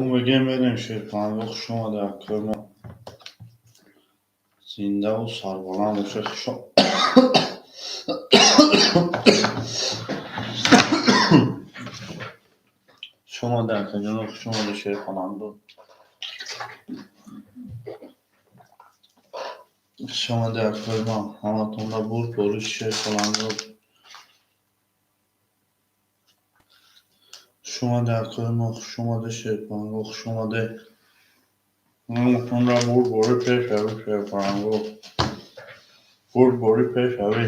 Мегем, мерем, шерпаланго, хуш омаде, акои мо. Зиндаву сарбаланд бошед. Хуш омаде, акаҷоно, хуш омаде, шерпаланго. Хуш омаде, акои мо. Ҳаматонда бурдборӣ, шерпаланго. Хуш омаде, акои мо, хуш омаде, шерпаланго, хуш омаде. Ҳаматонда бурдборӣ, пешравӣ, шерпаланго. Бурдборӣ, пешравӣ.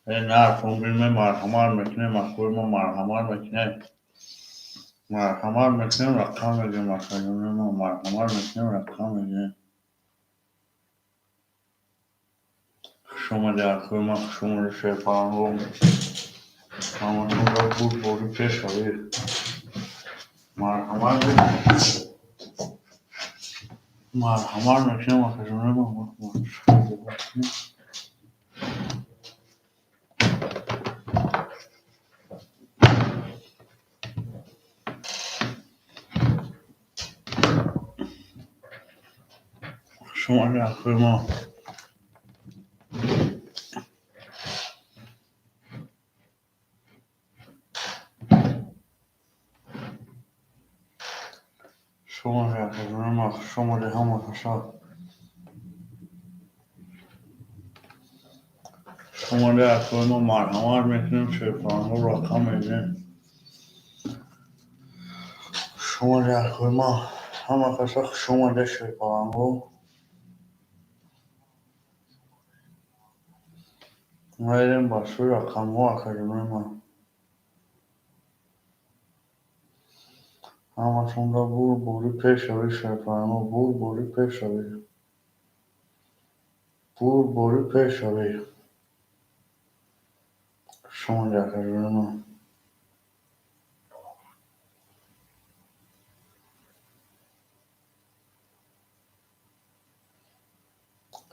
Э, нархон биме, марҳамат мекунем, акои мо, марҳамат мекунем. Марҳамат мекунем, рақам мегирем, акаҷони мо, марҳамат мекунем, рақам мегирем. Хуш омаде, акои мо, хуш омаде, шерпаланго. Ҳаматонда бурдборӣ, пешравӣ. Марҳамат мекунем. Марҳамат мекунем, акаҷони мо. Хуш омаде, акои мо. Хуш омаде, акаҷони мо, хуш омаде, ҳама каса. Хуш омаде, акои мо, марҳамат мекунем, шерпаланго, рақам мегирем. Хуш омаде, акои мо, ҳама каса хуш омаде, шерпаланго. Мерем ба сӯи рақамҳо, акаҷонои ман. Ҳаматонда бурдборӣ, пешравӣ, шерпаланго, бурдборӣ, пешравӣ. Бурдборӣ, пешравӣ. Хуш омаде, акаҷонои ман.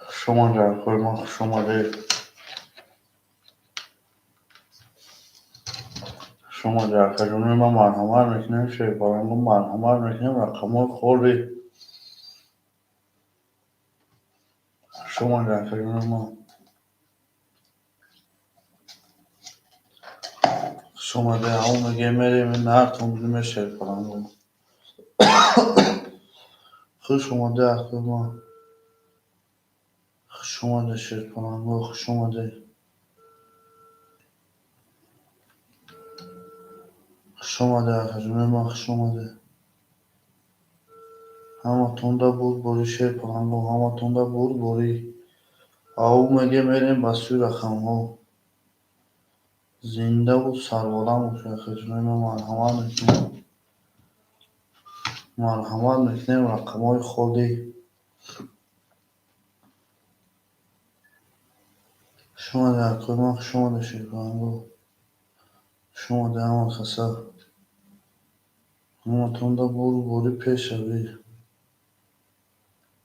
Хуш омаде, акои ман, хуш омаде. Хуш омаде, акаҷонои ман, марҳамат мекунем, шерпаланго, марҳамат мекунем, рақамҳои холӣ. Хуш омаде, акаҷонои ман. Хуш омаде, ҳамон мегем, мерем, нартон биме, шерпаланго. Хуш омаде, акои ман. Хуш омаде, шерпаланго, хуш омаде. Хуш омаде, акаҷонои ман, хуш омаде. Ҳаматонда бурдборӣ, шерпаланго, ҳаматонда бурдборӣ. Ав мегем, мерем ба сӯи рақамҳо. Зиндаву сарбаланд бошед, акаҷонои ман, марҳамат мекунем. Марҳамат мекунем, рақамҳои холӣ. Хуш омаде, акои ман, хуш омаде, шерпаланго. Хуш омаде, ҳама каса. Ҳаматонда бурдборӣ, пешравӣ.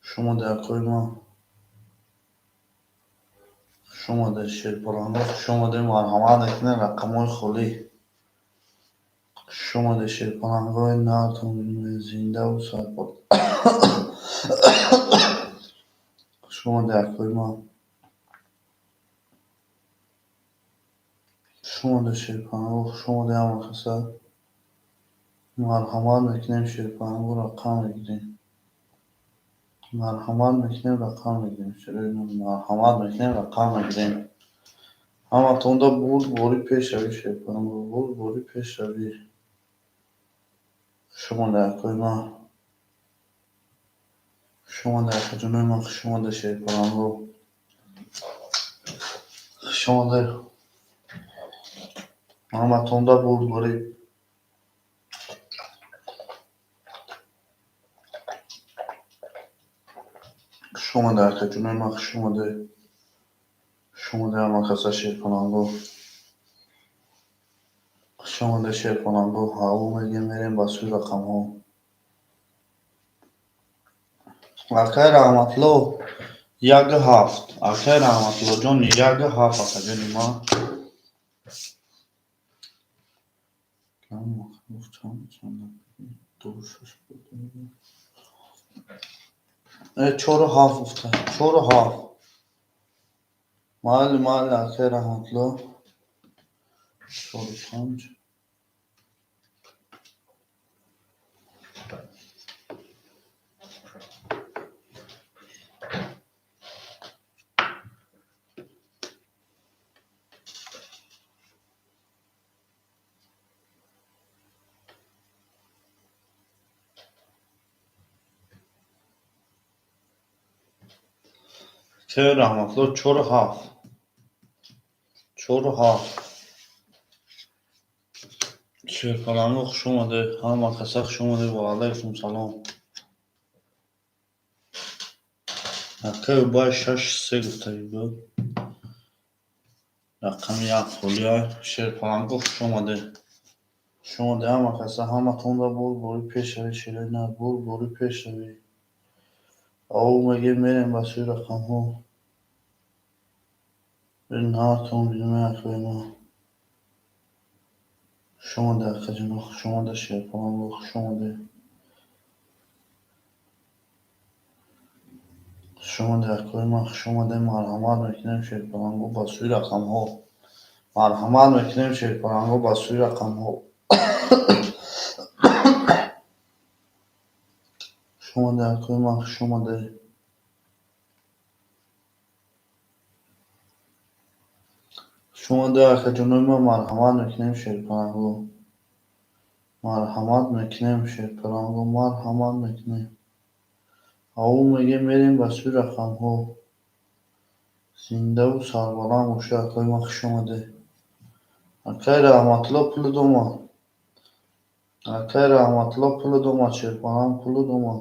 Хуш омаде, акои ман. Хуш омаде, шерпаланго, хуш омаде, марҳамат мекунем, рақамҳои холӣ. Хуш омаде, шерпалангои нартон, зиндаву сарбаланд. Хуш омаде, акои ман. Хуш омаде, шерпаланго, хуш омаде, ҳама каса. Марҳамат мекунем, шерпаланго, рақам мегирем. Марҳамат мекунем, рақам мегирем. Марҳамат мекунем, рақам мегирем. Ҳаматонда бурдборӣ, пешравӣ, шерпаланго, бурдборӣ, пешравӣ. Хуш омаде, акои ман. Хуш омаде, акаҷонои ман, хуш омаде, шерпаланго. Хуш омаде. Ҳаматонда бурдборӣ. Хуш омаде, акаҷонои ман, хуш омаде. Хуш омаде, ҳама каса, шерпаланго. Хуш омаде, шерпаланго. Ҳаво мегем, мерем ба сӯи рақамҳо. Акай Раҳматулло, 1-7. Акай ۷ , акаҷони ман. Чору ҳафт гуфта, 4-7. Майли, майли, акай Раҳматулло. 4-5. Акай Раҳматулло, 4-7. 4-7. Шерпаланго, хуш омадед, ҳама каса хуш омадед, ва алайкум салом. Акай Убай 6-3 гуфтагӣ буд. Рақами як холия. Шерпаланго, хуш омадед. Хуш омадед ҳама каса, ҳаматонда бурдборӣ, пешравӣ, шерои нар, бурдборӣ, пешравӣ. Ав мегем, мерем ба сӯи рақамҳо. Наатон бинем, акои ма. Хуш омадед, акаҷоно, хуш омадед, Шерпаланго, хуш омадед. Хуш омадед, акои ма, хуш омадед, марҳамат мекунем, Шерпаланго, ба сӯи рақамҳо. Марҳамат мекунем, Шерпаланго, ба сӯи рақамҳо. Хуш омадед, акои ма, хуш омадед. Хуш омадед, акаҷонои ма, марҳамат мекунем, Шерпаланго. Марҳамат мекунем, Шерпаланго, марҳамат мекунем. Ав мегем, мерем ба сӯи рақамҳо. Зиндаву сарбаланд бошед, акои ма, хуш омадед. Акай Раҳматулло, пулуд омад. Акай Раҳматулло, пулуд омад, Шерпаланг, пулуд омад.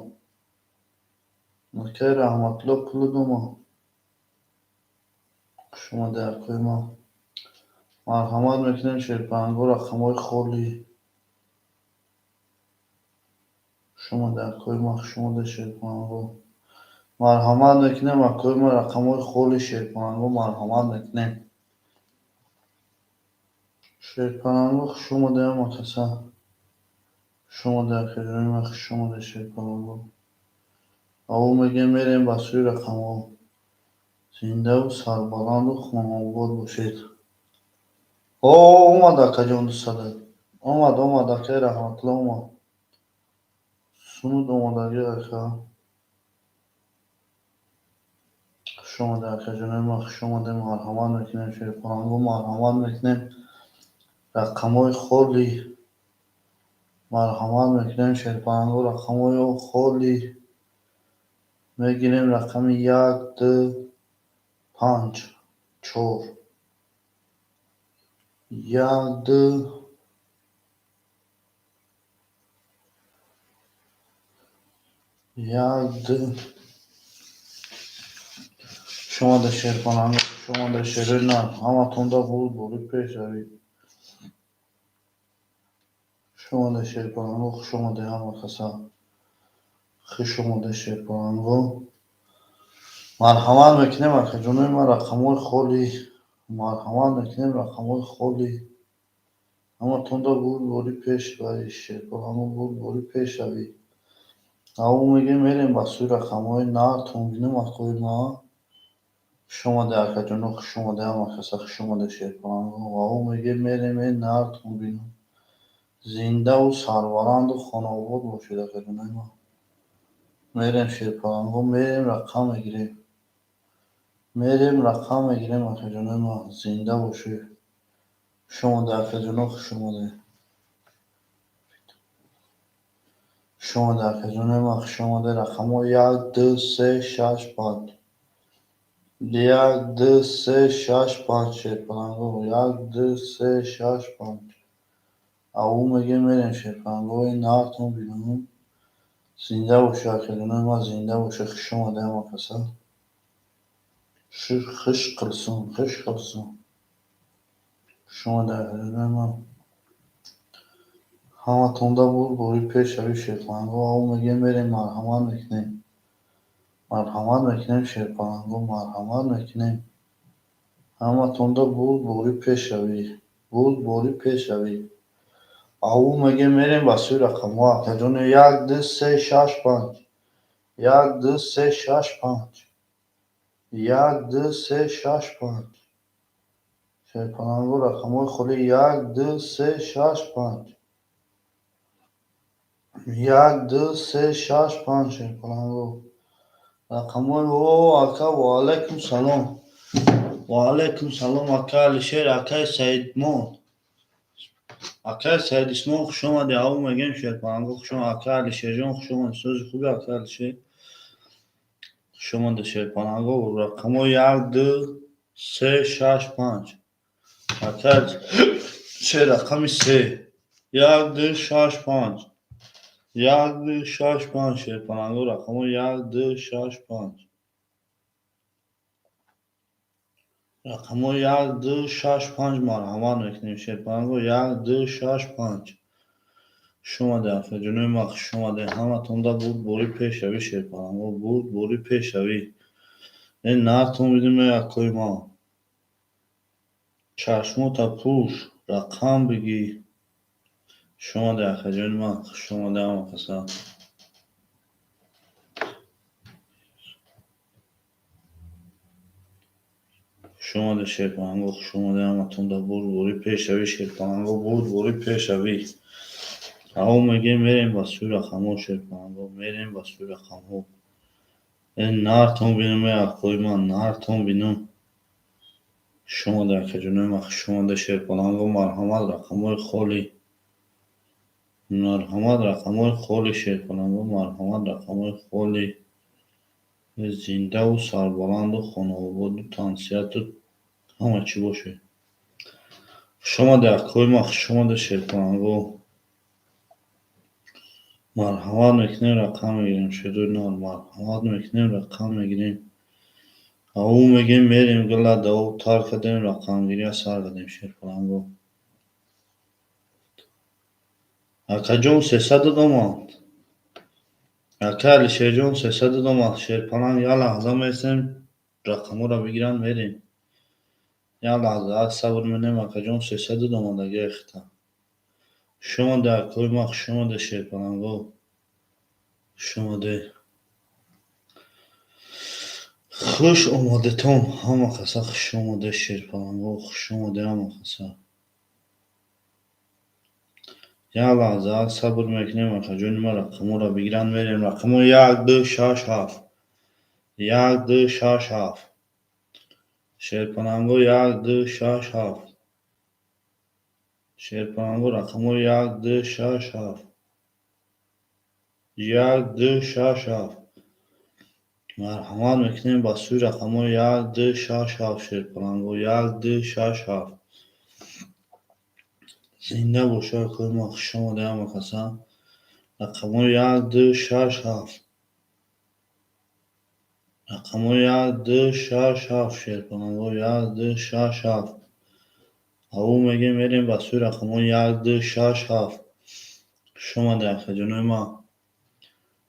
Акай Раҳматулло, пулуд омад. Хуш омадед, акои ма. Марҳамат мекунем, Шерпаланго, рақамҳои холӣ. Хуш омадед, акои ма, хуш омадед, Шерпаланго. Марҳамат мекунем, акои ма, рақамҳои холӣ, Шерпаланго, марҳамат мекунем. Шерпаланго, хуш омадед ҳама каса. Хуш омадед, акаҷони ма, хуш омадед, Шерпаланго. Ав мегем, мерем ба сӯи рақамҳо. Зиндаву сарбаланду хонаобод бошед. О, омад, акаҷон, 200. Омад, омад, акай Раҳматулло омад. Сунуд омадагӣ, ака. Хуш омадед, акаҷонои ма, хуш омадед, марҳамат мекунем, Шерпаланго, марҳамат мекунем. Рақамҳои холӣ. Марҳамат мекунем, Шерпаланго, рақамҳои холӣ. Мегирем рақами як, ду, панҷ, чор. Як, ду, як, ду. Хуш омадед, Шерпаланго, хуш омадед, шерои нар. Ҳаматонда бурдборӣ, пешравӣ. Хуш омадед, Шерпаланго, хуш омадед ҳама каса. Хуш омадед, Шерпаланго. Марҳамат мекунем, акаҷонои ма, рақамҳои холӣ. Марҳамат мекунем, рақамҳои холӣ. Ҳаматонда бурдборӣ, пешравӣ, Шерпаланго, бурдборӣ, пешравӣ. Ав мегем, мерем ба сӯи рақамҳои нартон бинем, акои ма. Хуш омадед, акаҷоно, хуш омадед ҳама каса, хуш омадед, Шерпаланго. Ав мегем, мерем, нартон бинем. Зиндаву сарбаланду хонаобод бошед, акаҷонои ма. Мерем, Шерпаланго, мерем, рақам мегирем. Мерем, рақам мегирем, акаҷонои ма. Зинда бошед. Хуш омадед, акаҷоно, хуш омадед. Хуш омадед, акаҷонои ма, хуш омадед. Рақамҳо як, ду, се, шаш, панҷ. Як, ду, се, шаш, панҷ, Шерпаланго. Як, ду, се, шаш, панҷ. Ав мегем, мерем, Шерпалангои нартон бинем. Зинда бошед, акаҷонои ма, зинда бошед. Хуш омадед ҳама каса. Хуш қилсун, хуш қилсун. Хуш омадед, акаҷонои ма. Ҳаматонда бурдборӣ, пешравӣ, Шерпаланго. Ав мегем, мерем, марҳамат мекунем. Марҳамат мекунем, Шерпаланго, марҳамат мекунем. Ҳаматонда бурдборӣ, пешравӣ. Бурдборӣ, пешравӣ. Аву мегем, мерем ба сӯи рақамҳо, акаҷоне. Як, ду, се, шаш, панҷ. Як, ду, се, шаш, панҷ. Як, ду, се, шаш, панҷ. Шерпаланго, рақамҳои холӣ: як, ду, се, шаш, панҷ. Як, ду, се, шаш, панҷ. Шерпаланго, рақамҳои. О, ака, ваалайкум салом, ваалайкум салом, ака Алишер, акаи Саидмон, акаи Саид Исмон, хуш омадӣ. Аву мегем, шерпаланго, хуш омад. Ака Алишерҷон, хуш омадӣ. Сӯзи хуби, ака Алишер, хуш омадӣ. Шерпаланго, рақамҳои: як, ду, се, шаш, панҷ. Ака Алишер, рақами се. Як, ду, шаш, панҷ. Як, ду, шаш, панҷ. Шерпаланго, рақамҳои: як, ду, шаш, панҷ. Рақамҳои як, ду, шаш, панҷ, марҳамат мекунем, шерпаланго. Як, ду, шаш, панҷ. Хуш омадед, акаҷонои ма, хуш омадед. Ҳаматонда бурдборӣ, пешравӣ, шерпаланго, бурдборӣ, пешравӣ. Э, нартон бидим, э, акои ма. Чашмота пӯш, рақам бигӣ. Хуш омадед, акаҷони ман, хуш омадед ҳама каса. Хуш омадед, шерпаланго, хуш омадед ҳаматонда бурдборӣ, пешравӣ, шерпаланго, бурдборӣ, пешравӣ. Аву мегем, мерем ба сӯи рақамҳо, шерпаланго, мерем ба сӯи рақамҳо. Э, нартон бинам, э, акои ман, нартон бинам. Хуш омадед, акаҷонои ман, хуш омадед, шерпаланго, марҳамат, рақамҳои холӣ. Марҳамат, рақамҳои холӣ, шерпаланго, марҳамат, рақамҳои холӣ. Зиндаву сарбаланду хонаободу тансиҳату ҳама чӣ бошед. Хуш омадед, акои ман, хуш омадед, шерпаланго. Марҳамат мекунем, рақам мегирем, шерои нар, марҳамат мекунем, рақам мегирем. Аву мегем, мерем, гила давоб тар кардем, рақамгирия сар кардем, шерпаланго. Акаҷон, 300 омад. Ака Алишерҷон, 300 омад. Шерпаланг, як лаҳза местем, рақамҳоро бигиранд, мерем. Як лаҳза сабр менем, акаҷон, 300 омадаги эхта. Хуш омадед, акои ман, хуш омадед, шерпаланго. Хуш омадед. Хуш омадетон, ҳама каса хуш омадед, шерпаланго, хуш омадед ҳама каса. Як лаҳза сабр мекунем, акаҷони ман, рақамҳоро бигиранд, мерем. Рақамҳои: як, ду, шаш, ҳафт. Як, ду, шаш, ҳафт. Шерпаланго, як, ду, шаш, ҳафт. Шерпаланго, рақамҳои: як, ду, шаш, ҳафт. Як, ду, шаш, ҳафт. Марҳамат мекунем ба сӯи рақамҳои: як, ду, шаш, ҳафт, шерпаланго. Як, ду, шаш, ҳафт. Зинда бошед, акои ман, хуш омадед ҳама каса. Рақамҳои: як, ду, шаш, ҳафт. Рақамҳои: як, ду, шаш, ҳафт, шерпаланго. Як, ду, шаш, ҳафт. Аву мегем, мерем ба сӯи рақамҳои: як, ду, шаш, ҳафт. Хуш омадед, акаҷонои ман.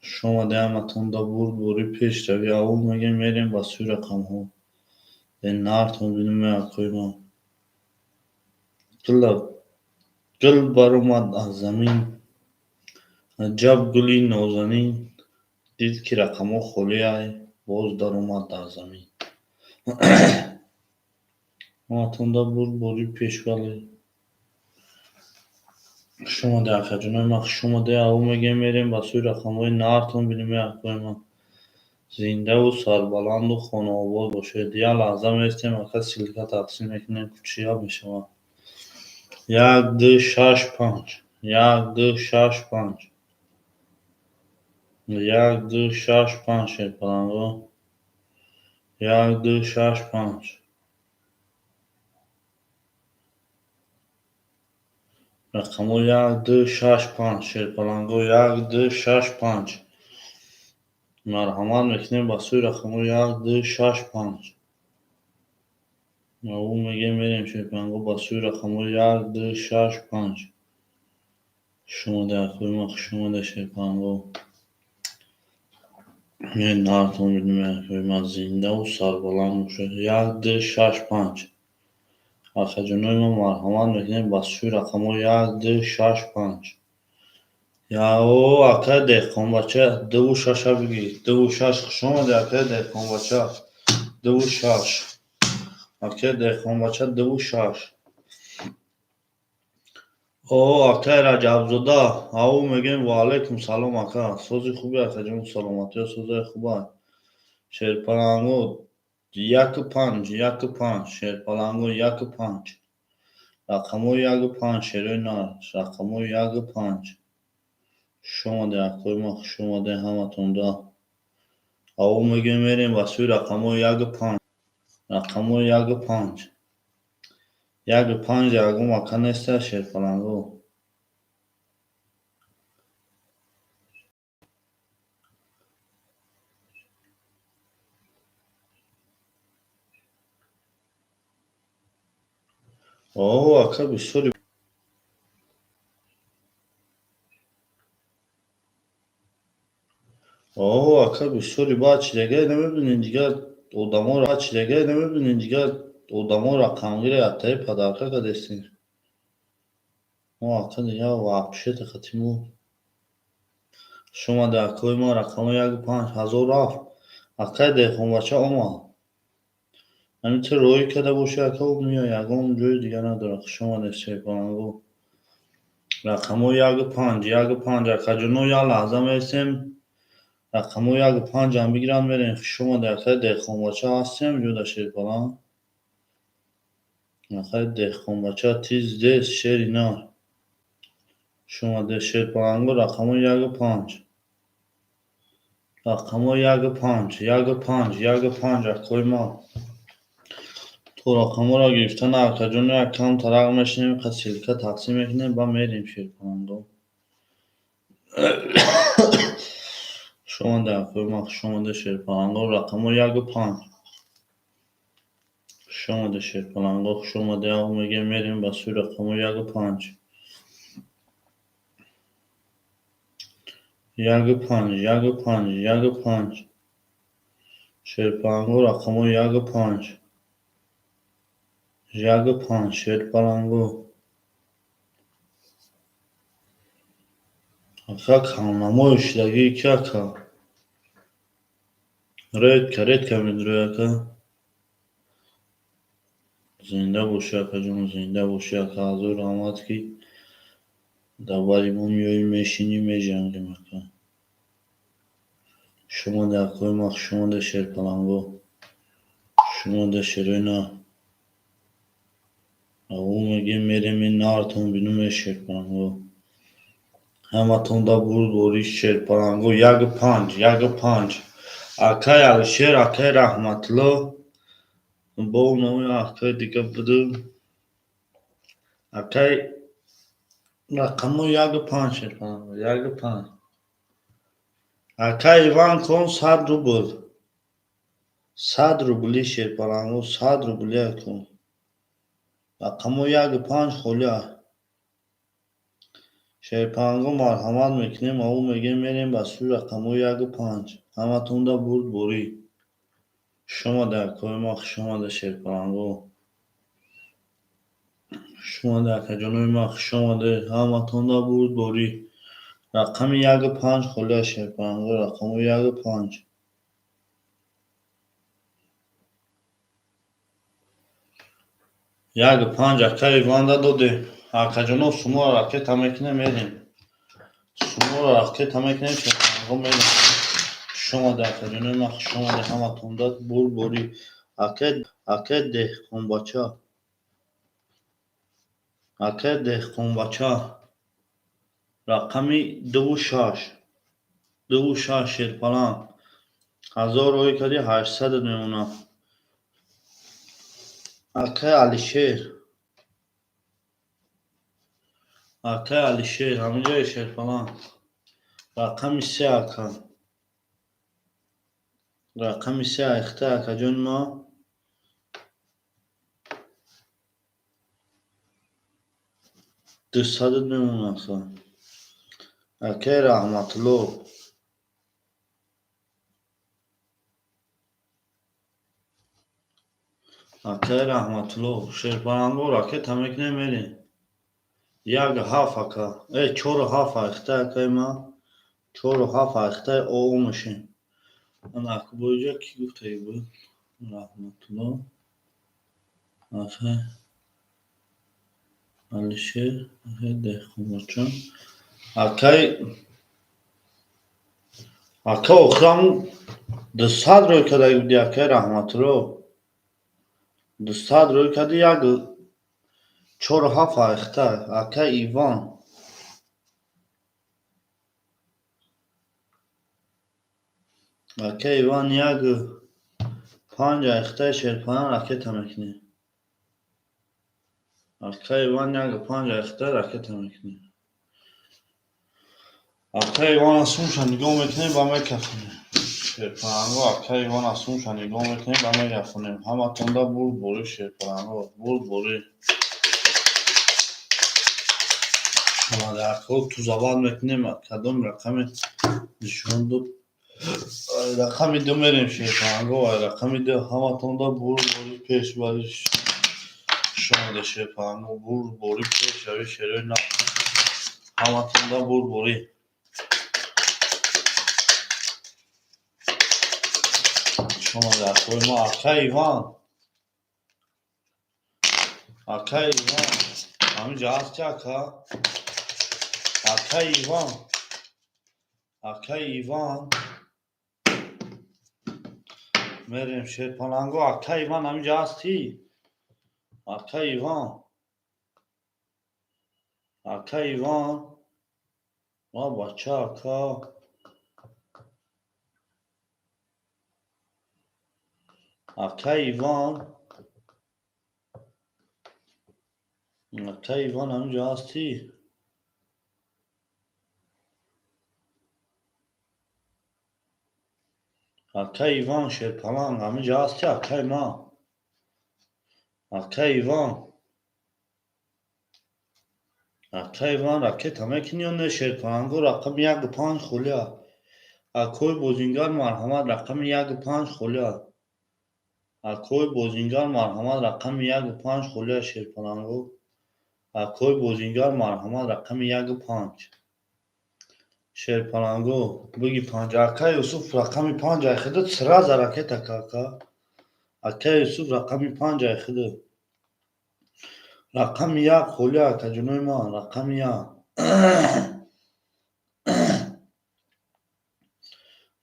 Хуш омадед ҳаматонда бурдборӣ, пешравӣ. Аву мегем, мерем ба сӯи рақамҳо. Э, нартон бинем, акои ман. Гул баромад аз замин, аҷаб гули нозанин, дид, ки рақамҳо холиай, боз даромад дар замин. Ҳаматонда бурдборӣ, пешвалӣ. Хуш омадед, акаҷонои ман, хуш омадед. Аву мегем, мерем ба сӯи рақамҳои, нартон бинем, акои ман. Зиндаву сарбаланду хонаобод бошед. Як лаҳза местем, ака, ссылка тақсим мекунем, кучия мешавад. Як, ду, шаш, панҷ. Як, ду, шаш, панҷ. Як, ду, шаш, панҷ, шерпаланго. Як, ду, шаш, панҷ. Рақамҳо: як, ду, шаш, панҷ, шерпаланго. Як, ду, шаш, панҷ. Марҳамат мекунем ба сӯи рақамҳои: як, ду, шаш, панҷ. Аву мегем, мерем, шерпаланго, ба сӯи рақамҳои: як, ду, шаш, панҷ. Хуш омадед, акои ман, хуш омадед, шерпаланго. Нартон бинем, акои ман, зиндаву сарбаланд бошед. Як, ду, шаш, панҷ. Акаҷонои мо, марҳамат мекунем ба сӯи рақамҳои як, ду, шаш, панҷ. Яо, акай деҳқонбача, дуву шаша бигир. Дуву шаш, хуш омадӣ, акай деҳқонбача. Дуву шаш. Акай деҳқонбача, дуву шаш. О, акай Раҷабзода, ау мегӯем, ва алайкум салом, ака. Сози хуби, акаҷон, саломатиё, созаи хуба. Шерпаланго, яку панҷ, яку панҷ, шерпаланго, яку панҷ. Рақамҳои яку панҷ, шерои нар, рақамҳои яку панҷ. Хуш омадед, акои ман, хуш омадед ҳаматонда. Ау мегӯем, мерем ба сӯи рақамҳои яку панҷ. Рақамҳои яку панҷ. Яку панҷ ягон ака неста, шерпаланго. О, ака, бисёри. О, ака, бисёри баъд чизега намебинед, дигар одаморо чизега намебинед, дигар одамо рақамгире аттаи подарка кардестем. Мо, ака, дигар вообще тақатимо. Хуш омадед, акои ман, рақамҳои яку панҷ, ҳазор рафт. Акай деҳқонбача омад. Ҳамин ту роҳӣ карда бошӣ, ака, меояд, ягон ҷои дигар надорад. Хуш омадед, шерпаланго. Рақамҳои яку панҷ, яку панҷ, акаҷоно, як лаҳза меистем. Рақамҳои яку панҷам бигиранд, мерем. Хуш омадед, акай деҳқонбача, ҳастем ҷуда, шерпаланг. Акай деҳқонбача, ты здесь, шери нар. Хуш омадед, шерпаланго, рақамҳои яку панҷ. Рақамҳои яку панҷ, яку панҷ, яку панҷ, акои ман. То рақамҳоро гирифта на, акаҷоно, як кам тарақ мешинем, ссылка тақсим мекунем, ба мерем, шерпаланго. Хуш омадед, акои ман, хуш омадед, шерпаланго, рақамҳои яку панҷ. Хуш омадед, шерпаланго, хуш омадед, ав мегӯем, мерем ба сӯи рақамҳои яку панҷ. Яку панҷ, яку панҷ, яку панҷ. Шерпаланго, рақамҳои яку панҷ. Яку панҷ, шерпаланго. Ака, камнамои шудагии ки, ака? Редко, редко медурӯй, ака. Зинда бошӣ, акаҷон, зинда бошӣ, ака. Ҳазор раҳмат, ки дар бари мо меоӣ, мешинӣ, меҷангем, ака. Хуш омадед, акои ман, хуш омадед, шерпаланго. Хуш омадед, шерои нар. Ав мегӯем, мерем ин нартон бинум, шерпаланго. Ҳаматонда бурдборӣ, шерпаланго, яку панҷ, яку панҷ. Акай Алишер, акай Раҳматулло, бо номи акай дига буду. Акай, рақамҳои яку панҷ, шерпаланго, яку панҷ. Акай Иван кон, 100 рубл. 100 рубли, шерпаланго, 100 рубли, акун. Рақамҳои яку панҷ холӣ. Шерпаланго, марҳамат мекунем, ав мегӯем, мерем ба сӯи рақамҳои яку панҷ. Ҳаматонда бурдборӣ. Хуш омадед, акои ман, хуш омадед, шерпаланго. Хуш омадед, акаҷонои ман, хуш омадед, ҳаматонда бурдборӣ. Рақами яку панҷ холӣ аст, шерпаланго, рақамҳои яку панҷ. Яку панҷ акай Иванда додем. Акаҷоно, суморо ракета мекунем, мерем. Суморо ракета мекунем, шерпаланго, мерем. Хуш омадед, акаҷонои ман, хуш омадед, ҳаматонда бурдборӣ. Акай деҳқонбача. Акай деҳқонбача. Рақами дуву шаш. Дуву шаш, шерпаланг. 1000 роҳӣ кардӣ, 800 мемонад. Акай Алишер. Акай Алишер, ҳаминҷое, шерпаланг. Рақами се, ака. Рақами се айхта, акаҷони ман. 200 мемонад, ака. Акай Раҳматулло. Акай Раҳматулло, шерпаланго ракета мекунем, мерем. Як ҳафт, ака. Э, чору ҳафт айхтай, акай ма. Чору ҳафт айхтай оо мешем. Ана акбоиҷа кӣ гуфтаи буд? Раҳматулло. Акай Алишер, акай Деҳқонбачон. Акай ака охирам 200 рӯй карда буди, акай Раҳматулло. 200 рӯй карди, як чору ҳафт айхтай. Акай Иван. Акай Иван, як панҷ айхтай шерпаланг ракета мекунем. Акай Иван, як панҷ айхтай ракета мекунем. Акай Ивана сумша нигоҳ мекунем ба мекафонем. Шерпаланго, акай Ивана сумша нигоҳ мекунем ба мегафонем. Ҳаматонда бурдборӣ, шерпаланго, бурдборӣ. Шомадаакҳо тузават мекунем, кадом рақами нишон дод? Рақами ду мерем, шерпаланго, рақами ду. Ҳаматонда бурдборӣ, пешбарӣ. Шомада, шерпаланго, бурдборӣ, пешравӣ, шерои нав. Ҳаматонда бурдборӣ. Шомадаакҳои мо, акай Иван. Акай Иван. Ҳаминҷа ҳасти, ака? Акай Иван. Акай Иван. Мерем, шерпаланго, акай Иван ҳаминҷа ҳастӣ? Акай Иван. Акай Иван. Ва бача, ака. Акай Иван. Акай Иван ҳаминҷа ҳастӣ? Акай Иван шерпаланг ҳаминҷа ҳастӣ, акай ман? Акай Иван. Акай Иван, ракета мекунӣ ё не, шерпаланго? Рақами яку панҷ холия. Акои бозингар, марҳамат, рақами яку панҷ холия. Акои бозингар, марҳамат, рақами яку панҷ холия, шерпаланго. Акои бозингар, марҳамат, рақами яку панҷ. Шерпаланго, биги панҷ. Акай Юсуф, рақами панҷ айхида сразу ракета ка, ака. Акай Юсуф, рақами панҷ айхида. Рақами як холия, акаҷонои ман, рақами як.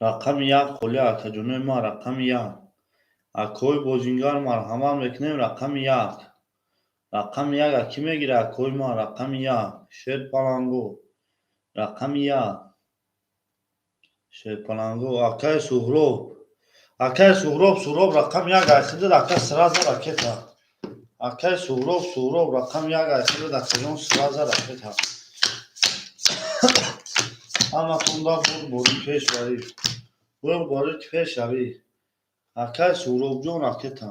Рақами як холия, акаҷонои ман, рақами як. Акои бозингар, марҳамат мекунем, рақами як. Рақами як а кӣ мегира, акои ман, рақами як. Шерпаланго. Рақами як. Шерпаланго, акай Суҳроб. Акай Суҳроб, Суҳроб, рақами як айхида, ака, сразу ракета. Акай Суҳроб, Суҳроб, рақами як айхида, акаҷон, сразу ракета. Ҳаматонда бурдборӣ, пешравӣ. Бурдборӣ, пешравӣ. Акай Суҳробҷон, ракета.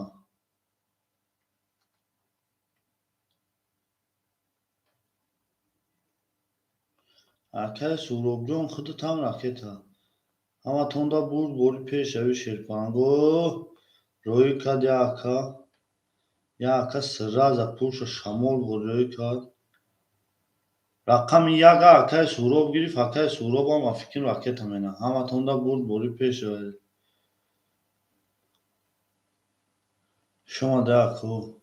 Акай Суҳробҷон, худатам ракета. Ҳаматонда бурдборӣ, пешравӣ, шерпаланго. Рӯй кард як ака. Як ака сразу пулша шамол буд, рӯй кард. Рақами як акай Суҳроб гирифт, акай Суҳробам ба фикр ракета мена. Ҳаматонда бурдборӣ, пешравӣ. Шомада, ако.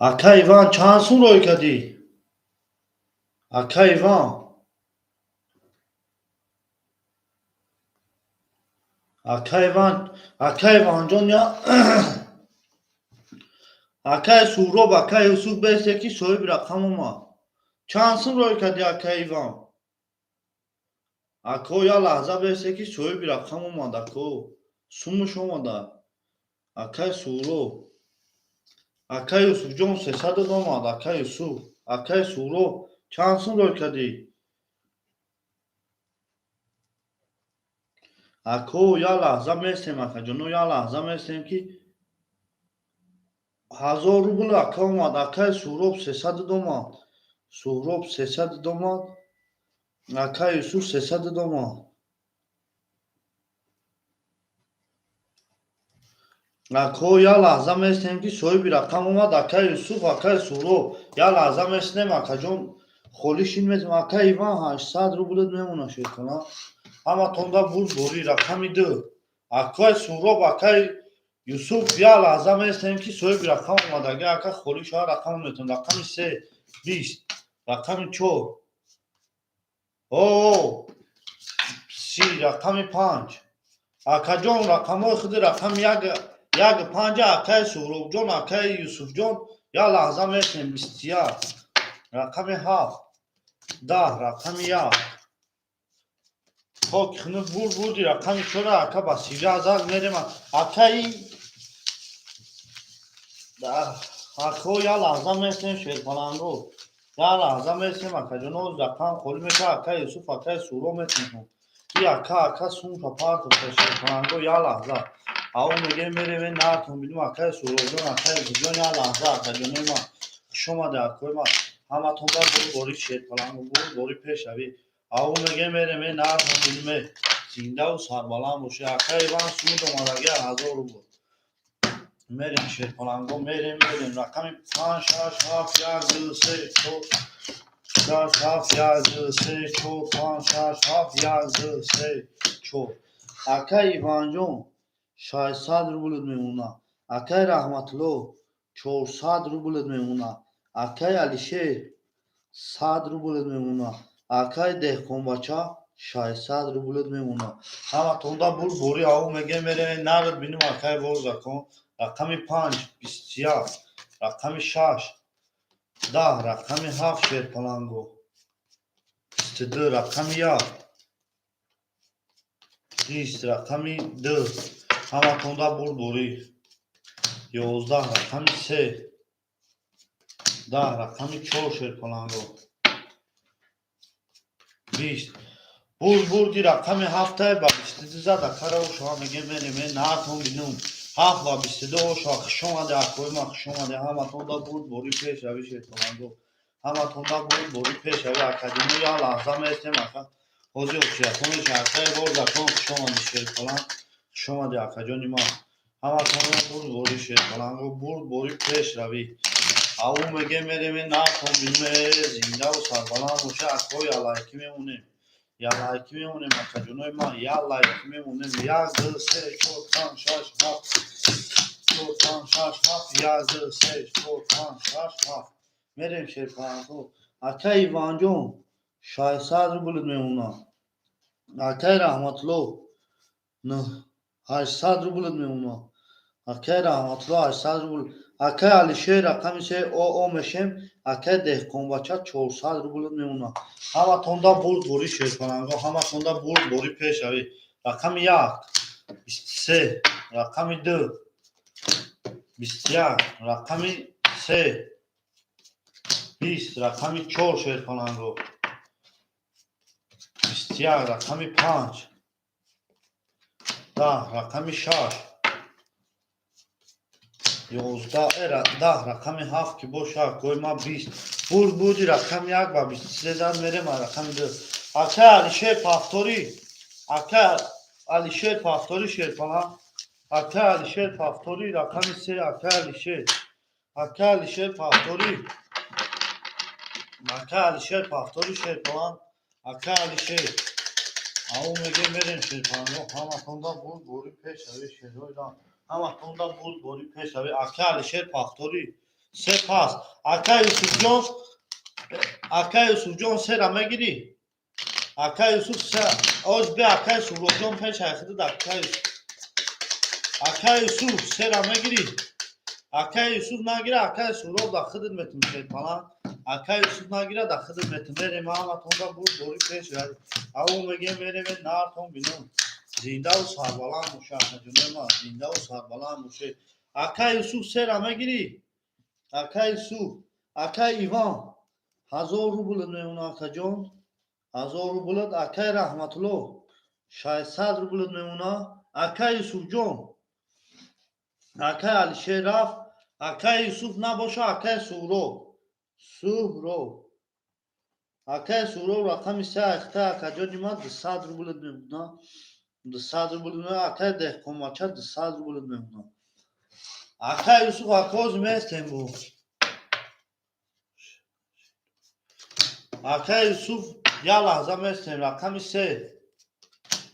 Акай Иван, чанд сум рӯй кардӣ? Акай Иван. Акай Иван, акай Иванҷон я акай Суҳроб, акай Юсуф бесе ки соҳиби рақам омад. Чанд сум рӯй кардӣ, акай Иван? Ако, я лаҳза бесе ки соҳиби рақам омад, ако. Сумуш омада. Акай Суҳроб. Акай Юсуфҷон, 300 омад, акай Юсуф. Акай Суҳроб, чанд сум рӯй кардӣ? Ако, я лаҳза местем, акаҷоно, я лаҳза местем ки 1000 рубл ака омад. Акай Суҳроб 300 омад. Суҳроб 300 омад. Акай Юсуф 300 омад. Ако я лаҳза местем, ки соҳиби рақам омад. Акай Юсуф, акай Суҳроб, я лаҳза местем. Акаҷон, холӣ шин метем. Акай Иван, 800 рублит мемона, шерхона. Ҳаматонда бурд борӣ. Рақами 2, акай Суҳроб, акай Юсуф, я лаҳза местем, ки соҳиби рақам омадаги. Ака, холӣ шава, рақам метон. Рақами 3, 20, рақами 4, о 30, рақами 5. Акаҷон, рақамҳои худи рақами 1, 1, 5. Акаи Суҳробҷон, акаи Юсуфҷон, я лаҳза местем. 21, рақами 7, 10, рақами 1. Хоки хунук бурд, бурди. Рақами 4, ака, ба 30 000 мерем. Акаи ако, я лаҳза местем. Шерпаланго, я лаҳза местем. Акаҷоно, рақам холӣ мешава. Акаи Юсуф, акаи Суҳроб метем. И ака, ака сумка партофта. Шерпаланго, я лаҳза, ав мегем, мерем, нартон бинем. Акаи Суҳробҷон, акаи Юсуфҷон, я лаҳза. Акаҷонои ман, хушомаде. Акои ман, ҳаматонда бурд бори. Шерпаланго, бурд бори, пешравӣ. Ав мегем, мерем, нартон бинем. Зиндаву сарбаланд бошед. Акаи Иван, суд омадаги, 1000 рубл. Мерем, шерпаланго, мерем, мерем. Рақами 5, 6, 7, 1, 2, 3, 4, 6, 7, 1, 2, 3, 4, 5, 6, 7, 1, 2, 3, 4. Акаи Иванҷон, 600 рублит мемонад. Акаи Раҳматулло, 400 рублит мемонад. Акаи Алишер, 100 рублит мемонад. Акаи Деҳқонбача, 600 рублит мемонад. Ҳаматонда бурд бори. Ав мегем, мерем, нард бинем. Акаи Возакон, рақами 5, 21, рақами 6, 10, рақами 7. Шерпаланго, 22, рақами 1, 20, рақами 2. Ҳаматонда бурд борӣ. 11, рақами 3, 10, рақами 4. Шерпаланго, 20. Бурд, бурди. Рақами ҳафтай ба 22 зад. Акара ошава, мегем, мерем, наатон бинум. 7 ба 22 ошава. Хушомаде, акои ман, хушомаде. Ҳаматонда бурд борӣ, пешравӣ. Шерпаланго, ҳаматонда бурд борӣ, пешравӣ. Академия, я лаҳза местем. Ака, ҳозир ошиятон меша. Акаи Борзакон, хушомади. Шерпаланг, хушомади, акаҷони ман. Ҳаматонда бурд борӣ. Шерпаланго, бурд борӣ, пешравӣ. Аву мегем, мерем, наатон бинем. Зиндаву сарбаланд боша. Акҳо, я лайки мемонем, я лайки мемонем. Акаҷонои ман, я лайки мемонем. 1, 2, 3, 4, 5, 6, 7, 4, 5, 6, 7, 1, 2, 3, 4, 5, 6, 7. Мерем, шерпалангҳо. Акаи Иванҷон, 600 рублит мемонад. Акаи Раҳматулло, 800 рублит мемонад. Акаи Раҳматулло, 800 рубл. Акаи Алишер, рақами 3, оо мешем. Акаи Деҳқонбача, 400 рублит мемонад. Ҳаматонда бурд борӣ. Шерпалангҳо, ҳаматонда бурд борӣ, пешравӣ. Рақами 1, 23, рақами 2, 21, рақами 3, 20, рақами 4. Шерпалангҳо, 21, рақами 5, 10, рақами 6, 11, 10, рақами 7 ки боша. Акои ман, 20. Бурд, бурди. Рақами 1 ба 23 зад. Мерем, рақами 2. Акаи Алишер, повтори. Акаи Алишер, повтори. Шерпаланг, акаи Алишер, повтори. Рақами 3. Акаи Алишер, акаи Алишер, повтори. Акаи Алишер, повтори. Шерпаланг, акаи Алишер. Аву мегем, мерем. Шерпаланго, ҳаматонда бурд бори, пешравӣ. Шерҳои, ҳаматонда бурд бори, пешравӣ. Акаи Алишер, повтори. Се пас. Акаи Юсуфҷон, акаи Юсуфҷон, сера мегирӣ. Акаи Юсуф, се оз бе. Акаи Суҳробҷон, пеш айхидид. Акаи Юсуф, акаи Юсуф, сера мегирӣ. Акаи Юсуф нагира, акаи Суҳроб, да хидит метум. Шерпаланг, акаи Юсуф нагира, да хидит метум. Мерем. Ҳаматонда бурд бори, пеш. Аву мегем, мерем, нартон бинум. Зиндаву сарбаланд боша, акаҷонои ман, зиндаву сарбаланд боше. Акаи Юсуф, сера мегирӣ. Акаи Юсуф. Акаи Иван, 1000 рубл мемона. Акаҷон, 1000 рублат. Акаи Раҳматулло, 600 рублат мемона. Акаи Юсуфҷон, акаи Алишер рафт. Акаи Юсуф набоша, акаи Суҳроб. Суҳроб, акаи Суҳроб, рақами 3, айхта. Акаҷони ман, 200 рублат мемона, 200 рубл мемона. Акаи Деҳқонбача, 200 рублат мемона. Акай Юсуф, акоз местем бу. Акай Юсуф, як лаҳза местем, рақами се.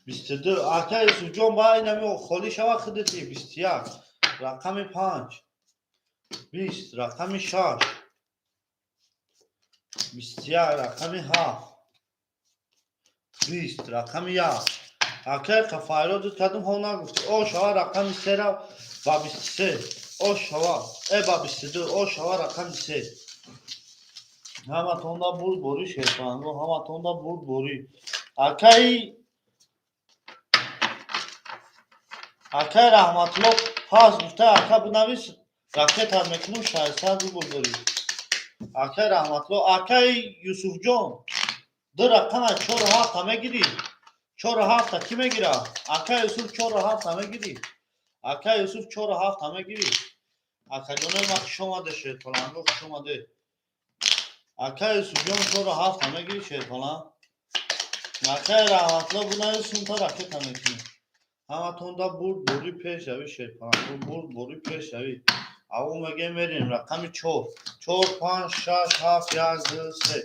22. Акай Юсуфҷон, ба инами холӣ шава худати. 21. Рақами панҷ. 20. Рақами шаш. 21. Рақами ҳафт. 20. Рақами як. Акай қафайро дид кардум, ҳо нагуфти. О шава рақами сера ба 23. О шава. Э ба 22. О шава рақами се. Ҳаматонда бурд борӣ шерпанго, ҳаматонда бурд борӣ. Акай Раҳматулло пас гуфта, ака бинавис, ракета мекунам, 600 рубл дорӣ. Акай Раҳматулло, акай Юсуфҷон, ду рақама чору ҳафта мегирӣ? Чору ҳафта кӣ мегира? Акай Юсуф, чору ҳафта мегирӣ? Акай Юсуф, чору ҳафта мегирӣ? Акаҷонои ман, хуш омаде, шерпаланго, хуш омаде. Акай Юсуфҷон, чору ҳафта мегирӣ, шерпаланг? Акай Раҳматулло, бинавис, сумта ракета мекунем. Ҳаматонда бурд борӣ пешравӣ, шерпаланго, бурд борӣ пешравӣ. Аввал мегем мерем рақами чор. Чор, панҷ, шаш, ҳафт, як, ду, се.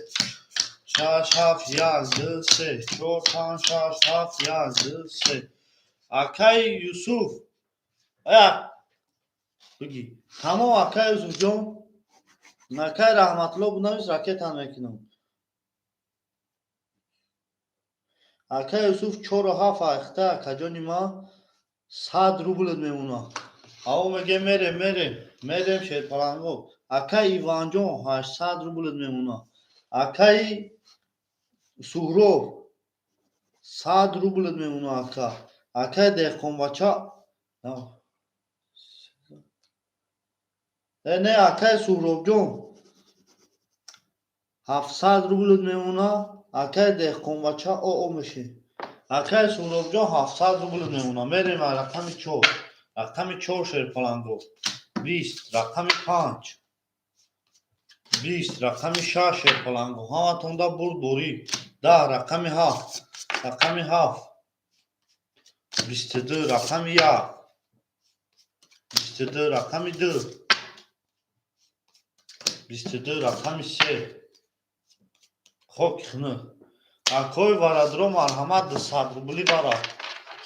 Шаш, ҳафт, як, ду, се. Чор, панҷ, шаш, ҳафт, як, ду, се. Акай Юсуф. Бигӣ. Тамом, акай Юсуфҷон. Акай Раҳматулло, бинавис, ракета мекунам. Акай Юсуф, чору ҳафт айхта, акаҷони ман, 100 рублет мемонад. Аво мегем мерем, мерем, мерем, шерпаланго. Акай Иванҷон, 800 рублет мемонад. Акай Суҳроб, 100 рублет мемонад, ака. Акай Деҳқонбача. Э, не, акай Суҳробҷон, 700 рублет мемонад. Акай Деҳқонбача оо мешӣ. Акай Суҳробҷон, 700 рубл мемонад. Мерем рақами чор. Рақами чор, шерпаланго. 20. Рақами панҷ. 20. Рақами шаш, шерпаланго. Ҳаматонда бурд борӣ. 10. Рақами ҳафт. Рақами ҳафт. 22. Рақами як. 22. Рақами ду. 22. Рақами се. Хоки хунук. Акои варадро, марҳамат, 200 рубли бара.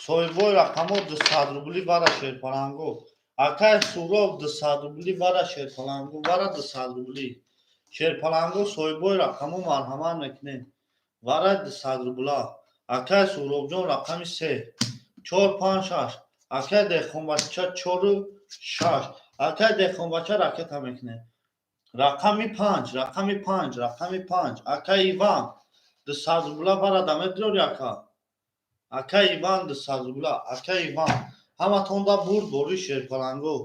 Соҳибои рақамҳо, 200 рубли бара, шерпаланго. Акай Суҳроб, 200 рубли бара, шерпаланго, бара 200 рубли. Шерпаланго, соҳибои рақамҳо, марҳамат мекунем. Вара 200 рубла. Акай Суҳробҷон, рақами се. Чор, панҷ, шаш. Акай Деҳқонбача, чору шаш. Акай Деҳқонбача, ракета мекунем. Рақами панҷ, рақами панҷ, рақами панҷ. Акай Иван, 200 рубла бара дамедирори, ака. Акай Иван, 200 рубла. Акай Иван. Ҳаматонда бурд борӣ, шерпаланго.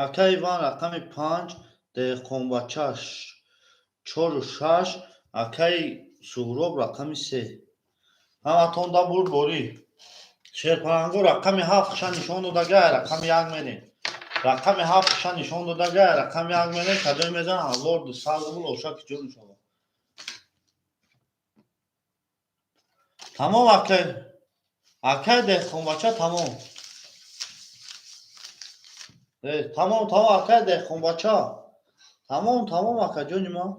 Акай Иван, рақами панҷ, Деҳқонбача чору шаш, акай Суҳроб, рақами се. Ҳаматонда бурд борӣ. Шерпаланго, рақами ҳафт ша нишон додагай, рақами як мерем. Рақами ҳафт ша нишон додагай, рақами як мерем, кадои мезанам 1200 рубл оша киҷо мешавад. Тамом, акай. Акай Деҳқонбача, тамом. Э, тамом, тамом, акай Деҳқонбача. Тамом, тамом, акаҷони ман.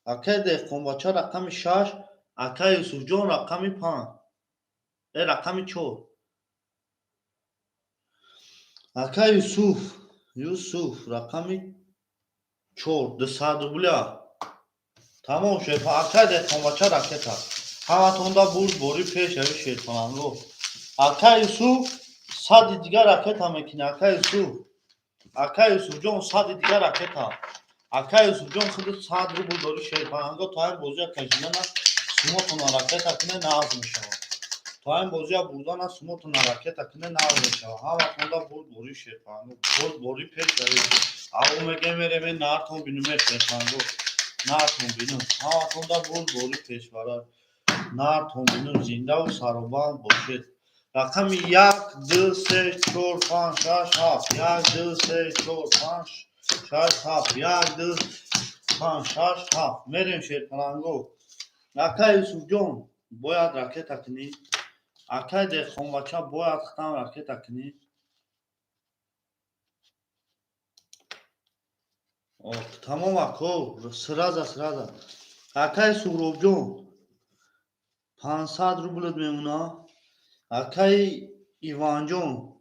Акай Деҳқонбача, рақами шаш, акай Юсуфҷон, рақами панҷ. Э, рақами чор. Акай Юсуф, Юсуф, рақами чор, 200 рубля. Тамом, шерпа, акай Деҳқонбача, ракета. Ҳаматонда бурд борӣ пешравӣ, шерпаланго. Акай Юсуф, сади дигар ракета мекунӣ, акай Юсуф. Акай Юсуфҷон, сади дигар ракета. Акай Юсуфҷон, худат 100 рубл дорӣ, шерпаланго, то ҳамин бозия кашидана сумотона ракета кунӣ, нағз мешавад. То ҳамин бозия бурдана сумотона ракета кунӣ, нағз мешавад. Ҳаматонда бурд борӣ, шерпаланго. Бурд борӣ пешравӣ. Аввал мегем мерем нартон бинуме, шерпаланго. Нартон бинум. Ҳаматонда бурд борӣ пешбара. Нартон бинум, зиндаву саробанд бошед. Рақами як, ду, се, чор, панҷ, шаш, ҳафт. Як, ду, се, чор, панҷ, шаш, ҳафт. Як, ду, панҷ, шаш, ҳафт. Мерем, шерпаланго. Акай Юсуфҷон, бояд ракета кунӣ. Акай Деҳқонбача, бояд худам ракета кунӣ. Тамом, ако, сразу, сразу. Акай Суҳробҷон, 500 рублат мемона. Акай Иванҷон,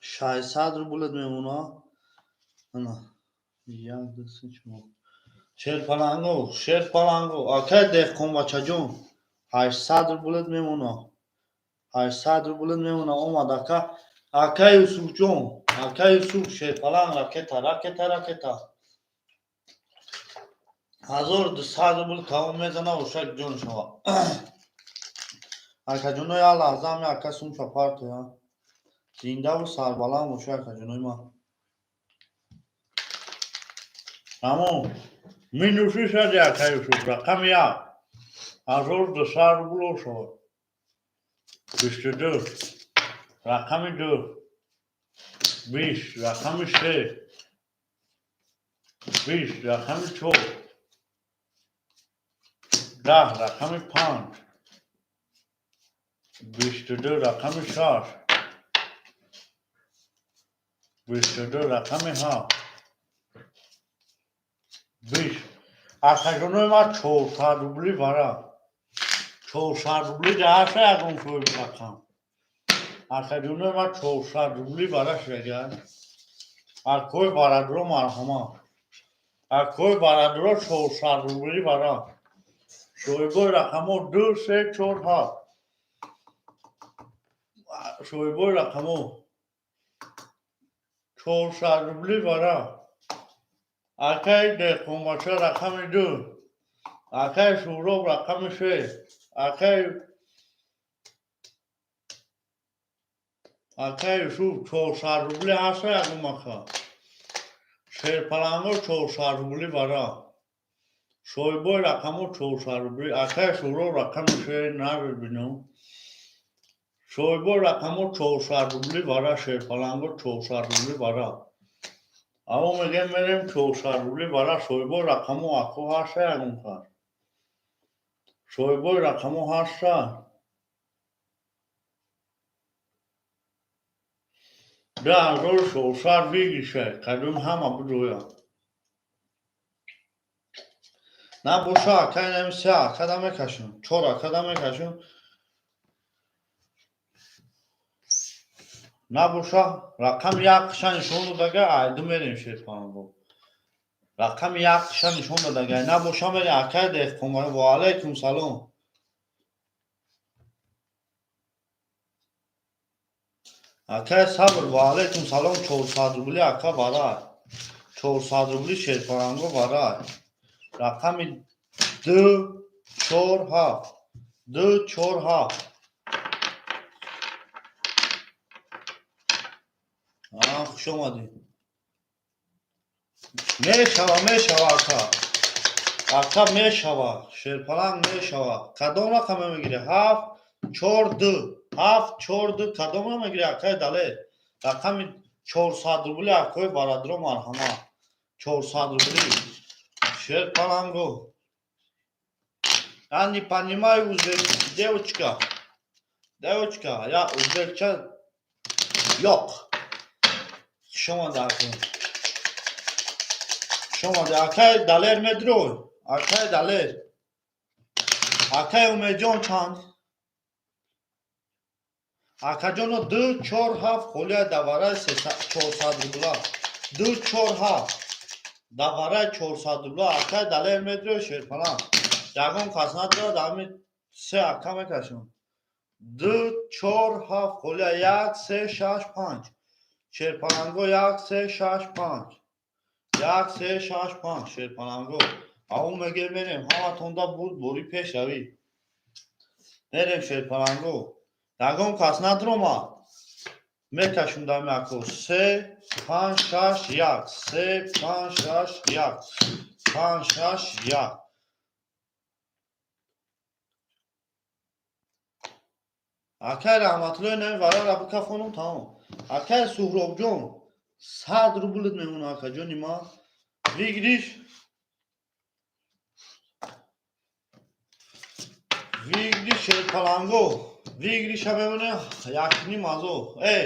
600 рублат мемона. Ана, як, ду, се, чор. Шерпаланго, шерпаланго. Акай Деҳқонбачаҷон, 800 рублат мемона. 800 рублат мемона. Омад, ака. Акай Юсуфҷон, акай Юсуф, шерпаланг, ракета, ракета, ракета. 1200 рубл тамом мезана, ошак ҷон шава. Акаҷоно, як лаҳза, ами ака сумша партоя. Зиндаву сарбаланд боша, акаҷонои ман. Тамом. Минуси шади, ака Юсуф, рақами як. 1200 рубл ошавад. 22. Рақами ду. 20. Рақами се. 20. Рақами чор. 10. Рақами панҷ. 22. Рақами шаш. 22. Рақами ҳафт. 20. Акаҷонои ман, 400 рубли бара. 400 рубли даҳаша ягон соҳиби рақам. Акаҷонои ман, 400 рубли бара шудага. Акои барадро, марҳамат. Акои барадро, 400 рубли бара. Соҳибои рақамҳо ду, се, чор, ҳафт. Соҳибои рақамҳо 400 рубли бара. Акаи Деҳқонбача, рақами ду. Акаи Суҳроб, рақами се. Акаи Юсуф, 400 рубли ҳаста ягон мака. Шерпаланго, 400 рубли бара. Соҳибои рақамҳо 400 рубли. Акаи Суҳроб, рақами се, набибинам. Соҳибои рақамҳо 400 рубли бара, шерпаланго, 400 рубли бара. Амо мегем, мерем, 400 рубли бара соҳибои рақамҳо, ако, ҳаста ягон кас. Соҳибои рақамҳо ҳаста. 2400 выигрыша, кадом ҳама бидоя. Набоша, акай, нами се акада мекашам, чор акада мекашам. Набоша, рақами якша нишон додага, айду мерем шерпанго. Рақами якша нишон додага, набоша, мерем. Акай Деҳқон, ва алайкум салом. Акай Сабр, ва алайкум салом, 400 рубли, ака, барай. 400 рубли шерпаланго барай. Рақами ду, чор, ҳафт. Ду, чор, ҳафт. Хуш омадед. Мешава, мешава, ака. Ака, мешава. Шерпаланг мешава. Кадом рақаме мегирӣ? Ҳафт, чор, ду. Ҳафт, чор, ду. Кадомро мегирӣ, акаи Далер? Рақами 400 рубли, акои барадро, марҳамат. 400 рубли. Шерпаланго. Я не понимаю узбек, девочка. Девочка, я узбекча yo'q. Хуш омадед, ака. Хуш омадед. Акай Далер медрой. Акай Далер. Акай Умедҷон чанд? Акаҷоно, ду, чор, ҳафт холия давараи 400 рубла. Ду, чор, ҳафт. Давараи 400 рубла. Акай Далер медрой, шерпаланг. Ягон кас надорад, ҳами се ака мекашам. Ду, чор, ҳафт холия, як, се, шаш, панҷ. Шерпаланго, як, се, шаш, панҷ. Як, се, шаш, панҷ. Шерпаланго. Аву меге, мерем, ҳаматонда буд бори пешравӣ. Мерем, шерпаланго. Ягон кас надромад. Мекашем дами ако. Се, панҷ, шаш, як. Се, панҷ, шаш, як. Панҷ, шаш, як. Акай Раҳматуллои, нами варара бикафонум, тамом. Акай Суҳробҷон, 100 рублит мемона, акаҷони ман. Выигрыш. Выигрыш, шерпаланго. Выигрыша мемона 1,5 ҳазор. Эй,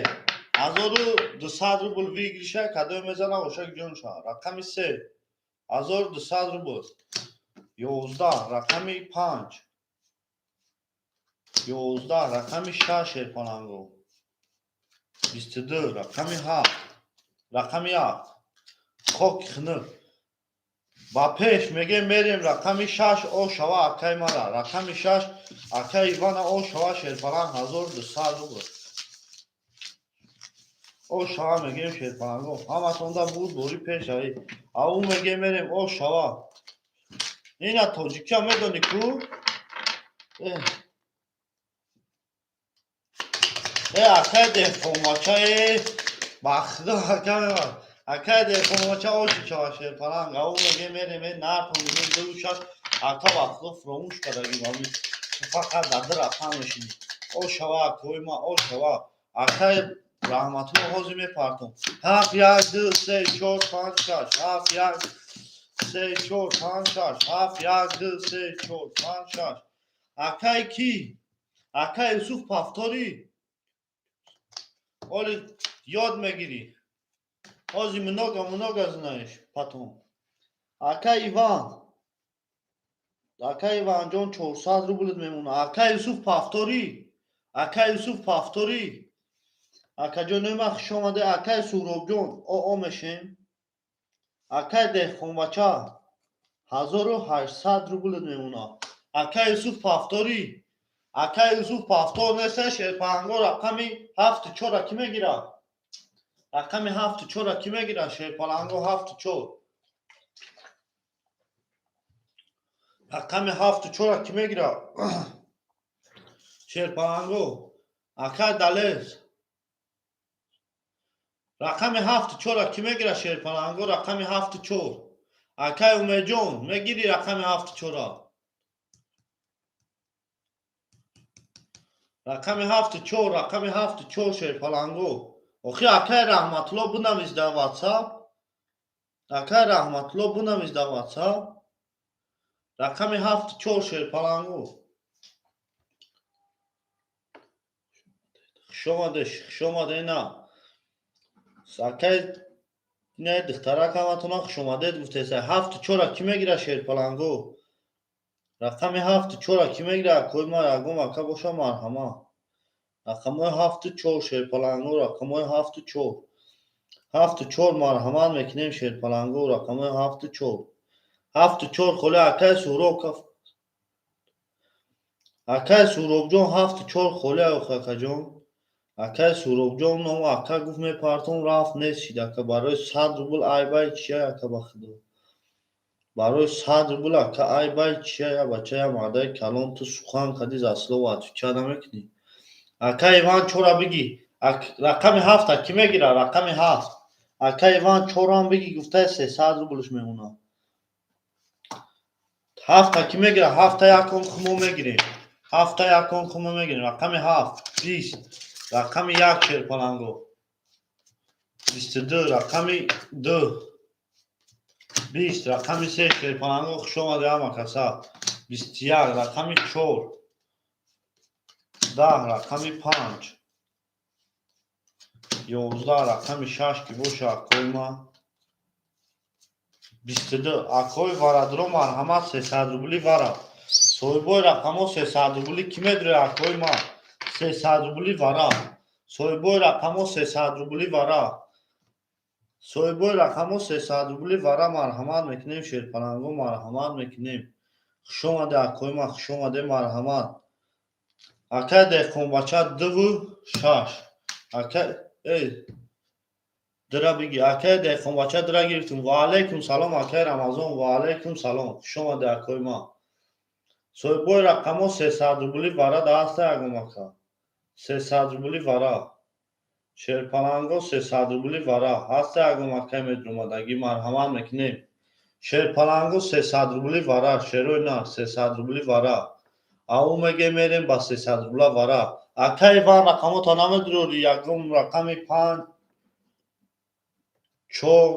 1200 рубл выигрыш а. Кадоме мезана, ошак ҷон шава. Рақами се, 1200 рубл. 11, рақами панҷ, 11, рақами шаш, шерпаланго, 22, рақами ҳафт, рақами як, хоки хунук. Ба пеш мегем, мерем. Рақами шаш о шава, акай мара. Рақами шаш, акай Ивана о шава, шерпаланг, 1200 рубл о шава мегем. Шерпаланго, ҳаматонда буд бори пешаи ау мегем, мерем, о шава. Ина тоҷикия медонӣ ку? Э, акай деҳқонбача, э, ба худо, ака, акай деҳқонбача, оши шава, шерпаланг. Ау мегем, мерем, э, нархо мегем, ду шаш, ака, ба худо, фуромӯш кардагӣ. Ами фақат дар ду рақам мешинӣ. О шава, акои ма, о шава. Акай Раҳматулло, ҳозир мепартом. Ҳафт, як, ду, се, чор, панҷ, шаш, ҳафт, як, се, чор, панҷ, шаш, ҳафт, як, ду, се, чор, панҷ, шаш. Акай ки? Акай Юсуф, повтори. Оли ёд мегирӣ, ҳозир много много знаешь потом. Акай Иван, акай Иванҷон, 400 рублит мемонад. Акай Юсуф, повтори. Акай Юсуф, повтори. Акаҷон, ма, хуш омаде. Акай Суҳробҷон, о мешем. Акай деҳқонбача, 1800 рублит мемонад. Акай Юсуф, повтори. Акай Юсуф, повтор неста. Шерпаҳанго, рақами ҳафту чора кӣ мегирад? Рақами ҳафту чора кӣ мегирад, шерпаланго? Ҳафту чор, рақами ҳафту чора кӣ мегирад, шерпаланго? Акай Далез, рақами ҳафту чора кӣ мегирад, шерпаланго? Рақами ҳафту чор. Акай Умедҷон, мегирӣ рақами ҳафту чора? Рақами ҳафту чор, рақами ҳафту чор, шерпаланго. Охи, акай Раҳматулло, бинавис дар Ватсап. Акай Раҳматулло, бинавис дар Ватсап. Рақами ҳафту чор, шерпаланго. Хушомадеш, хушомаде. На, акай, инаи духтарак ҳаматона хушомадед гуфтеса. Ҳафту чора кӣ мегирад, шерпаланго? Рақами ҳафту чора кӣ мегирад, акои ма? Ягон ака боша, марҳама. Рақамҳои ҳафту чор, шерпаланго, рақамҳои ҳафту чор, ҳафту чор, марҳамат мекунем, шерпаланго. Рақамҳои ҳафту чор, ҳафту чор холи. Акай Суҳроб, акай Суҳробҷон, ҳафту чор холи. Охи, акаҷон, акай Суҳробҷон, ном ака гуфт мепартом, рафт, нест шид. Ака, барои 100 рубл айбай чия, ака, ба худо, барои 100 рубл, ака, айбай чия? Я бача, я мардаи калон, ту сухан кади, за слово отвечать намекунӣ. Ака Иван, чора бигӣ. Рақами ҳафта кӣ мегирад? Рақами ҳафт. Ака Иван, чорам бигӣ, гуфтаи, 300 рублш мемонад. Ҳафта кӣ мегирад? Ҳафта якон хумо мегирем, ҳафта якон хумо мегирем. Рақами ҳафт. 20, рақами як, шерпаланго. 22, рақами ду. 20, рақами се, шерпаланго. Хушомаде ҳама каса. 21, рақами чор. 10, рақами панҷ. 11, рақами шаш ки боша, акои ма. 22, акои варадро, марҳамат, 300 рубли вара. Соҳибои рақамҳо, 300 рубли кӣ медуред, акои ма? 300 рубли вара. Соҳибои рақамҳо, 300 рубли вара. Соҳибои рақамҳо, 300 рубли вара, марҳамат мекунем, шерпаланго, марҳамат мекунем. Хушомаде, акои ма, хушомаде, марҳамат. Акай деҳқонбача, дуву шаш. Акай, эй, дира биги. Акай деҳқонбача, дира гирифтум. Ваалайкум салом, акай Рамазон, ваалайкум салом, хушомаде, акои ма. Соҳибои рақамҳо, 300 рубли вара даста, ягон ака. 300 рубли вара, шерпаланго, 300 рубли вара ҳаста, ягон акай медромадагӣ, марҳамат мекунем. Шерпаланго, 300 рубли вара, шерои нар, 300 рубли вара. Ау меге, мерем ба 300 рубла вара. Акай Иван, рақамота намедурори? Ягон рақами панҷ, чор,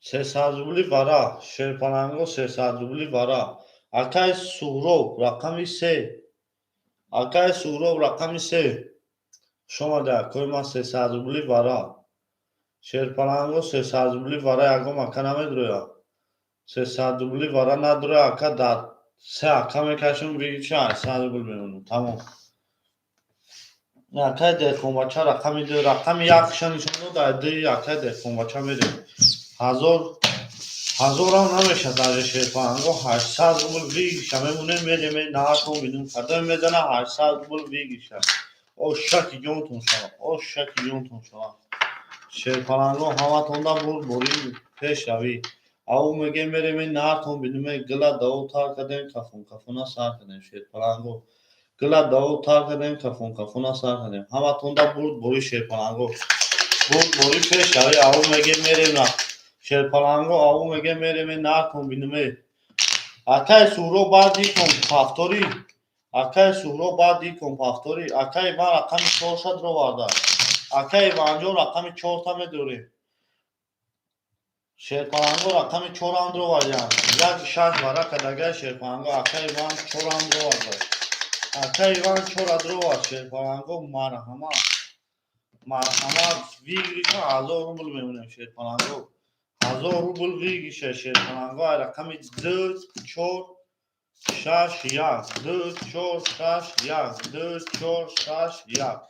300 рубли вара, шерпаланго, 300 рубли вара. Акай Суҳроб, рақами се. Акай Суҳроб, рақами се. Шомади, акои ман, 300 рубли вара. Шерпаланго, 300 рубли вара ягон ака намедроя. 300 рубли вара надроя, ака. Дар се ака мекашем, бигича 800 рубл мемонам, тамом. Акай деҳқонбача, рақами ду, рақами якша нишон дод, ай ду акай деҳқонбача мерем. Ҳазор, ҳазорам намеша даже. Шерпаланго, 800 рубл выигрыша мемонем, мерем, наҳатон бинем, кадоме мезана. 800 рубл выигрыша. Ошаки ҷонтон шава, ошаки ҷонтон шава. Шерпаланго, ҳаматонда бурд, бори пешравӣ. Ав мегем, мерем, наҳатон бинем. Гила даво тар кардем, кафон кафона сар кардем. Шерпаланго, гила даво тар кардем, кафон кафона сар кардем. Ҳаматонда бурд, бори. Шерпаланго, бурд, бори, пешравӣ. Ав мегем, мерем. Шерпаланго, ав мегем, мерем, наҳатон бинем. Акай Суҳроб, баъди кон повторы. Акай Суҳроб, баъди кон повторы. Акай Иван рақами чорша дроварда. Акай Иванҷон, рақами чорта медорем. Шерпаланго, рақами чорам дровардиям. Як шаш варақа дагай. Шерпаланго, акай Иван чорам дроварда. Акай Иван чора дровард. Шерпаланго, марҳамат, марҳамат. Выигрыша 1000 рубл мемонем. Шерпаланго, 1000 рубл выигрыша. Шерпаланго, рақами ду, чор, шаш, як, ду, чор, шаш, як, ду, чор, шаш, як.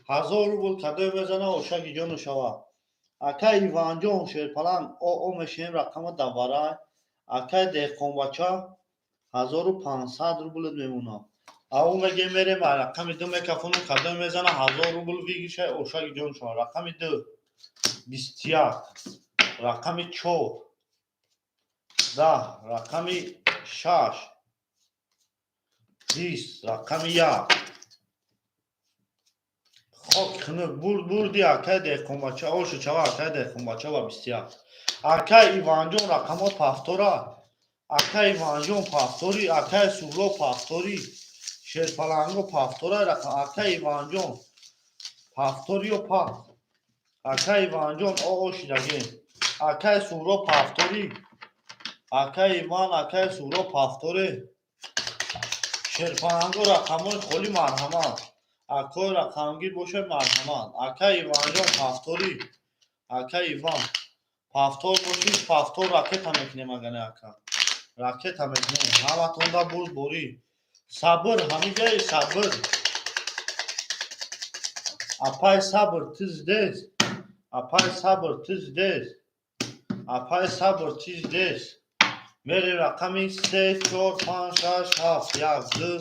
1000 рубл кадое мезана, ошаки ҷону шава. Акай Иванҷон, шерпаланг о мешинем, рақама даварай. Акай деҳқонбача, 1500 рублет мемонам. Ав мегем, мерем, рақами ду мекафонем, кадоме мезана, 1000 рубл выигрыша, ошаки ҷону шава. Рақами ду, 21, рақами чор, 10, рақами шаш, 20, рақами як. Хок хунук. Бурд, бурди, акай деҳқонбача. Ошу чава, акай деҳқонбача ва 21. Акай Иванҷон, рақамот повтора. Акай Иванҷон, повторы. Акай Суҳроб, повторы. Шерпаланго, повтора. Акай Иванҷон, повториё пас. Акай Иванҷон, оо шидагем. Акай Суҳроб, повторы. Акай Иван, акай Суҳроб, повторы. Шерпаланго, рақамҳои холӣ, марҳамат. Акои рақамгир бошад, марҳамат. Акай Иванҷон, повторы. Акай Иван, повтор бошӣ, повтор ракета мекунем. Агане, ака, ракета мекунем. Ҳаматонда бурд, борӣ, сабр. Ҳамиҷаи сабр, апай Сабр, ты здесь? Апай Сабр, ты здесь? Апай Сабр, ты здесь? Мерем, рақами се, чор, панҷ, шаш, ҳафт, як, ду,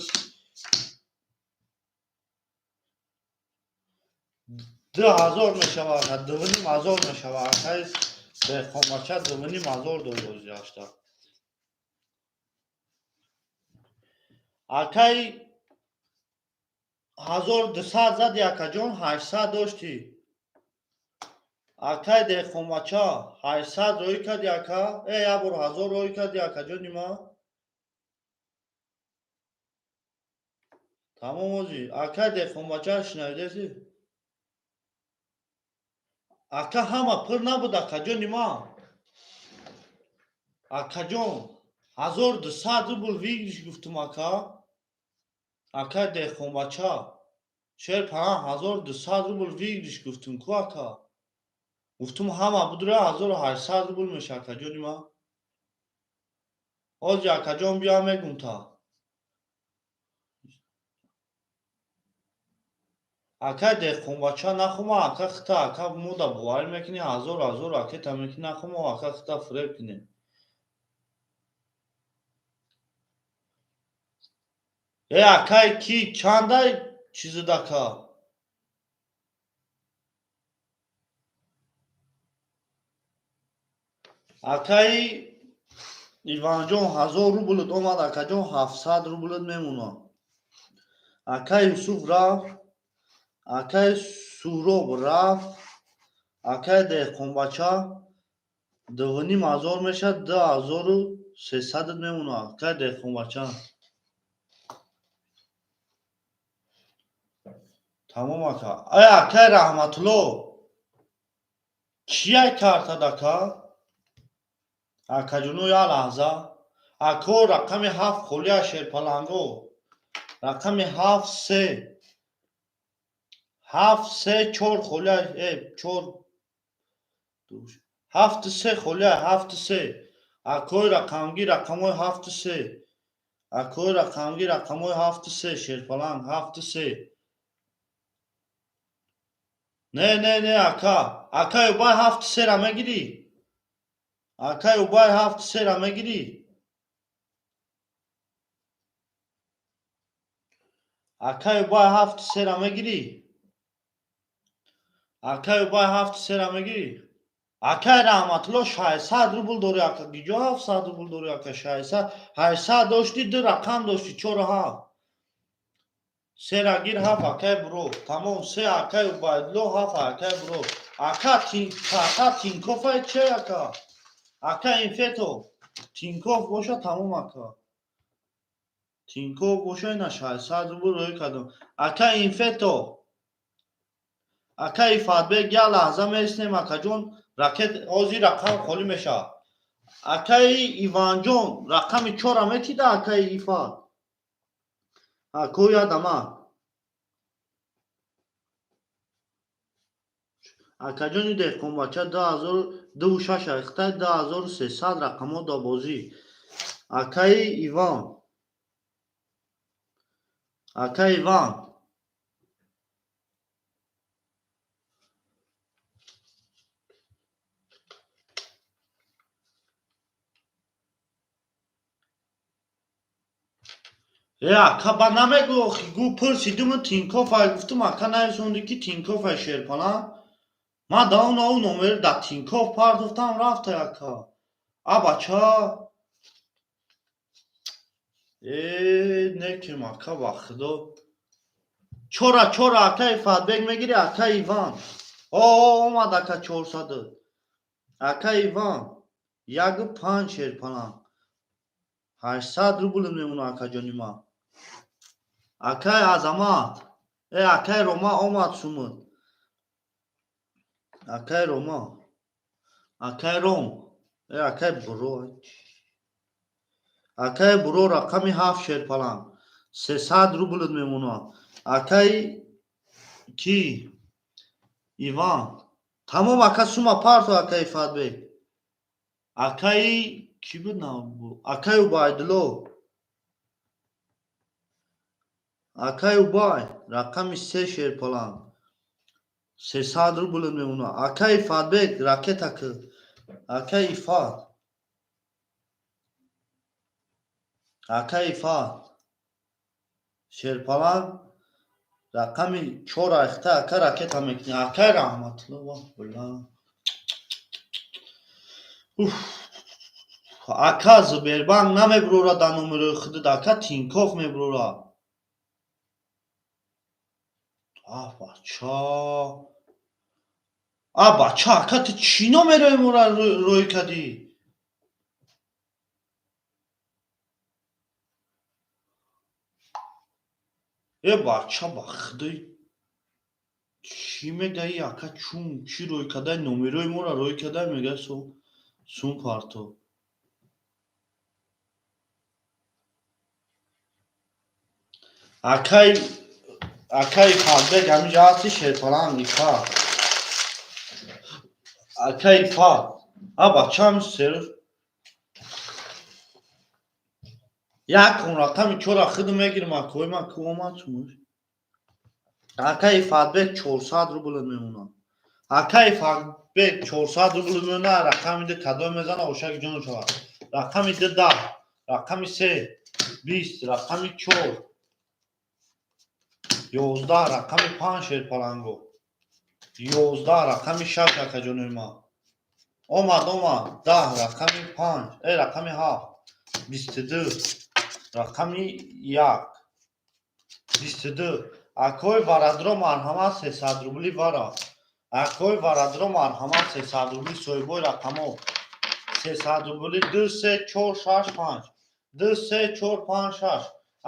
2000 мешавад, 2500 мешавад. Акай деҳқонбача 2500 дод бозиашта. Акай, 1200 зади, акаҷон, 800 доштӣ. Акай деҳқонбача, 800 роӣ кардӣ, ака. Э, як бор 1000 роӣ кардӣ, акаҷони ман. Тамом, озӣ. Акай деҳқонбача, шунавидаси? Ака, ҳама пир набуд, акаҷони ман. Акаҷон, 1200 рубл выигрыш гуфтум, ака. Акай деҳқонбача, шер паҳан, 1200 рубл выигрыш гуфтум ку, ака. Гуфтум, ҳама будра 1800 рубл меша, акаҷони ман. Ҳози, акаҷон, биё, мегум та. Акай деҳқонбача, нахума, ака, хита, ака, мода боварӣ мекунӣ, ҳазор, ҳазор ракета мекунӣ, нахума, ака, хита фиреб кунем. Э, акай, ки чандай чизид, ака? Акаи Иванҷон, 1000 рублит омад, акаҷон, 700 рублит мемонад. Акаи Юсуф рафт, акаи Суҳроб рафт. Акаи деҳқонбача, 2500 мешавад, 2300-ат мемонад, акаи деҳқонбача. Тамом, ака. Ай, акаи Раҳматулло, кияй картад, ака? Акаҷоно, як лаҳза. Ако, рақами ҳафт холия. Шерпаланго, рақами ҳафт, се, Ҳафт се чор холия, чор ҳафту се холия, ҳафту се. Акои рақамгир, рақамҳои ҳафту се. Акои рақамгир, рақамҳои ҳафту се, шерпаланг, ҳафту се. Не, не, не, ака. Акай Убай, ҳафту сера мегирӣ? Акай Убай, ҳафту сера мегирӣ? Акай Убай, ҳафту сера мегирӣ? Акай Убай, ҳафту сера мегирӣ? Акай Раҳматулло, 600 рубл дорӣ, ака. Гиҷо 700 рубл дорӣ, ака? 600, 800 дошти, ду рақам дошти, чору ҳафт. Сера гир, ҳафт, акай буро. Тамом, се акай Убайдулло, ҳафт акай буро. Ака, ака, Тинкофай че, ака? Ака Инфето, Тинкоф боша, тамом, ака. Тинкоф боша, ина 600 рубл рӯй кардам. Ака Инфето, ака Ифатбек, як лаҳза меснем, акаҷон, ракет ҳозир рақам холӣ мешавад. Акаи Иванҷон, рақами чора метида, акаи Ифат? Ако ядама. Акаҷони деҳқонбача, 2026 айхтай, 2300 рақамҳо да бозӣ. Акаи Иван, акаи Иван. Э, ака, ба намегӯ охи, гӯ пурсидиму Тинкоф ай гуфтум, ака, нависонди, ки Тинкоф ай, шерпаланг. Ман да он ау номер да Тинкоф партофтам, рафта, ака. А бача. Э, некем, ака, ба худо. Чора, чора, акаи Фатбек мегири, ака Иван? О, омад, ака, 400. Ака Иван, ягу панҷ, шерпаланг. 800 рубл мемона, акаҷони ман. Акай Азамат, э, акай Рома, омад сумуд. Акай Рома, акай Ром, э, акай Буро. Акай Буро, рақами ҳафт, шерпаланг. 300 рубл мемона. Акай ки? Иван. Тамом, ака, сума парто, акаи Фатбек. Акаи кӣ буд? Акай Убайдулло. Акай Убай, рақами се, шерпаланг. 300 рубл мемона. Акаи Фатбек, ракета ки. Акаи Ифат. Акаи Ифат. Шерпаланг, рақами чор айхта, ака, ракета мекунӣ. Акай Раҳматулло, ваҳ била. Уф. Ака, Сбербанк намебурора дар номерои худат, ака, Тинкоф мебурора. А бача. А бача, ака, ту чӣ номерои моро рӯй кардӣ? Э бача, ба худои, чӣ мегаи, ака, чун чӣ рӯй кардай, номерои моро рӯй кардай, мега сум парто. Акай, акай Фатбек, ҳаминҷа ҳасти, шерпаланг, Ифат. Акай Ифат. А бача, ҳамин серӯз як кун рақами чора худ мегирам, акои ман ку омад сумуш. Акаи Фатбек, 400 рубл мемонад. Акаи Фатбек, 400 рубл мемонад, рақами ду кадом мезана, ошаки ҷон шавад. Рақами ду 10, рақами се 20, рақами чор 11, рақами панҷ, шерпаланго. 11, рақами шаш, акаҷонои ман. Омад, омад, 10, рақами панҷ, э, рақами ҳафт, 22, рақами як, 22. Акои Варадро, марҳамат, 300 рубли вара. Акои Варадро, марҳамат, 300 рубли, соҳибои рақамҳо. 300 рубли, ду, се, чор, шаш, панҷ. Ду, се, чор, панҷ, шаш.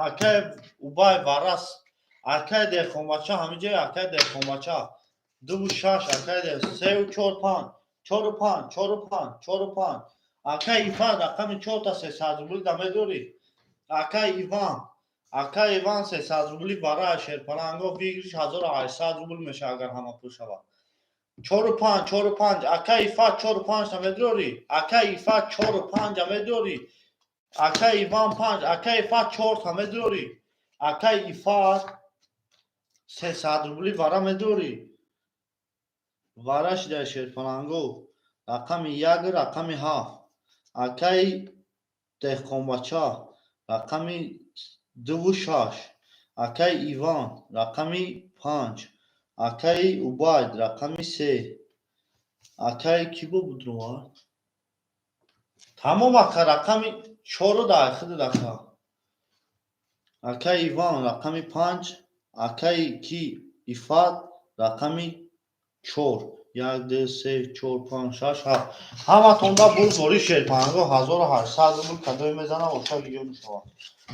Акай Убай Варас, акай деҳқонбача, ҳаминҷои акай деҳқонбача. Дуву шаш, акай сеу чор, панҷ, чору панҷ, чору панҷ, чору панҷ. Акай Ифан, рақами чорта 300 рубли да медорӣ? Акай Иван, Ака Иван, 300 рубли барои шерпаланго выигрыш 1800 рубл мешавад, агар ҳама пул шавад. Чору панҷ, чору панҷ. Ака Ифат, чору панҷта медорӣ? Ака Ифат, чору панҷа медорӣ? Ака Иван панҷ, ака Ифат чорта медорӣ? Ака Ифат, 300 рубли вара медорӣ? Вара шидай, шерпаланго. Рақами як, рақами ҳафт. Акаи деҳқонбача, рақами дуву шаш. Акаи Иван, рақами панҷ. Акаи Убайд, рақами се. Акаи кӣ бо буд? Тамом, ака, рақами чору дар худат, ака. Акаи Иван, рақами панҷ. Акаи ки Ифат, рақами чор. Як, ду, се, чор, панҷ, шаш, ҳафт. Ҳаматонда бурдбори, шерпаланго. 1800 рубл кадое мезана, оша видео мешавад.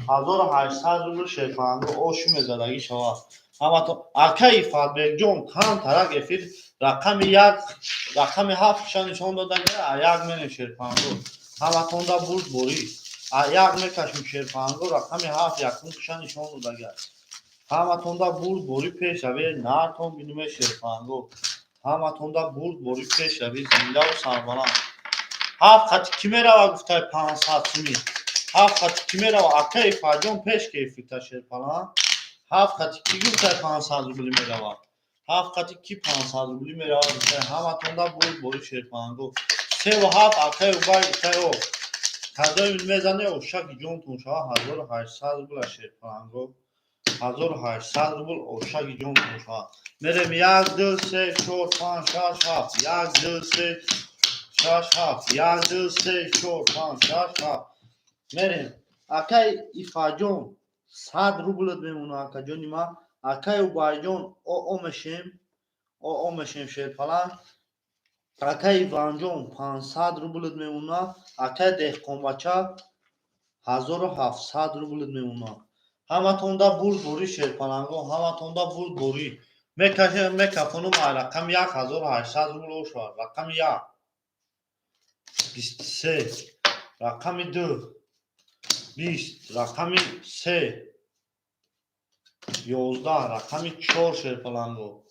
1800 рубл, шерпаланго, оши мезадагӣ шавад ҳаматон. Акаи Фатбекҷон, камтарак эфир. Рақами як, рақами ҳафт ша нишон додага, як менем, шерпаланго. Ҳаматонда бурдборӣ. Як мекашем, шерпаланго. Рақами ҳафт якум киша нишон додага. Ҳаматонда бурдборӣ, пешравӣ, нартон биниме, шерпаланго. Ҳаматонда бурдборӣ, пешравӣ, зиндаву сарбаланд. Ҳафт қати кӣ мерава, гуфтай, 500 суми? Ҳафт қати кӣ мерава? Акаи Фаҷон, пеш кефита, шерпаланг. Ҳафт қати кӣ, гуфтай, 500 рубли мерава? Ҳафт қати кӣ 500 рубли мерава, гуфтай? Ҳаматонда бурдборӣ, шерпаланго. Севу ҳафт, акаи Убай, гуфтай. О кадои мезане, ошаки ҷонтон шава. 1800 рубл, шерпаланго. 1800 рубл, ошаки ҷонтон шава. Мерем: як, ду, се, чор, панҷ, шаш, ҳафт. Як, ду, се, шаш, ҳафт. Як, ду, се, чор, панҷ, шаш, ҳафт. Мерем. Акаи Ифаҷон, 100 рублат мемона, акаҷони ман. Акаи Убайҷон, оо мешем, оо мешем, шерпаланг. Акаи Иванҷон, 500 рублат мемона. Акаи деҳқонбача, 1700 рублат мемона. Ҳаматонда бурдборӣ, шерпаланго. Ҳаматонда бурдборӣ. Мекашем, мекафонум. Рақами як 1800 рубл ошавад. Рақами як 23, рақами ду 20, рақами се 11, рақами чор, шерпаланго,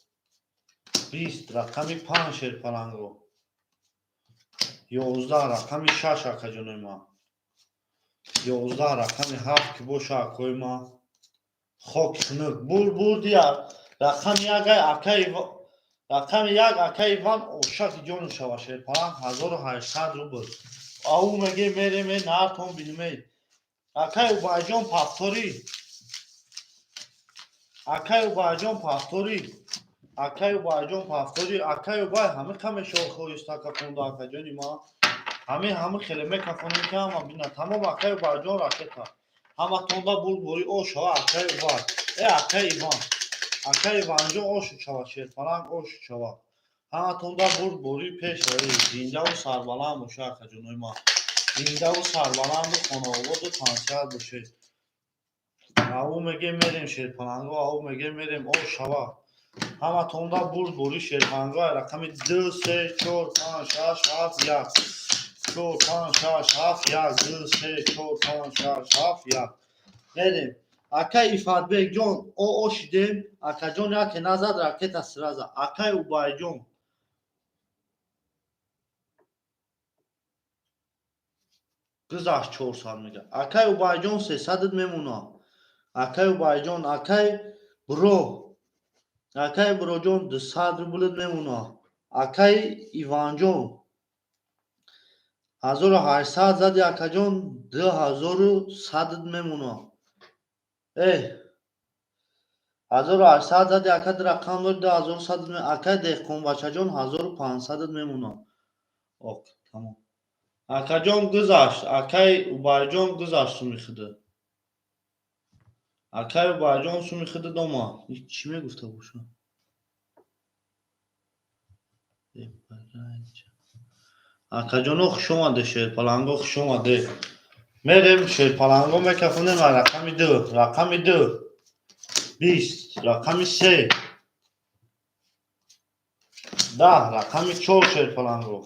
20, рақами панҷ, шерпаланго, 11, рақами шаш, акаҷонои ман, 11, рақами ҳафт ки боша, акои ман, хоки хунук. Бур бурдия. Рақами як, акаи, рақами як, акаи Иван, ошаки ҷону шава, шерпаланг. 1800 рубл. Ау меге, мереме, нартон биниме. Акаи Убайҷон, повтори. Акаи Убайҷон, повтори. Акаи Убайҷон, повтори. Акаи Убай, ҳами каме шорхоиста кафонда, акаҷони ман. Ҳами ҳами хеле мекафонем, ки ҳама бина. Тамом, акаи Убайҷон, ракета. Ҳаматонда бурдборӣ, о шава, акаи Убай, э акаи Иван. Акаи Иванҷон, ошу шава, шерпаланг, ошу шава. Ҳаматонда бурдборӣ, пешравӣ, зиндаву сарбаланд боша, акаҷонои ман. Зиндаву сарбаланду хонаободу тансиҳат бошед. Ау меге, мерем, шерпаланго. Ау меге, мерем, о шава. Ҳаматонда бурдборӣ, шерпаланго. Рақами ду, се, чор, панҷ, шаш, ҳафт, як, чор, панҷ, шаш, ҳафт, як, ду, се, чор, панҷ, шаш, ҳафт, як. Мерем. Акаи Ифатбекҷон, о шидем, акаҷон. Яке назад, ракета сразу. Акаи Убайҷон, гузашт, 400 мега. Акаи Убайҷон, 300-ат мемона, акаи Убайҷон. Акаи Буро, акаи Буроҷон, 200 рублат мемона. Акаи Иванҷон, 1800 зади, акаҷон, 2100-ат мемона. Э 1800 зади, ака, ду рақам дори, 2100. Акаи деҳқонбачаҷон, 1500-ат мемона. Ок, тамом, акаҷон, гузашт. Акаи Убайҷон, гузашт суми худа. Акаи Убайҷон, суми худа дома. Чӣ мегуфта боша? Акаҷоно, хушомаде, шерпаланго, хушомаде. Мерем, шерпаланго, мекафонем. Рақами ду, рақами ду 20, рақами се 10, рақами чор, шерпаланго,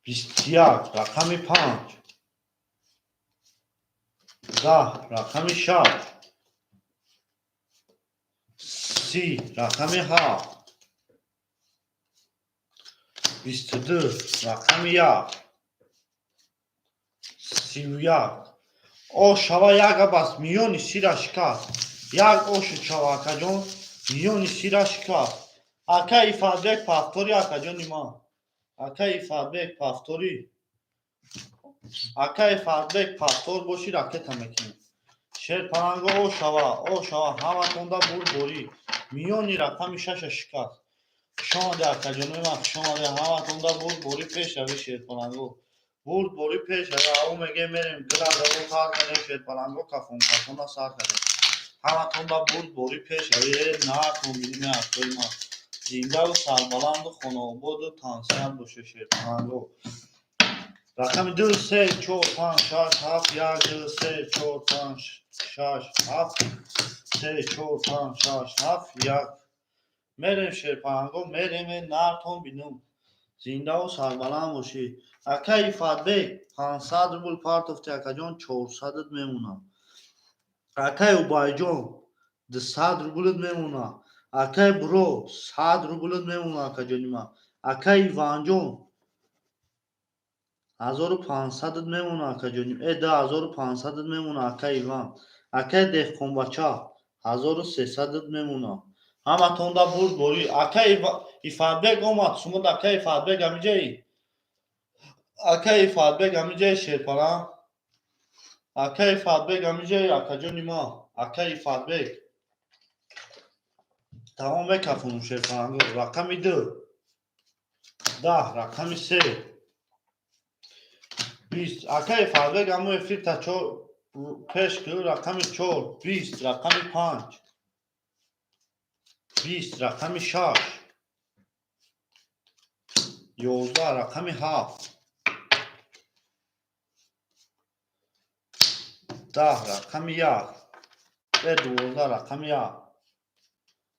21, рақами панҷ. 10, рақами 6, 30, рақами 7, 22, рақами 1, 31. О шава, як абас миёни сира шикаст. Як ошу шава, акаҷон, миёни сира шикаст. Ака Ифатбек, повтори, акаҷони ман. Ака Ифатбек, повтори. Ака Ифатбек, повтор боши, ракета мекунем. Шерпаланго, о шава, о шава, ҳаматонда бурдборӣ. Миёни рақами шаша шикаст. Хушомаде, акаҷонои ман, хушомаде, ҳаматонда бурдборӣ, пешрави, шерпаланго. Бурдборӣ, пешрави, ау меге мерем, гилазаро сар кардем, шерпаланго, кафон кафона сар кардем. Ҳаматонда бурдборӣ, пешрави, наатон биниме, акои ман. Зиндаву сарбаланду хонаободу тансиҳат боше, шерпаланго. Рақами ду, се, чор, панҷ, шаш, ҳафт, як, ду, се, чор, панҷ, шаш, ҳафт, се, чор, панҷ, шаш, ҳафт, як. Мерем, шерпаланго, мереме, нартон бинум. Зиндаву сарбаланд бошӣ. Ака Ифатбек, 500 рубл партофти, акаҷон, 400-ат мемонад. Акай Убайҷон, 200 рублат мемонад. Акай Буро, 100 рублат мемонад, акаҷони ман. Акай Иванҷон, 1500-ат мемонад, акаҷони, 2500-ат мемонад, акай Иван. Акай Деҳқонбача, 1300-ат мемонад. Ҳаматонда бурдборӣ. Акай Ифатбек омад, шумо акай Ифатбек ҳамиҷаи? Акай Ифатбек ҳамиҷаи, шерпаланг? Акай Ифатбек ҳамиҷаи, акаҷони ман? Акай Ифатбек. Тамом, мекафонум, шерпаланго. Рақами ду, 10, рақами се, 20. Акай Ифатбек, ҳамо эфирта чор пеш ки. Рақами чор, 20, рақами панҷ, 20, рақами шаш, 11, рақами ҳафт, 10, рақами як, 12, рақами як.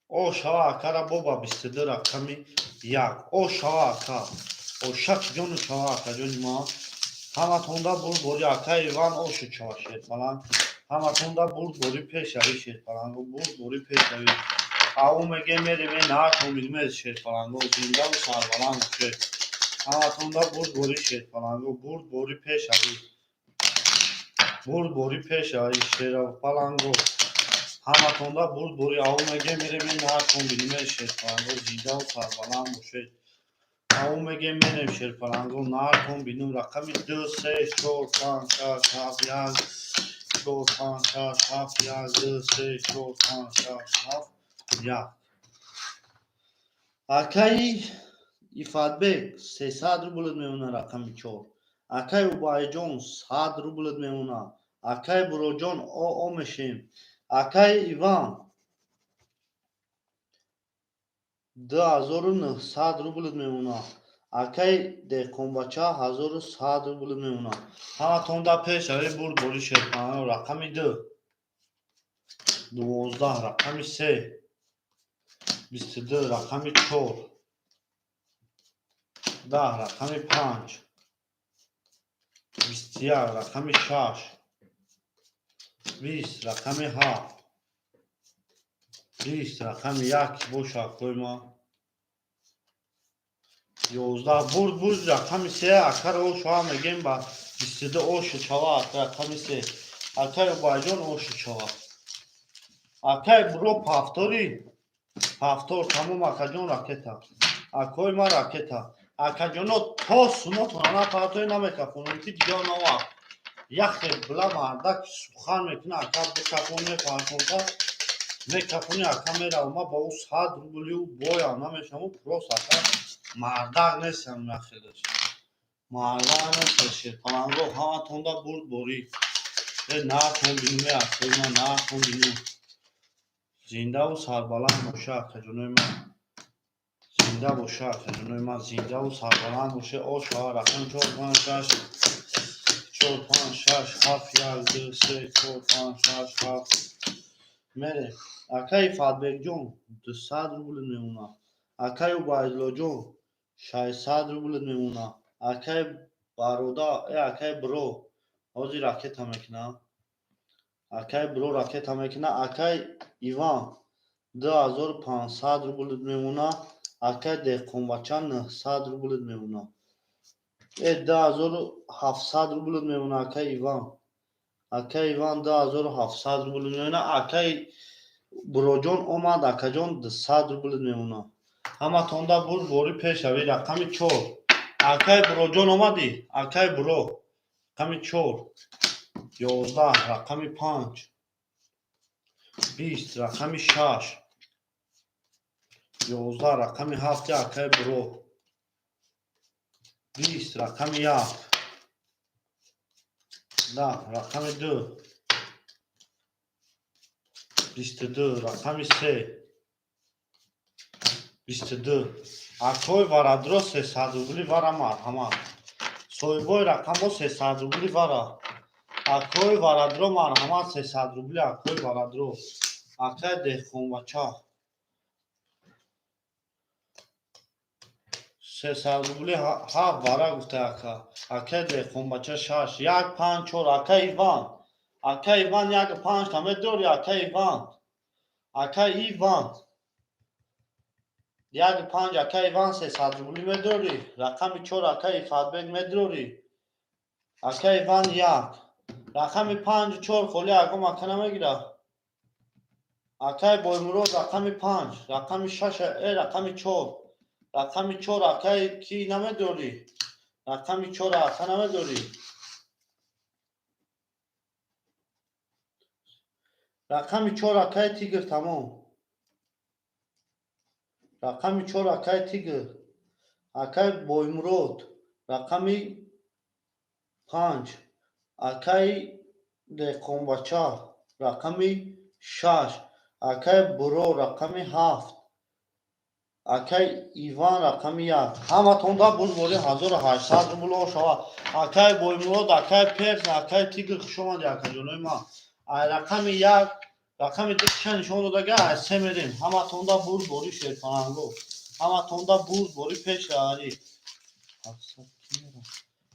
О шава, акара, боба, 22, рақами як. О шава, ака, ошак ҷону шава, акаҷони ман. Ҳаматонда бурдборӣ, акаи Иван, ошу чава, шерпаланг. Ҳаматонда бурдборӣ, пешравӣ, шерпаланго, бурдборӣ, пешравӣ. Ау меге мереме, наатон бидмез, шерпаланго, зиндаву сарбаланд бошед. Ҳаматонда бурдборӣ, шерпаланго, бурдборӣ, пешравӣ. Бурдборӣ, пешравӣ, шерпаланго. Ҳаматонда бурдборӣ, ау меге мереме, наатон бидмез, шерпаланго, зиндаву сарбаланд бошед. Ау меге мерем, шерпаланго, наатон бинум. Рақами ду, се, чор, панҷ, шаш, ҳафт, як, чор, панҷ, шаш, ҳафт, як, ду, се, чор, панҷ, шаш, ҳафт, як. Акаи Ифатбек, 300 рублат мемонад, рақами чор. Акаи Убайҷон, 100 рублат мемонад. Акаи Буроҷон, о мешем. Акаи Иван, 2900 рублат мемонад. Акаи Деҳқонбача, 1100 рублат мемонад. Ҳаматонда пешравӣ, бурдборӣ, шерпаланг. Рақами ду, 12, рақами се, 22, рақами чор, 10, рақами панҷ, 21, рақами шаш, 20, рақами ҳафт, 20, рақами як боша, акои ман. 11. Бурд, бурд, рақами се, акаро ошава мегем, ба 22 ошу чава, рақами се. Акаи Убайҷон, ошу чава. Акаи Буро, повтори, повтор, тамом, акаҷон, ракета. Акои ман, ракета. Акаҷоно, то сумотона напартои намекафонем, ки дига нова яхе била мардак сухан мекуна, ака, бикафон, мепартонта, мекафони, ака, мерава. Ма ба ӯ 100 рублю боям намешаву, просто ака мардак нестам, яхелеш мардак нестам. Шерпаланго, ҳаматонда бурдборӣ. Наатон биниме, акои ман, наатон бинем. Зиндаву сарбаланд боша, акаҷонои ман, зинда боша, акаҷонои ман, зиндаву сарбаланд боша. О шава, рақами чор, панҷ, шаш, чор, панҷ, шаш, ҳафт, як, ду, се, чор, панҷ, шаш, ҳафт. Мерем. Акаи Фатбекҷон, 200 рубл мемонад. Акаи Убайдуллоҷон, 600 рубл мемонад. Акаи бародар, акаи Биро, ҳозир ракета мекунам. Акай Бро ракета мекуна. Акай Иван 2500 рубл мемона. Акай Деҳқонбача 900 рубл мемона. 2700 рубл мемона акай Иван. Акай Иван 2700 рубл мемона. Акай Буроҷон омад, акаҷон, 200 рубл мемона. Ҳаматонда бурдборӣ, пешави. Рақами чор, акай Буроҷон, омадӣ, акай Буро. Рақами чор, 11, рақами панҷ, 20, рақами шаш, 11, рақами ҳафти акай Буро, 20, рақами як, 10, рақами ду, 22, рақами се, 22. Акои варадро, 300 рубли вара, марҳамат. Соҳибои рақамҳо, 300 рубли вара. Акои варадро, марҳамат, 300 рубли. Акои варадро, акай Деҳқонбача, 300 рубли. Ҳафт вара гуфта ака. Акай Деҳқонбача, шаш, як, панҷ, чор. Акай Иван, акай Иван, як панҷта медори, акай Иван? Акай Иван, як панҷ. Акай Иван, 300 рубли медорӣ? Рақами чор, акай Ифатбек, медорӣ? Акай Иван, як, рақами панҷу чор холи ягон ака намегира. Акай Боймурод, рақами панҷ, рақами шаш, рақами чор, рақами чор. Акай ки намедорӣ? Рақами чор, ака, намедорӣ? Рақами чор, акай Тигр, тамом. Рақами чор, акай Тигр. Акай Боймурод, рақами панҷ. Акай Деҳқонбача, рақами шаш. Акай Буро, рақами ҳафт. Акай Иван, рақами як. Ҳаматонда бурдбори 1800 рубло шавад. Акай Боймурод, акай Перс, акай Тигр, хушомадӣ, акаҷонои ман. Ай рақами як, рақами ду киша нишон додага, ай се мерем. Ҳаматонда бурдбори, шерпаланго, ҳаматонда бурдбори, пешраҳарӣ.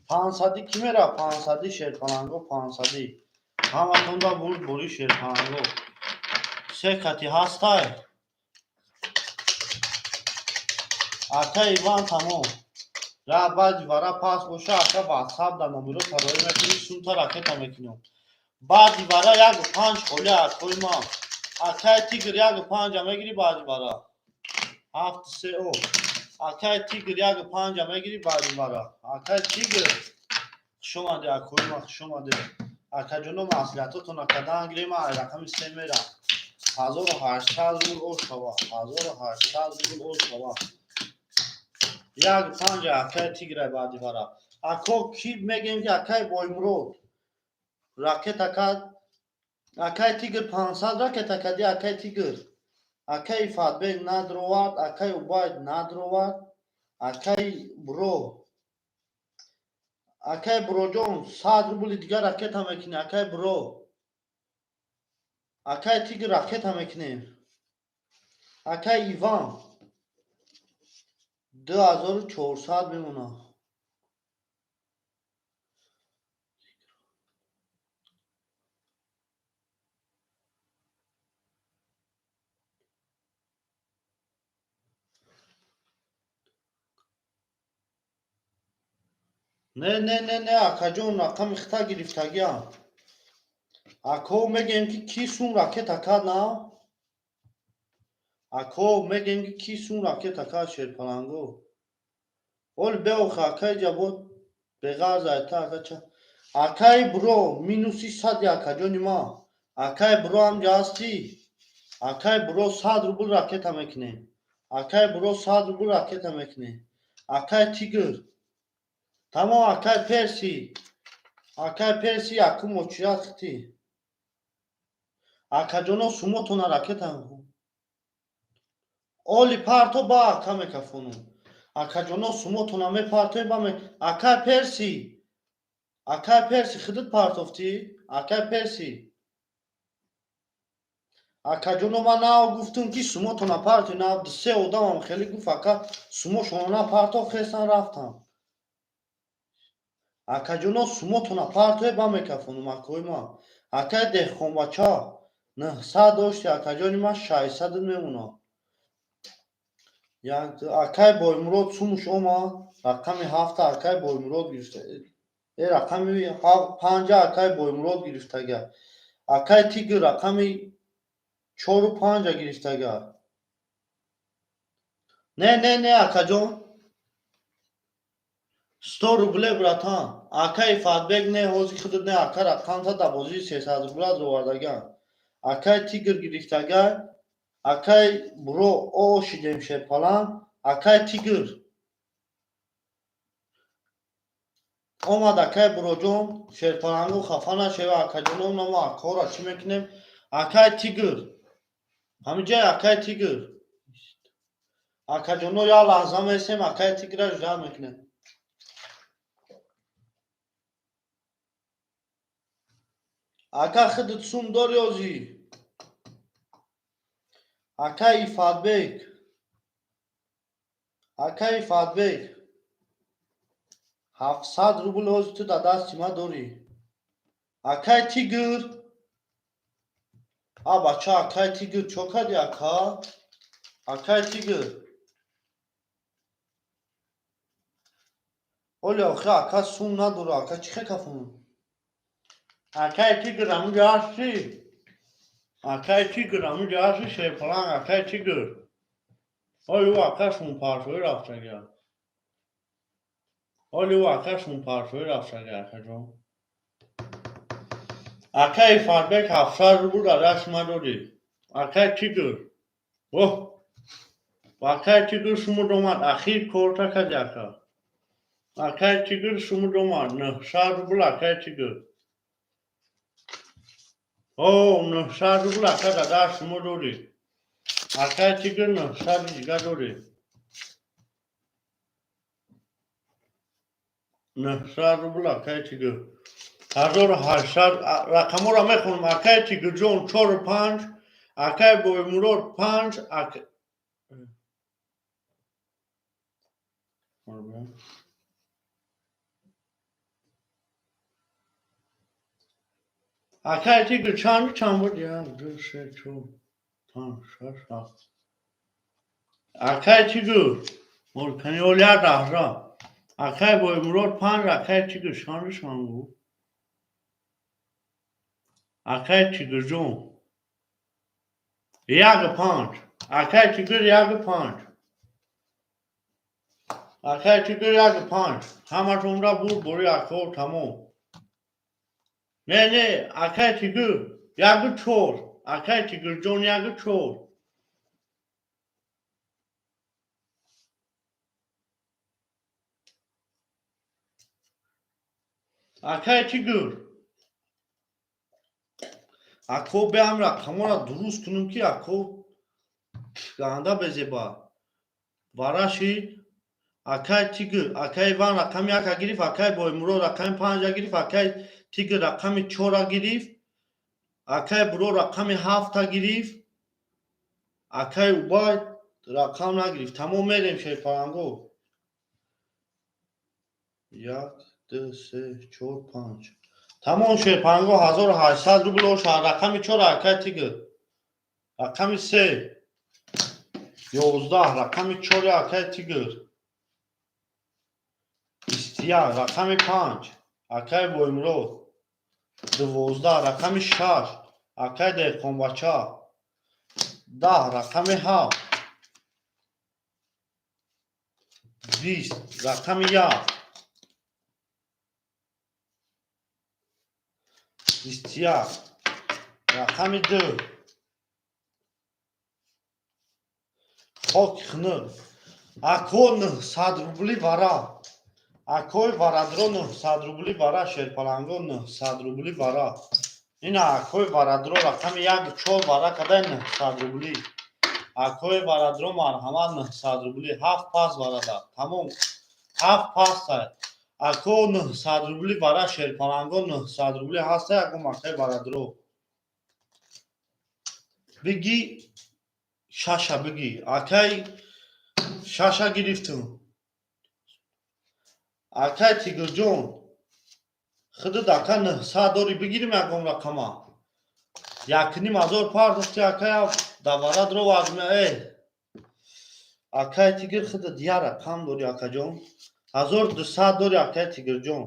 Пансадӣ ки мера? Пансадӣ, шерпаланго, пансадӣ. Ҳаматонда бурдбори, шерпаланго. Се кати ҳастай. Ака Иван, тамом. Ра баъди вара пас боша, ака, Ватсап да номеро тароӣ мекунӣ, сумта ракета мекунем. Баъди вара яку панҷ холи, акои ман. Акай Тигр, яку панҷа мегирӣ баъди вара? Ҳафту се о. Акай Тигр, яку панҷа мегирӣ баъди вара? Акай Тигр, хушомадӣ, акои ман, хушомадӣ. Акаҷоно, маслиҳатотона кадан гирем. Ай рақами се мерам. 1800 рубл о шава, 1800 рубл о шава. Як панҷа, акай Тиграй, баъди вара. Ако, ки мегем, ки акай Боймурод ракета кард? Акай Тигр, 500 ракета кардӣ, акай Тигр? Акай Фатбек надровард, акай Убайд надровард, акай Буро. Акай Буроҷон, 100 рубли дигар ракета мекунӣ, акай Буро? Акай Тигр, ракета мекунем. Акай Иван, 2400 мемонад. Не, не, не, не, акаҷон, рақами хита гирифтагиам. Ако, мегӯем, ки ки сум ракета кард на? Ако, мегӯем, ки ки сум ракета кард, шерпаланго? Оли беохи, акаи ҷабот беғарз айта акача. Акаи Буро, минуси сади, акаҷони ман. Акаи Буро, ҳамҷа ҳастӣ? Акаи Буро, 100 рубл ракета мекунем. Акаи Буро, 100 рубл ракета мекунем. Акаи Тигр, тамом. Акаи Перси, акаи Перси, якум очият хити. Акаҷоно, сумотона ракета оли парто ба ака мекафону. Акаҷоно, сумотона мепартоем ба. Акаи Перси, акаи Перси, худут партофтӣ, акаи Перси? Акаҷоно, ман нав гуфтум, ки сумотона партои. Нав се одамам хеле гуфт, ака, сумошона напартофт, хестан рафтам. Акаҷоно, сумотона партое ба мекафонум, акои ман. Акай деҳқонбача, 900 дошти, акаҷони ман, 600 мемонад. Акай Боймурод сумуш омад, рақами ҳафта акай Боймурод гирифта. Э, рақами панҷа акай Боймурод гирифтага. Акай Тигр рақами чору панҷа гирифтага. Не, не, не, акаҷон. 100 рублей, братан. Акай Фатбек, не, ҳозир худат не, ака, рақамта дар бозии 300 рубла зовардаган. Акай Тигр гирифтага. Акай Буро о шидем, шерпалан. Акай Тигр омад, акай Буроҷон, шерпалангу хафа нашева, акаҷоно, намо акора чӣ мекунем? Акай Тигр. Ҳамиҷай акай Тигр. Акаҷоно, як лаҳза месем, акай Тигра ждать мекунем. Ака, худат сум дори озӣ? Акай Ифатбек. Акай Ифатбек. 700 рубл ҳозир ту дар дасти ман дорӣ. Акай Тигр. А, бача, акай Тигр, чо кардӣ, ака? Акай Тигр. Оли охи ака сум надора, ака чӣ хел кафон? Акай Тигр ҳаминҷо ҳастӣ? Акай Тигр ҳаминҷо ҳастӣ, шерпаланг, акай Тигр. Оли ӯ ака сумпаршоӣ рафтагия. Оли ӯ ака сумпаршоӣ рафтагия, акаҷон. Акай Фарбек, 700 рубл дар дасти ман додӣ. Акай Тигр. Оҳ! Акай Тигр сумуд омад, ахир корта кади, ака. Акай Тигр сумуд омад, 900 рубл, акай Тигр. О, 900 рубл, ака, дар дасти мо додӣ. Акай Тигр, 900-и дига додӣ. 900 рубл, акай Тигр. 1800 рақамҳоро мехонам. Акай Тигрҷон, чору панҷ, акай Боймурод, панҷ, акай Тигр чанд чанд буд? Як, ду, се, чор, панҷ, шаш, ҳафт. Акай Тигр кани, оли як лаҳза. Акай Боймурод, панҷ, акай Тигр чанду чанд буд? Акай Тигрҷон, яку панҷ. Акай Тигр, яку панҷ. Акай Тигр, яку панҷ. Ҳаматонра буд бори акҳо, тамом. Не, не, акай Тигр, яку чор. Акай Тигрҷон, яку чор. Акай Тигр. Ако беам рақамҳоро дуруст кунем, ки ако ганда безеба. Варашид. Акай Тигр, акай Иван рақами яка гирифт, акай Боймурод рақами панҷа гирифт, акай Тигр рақами чора гирифт, акай Буро рақами ҳафта гирифт, акай Убайд рақам нагирифт. Тамом, мерем, шерпаланго. Як, ду, се, чор, панҷ. Тамом, шерпаланго, 1800 рубл оша. Рақами чора, акай Тигр. Рақами се. 11, рақами чори акай Тигр. 21, рақами панҷ, акай Боймурод. 12, рақами шаш, акай Деҳқонбача. 10, рақами ҳафт. 20, рақами як. 21, рақами ду. Хоки хунук. Ако, 900 рубли вара. Акои варадро, 900 рубли вара, шерпаланго, 900 рубли вара. Ина акои варадро рақами як чор вара кадай, 900 рубли. Акои варадро, марҳамат, 900 рубли. Ҳафт пас варада. Тамом. Ҳафт пастай. Ако, 900 рубли вара, шерпаланго, 900 рубли ҳастай, ако макаи варадро. Биги шаша биги. Акай шаша гирифтум. Акай Тигрҷон, худат, ака, 900 дорӣ, бигирим ягон рақама. 1,5 ҳазор партофти, акая, давара дровардме. Э, акай Тигр, худат я рақам дори, акаҷон. 1200 дори, акай Тигрҷон.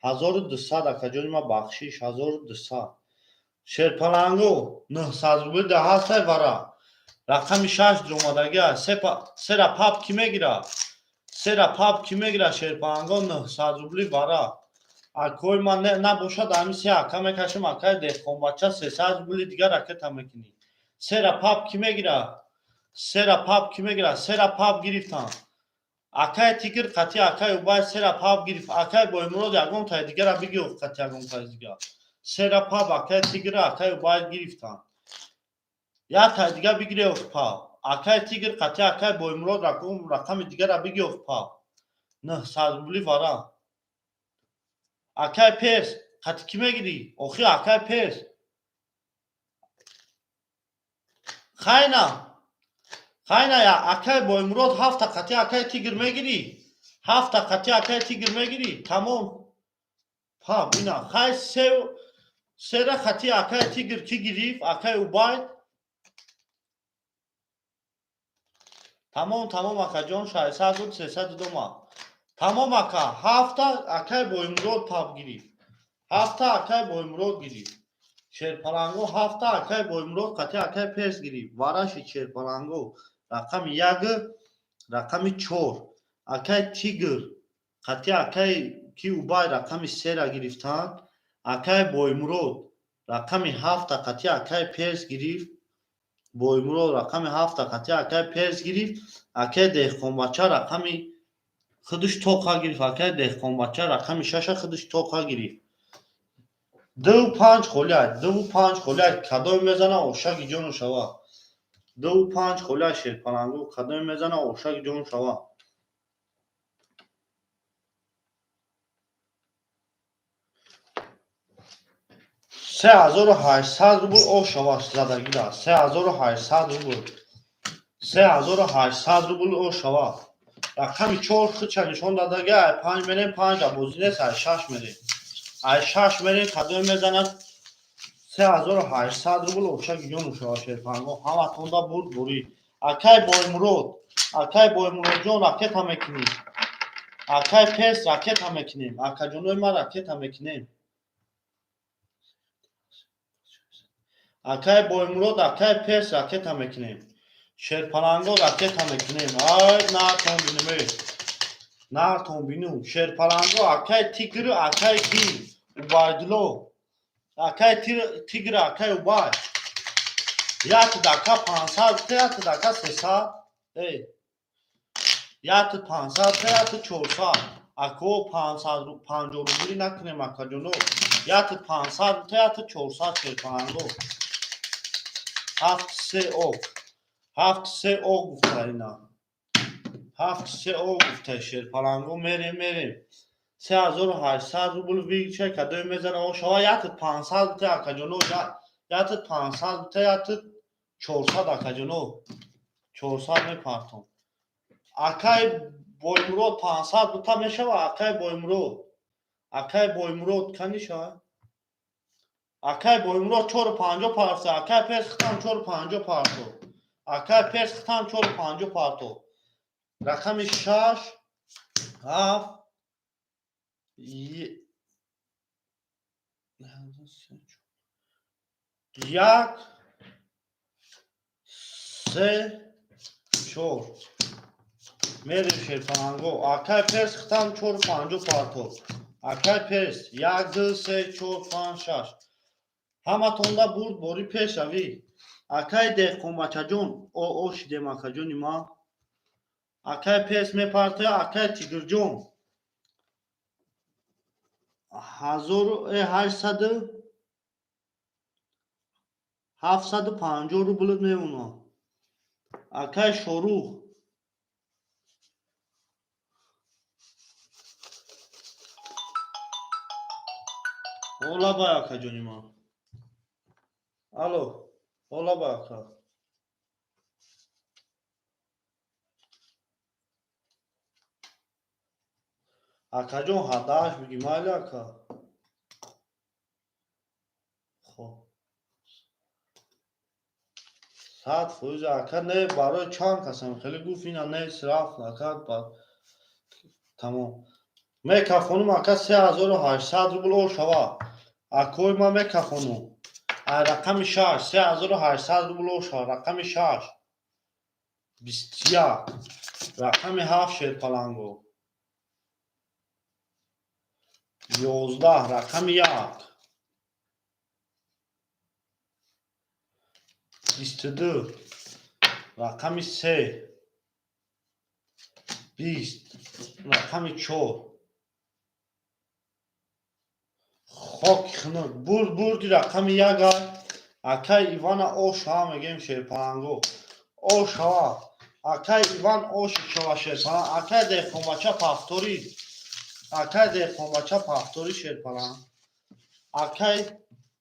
1200, акаҷони ма, бахшиш, 1200. Шерпаланго 900 рубл да ҳастай. Вара рақами шаш дуромадагиа. Сера пап кӣ мегира? Сера пап кӣ мегира? Шерпаланго 900 рубли вара. Акои ман набошад, ами се ака мекашем. Акаи деҳқонбача, 300 рубли дигар ракета мекунӣ. Сера пап кӣ мегира? Сера пап кӣ мегира? Сера пап гирифтам. Акаи Тигр қати акаи Убай сера пап гирифт. Акаи Боимурод, ягон таи дигара бигир, қати ягон таи дигар. Сера пап акаи Тигра, акаи Убай гирифтанд. Як таи дигар бигирёфт пап. Акаи Тигр қати акаи Боимурод рақами дигара бигирёфт пап. 900 рубли вара. Акаи Перс, қати кӣ мегирӣ? Охи, акаи Перс. Хайна. Хайна, акаи Боимурод ҳафта қати акаи Тигр мегирӣ? Ҳафта қати акаи Тигр мегирӣ? Тамом. Пап, ина. Хай, се сера қати акаи Тигр кӣ гирифт? Акаи Убайд. Тамом, тамом, акаҷон, 600 буд, 300 дома. Тамом, ака, ҳафта акаи Боимурод пап гирифт. Ҳафта акаи Боимурод гирифт. Шерпаланго ҳафта акаи Боимурод қати акаи Перс гирифт. Вараши шерпаланго рақами як, рақами чор. Акаи Тигр қати акаи ки Убай рақами сера гирифтанд. Акаи Боимурод рақами ҳафта қати акаи Перс гирифт. Боимурод рақами ҳафта қати акаи Перс гирифт. Акаи деҳқонбача рақами худаш тоқа гирифт. Акаи деҳқонбача рақами шаша худаш тоқа гирифт. Дуву панҷ холиай, дуву панҷ холиай. Кадоме мезана, ошаги ҷону шава. Дуву панҷ холиай, шерпалангу. Кадоме мезана, ошаги ҷону шава. 3800 рубл ошава задагира. 3800 рубл. 3800 рубл ошава. Рақами чор хича нишон дадага. Ай панҷ мерем, панҷ бозӣ нест, ай шаш мерем. Ай шаш мерем, кадоме мезанад? 3800 рубл ошаги ҷону шава, шерпанго. Ҳаматонда бурд бурӣ. Акай Боимурод, акай Боимуродҷон, ракета мекунӣ. Акай Пес, ракета мекунем. Акаҷонои ман, ракета мекунем. Акай Боимурод, акай Пес, ракета мекунем. Шерпаланго ракета мекунем. Ай, нартон бинем, э. Нартон бинум. Шерпаланго акай Тигр, акай ки? Убайдулло. Акай Тигр, акай Убай. Як дака 500, як дака 300. Эй. Як 500, як 400. Ако 550 рубли накунем, акаҷоно. Як 500, як 400, шерпаланго. Ҳафт се ок. Ҳафт се ок гуфта ина. Ҳафт се ок гуфта шерпаланго. Мерем, мерем. 3800 рубл вича кадоме мезана, ошава. Як 500 бута, акаҷоно. Як 500 бута, як 400, акаҷоно. 400 мепартом. Акай Боимурод 500 бута мешава, акай Боимурод. Акай Боимурод каниша? Акай Боимурод 4,50 парто. Акай Пес хитам 4,50 парто. Акай Пес хитам 4,50 парто. Рақами шаш, ҳафт, як, се, чор. Мерем, шерпаланго. Акай Перс хитам 4,50 парто. Акай Перс як, ду, се, чор, панҷ, шаш. Ҳаматонда бурд бори пешравӣ. Акай деҳқонбачаҷон, о шидем, акаҷони ман. Акай Пес мепарте, акай Тигрҷон. Ҳазору ҳаштсаду 750 рубл мемонад. Акай Шорух. Олабай, акаҷони ман. Алло, олабай, ака. Акаҷон, ҳадааш бигӣ, майли, ака. Хоб. 100% ака не барои чанд касам хеле гуфт ина нест рафт ака тамом. Мекафонум ака 3800 рубл ошава. Акои ма мекафонум. Ай рақами 6 3800 рубл ошава. Рақами 6 21 рақами 7 шерпаланго 11 рақами 1 22 рақами 3 20 рақами 4 хоки хунук бурд бурди рақами 1 акай Ивана ошава мегем шерпаланго ошава акай Иван оши шава шерпаланг акай деҳқонбача пафторӣ акай деҳқонбача пафторӣ шерпаланг акай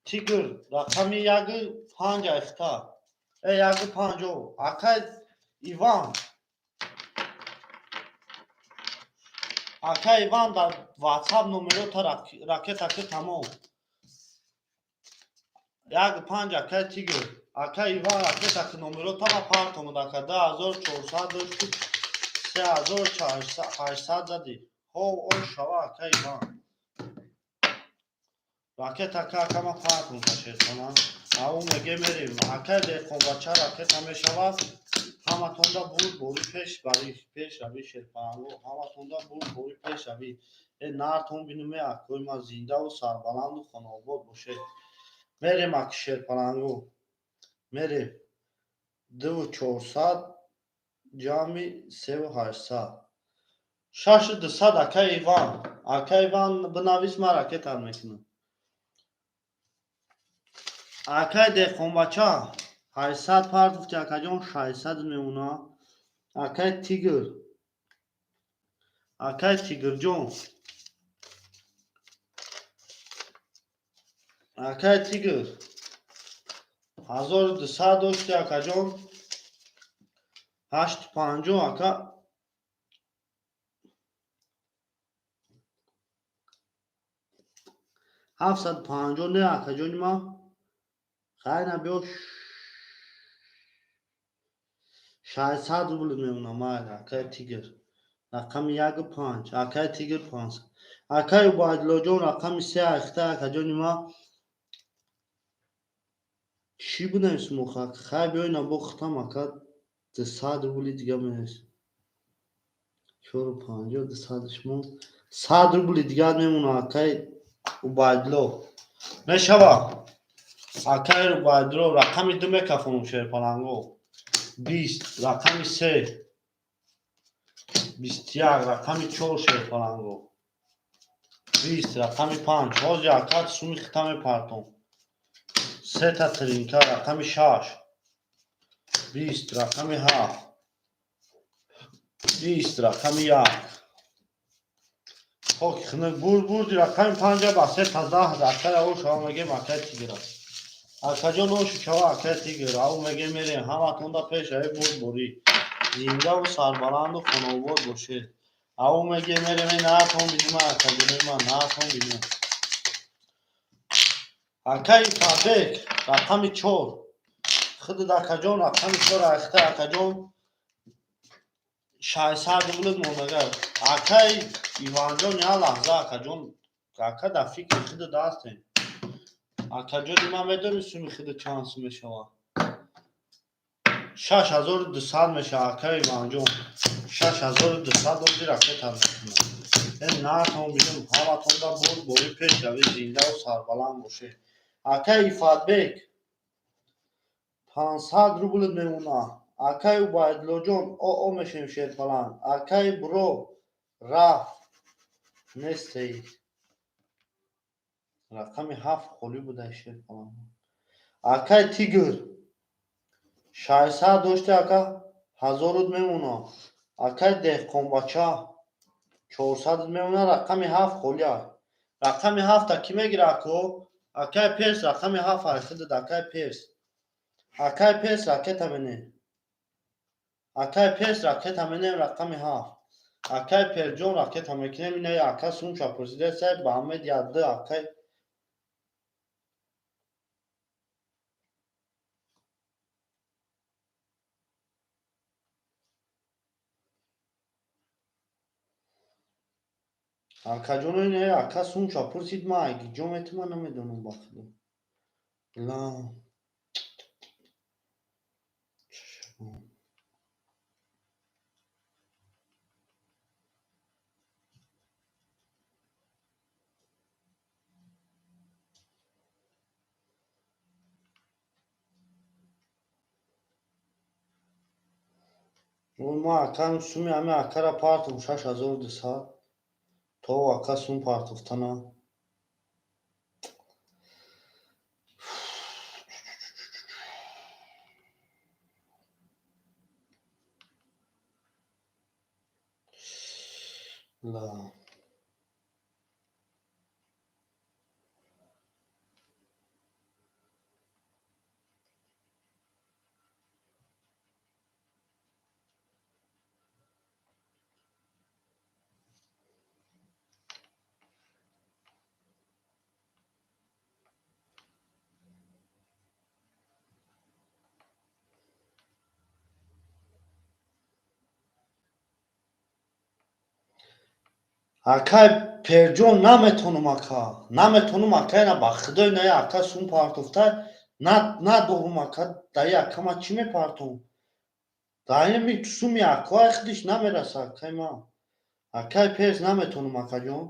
Тигр рақами 1 5 айхта 1 5 акай Иван акай Иван дар WhatsApp номерота ракетаки тамом 1 5 акай Тигр акай Иван ракетаки номерота ма партомуд ака 2400 дошти 3800 зади ҳо ош шава акай Иван ракета ка акама партом шерхона ау меге мерем акай деҳқонбача ракета мешавад ҳаматонда бурд бори пеш бари пеш рави шерпаранго ҳаматонда бурд бори пеш рави э нартон бинуме акои ма зиндаву сарбаланду хонаобод бошед мерем аки шерпаранго мерем 2400 ҷамъи 3800 6200 акай Иван акай Иван бинавис ман ракетат мекунам акай деҳқонбача 800 партофти акаҷон 600 мемона акай Тигр акай Тигрҷон акай Тигр 1200 дошти акаҷон 850 ака 750 не акаҷони ма хайр на биё 600 рубл мемонам майли акай Тигр рақами 1 5 акай Тигр 500 акай Убайдуллоҷон рақами 3 айхта акаҷони ма чӣ бинависм охир хай биё ина бо хитам ака 200 рубли дига менависм 450 200 шумо 100 рубли дигар мемонад акай Убайдулло мешава акай Убайдулло рақами 2 мекафонум шерпаланго 20 рақами 3 21 рақами 4 шерпаланго 20 рақами 5 ҳозир ака суми хита мепартом сета тринка рақами 6 20 рақами 7 20 рақами 1 хоки хунук бурд бурди рақами 5 ба сета 10 акай ошава мегем акай Тигр акаҷон ошу шава акай Тигр ау меге мерем ҳаматонда пеш рави бурд борӣ зиндаву сарбаланду хонаобод бошед ау меге мерем наатон бинума акаҷонои ман наатон бинум акай Фабек рақами 4 худат акаҷон рақами 4 айхта акаҷон 600 рубл мондагар акай Иванҷон як лаҳза акаҷон ака дар фикри худат ҳастем акаҷони ман медонӣ суми худат чанд сум мешавад 6200 мешавад акай Иванҷон 6200 ози ракета мекунам э наатон бинум ҳаматонда бурд бори пеш рави зиндаву сарбаланд бошед акай Ифатбек 500 рубл мемонад акай Убайдуллоҷон оо мешем шерпаланг акай бро рафт нестеи рақами 7 холӣ буда шерпаланг акай Тигр 600 дошти ака 1000 мемонад акай деҳқонбача 400 мемонад рақами 7 холӣ аст рақами 7-та кӣ мегирад ако акай Перс рақами 7 айхидад акай Перс акай Перс ракета менем акай Перс ракета менем рақами 7 акай Перҷон ракета мекунем ина ака сумша пурсидасай ба ҳамед ядду акай Акаҷоно ин ака сумша пурсид, ма ҷо метима намедонам ба худо. Ла. Ма акам суми ами акара партов 6200 то ака сум партовтана. Ла. Акай Перҷон наметонум ака. Наметонум ака, ина ба худои ная ака сум партофта, надорум ака, даи ака ма чӣ мепартом? Даи суми акои худиш намераса акай ма. Акай Перс наметонум акаҷон.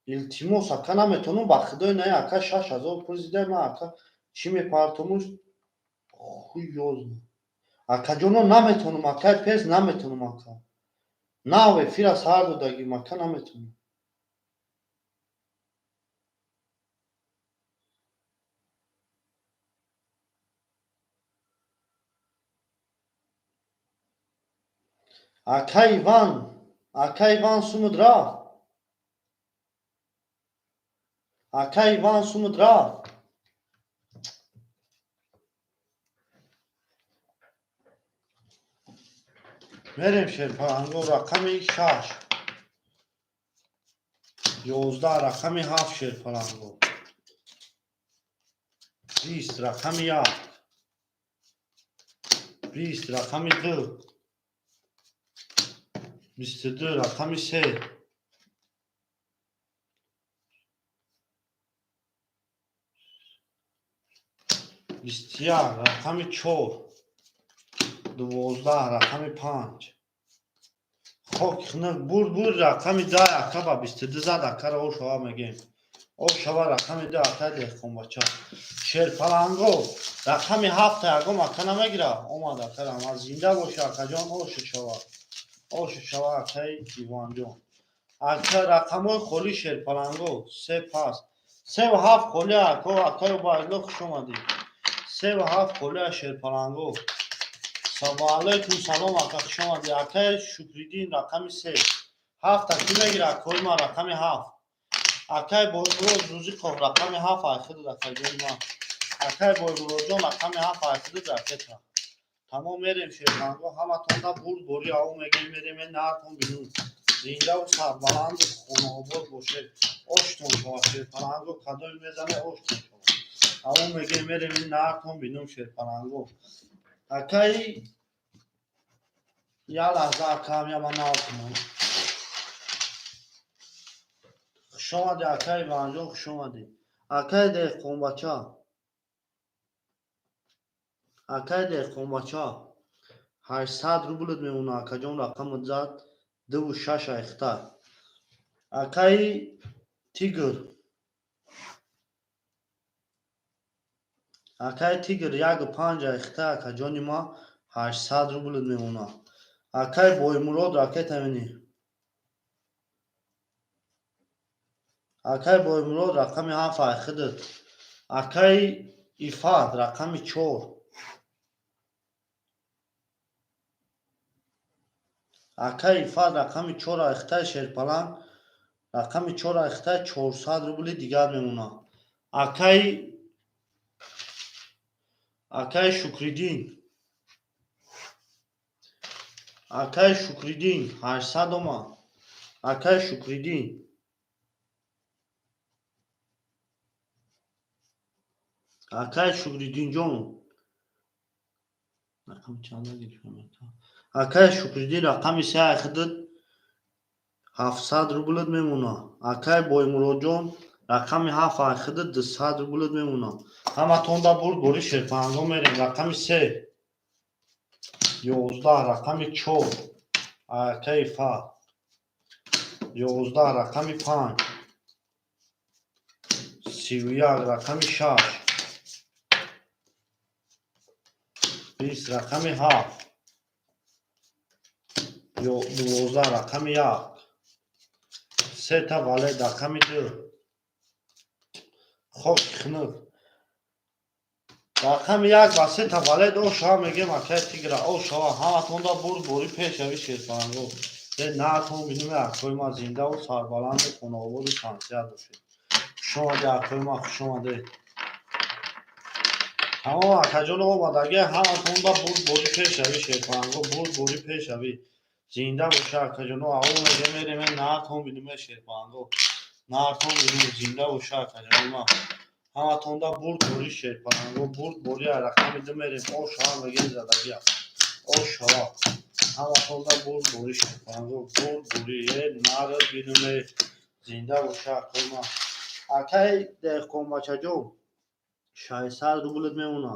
Илтимос ака наметонум, ба худои ная ака 6000 пурсида, ма ака чӣ мепартомуш? Хуй ёзна. Акаҷоно наметонум, акай Перс наметонум ака. Нав эфира сар додагим, ака наметонам. Ака Иван сумуд рафт. Ака Иван сумуд рафт. Мерем шерпаланго рақами 6. 11 рақами 7 шерпаланго. 20 рақами 1. 20 рақами 2. 22 рақами 3. 21 рақами 4. 12 рақами 5. Хок хунук бурд бурд рақами 10 ака ба 22 зад акара о шава мегем. О шава рақами 2 ака деҳқонбача. Шерпаланго рақами 7 ягом ака намегира. Омад акара ма зинда боша акаҷон ошу шава. Ошу шава акаи Иванҷон. Ака рақамҳои холи шерпаланго 3 пас. 3 ва 7 холи ако акаи Убайдулло хуш омадӣ. 3 ва 7 холи шерпаланго. Ва алайкум салом ака хуш омадӣ. Акаи Шукриддин рақами 3. 7 кӣ мегира акои ман рақами 7. Акаи Боймурод Рӯзиқов рақами 7 айхидад акаҷони ман. Акаи Боймуродҷон рақами 7 айхидад ракета. Тамом мерем шерпаланго ҳаматонда бурд бори ав мегем мерем нартон бинун. Зиндаву сарбаланду хонаобод бошед. Оштон шава шерпаланго кадоми мезане оштон шава. Ав мегем мерем нартон бинун шерпаланго. Акаи я лаҳза акам я ман нав кунам. Хуш омадӣ акаи Иванҷон, хуш омадӣ. Акаи деҳқонбача. Акаи деҳқонбача. 800 рублт мемона акаҷон рақамат зад 2 6 айхта. Акаи Тигр. Акаи Тигр 1 5 айхта акаҷони ма 800 рублт мемона. Акаи Боймурод ракета мини. Акаи Боймурод рақами 7 айхидат. Акаи Ифат рақами 4. Акаи Ифат рақами 4 айхтаи шерпаланг рақами 4 айхтаи 400 рубли дигар мемона. Акаи Шукриддин. Акаи Шукриддин 800 омад. Акаи Шукриддин. Акаи Шукриддинҷон. Рақами чанд гирифтам? Акаи Шукриддин рақами 3 айхидат 700 рублит мемона. Акай Боймуродҷон, рақами ҳафт айхида 200 рублит мемона. Ҳаматонда бурд бори шерпанго мерем. Рақами се, 11, рақами чор, акаи фа, 11, рақами панҷ, 31, рақами шаш, 20, рақами ҳафт, 12, рақами як, сета валет, рақами ду, хоки хунук, рақами як ва сета валет. Ошава мегем, акай тигра, ошава. Ҳаматонда бурд бори пешави шерпанго. Наатон бинуме, акои ма, зиндаву сарбаланду хонаободу тансиҳат бошед. Хушомаде, акои ма, хушомаде. Тамом, акаҷону омадаги, ҳаматонда бурд бори пешави шерпанго, бурд бори пешави. Зинда боша, акаҷону. Аввал меге мереме, наатон бинуме, шерпанго, наатон бинуме. Зинда боша, акаҷони ма. Ҳаматонда бурд бори шерпанго, бурд бори. Рақами ду мерем. Ошава мегем, задагия, ошава. Ҳаматонда бурд бори шерпанго, бурд бори. Е нарад бинуме. Зинда боша, акои ма. Акай деҳқонбачаҷон, 600 рублит мемона.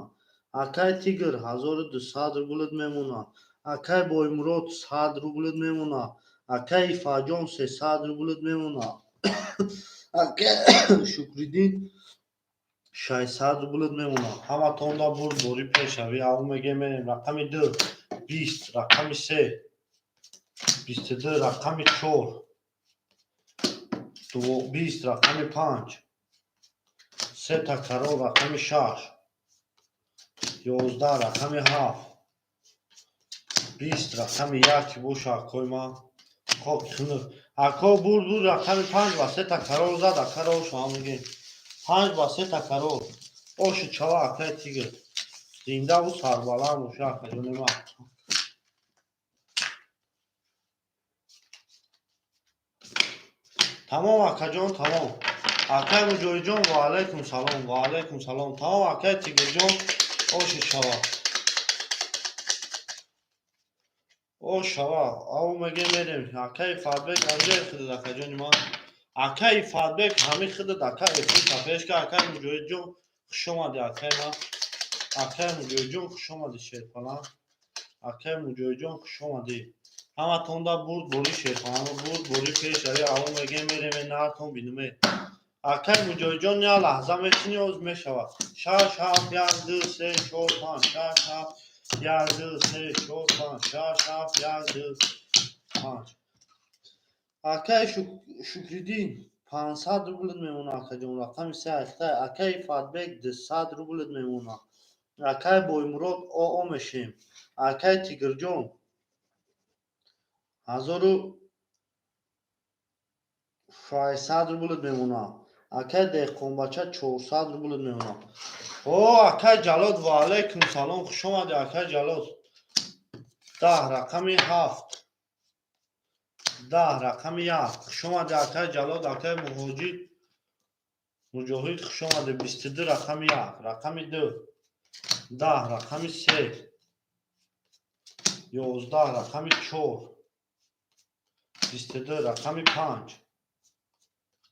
Акай тигр, 1200 рублит мемона. Акай Боймурод, 100 рублит мемона. Акай Ифаҷон, 300 рублит мемона. Акай Шукриддин, 600 рублит мемона. Ҳаматонда бурд бори пешавӣ. Аввал мегем, мерем. Рақами ду, 20, рақами се, 22, рақами чор, 20, рақами панҷ, сета король, рақами шаш, 11, рақами ҳафт, 20, рақами як боша, акои ман, хоки хунук. Ако бурд буд, рақами панҷ ва сета король зад. Акаро ошо мегем, панҷ ба сета король. Оши чава, акаи тигр. Зиндаву сарбаланд боша, акаҷони ман. Тамом, акаҷон, тамом. Акай Муҷоҳидҷон, ваалайкум салом, ваалайкум салом. Тамом, акай Тигрҷон, оши шава, ош шава. Ав меге мерем. Акаи Фатбек, анҷои худат, акаҷони ман. Акаи Фатбек, ҳами худат, ака, эфир пешка. Акаи Муҷоҳидҷон, хушомадӣ, акаи ман. Акаи Муҷоҳидҷон, хушомадӣ, шерпалан. Акаи Муҷоҳидҷон, хушомадӣ. Ҳаматонда бурд бори шерпалан, бурд бори пешави. Ав меге мереме, нартон бинуме. Акаи Муҷоҳидҷон, я лаҳза мечини, оз мешавад. Шаш, ҳафт, як, ду, се, чор, панҷ, шаш, ҳафт, як, ду, се, чор, панҷ, шаш, ҳафт, як, ду, панҷ. Акаи Шукриддин, 500 рублит мемона, акаҷон, рақами се айхтай. Акаи Фатбек, 200 рублит мемона. Акаи Боймурод, оо мешем. Акаи Тигрҷон, 1600 рублит мемона. Акаи деҳқонбача, 400 рублит мемона. О, акаи Ҷалод, ваалайкум салом, хушомадӣ, акаи Ҷалод. 10, рақами ҳафт, 10, рақами як. Хушомадӣ, акаи Ҷалод. Акаи Муҳоҷид, Муҷоҳид, хушомадӣ. 22, рақами як, рақами ду, 10, рақами се, 11, рақами чор, 22, рақами панҷ,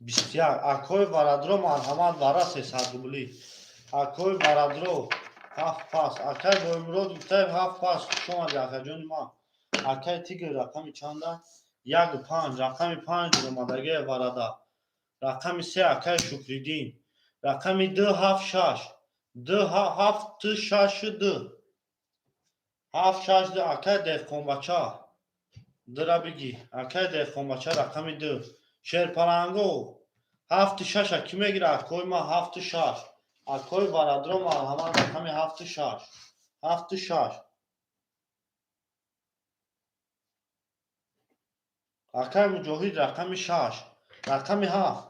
21. Акои Варадро, марҳамат, вара 300 рублӣ. Акои Варадро, ҳафт пас. Акаи Боймурод гуфтаем, ҳафт пас. Хушомадӣ, акаҷони ман. Акаи Тигр, рақами чанда? Як, панҷ, рақами панҷ омадагия варада. Рақами се, акаи Шукриддин. Рақами ду, ҳафт, шаш, ду, ҳафт, шаш, ду, ҳафт, шаш, ду. Акаи деҳқонбача, дура бигӣ. Акаи деҳқонбача, рақами ду. Шерпаланго, ҳафту шаша кӣ мегира, акои ман? Ҳафту шаш. Акои Варадро, марҳамат, рақами ҳафту шаш, ҳафту шаш. Акаи Муҷоҳид, рақами шаш, рақами ҳафт.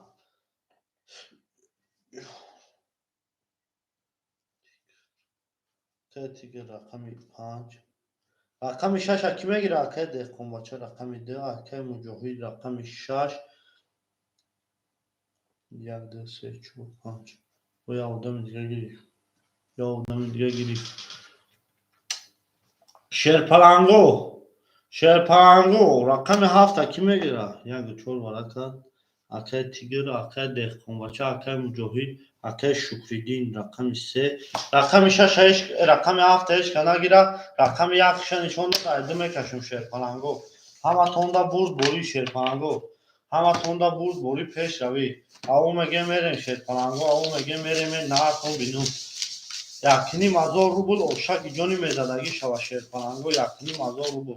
Акаи Тигр, рақами панҷ, рақами шаша кӣ мегира? Акаи деҳқонбача, рақами ду. Акаи Муҷоҳид, рақами шаш. Як, ду, се, чор, панҷ. Бо як одами дига гирифт, як одами дига гирифт. Шерпаланго. Шерпаланго рақами ҳафта кӣ мегира? Яку чор вара кард. Акай Тигр, акай Деҳқонбача, акай Муҷоҳид, акай Шукриддин рақами се. Рақами шаш, рақами ҳафта ҳеч ка нагира. Рақами якша нишон дод, айду мекашем шерпаланго. Ҳаматонда бурд бори шерпаланго. Ҳаматонда бурд бори пешравӣ. Аву меге мерем шерпаланго, аву меге мерем наартон бинум. 1500 рубл ошаки ҷони мезадагӣ шава шерпаланго, 1500 рубл.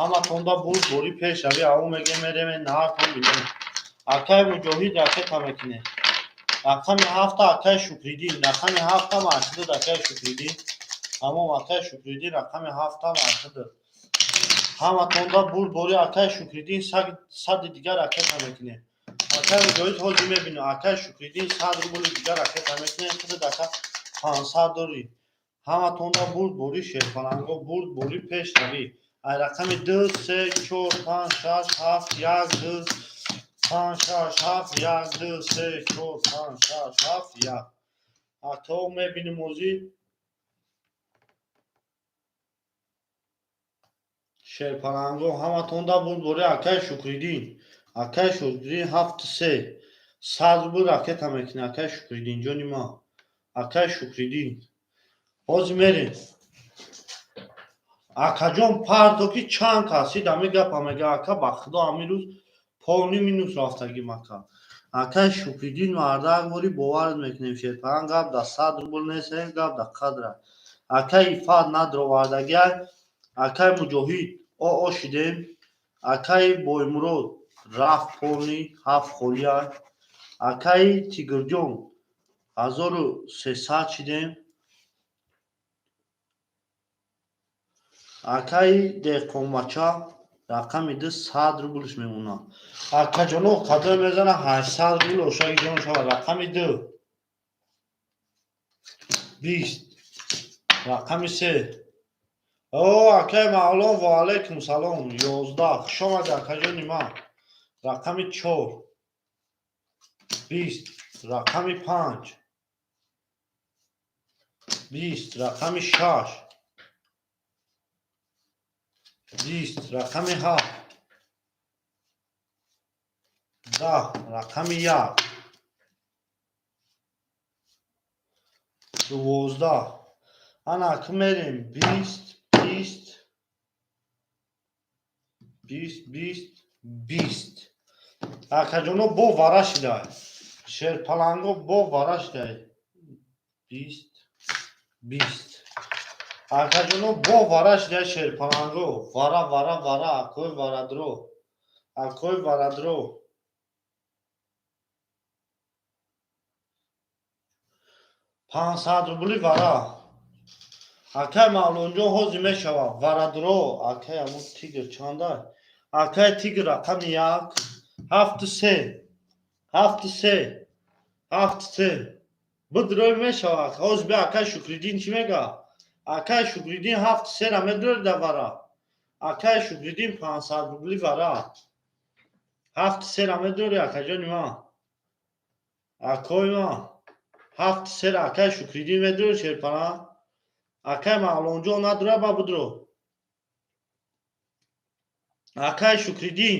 Ҳаматонда бурд бори пешравӣ, аву меге мерем наартон бинум. Акай Муҷоҳид ракета мекунем. Рақами ҳафта акай Шукриддин, рақами ҳафта маршидуд акай Шукриддин. Тамом, акай Шукриддин рақами ҳафта маршидуд. Ҳаматонда бурд бори акай Шукриддин сади дигар ракета мекунем. Акай Муҷоҳид ҳозир мебинем. Акай Шукриддин 100 рубли дигар ракета мекунем. Худат ака 500 дорӣ. Ҳаматонда бурд бори шерпаланго, бурд бори пешравӣ. Ай рақами ду, се, чор, панҷ, шаш, ҳафт, як, ду, панҷ, шаш, ҳафт, як, ду, се, чор, панҷ, шаш, ҳафт, як. Ато мебинем озӣ шерпаланго ҳаматонда бурд бори акай Шукриддин. Акай Шукриддин ҳафту се. 100 рубл ракета мекунӣ акай Шукриддин ҷони ман. Акай Шукриддин. Ҳозир мерем. Акаҷон парто ки чанд касид ҳами гапа мега ака ба худо ҳамин рӯз полный минус рафтагим ака. Акай Шукриддин мардак бори боварат мекунем шерпаланг гап да 100 рубл нест, гап да қадра. Акай Ифат надровардагиай. Акай Муҷоҳид оо шидем. Акай Боймурод рафт полный ҳафт холиай. Акаи Тигрҷон 1300 шидем. Акаи Деҳқонбача рақами ду 100 рублш мемонад. Акаҷоно қадр мезана 800 рубл ошаги ҷон шавад. Рақами ду 20, рақами се. О, акаи Мавлон, ва алайкум салом, 11. Хуш омадӣ акаҷони ман. Рақами чор 20, рақами панҷ 20, рақами шаш 20, рақами ҳафт 10, рақами як 12. Ана ки мерем 20, 20, 20, 20, 20. Акаҷоно бо вара шидай. Шерпаланго бо вара шидай. 20, 20. Акаҷоно бо вара шидай шерпаланго. Вара, вара, вара, акои варадро. Акои варадро. 500 рубли вара. Акай Мавлонҷон ҳозир мешавад. Варадро. Акай амун Тигр чанда? Акай Тигр рақами як. Ҳафту се. Ҳафту се. Ҳафту се. Бидрой мешавад. Ҳозир бия акай Шукриддин чӣ мега? Акай Шукриддин ҳафту сера медорӣ да вара. Акай Шукриддин 500 рубли вара. Ҳафту сера медорӣ акаҷони ман. Акои ман. Ҳафту сера акай Шукриддин медорӣ шерпаланг? Акай Мавлонҷон надора ба будро. Акай Шукриддин.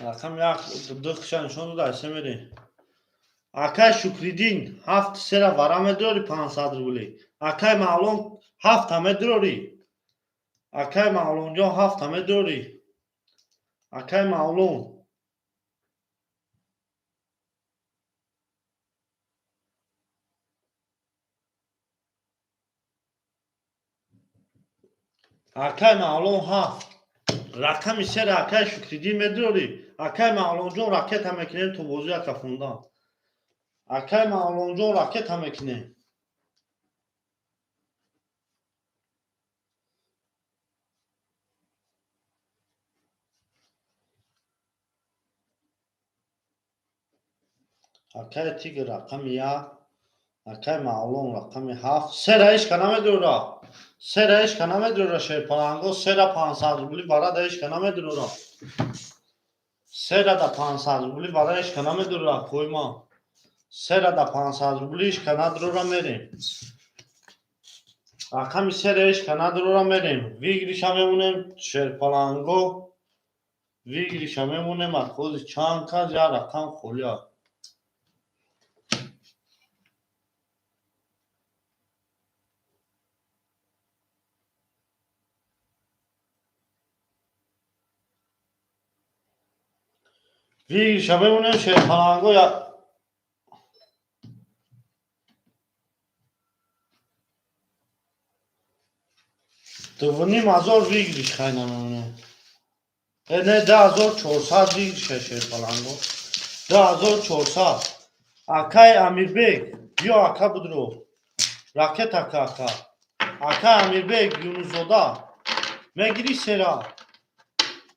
Рақами як ду хиша нишон дода, се мерем. Акай Шукриддин ҳафту сера вара медорӣ 500 рубли. Акай Мавлон ҳафта медорӣ. Акай Мавлонҷон ҳафта медорӣ. Акай Мавлон. Акай Мавлон ҳафт. Рақами сера акай Шукриддин медорӣ. Акай Мавлонҷон ракета мекунем то бозӣ ака фондан. Акай Мавлонҷон ракета мекунем. Акай Тигр рақами як. Акай Мавлон рақами ҳафт. Сера ҳеч ка намедорад. Сера ҳеч ка намедорад шерпаланго. Сера 500 рубли вара да ҳеч ка намедорад. Сера да 500 рубли вара ҳеч ка намедорад акои ман. Сера да 500 рубли ҳеч ка надорад мерем. Рақами сера ҳеч ка надорора, мерем. Выигрыша мемонем, шерпаланго. Выигрыша мемонем, акози чанд кас як рақам холия. Выигрыша мемонем, шерпаланго. 2500 выигрыш хай намемонем. Не, 2400 выигрыша, шерпаланго. 2400. Акай Амирбек, биё, ака, будро. Ракета ака, ака. Акай Амирбек Юнусзода. Мегирӣ сера?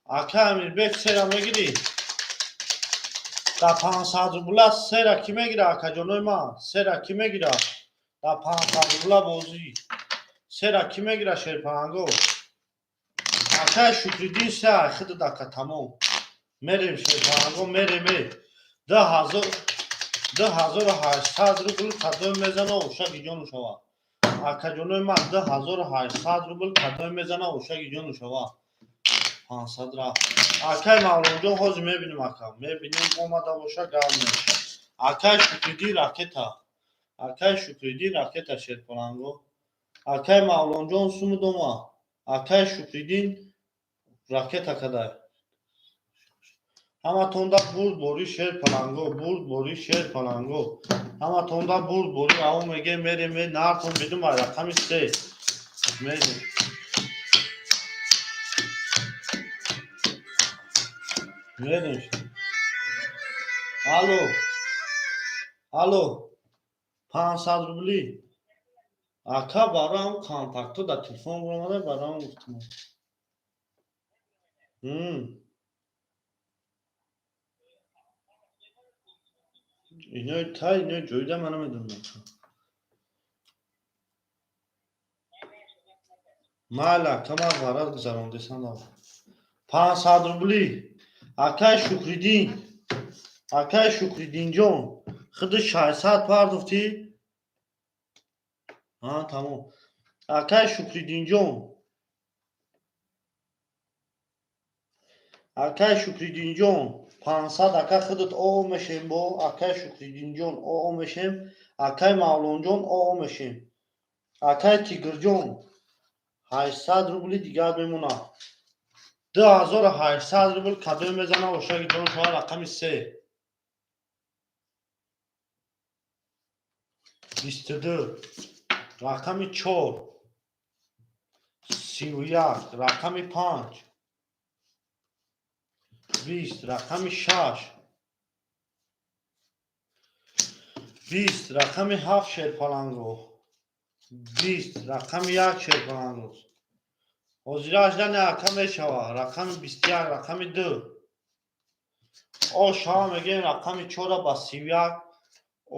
Акай Амирбек, сера мегирӣ? Да 500 рубла сера кӣ мегира, акаҷонои ман? Сера кӣ мегира? Да 500 рубла бозӣ. Сера кӣ мегира, шерпаланго? Акай Шукриддин, се айхидид, ака, тамом. Мерем, шерпаланго, мерем. Э. 2000 2800 рубл кадом мезана, ошаги ҷону шава. Акаҷонои ман, 2800 рубл кадом мезана, ошаги ҷону шава. 500 рафт. Акай Мавлонҷон, ҳозир мебинем, ака. Мебинем, омада боша, гап меша. Акай Шукриддин, ракета. Акай Шукриддин, ракета, шерпаланго. Акай Мавлонҷон, сумудома. Акай Шукриддин, ракета кадай. Ҳаматонда бурдборӣ, шерпаланго, бурдборӣ, шерпаланго. Ҳаматонда бурдборӣ, ао меге, мерем, нартон бидум ай рақами се. Мерем. Мерем. Алло. Алло. 500 рубли. Ака, бароам контактҳо дар телефон баромада, бароам гуфтам. Инои та инои ҷойда ман намедонам. Майли, ака, ман ғараз гузарондесам. 500 рубли. Акай Шукриддин. Акай Шукриддинҷон, худи 600 пардохтӣ? А, тамом. Акай Шукриддинҷон. Акай Шукриддинҷон, 500, ака, худат оо мешем бо акай Шукриддинҷон, оо мешем, акай Мавлонҷон, оо мешем. Акай Тигрҷон, 800 рубли дигар мемонад. 2800 рубл кадом мезана, ошаги ҷон шава, рақами се. 22, рақами чор, 31, рақами панҷ, 20, рақами шаш, 20, рақами ҳафт, шерпаланго, 20, рақами як, шерпаланго. Ҳозирааш не, ака, мешава. Рақами 21, рақами ду. О шава мегӯем, рақами чора ба 31.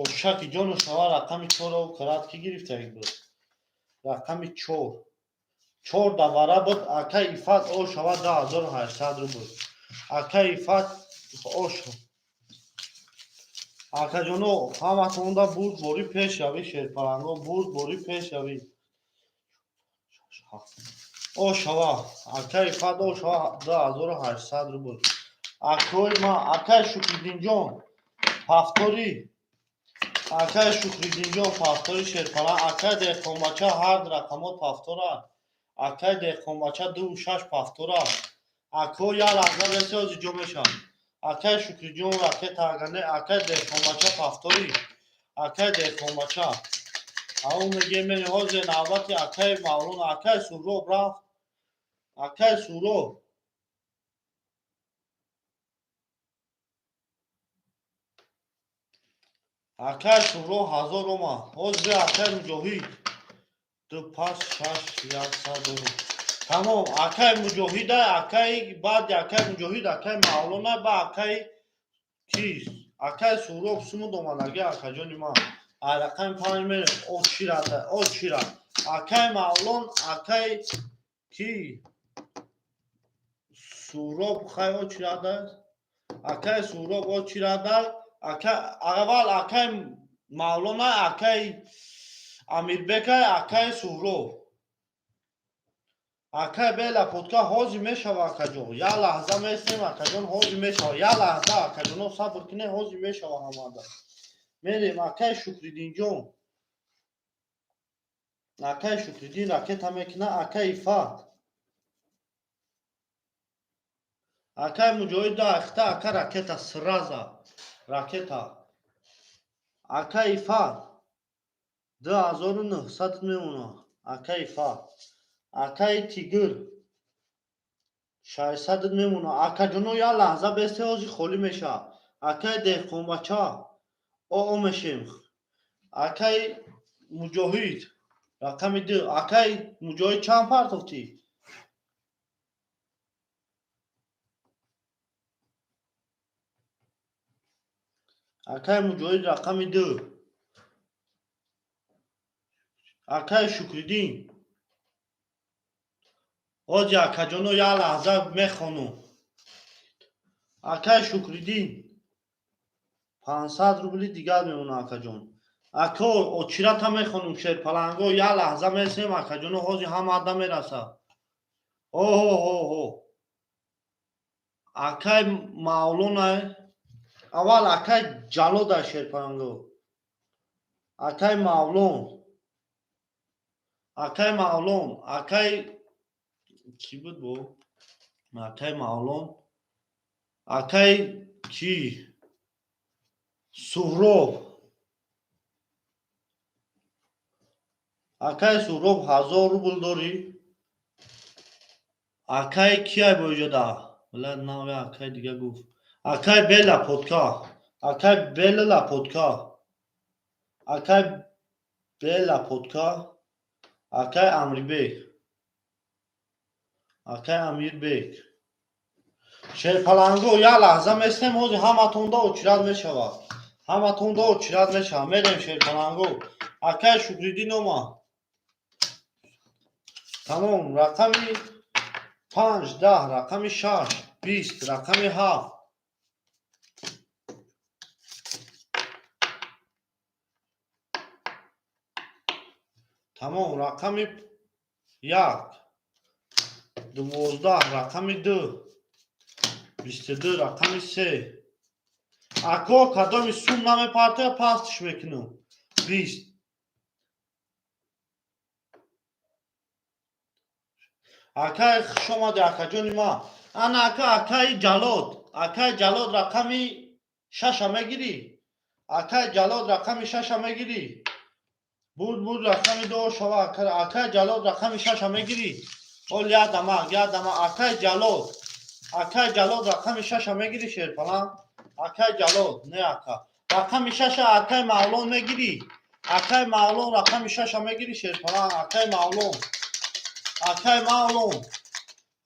Ошаки ҷону шава, рақами чора карат ки гирифтаик буд. Рақами чор. Чор давара буд, ака Ифат, о шава, 2800 рубл. Ака Ифат, ош. Акаҷоно, ҳаматонда бурдборӣ, пешравӣ, шерпаланго, бурдборӣ, пешравӣ. О шава, акай Ифат, о шава, 2800 рубл. Акои ма, акай Шукриддинҷон, повтори. Акай Шукриддинҷон, повтори, шерпаланг, акай Деҳқонбача, ҳар рақамот повтора. Акай Деҳқонбача, дуву шаш повтора. Ако, як лаҳза реси, ҳозир ҷо мешавам. Акай Шукриҷон, ракета, агане, акай Деҳқонбача, повтори. Акай Деҳқонбача. Ау мегем, мени ҳозир навбати акай Мавлон, акай Суроб рафт. Акай Суроб. Акай Суроб, 1000 омад. Ҳозир акай Муҷоҳид. Ду пас шаш як сад. Тамом, акай Муҷоҳида, акай баъди акай Муҷоҳид акай Мавлона, ба акай кист? Акай Суроб сумуд омадаги, акаҷони ман. Ай рақами панҷ мерем. О чирада, о чира. Акай Мавлон, акай ки? Суроб, хай, о чирада? Акай Суроб, о чирада? Акай аввал акай Мавлона, акай Амирбекай, акай Суҳроб. Акай Бела Подка, ҳозир мешава, акаҷон. Як лаҳза местем, акаҷон, ҳозир мешава. Як лаҳза, акаҷоно, сабр кунед, ҳозир мешава ҳамада. Мерем, акай Шукриддинҷон. Акай Шукриддин ракета мекуна, акай Ифат. Акай Муҷоҳид ахта, ака, ракета сразу. Ракета. Акай Ифат. 2900 мемона. Акай Ифат. Акаи Тигр. 600 мемона. Акаҷоно, як лаҳза бесте, ҳозир холӣ мешавад. Акаи Деҳқонбача. Оо мешем. Акаи Муҷоҳид. Рақами 2. Акаи Муҷоҳид, чанд партофтӣ? Акаи Муҷоҳид, рақами 2. Акаи Шукриддин. Ҳозир, акаҷоно, як лаҳза мехонум. Акаи Шукриддин. 500 рубли дигар мемона, акаҷон. Ако, очирата мехонум, шерпаланго, як лаҳза месем, акаҷоно, ҳозир ҳама ада мерасад. Оҳо. Акаи Мавлонай. Аввал акаи Ҷалодай, шерпаланго. Акаи Мавлон. Акаи Мавлон. Акаи кӣ буд бо? Акаи Мавлон. Акаи кӣ? Суҳроб. Акаи Суҳроб, 1000 рубл дорӣ? Акаи кияй бо иҷода? Вале нави акаи дига гуфт. Акаи Бела Подка. Акаи Бела Подка. Акаи Бела Подка. Акаи Амрибек. Акаи Амирбек. Шерпаланго, як лаҳза местем, ҳозир ҳаматонда очират мешавад. Ҳаматонда очират мешавад. Мерем, шерпаланго. Акаи Шукриддин омад. Тамом, рақами 5, 10, рақами 6, 20, рақами 7. Тамом, рақами 1, 12, рақами 2, 22, рақами 3. Ако, кадоми сум намепартоя, пастиш мекунам. 20. Акай, хуш омадӣ, акаҷони ман. Ана, ака, акаи Ҷалод. Акаи Ҷалод, рақами шаша мегирӣ? Акаи Ҷалод, рақами шаша мегирӣ? Буд, буд, рақами ду шава. Акаи Ҷалод, рақами шаша мегирӣ? Ол як дамак, як дамак. Акаи Ҷалод. Акаи Ҷалод, рақами шаша мегирӣ, шерпалан? Акаи Ҷалод, не, ака. Рақами шаша акаи Мавлон мегирӣ? Акаи Мавлон, рақами шаша мегирӣ, шерпалан? Акаи Мавлон. Акаи Мавлон.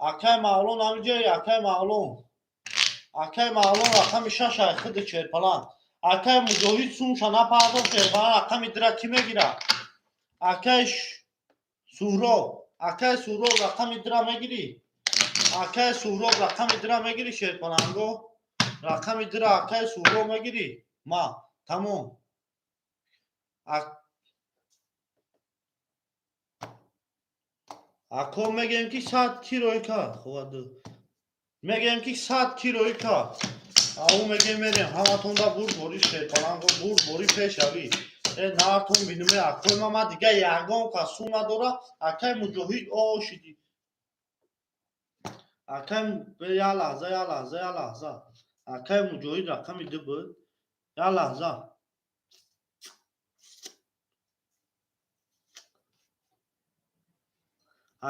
Акаи Мавлон ҳамиҷои, акаи Мавлон. Акаи Мавлон, рақами шаша худи, шерпалан. Акаи Муҷоҳид сумша напардохт, шерпалан, рақами дира кӣ мегирад? Акаи Суҳроб. Акаи Суҳроб, рақами дира мегирӣ? Акаи Суҳроб, рақами дира мегирӣ, шерпаланго? Рақами дира акаи Суҳроб мегирӣ? Ма, тамом. Ако, мегӯем, ки 100 ки рӯй кард? Хуб, мегӯем, ки 100 ки рӯй кард? Ау мегӯем, мерем, ҳаматонда бурд борӣ, шерпаланго, бурд борӣ, пешравӣ. Э, нартон бинуме, акои ма, дига ягон кас сум надора. Акаи Муҷоҳид ошиди. Акаи, як лаҳза, як лаҳза, як лаҳза. Акаи Муҷоҳид рақами 2 буд. Як лаҳза.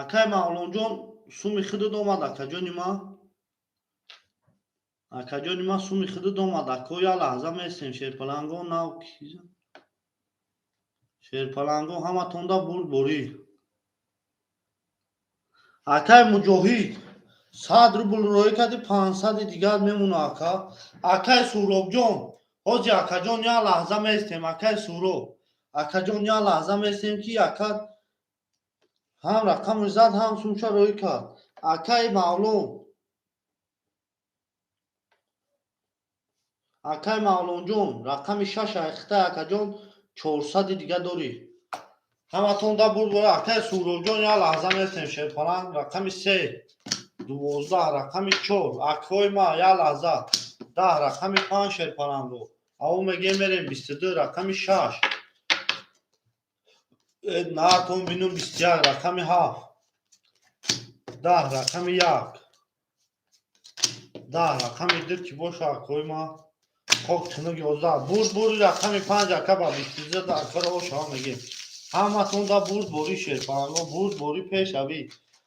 Акаи Мавлонҷон, суми худат омад, акаҷони ман. Акаҷони ман, суми худат омад. Ако, як лаҳза местем, шерпаланго, нав шерпаланго, ҳаматонда бурд борӣ. Акаи Муҷоҳид, 100 рубл роӣ кардӣ, 500-и дигар мемона, ака. Акаи Суҳробҷон, ҳозир, акаҷон, як лаҳза местем, акаи Суҳроб. Акаҷон, як лаҳза местем, ки ака ҳам рақамро зад, ҳам сумша роӣ кард. Акаи Мавлон. Акаи Мавлонҷон, рақами шаш айхта, акаҷон, 400-и дига дорӣ. Ҳаматонда бурд бора. Акай Суҳробҷон, як лаҳза местем. Шерпаланг, рақами се, 12, рақами чор. Акҳои ма, як лаҳза. 10, рақами панҷ. Шерпалангро аву мегем, мерем. 22, рақами шаш. Наатон бинум. 21, рақами ҳафт. 10, рақами як. 10, рақами ду ки боша, акҳои ма, хок тунук. 11. Бурд бури рақами панҷ, ака, ба 22 акаро ошава мегем. Ҳаматонда бурд бори, шерпаланго, бурд бори, пешавӣ.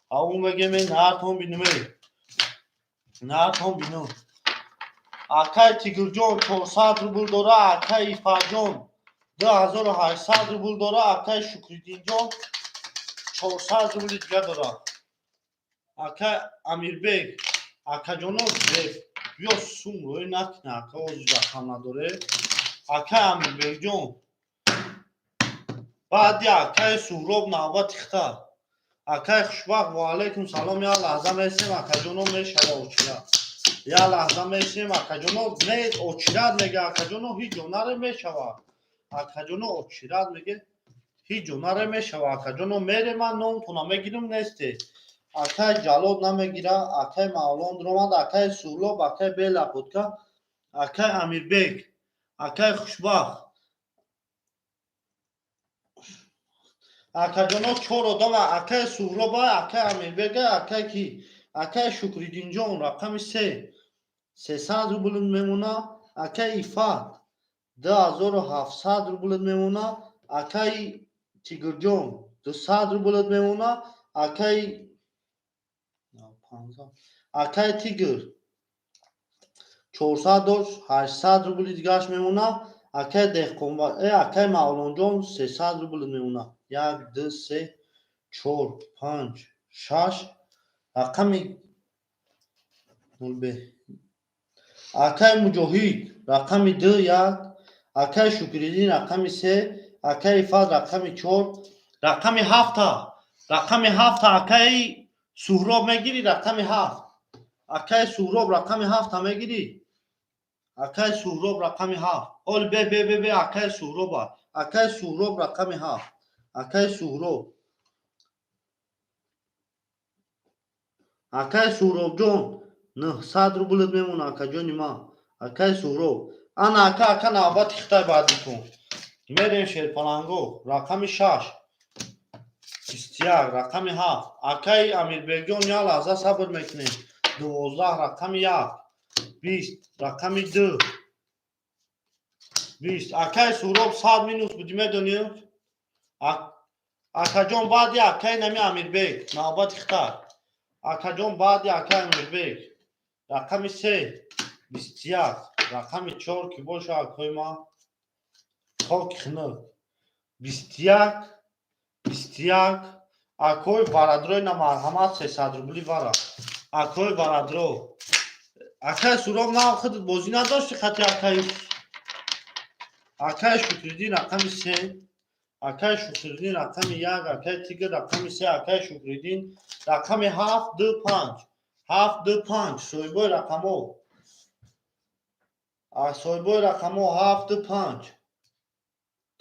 Аву мегем, наатон бинуме, наатон бинум. Акай Тигрҷон 400 рубл дора, акай Ифаҷон 2800 рубл дора, акай Шукриддинҷон 400 рубли дига дора, акай Амирбек. Акаҷоно, биё, сум рӯй накна, ака, ози рақам надоре. Акай Амирбекҷон, баъди акай Суҳроб навбати хта. Акай Хушбахт, ваалайкум салом. Як лаҳза месем, акаҷоно, мешава очират. Як лаҳза месем, акаҷоно. Не, очират мега, акаҷоно, ҳеҷ ҷо наре, мешава. Акаҷоно, очират меге, ҳеҷ ҷо наре, мешава. Акаҷоно, мере, ман номтона мегирам, несте. Акай Ҷалол намегира. Акай Мавлон дуромад, акай Суҳлоб, акай Белапотка, акай Амирбек, акай Хушбахт. Акаҷоно, чор одама: акай Суҳроба, акай Амирбега, акай ки, акай Шукриддинҷон, рақами се, 300 рубл мемона, акай Ифат 2700 рубл мемона, акай Тигрҷон 200 рубл мемона, акай Тигр 400 дошт, 800 рубли дигааш мемона, акай Деҳқон, акай Мавлонҷон 300 рубл мемона. Як, ду, се, чор, панҷ, шаш, рақами бе. Акай Муҷоҳид, рақами ду, як, акай Шукриддин, рақами се, акай Ифат, рақами чор, рақами ҳафта, рақами ҳафта. Акаи Суҳроб мегирӣ рақами ҳафт? Акаи Суҳроб, рақами ҳафта мегирӣ? Акаи Суҳроб, рақами ҳафт. Оли, бе, бе, бе, бе. Акаи Суҳроба, акаи Суҳроб, рақами ҳафт. Акаи Суҳроб, акаи Суҳробҷон, 900 рублат мемона, акаҷони ман, акаи Суҳроб. Ана, ака, ака, навбати хитай баъдитон. Мерем, шерпаланго, рақами шаш, 21, рақами ҳафт. Акаи Амирбекҷон, як лаҳза сабр мекунем. 12, рақами як, 20, рақами ду, 20. Акаи Суҳроб, 100 минус будӣ, медонӣ? Акаҷон, баъди акаи нами Амирбек навбати хитай. Акаҷон, баъди акаи Амирбек, рақами се, 21, рақами чор ки боша, акои ман, хоки хунук. 21, 21. Акои варадрои на, марҳамат, 300 рубли вара, акои варадро. Акаи Суроб, на, худат бозӣ надошти хати акаи. Акаи Шукриддин, рақами се, акаи Шукриддин, рақами як, акаи Тигр, рақами се, акаи Шукриддин, рақами ҳафт, ду, панҷ, ҳафт, ду, панҷ. Соҳибои рақамҳо, соҳибои рақамҳо, ҳафт, ду, панҷ.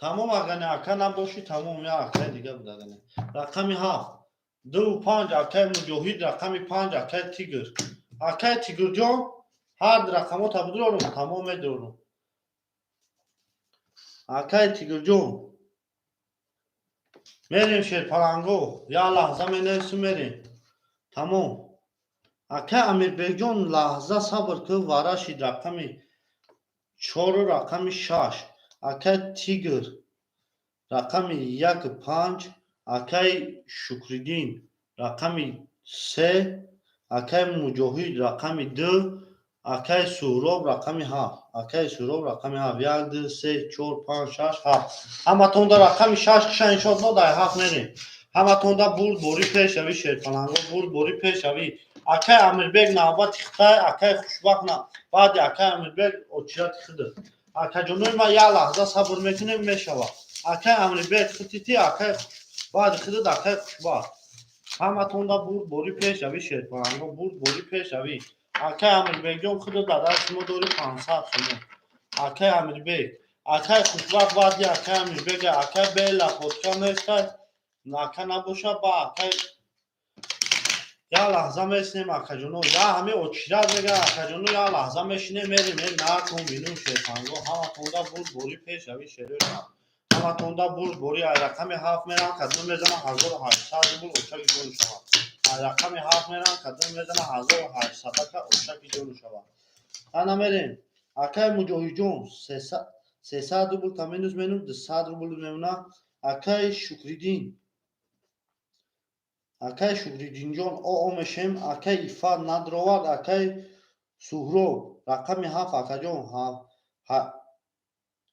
Тамом, агане ака набошӣ, тамом. Я акаи дига буд, агане. Рақами ҳафт, ду, панҷ, акаи Муҷоҳид, рақами панҷ, акаи Тигр. Акаи Тигрҷон, ҳар рақамота бидорум, тамом, медорум. Акаи Тигрҷон, мерем, шерпаланго, як лаҳза менависум, мерем, тамом. Акаи Амирбекҷон, лаҳза сабр кун, варашид, рақами чору рақами шаш. Акаи Тигр, рақами як, панҷ, акаи Шукриддин, рақами се, акаи Муҷоҳид, рақами ду, акаи Суҳроб, рақами ҳафт. Акаи Суҳроб, рақами ҳафт. Як, ду, се, чор, панҷ, шаш, ҳафт. Ҳаматонда рақами шаш киша, иншоалло, дар ҳафт мерем. Ҳаматонда бурд борӣ, пешавӣ, шерпаланго, бурд борӣ, пешавӣ. Акаи Амирбек, навбати хитай. Акаи Хушбахт, на, баъди акаи Амирбек очирати худат. Акаҷонои ман, як лаҳза сабр мекунем, мешава. Акаи Амирбек, хитити, акаи, баъди худат акаи Хушбахт. Ҳаматонда бурд борӣ, пешавӣ, шерпаланго, бурд борӣ, пешавӣ. Акаи Амирбекҷон, худат дар дасти мо дорӣ 500 сомон. Акаи Амирбек, Акай Хушбахт баъди акай Амирбега. Акай Белла фотка нестай, ака набоша, ба акай як лаҳза месинем, акаҷоно, я ҳами очират мега, акаҷоно, як лаҳза мешинем, мерем, е накун бинум. Шерпанго, ҳаматонда бурд бори, пешрави шероша, ҳаматонда бурд бори. Ай рақами 7 мерам, кадом мезана? 1800 рубл, очаки ҷону шава. Ай рақами 7 мерам, кадом мезана? 1800-ака, очаки ҷону шава. Ана мерем. Акай Муҷоҳидҷон, 300 рубл та минус менум, 200 рубл мемона. Акай Шукриддин, акай Шукриддинҷон, оо мешем. Акай Иффат надровард. Акай Суҳроб, рақами 7, акаҷон,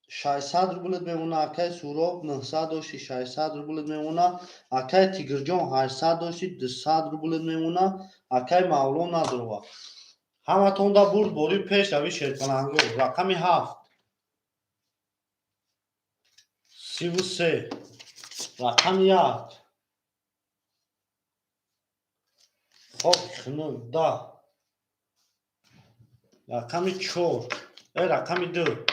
600 рублет мемона. Акай Суҳроб, 900 дошти, 600 рублет мемона. Акай Тигрҷон, 800 дошти, 200 рублет мемона. Акай Мавлон надровард. Ҳаматонда бурд бори, пеш рави шерпаланго. Рақами 7, 33. Рақами 1, хок хунук, 10. Рақами 4, рақами 2,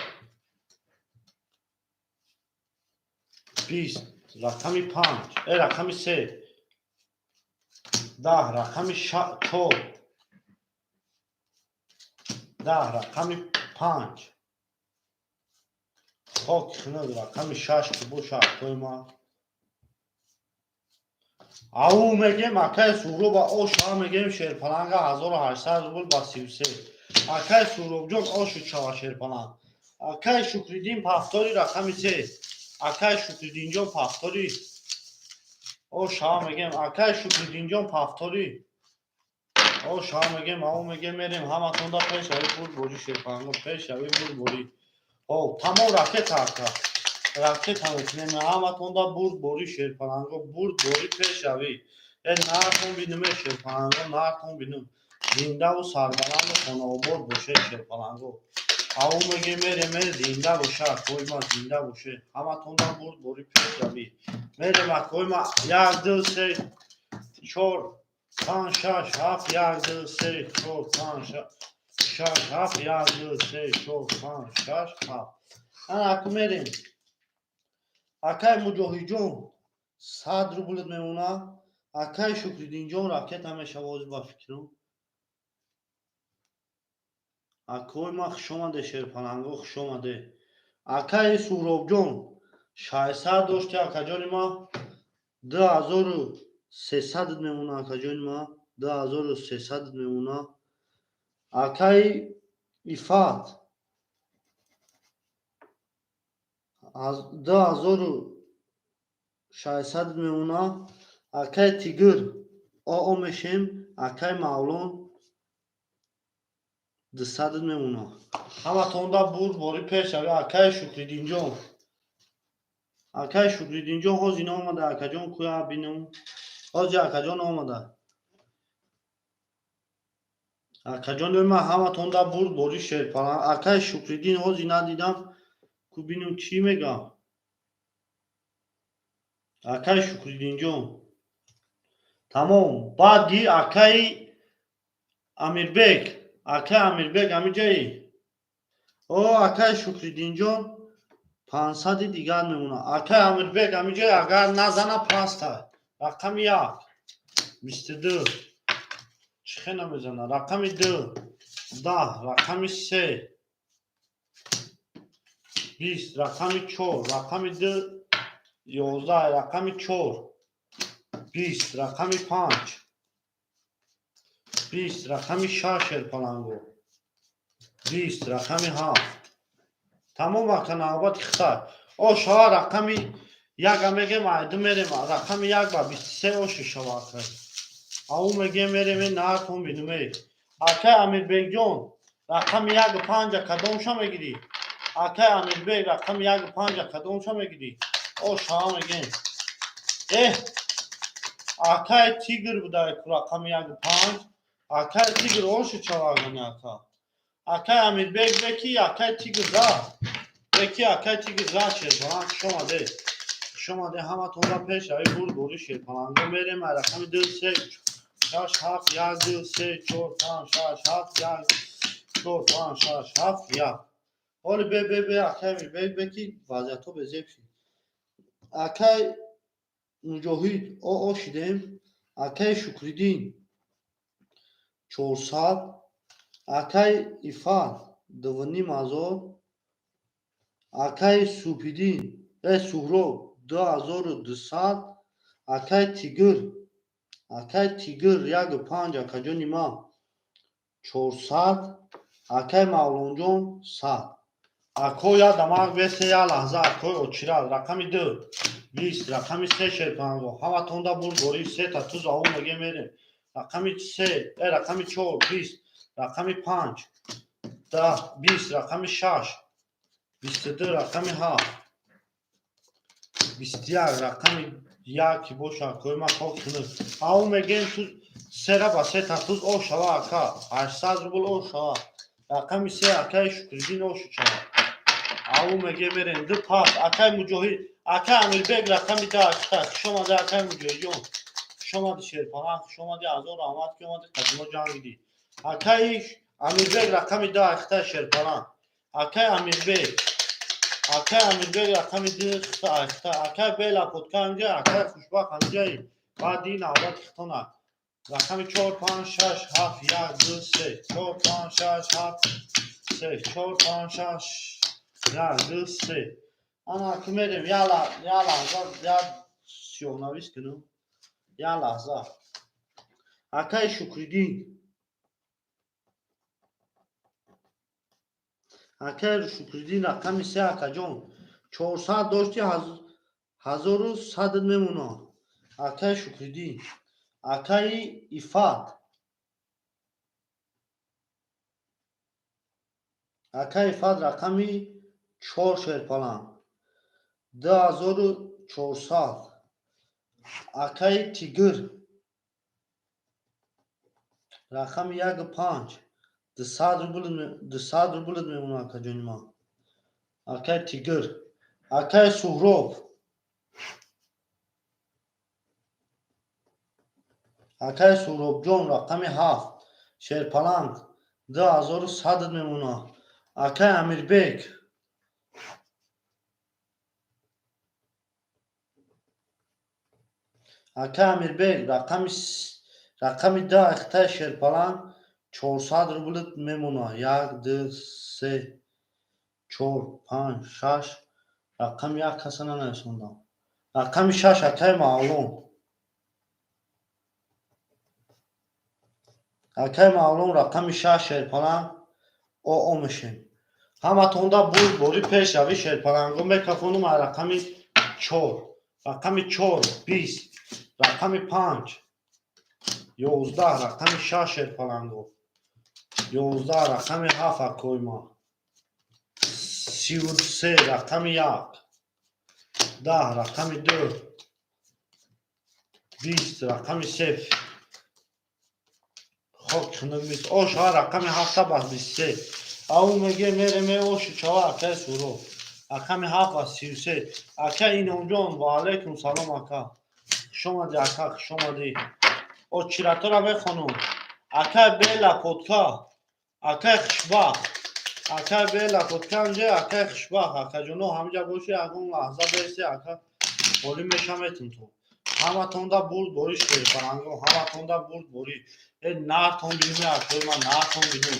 20. Рақами 5, рақами 3, 10. Рақами 4, 10. Рақами 5, хок хунук. Рақами 6 ки боша, акои ман. Ау мегем, акай Суҳроба, оша мегем. Шерпаланга 1800 рубл ба 33. Акай Суҳробҷон, ошу чава шерпаланг. Акай Шукриддин, повтори рақами 3. Акай Шукриддинҷон, повтори, оша мегем. Акай Шукриддинҷон, повтори, оша мегем. Ау мегем, мерем. Ҳаматонда пешрави, бурдборӣ, шерпаланго, пешрави, бурдборӣ. Ҳо, тамом, ракета, ака, ракета мекунем. Ҳаматонда бурдборӣ, шерпаланго, бурдборӣ, пешравӣ. Э нартон бинум, э шерпаланго, нартон бинум. Зиндаву сарбаланду хонаобод боше, шерпаланго. Ау мегем, мерем. Э зинда боша, акои ма, зинда боше. Ҳаматонда бурдборӣ, пешравӣ. Мерем, акои ма. Як, ду, се, чор, панҷ, шаш, ҳафт. Як, ду, се, чор, панҷ, шаш, ҳафт. Як, ду, се, чор, панҷ, шаш, ҳафт. Ана аку мерем. Акай Муҷоҳидҷон, 100 рублет мемона. Акай Шукриддинҷон, ракета мешава ҳозир, ба фикрам. Акои ма, хушомаде, шерпаланго, хушомаде. Акаи Суҳробҷон, 600 дошти, акаҷони ма, 2300 мемона. Акаҷони ма, 2300 мемона. Акаи Иффат, 2600 мемона. Акаи Тигр, оо мешем. Акаи Мавлон, 200 мемона. Ҳаматонда бурд бори, пешрави. Акаи Шукриддинҷон, акаи Шукриддинҷон ҳозир наомада. Акаҷон куя, бинум, ҳозир акаҷон омада. Акаҷони ма, ҳаматонда бурд бори, шерпаланг. Акаи Шукриддин ҳозир надидам, ку бинум, чӣ мегам. Акаи Шукриддинҷон, тамом. Баъди акаи Амирбек. Акаи Амирбек, ҳамиҷаи? О, акаи Шукриддинҷон, 500-и дигар мемона. Акаи Амирбек, ҳамиҷаи? Агар назана, паста. Рақами 1, 22. Чӣ хел намезана? Рақами 2, 10. Рақами 3, 20. Рақами 4, рақами 2, 11. Рақами 4, 20. Рақами 5, 20. Рақами 6, шерпаланго, 20. Рақами 7. Тамом, ака, навбати хитай. О шава, рақами 1-а мегем, айду мерем. Рақами 1 ба 23 ошу шава, акай. Ау мегем, мерем, нартон бинуме. Акай Амирбекҷон, рақами 1-у 5-а кадомша мегирӣ? Акай Амирбек, рақами 1-у 5-а кадомша мегирӣ? О шава мегем. Эҳ, акай Тигр будай ку, рақами 1-у 5. Акай Тигр, ошу чавагани, ака. Акай Амирбек беки, акай Тигр за беки, акай Тигр за. Шерпаланг, хушомаде, хушомаде. Ҳаматонра пешрави, бурд бори, шерпаланго. Мерем ай рақами 2, се, шаш, ҳафт. Як, ду, се, чор, панҷ, шаш, ҳафт. Як, чор, панҷ, шаш, ҳафт, як. Ҳоли бе бе бе акай бе бе ки вазъиятҳо безеб шид. Акай Муҷоҳид о шидем. Акай Шукриддин 400, акай Ифат 2500, акай Субҳиддин Суҳроб 2200, акай Тигр, акай Тигр 1,5, акаҷони ман 400, акай Мавлонҷон 100. Ако я дамак бесе я лаҳза, акои очират рақами 2 20, рақами 3 шерпанго ҳаматонда бурдборӣ сета туз аву меге мерем. Рақами 3, рақами 4 20, рақами 5 10 20, рақами 6 22, рақами 7 21, рақами 1 ки боша акои ма хок кунад. Аву мегем туз сера ба сета туз о шава ака 800 рубл о шава. Рақами 3 акаи Шукриддин о шава. Аву меге мерем ду пас акаи Муҷоҳид, акаи Амирбек рақами 10. Хуш омади акаи Муҷоҳидҷон, хуш омади шерпаланг, хуш омади, ҳазор раҳмат ки омади қадимо ҷангидӣ. Акаи Амирбек рақами 10 хита шерпаланг. Акаи Амирбек, акаи Амирбек рақами 2 хита хита. Акаи Бела подка ҳамҷа, акаи Хушбахт ҳамҷаи. Баъди навбати хитона. Рақами 4 5 6 7 1 2 3 4 5 6 7 3 4 5 6 1 2 3. Ана ки мерем я лаҳза, я сиёҳнавис кунам. Я лаҳза. Акаи Шукриддин, акаи Шукриддин рақами 3 акаҷон 400 дошти 1100 мемонад. Акаи Шукриддин, акаи Ифат, акаи Ифат рақами 4 шерпаланг 2400. Акаи Тигр рақами 1,5 200 рубл, 200 рубл мемонад акаҷони ман. Акаи Тигр, акаи Суҳроб, акаи Суҳробҷон рақами 7 шерпаланг 2100 мемонад. Акаи Амирбек, акаи Амирбек рақами 2 ихтаи шерпаланг 400 рубл мемонад. 1 2 3 4 5 6 рақами 1 каса нанависондам. Рақами 6 акаи Мавлон, акаи Мавлон рақами 6 шерпаланг о мешем. Ҳаматонда бурдборӣ пешравӣ шерпаланго мекафонум. Рақами 4, рақами 4 20, рақами 5 11, рақами 6 шерпаланго 11, рақами 7 акои ман 33, рақами 1 10, рақами 2 20, рақами 3 хок хунук 20 о шава рақами 7 ба 23. Ау меге мереме оши чава акаи Суҳроб рақами 7 ба 33. Акаи Иномҷон, ва алайкум салом ака, хуш омадӣ ака, хуш омадӣ. Очиратора мехонум. Акаи Бела подка, акаи Хушбахт, акаи Бела подка ҳамҷа, акаи Хушбахт, акаҷоно ҳамҷа боши, ягон лаҳза берси ака холӣ мешаметун то. Ҳаматонда бурдборӣ шерпаланго, ҳаматонда бурдборӣ. Э нартон бинуме акои ман, нартон бинум.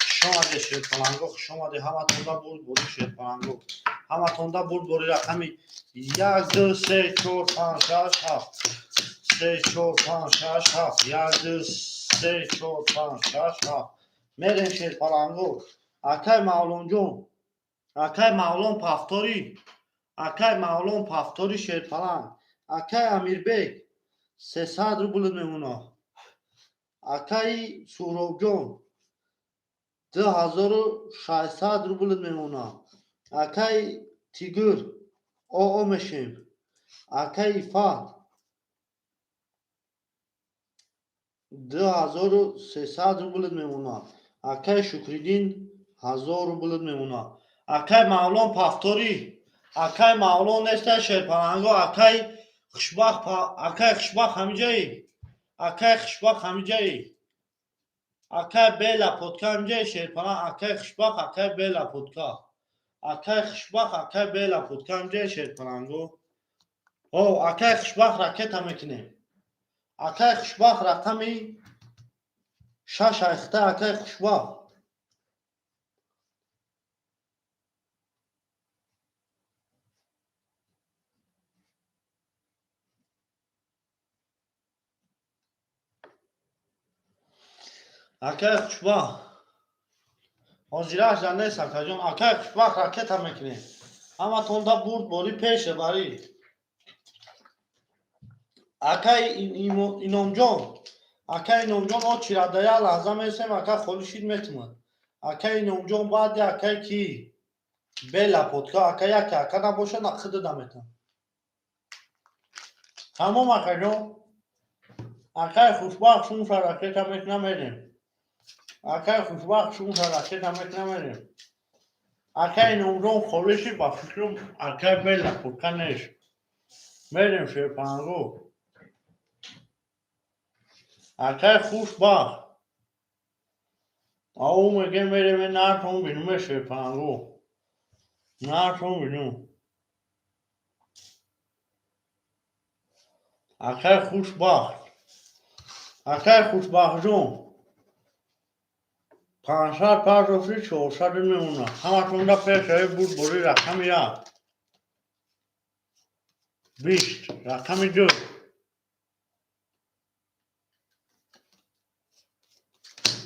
Хуш омадед шерпаланго, хуш омадед, ҳаматонда бурдборӣ шерпаланго. Ҳаматонда бурдборӣ рақами 1 2 3 4 5 6 7 3 4 5 6 7 1 2 3 4 5 6 7. Мерем шерпаланго. Акаи Мавлонҷон, акаи Мавлон пафторӣ, акаи Мавлон пафторӣ шерпаланг. Акаи Амирбек 300 рубл мемонад. Акаи Суҳробҷон 2600 рубл мемонад. Акаи Тигр о мешем. Акаи Ифат 2300 рубл мемонад. Акаи Шукриддин 1000 рубл мемонад. Акаи Мавлон пафторӣ, акаи Мавлон нестай шерпаланго, акаи Хушбахт, акаи Хушбахт ҳамиҷаи, акаи Хушбахт ҳамиҷаи, акаи Бела подка ҳамиҷаи шерпаланг, акаи Хушбахт, акаи Бела подка. Акай Хушбахт, акай Бела путкам ҷе, шерпаланго. О, акай Хушбахт, ракета мекунем. Акай Хушбахт, рақами шаш айхта, акай Хушбахт. Акай Хушбахт. Ҳозираш нест, акаҷон. Акай Хушбахт, ракета мекунем. Ҳаматонда бурд бори пеше барӣ. Акай Иномҷон, акай Иномҷон, о чирада як лаҳза месем, ака холишид метумад. Акай Иномҷон, баъди акай ки Бела подка, ака яке ака набошад, худада метам. Тамом, акаҷон. Акай Хушбахт шумша ракета мекунам, мерем. Акай Хушбахт шумша ракета мекунам, мерем. Акай Иномҷон холиши, ба фикрам, акай Бела подка неш. Мерем, шерпанго. Акай Хушбахт. Ау меге мерем, нартон бинуме, шерпанго. Нартон бинум. Акай Хушбахт. Акай Хушбахтҷон. 500 пардохти, 400 мемонад. Ҳаматонда пешаи бурд бори рақами як. 20, рақами ду.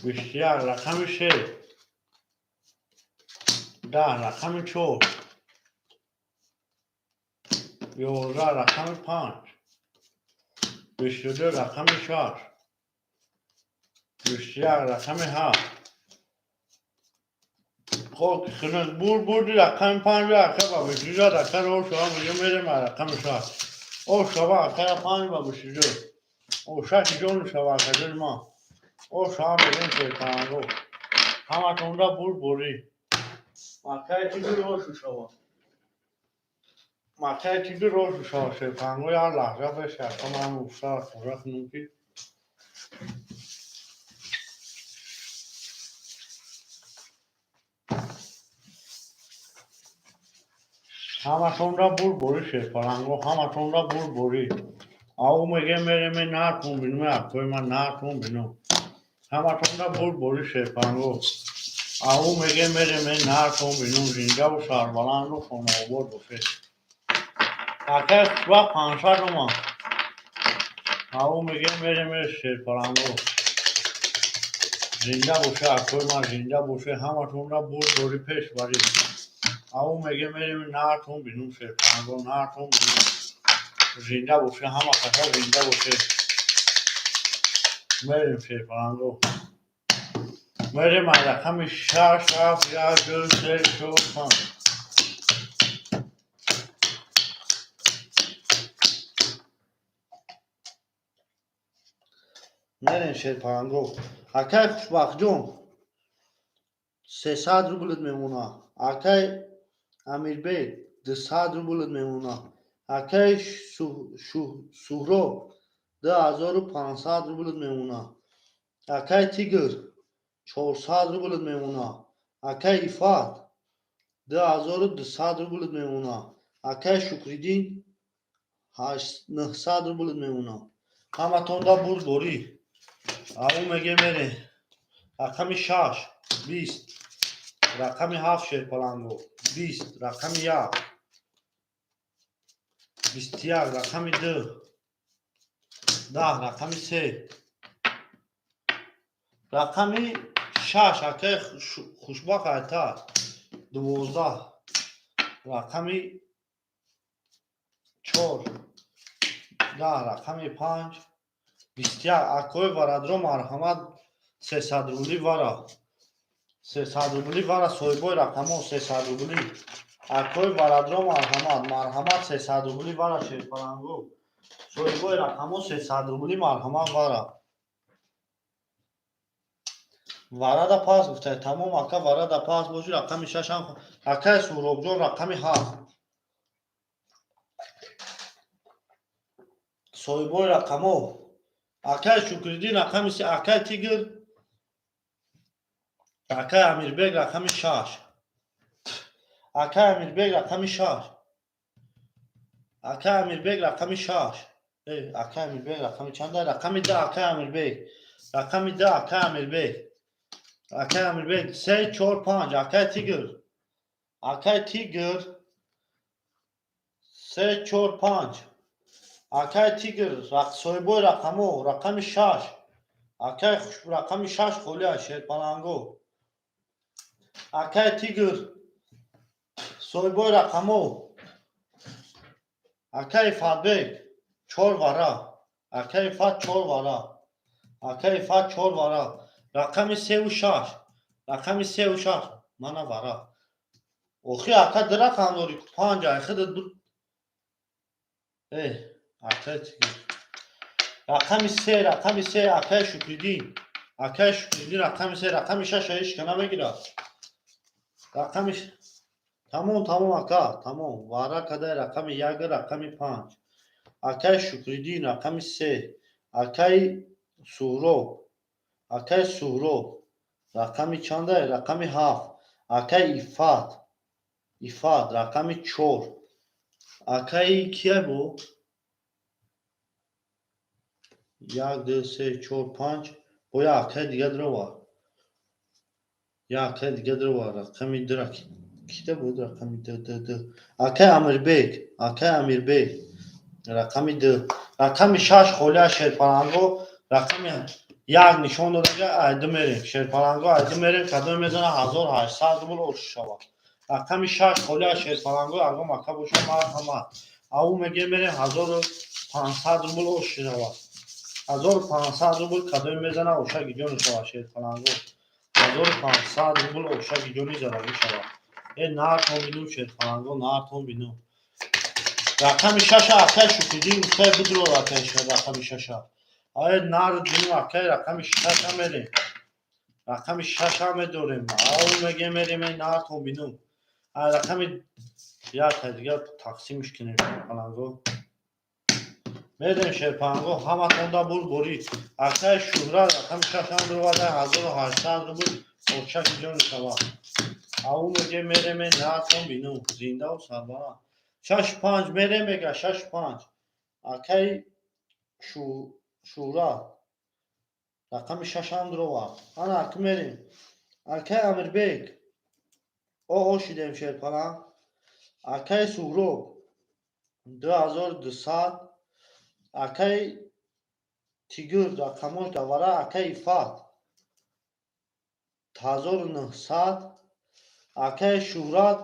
21, рақами се. 10, рақами чор. 11, рақами панҷ. 22, рақами шаш. 21, рақами ҳафт. Хок хунук бурд бурди рақами панҷ, ака ба 22, ака ро шава меҷо мерем рақами шаш. О шава, акара панҷ ба 22. О шаши ҷону шава, акаҷони ман. О шава мерем, шерпанго. Ҳаматонда бурд борӣ. Макаи тигр ошу шава. Макаи тигр ошу шава, шерпанго, як лаҳза беша, ака ман уфса хӯра кунам ки. Ҳаматонда бурд борӣ, шерпаланго, ҳаматонда бурд борӣ. Ау меге мереме натун бинуме, акои ман натун бинум. Ҳаматонда бурд борӣ, шерпаланго. Ау меге мереме натун бинум, зиндаву сарбаланду хонаобод бошед. Акай Хушбахт 500 омад. Ау меге мереме, шерпаланго. Зинда боше, акои ман, зинда боше, ҳаматонда бурд борӣ пеш барӣ. Ау меге мерем натун бинум, шерпаланго, натун бинум. Зинда боше, ҳама каса зинда боше. Мерем, шерпаланго. Мерем аз рақами шаш, ҳафт, як, ду, се, чор, панҷ. Мерем, шерпаланго. Акай Хушбахтҷон, 300 рублит мемонад. Акай Амирбек, 200 рублит мемонад. Акай Суҳроб, 2500 рублит мемонад. Акай Тигр, 400 рублит мемонад. Акай Ифат, 2200 рублит мемонад. Акай Шукриддин, 900 рублит мемонад. Ҳаматонда бурд борӣ. Ау меге мере. Рақами шаш, 20. Рақами ҳафт, шерпаланго, 20. Рақами як. 21, рақами ду. 10, рақами се. Рақами шаш, акай Хушбахт айтар. 12. Рақами чор. 10, рақами панҷ. 21. Акои варадро, марҳамат, 300 рубли вара. 300 рубли вара, соҳибои рақамҳо, 300 рубли. Акои варадро, марҳамат, марҳамат, 300 рубли вара, шерпаланго. Соҳибои рақамҳо, 300 рубли, марҳамат, вара. Варада пас гуфтай, тамом, ака, варада пас боши, рақами шашам, акай Суҳробҷон, рақами ҳафт. Соҳибои рақамҳо. Акай Шукриддин, рақами се, акай Тигр, акай Амирбек, рақами шаш. Акай Амирбек, рақами 6. Акай Амирбек, рақами 6. Акай Амирбек рақами чанда? Рақами 2. Акай Амирбек, рақами 2. Акай Амирбек, акай Амирбек, се, чор, панҷ. Акай Тигр, акай Тигр, се, чор, панҷ. Акай Тигр, соҳибои рақамо, рақами 6. Акай, рақами 6 холия, шерпаланго. Акай Тигр, соҳибои рақамо. Акай Фатбек, чор вара. Акай Фат, чор вара. Акай Фат, чор вара. Рақами севу шаш, рақами севу шаш. Мана вара. Охи, ака, ду рақам дорӣ, панҷ айхида ду. Акай Тигр, рақами 3, рақами 3. Акай Шукриддин, акай Шукриддин, рақами 3. Рақами шаша ҳеч ка намегирад. Рақами, тамом, тамом, ака, тамом. Вара кадай. Рақами 1, рақами 5. Акай Шукриддин, рақами 3. Акай Суҳроб, акай Суҳроб, рақами чандай? Рақами 7. Акай Иффат, Иффат, рақами 4. Акаи кия бо? Як, ду, се, чор, панҷ. Бо як акаи дига дурова, як акаи дига дурова. Рақами дура кида буд? Рақами ду, ду, ду. Акаи Амирбек, акаи Амирбек, рақами 2. Рақами 6 холия, шерпаланго. Рақами 1 нишон додага. Айду мерем, шерпаланго, айду мерем. Кадоме мезана, 1800 рубл ош шавад. Рақами 6 холия, шерпаланго. Ягон ака боша, марҳамат. Ау меге, мерем, 1500 рубл ош шавад. 1500 рубл кадоме мезана, оша гиҷони шавад, шерпаланго. 1500 рубл оша гиҷони задагӣ шавад. Э, нартон бинум, шерпаланго, нартон бинум. Рақами шаша акай Шукриддин гуфтай, бидро. Акай, рақами шаша. Ае, нар бинум, акай. Рақами шаша мерем, рақами шаша медорем. Ау меге, мерем, нартон бинум. Рақами як дига тақсимш кунем, шерпаланго. Мерем, шерпаланго, ҳаматонда бурборӣ. Акай Шӯҳрат, рақами шашам дурвада, 1800 рубл оча гиҷони шавад. Ау меге, мереме, нартон бинум. Зиндаву сарбаланд. Шаш, панҷ мерем, мега, шаш, панҷ. Акай Шӯҳрат, рақами шашам дуровард. Ана аки мерем. Акай Амирбек, о шидем, шерпаланг. Акай Суҳроб, 2200. Акай Тигр, рақамош давара. Акай Иффат, 1900. Акай Шӯҳрат,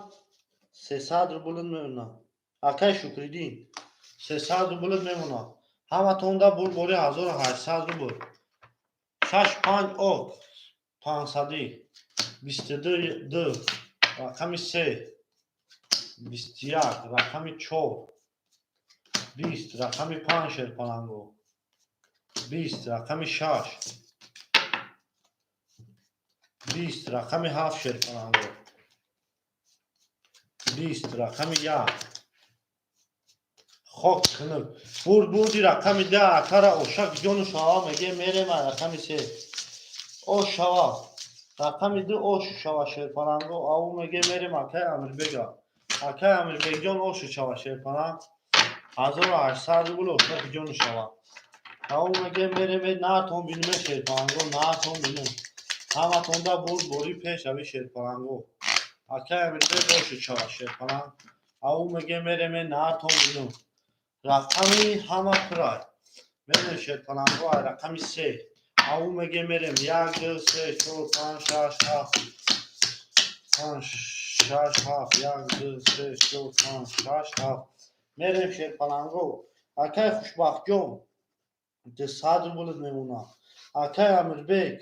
300 рублит мемонад. Акай Шукриддин, 300 рублит мемонад. Ҳаматонда бурбори, 1800 рубл. Шаш, панҷ ок, панҷсадӣ. 22, ду. Рақами 3, 21. Рақами 4, 20. Рақами 5, шерпаланго, 20. Рақами 6, 20. Рақами 7, шерпаланго, 20. Рақами 1. Хок кунук. Бурд, бурди. Рақами 10. Акара ошак ҷону шава, меге, мерема. Рақами 3 ош шава. Рақами 2 ош шава, шерпаланго. Ау меге, мерем. Акай Амирбега, акай Амирбекҷон, ошу шава, шерпаланг. 1800 рубл ошак ҷону шава. Ау меге, мереме, нартон бинуме, шерпаланго, нартон бинум. Ҳаматонда бурд бори, пешави, шерпаланго. Акай Амирбек, ошу шава, шерпаланг. Ау меге, мереме, нартон бинум. Рақами ҳама пурай. Мерем, шерпаланго, ай рақами 3. Ау меге, мерем. Як, ду, се, чор, панҷ, шаш, ҳафт, панҷ, шаш, ҳафт. Як, ду, се, чор, панҷ, шаш, ҳафт. Мерем, шерпаланго. Акай Хушбахтҷон, 200 рублит мемонад. Акай Амирбек,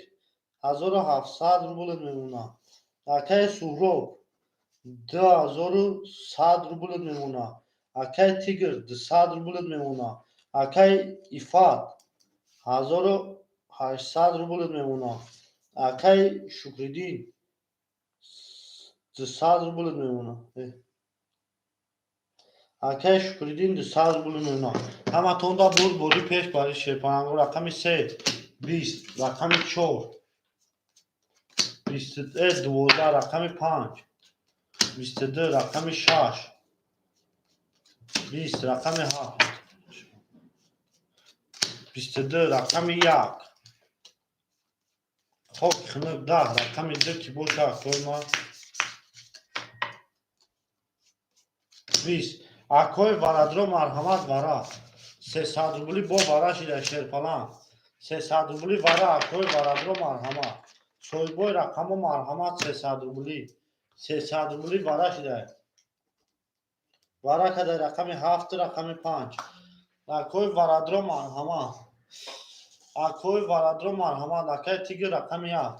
1700 рублит мемонад. Акай Суҳроб, 2100 рублит мемонад. Акай Тигр, 200 рублит мемонад. Акай Иффат, 1800 рублит мемонад. Акай Шукриддин, 200 рублит мемонад. Акай Шукриддин, 200 рубл мемонад. Ҳаматонда бурд бори, пеш бари, шерпаланго. Рақами 3, 20. Рақами 4, 12. Рақами 5. 22, рақами 6, 20, рақами 7, 22, рақами 1, хок хунук, 10, рақами 2 ки боша, акои ман, 20. Акои варадро, марҳамат, вара 300 рубли бо вара шида, шерпаланг, 300 рубли вара. Акои варадро, марҳамат, соҳибои рақамо, марҳамат, 300 рубли, 300 рубли вара шида, вара када, рақами 7, рақами 5. Акои варадро, марҳамат, акои варадро, марҳамат. Акаи тигр, рақами 1,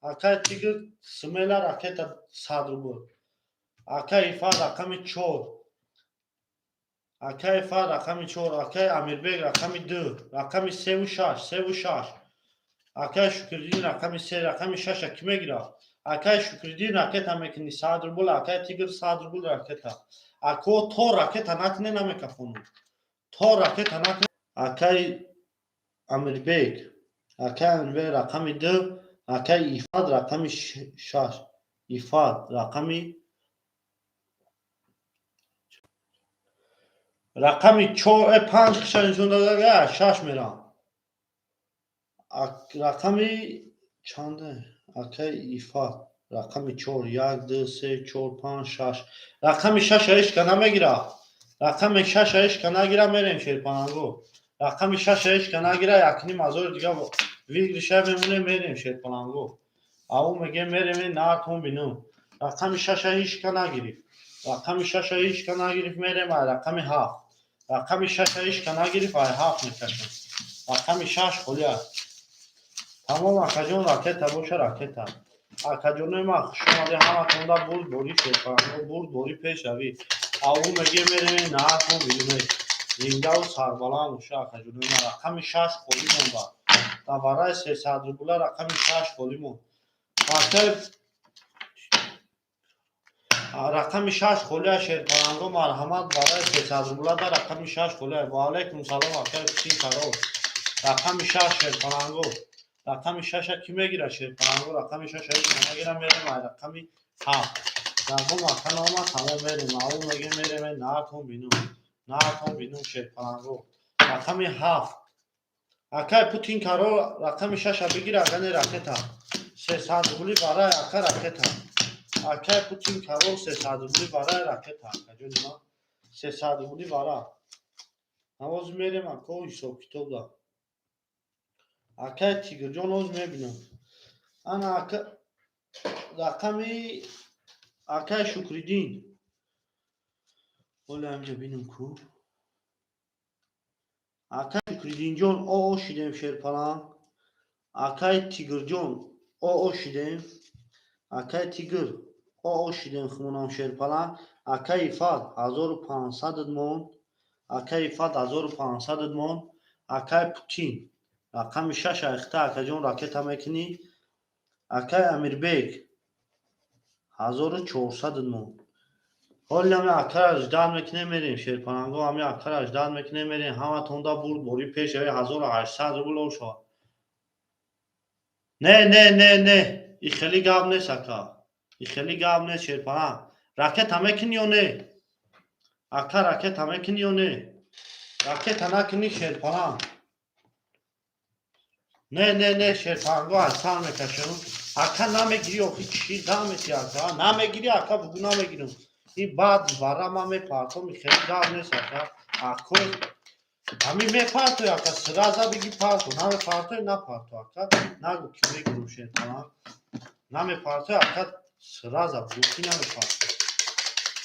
акаи тигр, смело ракета, 100 рубл. Акаи Ифа, рақами 4, акаи Ифа, рақами 4. Акаи Амирбек, рақами 2, рақами севу шаш, севу шаш. Акаи Шукриддин, рақами 3, рақами 6-а кӣ мегирад? Акаи Шукриддин, ракета мекунӣ, 100 рубл. Акаи тигр, 100 рубл ракета. Ако, то ракета накуне, намекафонам, то ракета накуне. Акаи Амирбек, акаи Амирбек, рақами 2. Акаи Ифад, рақами 6, Ифад, рақами 4, 5 хиша нишон дада, 6 мерам. Рақами чанда, акаи Ифад? Рақами 4, як, ду, се, чор, панҷ, шаш. Рақами 6-а ҳечка намегира. Рақами 6-а ҳечка нагира, мерем, шерпаланго. Рақами 6-а ҳечка нагира, якним ҳазори дига выигрыш а мемонем, мерем, шерпаланго. Ау мегем, мерем, наатон бинум. Рақами 6-а ҳечка нагирифт, рақами 6-а ҳечка нагирифт, мерем ай рақами 7. Рақами 6-а ҳечка нагирифт, ай 7 мекашем. Рақами 6 холӣ аст. Тамом, акаҷон, ракета боша, ракета. Акаҷонои ман, хушомадед ҳаматонда, бурд бори, шерпаланго, бурд бори, пешравӣ. Ау мегем, мерем, наатон бинуме. Зиндаву сарбаланд боша, акаҷонои ман. Рақами 6 холӣ монда дар бараи 300 рубла, рақами 6 холӣ монд. Акаи, рақами 6 холия, шерпаланго, марҳамат, барои 300 рубла да рақами 6 холия. Ваалайкум салом, акаи Ҳусин Карол. Рақами 6, шерпаланго, рақами 6-а кӣ мегирад, шерпаланго? Рақами 6-а ҳеҷ намегирам, мерем ай рақами 7. Ягон ака наомад, тамом, мерем. Ау мегем, мерем, наатон бинум, наатон бинум, шерпаланго. Рақами 7, акай Путин Карол, рақами 6-а бигир, агане ракета, 300 рубли барои ака ракета. Акай Путин Карол, 300 рубли барои ракета. Акаҷони ман, 300 рубли бара. Ҳоз мерем, ако, ҳисоб китоб да. Акай Тигрҷон, ҳоз мебинам. Ана, ака, рақами акай Шукриддин. Ҳоли ҳамҷа бинам ку. Акай Шукриддинҷон, оо шидем, шерпаланг. Акай Тигрҷон, оо шидем. Акай Тигр, оо шидем, хумонам, шерпаланг. Акай Ифат, 1500 монд. Акай Ифат, 1500 монд. Акай Путин, рақами 6 айхта, акаҷон, ракета мекунӣ. Акай Амирбек, 1400 монд. Ҳоли ҳами акара ждать мекунем, мерем, шерпаланго. Ҳами акара ждать мекунем, мерем. Ҳаматонда бурд бори, пешави, 1800 рубл ов шавад. Не, не, не, не, и хеле гап нест, ака, и хеле гап нест, шерпаланг. Ракета мекунӣ ё не, ака? Ракета мекунӣ ё не? Ракета накунӣ, шерпаланг. Не, не, не, шерпаланго, аз сар мекашам. Ака, намегирӣ, охи чӣ ғамети, ака? Намегирӣ, ака, бугӯ, намегирам. Ин баъд вара ман мепартом, хеле гап нест, ака. Ако, ҳамин мепартой, ака, сразу биги, парто. Намепартой, напарто, ака, нагӯ ки мегирам, шерпаланг. Намепартой, ака, сразу бугӯ ки намепартой.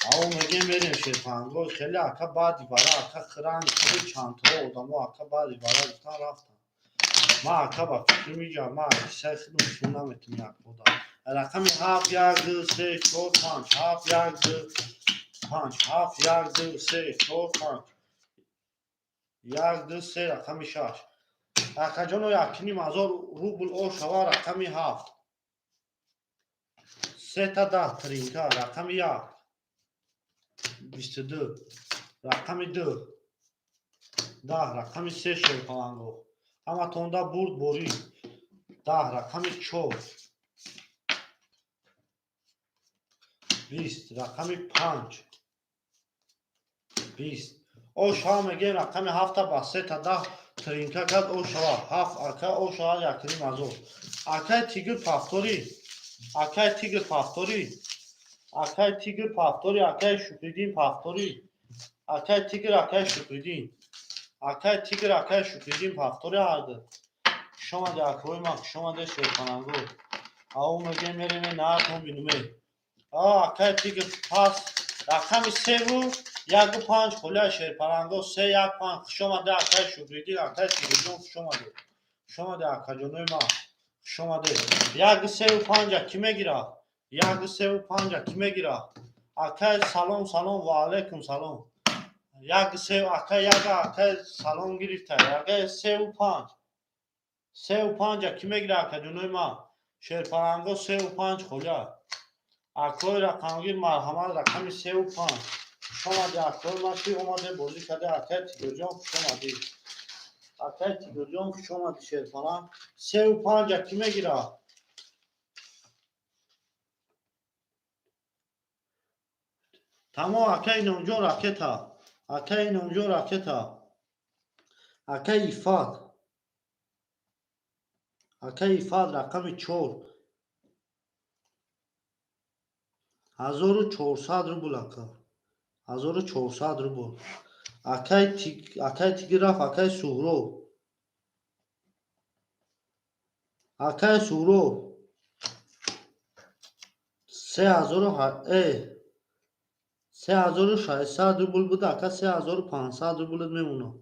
Аво мегем, мерем, шерпаланго. Хеле, ака, баъди вара, ака, хиранг чандто одамо, ака, баъди вара гуфтан, рафтан. Ман, ака, ба фикри миҷа, ман ҳиссаи худам сум наметунам, акода. Рақами 7, як, ду, се, чор, панҷ, ҳафт, як, ду, панҷ, ҳафт, як, ду, се, чор, панҷ, як, ду, се, рақами 6. Акаҷоно, 1,5 ҳазор рубл о шава. Рақами 7, сета 10, тринка. Рақами 1, 22, рақами 2, 10, рақами 3, шерпаланго. Ҳаматонда бурд борӣ. 10, рақами 4. 20, рақами 5, 20. О шава, мегӯем, рақами ҳафта ба сета 10 тринка кард. О шава, ҳафт, ака. О шава, 1500. Акай Тигр, повтори. Акай Тигр, повтори. Акай Тигр, повтори. Акай Шукриддин, повтори. Акай Тигр, акай Шукриддин, акай Тигр, акай Шукриддин, повтори. Ҳарду хушомаде, акои ман, хушомаде, шерпаланго. Ау мегӯем, мереме наатон бинуме. Акай Тигр, пас рақами севу яку панҷ холия. Шерпаланго, се, як, панҷ. Хушомаде, акай Шукриддин, акай Тигрҷон, хушомаде, хушомаде, акаҷонои ман, хушомаде. Як, севу панҷа кӣ мегирад? Як, севу панҷа кӣ мегирад? Акай, салом, салом, ва алайкум салом. Як, се, акай, як, акай, салом гирифта. Акай, севу панҷ, севу панҷа кӣ мегирад, акаҷонои ман? Шерпаланго, севу панҷ холия. Акои рақамгир, марҳамат, рақами севу панҷ. Хушомадӣ, акои ман, ки омаде, бозӣ карде. Акай Тигрҷон, хушомадӣ. Акай Тигрҷон, хушомадӣ. Шерпаланг, севу панҷа кӣ мегирад? Тамом, акай Иnomҷон, ракета. Акай Иnomҷон, ракета. Акай Ифат, акай Ифат, рақами 4, 1400 рубл, ака, 1400 рубл. Акай Тигр рафт. Акай Суҳроб, акай Суҳроб, се ҳазору 3600 рубл буд, ака, 3500 рублат мемонад.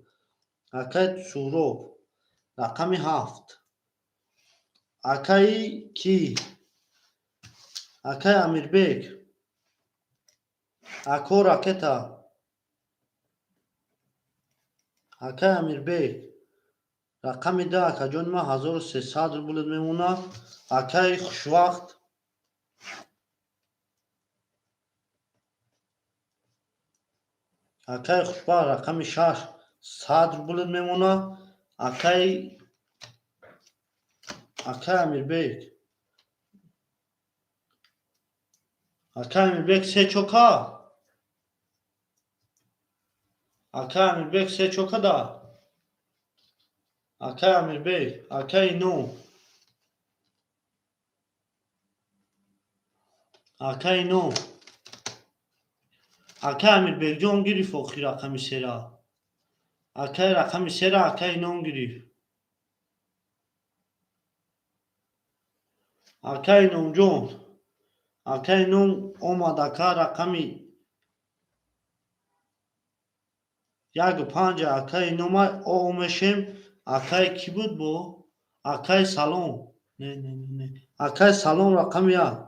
Акай Суҳроб, рақами 7. Акаи кӣ? Акай Амирбек, ако, ракета. Акай Амирбек, рақами 2, акаҷони ман, 1300 рублат мемонад. Акаи Хушвақт, акаи Хушбахт, рақами 6, 100 рублат мемонад. Акаи Амирбек, акаи Амирбек, се чока. Акаи Амирбек, се чока да. Акаи Амирбек, акаи Ином, акаи Ином. Акаи Амирбекҷон гирифт охир рақами сера. Акаи, рақами сера акаи Ином гирифт. Акаи Иномҷон, акаи Ином омад. Ака, рақами яку панҷа акаи Инома омешем. Акаи кӣ буд бо? Акаи Салом, не, не, не, акаи Салом, рақами 1.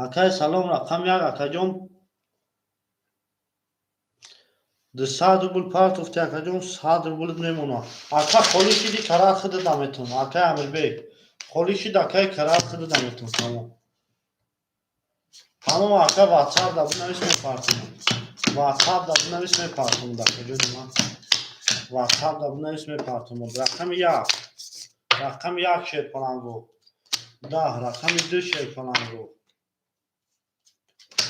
Акаи Салом, рақами 1. Акаҷон, 200 рубл партофти, акаҷон, 100 рублат мемонад. Ака, холӣ шиди, карат худат наметон. Акаи Амирбек, холӣ шид, акаи, карат худат наметон. Тамом, тамом, ака, Ватсап да бинавис, мепартонам. Ватсап да бинавис, мепартонам. Акаҷони ман, Ватсап да бинавис, мепартонам. Рақами 1, рақами 1, шерпаланго, 10. Рақами 2, шерпаланго,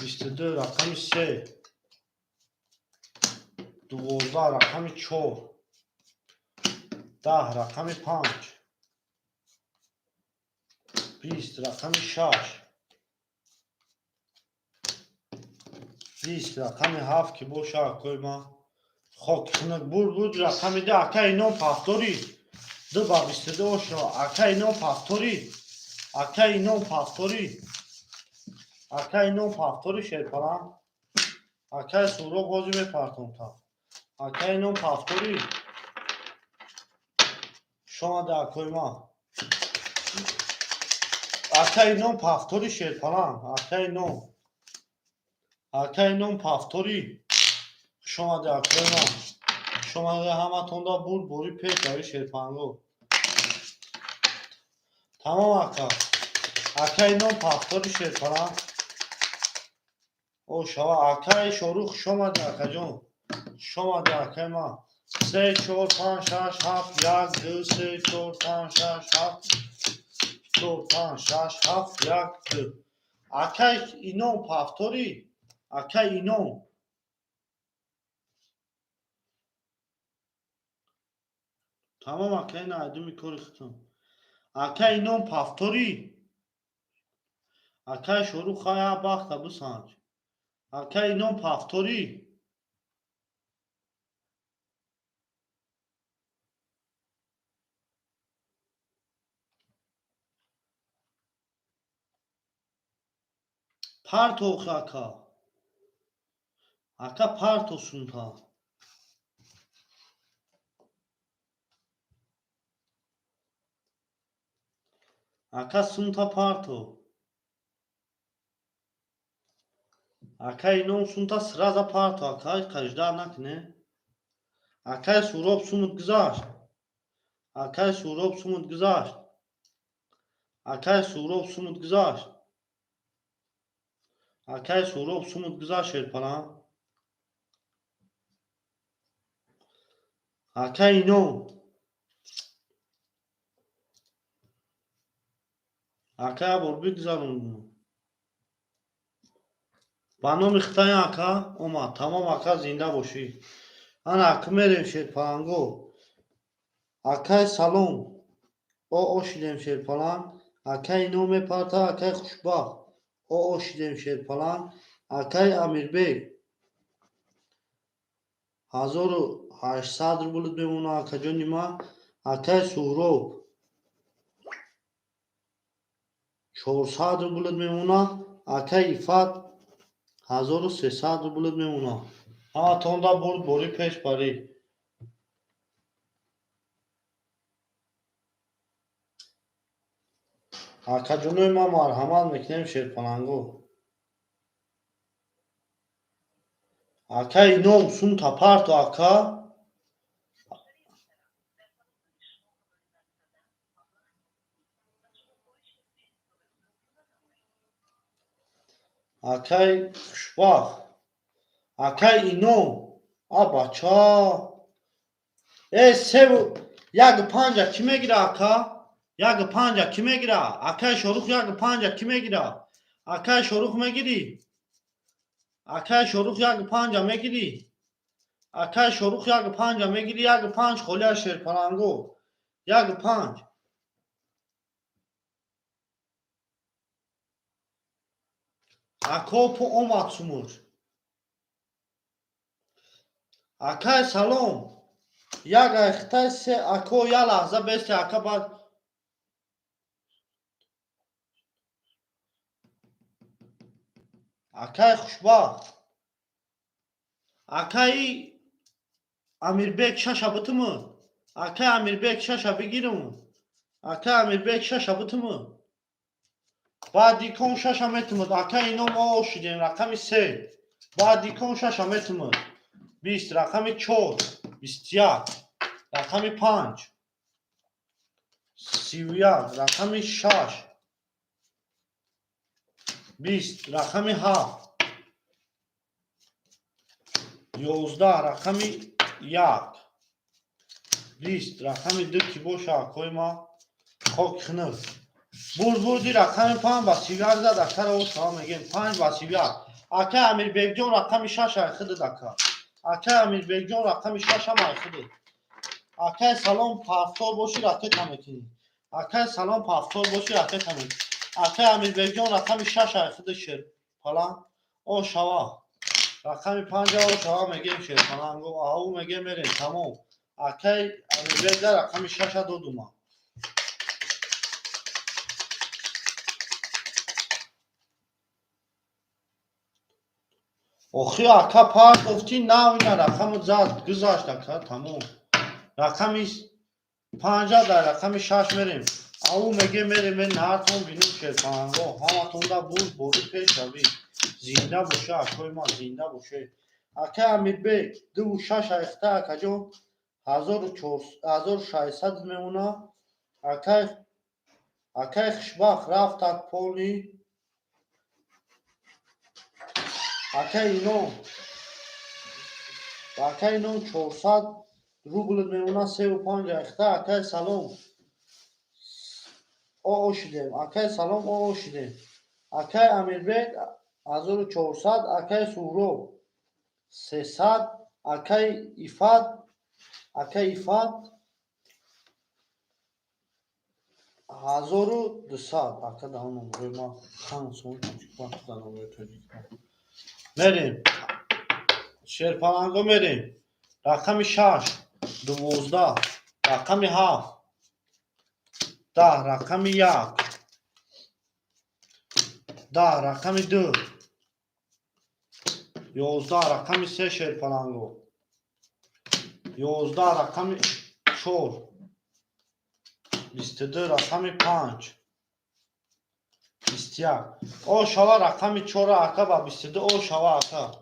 22. Рақами 3, 12. Рақами 4, 10. Рақами 5, 20. Рақами 6, 20. Рақами 7 ки боша, акои ман, хок хунук бур буд. Рақами 2, ака Ином, повтори. Ду ба 22 ошо. Ака Ином, повтори. Ака Ином, повтори. Ака Ином, повтори. Шерпаланг, акаи Суҳроб, ҳозир мепартом та. Ака Ином, повтори. Хушомаде, акои ман. Ака Ином, повтори. Шерпаланг, ака Ином, ака Ином, повтори. Хушомаде, акои ман, хушомаде ҳаматонда. Бурд бори пеш бари шерпаланго. Тамом, ака. Ака Ином, повтори. Шерпаланг, о шава. Акаи Шорух, хушомаде, акаҷон, хушомаде, акаи ман. Се, чор, панҷ, шаш, ҳафт, як, ду, се, чор, панҷ, шаш, ҳафт, чор, панҷ, шаш, ҳафт, як, ду. Акай Ином повтори. Акай Ином. Тамом акай на айдуми кори хитам. Акай Ином повтори. Акай Шорух хая бахта бисанҷ. Акай Ином повтори. Парто ака. Ака парто сунта. Ака сунта парто. Ака Ином сунта сразу парто. Ака қажда накне. Акай Суроб сумут гузашт. Акай Суроб сумут гузашт. Акай Суроб сумут гузашт. Акай Суроб сумут гузашт шерпалан. Акай Ином. Акай абор бигзарондум. Ба номи хитай ака омад. Тамом ака зинда бошӣ. Ана ака мерем шерпаланго. Акай салом. О шидем шерпалан. Акай Ином мепарта, акай Хушбахт. О шидем шерпалан. Акай Амирбек. 1800 рубл мемона акаҷони ма. Акай Суҳроб. 400 рубл мемона. Акай Ифат 1300 рубл мемона. Ҳаматонда бурд бори пеш барӣ. Акаҷонои ма марҳамат мекунем шерпаланго. Акай Ином сунта парто ака. Акай Хушбахт. Акай Ином. А бача. Э севу як панҷа кӣ мегира ака? Як панҷа кӣ мегира? Акай Шорух як панҷа кӣ мегира? Акай Шорух мегирӣ? Акай Шорух як панҷа мегирӣ? Акай Шорух як панҷа мегирӣ? Як панҷ холия шерпаланго. Як панҷ. Ако пу омад сумур. Акай салом. Як айхтай се ако я лаҳза бести ака баъд Акай Хушбахт. Акай Амирбек шаша бутуму. Акай Амирбек шаша бигирум. Акай Амирбек шаша бутуму. Баъд икон шаша метумуд. Акай Ином о шидем рақами се. Баъд икон шаша метумуд. 20 рақами 4, 21 рақами 5, 31 рақами 6, 20 рақами 7, 11 рақами 1, 20 рақами 2 ки боша акои ма хок хинук. Бурд бурди рақами 5 ба 31 зад акаро ошава мегем 5 ба 31. Акай Амирбекҷон рақами 6 ай худад ака. Акай Амирбекҷон рақами 6 ам ай худад. Акай салом пафтор боши ракета мекунӣ. Акай салом пафтор боши ракета мекунӣ. Акай Амирбекҷон рақами 6 ай худ шерпалан ошава. Рақами 5 ошава мегем шерпаланго. Ау мегем мерем тамом. Акай Амирбек да рақами 6 додума. Охи ака партофти нав ина рақаму зад гузашт ака тамом. Рақами 5 дар рақами 6 мерем. Ау меге мерем мен наҳартон бинум шерпаланго. Ҳаматонда бурд бори пеш равӣ. Зинда боша акои ман зинда боше. Акай Амирбек 2 6 айхта акаҷон 1600 мемона. Акай Хушбахт рафт так поли. Акай Ином. Акай Ином 400 рубл мемона 3 5 айхта. Акай салом. О шидем. Акай салом о шидем. Акай Амирбек 1400, акай Суҳроб 300, акай Ифат, акай Ифат 1200. Ака, даҳон номрои ма чанд сом тоҷикбан, номрои тоҷикбан. Мерем, шерпаланго, мерем. Рақами 6 12, рақами 7 10, рақами 1 10, рақами 2 11, рақами 3, шерпаланго, 11, рақами 4 22, рақами 5 21. О шава, рақами 4, ака, ба 22 о шава, ака.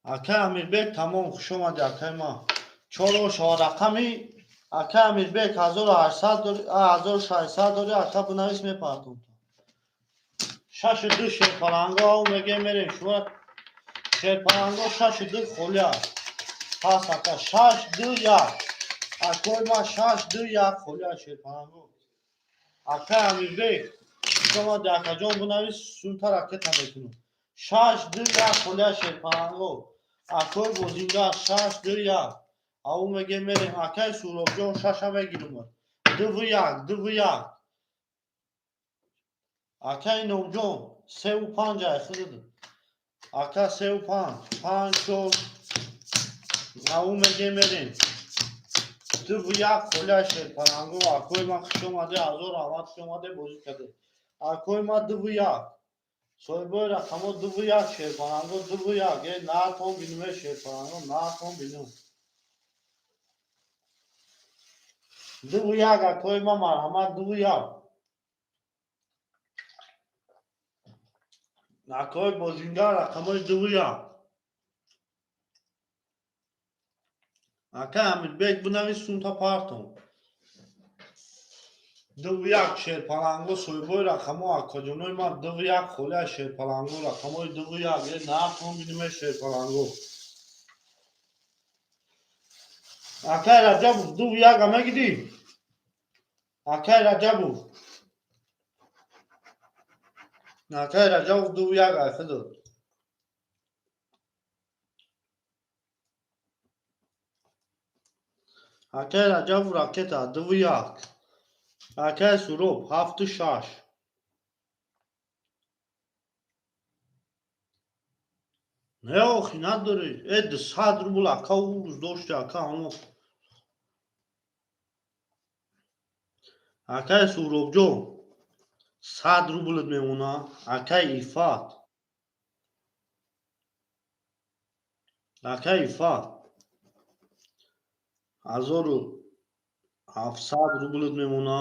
Акай Амирбек, тамом, хушомадӣ, акай ма. Чор о шава, рақами акай Амирбек 1800 дори, 1600 дори, ака, бинавис, мепартом. Шашу ду, шерпаланго, ав мегем, мерем. Шумо, шерпаланго, шашу ду холи аст. Пас, ака, 6 2 1, акои ма, 6 2 1 холи аст, шерпаланго. Акай Амирбек, хушомадӣ, акаҷон, бинавис, сунта ракета мекунам. 6 2 1 холи аст, шерпаланго. Акои бозингар, 6 2 1. Ав мегем, мерем. Акай Суҳробҷон, шаша мегирам. 2 1, 2 1. Акай Номҷон, севу панҷ айхидад, ака, севу панҷ, панҷ, чор. Ав мегем, мерем. 2 1 холи шерпаланго. Акои ман, хушомадӣ, ҳазор раҳмат, хушомадӣ, бозӣ кардед, акои ма. 2 1, соҳибои рақамҳо, 2 1, шерпаланго, 2 1. Э, наатон бинуме, шерпаланго, наатон бинум. 2 1, акои ма, марҳамат, 2 1. Акои бозингар, рақамҳои 2 1. Акай Амирбек, бинавис, сунта партом. 2 1, шерпаланго, соҳибои рақамҳо, акаҷонои ман, 2 1 холия, шерпаланго, рақамҳои 2 1. Е, наатон биниме, шерпаланго. Акай Раҷабов, 2 1 мегирӣ, акай Раҷабов? Акай Раҷабов, 2 1 айхидод. Акай Раҷабов, ракета, 2 1. Акай Суроб, ҳафту шаш. Не, охи, надорӣ. Э, 200 рубл, ака, ӯ рӯз дошти, ака, ҳамо. Акай Суҳробҷон, 100 рублат мемона. Акай Ифат, акай Ифат, 1700 рублат мемона.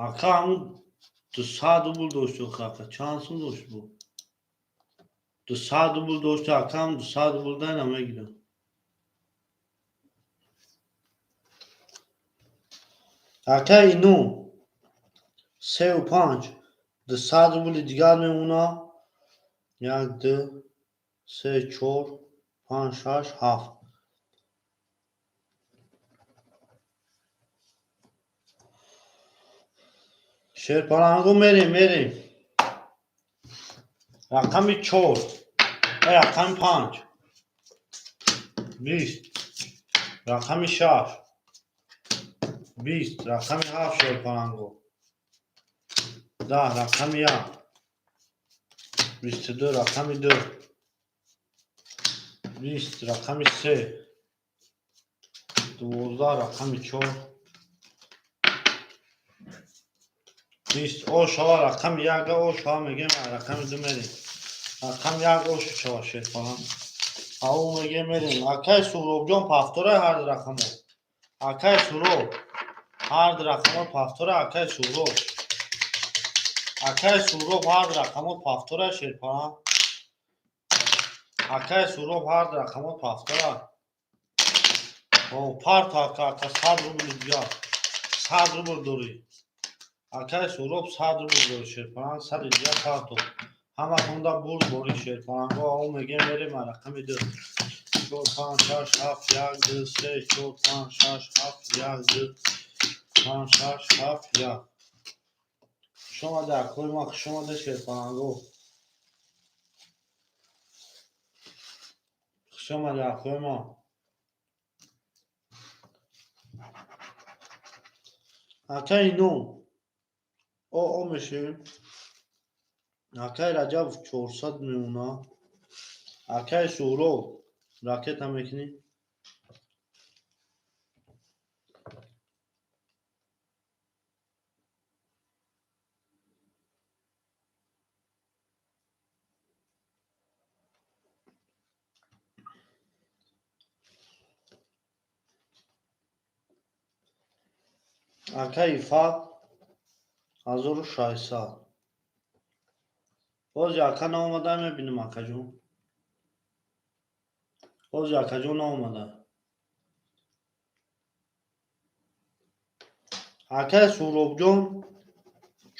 Ака, ҳамун 200 рубл дошти, охи, ака, чанд сум дошти бо? 200 рубл дошти, ака, ҳам 200 рубл дай, намегирам. Акай Ино, сеу панҷ, 200 рубли дигар мемона. Як, ду, се, чор, панҷ, шаш, ҳафт. Шерпаланго, мерем, мерем. Рақами 4, рақами 5 20, рақами 6 20, рақами 7, шерпаланго, 10, рақами 1 22, рақами 2 20, рақами 3 12, рақами 4 20. О шава, рақами яка о шава, мегем, рақами 2 мерем. Рақами 1 о шава, шерпаланг. Ау мегем, мерем. Акай Суҳробҷон, повторай ҳар рақамо. Акай Суҳроб, ҳар рақамо повторай, акай Суҳроб. Акай Суҳроб, ҳар рақамо повторай, шерпаланг. Акай Суҳроб, ҳар рақамо повторай. О, парто, ака, ака, 100 рубли дигар. 100 рубл дорӣ. Акай Суҳроб, 100 рубл дорӣ, шерпаланг, 100 дигар парто. Ҳаматонда бурд бори, шерпаланго. Ав мегем, мерем рақами ду, чор, панҷ, шаш, ҳафт, як, ду, се, чор, панҷ, шаш, ҳафт, як, ду, панҷ, шаш, ҳафт, як. Хушомаде, акои ман, хушомаде, шерпаланго, хушомаде, акои ман. Акаи Ином, о мешавем. Акаи Раҷабов 400 мемона. Акаи Суҳроб, ракета мекунӣ. Акаи Ифат, 1600. Бози ака наомада, мебинем, акаҷон. Бози акаҷон наомада. Акаи Суҳробҷон,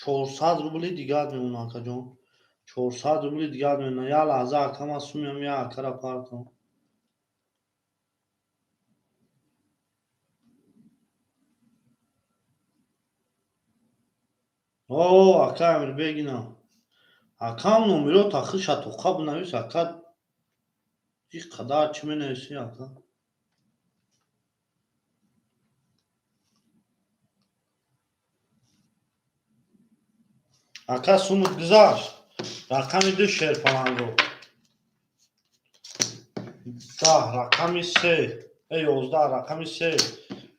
400 рубли дигар мемона. Акаҷон, 400 рубли дигар мемона. Як лаҳза, ака, ман сумям, як акара партом. О, ака Амирбек, ина акам номеро тахиша тоқа бинавис, ака. Ин қадар чӣ менависӣ, ака? Ака, сумут гузашт. Рақами ду, шерпаланго. 10, рақами се, 11, рақами се,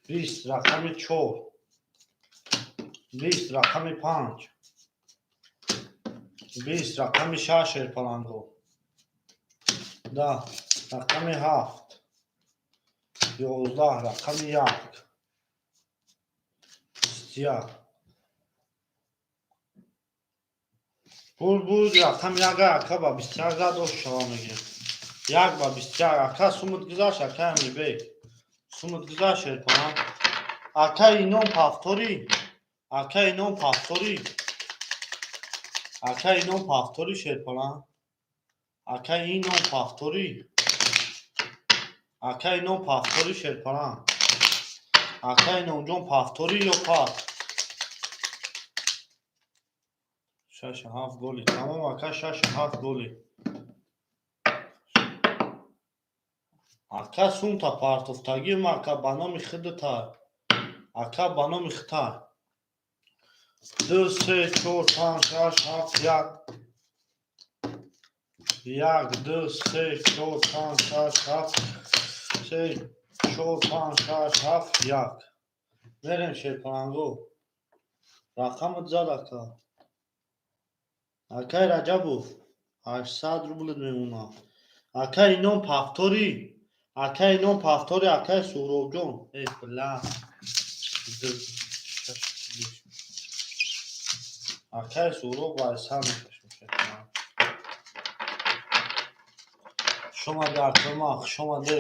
20, рақами чор, 20, рақами панҷ, 20, рақами шаш, шерпаланго. 10, рақами ҳафт, 11, рақами як, 21. Буд, буд, рақами як, ака, ба 21 зад, ош шава мегирем. Як ба 21. Ака, сумут гузашт, ака Амирбек. Сумут гузашт, шерпаланг. Ака Ином, повтори. Ака Ином, повтори. Ака Ином, повтори, шерпаланг. Ака Ином, повтори. Ака Ином, повтори, шерпаланг. Ака Иномҷон, повтори ё пас? Шашу ҳафт голи. Тамом, ака, шашу ҳафт голи. Ака, сумта партофтагим, ака, ба номи худата. Ака, ба номи хута. Ду, се, чор, панҷ, шаш, ҳафт, як. Як, ду, се, чор, панҷ, шаш, ҳафт, се, чор, панҷ, шаш, ҳафт, як. Мерем, шерпаланго. Рақамат зад, ака. Акай Раҷабов, 800 рубл мемона. Акай Ином, повтори. Акай Ином, повтори, акай Суҳробҷон. Э, бля. Ду, шаш, акай Суҳроб 800 мекашем. Хушомаде, акама, хушомаде.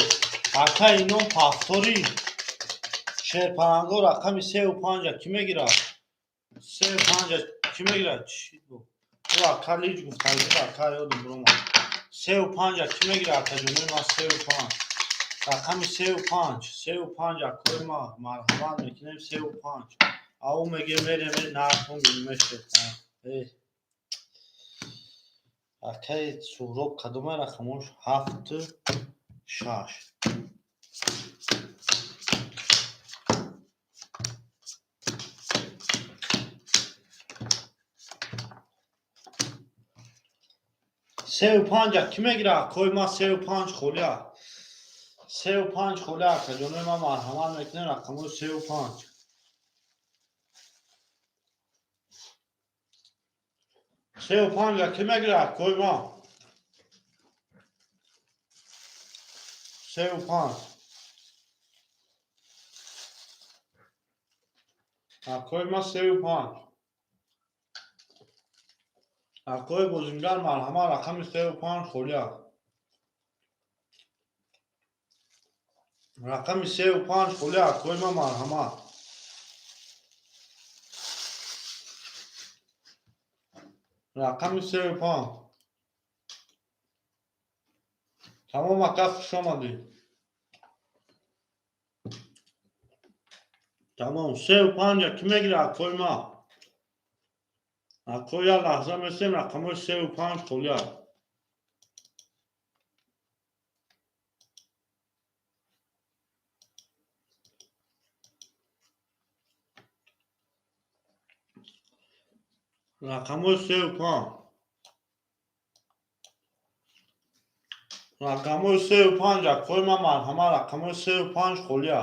Акай Ином, повтори. Шерпаланго, рақами сеу панҷа кӣ мегирад? Сеу панҷа кӣ мегирад? Чӣ бу? Ӯ ака лич гуфтагӣ, ака, ёдам биромад. Сеу панҷа кӣ мегирад, акаҷонои ман, сеу панҷ? Рақами сеу панҷ, сеу панҷ, акои ма, марҳамат мекунем, сеу панҷ. Ав мегем, мерем, нархон бинем. Э, акаи Суҳроб, кадома рақамош? Ҳафту шаш. Сеу панҷа кӣ мегирад, акои ман? Сеу панҷ холия. Сеу панҷ холия, акаҷонои ман, марҳамат мекунем, рақамои сеу панҷ. Сеу панҷа кӣ мегирад, акои ман? Сеу панҷ. Акои ман, сеу панҷ. Акои бозингар, марҳамат, рақами сеу панҷ холия. Рақами сеу панҷ холия, акои ман, марҳамат. Рақами сеу панҷ. Тамом, ака, хуш омадӣ. Тамом, сеу панҷа кӣ мегира, акои ма? Ако, як лаҳза месем, рақамҳои сеу панҷ холия. Рақамҳои сеу панҷ. Рақамҳои сеу панҷ, акои ма, марҳама, рақамҳои сеу панҷ холия.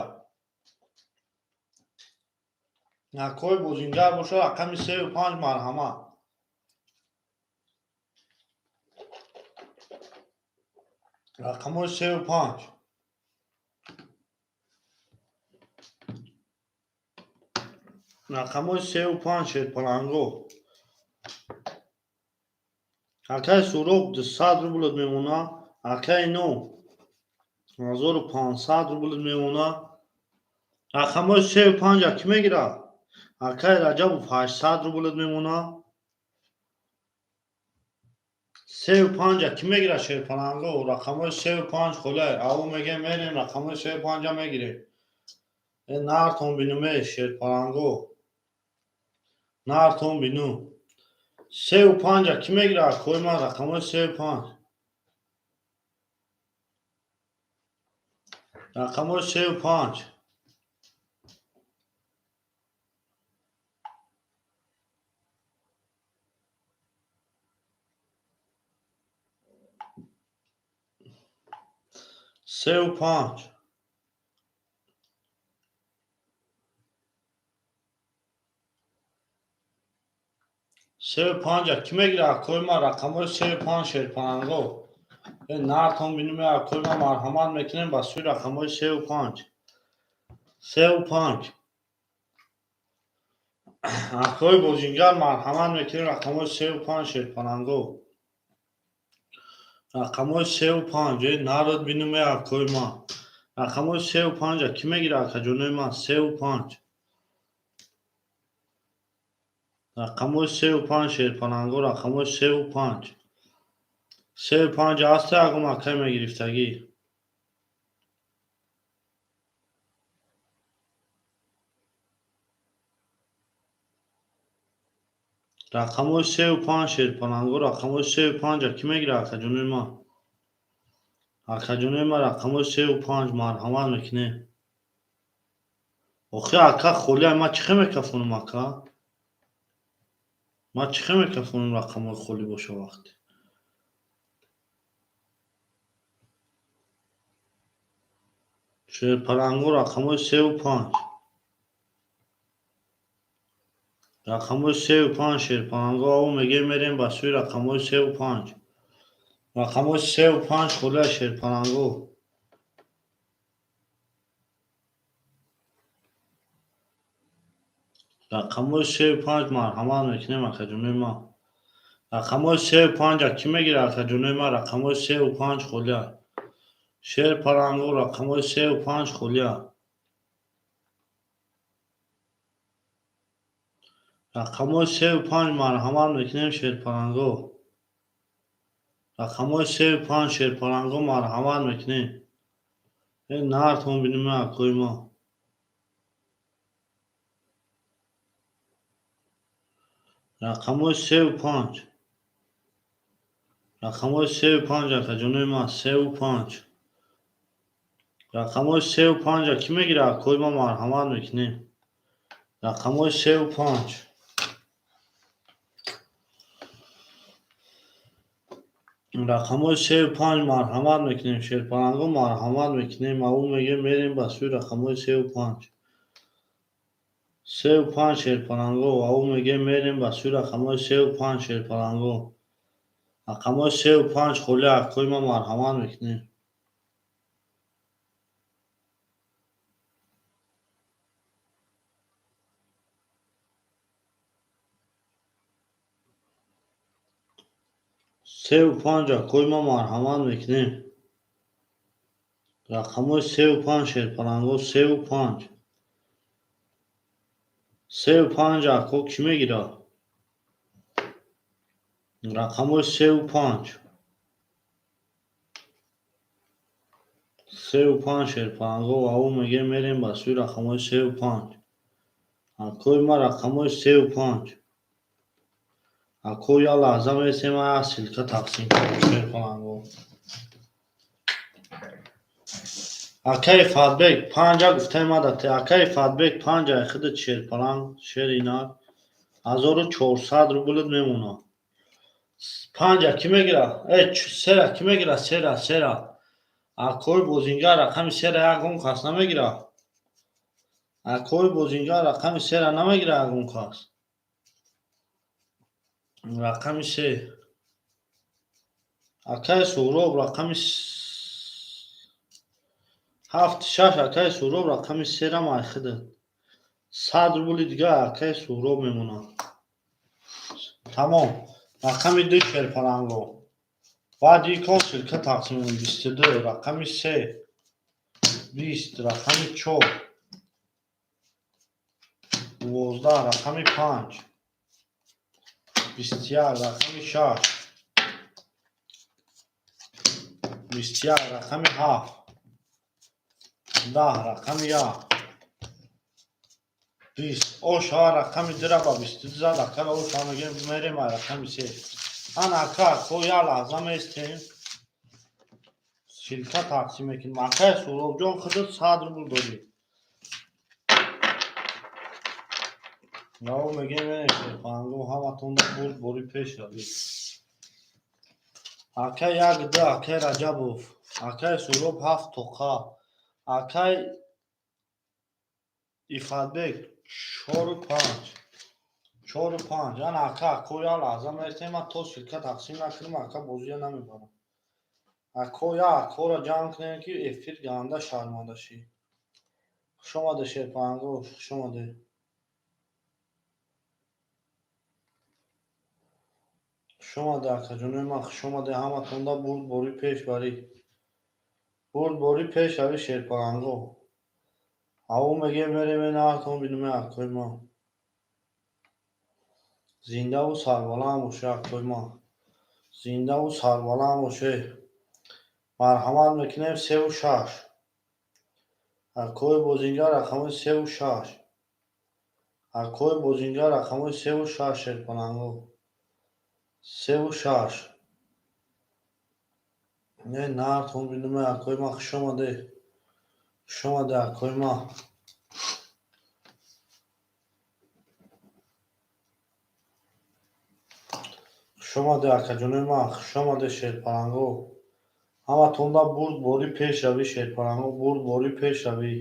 Акои бозингар боша, рақами сеу панҷ, марҳама. Рақамҳои сеу панҷ. Рақамҳои сеу панҷ, шерпаланго. Акаи Суроб 200 рублат мемона, акаи но 1500 рублат мемона. Рақамҳои сеу панҷа кӣ мегира? Акаи Раҷабов 800 рублат мемона. Сеу панҷа кӣ мегира, шерпаланго? Рақамҳои сеу панҷ холай. Аво мегем, мерем, рақамҳои сеу панҷа мегирем. Э, нартон бинуме, шерпаланго. Нартон бину. Сеу панҷа кӣ мегира, акои ман? Рақамҳои сеу панҷ. Рақамҳои сеу панҷ. Сеу панҷ. Сеу панҷа кӣ мегира, акои ман? Рақамҳои сеу панҷ, шерпаланго. Э, нартон бинуме, акои ман, марҳамат мекунем ба сӯи рақамҳои сеу панҷ. Сеу панҷ. Акои бозингар, марҳамат мекунем, рақамҳои сеу панҷ, шерпаланго. Рақамҳои сеу панҷ. Э, народ бинуме, акои ман. Рақамҳои сеу панҷа кӣ мегира, акаҷонои ман? Сеу панҷ. Рақамҳои сеу панҷ, шерпаланго, рақамҳои сеу панҷ. Сеу панҷ ҳаста ягон акай мегирифтагӣ? Рақамҳои сеу панҷ, шерпаланго, рақамҳои сеу панҷа кӣ мегира, акаҷонои ман? Акаҷонои ман, рақамҳои сеу панҷ, марҳамат мекунем. Охи, ака, холия, ман чӣ хел мекафонам, ака? Ман чӣ хел мекафонам, рақамҳои холӣ боша вақте? Шерпаланго, рақамҳои сеу панҷ. Рақамҳои сеу панҷ, шерпаланго, аво мегем, мерем ба сӯи рақамҳои сеу панҷ. Рақамҳои сеу панҷ холия, шерпаланго. Рақамҳои сеу панҷ, марҳамат мекунем, акаҷонои ман. Рақамҳои сеу панҷа кӣ мегира, акаҷонои ман? Рақамҳои сеу панҷ холия. Шерпаланго, рақамҳои сеу панҷ холия. Рақамҳои сеу панҷ, марҳамат мекунем, шерпаланго. Рақамҳои сеу панҷ, шерпаланго, марҳамат мекунем. Э, нартон бинуме, акои ма. Рақамҳои сеу панҷ. Рақамҳои сеу панҷ, акаҷонои ман, сеу панҷ. Рақамҳои сеу панҷа кӣ мегира, акои ма? Марҳамат мекунем. Рақамҳои сеу панҷ. Рақамҳои сеу панҷ, марҳамат мекунем, шерпаланго, марҳамат мекунем. Аву мегем, мерем ба сӯи рақамҳои сеу панҷ. Сеу панҷ, шерпаланго, аву мегем, мерем ба сӯи рақамҳои сеу панҷ, шерпаланго. Рақамҳои сеу панҷ холия, акои ма, марҳамат мекунем. Сеу панҷ, акои ма, марҳамат мекунем. Рақамҳои сеу панҷ, шерпаланго, сеу панҷ. Сеу панҷ, ако, кӣ мегира? Рақамҳои сеу панҷ. 3 5 шерпаланго. Аву мегем, мерем ба сӯи рақамҳои 3 5. Акои ма, рақамҳои 3 5. Ако, як лаҳза месем, як ссылка тақсим кунем, шерпаланго. Акаи Фатбек, панҷа гуфтаи ма дате. Акаи Фатбек, панҷа худат, шерпаланг, шери нар, 1400 рублит мемонад. Панҷа кӣ мегира? Э, сера кӣ мегира? Сера, сера. Акои бозингар, рақами сера ягон кас намегира. Акои бозингар, рақами сера намегира ягон кас. Рақами се. Акаи Суҳроб, рақами ҳафт, шаш. Акаи Суҳроб, рақами серам айхидат. 100 рубли дига акаи Суҳроб мемонад. Тамом. Рақами ду, шерпаланго. Баъди икон ссылка тақсим. 22, рақами се, 20, рақами чор, 12, рақами панҷ, 21, рақами шаш, 21, рақами ҳафт, 10, рақами як, 20. Ошава, рақами дура ба 22 зад. Акара ошава, мегем, мерем ай рақами се. Ана, ака, ко, як лаҳза местем, ссылка тақсим мекунем. Акаи Суҳробҷон, худат 100 рубл додӣ. Раво мегем, шерпаланго, ҳаматонда бурд бори пеш равед. Акай як ду, акай Раҷабов, акай Суҳроб ҳафт тоқа, акай Ифатбек чору панҷ, чору панҷ. Ана, ака, ако, як лаҳза местем, ман то ссылка тақсим накунам, ака, бозия намебарам. Ако, як акора ҷамъ кунем, ки эфир ганда шарманда шӣ. Хушомаде, шерпаланго, хушомаде. Хушомаде, акаҷонои ман, хушомаде ҳаматонда. Бурд бори пеш барӣ, бурд бори пеш рави, шерпаланго. Ҳаво мегем, мерем наҳатон бинуме, акои ман. Зиндаву сарбаланд боше, акои ман, зиндаву сарбаланд боше. Марҳамат мекунем, севу шаш. Акои бозингар, рақамҳои севу шаш. Акои бозингар, рақамҳои севу шаш, шерпаланго, севу шаш. Не, нартон бинуме, акои ман. Хушомаде, хушомаде, акои ман. Хушомаде, акаҷонои ман, хушомаде, шерпаланго. Ҳаматонда бурд бори пеш равӣ, шерпаланго, бурд бори пеш равӣ.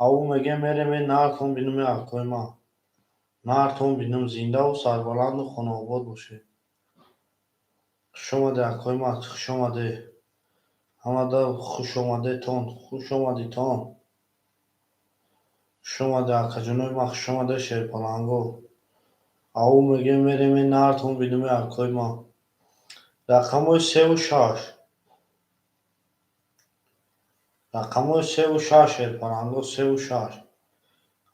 Ҳаво мегем, мерем нартон бинуме, акои ман, нартон бинум. Зиндаву сарбаланду хонаобод бошед. Хушомаде, акои ман, хушомаде ҳамада, хушомадетон, хушомадитон. Хушомаде, акаҷонои ман, хушомаде, шерпаланго. Ҳаво мегем, мерем нартон бинуме, акои ман. Рақамҳои севу шаш, рақамҳои севу шаш, шерпаланго, севу шаш.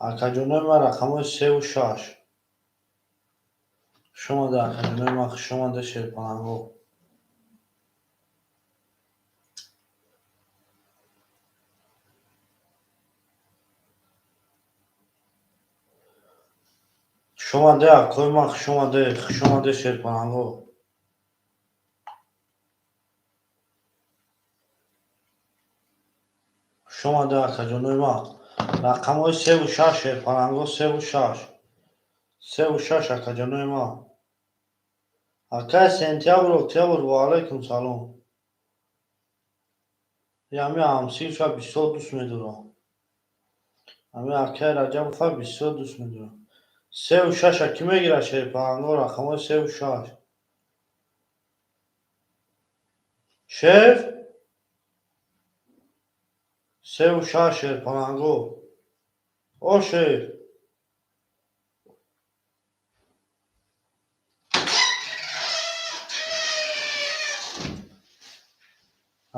Акаҷонои ман, рақамҳои севу шаш. Хушомаде, акаҷонои ман, хушомаде, шерпаланго. Хушомаде, акои ман, хушомаде, хушомаде, шерпаланго. Хушомаде, акаҷонои ман. Рақамҳои севу шаш, шерпаланго, севу шаш, севу шаш, акаҷонои ман. Акай Сентябр, октябр, ваалайкум салом. Ами ҳамсирша бисёр дӯст медорам, ами акай Раҷабова бисёр дӯст медорам. Севу шаша кӣ мегирад, шерпаланго? Рақамҳои севу шаш. Шеф, севу шаш, шерпаланго. О, шеф.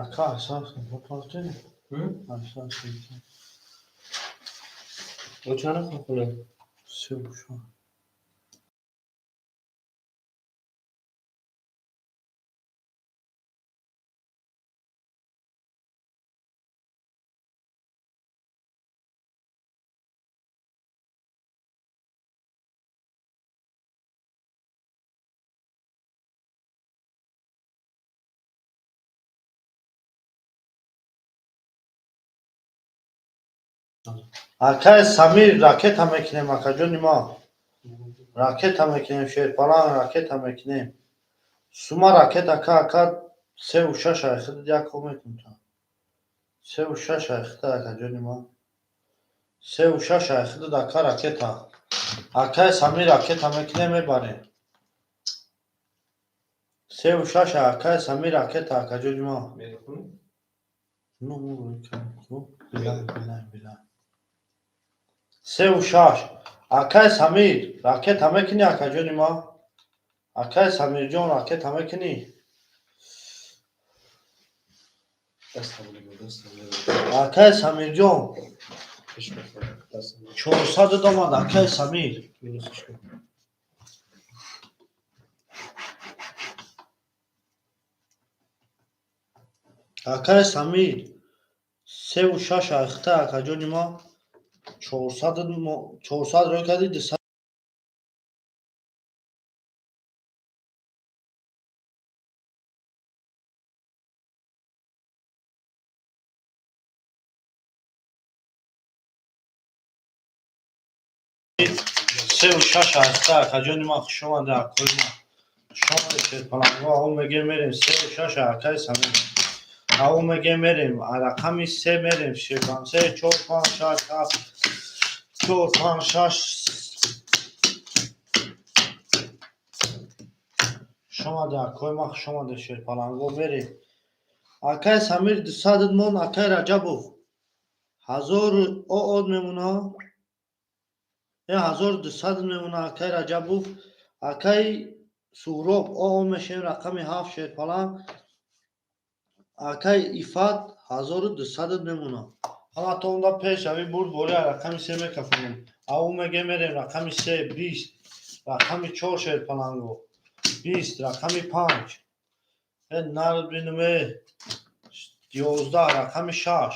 Ака, ҳисоб. Чанд рақам хӯрд? Севу шаш. Акай Самир, ракета мекунем, акаҷони ма. Ракета мекунем, шерпалан, ракета мекунем. Сума ракета ка, ака, севу шаш айхид як мекунта. Севу шаш айхида, акаҷони ма. Севу шаш айхида, ака, ракета. Акай Самир, ракета мекунем, мебарем. Севу шаш, акай Самир, ракета, акаҷони ма. Ну, билай, билай, билай. Севу шаш. Акай Самир, ракета мекунӣ, акаҷони ма? Акай Самирҷон, ракета мекунӣ? Акай Самирҷон, 400 омад, акай Самир. Акай Самир, севу шаш айхта, акаҷони ма. 400 рӯй кардӣ, 200. Севу шаш айхта, акаҷони ма, хушомаде, акои ма. Хушомаде, шерпаланго, ау мегем, мерем, севу шаш, акаи Самир. Ау мегем, мерем, рақами се мерем, шерпаланг, се, чор, панҷ, шаш, ҳафт, чор, панҷ, шаш. Хушомаде, акои ма, хушомаде, шерпаланго, мерем. Акаи Самир, 200 мон, акаи Раҷабов. 1000 оод мемона. 1200 мемона, акаи Раҷабов. Акаи Суҳроб, оо мешем, рақами ҳафт, шерпаланг. Акаи Ифат, 1200 мемона. Ҳаматонда пешрави бурд бори рақами се мекафонем. Ау мегем, мерем, рақами се, 20, рақами чор, шерпаланго. 20, рақами панҷ. Э, нард бинуме, 11, рақами шаш.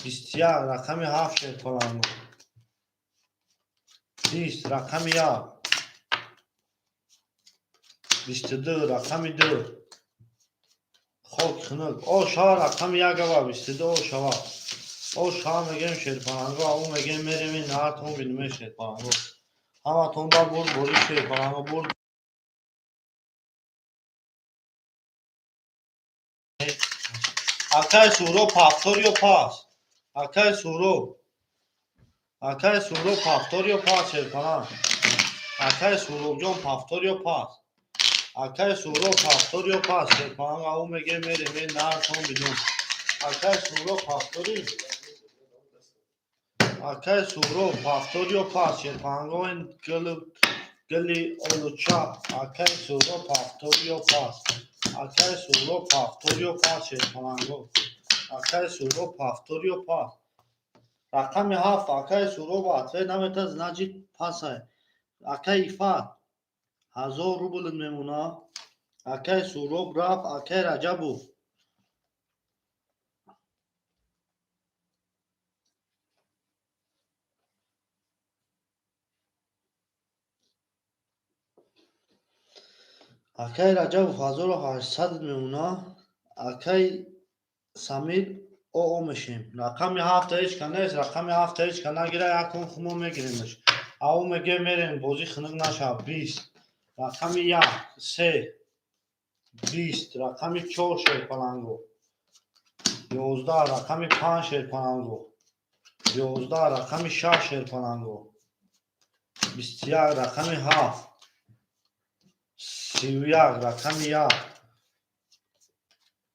21, рақами ҳафт, шерпаланго. 20, рақами як. 22, рақами ду. Хок хунук. О шава, рақами як ава, 22, о шава. О шава мегем, шерпаланго, ау мегем, мерем, наҳатон бинуме, шерпаланго. Ҳаматонда бурд бори, шерпаланго, бурд. Акай Суҳроб, повтор ё пас? Акай Суҳроб. Акай Суҳроб, повтор ё пас, шерпаланг? Акай Суҳробҷон, повтор ё пас? Акай Суҳроб, повтор ё пас? Шерпаланг, ау мегем, мерем, наҳатон бинум. Акай Суҳроб, повтори? Акай Суҳроб, повтор ё пас? Шерпаланго, гили гили олуча. Акай Суҳроб, повтор ё пас? Акай Суҳроб, повтор ё пас, шерпаланго? Акай Суҳроб, повтор ё пас? Рақами ҳафт, акай Суҳроб ответ намета, значит, пасай. Акай Ифат, 1000 рубл мемона. Акай Суҳроб рафт, акай Раҷабов. Акай Раҷабов, 1800 мемона. Акай Самир, оо мешем. Рақами ҳафта ҳеҷ ка нест, рақами ҳафта ҳеҷ ка нагира, якун хумо мегиремаш. Ау мегем, мерем, бозӣ хунук нашав. 20, рақами як, се, 20, рақами чор, шерпаланго. 11, рақами панҷ, шерпаланго. 11, рақами шаш, шерпаланго. 21, рақами ҳафт. 31, рақами як.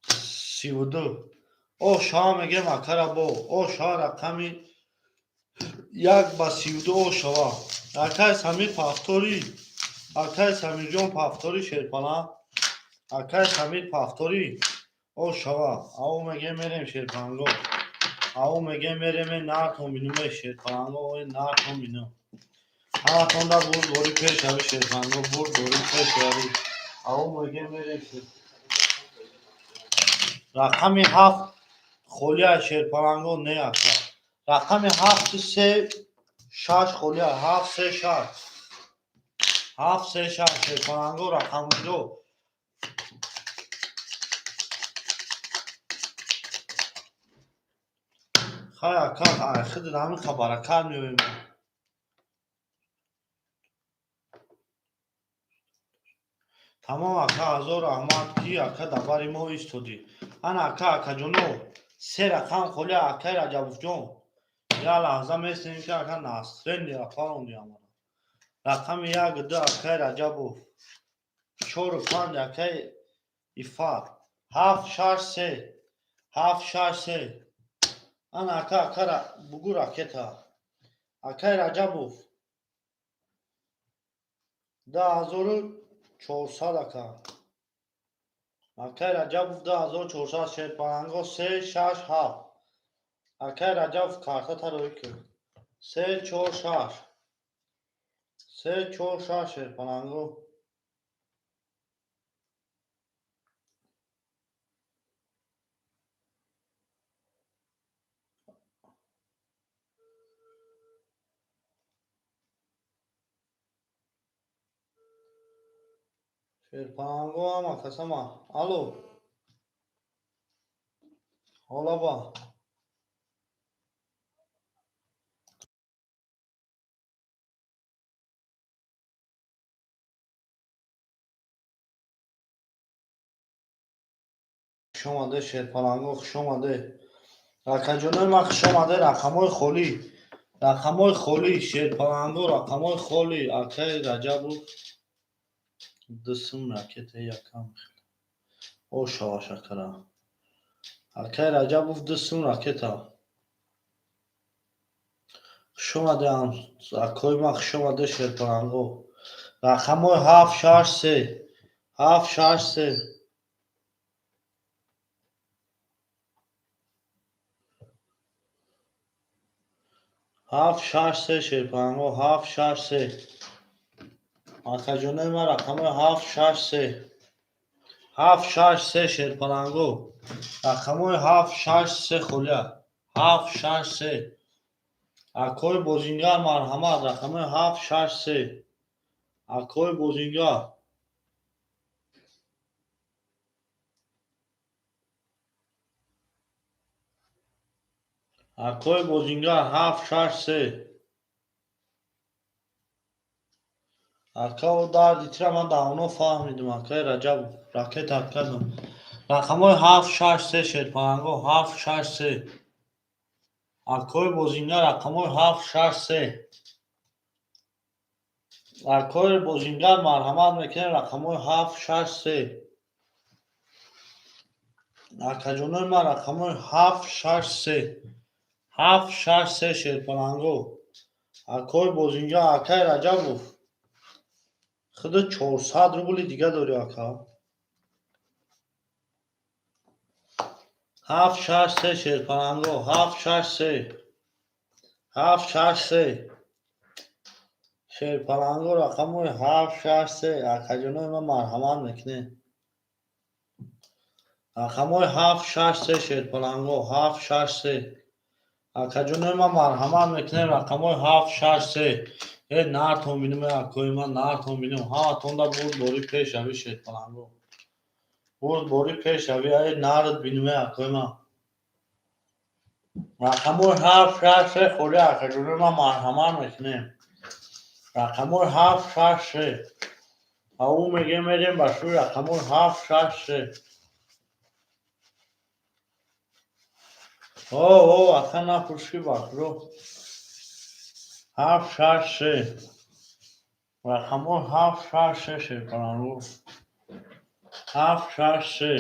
32. О шава мегем, акара бо. О шава, рақами як ба 32, о шава. Акай Самир, повтори. Акай Самирҷон, повтори, шерпаланг. Акай Самир, повтори. О шава. Ау мегем, мерем, шерпаланго. Ау мегем, мерем, нартон бинуме, шерпаланго, ой нартон бинум. Ҳаматонда бурд бори пешрави, шерпаланго, бурд бори пешрави. Ау мегем, мерем. Рақами ҳафт холия, шерпаланго, не, ака. Рақами ҳафту се шаш холия, ҳафт се шаш. Ҳафт се шаш, шерпаланго, рақамҷо. Хай, ака, хидр ҳамин баракат меоем. Тамом, ака, ҳазор раҳмат, ки ака дар бари мо истодӣ. Ана, ака, акаҷоно, се рақам холи, акаи Раҷабовҷон. Я лаҳза местем, ки ака настроение паронди амара. Рақами як, ду, акаи Раҷабов. Чору панҷ, акаи Ифат. Ҳафт, шаш, се. Ҳафт, шаш, се. Ана, ака, ака, бугу ракета. Акаи Раҷабов. 2400, ака. Акаи Раҷабов 2400, шерпаланго се, шаш, ҳафт. Акаи Раҷабов, картата рӯй кун. Се, чор, шаш. Се, чор, шаш, шерпаланго. Шерпаланго ҳама касама. Алло. Ҳолаба. Хуш омаде, шерпаланго, хуш омаде. Акаҷонои ман, хуш омаде, рақамҳои холӣ. Рақамҳои холӣ, шерпаланго, рақамҳои холӣ. Акаи Раҷабов ду сум ракета якам. О, шава шакара. Акаи Раҷабов ду сум ракета. Хуш омаде, акои ман, хуш омаде, шерпаланго. Рақамҳои ҳафт, шаш, се. Ҳафт, шаш, се. Ҳафт, шаш, се, шерпаланго, ҳафт, шаш, се. Акаҷонои ман, рақамҳои ҳафт, шаш, се. Ҳафт, шаш, се, шерпаланго. Рақамҳои ҳафт, шаш, се холия. Ҳафт, шаш, се. Акои бозингар, марҳамат, рақамҳои ҳафт, шаш, се. Акои бозингар. Акои бозингар, ҳафт, шаш, се. Ака, о дарди тира ман давно фаҳмидим, акаи Раҷабов. Ракета кардам. Рақамҳои ҳафт, шаш, се, шерпаланго, ҳафт, шаш, се. Акои бозингар, рақамҳои ҳафт, шаш, се. Акои бозингар, марҳамат мекунем, рақамҳои ҳафт, шаш, се. Акаҷонои ман, рақамҳои ҳафт, шаш, се. Ҳафт, шаш, се, шерпаланго. Акои бозингар, акаи Раҷабов. Худо 400 рубли дига дорӣ, ака. Ҳафт, шаш, се, шерпаланго, ҳафт, шаш, се. Ҳафт, шаш, се. Шерпаланго, рақамҳои ҳафт, шаш, се. Акаҷонои ман, марҳамат мекунем. Рақамҳои ҳафт, шаш, се, шерпаланго, ҳафт, шаш, се. Акаҷонои ман, марҳамат мекунем, рақамҳои ҳафт, шаш, се. Э, нартон бинем, акои ман, нартон бинем. Ҳаматонда бурд бори пешравӣ, шерпаланго. Бурд бори пешравӣ, э, нард бинем, акои ман. Рақамҳои ҳафт, шаш, се холӣ, акаҷонои ман, марҳамат мекунем. Рақамҳои ҳафт, шаш, се. А ӯ мегӯем, мерем ба сӯи рақамҳои ҳафт, шаш, се. О, о, ака, напурсӣ, бахро. Ҳафт, шаш, се. Рақамҳои ҳафт, шаш, се, шерпаланго. Ҳафт, шаш, се.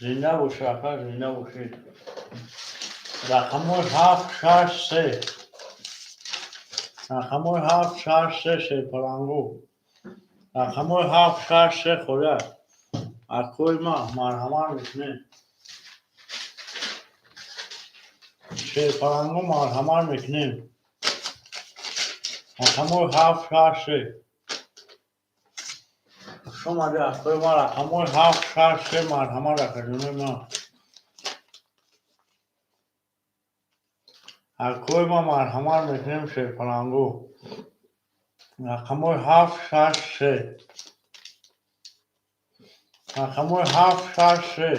Зинда бошӣ, ака, зинда бошӣ. Рақамҳои ҳафт, шаш, се. Рақамҳои ҳафт, шаш, се, шерпаланго. Рақамҳои ҳафт, шаш, се холия. Акои ман, марҳамат мекунем. Шерпаланго, марҳамат мекунем. Рақамҳои ҳафт, шаш, се. Хуш омадед, акои ман, рақамҳои ҳафт, шаш, се, марҳамат, акаҷонои ман. Акои ман, марҳамат мекунем, шерпаланго. Рақамҳои ҳафт, шаш, се. Рақамҳои ҳафт, шаш, се.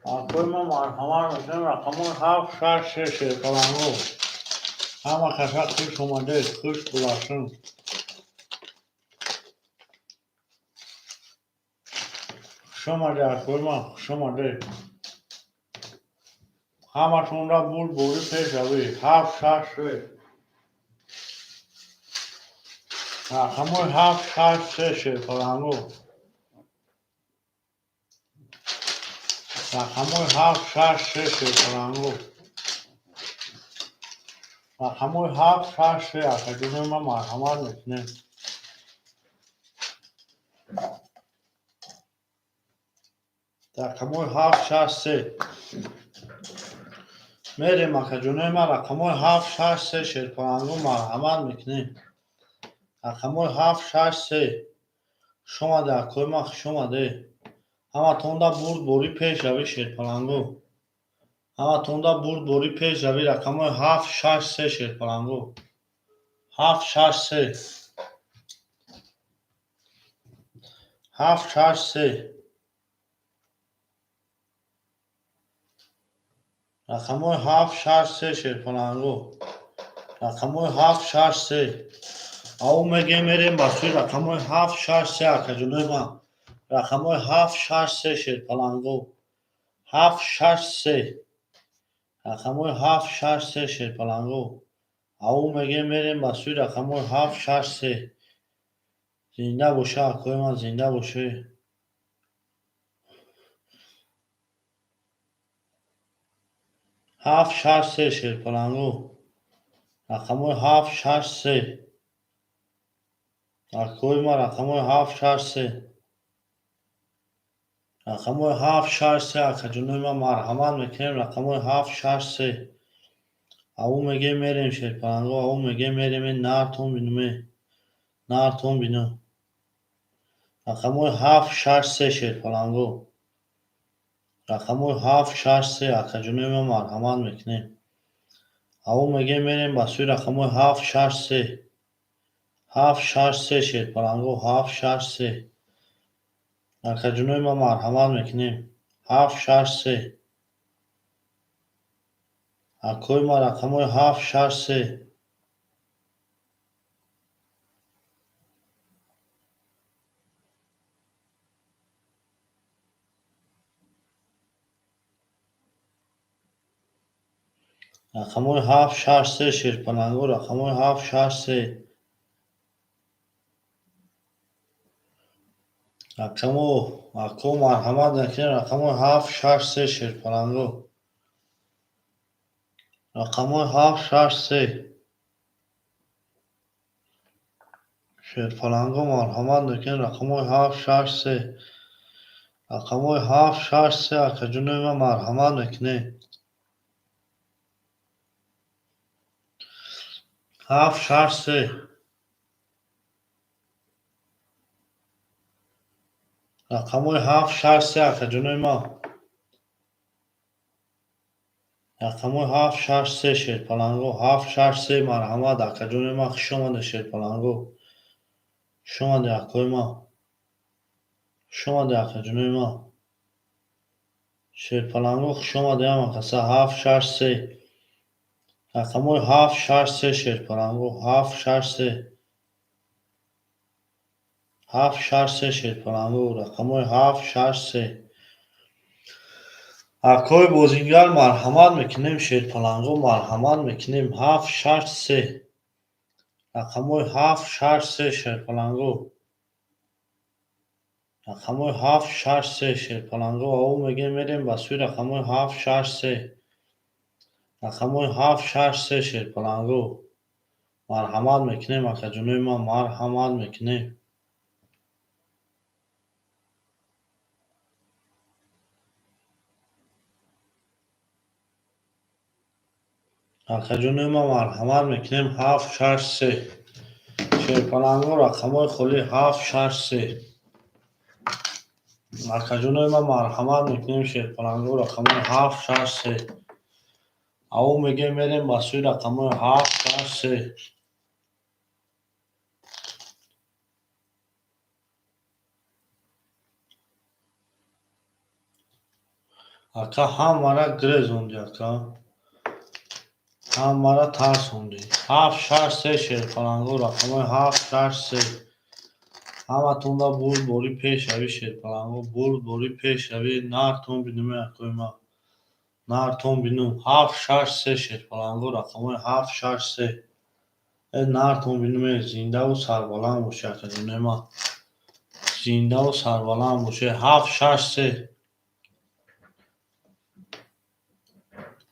Акои ма марҳамат мекунем рақамҳои 7, 6, 3 шерпалангу. Ҳама каса хуш омадед, хуш булашин. Хуш омадед, акои ма, хуш омадед. Ҳаматонро бурдборӣ пешравӣ. 7, 6, 3. Рақамҳои 7, 6, 3 шерпалангу. Рақамҳои 7, 6, 3 шерпалангу. Рақамҳои 7, 6, 3 акаҷонои ман марҳамат мекунем. Рақамҳои 7, 6, 3. Мерем акаҷонои ман рақамҳои 7, 6, 3 шерпалангу марҳамат мекунем. Рақамҳои 7, 6, 3. Хуш омадед, акои ман, хуш омадед. Ҳаматонда бурдборӣ пешравӣ шерпалангу. Ҳаматонда бурдборӣ пешравӣ рақамҳои 7, 6, 3 шерпалангу. 7, 6, 3. 7, 6, 3. Рақамҳои 7, 6, 3 шерпалангу. Рақамҳои 7, 6, 3. Ав мегем мерем ба сӯи рақамҳои 7, 6, 3 акаҷонои ман. Рақамҳои 7, 6, 3 шерпалангу. 7, 6, 3. Рақамҳои 7, 6, 3 шерпалангу. Ав мегем мерем ба сӯи рақамҳои 7, 6, 3. Зинда боша, акои ман, зинда бошед. 7, 6, 3 шерпалангу. Рақамҳои 7, 6, 3. Акои ман рақамҳои 7, 6, 3. Рақамҳои 7, 6, 3 акаҷонои ман марҳамат мекунем рақамҳои 7, 6, 3. Ав мегем мерем шерпалангу, ав мегем мерем нартон бинуме. Нартон бину. Рақамҳои 7, 6, 3 шерпалангу. Рақамҳои 7, 6, 3 акаҷонои ман марҳамат мекунем. Ав мегем мерем ба сӯи рақамҳои 7, 6, 3. 7, 6, 3 шерпалангу, 7, 6, 3. Акаҷонои ман марҳамат мекунем. 7, 6, 3. Акои ман рақамҳои 7, 6, 3. Рақамҳои 7, 6, 3 шерпалангу, рақамҳои 7, 6, 3. Рақамо ако марҳамат мекунем рақамҳои 7, 6, 3 шерпалангу. Рақамҳои 7, 6, 3. Шерпалангу марҳамат мекунем рақамҳои 7, 6, 3. Рақамҳои 7, 6, 3 акаҷонои ман марҳамат мекунем. 7, 6, 3. Рақамҳои 7, 6, 3 акаҷонои ман. Рақамҳои 7, 6, 3 шерпалангу. 7, 6, 3 марҳамат акаҷонои ман, хуш омадед шерпалангу. Хуш омадед акои ман. Хуш омадед акаҷонои ман. Шерпалангу хуш омадед ҳама каса. 7, 6, 3. Рақамҳои 7, 6, 3 шерпалангу. 7, 6, 3. 7, 6, 3 шерпалангу. Рақамҳои 7, 6, 3. Акои бозингар марҳамат мекунем шерпалангу, марҳамат мекунем. 7, 6, 3. Рақамҳои 7, 6, 3 шерпалангу. Рақамҳои 7, 6, 3 шерпалангу. Ав мегем мерем ба сӯи рақамҳои 7, 6, 3. Рақамҳои 7, 6, 3 шерпалангу. Марҳамат мекунем акаҷонои ман, марҳамат мекунем. Акаҷонои ман марҳамат мекунем 7, 6, 3. Шерпалангу рақамҳои холӣ 7, 6, 3. Акаҷонои ман марҳамат мекунем шерпалангу рақамҳои 7, 6, 3. Ав мегем мерем ба сӯи рақамҳои 7, 6, 3. Ака, ҳамара гирезонди, ака. Ҳамара тарсонди. Ҳафт, шаш, се, шерпаланго, рақамҳои ҳафт, шаш, се. Ҳаматонда бурдборӣ пешравӣ, шерпаланго, бурдборӣ пешравӣ, нартон бинуме, акои ман. Нартон бинум. Ҳафт, шаш, се, шерпаланго, рақамҳои ҳафт, шаш, се. Э, нартон бинуме, зиндаву сарбаланд бошед, акаҷонои ман. Зиндаву сарбаланд бошед. Ҳафт, шаш, се.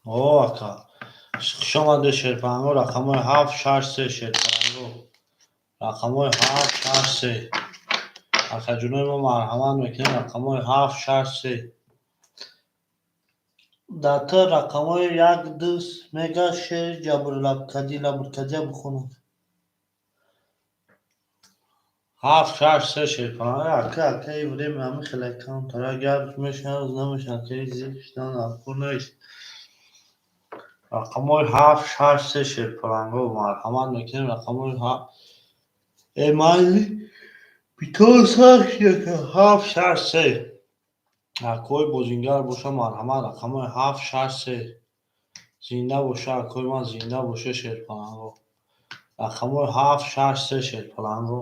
О, ака. Хушомадед, шерпаланго, рақамҳои ҳафт, шаш, се, шерпаланго. Рақамҳои ҳафт, шаш, се. Акаҷонои мо, марҳамат мекунем, рақамҳои ҳафт, шаш, се. Дар ту рақамҳои як, ду мега шери ҷабрлабкадӣ лабркадия бихонам. Ҳафт, шаш, се, шерпаланго. Ака, ака, и время ҳами хеле камтара як рӯз мешавад, рӯз намешавад, ака, зиқ шудан дар кор нест. Рақамҳои ҳафт, шаш, се, шерпаланго, марҳамат мекунем, рақамҳои э майли битор сар шуд, ҳафт, шаш, се. Акои бозингар боша, марҳамат, рақамҳои ҳафт, шаш, се. Зинда боша, акои ман, зинда боша, шерпаланго. Рақамҳои ҳафт, шаш, се, шерпаланго.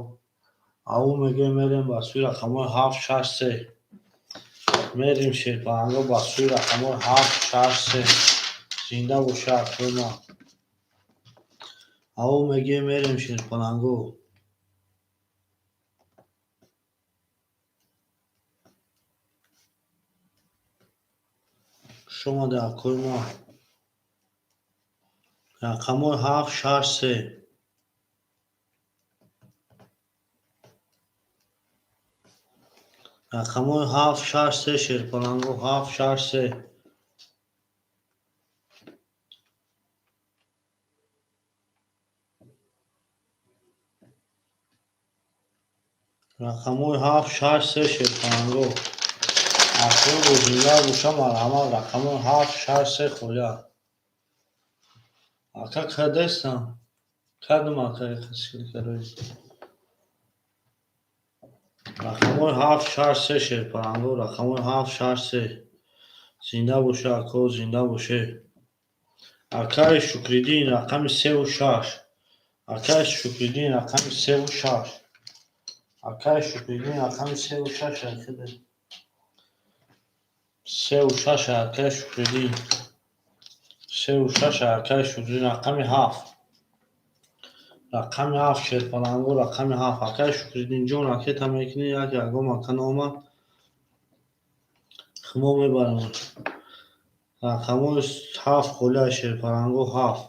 Ау мегӯем, мерем ба сӯи рақамҳои ҳафт, шаш, се. Мерем, шерпаланго, ба сӯи рақамҳои ҳафт, шаш, се. Зинда боша, акои ман. Ау мегӯем, мерем, шерпаланго. Хушомадед, акои ман. Рақамҳои ҳафт, шаш, се. Рақамҳои ҳафт, шаш, се, шерпаланго, ҳафт, шаш, се. Рақамҳои ҳафт, шаш, се, шерпаланго. Акои бозингар боша, марҳамат, рақамҳои ҳафт, шаш, се холия. Ака, кадестам? Кадом ака хасилкарои? Рақамҳои ҳафт, шаш, се, шерпаланго, рақамҳои ҳафт, шаш, се. Зинда боша, ако, зинда боше. Акаи Шукриддин, рақами севу шаш. Акаи Шукриддин, рақами севу шаш. Акаи Шукриддин, рақами севу шаш айхиде. Севу шаш, акаи Шукриддин. Севу шаш, акаи Шукриддин, рақами ҳафт. Рақами ҳафт, шерпаланго, рақами ҳафт. Акаи Шукриддинҷон, ракета мекунӣ, як ягон ака наомад. Хумо мебарам. Рақамҳои ҳафт холия, шерпаланго, ҳафт.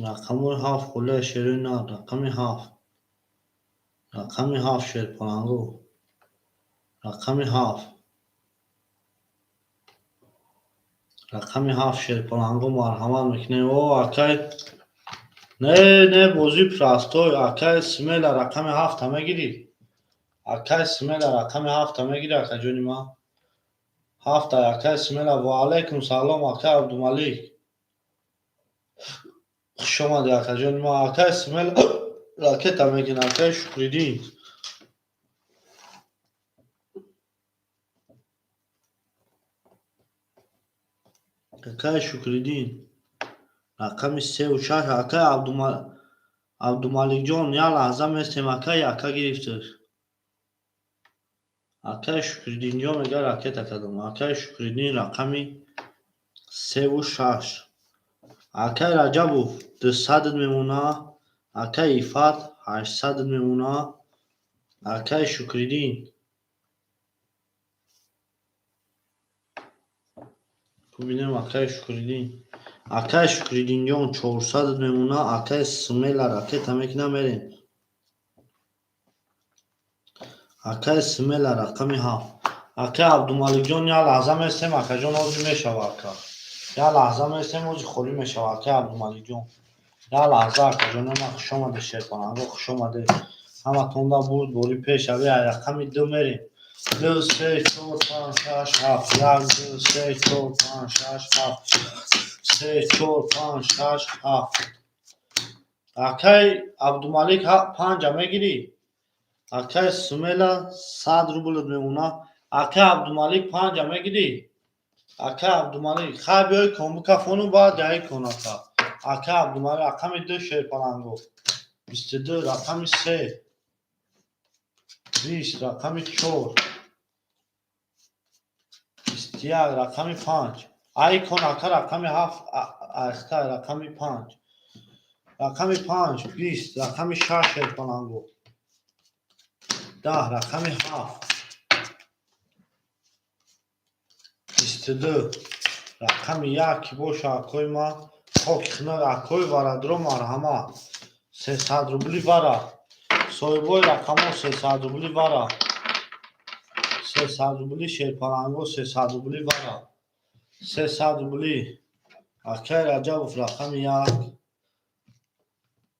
Рақамҳои ҳафт холия, шерои нар, рақами ҳафт. Рақами ҳафт, шерпаланго. Рақами ҳафт. Рақами ҳафт, шерпаланго, марҳамат мекунем. О, акай, не, не, бозӣ простой. Акай смело рақами ҳафта мегирӣ. Акай смело рақами ҳафта мегирӣ, акаҷони ман. Ҳафта, акай смело. Ва алайкум салом, акай Абдумалик. Хушомадӣ, акаҷони ман. Акай смело ракета мекунӣ, акай Шукриддин. Акай Шукриддин. Рақами севу шаш, акай Абдумаликҷон, як лаҳза местем, акай, ака гирифташ. Акай Шукриддинҷон мега ракета кардам. Акай Шукриддин, рақами севу шаш. Акай Раҷабов 200 мемона. Акай Ифат 800 мемона. Акай Шукриддин. Бубинем, акай Шукриддин. Акай Шукриддинҷон 400 мемона. Акай смело ракета мекунам, мерем. Акай смело рақами ҳафт. Акай Абдумаликҷон, як лаҳза местем, акаҷон, ҳозир мешава, ака. Як лаҳза местем, ҳозир холӣ мешава, акай Абдумаликҷон. Як лаҳза, акаҷон, ман хушомадед, шерпаланго, хушомадед. Ҳаматонда бурдборӣ пешравӣ, ай рақами ду мерем. Ду, се, чор, панҷ, шаш, ҳафт. Як, ду, се, чор, панҷ, шаш, ҳафт. Се, чор, панҷ, шаш, ҳафт. Акай Абдумалик, панҷа мегирӣ? Акай смело 100 рублат мемона. Акай Абдумалик, панҷа мегирӣ? Акай Абдумалик, хай, биёй кон, бикафону, баъд яи кон, ака. Акай Абдумалик, рақами 2, шерпаланго, 22, рақами 3, 20, рақами 4, 21, рақами 5. Ай кон, ака, рақами 7, айхтай, рақами 5, рақами 5, 20, рақами 6, шерпаланго, 10, рақами 7, 22, рақами 1 ки боша, акои ман, хоки хина, акои варадро, марҳамат, 300 рубли вара. Соҳибои рақамҳо, 300 рубли вара, 300 рубли, шерпаланго, 300 рубли вара, 300 рубли. Акай Раҷабов, рақами 1,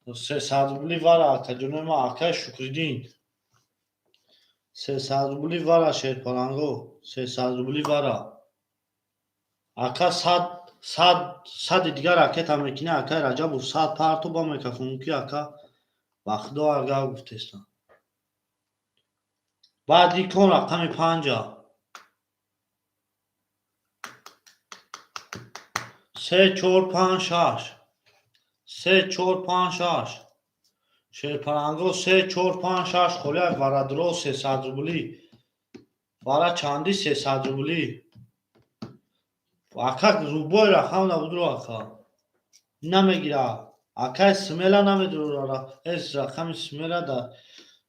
300 рубли вара, акаҷонои ман. Акай Шукриддин, 300 рубли вара, шерпаланго, 300 рубли вара. Ака, сад, сад, сади дигар ракета мекунӣ, акай Раҷабов, 100 парто ба мекафонӣ ки, ака, ба худо, агар гуфтестам. Баъди кон, рақами 5-а, се, чор, панҷ, шаш, се, чор, панҷ, шаш, шерпаланго, се, чор, панҷ, шаш, холияк, варадро, 300 рубли вара. Чанди? 300 рубли, ака. Рубой рақам набудро, ака, намегира. Акай смела намедорара, эс рақами смела да.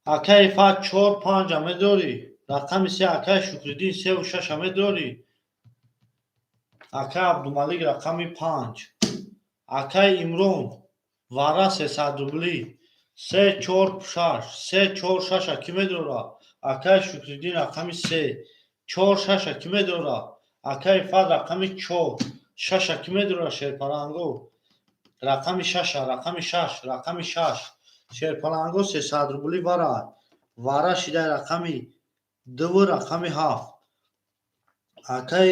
Акай Ифат, чор, панҷа медорӣ? Рақами 3, акай Шукриддин, севу шаша медорӣ? Акай Абдумалик, рақами 5. Акай Имрон, вара, 300 рубли, се, чор, шаш, се, чор, шаша кӣ медора? Акай Шукриддин, рақами 3, чор, шаша кӣ медора? Акай Ифат, рақами 4, шаша кӣ медора? Шерпаланго, рақами шаша, рақами 6, рақами 6, шерпаланго, 300 рубли вара. Вара шидай рақами 2-ву рақами 7. Акай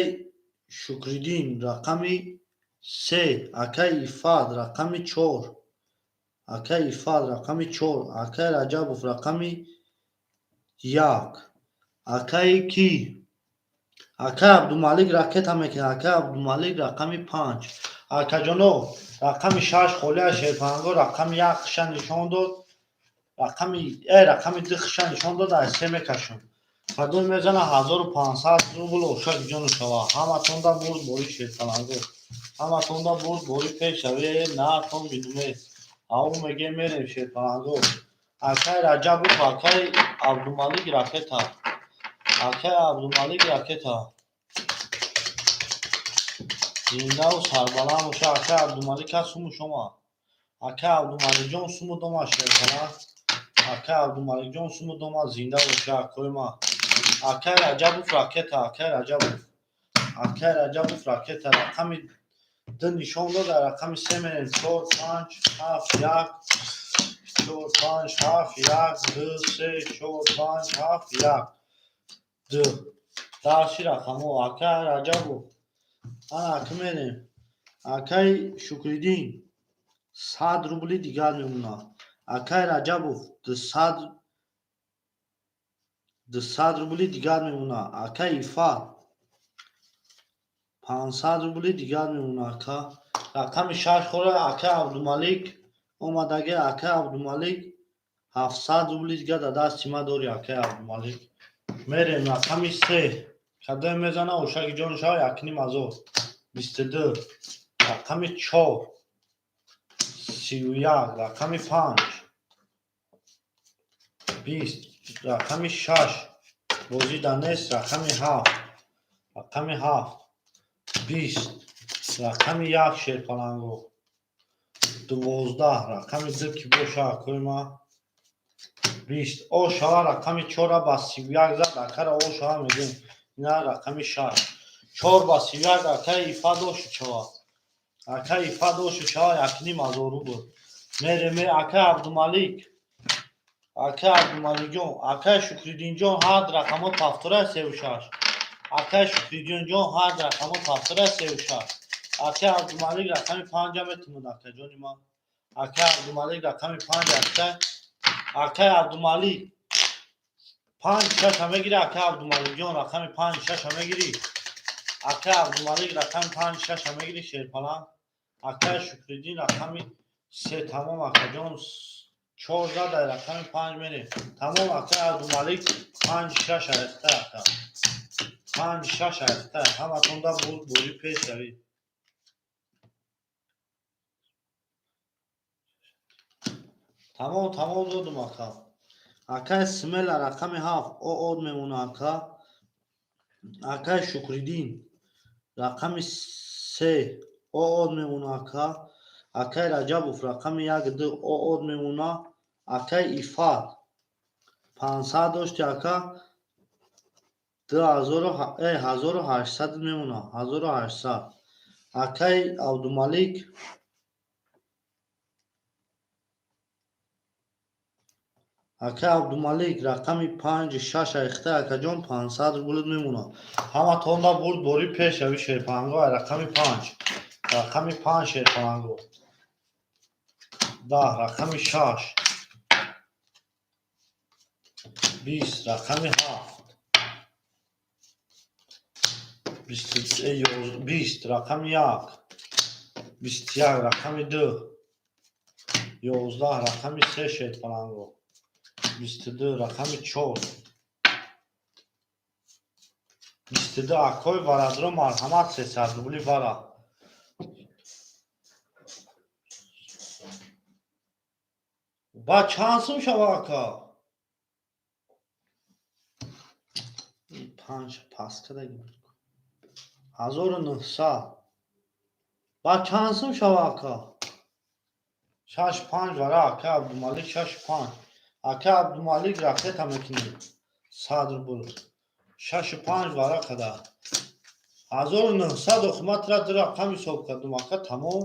Шукриддин, рақами 3. Акай Ифат, рақами 4. Акай Ифат, рақами 4. Акай Раҷабов, рақами 1. Акаи кӣ? Акай Абдумалик ракета мекунад. Акай Абдумалик, рақами 5. Акаҷоно, рақами 6 холия, шерпаланго, рақами 1 хиша нишон дод, рақами рақами 2 хиша нишон дод, аз се мекашам. Кадом мезана, 1500 рубл. Ошак ҷону шава. Ҳаматонда бурд бори, шерпаланго, ҳаматонда бурд бори, пешаве наатон бидуме ав меге, мерем, шерпаланго. Акай Раҷабов, акай Абдумалик ракета, акай Абдумалик ракета. Зиндаву сарбаланд боша, акай Абдумалик. Ка сумуш омад, акай Абдумаликҷон, сумут омад, шерпаланг. Акай Абдумаликҷон, сумут омад, зинда боша, акои ман. Акай Раҷабов ракета, акай Раҷабов, акай Раҷабов ракета, рақами 2 нишон дод, дар рақами 3 мерем. Чор, панҷ, ҳафт, як, чор, панҷ, ҳафт, як, ду, се, чор, панҷ, ҳафт, як, ду. Дарши рақамҳо, акай Раҷабов. Ана, ака, мерем. Акай Шукриддин, 100 рубли дигар мемонад. Акай Раҷабов, 200, 200 рубли дигар мемонад. Акай Ифат, 500 рубли дигар мемонад. Ака, рақами 6 хӯра, акай Абдумалик омадаги. Акай Абдумалик, 700 рубли дигар дар дасти ма дорӣ, акай Абдумалик. Мерем, рақами 3, кадоме мезана, ошаки ҷону шава, 1500. 22, рақами 4, 31, рақами 5, 20, рақами 6, бозӣ дар нест, рақами 7, рақами 7, 20, рақами 1, шерпаланго, 12, рақами 2 ки боша, акои ман, 20, о шава, рақами 4-а ба 31 зад, акара, о шава, мегӯем, ина рақами 6, 4 ба 31. Акаи Ифа дошу шава, акаи Ифа дошу шава, 1500 рубл. Мереме, акаи Абдумалик, акаи Абдумаликҷон, акаи Шукриддинҷон, ҳар рақамҳо повторяй, севу шаш. Акаи Шукриддинҷон, ҳар рақамҳо повторяй, севу шаш. Акаи Абдумалик, рақами 5-а метавонад, акаҷони ман. Акаи Абдумалик, рақами 5 акай. Акаи Абдумалик. Панҷ шаша мегири, ака Абдумаликҷон, рақами панҷ шаша мегирӣ. Ака Абдумалик, рақами панҷ шаша мегирӣ, шерпаланг. Ака Шукриддин, рақами се, тамом, акаҷон, чор зада, рақами панҷ мерем. Тамом, ака Абдумалик, панҷ шаш айхта, ака. Панҷ шаш айхта. Ҳаматонда буд бори пеш равид. Тамом, тамом додум, ака. Акай Смела, рақами ҳафт, од мемона, ака. Акай Шукриддин, рақами се, од мемона, ака. Акай Раҷабов, рақами як ду, од мемона. Акай Ифат, 500 дошти, ака, 1800 мемона, 1800. Акай Абдумалик, акай Абдумалик, рақами панҷ шаш айхта, акаҷон, 500 рублит мемона. Ҳаматонда бурд бори пеш ави, шерпаланго, рақами панҷ. Рақами панҷ, шерпаланго. 10, рақами шаш. 20, рақами ҳафт. 20, рақами як. 21, рақами ду. 11, рақами се, шерпаланго. 22, рақами чор. 22, акои варадро, марҳамат, 300 рубли вара. Ба чанд сум шава, ака? Панҷ пас кадаги. 1900. Ба чанд сум шава, ака? Шаш панҷ вара, ака Абдумалик, шаш панҷ. Ака Абдумалик, ракета мекунӣ. 100 рубл. Шашу панҷ вара када. 1900 охиматра ду рақам ҳисоб кардум, ака, тамом.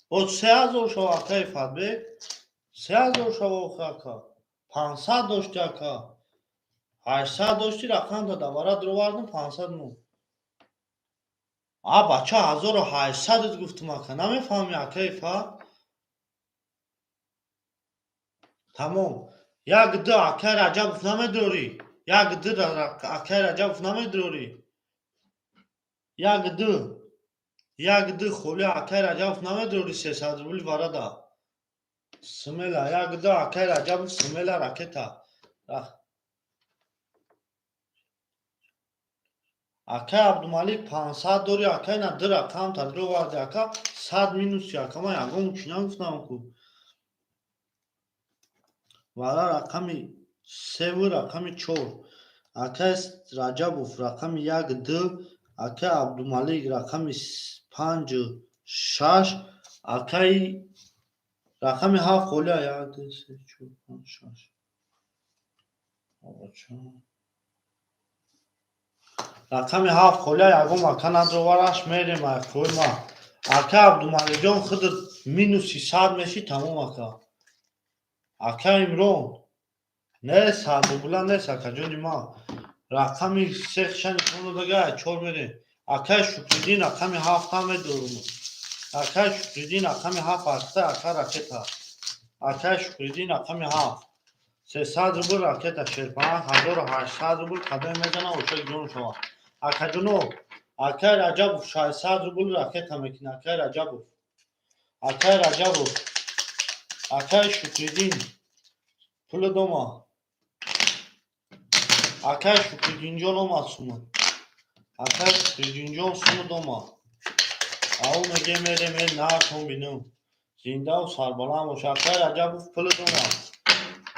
Боз 3000 шава, ака Ифатбек. 3000 шава, охи, ака. 500 дошти, ака. 800 дошти, рақам дада, вара дуровардум, 500 му. А бача, 1800 гуфтум, ака, намефаҳмӣ, ака Ифат? Тамом. Як ду, акай Раҷабов, намедорӣ. Як ду, акай Раҷабов, намедорӣ. Як ду. Як ду холи, акай Раҷабов, намедорӣ, 300 рубли варада. Смело, як ду, акай Раҷабов, смело ракета. Акай Абдумалик, 500 дорӣ, акай, на ду рақам та дуроварди, ака, 100 минуси, ака, ман ягон чӣ нагуфтам ку. Вара рақами севу рақами чор. Акай Раҷабов, рақами як ду, акай Абдумалик, рақами панҷу шаш, акай рақами ҳафт холия, як ду се чор панҷ шаш. Рақами ҳафт холия, ягон ака надровараш, мерем айқои ма. Ака Абдумаликҷон, худат минуси 100 мешӣ, тамом, ака. Ака Имрон, не 100 рубла нест, акаҷони ма. Рақами се хиша нишон додага, чор мерем. Акай Шукриддин, рақами ҳафтам медорум. Акай Шукриддин, рақами ҳафт аста, ака, ракета. Акай Шукриддин, рақами ҳафт. 300 рубл ракета, шерпаланг, 1800 рубл кадоме мезана, оша гирон шавад. Акаҷоно, акай Раҷабов, 600 рубл ракета мекунӣ, акай Раҷабов. Акай Раҷабов. Акай Шукриддин, пули дома. Акай Шукриддинҷон, омад сума. Акай Шукриддинҷон, суму дома. Ау меге мерем, э нархон бинум. Зиндаву сарбаланд бош. Акай Раҷабов, пули дома.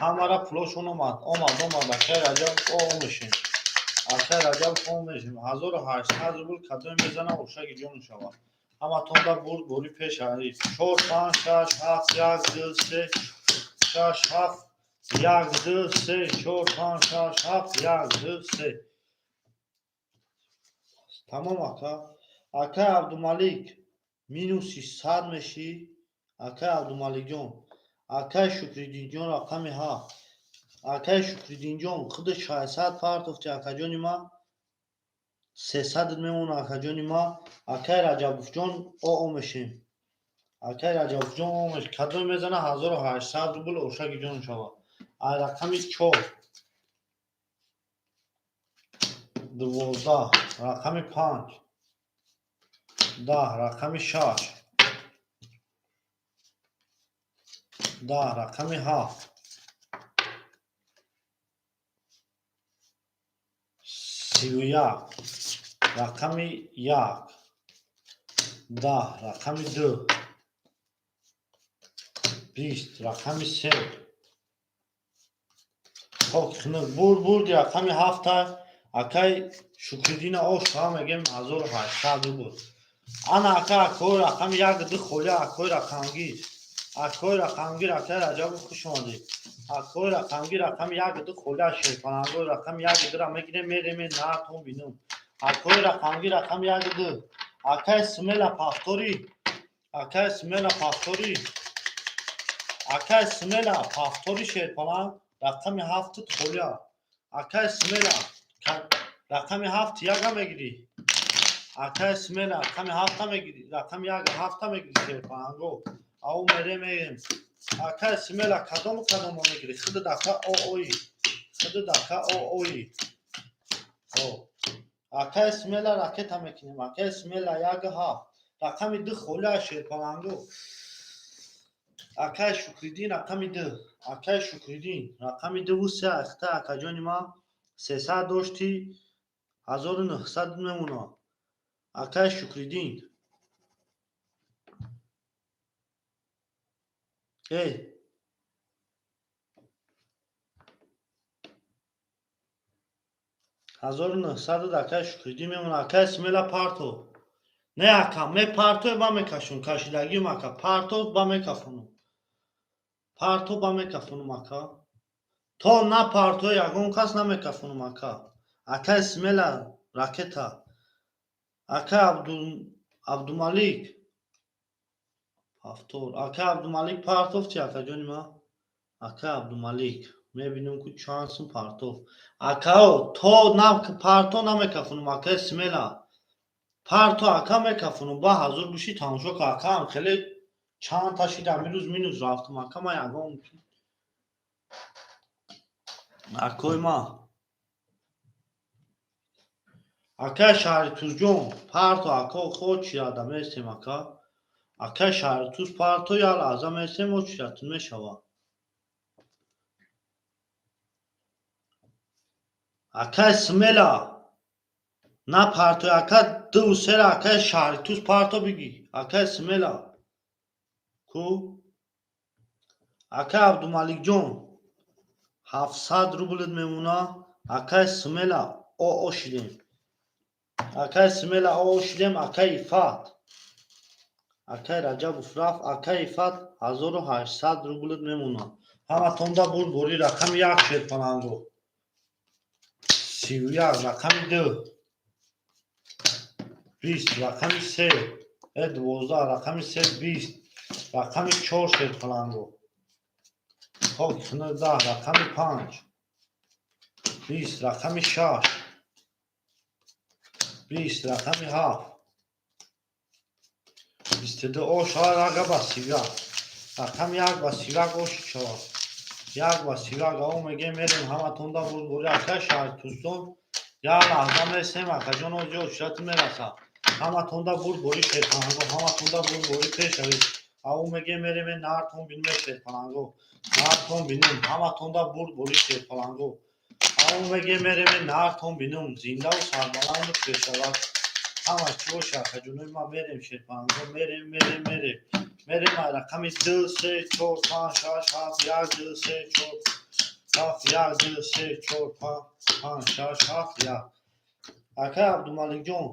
Ҳамара пулошон омад. Омад, омад, акай Раҷабов, о мешем. Акай Раҷабов, о мешем. 1800 рубл кадоме мезана, оша гиҷон шавад. Ҳаматонда бурд бори пеш арид. Чор, панҷ, шаш, ҳафт, як, ду, се, шаш, ҳафт, як, ду, се, чор, панҷ, шаш, ҳафт, як, ду, се. Тамом, ака. Акай Абдумалик, минуси 100 мешӣ. Акай Абдумаликҷон. Акай Шукриддинҷон, рақами ҳафт. Акай Шукриддинҷон, худи 600 партофти, акаҷони ма. 300 мемона, акаҷони ма. Акай Раҷабовҷон, о мешем. Акай Раҷабҷон, омеш кадом мезана, 1800 рубл ошаги ҷон шава. А рақами чор, 12, рақами панҷ, 10, рақами шаш, 10, рақами ҳафт, 31, рақами як, 10, рақами ду, 20, рақами се. Хоки хунук бурд, бурди рақами ҳафта. Акай Шукриддина, ош ҳа мегем, 1800 рубл. Ана, ака, акои рақами як, ду холи. Акои рақамгир, акои рақамгир, акай Раҷабов, хуш омадед. Акои рақамгир, рақами як, ду холи. Шерпалангои рақами як, дура мегирем, мереме наатон бинум. Акои рақамгир, рақами як, ду. Акай Смела, повтори. Акай Смела, повтори. Акай Смела, повтори. Шерпаланг рақами ҳафтут холия. Акай Смела, рақами ҳафт, яга мегирӣ. Акай Смела, рақами ҳафта мегирӣ, рақами як, ҳафта мегирӣ. Шерпаланго ау мере мегем. Акай Смела, кадому кадомо мегирӣ? Хиди дака оои, хиди дака оои. Акай Смела, ракета мекунем. Акай Смела, як, ҳафт, рақами ду холия. Шерпаланго, акай Шукриддин, рақами ду. Акай Шукриддин, рақами дуву се ахта. Акаҷони ман, 300 дошти, 1900 мемонад. Акай Шукриддин, эй, 1900 акай Шукриддин мемонад. Акай Смела, парто. Не, ака, мепартое, ба мекашум, кашидагим, ака. Парто, ба мекафонум, парто, ба мекафонум, ака. То на партои ягон кас намекафонум, ака. Акай Смела, ракета. Акай Абдумалик, повтор. Акай Абдумалик, партов чи, акаҷони ман? Акай Абдумалик, мебинем, ку чанд сум партов. Акао, то на парто намекафонум. Акай Смела, парто, ака, мекафонум. Ба ҳазур биши, тамошо ка, акаам. Хеле чанд та шид, амирӯз минус рафтам, ака. Ман ягон акои ман. Акай Шаҳритузҷон, парто, ака, очирада местем, ака. Акай Шаҳритуз, парто, як лаҳза местем, очиратун мешавад. Акай Смела, на парто, ака, дуву сера. Акай Шаҳритуз, парто бигӣ. Акай Смела ку? Акай Абдумаликҷон, 700 рублит мемона. Акай Смела, оо шидем. Акай Смела, оо шидем. Акай Ифат, акай Раҷабов рафт. Акай Ифат, 1800 рублит мемонад. Ҳаматонда бурдборӣ. Рақами як, шерпаланго, 31, рақами ду, 20, рақами се, 12, рақами се, 20, рақами чор. Шерпаланго, хок 10, рақами панҷ, 20, рақами шаш, 20, рақами ҳафт, 22. Ош рага ба 31, рақами як ба 31 ош шавад, як ба 31. Ао мегем, мерем. Ҳаматонда бурдборӣ. Акай Шаҳритузҷон, як лаҳза месем, акаҷон, ози очирати мерасад. Ҳаматонда бурдборӣ, шерпаланго. Ҳаматонда бурдборӣ, пешавед. Ао мегем, мереме, нартон бинуме. Шерпаланго, нартон бинум. Ҳаматонда бурдборӣ, шерпаланго. Ао мегем, мереме, нартон бинум. Зиндаву сарбаланду пешавад ҳама чӣ боша, акаҷонои ман. Мерем, шерпаланго, мерем, мерем, мерем, мерем. Рақами ду, се, чор, панҷ, шаш, ҳафт, як, ду, се, чор, ҳафт, як, ду, се, чор, панҷ, шаш, ҳафт, як. Акай Абдумаликҷон,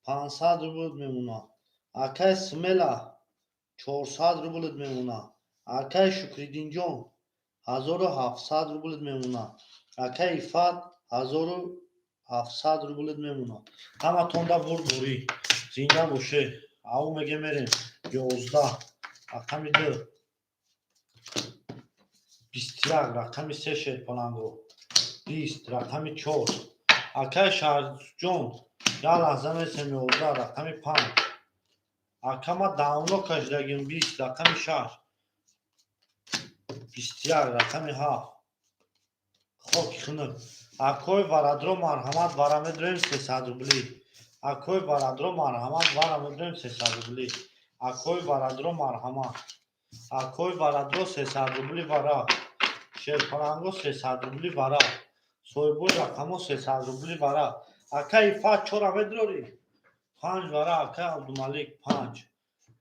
500 рублит мемонад. Акай Смела, 400 рублит мемонад. Акай Шукриддинҷон, 1700 рублит мемонад. Акай Ифат, 1700 рублит мемонад. Ҳаматонда бурдборӣ, зинда боше. Ау меге, мерем. 11, рақами ду, 21, рақами се. Шерпаланго, 20, рақами чор. Акай Шаҳрҷон, як лаҳза месем. 11, рақами панҷ. Ака, ма давно кашидагим. 20, рақами 6. 21, рақами 7. Хоки хунук. Акои варадро, марҳамат, вара медроем 300 рубли. Акои варадро, марҳамат, вара медроем 300 рубли. Акои варадро, марҳамат. Акои варадро, 300 рубли вара. Шерпаланго, 300 рубли вара. Соҳибои рақамо, 300 рубли вара. Ака Ифат, чора медрорӣ? Панҷ вара, ака Абдумалик, панҷ.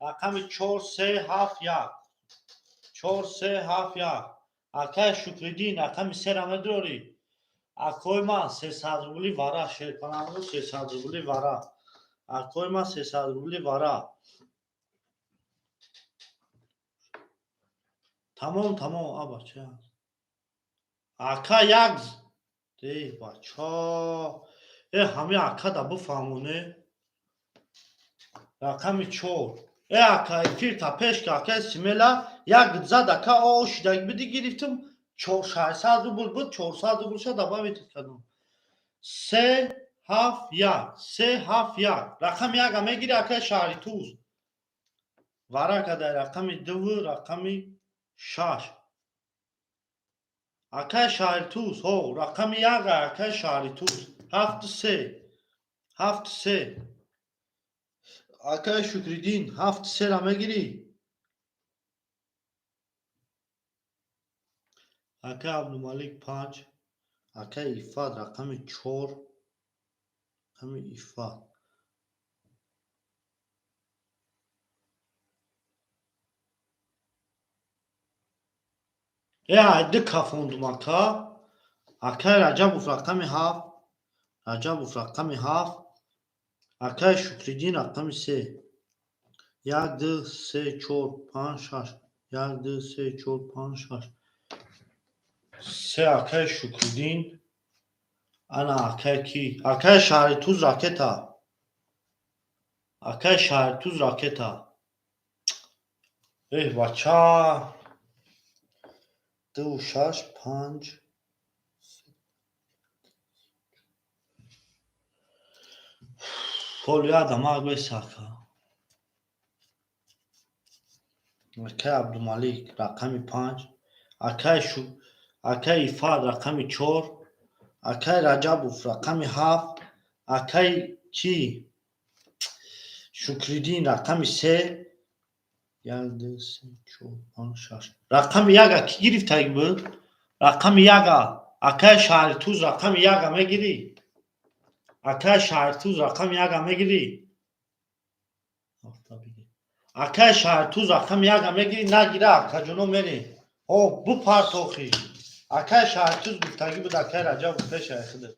Рақами чор, се, ҳафт, як. Чор, се, ҳафт, як. Акай Шукриддин, рақами сера медрорӣ? Акои ман, 300 рубли вара. Шерпаланго, 300 рубли вара. Акои ман, 300 рубли вара. Тамом, тамом, абача. Ака, як э бача. Э, ҳами ака да бифаҳмоне. Рақами чор. Э, ака, эфир та пеш ки ака Смела як зад, ака, о шидаги биди, гирифтим, 600 рубл буд, 400 рубл ша добавить кардам. Се, ҳафт, як, се, ҳафт, як. Рақами яка мегири, акаи шаҳри Туз? Вара кадай. Рақами дуву рақами шаш. Акаи шаҳри Туз, ҳо, рақами яка, акаи шаҳри Туз. Ҳафту се, ҳафту се. Акаи Шукриддин, ҳафту сера мегирӣ? Акаи Абдумалик, панҷ. Акаи Иффат, рақами чор. Рақами Иффат. Э, айди кафондум, ака. Акаи Раҷабов, рақами ҳафт. Раҷабов, рақами ҳафт. Акаи Шукриддин, рақами се. Як, ду, се, чор, панҷ, шаш. Як, ду, се, чор, панҷ, шаш, се. Акаи Шукриддин. Ана акаи ки? Акаи шаҳри Туз, ракета. Акаи шаҳри Туз, ракета. Эҳ, бача. Ду, шаш, панҷ. Ҳоло як дамақ беса, ака. Акаи Абдумалик, рақами панҷ. Акаи Иффат, рақами чор. Акаи Раҷабов, рақами ҳафт. Акаи ки? Шукриддин, рақами се. Як, ду, се, чор, панҷ, шаш. Рақами яка кӣ гирифтаги буд? Рақами яка. Акаи шаҳри Туз, рақами яка мегирӣ? Акаи шаҳри Туз, рақами яка мегирӣ? Акаи шаҳри Туз, рақами яка мегирӣ? Нагира, акаҷоно, мерем. Ҳо, бупартохӣ. Акаи шаҳри Туз гуфтагӣ буд, акаи Раҷабов пешаи худат.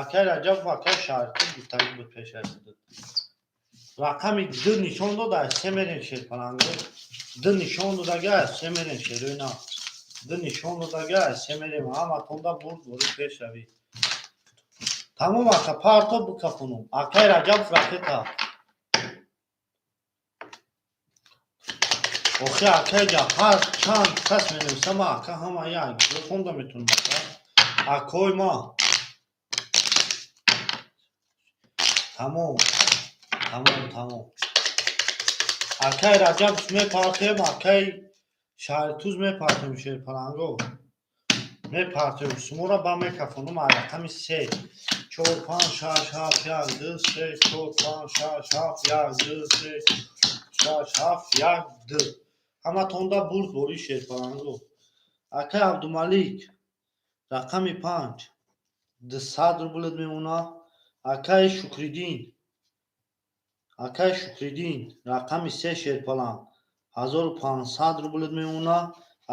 Акаи Раҷабов, акаи шаҳри Туз гуфтагӣ буд пешаи худат. Рақами ду нишон дода, се мерем, шерпаланго. Ду нишон додага, се мерем, шерои нав. Ду нишон додага, се мерем. Ҳаматонда бурд бори, пешравӣ. Тамом, ака, парто, бикафонум. Акаи Раҷабов, ракета. Охи, акаи ҳар чанд кас менависам, ака, ҳама як ҷо хонда метавонам, ака. Акои ма. Тамом. Тамом, тамом. Акаи Раҷабов мепартем, акаи шаҳри Туз мепартем, шерпаланго. Мепартем. Шуморо ба мекафонум аз рақами се. Чор, панҷ, шаш, ҳафт, як, ду, се, чор, панҷ, шаш, ҳафт, як, ду, се, шаш, ҳафт, як, ду. Ҳаматонда бурд бори, шерпаланго. Акаи Абдумалик, рақами панҷ. 200 рублат мемонад. Акаи Шукриддин. Акаи Шукриддин, рақами се, шерпаланг. 1500 рублат мемонад.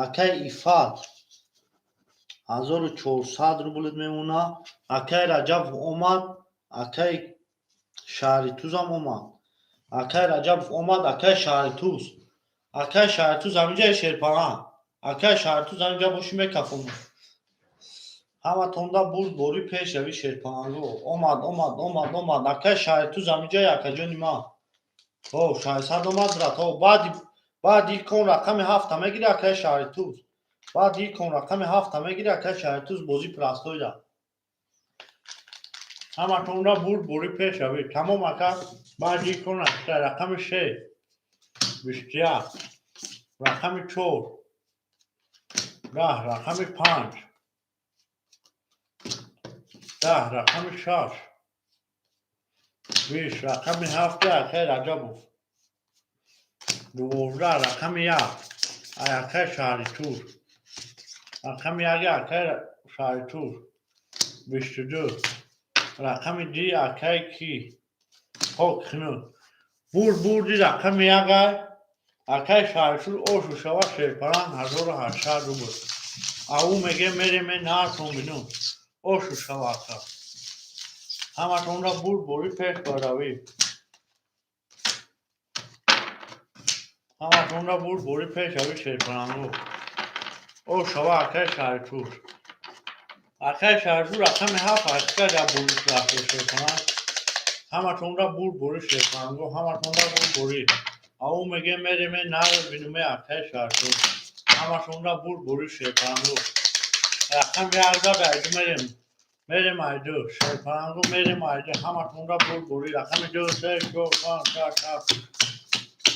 Акаи Иффат, 1400 рублат мемонад. Акаи Раҷабов омад, акаи шаҳри Тузам омад. Акаи Раҷабов омад, акаи шаҳри Туз. Акаи шаҳри Туз ҳаминҷа, шерпаланг. Акаи шаҳри Туз ҳаминҷа бошӣ, мекафонам. Ҳаматонда бурд бори, пешравӣ, шерпаланго. Омад, омад, омад, омад. Акаи шаҳри Туз ҳаминҷа, акаҷони ман. Ҳо, 600 омад, брат. Ҳо, баъди кон рақами ҳафта мегири, акаи шаҳри Туз. Баъди кон рақами ҳафта мегири, акаи шаҳри Туз, бозӣ простойда. Ҳаматонда бурд бори, пешравӣ. Тамом, ака, баъди кон рақами шеш. 21, рақами 4, 10, рақами 5, 10, рақами 6, 20, рақами 7, акай Раҷабов, 12, рақами 1, акай Шаҳритур, рақами 1, акай Шаҳритур, 22, рақами 2, акай ки хок хинуд бурд, бурди рақами 1, акай Шаҳритур. Ошу шава, Шерпаланг, 1800 рубл. Аву меге мереме наартон бинум. Ошу шава, ака, ҳаматонра бурд борӣ, пеш баравӣ, ҳаматонра бурд борӣ, пеш ави, Шерпалангу. О шава, акай Шаҳритур, акай Шаҳритур, рақами 7 ҳақиқа дар бурд рафто. Шерпаланг, ҳаматонра бурд борӣ, Шерпалангу, ҳаматонра бурд борӣ. Аву меге мереме нар бинуме. Акай Шаҳритур, ҳаматонра бурд борӣ. Шерпалангу, рақами 1 зад. Айду мерем, мерем айду, Шерпалангу, мерем айду. Ҳаматонра бурд борӣ. Рақами 2, 3, 4, 5, 6, 7.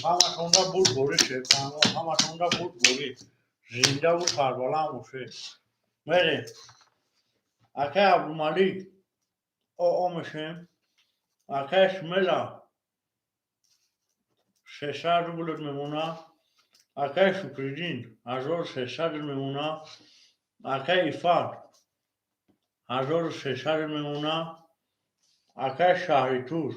Ҳаматонра бурд борӣ, Шерпалангу, ҳаматонра бурд борӣ. Зиндаву сарбаланд бошед. Мерем, акай Абдумалик, оо мешем. Акай Шмела, 600 рублет мемона. Акай Шукриддин, 1300 мемона. Акай Ифат, 1300 мемона. Акай Шаҳритур,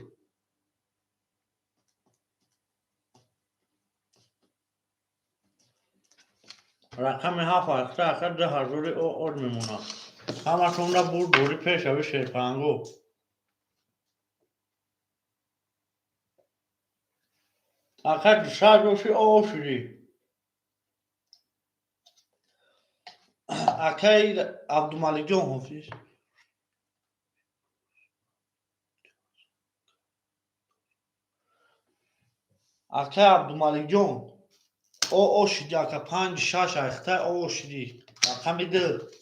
рақами 7 ҳаста, ака, 2000 оор мемона. Ҳаматонра бурд борӣ, пешави, Шерпалангу. Ака, 200 боши, оо шудӣ. Акай Абдумаликҷон, ҳофиз. Акай Абдумаликҷон, оо шудӣ, ака, 5, 6 айхта, оо шудӣ. Рақами 2,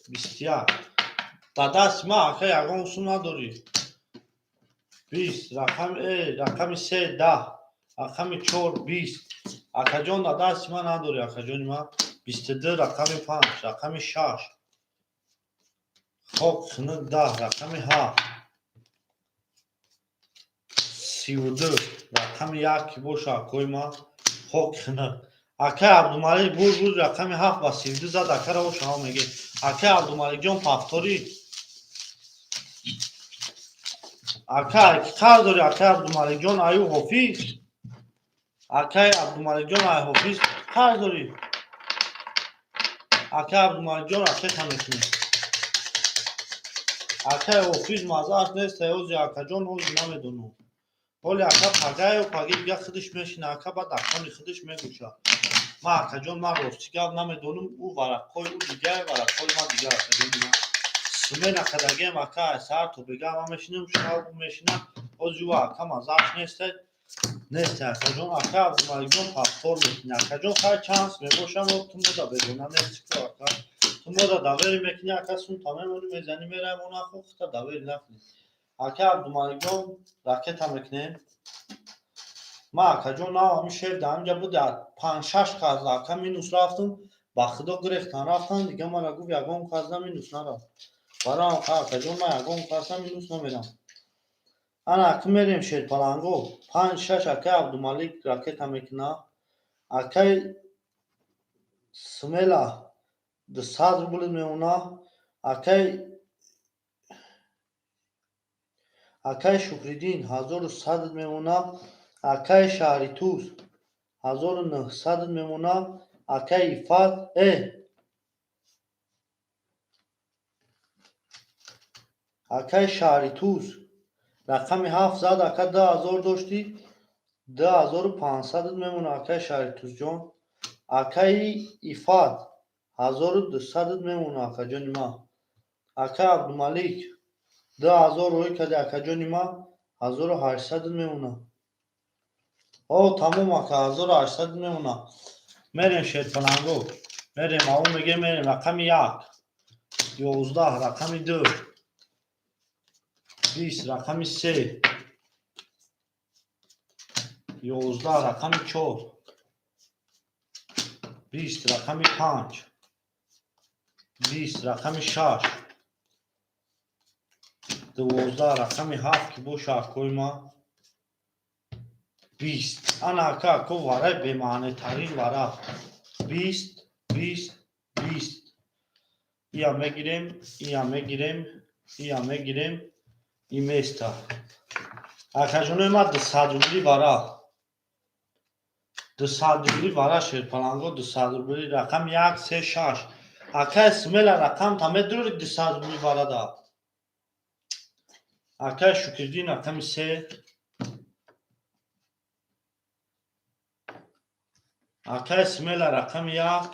21. Ба дасти ман, ака, ягон сум надорӣ. 20, рақами 3, 10, рақами 4, 20. Акаҷон, дар дасти ман надорӣ, акаҷони ман. 22, рақами 5, рақами 6, хок хунук, 10, рақами 7, 32, рақами 1 ки боша, акои ман, хок хунук. Акай Абдумалик бурд, буд, рақами 7 ба 32 зад. Акаро шаҳо мегӣ. Акай Абдумаликҷон, повтори. Ака, ки қарз дорӣ, акай Абдумаликҷон, аю ҳофиз? Акай Абдумаликҷон, ай ҳофиз қарз дорӣ? Акай Абдумаликҷон, ракета мекунӣ. Акай ҳофиз маззааш нест ҳози, акаҷон, ҳози намедонам. Ҳоли ака пагаю паги дига худаш мешина, ака, баъд акони худаш мегӯша. Ман, акаҷон, ман рости гап намедонам. Ӯ варақҳои ӯ дигар, варақҳои ман дигар, акаҷони ман. Смена кардагиам, ака, ай саҳар то бегаҳ ман мешинам, шаб ӯ мешина. Ҳози ӯ, ака, маззааш несте, несте, акаҷон. Ака Абдумаликҷон, повтор мекунӣ, акаҷон. Хай, шанс мебошам, ту мода бегона нести ку, ака. Ту мода давери мекунӣ, ака, сумта мемонӣ, мезанӣ, меравӣ, мо нахо хута давери накунӣ. Ака Абдумаликҷон, ракета мекунем. Ман, акаҷон, нав ҳамин шеф дар ҳаминҷа буд, панҷ-шаш қазда, ака, минус рафтам, ба худо, гирехтан рафтан, дига мара гуфт, ягон қазда минус нарафт. Барои акаҷон, ман ягон қазда минус намерам. Ана ака, мерем, Шерпаланго, 5, 6, акай Абдумалик ракета мекуна. Акай Смела, 200 рубл мемона. Акай Шукриддин, 1100 мемона. Акай Шаҳритуз, 1900 мемона. Акай Ифат, акай Шаҳритуз, рақами 7 зад, ака, 2000 доштӣ, 2500 мемона, акай Шаҳритузҷон. Акаи Ифат, 1200 мемона, акаҷони ман. Акай Абдумалик, 2000 рӯй карди, акаҷони ман, 1800 мемона. О, тамом, ака, 1800 мемона. Мерем, Шерпаланго, мерем, аву меге, мерем. Рақами 1, 11, рақами 2, 20, рақами 3, 11, рақами 4. 20 рақами 5, 20 рақами 6, 12 рақами 7 ки боша акои ма 20. Ана ака, ако вараи бемаънетарин вара. 20, 20, 20. Ия мегирем, ия мегирем, ия мегирем, и места. Акаҷонои ма, 200 рубли вара. 200 рубли вара, шерпаланго, 200 рубли рақам 1, 3, 6. Акай смело рақам та медурӣ 200 рубли варада. Акай Шукриддин рақами 3. Акай смело рақами 1.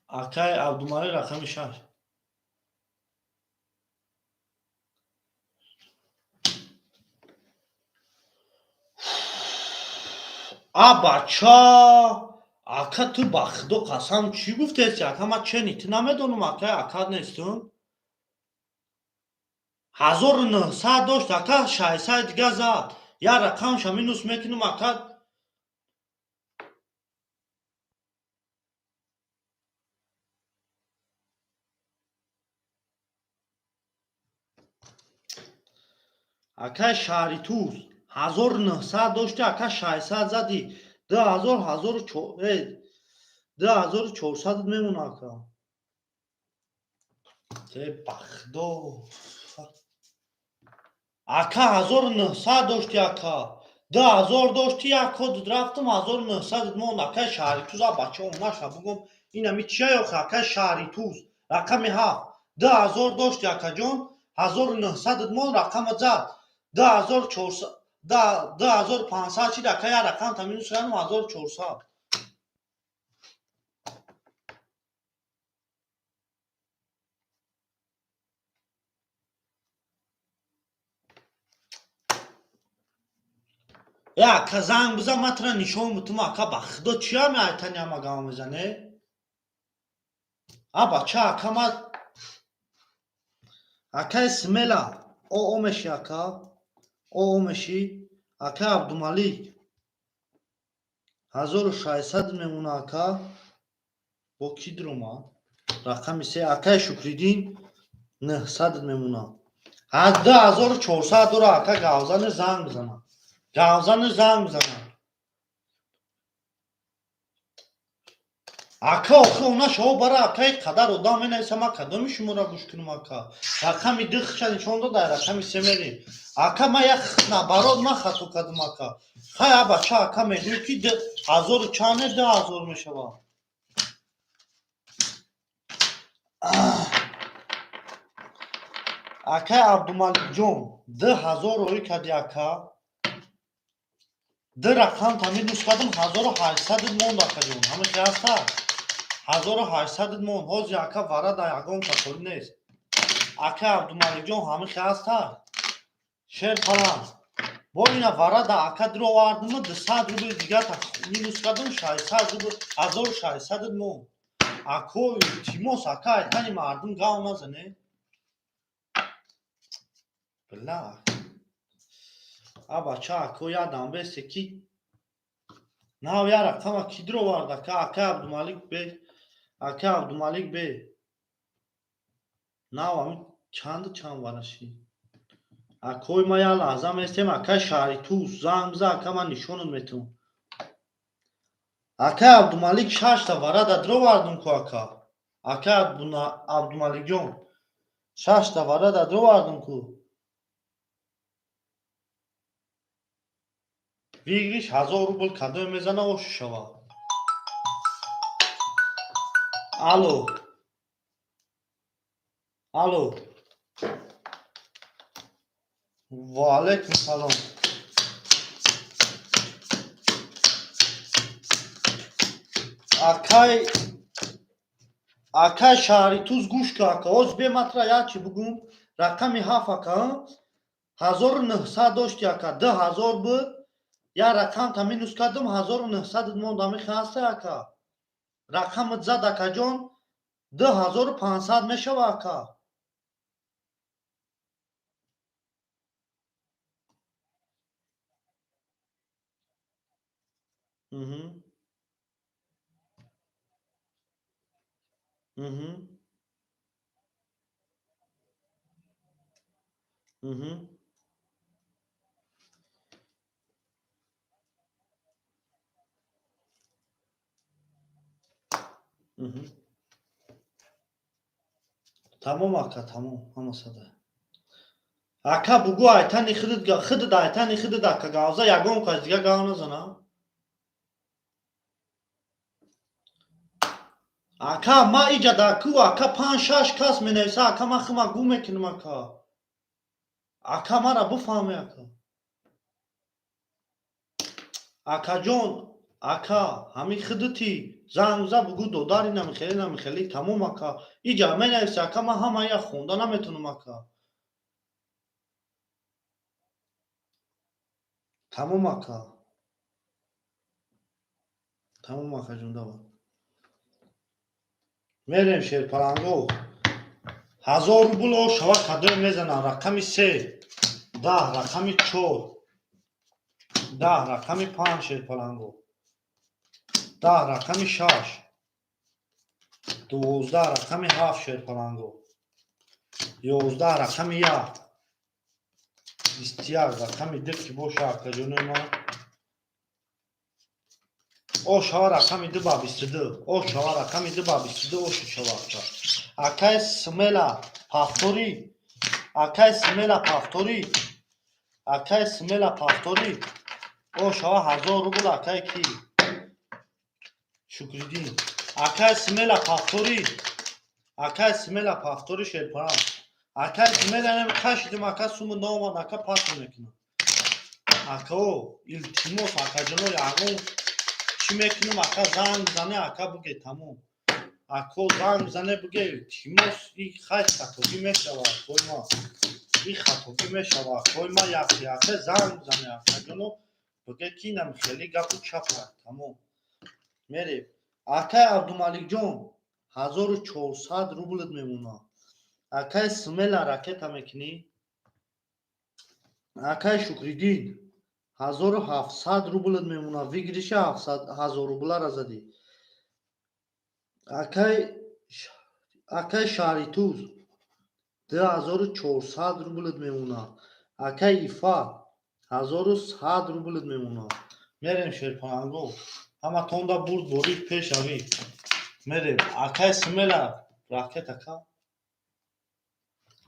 Акай Абдумалик рақами 6. А бача, ака, ту ба худо қасам, чӣ гуфтеси, ака? Ман чени ту намедонам, ака, акат нестум. 1900 дошт, ака, 600 дига зад. Як рақамша минус мекунам, ака. Акай шаҳри Туз, 1900 дошти, ака, 600 задӣ, 2000, 2400 мемона, ака. Э, ба худо, ака, 1900 дошти, ака, 2000 дошти, як код рафтам, 1900 монд. Акай шаҳри Туз, а бача, онаша бугум, инами чия ёхе? Акай шаҳри Туз рақами 7, 2000 дошти, акаҷон, 1900 монд, рақама зад, 2400, 2500 шид, ака, як рақам та минус кардам, 1400. Э, ака, занг бизан, ман тура нишон бутум, ака, ба худо, чия меайтани, ама гама мезане? А бача, ака, ма акай смело о меши, ака, о меши. Ака Абдумалик 1600 мемона, ака, бо ки дуромад? Рақами 3, акай Шукриддин 900 мемона. 2400 дора, ака, гавзани занг бизана, гавзани занг бизана, ака. Охи она шаво бара, ака, ин қадар одам менависа, ман кадоми шуморо гӯш кунам, ака? Рақами 2 хиша нишон дода, рақами 3 мерем, ака. Ман як наоборот, ман хато кардам, ака. Хай, а бача, ака, мегӯӣ ки ҳазору чанд не, 2000 мешавад. Акай Абдумаликҷон, 2000 роӣ кардӣ, ака, ду рақам та минус кардам, 1800 монд, акаҷон. Ҳамихе ҳаста? 1800 монд. Ҳозир, ака, вара дар ягон касолӣ нест. Ака Абдумаликҷон, ҳамихе ҳаста? Шер паланг бо ина вара да, ака, дуровардима, 200 рубли дигар минус кардам, 600 рубл, 1600 монд. Ако, илтимос, ака, айтани мардум гав назане. Била, а бача, ако, ядам бесе ки нав я рақама ки дуровард, ака? Ака Абдумалик бе, ака Абдумалик бе, нав ами чанду чанд вараши? Акои ма, як лаҳза местем. Акай шаҳри Туз, занг биза, ака, ман нишонат метавам. Акай Абдумалик, шашта вара да дуровардум ку, ака. Акай Абдумаликҷон, шашта вара да дуровардум ку. Выигрыш 1000 рубл кадоме мезана, ошу шава. Алло, алло, ва алайкум салом. Акай, акай шаҳри Туз, гӯш ку, ака, ҳоз бематра як чи бугум. Рақами 7, ака, 1900 дошти, ака, 2000 буд, як рақамта минус кардам, 1900 монд. Амихе ҳаста, ака? Рақамат зад, акаҷон, 2500 мешава, ака. Угу. Угу. Угу. Тамом, ака, тамом, ҳама сада. Ака, бугӯ, айтани худат, худат айтани худат, ака, гавза, ягон кас дига гав назана. Ака, ма иҷа дар ку, ака, панҷ шаш кас менависа, ака, ман хума гум мекунам, ака. Ака, мара бифаҳме, ака. Акаҷон, ака, ҳамин худати занг за, бугӯ, додари намихелӣ, намихелӣ, тамом, ака. Иҷа менависа, ака, ман ҳамая хонда наметавонам, ака. Тамом, ака. Тамом, акаҷон, давай. Мерем, шерпаланго. 1000 рубл о шава кадом мезанам? Рақами се, 10, рақами чор, 10, рақами панҷ, шерпаланго. 10, рақами шаш, 12, рақами ҳафт, шерпаланго. 11, рақами як, 21, рақами ду ки боша, акаҷонои ман. О шава рақами ду ба 22, о шава рақами ду ба 22, о шава, ака. Акай смело повтори, акай смело повтори, акай смело повтори. О шава 1000 рубл, акай ки? Шукриддин. Акай смело повтори, акай смело повтори, шерпарам. Акай смело нем кашидим, ака, суму наомад, ака, пас мекунам. Акао, илтимос, акаҷоно, ягон чӣ мекунам, ака, занг зане, ака, буге, тамом. Ако, занг зане, буге, илтимос, и хай хатогӣ мешава, акои ма. И хатогӣ мешава, акои ма, яхе яхе занг зане, акаҷоно, буге ки инам хеле гапу чапа, тамом. Мерем. Акай Абдумаликҷон, 1400 рублат мемонад. Акай смело ракета мекунӣ? Акай Шукриддин, 1700 рублат мемонад. Выигрыша 1000 рублара задӣ. Акай Шаҳритуз, 2400 рублат мемонад. Акай Ифат, 1100 рублат мемонад. Мерем, шерпаланго. Ҳаматонда бурд борид, пешравӣ. Мерем. Акай смело ракета ка?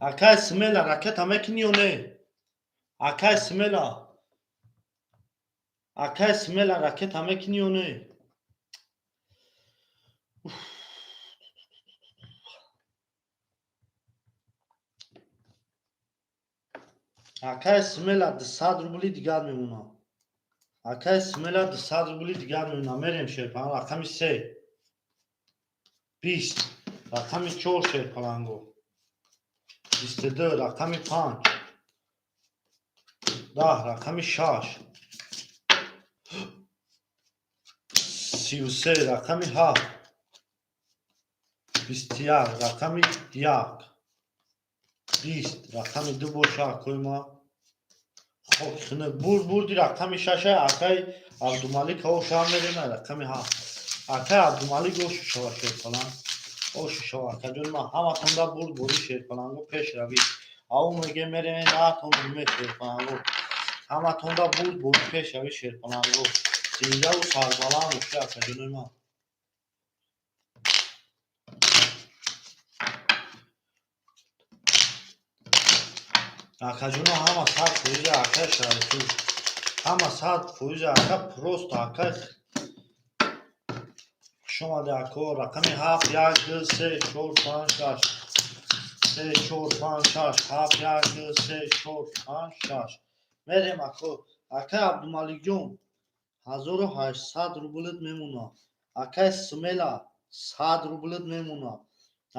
Акай смело ракета мекунӣ ё не? Акай смело. Акай смело ракета мекунӣ ё не? Акай смело, 200 рубли дигар мемонад. Акай смело, 200 рубли дигар мемонад. Мерем, шерпаланг, рақами се, 20, рақами чор, шерпаланго. 22, рақами панҷ, 10, рақами шаш, 33, рақами ҳафт, 21, рақами як, 20, рақами ду боша, акои ма. Хоки хунук бурд, бурди рақами шаша, акай Абдумалик, оша мерем, рақами ҳафт. Акай Абдумалик, ошу шава, шерпаланг. Ошу шава, акаҷони ман, ҳаматонда бурд бори, шерпаланго, пешравӣ. Ав меге мерем, наатон ме, шерпаланго. Ҳаматонда бурд бори, пешравӣ, шерпаланго. Зиндаву сарбаланд бошед, акаҷонои ман. Акаҷоно, ҳама 100%, акай шароиту. Ҳама 100%, ака, просто акай хуш омадед, ако. Рақами ҳафт, як, ду, се, чор, панҷ, шаш. Се, чор, панҷ, шаш, ҳафт, як, ду, се, чор, панҷ, шаш. Мерем, ако. Акай Абдумаликҷон, 1800 рублат мемонад. Акай смело, 100 рублат мемонад.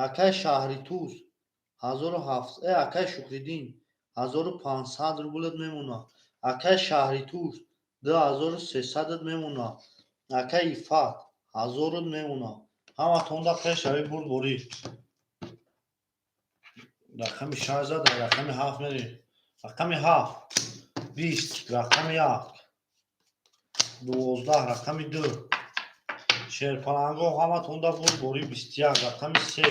Акай Шаҳритуз, ҳазору ҳафт, акай Шукриддин, 1500 рублат мемонад. Акай Шаҳритуз, 2300-ат мемонад. Акай Ифат, 1000-ат мемонад. Ҳаматонда пешравӣ, бурдборӣ. Рақами шаш зад, рақами ҳафт мерем. Рақами ҳафт, 20, рақами як, 12, рақами ду, Шерпаланго, ҳаматонда бурдборӣ. 21, рақами се,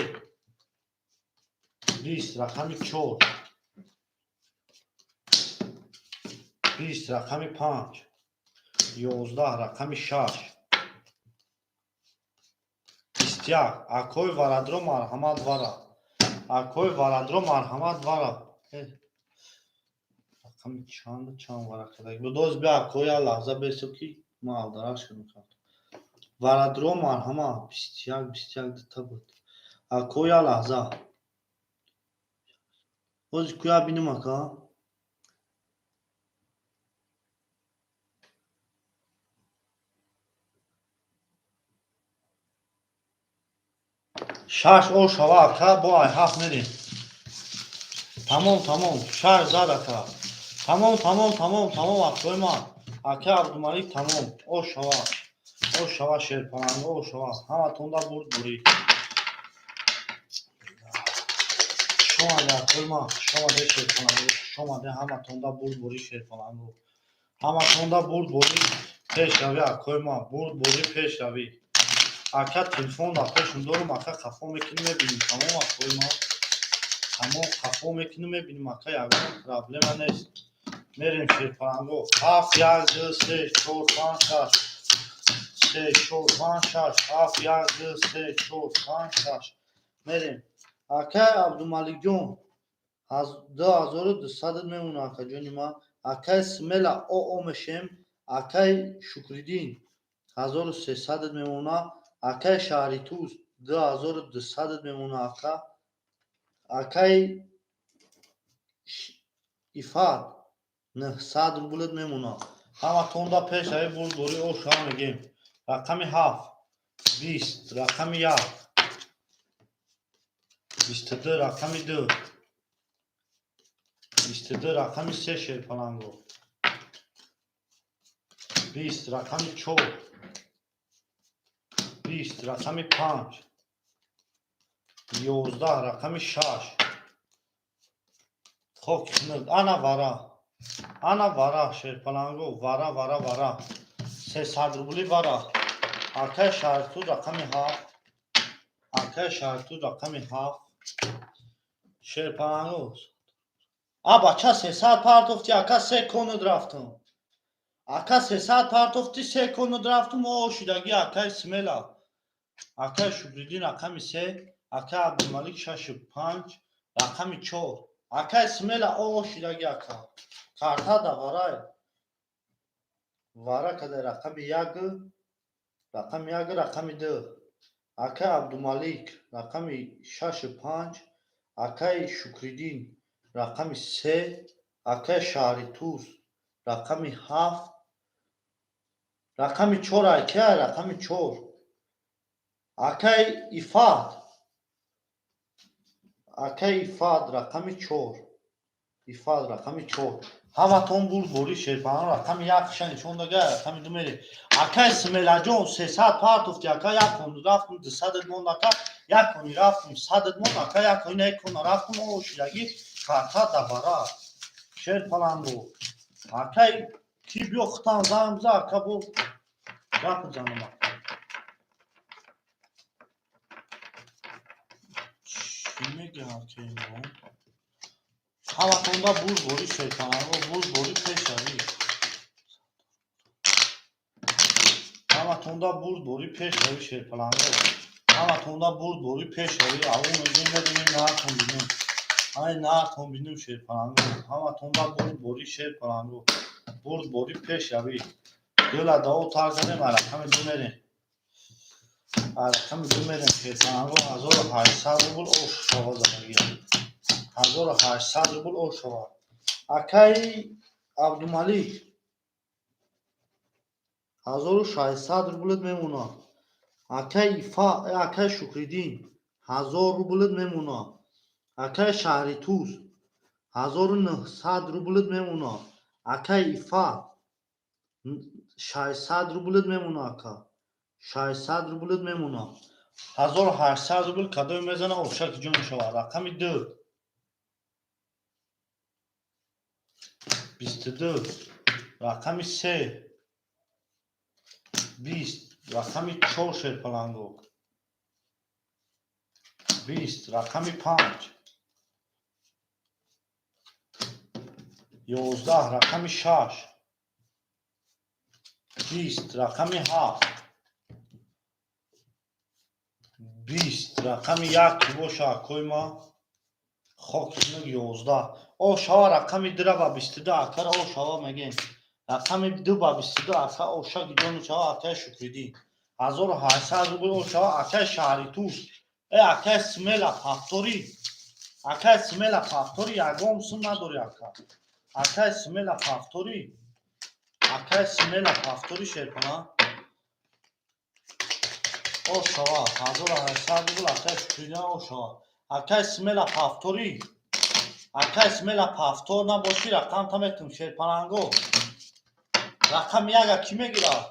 20, рақами чор, 20, рақами панҷ, 11, рақами шаш, 21. Акои варадро, марҳамат, вара. Акои варадро, марҳамат, вара. Рақами чанд, чанд вара кадаг будоз? Бия, акои, як лаҳза бесо, ки ман алдараш кардам. Варадро, марҳамат. 21, 21 дута буд. Ако, як лаҳза, ҳозир куя бинем, ака. Шаш о шава, ака, бо ай ҳафт мерем. Тамом, тамом, шаш зад, ака. Тамом, тамом, тамом, тамом, акои ман, ака Абдумалик, тамом. О шава, о шава, шерпаланг, о шава. Ҳаматонда бурд бурӣ. Шомаде, акои ман, хушомаде, шерпаланго, хушомаде. Ҳаматонда бурд бурӣ, шерпаланго, ҳаматонда бурд бурӣ, пешравӣ, акои ман, бурд бурӣ, пешравӣ. Ака, телефон дар пешум дорум, ака, хафо мекунӣ, мебинем. Тамом, акои ман, тамом, хафо мекунӣ, мебинем, ака, ягон проблема нест. Мерем, шерпаланго. Ҳафт, як, ду, се, чор, панҷ, шаш, се, чор, панҷ, шаш, ҳафт, як, ду, се, чор, панҷ, шаш. Мерем. Акай Абдумаликҷон, 2200 мемона, акаҷони ман. Акай Смела, оо мешем. Акай Шукриддин, 1300 мемона. Акай Шаҳритуз, 2200 мемона, ака. Акай Ифат, 900 рублет мемона. Ҳаматонда пешаи бурдборӣ, ошава мегем. Рақами ҳафт, 20, рақами як, 22, рақами ду, 22, рақами се, шерпаланго, 20, рақами чор, 20, рақами панҷ, 11, рақами шаш. Хоки хунук. Ана вара, ана вара, шерпаланго, вара, вара, вара, 300 рубли вара. Акай Шаҳритуз, рақами ҳафт, акай Шаҳритуз, рақами ҳафт, шерпаланго. А бача, 300 партофти, ака, се конуд рафтум. Ака, 300 партофти, се конуд рафтум. О шидаги, акай Смела. Акай Шукриддин, рақами се, акай Абдумалик, шашу панҷ, рақами чор. Акай Смела, о шидаги, ака, карта да варай, вара када. Рақами як, рақами як, рақами ду. Акай Абдумалик, рақами шашу панҷ, акай Шукриддин, рақами се, акай Шаҳритуз, рақами ҳафт, рақами чор. Айкай рақами чор? Акай Ифат, акай Ифат, рақами чор, Ифат, рақами чор. Ҳаматон бурдборӣ, шерпаҳан. Рақами як ша нишон дага, рақами ду мере. Акай Смелаҷон, 300 партофти, ака, як кон рафтум, 200 монд, ака, як кони рафтум, 100 монд, ака, як кони, як кона рафтум. О шидаги, карта дабара, шерпаланго. Акай ки биё, хутан занг биза, ака, бо гап бизанам, ака. Чӣ мегӯяд ки ино? Ҳаматонда бурдборӣ, шерпаланго, бурдборӣ, пешравӣ. Ҳаматонда бурдборӣ, пешравӣ, шерпаланго, ҳаматонда бурдборӣ, пешравӣ. Аввал мегӯем, мебинем, наартон бинем, ай наартон бинем, шерпаланго. Ҳаматонда бурдборӣ, шерпаланго, бурдборӣ, пешравӣ. Дила дао тар задем, рақами ду мерем, рақами ду мерем, шерпаланго. 1800 рубл ош шава задагӣ, 1800 рубл ош шава. Акаи Абдумалик, 1600 рублет мемонад. Акаи Ифа, акаи Шукриддин, 1000 рублет мемонад. Акаи Шаҳритуз, 1900 рублет мемонад. Акаи Ифат, 600 рублет мемонад, ака, 600 рублет мемонад. 1800 рубл кадоме мезана, ошаки ҷон мешавад. Рақами ду, 22, рақами се, 20. Рақами 4, шерпаланго. 20, рақами 5. 11, рақами 6. 20, рақами 7. 20, рақами 1 ки боша, акои ма, хоки хунук. 11 о шава. Рақами 2-ра ба 22, акара, о шава мегем. Рақами 2 ба 22, ака, оша гиҷону шава. Акаи Шукриддин, 1800 рубл, о шава. Акаи Шаҳритуз, э, акаи Смела, повтори. Акаи Смела, повтори. Ягон сум надори, ака. Акаи Смела, повтори. Акаи Смела, повтори. Шерпана, о шава. 1800 рубл, акаи Шукриддин, о шава. Акаи Смела, повтори. Акаи Смела, повтор набошӣ, рақамта метум. Шерпаланго, рақами 1-а кӣ мегирад?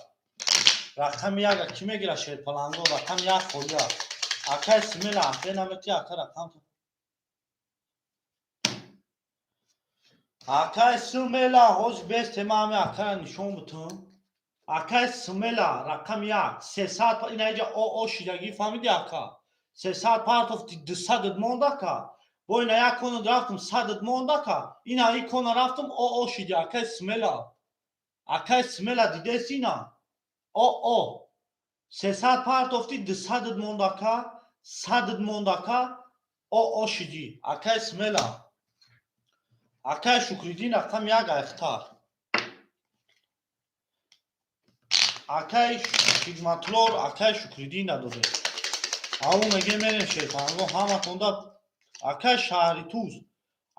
Рақами 1-а кӣ мегирад? Шерпаланго, рақами 1 холия. Акаи Смела, ахе намети, ака, рақамта. Акаи Смела, ҳозир без тема ҳами акара нишон бутум. Акаи Смела, рақами 1, 300. Ина иҷа о шидагӣ, фаҳмиди, ака? 300 партофти, 200-ат монд, ака. Бо ина як кона рафтум, 100-ат монд, ака. Ина и кона рафтум, о шиди. Акаи Смела, акаи Смела, дидеси? Ина о 300 партофти, 200-ат монд, ака, 100-ат монд, ака, о шиди. Акаи Смела. Акаи Шукриддин, рақами 1, айхтар. Акаи Хидматлор, акаи Шукриддин надоде. Аву меге, мерем, шерпанго, ҳаматонда. Акаи Шаҳритуз,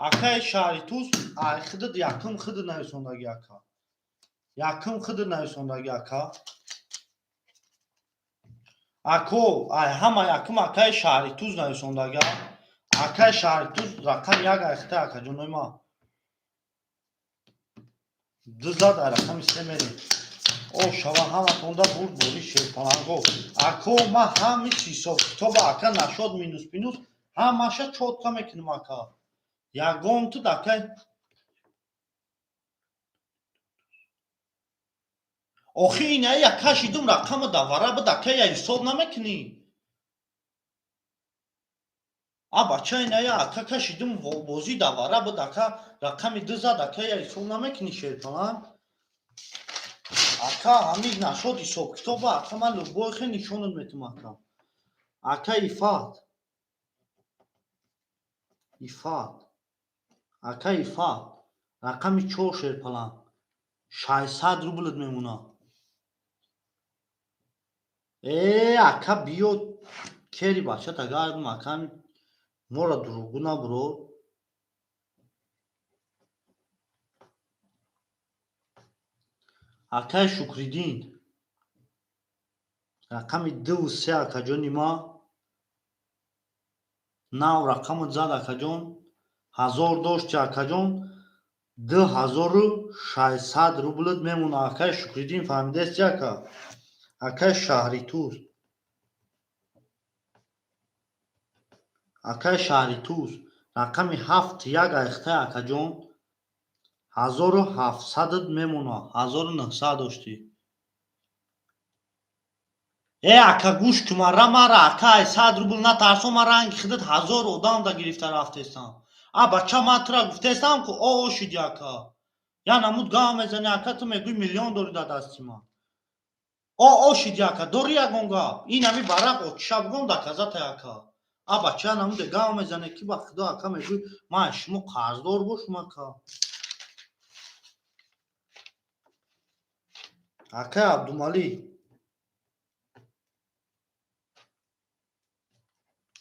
акаи Шаҳритуз, ай хидид якум хидид нависондаги, ака, якум хидид нависондаги, ака. Ако, ай ҳама якум акаи Шаҳритуз нависондага. Акаи Шаҳритуз, рақами 1, айхта. Акаҷонои ма, ду зад, ай рақами 3 мерем. О шава, ҳаматонда бурд бори, шерпаланго. Ако, ма ҳами ҳисоб китоба, ака, нашод минус пинус ҳамаша чётко мекунам, ака. Ягон тут, акай. Охи ина я кашидум, рақама давара буд, ака, я ҳисоб намекунӣ. А бача, ина я, ака, кашидум, бозӣ давара буд, ака. Рақами 2 зад, ака, я ҳисоб намекунӣ, шерпаланг. Ака, ҳамин нашод ҳисоб китоба, ака, ман любой хе нишонат метум, ака. Ака Ифат, Ифат, ака Ифат, рақами 4, шерпаланг, 600 рублат мемонад. Э, ака, биё, кери бачата гардум, ака, моро дурӯғгӯ набуро. Акаи Шукриддин, рақами 2-ву 3, акаҷони ма, нав рақамат зад, акаҷон. 1000 дошти, акаҷон, 2600 рублат мемонад. Акаи Шукриддин, фаҳмидести, ака? Акаи Шаҳритуз, акаи Шаҳритуз, рақами 7, 1, айхтай, акаҷон, 1700-ат мемонад. 1900 доштӣ. Э, ака, гӯш кун, мара, мара, ака, ай 100 рубл натарсо. Ман ранги худат 1000 одамда гирифта рафтестам. А бача, ман тура гуфтестам, ку о шиди, ака. Я намуд гав мезани, ака, ту мегӯи миллион дорӣ дар дасти ман. О шиди, ака, дорӣ ягон гап? Ин ҳами варақ отиша бугом доказатай, ака. А бача, намуде гав мезане, ки ба худо, ака, мегӯи ман аз шумо қарздор бошум, ака. Акаи Абдумалик,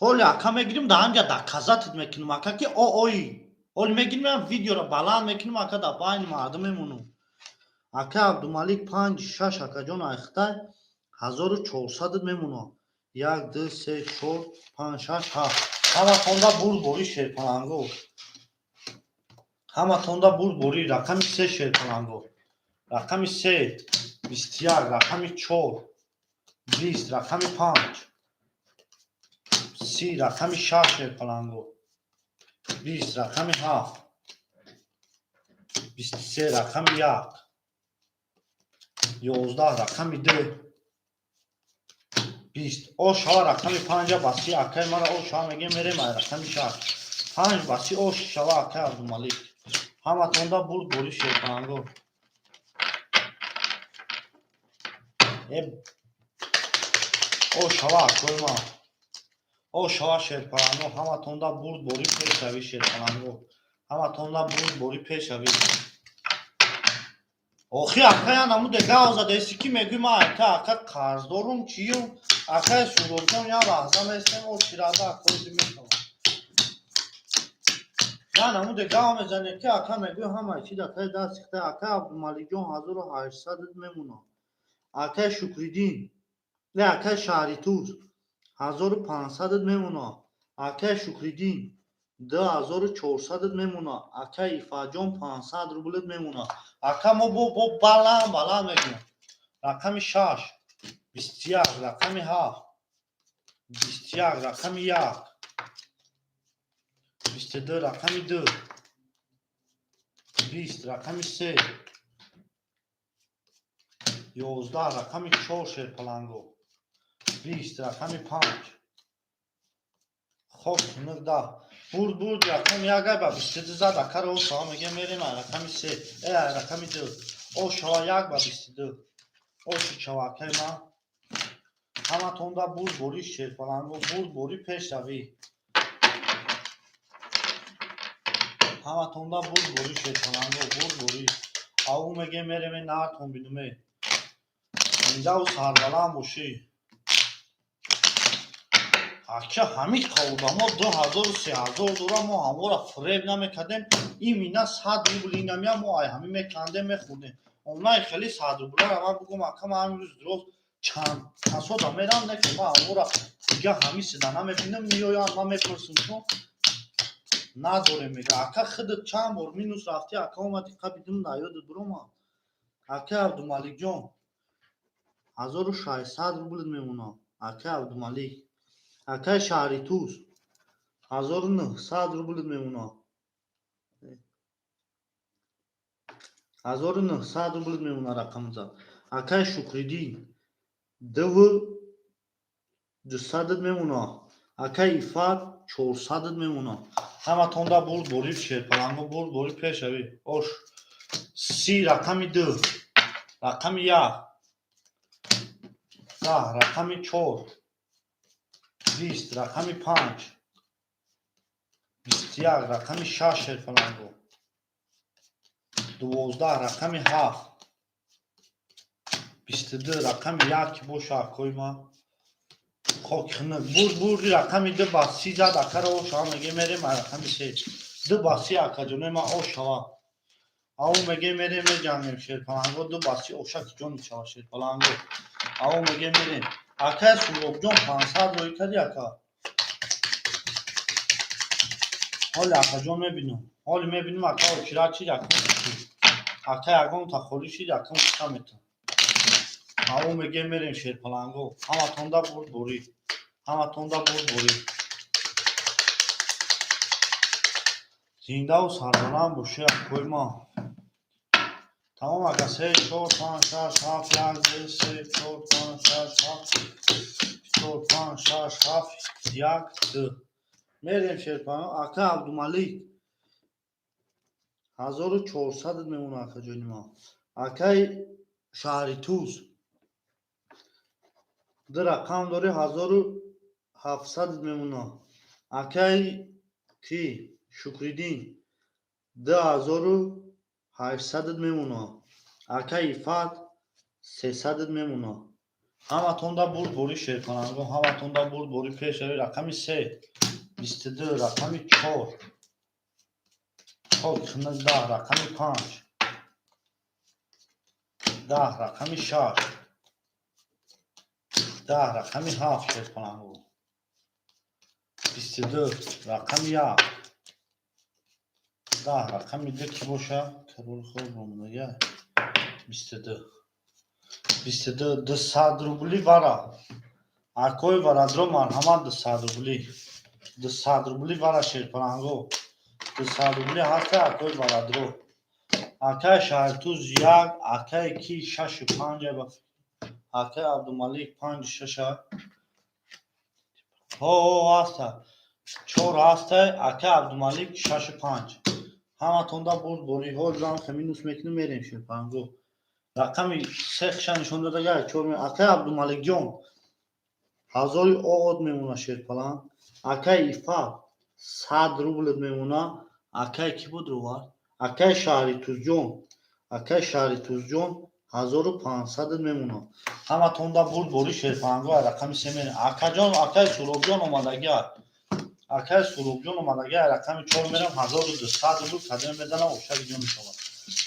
ҳоли, ака, мегирим, дар ҳамҷа доказать мекунем, ака, ки оои. Ҳоли мегирим, видеоро баланд мекунем, ака, дар байни мардум мемонам. Ака Абдумалик, 5, 6, акаҷон, айхтай, 1400-ат мемонад. 1, 2, 3, 4, 5, 6, 7. Ҳаматонда бурд бори, шерпаланго, ҳаматонда бурд бори. Рақами 3, шерпаланго, рақами 3, 21, рақами 4, 20, рақами 5, 30, рақами 6, шерпаланго, 20, рақами 7, 23, рақами 1, 11, рақами 2. 20. О шава, рақами панҷа ба 30, акай мара. О шава, мегем, мерем ай рақами шаш. Панҷ ба 30. О шава, акай Абдумалик. Ҳаматонда бурд бори, шерпаланго. Э, о шава, акои ма. О шава, шерпаланго. Ҳаматонда бурд бори, пешравӣ, шерпаланго. Ҳаматонда бурд бори, пешравӣ. Охи, акая, намуде гав задаеси, ки мегӯй, ман айта, ака, қарздорум, чию? Акай Суробҷон, як лаҳза местем, о чирада акоиди мешавад. Я намуде гав мезане, ки, ака, мегӯй, ҳамаи чи датаи даст хита. Акай Абдумаликҷон, 1800 мемонад. Акай Шукриддин, не, акай Шаҳритуз, 1500 мемонад. Акай Шукриддин, 2400 мемонад. Акай Ифаҷон, 500 рублит мемонад. Ака, мо бо баланд баланд мегӯем. Рақами шаш, 21, рақами ҳафт, 21, рақами як, 22, рақами ду, 20, рақами се, 11, рақами чор, шерпаланго. 20, рақами панҷ, хок хунук, 10. Бурд, бурд. Рақами як ай ба 22 зад, акаро. О шава, мегем, мерем ай рақами се, э, ай рақами ду. О шава, як ба 22. Оши чава, акай ман. Ҳаматонда бурд бори, шерпаланго, бурд бори, пешравӣ. Ҳаматонда бурд бори, шерпаланго, бурд бори. Ау мегем, мереме нартон бидуме. Зиндаву сарбаланд бошӣ. Ака, ҳамин одамо 2000, 3000 дора, мо ҳамора фиреб намекардем. Имина 100 рубл инамия мо ай ҳамин мекандем, мехӯрдем. Онаи хеле 100 рублара ман бугум, ака, ман ҳамин рӯз роз чанд касода мерам, не ки ман ҳамора дига ҳамин сида намебинам, меоянд, ман мепурсам, чун надорем, мега. Ака, худат чанд бор минус рафтӣ, ака, омадӣ қабидим, наёдат биромад. Ака Абдумаликҷон, 1600 рубл мемонад. Ака Абдумалик, акаи Шаҳритуз, 1900 рубл мемонад. 1900 рубл мемонад рақамза. Акаи Шукриддин, дуву дусадат мемонад. Акаи Ифат, 400-ат мемонад. Ҳаматонда бурд бори, шерпаланго, бурд бори, пешравӣ. Ош 30, рақами ду, рақами як, 10, рақами чор, 20, рақами панҷ, 21, рақами шаш, шерпаланго. 12, рақами ҳафт, 22, рақами як, ки боша, акои ман. Хоки хунук. Бурд, бурди. Рақами ду ба 30 зад, акаро. Ошава, меге, мерем рақами се. Ду ба 30, акаҷонои ман. Ошава. Ау меге, мерем, меҷангем, шерпаланго. Ду ба 30. Ошаки ҷони шава, шерпаланго. Ау меге, мерем. Акай Суробҷон, 500 рӯй кади, ака. Ҳоли, акаҷон, мебинам, ҳоли мебинам, ака. Очира чи якум, ака, ягонта холӣ шид, якум киса метам. Ау меге, мерем, шерпаланго. Ҳаматонда бурд борӣ, ҳаматонда бурд борӣ. Зиндаву сарбаланд бошӣ, акои ман. Тамом, ака. Се, чор, панҷ, шаш, ҳафт, як, ду, се, чор, панҷ, шаш, ҳафт, чор, панҷ, шаш, ҳафт, як, ду. Мерем, шерпаланго. Ака Абдумалик, 1400 мемонад, акаҷони ман. Акаи Шаҳритуз, ду рақам дорӣ, 1700 мемонад. Акаи ки Шукриддин, 2800 мемонад. Акаи Ифат, 300 мемонад. Ҳаматонда бурд бори, шерпаланго. Ҳаматонда бурд бори, пешравӣ. Рақами се, 22, рақами чор, хок хунук, 10, рақами панҷ, 10, рақами шаш, 10, рақами ҳафт, шерпаланго. 22, рақами як, 10, рақами ду, ки боша, кароли хоб ромадага. 22, 22, 200 рубли вара, акои варадро. Марҳамат, 200 рубли, 200 рубли вара, шерпаланго. 200 рубли ҳаста, акои варадро. Акаи Шаҳритуз, як, акаи ки шашу панҷа, акаи Абдумалик, панҷу шаша. Ҳо, ҳаста. Чор ҳаста, ака Абдумалик шашу панҷ. Ҳаматонда бурд борӣ. Ҳо, рамка минус мекунем, мерем шерпанго. Рақами се хиша нишон додага, чор. Акай Абдумаликҷон, ҳазори оғод мемона шерпалан. Акай Ифа 100 рублет мемона. Акай кӣ буд ровар? Акай Шаҳри Тузҷон. Акай Шаҳри Тузҷон, 1500 мемона. Ҳаматонда бурд бори шерпанго, рақами се мерем. Акаҷон, акай Суробҷон омадагиа. Акай Суробҷон омадагиа, рақами чор мерам, 1200 рубл кадем мезанам, ошак ҷо мешавад.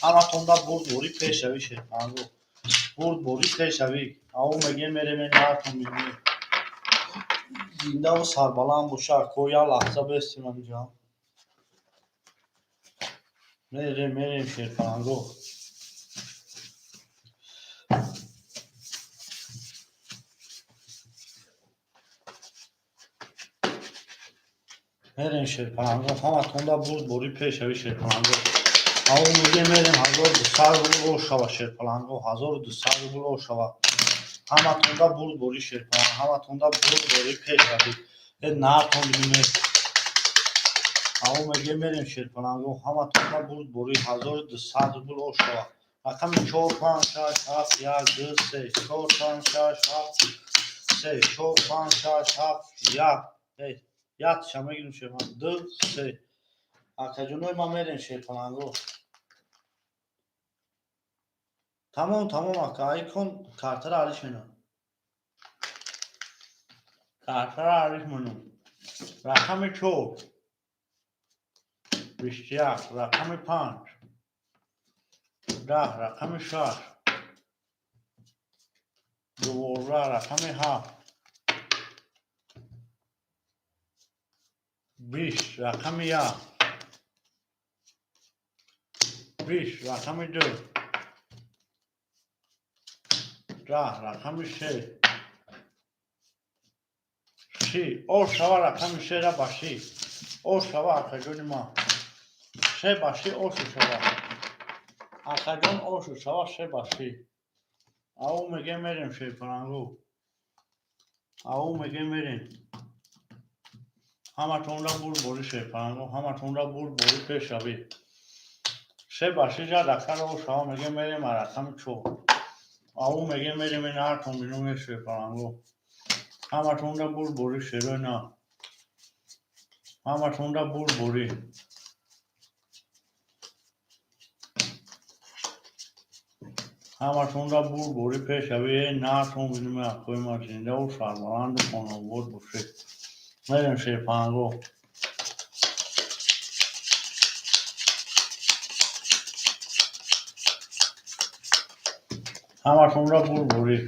Ҳаматонда бурд бори пешравӣ шерпанго. Бурд бори пешравӣ. Ав мегем мерем нартон мебинем. Зиндаву сарбаланд боша, ако як лаҳза бестим ҳаминҷа. Мерем, мерем шерпанго. Мерем шерпаланго, ҳаматонда бурд бори пешравӣ шерпаланго. Ав мегем мерем 1200 рубл ошава шерпаланго, 1200 рубл ошава. Ҳаматонда бурд бори шерпаланг, ҳаматонда бурд бори пешравӣ. Э нартон бинем. Ав мегем мерем шерпаланго, ҳаматонда бурд бори 1200 рубл ошава. Рақами чор, панҷ, шаш, ҳафт, як, ду, се, чор, панҷ, шаш, ҳафт, се, чор, панҷ, шаш, ҳафт, як. Якша мегирем шерпаланг. Ду, се. Акаҷонои ман мерем шерпаланго. Тамом, тамом, ака, айкон картара алиш менам. Картара алиш менам. Рақами чор. 21, рақами панҷ. 10, рақами шаш. 12, рақами ҳафт. 20, рақами як. 20, рақами ду. 10, рақами се. 30. Ошава рақами сера ба 30. Ошава акаҷони ман. Се ба 30 ошу шава. Акаҷон ошу шава се ба 30. Ау мегем мерем шерпалангу. Ау мегем мерем. Ҳаматонда бурд бори шерпалангу, ҳаматонда бурд бори пешравӣ. Се ба 30 жа рақаро ошава мегем мерем рақами чор. Ау мегем мерем нартон бинум шерпалангу. Ҳаматонда бурд бори шерои на. Ҳаматонда бурд бори. Ҳаматонда бурд бори пешравӣ нартон бинум акои ман зиндаву сарбаланду хонобод бошед. Мерем шерпалангу. Ҳаматонда бурд борӣ.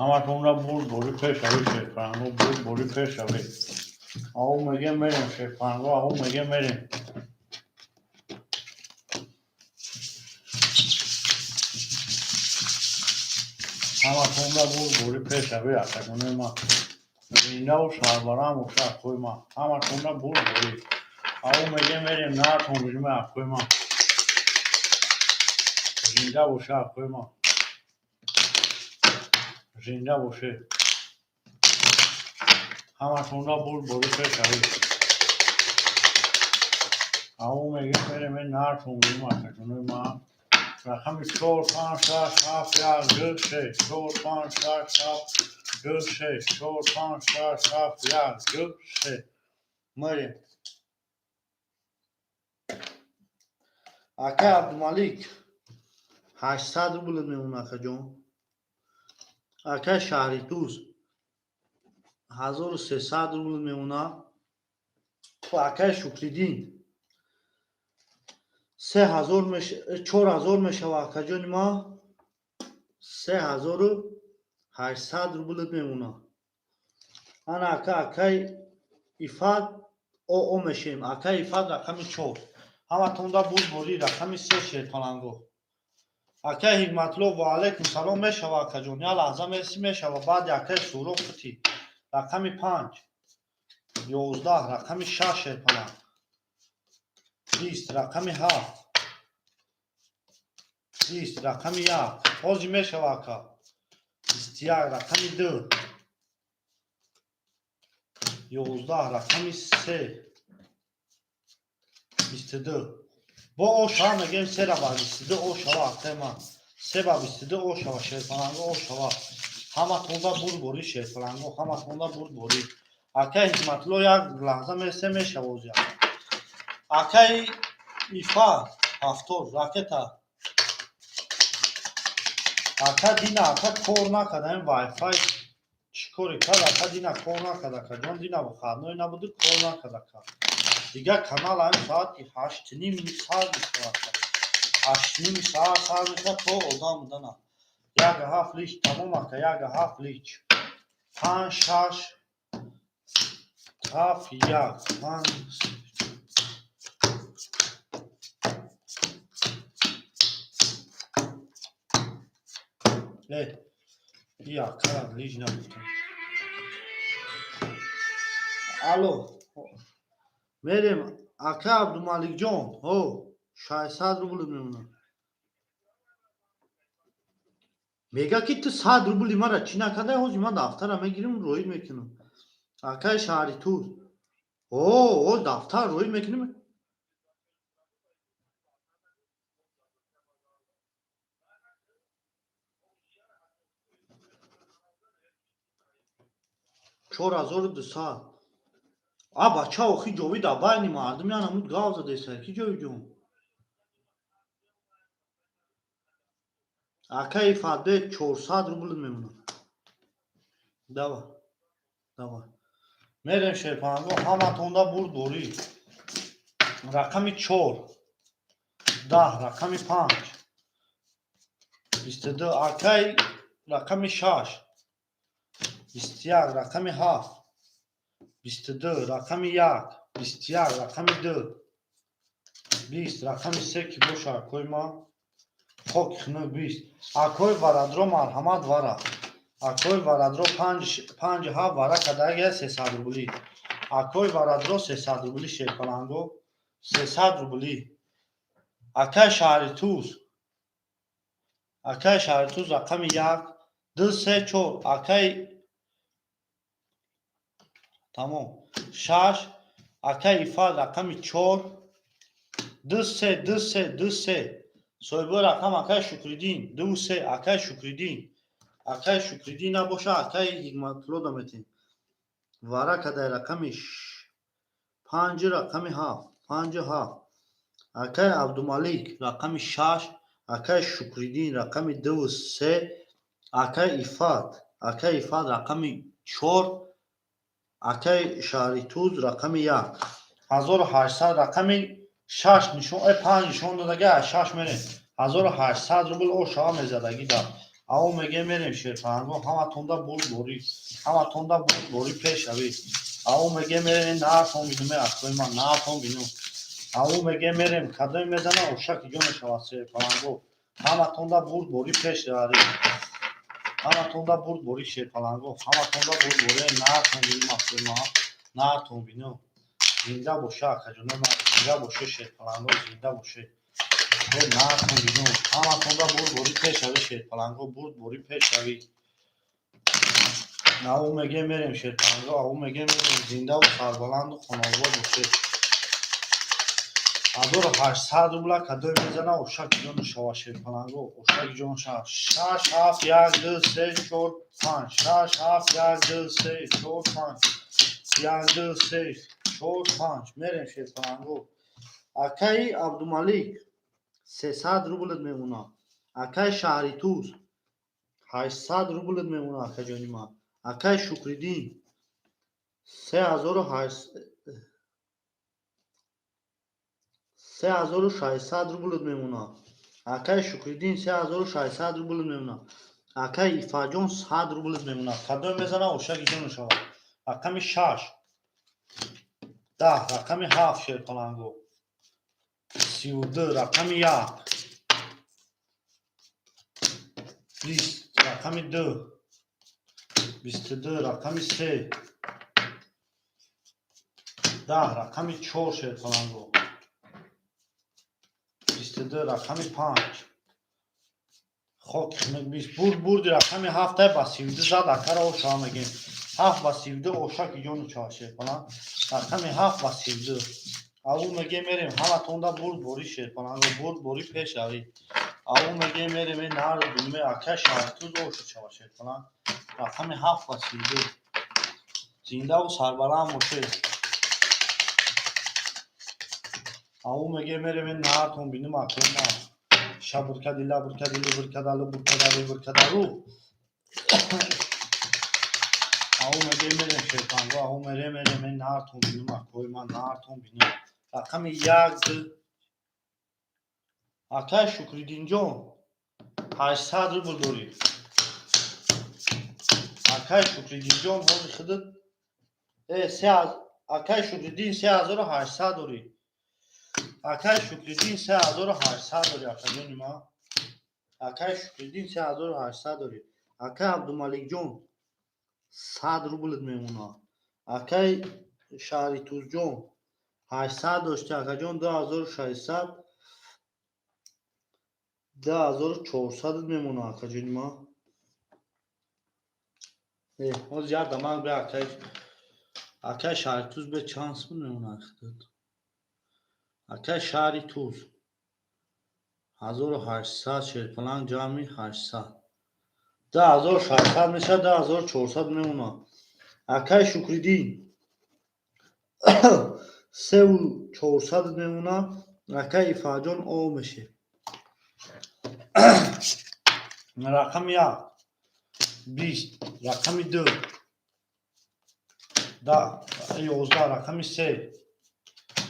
Ҳаматонда бурд борӣ пешравӣ шерпалангу, бурд борӣ пешравӣ. Ау мегем мерем шерпалангу, ау мегем мерем. Ҳаматонда бурд борӣ пешравӣ акаҷонои ман. Зиндаву сарбаланд боша акои ман. Ҳаматонда бурд борӣ. Ау мегем мерем нартон бинум акои ман. Зинда боша акои ман. Зинда боше. Ҳаматонда бурд борӣ пешравӣ. Ау мегем мерем нартон бинум акаҷонои ман. Рақами чор, панҷ, шаш, ҳафт, як, ду, се, чор, панҷ, шаш, ҳафт, ду, се, чор, панҷ, шаш, ҳафт, як, ду, се. Мерем. Акай Абдумалик, 800 рубл мемона акаҷон. Акай Шаҳритуз, 1300 рубл мемона. Акай Шукриддин, 3000 4000 мешава акаҷони ман. 3800 рубл мемона. Ана ака, акай Ифат оо мешем. Акай Ифат рақами чор. Ҳаматонда бурд борӣ рақами се шерпаланго. Акай Ҳикматулло, ва алайкум салом мешава акаҷон. Як лаҳза месӣ мешава баъди акай Суҳроб хути. Рақами панҷ. 11, рақами шаш шерпаланг. 20, рақами 7, 20, рақами 1. Ҳозир мешава, ака. 21, рақами 2, 11, рақами 3, 22. Бо ошава мегӯем, сера ба 22 ошава, акай ман. Се ба 22 ошава, шерпаланго, ошава. Ҳаматонда бурдборӣ, шерпаланго, ҳаматонда бурдборӣ. Акай Ҳикматулло, як лаҳза месе, мешава озя. Акай Ифа, 70 ракета. Ака Дина, ака, кор накарда ин вайфай, чӣ коре кард? Ака Дина кор накард, акаҷон. Дина выходной набуди, кор накард, ака. Дигар канал ҳамин соати 8:30 сар мешавад, 8:30 саҳар сар мешавад, то одам будана. Як ҳафт лич, тамом, ака, як ҳафт лич. Панҷ, шаш, ҳафт, як, панҷ. Э, акара лич нагуфтам. Алло, мерем, ака Абдумаликҷон. Ҳо, 600 рубл мемонад. Мега ки ту 100 рубли мара чӣ накардай? Ҳозир ман дафтара мегирим, роӣ мекунам. Акаи Шаҳри Туз, о, ҳоз дафтар роӣ мекунем. 4200. А бача, охи ҷовид байни мардум янамуд гав задеса ки ҷовидҷон. Акаи Фатбек, 400 рубл мемонад. Давай, давай, мерем, шерпанго, ҳаматонда бурдборӣ. Рақами 4, 10, рақами 5, 22. Акай, рақами 6, 21, рақами 7, 22, рақами 1, 21, рақами 2, 20, рақами 3. Ки боша, акои ман, хоки хунук, 20. Акои Варадро, марҳамат, вара. Акои Варадро, панҷ ҳафт вара кадагия, 300 рублӣ. Акои Варадро, 300 рублӣ, шерпаланго, 300 рублӣ. Акаи Шаҳри Туз, акаи Шаҳри Туз, рақами 1, 2, 3, 4. Акаи, тамом, 6. Акаи Ифат, рақами 4, 2, 3, 2, 3, 2, 3. Соҳибои рақам акаи Шукриддин, 2, 3. Акаи Шукриддин, акаи Шукриддин набоша, акаи Ҳикматулло даметем. Вара кадай, рақами 5, рақами 7, 5, 7. Акаи Абдумалик, рақами 6. Акаи Шукриддин, рақами 2, 3. Акаи Ифат, акаи Ифат, рақами 4. Акаи Шаҳри Туз, рақами 1, 1800. Рақами 6 нишон, 5 нишон додага, 6 мерем. 1800 рубл ошава мезадагӣ да. Аво меге, мерем, шерпаҳанго, ҳаматонда бурдборӣ, ҳаматонда бурдборӣ, пешравӣ. Аво меге, мерем, наатон бинуме, акои ман, наатон бину. Аво меге, мерем, кадоме мезана, ошаки ҷо мешавад. Шерпаланго, ҳаматонда бурдборӣ, пешравӣ, ҳаматонда бурдборӣ, шерпаланго, ҳаматонда бурдборӣ. Наатон бинум, акои ман, наатон бину. Зинда боша, акаҷоно ман, зинда боше, шерпаланго, зинда боше. Наатон бину, ҳаматонда бурдборӣ, пешравӣ, шерпаланго, бурдборӣ, пешравӣ. Аву меге, мерем, шерпаланго, аву меге, мерем. Зиндаву сарбаланду хонаобод боше. 1800 рубла кадоме мезана, ошаки ҷон шава, шерпаланго, ошаки ҷон шава. Шаш, ҳафт, як, ду, се, чор, панҷ. Шаш, ҳафт, як, ду, се, чор, панҷ. Як, ду, се, чор, панҷ. Мерем, шерпаланго. Акаи Абдумалик, 300 рублат мемонад. Акаи Шаҳри Туз, 800 рублат мемонад, акаҷони ман. Акаи Шукриддин, 3600 рублат мемонад. Акаи Шукриддин, 3600 рублат мемонад. Акаи Ифаҷон, 100 рублат мемонад. Кадоме мезана, ошаки ҷон мешавад. Рақами 6, 10, рақами 7, шерпаланго, 32, рақами 1, 20, рақами 2, 22, рақами 3, 10, рақами 4, шерпаланго. 22, рақами 5. Хоки хунук, 20. Бурд, бурди рақами ҳафтай ба 32 зад, акара ошава мегем. Ҳафт ба 32, ошаки ҷону чава, шерпаланг. Рақами ҳафт ба 32. Аву мегем, мерем, ҳаматонда бурд борӣ, шерпаланго, бурд борӣ, пешравӣ. Аву мегем, мерем, нар биниме, ака шаҳритуз ошу чава, шерпаланг. Рақами ҳафт ба 32. Зиндаву сарбаланд бошед. Аву мегем, мерем, нартон биним, акома. Шабуркади, лабуркади, либуркадалу, буркадали, буркадару. Аву мегем, мерем, шерпанго, аву мерем, мерем, нартон биним, акои ман, нартон биним. Рақами як, ду. Акай Шукриддинҷон, 800 рубл дорӣ. Акай Шукриддинҷон, ҳози худат акай Шукриддин, 3800 дорӣ. Акай Шукриддин, 3800 дорӣ, акаҷони ман. Акай Шукриддин, 3800 дорӣ. Акай Абдумаликҷон, 100 рублат мемонад. Акай Шаҳритузҷон, 800 дошти, акаҷон, 2600, 2400 мемонад, акаҷони ман. Ҳозир як дамак бе, акай Шаҳритуз, бе чанд сум мемонад худат? Акай Шаҳри Туз, 1800, шерпаланг, ҷамъи 800, 2600 мешавад, 2400 мемонад. Акай Шукриддин, 3400 мемонад. Акай Ифаҷон, о мешед. Рақами як, 20, рақами ду, 11, рақами се,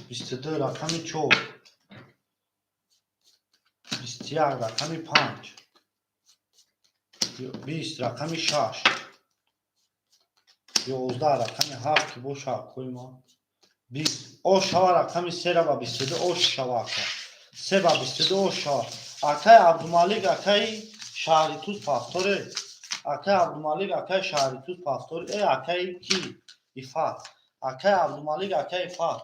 22, рақами чор, 21, рақами панҷ, 20, рақами шаш, 11, рақами ҳафт, ки боша, акои ман. 20 ош шава, рақами сера ба 22 ош шава, ака, се ба 22 ош шава. Акай Абдумалик, акаи Шаҳритуз, повторе. Акай Абдумалик, акаи Шаҳритуз, повторе. Акаи ки? Ифат. Акай Абдумалик, акаи Ифат,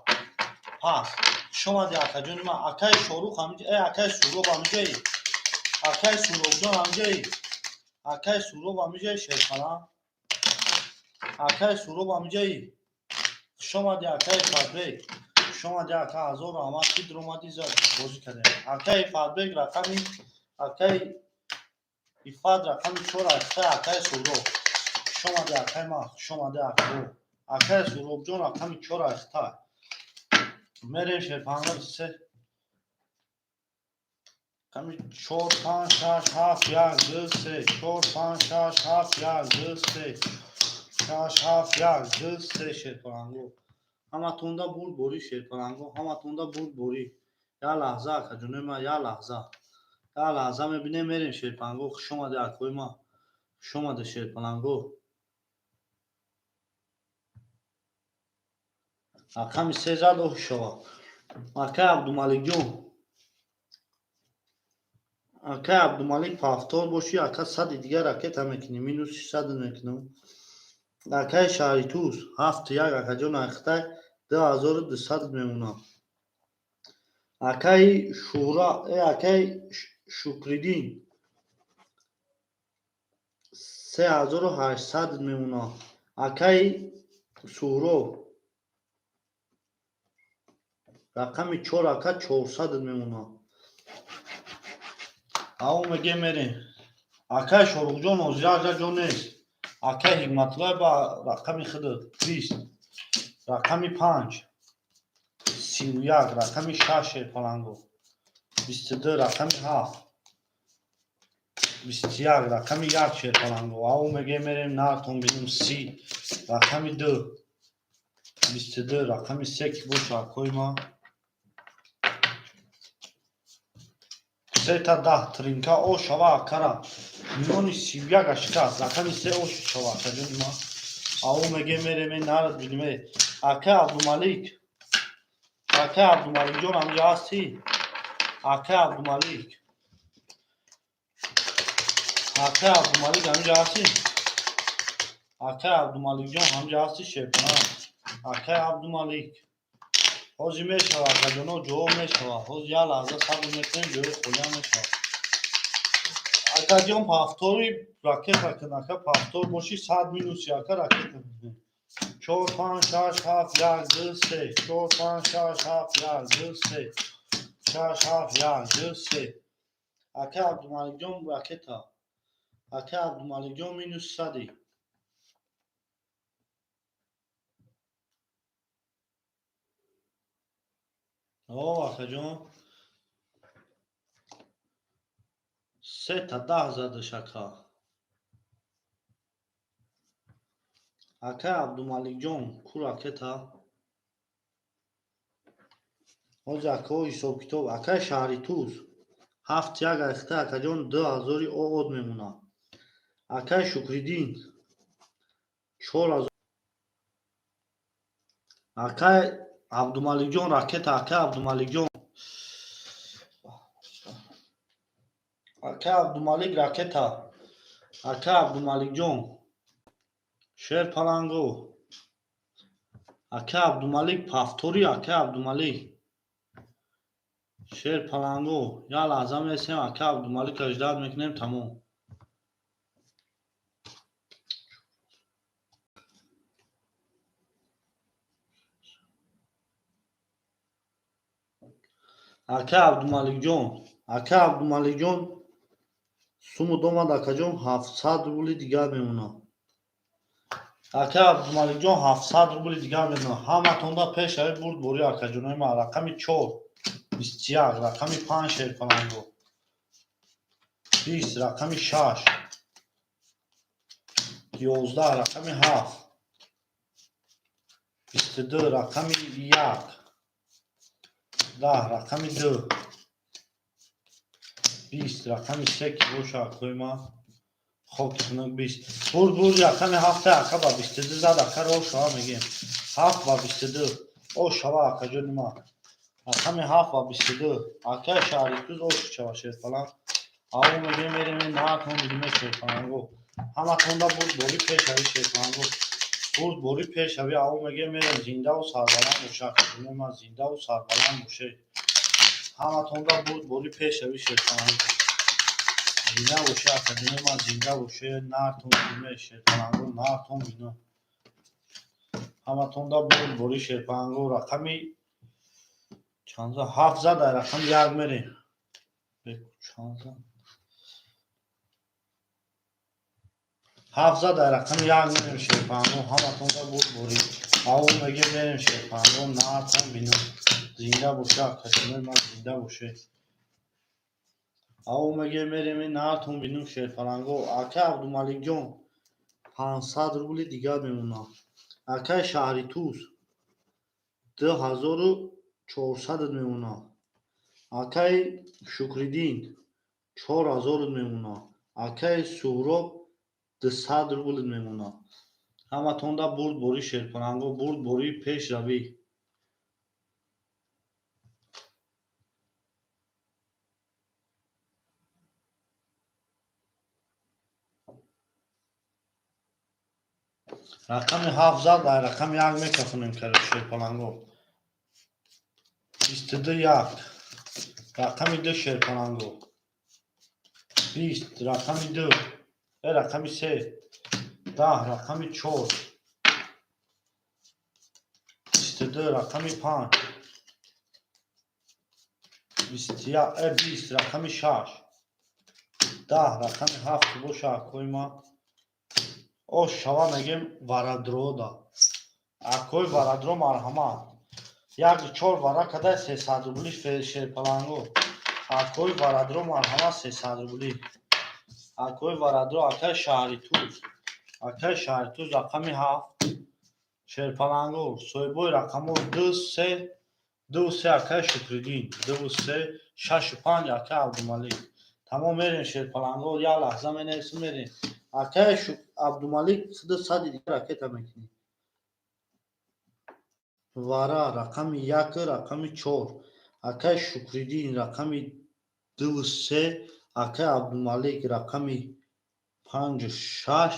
пас хуш омадӣ, акаҷони ман. Акаи Шорух, акаи Суроб ҳамиҷаи? Акаи Суробҷон ҳамиҷаи? Акаи Суроб ҳамиҷаи, шерпаланг? Акаи Суроб ҳамиҷаи? Хуш омадӣ, акаи Фатбек, хуш омадӣ, ака, ҳазор раҳмат, ки дуромадӣ, бозӣ кардем. Акаи Фатбек, рақами, акаи Ифат, рақами чор, акаи Суроб, хуш омадӣ, акаи ман, хуш омадӣ, акао. Акаи Суробҷон, рақами чор, ахта мерем, шерпанга. Се, рақами чор, панҷ, шаш, ҳафт, як, ду, се, чор, панҷ, шаш, ҳафт, як, ду, се, шаш, ҳафт, як, ду, се, шерпаланго. Ҳаматонда бурд борӣ, шерпаланго, ҳаматонда бурд борӣ. Як лаҳза, акаҷонои ман, як лаҳза, як лаҳза, мебинем, мерем, шерпаланго. Хуш омадӣ, акои ман, хуш омадӣ, шерпаланго. Рақами се зад, оҳ шава. Акай Абдумаликҷон, акай Абдумалик, повтор бошӣ, ака, сади дигар ракета мекунӣ, минуси сад мекунам. Акаи Шаҳритуз, ҳафту як, акаҷон, ахтай 2200 мемонад. Акаи Шуҳра, акаи Шукриддин, 3800 мемонад. Акаи Суҳроб, рақами чор, ака, 400 мемонад. Аво мегем, мерем. Акаи Шоруқҷон ҳозир ҷо нест. Акаи Ҳикматуллои, ба рақами худат, 20, рақами панҷ, 31, рақами шаш, шерпаланго, 22, рақами ҳафт, 21, рақами як, шерпаланго. Аво мегем, мерем, нартон бинем. 30, рақами ду, 22, рақами се, ки боша, акои ман. Сета даҳ тринка о шава, акара, миёни 31 ашкаст. Рақами се ош шава, акаҷони ман. Аво мегем, мерем, нарад биниме. Акаи Абдумалик, акаи Абдумаликҷон ҳамҷа ҳастӣ? Акаи Абдумалик, акаи Абдумалик ҳамҷа ҳастӣ? Акаи Абдумаликҷон ҳамҷа ҳастӣ, шерпаланг? Акаи Абдумалик. Ҳозир мешава, акаҷоно, ҷо мешава. Ҳозир як лаҳза сабр мекунем, ҷои холия мешава. Акаҷон, повтори ракета кун, ака, повтор боши, 100 минуси, ака, ракета кун. Чор, панҷ, шаш, ҳафт, як, ду, се. Чор, панҷ, шаш, ҳафт, як, ду, се. Шаш, ҳафт, як, ду, се. Ака Абдумаликҷон, ракета. Ака Абдумаликҷон, минус 100-и. О, акаҷон. Сета 10 задаш, ака. Ака Абдумаликҷон, ку ракета? Ҳозир, акаҳо, ҳисоб-китоб. Акаи Шаҳри Туз. Ҳафт як айхта, акаҷон, 2000 оод мемонад. Акаи Шукриддин. 4000. Акаи Абдумаликҷон, ракета, акаи Абдумаликҷон. Акаи Абдумалик, ракета. Акаи Абдумаликҷон. Шер паланго. Акаи Абдумалик, повтори, акаи Абдумалик. Шер паланго. Як лаҳза месем, акаи Абдумалика ждать мекунем, тамом. Акаи Абдумаликҷон, акаи Абдумаликҷон, суму домад, акаҷон, 700 рубли дигар мемонад. Акаи Абдумаликҷон, 700 рубли дигар мемонад. Ҳаматонда пешави бурд бори, акаҷонои ман. Рақами чор, 21, рақами панҷ, шерпаланго. 20, рақами шаш. 11, рақами ҳафт. 22, рақами як. 10, рақами ду. 20, рақами се ки боша, акои ман. Хоки хунук, 20. Бурд, бурд, рақами ҳафта, ака, ба 22 зад, ака, ро шава мегем. Ҳафт ба 22. О шава, акаҷони ман. Рақами ҳафт ба 22. Акаи Шаҳритуз, ош шава, шерпаланг. Аво мегем, мерем, наатон бидиме, шерпаланго. Ҳаматонда бурд бори пешави, шерпаланго. Бурд бори пешави, аво мегем, мерем, зиндаву сарбаланд боша, акаҷони ман, зиндаву сарбаланд боше. Ҳаматонда бурд бори пешави, шерпаланго. Зинда боше, акаҷони ман, зинда боше, нартон бидиме, шерпаланго, нартон бино. Ҳаматонда бурд бори, шерпаланго, рақами чанд зад? Ҳафт зад, ай рақами як мерем. Чанд зад? Ҳафт зад, ай рақами як мерем, шерпаланго, ҳаматонда бурд бори. Аво мегем, мерем, шерпаланго, нартон бино. Зинда боше, акаҷони ман, зинда боше. Аво мегем, мерем, нартон бинум, шерпаланго. Акаи Абдумаликҷон, 500 рубли дигар мемонад. Акаи Шаҳритуз, 2400 мемонад. Акаи Шукриддин, 4000 мемонад. Акаи Суҳроб, 200 рубл мемонад. Ҳаматонда бурд бори, шерпаланго, бурд бори пешравӣ. Рақами ҳафт зад, ай рақами як мекафонем, короче, шерпаланго. 22, як. Рақами ду, шерпаланго. 20, рақами ду. Э, рақами се. 10, рақами чор. 22, рақами панҷ. 21, э, 20, рақами шаш. 10, рақами ҳафт боша, акои ман. О шава мегем варадрода. Акои варадро, марҳамат. Як чор вара кадай, 300 рубли, шерпаланго. Акои варадро, марҳамат, 300 рубли. Акои варадро, акаи Шаҳритуз. Акаи Шаҳритуз, рақами ҳафт. Шерпаланго, соҳибои рақамҳо ду, се, ду, се, акаи Шукриддин, ду, се, шашу панҷ, акаи Абдумалик. Тамом, мерем, шерпаланго, як лаҳза менависем, мерем. Акаи Абдумалик, 100 дигар ракета мекунӣ. Вара, рақами як, рақами чор. Акаи Шукриддин, рақами дуву се, акаи Абдумалик, рақами панҷу шаш,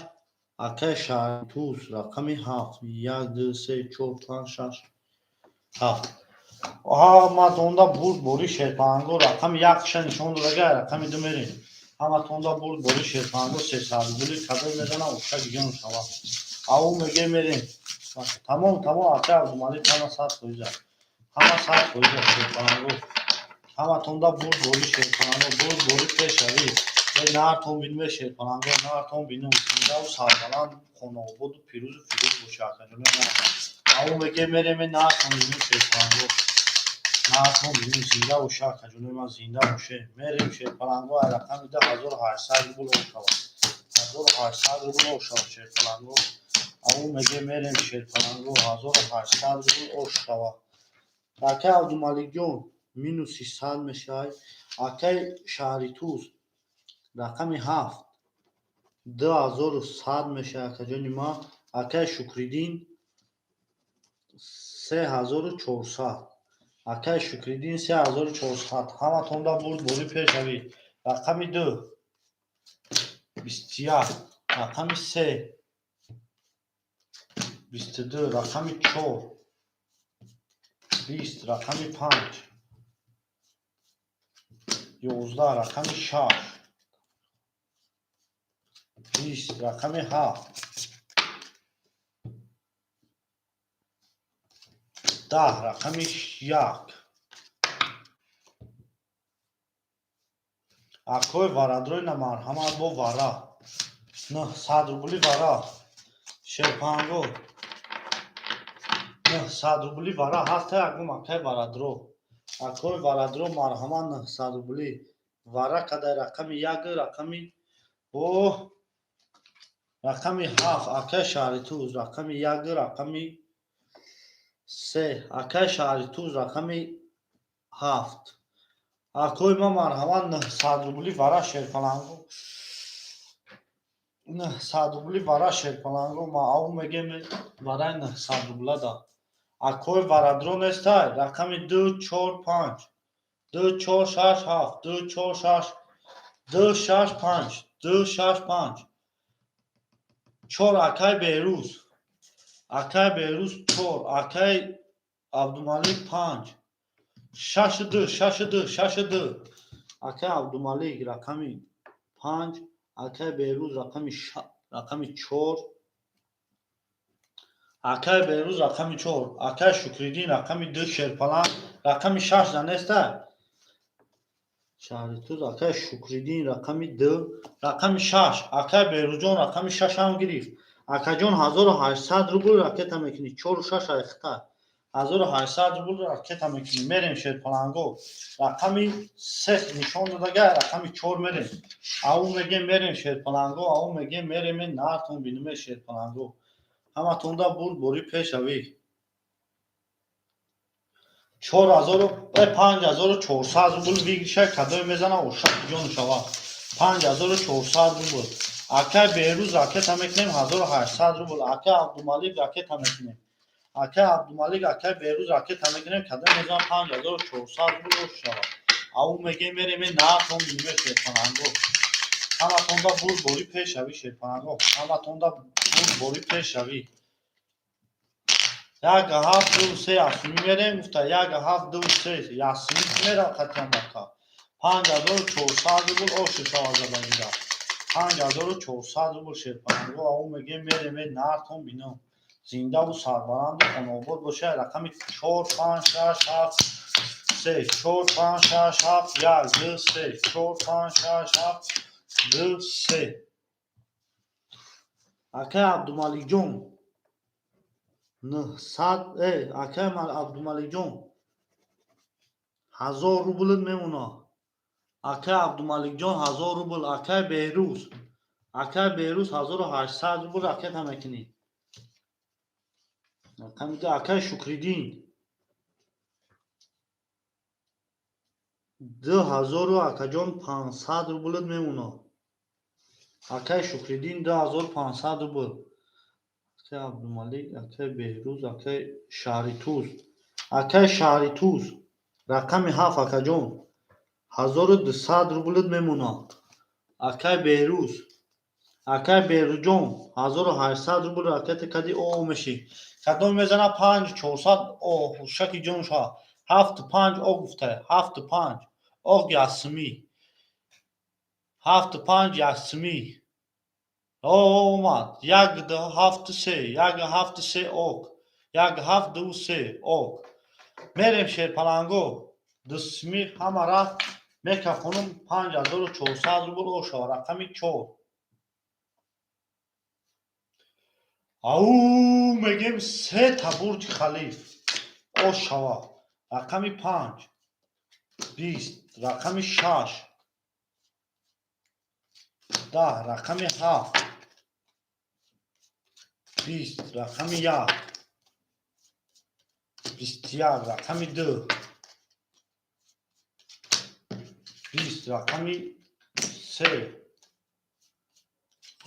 акаи Шаҳритуз, рақами ҳафт. Як, ду, се, чор, панҷ, шаш, ҳафт. Ҳаматонда бурд бори шерпанго, рақами якша нишон додага, рақами ду мерем. Ҳаматонда бурд бори шерпанго, 300 рубли кадом мезана, оша гиён шава. Ау меге мерем. Тамом, тамом, ака Абдумалик, ҳама 100%. Ҳама 100% шерпанго. Ҳаматонда бурд бори шерпанго, бурд бори пешравӣ. Нартон бинме шерпанго, нартон бинум. Зиндаву сарбаланд, хонаободу пирӯзу фирӯз боша, акаҷони ма. Ау меге мерем, нартон бинум шерпанго. Нартон бинум, зинда боша, акаҷони ма, зинда боше. Мерем шерпаланго, ай рақами 2800 рубл ошава. 1800 рубл ошава шерпаланго. Ау меге мерем шерпаланго, 1800 рубл ошава. Акай Абдумаликҷон, минуси 100 мешавад. Акай Шаҳритуз, рақами ҳафт, 2100 мешавад, акаҷони ма. Акай Шукриддин, 3400. Акай Шукриддин, 3400. Ҳаматонда бурд бори пешравӣ. Рақами ду, 21, рақами се, 22, рақами чор, 20, рақами панҷ, 11, рақами шаш, 20, рақами ҳафт, 10, рақами як. Акои варадрои на марҳамат бо вара. 900 рубли вара. Шерпанго. 900 рубли вара ҳаста ягон акай варадро. Акои варадро марҳамат 900 рубли. Вара кадай рақами як, рақами о рақами ҳафт, акай Шаҳритуз, рақами як, рақами се, акай Шаҳритуз, рақами ҳафт. Акои ма марҳамат 900 рубли вара шерпаланго. 900 рубли вара шерпаланго. Ма ау мегем вараи 900 рубла да. Акои варадро нестай, рақами ду, чор, панҷ, ду, чор, шаш, ҳафт, ду, чор, шаш, ду, шаш, панҷ, ду, шаш, панҷ, чор, акай Берӯз. Акай Берӯз чор, акай Абдумалик панҷ, шашу ду, шашу ду, шашу ду. Акай Абдумалик рақами панҷ, акай Берӯз рақами чор, акай Берӯз рақами чор, акай Шукриддин рақами ду, шерпаланг рақами шаш да нестай. Шаҳритуз, акай Шукриддин рақами ду, рақами шаш, акай Берӯзҷон рақами шашам гирифт. Акаҷон, 1800 рубл ракета мекунӣ, чору шаш айхта. 1800 рубл ракета мекунӣ. Мерем шерпаланго. Рақами се нишон додага, рақами чор мерем. Ау мегем мерем шерпаланго, ау мегем мерем нартон бинуме шерпаланго. Ҳаматонда бурд бори пешравӣ. Чор ҳазору 5400 рубл выигрыша кадое мезана, оша ҷон шава. 5400 рубл. Акай Берӯз ракета мекунем, 1800 рубл. Акай Абдумалик ракета мекунем. Акай Абдумалик, акай Берӯз ракета мекунем, кадое мезана, 5400 рубл ош шава. Ау мегем мерем нартон бинуме шерпаланго. Ҳаматонда бурд бори пешравӣ шерпаланго. Ҳаматонда бурд бори пешравӣ. Як, ҳафт, ду, се, ясумӣ мерем, гуфта як, ҳафт, ду, се, ясумӣ мерав қатиям бака. 5400 рубл ошу шава забагида. 5400 рубл шерпаланго. Ау мегем мерем нартон бином. Зиндаву сарбаланду хонаобод боша. Рақами чор, панҷ, шаш, ҳафт, се, чор, панҷ, шаш, ҳафт, як, ду, се, чор, панҷ, шаш, ҳафт, ду, се. Акай Абдумаликҷон, 900, акай Абдумаликҷон, 1000 рублт мемона. Акай Абдумаликҷон, 1000 рубл. Акай Беҳрӯз, акай Беҳрӯз, 1800 рубл ракета мекунӣ. Рақами ду, акай Шукриддин, 2000 акаҷон 500 рублт мемона. Акай Шукриддин, 2500 рубл. Акай Абдумалик, акай Беҳрӯз, акай Шаҳритуз. Акай Шаҳритуз, рақами ҳафт, акаҷон, 1200 рублт мемона. Акай Беҳрӯз, акай Беҳрӯзҷон, 1800 рубл ракета кади, о мешӣ. Кадом мезана панҷ чорсад, о шаки ҷон ша. Ҳафту панҷ ок гуфта, ҳафту панҷ ок, ясмӣ, ҳафту панҷ ясмӣ омад. Як ҳафту се, як ҳафту се ок, як ҳафт ду се ок. Мерем, шерпаланго, дусмӣ ҳама рафт, мекафонум 5400 рубл ошава. Рақами чор. Ау мегем, сета Бурҷи Халиф ошава. Рақами панҷ, 20, рақами шаш, 10, рақами ҳафт, 20, рақами як, 21, рақами ду, 20, рақами се.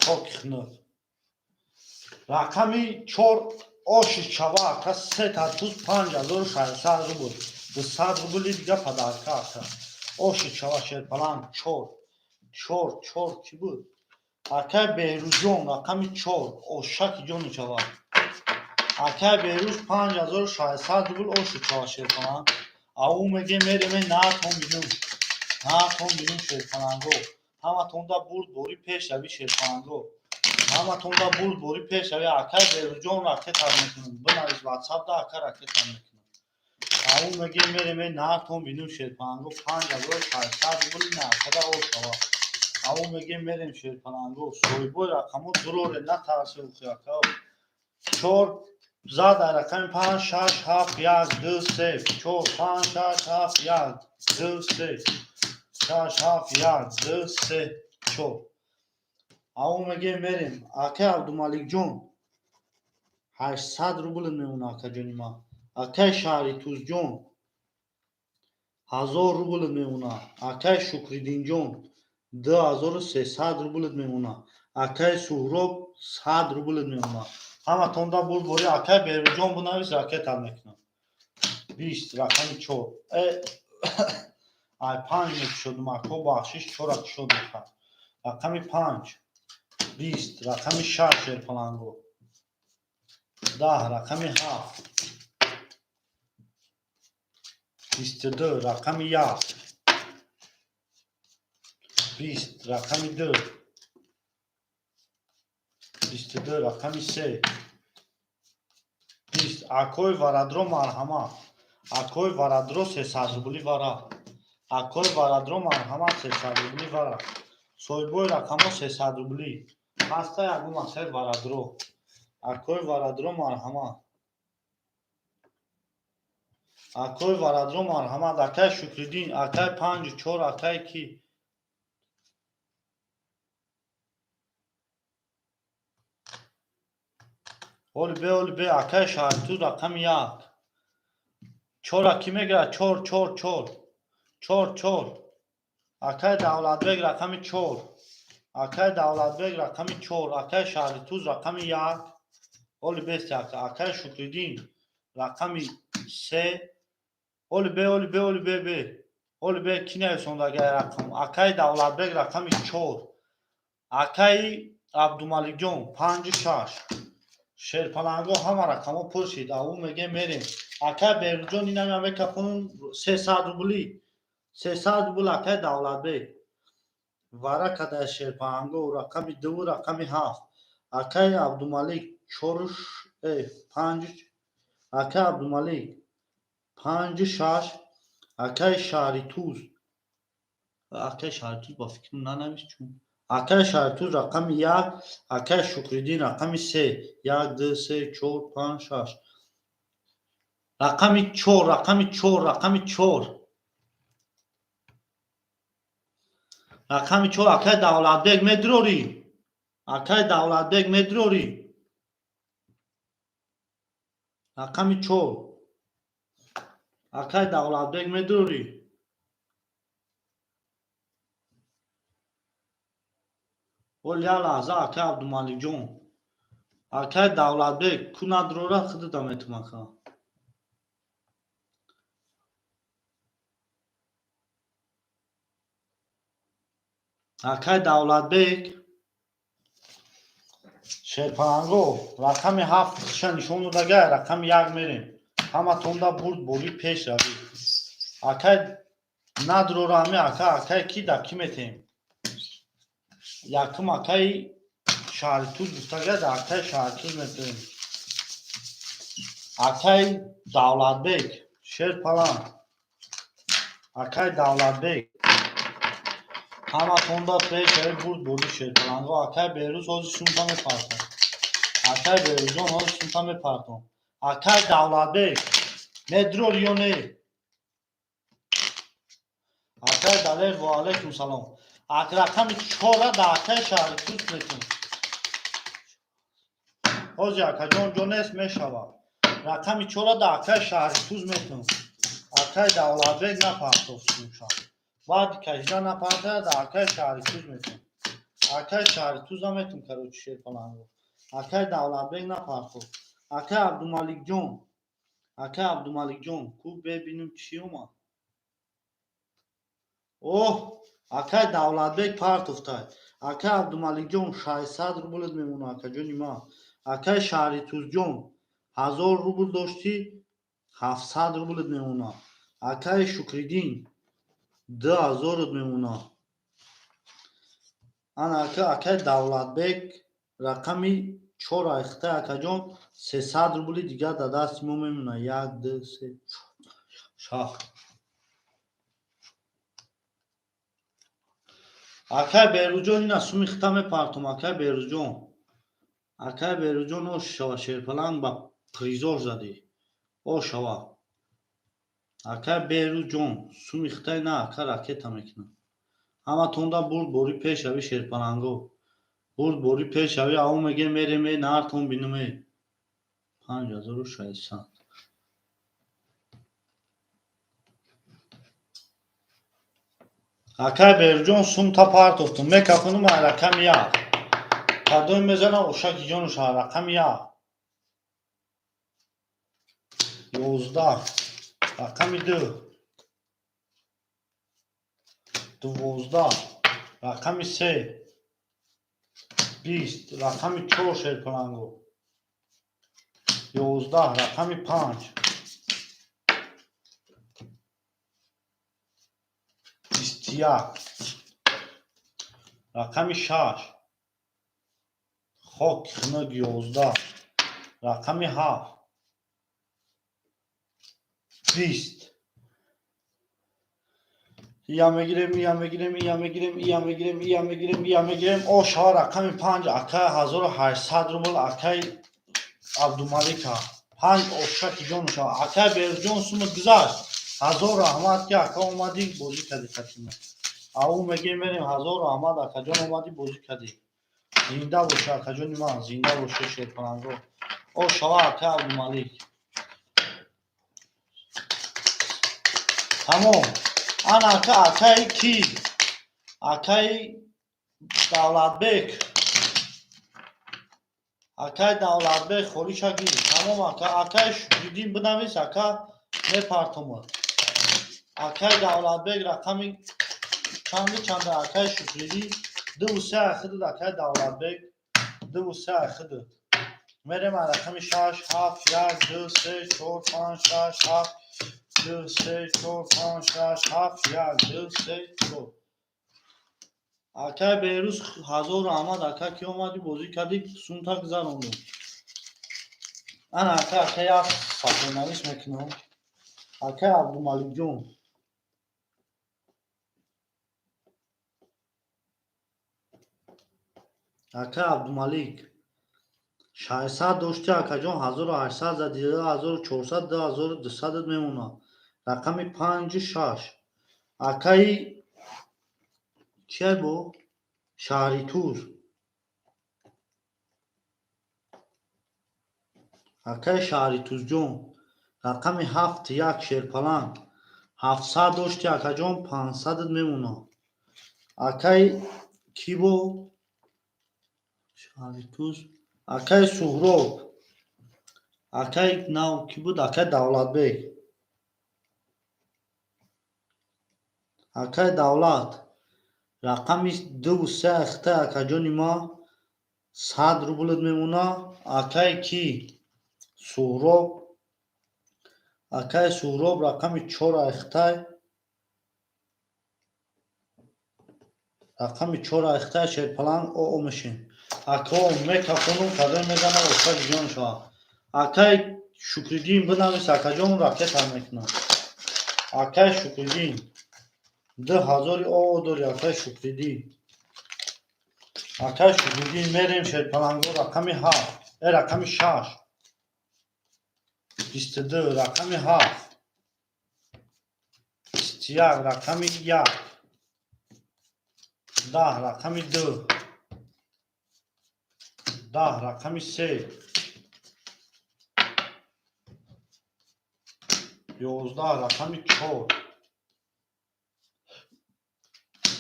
Хоки хунук. Рақами чор оши чава, ака, сета туз, 5600 рубл, 200 рубли дига подарка, ака. Оши чава, шерпаланг, чор, чор, чор чӣ буд? Акай Беҳрӯзҷон, рақами чор, ошаки ҷони чава. Акай Беҳрӯз, 5600 рубл оши чава, шерпаланг. Ау меге, мереме, наатон бинум, наатон бинум, шерпаланго. Ҳаматонда бурд бори пешрави, шерпаланго, ҳаматонда бурд бори пешрави. Акай Беҳрӯзҷон, ракета мекунам, бинавис ватсапда, ака, ракета мекунам. Ау меге, мереме, наатон бинум, шерпаланго, 5600 рубли наакада ошава. Ау меге, мерем, шерпаланго, соҳибои рақамо дуроре, натарсе ухи, ака. Чор зад, рақами панҷ, шаш, ҳафт, як, ду, се, чор, панҷ, шаш, ҳафт, як, ду, се, шаш, ҳафт, як, ду, се, чор. Ау меге, мерем. Акай Абдумаликҷон, 800 рубл мемона, акаҷони ман. Акай Шаҳри Тузҷон, 1000 рубл мемона. Акай Шукриддинҷон, 2300 рубл мемона. Акай Суҳроб, 100 рубл мемона. Ҳаматонда бурд бори. Акай Беруҷон, бинавис, ракета мекунам. 20, рақами чор. Ай панҷ мекушодум, ако, бахшиш, чора кушод мехӯрд. Рақами панҷ, 20, рақами шаш, шерпаланго, 10, рақами ҳафт, 22, рақами як, 20, рақами ду, 22, рақами се, 20. Акои Варадро, марҳамат, акои Варадро, 300 рубли вара. Акои Варадро, марҳамат, 300 рубли вара. Соҳибои рақамҳо, 300 рубли ҳаста, ягон мақсад варадро. Акои Варадро, марҳамат, акои Варадро, марҳамат. Акай Шукриддин, акай панҷу чор, акай ки? Оли бе, оли бе. Акай Шаҳритуз, рақами як. Чора кӣ мегирад? Чор, чор, чор, чор, чор. Акай Давлатбек, рақами чор. Акай Давлатбек, рақами чор. Акай Шаҳритуз, рақами як. Оли бести, ака. Акай Шукриддин, рақами се. Оли бе, оли бе, оли бе, бе, оли бе. Кӣ нависонда агай рақам? Акай Давлатбек, рақами чор. Акаи Абдумаликҷон, панҷу шаш. Шерпаланго, ҳама рақамҳо пур шид. Аву меге, мерем. Акай Беруҷон, инам мекафонум, 300 рубли, 300 рубл. Акай Давлатбек вара кадай, шерпаланго, рақами дуву рақами ҳафт. Акай Абдумалик, чору панҷ. Акай Абдумалик, панҷу шаш. Акай Шаҳритуз, акай Шаҳритуз, ба фикрам, нанавис чун. Акай Шаҳритуз, рақами як. Акай Шукриддин, рақами се. Як, ду, се, чор, панҷ, шаш. Рақами чор, рақами чор, рақами чор, рақами чор. Акай Давлатбек, медурорӣ? Акай Давлатбек, медурорӣ? Рақами чор. Акай Давлатбек, медурорӣ? Оли, як лаҳза, акай Абдумаликҷон. Акай Давлатбек ку надурора, худата метум, ака. Акай Давлатбек. Шерпаланго, рақами ҳафт ша нишон додага, рақами як мерем. Ҳаматонда бурд борӣ, пеш равӣ. Акай надрора ами ака, акай ки да ки метем? Якум акаи шаҳри Туз гуфтага, да акаи шаҳри Туз метем. Акаи Давлатбек, шерпаланг. Акаи Давлатбек. Ҳаматонда пешави бурд бози шерпаланго. Акаи Берӯз ҳозир сумта мепартом. Акаи Берӯзон ҳозир сумта мепартом. Акаи Давлатбек, медрор ё не? Акаи Далер, ва алайкум салом. Ак рақами чора да акаи шаҳри Туз метем. Ҳозир акаҷон ҷо нест мешавад. Рақами чора да акаи шаҳри Туз метем. Акаи Давлатбек напартофт сумша. Баъди кашида напартояд, да акаи шаҳри Туз метем. Акаи шаҳри Туза метем, короче, шерпаланго. Акаи Давлатбек напартофт. Акаи Абдумаликҷон. Акаи Абдумаликҷон, ку бебинем чӣ омад. Оҳ, акаи Давлатбек партофтай. Акаи Абдумаликҷон 600 рублет мемонад, акаҷони ман. Акаи шаҳри Тузҷон 1000 рубл доштӣ, 700 рублет мемонад. Акаи Шукриддин 2000 мемонад. Ана ака, акаи Давлатбек рақами чор айхтай акаҷон 300 рубли дигар дар дасти мо мемонад. Як, ду, се, чор, шаш. Акаи Берӯзҷон ина суми хита мепартом, акаи Берӯзҷон. Акаи Берӯзҷон ош шава, шерпаланг ба призор задӣ. Ош шава. Акаи Берӯзҷон суми хитай на, ака ракета мекунад. Ҳаматонда бурд бори пешави шерпаланго. Бурд бори пешави ав меге мерем э нартон бинум э. 5600. Акаи Берӯзҷон сумта партофтум. Мекафунум ай рақами як. Кадоме мезанам ошаки ҷонуша рақами як. 11. Рақами ду. 12. Рақами се. 20. Рақами чор шерпаланго. 11. Рақами панҷ. 21. Рақами шаш. Хок хунук 11. Рақами ҳафт. 20. Ия мегирем, ия мегирем, ия мегирем, ия мегирем, ия мегирем, ия мегирем. О, шава рақами панҷ, акаи 1800 рубл, акаи Абдумалика. Панҷ ошаки ҷонуша. Акаи Берӯзҷон сумат гузашт. Ҳазор раҳмат ки ака омадӣ бозӣ кардӣ қатима. Ау мегем мерем, ҳазор раҳмат акаҷон омадӣ бозӣ кардӣ. Зинда боша акаҷони ман, зинда боша шерпаланго. О, шава акаи Абдумалик. Тамом. Ана ака, акаи ки? Акаи Давлатбек. Акаи Давлатбек холиша гир. Тамом ака, акаи Шукриддин бинавис, ака мепартомад. Акаи Давлатбек рақами чанду чанда акаи Шукриддин дуву се айхидуд, акаи Давлатбек дуву се айхидуд. Мерем ай рақами шаш, ҳафт, як, ду, се, чор, панҷ, шаш, ҳафт, ду, се, чор, панҷ, шаш, ҳафт, як, ду, се, чор. Акаи Берӯз ҳазор раҳмат ака ки омадӣ бозӣ кардӣ, сумта гузарондум. Ана ака, ака як сафарнавис мекунам. Акаи Абдумаликҷон. Акаи Абдумалик. 600 доштӣ акаҷон, 1800 задӣ, 2400, 2200 мемонад. Рақами панҷу шаш. Акаи чия бо? Шаҳри Туз. Акаи шаҳри Тузҷон. Рақами ҳафт як шерпаланг. 700 доштӣ акаҷон, 500 мемонад. Акаи ки бо? Шаҳри Туз. Акаи Суҳроб. Акаи нав ки буд? Акаи Давлатбек. Акаи Давлат. Рақами дуву се ахтай акаҷони ма 100 рублет мемонад. Акаи ки? Суҳроб. Акаи Суҳроб рақами чор айхтай. Рақами чор айхта шерпаланг оо мешин. Ако мекафону кадом мезана, оша ҷон шава. Акай Шукриддин, бинавис, акаҷон, ракета мекунам. Акай Шукриддин, 2000 оо дори, акай Шукриддин. Акай Шукриддин, мерем, шерпаланго. Рақами ҳафт, рақами шаш, 22, рақами ҳафт, 21, рақами як, 10, рақами ду, 10, рақами се, 11, рақами чор,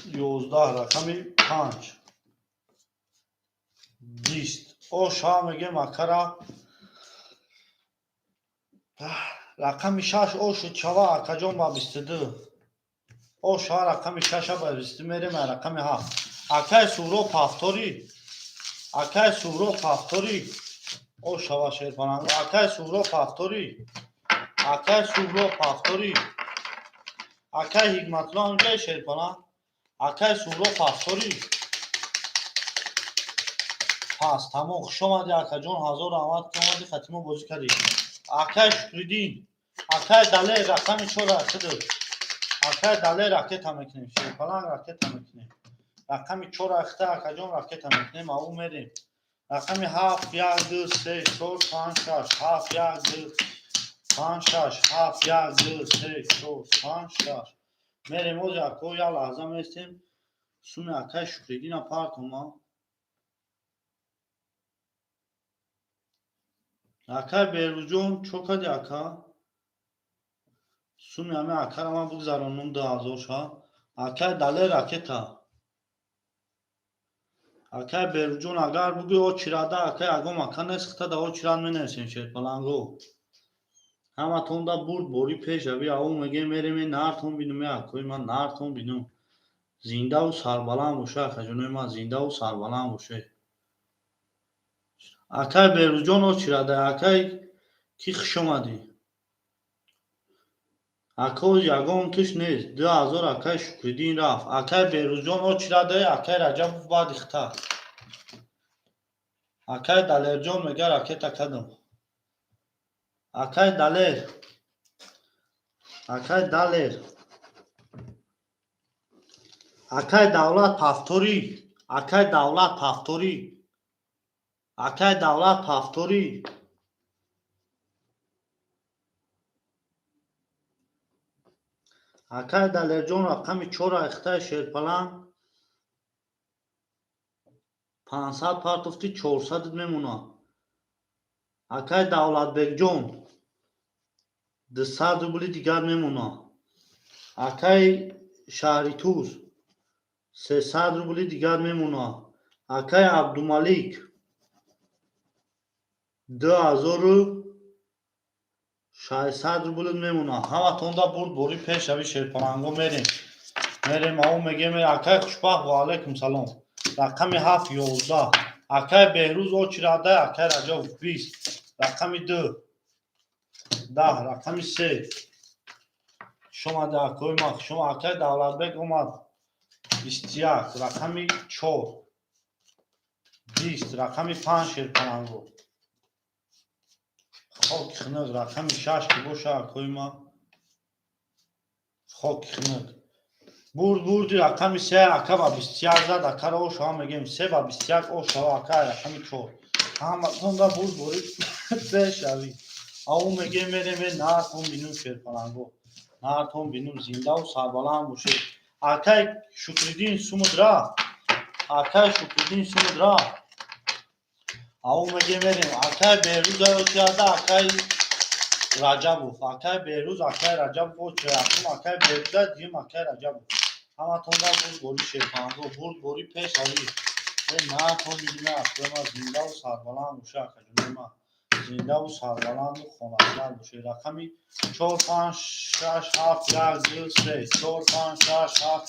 11, рақами панҷ, 20. О шава мегем акара. Рақами шаш о шуд шава, акаҷон, ба 22. О шава, рақами шаша ба 22 мерем. Рақами ҳафт, акай Суҳроб, повтори. Акай Суҳроб, повтори. О шава, шерпаланг. Акай Суҳроб, повтори. Акай Суҳроб, повтори. Акай Ҳикматулло ҳамҷаи шерпаланг. Акай Суҳроб, повтори. Пас тамом. Хушомадӣ, акаҷон, ҳазор раҳмат, ки омадӣ, хатимо бозӣ кардӣ. Акай Шукриддин, акай Далер, рақами чор акиду. Акай Далер, ракета мекунем, шерпаланг, ракета мекунем. Рақами чор ахта, акаҷон, ракета мекунем. Ау мерем. Рақами ҳафт, як, ду, се, чор, панҷ, шаш, ҳафт, як, ду, панҷ, шаш, ҳафт, як, ду, се, чор, панҷ, шаш. Мерем ози, ако, як лаҳза местем. Суми акай Шукриддина партома. Акай Берӯзҷон, чо кади, ака? Суми ҳами акара ман бигзаронум, 2000 ша. Акай Далер, ракета. Акай Берӯзҷон, агар бугӯй о чирада, акай, ягон ака нест, хитада о чирад менависем. Шерпаланго, ҳаматонда бурд бори пешрави. Ау мегем, мереме, нартон бинум. Е, акои ман, нартон бинум. Зиндаву сарбаланд боша, акаҷонои ман, зиндаву сарбаланд боше. Акай Берӯзҷон, о чирада. Акай ки, хушомадӣ, ако. Ягон туш нест, 2000 акай Шукриддин рафт. Акай Берӯзҷон, о чирада. Акай Раҷабов баъди хита. Акай Далерҷон мега, ракета кадам. Акай Далер, акай Далер. Акай Давлат, повтори. Акай Давлат, повтори. Акай Давлат, повтори. Акай Далерҷон, рақами чор айхтаи шерпаланг, 500 партофти, 400 мемонад. Акай Давлатбекҷон, 200 рубли дигар мемонад. Акай Шаҳритуз, 300 рубли дигар мемонад. Акай Абдумалик, 2600 рубли мемонад. Ҳаматонда бурд бори пешрави, шерпаланго. Мерем, мерем, ау мегем. Акай Хушбахт, ваалайкум салом. Рақами ҳафт, 11. Акай Беҳрӯз, о чирада. Акай Раҷабов, 20, рақами ду, 10, рақами се. Хушомади, акои ман, хушома. Акай Давлатбек омад. 21, рақами чор, 20, рақами панҷ, шерпаланго. Хоки хунук, рақами шаш ки боша, акои ман. Хоки хунук. Бурд, бурди. Рақами се, ака ба 21 зад. Акаро ошава мегем. Се ба 21 ошава, ака. Рақами чор. Ҳаматонда бурд бори пешравӣ. Ау мегем, мереме, нартон бинум, шерпаланго, нартон бинум. Зиндаву сарбаланд бошед. Акай Шукриддин, сумуд рафт. Акай Шукриддин, сумуд рафт. Ау мегем, мерем. Акай Беҳрӯз очирада. Акай Раҷабов, акай Беҳрӯз, акай Раҷабов очира. Якум акай Беҳрӯза, дуюм акай Раҷабов. Ҳаматонда бурд бори, шерпаланго, бурд бори пешравӣ. Е, нартон бинуме, акои ман. Зиндаву сарбаланд боша, акаҷонои ман, зиндаву сарбаланду хонасар бошед. Рақами чор, панҷ, шаш, ҳафт, як, ду, се, чор, панҷ, шаш, ҳафт,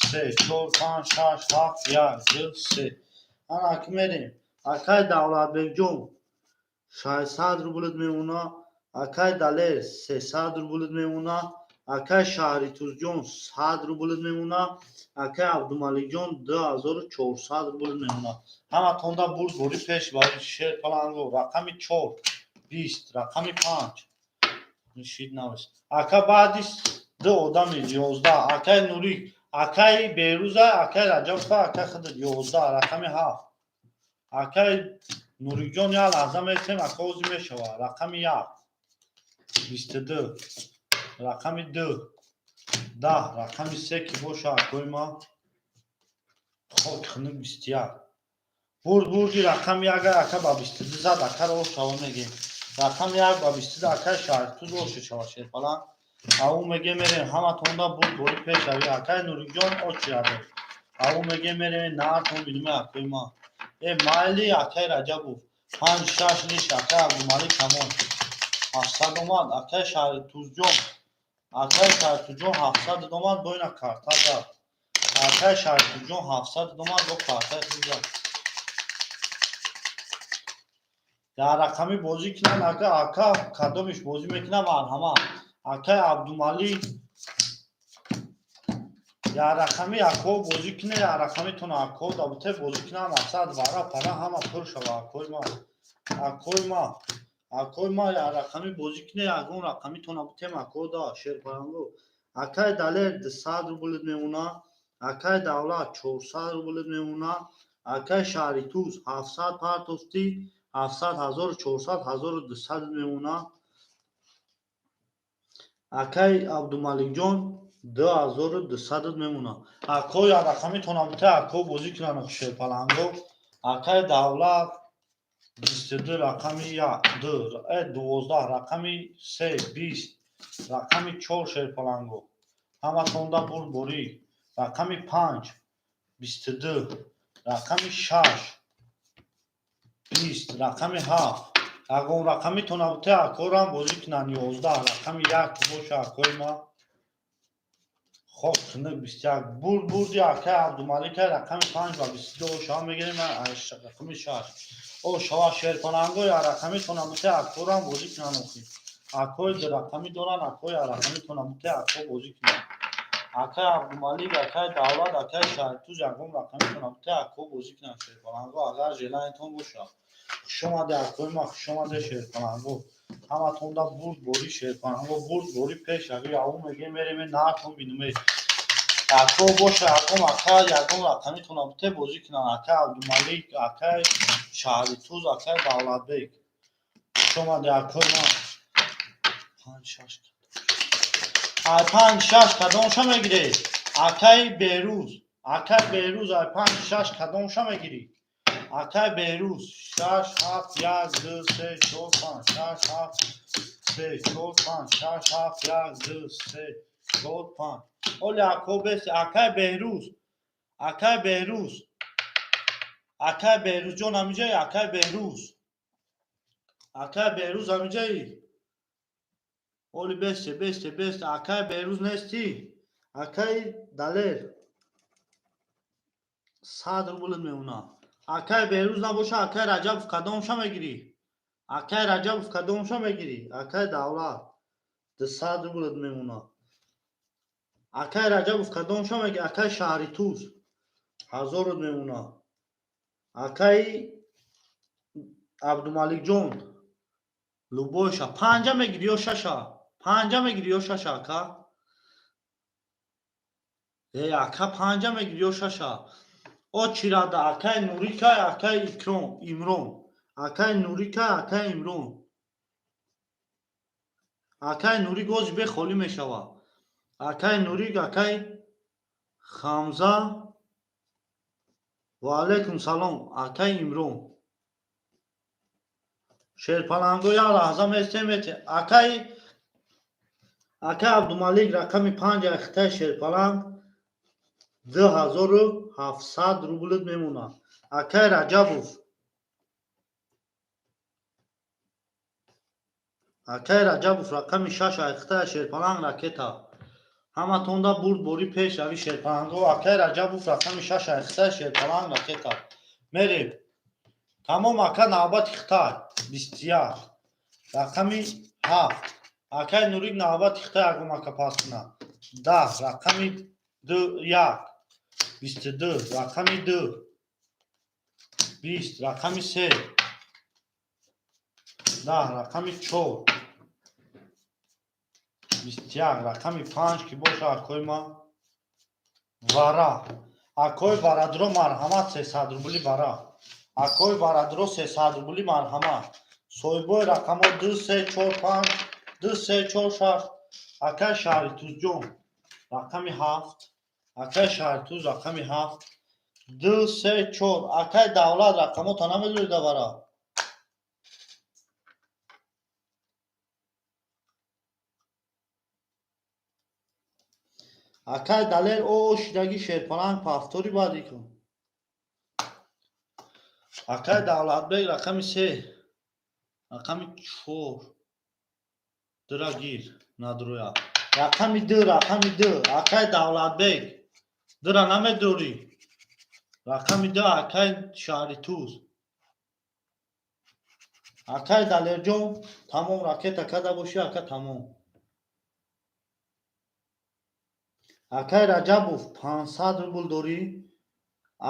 се, чор, панҷ, шаш, ҳафт, як, ду, се. Ана аки мерем. Акай Давлатбекҷон, 600 рублит мемонад. Акай Далер, 300 рублит мемонад. Акай Шаҳритузҷон, 100 рублит мемона. Акай Абдумаликҷон, 2400 рублит мемона. Ҳаматонда бурд бори пеш ва, шерпаланго. Рақами чор, 20, рақами панҷ шид навис. Ака, баъди ду одами 11, акай Нурик, акай Беруза, акай Раҷабова, акай худат, 11, рақами ҳафт. Акай Нурикҷон, як лаҳза месем, ака, озӣ мешава. Рақами як, 22, рақами ду, 10, рақами се ки боша, акои ма, хок хунук, 21. Бурд, бурди. Рақами як, ака, ба 22 зад. Акаро ошава мегем. Рақами як ба 22, акай Шаҳритуз, оше шава, шерпаланг. Ау меге, мерем. Ҳаматонда бурд бори пешави. Акай Нурикҷон, очирадо. Ау меге, мерем, наартон биниме, акои ма. Э, майли, акай Раҷабов, панҷ, шаш лиш. Акай Абдумалик, тамом, 700 омад. Акай Шаҳритузҷон, акай Шаҳритузҷон, 700 омад, бо ина карта зад. Акай Шаҳритузҷон, 700 омад, бо картаи худ зад. Дар рақамӣ бозӣ кунанд, ака. Ака, кадомиш бозӣ мекунам, марҳамат. Акай Абдумалик, як рақамӣ акҳо бозӣ куне, як рақамитон акҳо дабуте бозӣ кунам. Мақсад, вара пара ҳама пур шава. Акои ма, акои ма, акои ма, як рақамӣ бозӣ куне, ягон рақамитон абутем, акҳо да, шерпаранго. Акай Далер, 200 рублит мемона. Акай Давлат, 400 рублит мемона. Акай Шаҳритуз, 700 партофтӣ, 700, 1400, 1200 мемона. Акай Абдумаликҷон, 2200 мемона. Акҳо, як рақамитон абуте, акҳо бозӣ кунанд, шерпаланго. Акай Давлат, 22, рақами як, ду, 12, рақами се, 20, рақами чор. Шерпаланго, ҳаматонда бурдборӣ. Рақами панҷ, 22, рақами шаш, 20, рақами ҳафт. Ягон рақамитон абуте, акҳорам бозӣ кунанд. 11, рақами як боша, акҳои ма, хок хунук, 21. Бурд, бурди. Акай Абдумалика, рақами панҷ ба 22 ошава мегирем. Рақами шаш ошава, шерпаланго. Як рақамитон абуте, акҳорам бозӣ кунанд. Охи, акҳои дурақамӣ доранд. Акҳои рақамитон абуте, акҳо бозӣ кунанд. Акай Абдумалик, акай Давлат, акай Шаҳритуз, ягон рақамитон абуте, акҳо бозӣ кунанд, шерпаланго, агар желаниятон боша. Хушомаде, акҳои ма, хушомаде, шерпаланго. Ҳаматонда бурд бори, шерпаланго, бурд бори пеш. Аги аву мегем, мереме, наартон бинуме. Акҳо боша, ягон ака, ягон рақамитон абуте, бозӣ кунанд. Акай Абдумалик, акай Шаҳритуз, акай Давлатбек, хушомаде, акҳои ма. Панҷ, шаш, ай панҷ, шаш кадомша мегиред? Акай Берӯз, акай Берӯз, ай панҷ, шаш кадомша мегирӣ, акай Берӯз? Шаш, ҳафт, як, ду, се, чор, панҷ, шаш, ҳафт, се, чор, панҷ, шаш, ҳафт, як, ду, се, чор, панҷ. Оли акҳо беси. Акай Беҳрӯз, акай Беҳрӯз, акай Беҳрӯзҷон, ҳамиҷаи? Акай Беҳрӯз, акай Беҳрӯз, ҳамиҷаи? Оли бесте, бесте, бесте. Акай Беҳрӯз нестӣ? Акай Далер, 100 рублит мемона. Акай Беҳрӯз набоша, акай Раҷабов, кадомша мегирӣ? Акай Раҷабов, кадомша мегирӣ? Акай Давлат, 200 рублит мемона. Акай Раҷабов, кадомша мегирӣ? Акай Шаҳритуз, 1000-рут мемона. Акай Абдумаликҷон, любойша. Панҷа мегирӣ ё шаша? Панҷа мегирӣ ё шаша, ака? Э, ака, панҷа мегирӣ ё шаша? О, чирада, акай Нурика, акай Икром, Имрон, акай Нурика, акай Имрон. Акай Нурик ози бе холӣ мешавад. Акай Нурик, акай Хамза, ва алайкум салом, акай Имрон. Шерпаланго, як лаҳза местем, акай, акай Абдумалик, рақами панҷ, ахтаи шерпаланг, 2700 рублит мемонад. Акай Раҷабов, акай Раҷабов, рақами шаш, ахтаи шерпаланг, ракета. Ҳаматонда бурд бори пеш рави, шерпаланго. Акай Раҷабов, рақами шаш, ахтаи шерпаланг, ракета. Мерем, тамом, ака, навбати хитай. 21, рақами ҳафт. Акай Нурик, навбат ихта ягон ака пас куна. 10, рақами ду, як, 22, рақами ду, 20, рақами се, 10, рақами чор, 21, рақами панҷ ки боша, акои ман вара. Акои варадро, марҳамат, 300 рубли вара. Акои варадро, 300 рубли, марҳамат. Соҳибои рақамҳо ду, се, чор, панҷ, ду, се, чор, шаш. Акай Шаҳритузҷон, рақами ҳафт. Акай Шаҳритуз, рақами ҳафт, ду, се, чор. Акай Давлат, рақамота намедонӣ, вара. Акай Далер, о шидаги шерпаланг, повтори баъди кун. Акай Давлатбек, рақами се, рақами чор, дура гир надуроя. Рақами ду, рақами ду, акай Давлатбек, дура намедорӣ. Рақами ду, акай Шаҳритуз. Акай Далерҷон, тамом, ракета када бошӣ, ака, тамом. Акай Раҷабов, 500 рубл дорӣ.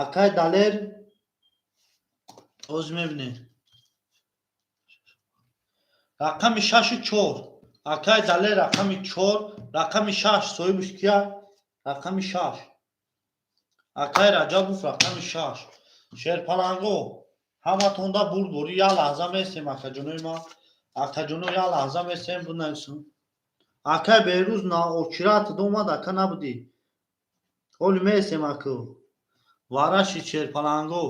Акай Далер, ҳозир мебинед. Рақами шашу чор, акай Далер, рақами чор, рақами шаш соҳибаш кия? Рақами шаш, акай Раҷабов, рақами шаш. Шерпаланго, ҳаматонда бурдборӣ. Як лаҳза местем, акаҷонои ман, акаҷоно, як лаҳза местем, бинависам. Акай Берӯз, очират омад, ака, набудӣ. Ҳоли местем, аку. Вараши шерпаланго,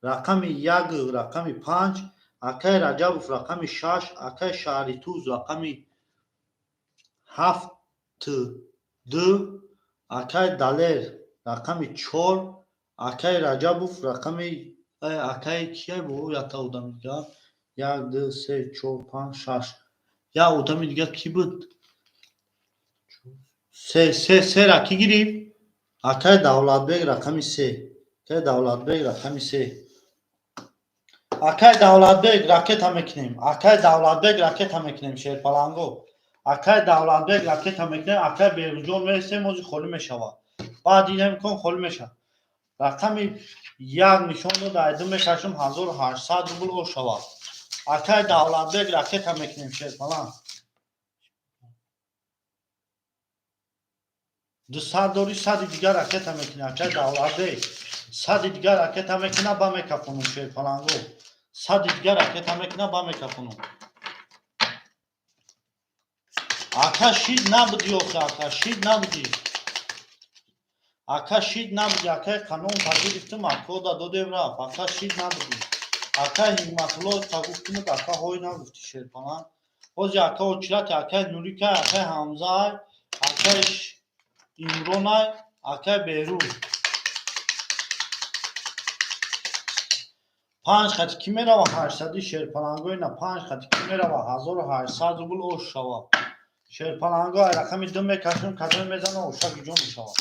рақами як, рақами панҷ, акай Раҷабов, рақами шаш, акай Шаҳритуз, рақами ҳафт, ду, акай Далер, рақами чор, акай Раҷабов, рақами акай кия бо якта одами дигар? Як, ду, се, чор, панҷ, шаш. Як одами дигар кӣ буд? Се, се, сера кӣ гирифт? Акай Давлатбек, рақами се. Акай Давлатбек, рақами се. Акай Давлатбек, ракета мекунем. Акай Давлатбек, ракета мекунем, шерпаланго. Акай Давлатбек, ракета мекунем. Акай Берӯзҷон, мересем, ҳозир холӣ мешавад. Баъд ин имкон холӣ мешавад. Рақами як нишон дод, айду мекашам, 1800 рубл о шавад. Акай Давлатбек, ракета мекунем, шерпаланг. 200 дорӣ, 100-и дигар ракета мекунӣ. Акай Давлатбек, 100-и дигар ракета мекуна, ба мекафонум, шерпаланго. 100-и дигар ракета мекуна, ба мекафонум. Ака, шид набудӣ охи, ака, шид набудӣ. Ака, шид набудӣ. Акай қанон та гирифтум, акода додем, рафт. Ака, шид набудӣ. Акай Ҳикматулло, та гуфтимут, ака, ҳой нагуфтӣ, шерпаланг. Ҳозир, ака, очирати акай Нурикай, акай Ҳамзаай, акай Имронай, акай Берӯз. Панҷ хати кӣ мерава 800-и, шерпалангои на? Панҷ хати кӣ мерава, 1800 рубл ош шава? Шерпаланго, ай рақами ду мекашем, кадоме мезана, ошаки ҷон мешавад.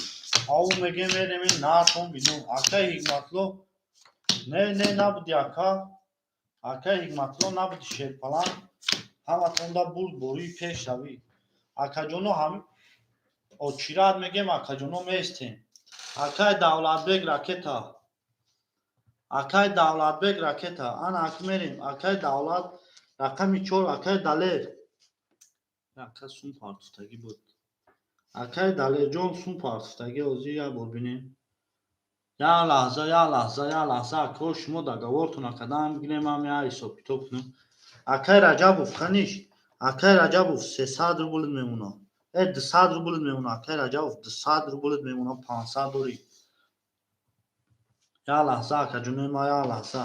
Ав мегем, мерем, нартон бинон. Акай Ҳикматло, не, не, набуди, ака. Акай Ҳикматло, набуди, шерпаланг. Ҳаматонда бурд бории пешравӣ. Акаҷоно, ҳами очират мегем, акаҷоно, местем. Акай Давлатбек, ракета. Акай Давлатбек, ракета. Ана ак мерем. Акай Давлат, рақами чор, акай Далер. Ака сум партуфтагӣ буд. Акай Далерҷон, сум партуфтагӣ, ҳозир як бор бинем. Як лаҳза, як лаҳза, як лаҳза, ако, шумо договортона кадан бигирем, ам як ҳисоб китоб кунем. Акай Раҷабов, каниш. Акай Раҷабов, 300 рубл мемонад. Э, 200 рубл мемонад. Акай Раҷабов, 200 рубл мемонад, 500 дорӣ. Як лаҳза, акаҷонои ма, як лаҳза.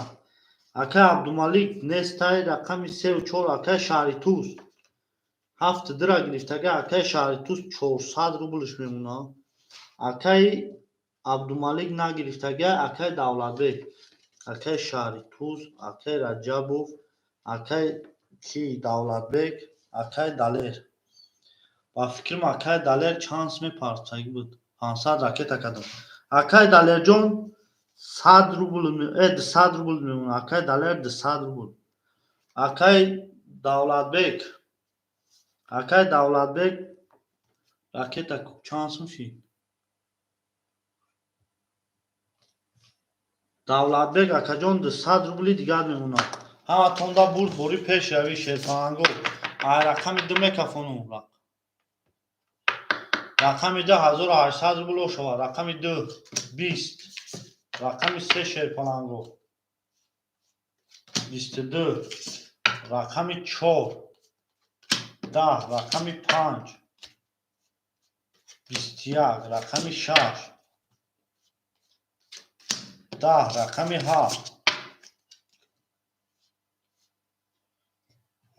Акай Абдумалик нестай, рақами севу чор, акай Шаҳритуз. Ҳафт дира гирифтага, акай Шаҳритуз, 400 рублш мемонад. Акай Абдумалик нагирифтага, акай Давлатбек. Акай Шаҳритуз, акай Раҷабов, акай ки Давлатбек, акай Далер. Ба фикрам, акай Далер чанд суме партуфтагӣ буд? 500 ракета кардам. Акай Далерҷон, 100 рубл, э, 200 рубл мемонад. Акай Далер, 200 рубл. Акай Давлатбек. Акай Давлатбек, ракета чанд сум шид? Давлатбек акаҷон, 200 рубли дигар мемонад. Ҳаматонда бурд бори пешравӣ, шерпаланго. Ай рақами ду мекафонум. Рақами ду 1800 рубл шавад. Рақами ду 20. Рақами се, шерпаланго, 22. Рақами чор 10. Рақами панҷ 21. Рақами шаш 10. Рақами ҳафт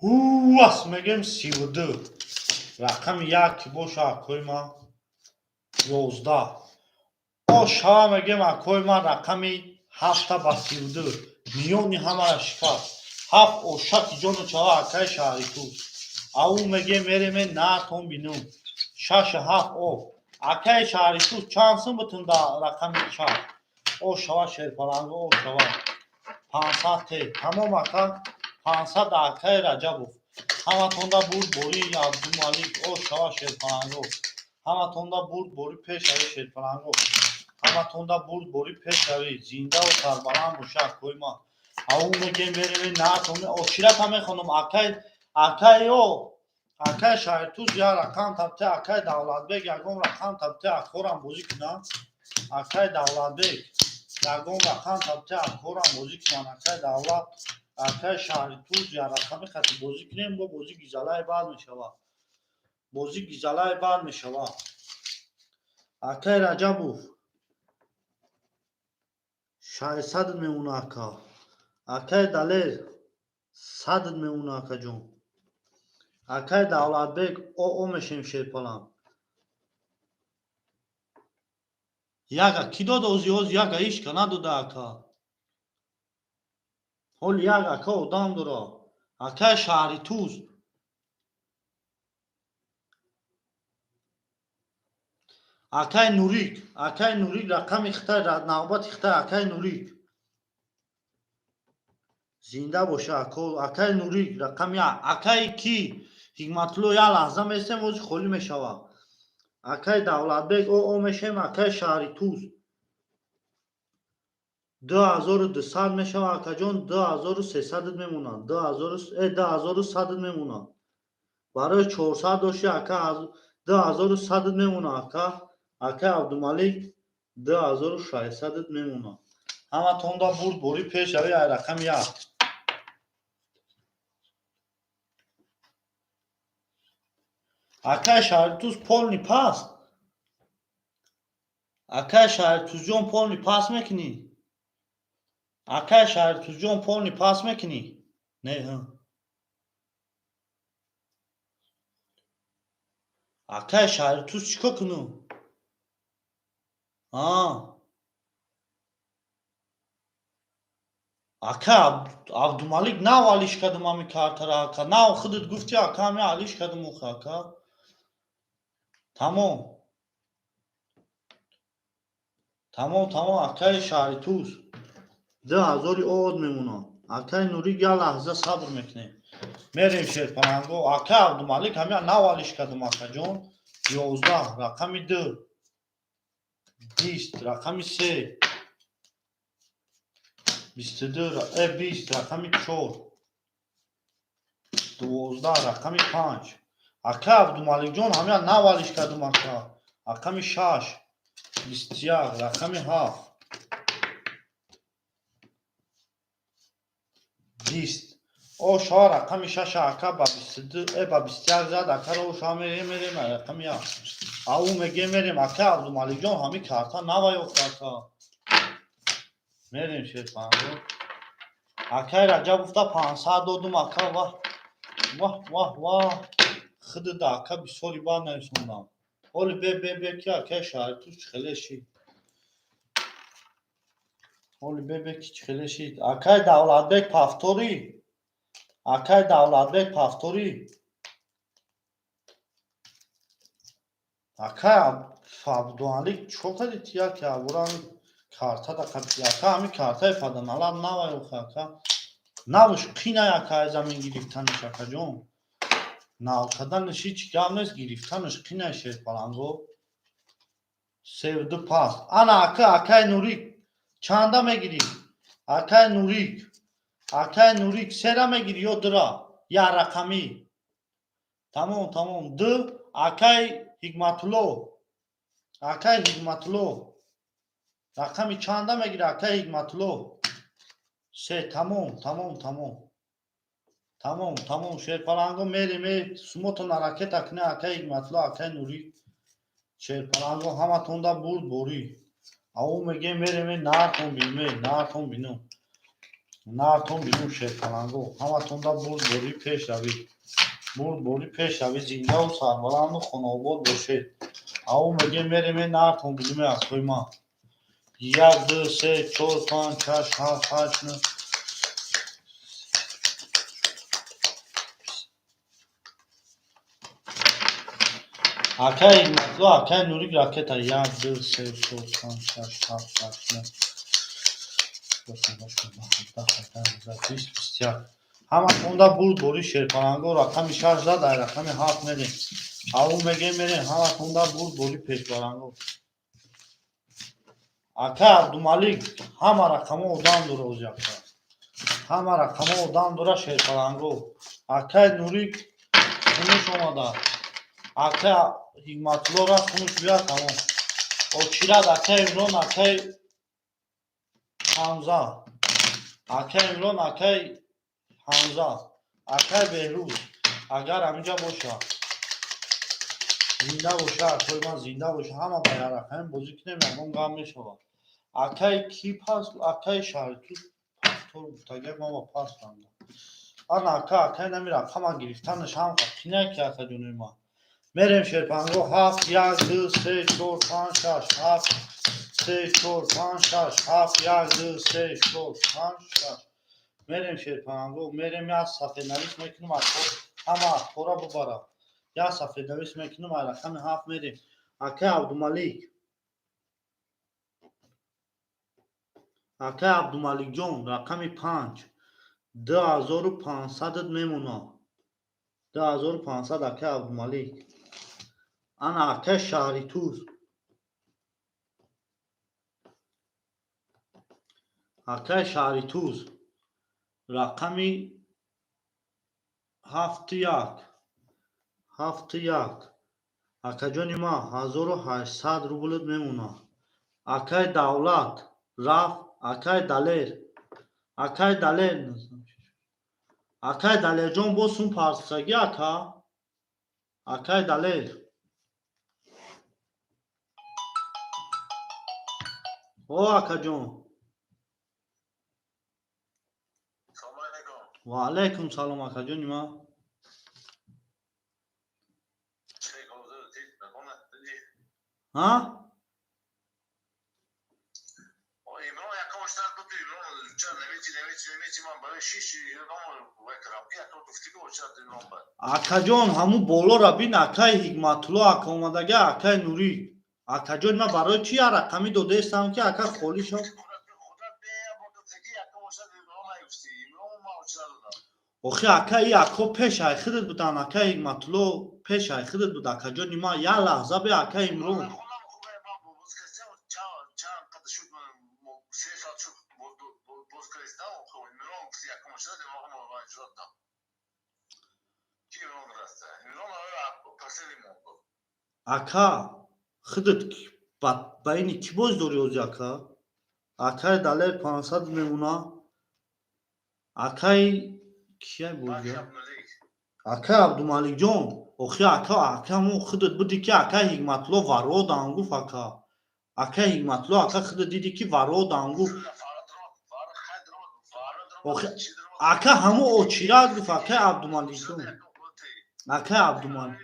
ҳувас мегем 32. Рақами як ки боша, акои ман, 11. О шава мегем, акои ман, рақами ҳафта ба 32 миёни ҳамаро шикаст. Ҳафт ошаки ҷону чава, акаи шаҳриту. Ау мегем, мереме нартон бинум. Шашу ҳафт о. Акаи шаҳриту, чанд сум бутун да рақами шаш? О шава, шерпаланго, о шава. 500 те. Тамом, ака, 500 акаи Раҷабов. Ҳаматонда бурд бори, Абдумалик, о шава, шерпаланго. Ҳаматонда бурд бори пешравӣ, шерпаланго. Ҳаматонда бурд бори пешравӣ. Зиндаву сарбаланд боша, акои ман. Ау мегем, мереме нартон. Оширата мехонам, акай, акайо. Акай Шаҳритуз, як рақам табте, акай Давлатбек, ягон рақам табте, акорам бозӣ кунам. Акай Давлатбек, ягон рақам табте, акорам бозӣ кунам. Акай Давлат, акай Шаҳритуз, як рақами хати бозӣ кунем, бо бозӣ гизалаи бад мешавад. Бозӣ гизалаи бад мешавад. Акай Раҷабов, 600 мемона, ака. Акай Далер, 100 мемона, акаҷон. Акай Давлатбек, о мешем, шерпалам. Яга кӣ дод ози оз яга ҳичка надода, ака. Ҳоли як ака одам дора. Акай Шаҳритуз. Акай Нурик, акай Нурик, рақами хитай, навбати хитай, акай Нурик. Зинда боша, ако, акай Нурик, рақами як. Акай ки? Ҳикматулло, як лаҳза местем, ози холӣ мешавад. Акай Давлатбек, о мешем, акай Шаҳритуз. 2200 мешавад, акаҷон, 2300 мемонад. 2100 мемонад. Барои 400 дошти, ака, 2100 мемонад, ака. Акай Абдумалик, 2600 мемонад. Ҳаматонда бурд бори пешравӣ, ай рақами як. Акай Шаҳритуз, полный пас. Акай Шаҳритузҷон, полный пас мекунӣ? Акай Шаҳритузҷон, полный пас мекунӣ? Не, ҳа. Акай Шаҳритуз, чӣ кор кунам? А. Ака Абдумалик, нав алиш кардам ҳами картара, ака. Нав худат гуфти, ака, ҳами алиш кардам охи, ака. Тамом. Тамом, тамом, акаи Шаҳритуз. 2000 од мемонад. Акаи Нурик, як лаҳза сабр мекунем. Мерем, шерпаланго. Ака Абдумалик, ҳами нав алиш кардам, акаҷон. 11, рақами ду. 20, рақами се. 22, 20, рақами чор. 12, рақами панҷ. Ака Абдумаликҷон, ҳами нав алиш кардам, ака. Рақами шаш. 21, рақами ҳафт. 20. О шава, рақами шаша, ака, ба 22, ба 21 зад, акаро о шава, мерем, мерем, рақами як. Ау мегем, мерем, ака Абдумаликҷон, ҳами карта нава ёфт, ака. Мерем, шерпанго. Акай Раҷабовда 500 додум, ака, ваҳ. Ваҳ, ваҳ, ваҳ. Худуда, ака, бисёри бад нависондам. Ҳоли бе бе бе ки акай Шаҳритуз чӣ хеле шид. Ҳоли бе бе ки чӣ хеле шид. Акай Давлатбек, повтори. Акай Давлатбек, повтори. Акай Абдуалик, чӣ кардӣ ти яке абура карта да қапи? Ака, ҳами картаи паданалаб навай охи, ака. Навш қинай, ака, аз замин гирифтаниш, акаҷон. Нав карданаш ҳеҷ гап нест, гирифтанаш қинай, шерпаланго. Севду паст. Ана, ака, акай Нурик, чанда мегирӣ? Акай Нурик, акай Нурик, сера мегирӣ ё дура? Я рақамӣ. Тамом, тамом. Ду. Акай Ҳикматулло, акай Ҳикматулло, рақами чанда мегирӣ, акай Ҳикматулло? Се. Тамом, тамом, тамом, тамом, тамом. Шерпаланго, мерем, сумотона ракета куне, акай Ҳикматулло, акай Нурик. Шерпаланго, ҳаматонда бурд борӣ. Ав мегем, мерем, нартон биме, нартон бинум, нартон бинум. Шерпаланго, ҳаматонда бурд борӣ, пешравӣ, бурд борӣ, пешравӣ, зиндаву сарбаланду хонаобод бошед. Ав мегем, мерем, нартон биниме, акои ман. Як, ду, се, чор, панҷ, шаш, ҳафт, ҳашт, нӯ. Акай Ҳикматулло, акай Нурик, ракета. Як, ду, се, чор, панҷ, шаш, ҳафт, ҳашт, нӯ, 20, 21. Ҳаматонда бурд борӣ, шерпаланго. Рақами шаш зад, ай рақами ҳафт мерем. Аву мегем, мерем. Ҳаматонда бурд борӣ, пешбаранго. Ака Абдумалик, ҳама рақамо одам дора ози, ака. Ҳама рақамо одам дора, шерпаланго. Акай Нурик хунуш омада. Ака Ҳикматулло рафт, хунуш биёд, тамом. Очират, акай Имрон, акай Ҳамза. Акай Имрон, акай Ҳамза. Акай Беҳрӯз. Агар ҳаминҷа боша. Зинда боша, акои ман зинда боша. Ҳама ба як рақами бозӣ кунем, ягон гап мешавад. Акай ки пас, акай Шаҳриту пастор гуфтагиак, ман ба пас ранда. Ана, ака, акай нами рақама гирифтанаш ҳам қинай ки, акаҷонои ман. Мерем, шерпанго. Ҳафт, як, ду, се, чор, панҷ, шаш, ҳафт, се, чор, панҷ, шаш, ҳафт, як, ду, се, чор, панҷ, шаш. Мерем, шерпанго, мерем, як сафеднавис мекунем, ҳама ахбора бубара. Як сафеднавис мекунем, ай рақами ҳафт мерем. Акай Абдумалик. Акай Абдумаликҷон, рақами панҷ. 2500-ат мемонад. 2500, акай Абдумалик. Ана, акай Шаҳритуз. Акай Шаҳритуз. Рақами ҳафту як. Ҳафту як. Акаҷони ман, 1800 рублат мемонад. Акай Давлат рафт, акай Далер. Акай Далер. Акай Далерҷон, боз сум парсагӣ, ака? Акай Далер. О, акаҷон. Ва алайкум салом, акаҷони ман. Ҳа? Имрон якам штат буд, Имрон ча намечи, намечи, намечи, ман барои шиш вай кардам, ки якам гуфтигу ча Имрон ба. Акаҷон, ҳамун болора бин, акай Ҳикматулло ака омадага, акай Нурик. Акаҷон, ман барои чи як рақамӣ додаестам, ки ака холӣ шав? Худат бе гуфтиги якам штат Имрон нагуфти. Имрон ман ча додам. Охи, ака, и ако пеш ай худат будан, ака Ҳикматулло пеш ай худат буд, акаҷони ман, як лаҳза бе, ака Имрон. Хонам хубе, ман боз кастам, чанд қадр шуд, 3 соат шуд, боз кастам, Имрон гуфти якам штат Имрон ман иҷозат додам. Ки Имрон раста? Имрон пасели монд. Ака, худат ба ини кӣ боз дорӣ ози, ака? Акай Далер 500 мемона. Акай кияй бозия? Акай Абдумаликҷон, охи, ака, ака, мо худат будӣ, ки акай Ҳикматулло вародам гуфт, ака. Акай Ҳикматулло, ака, худат дидӣ, ки вародам гуфт. Охи, ака, ҳамо очират гуфт, акай Абдумаликҷон. Акай Абдумалик.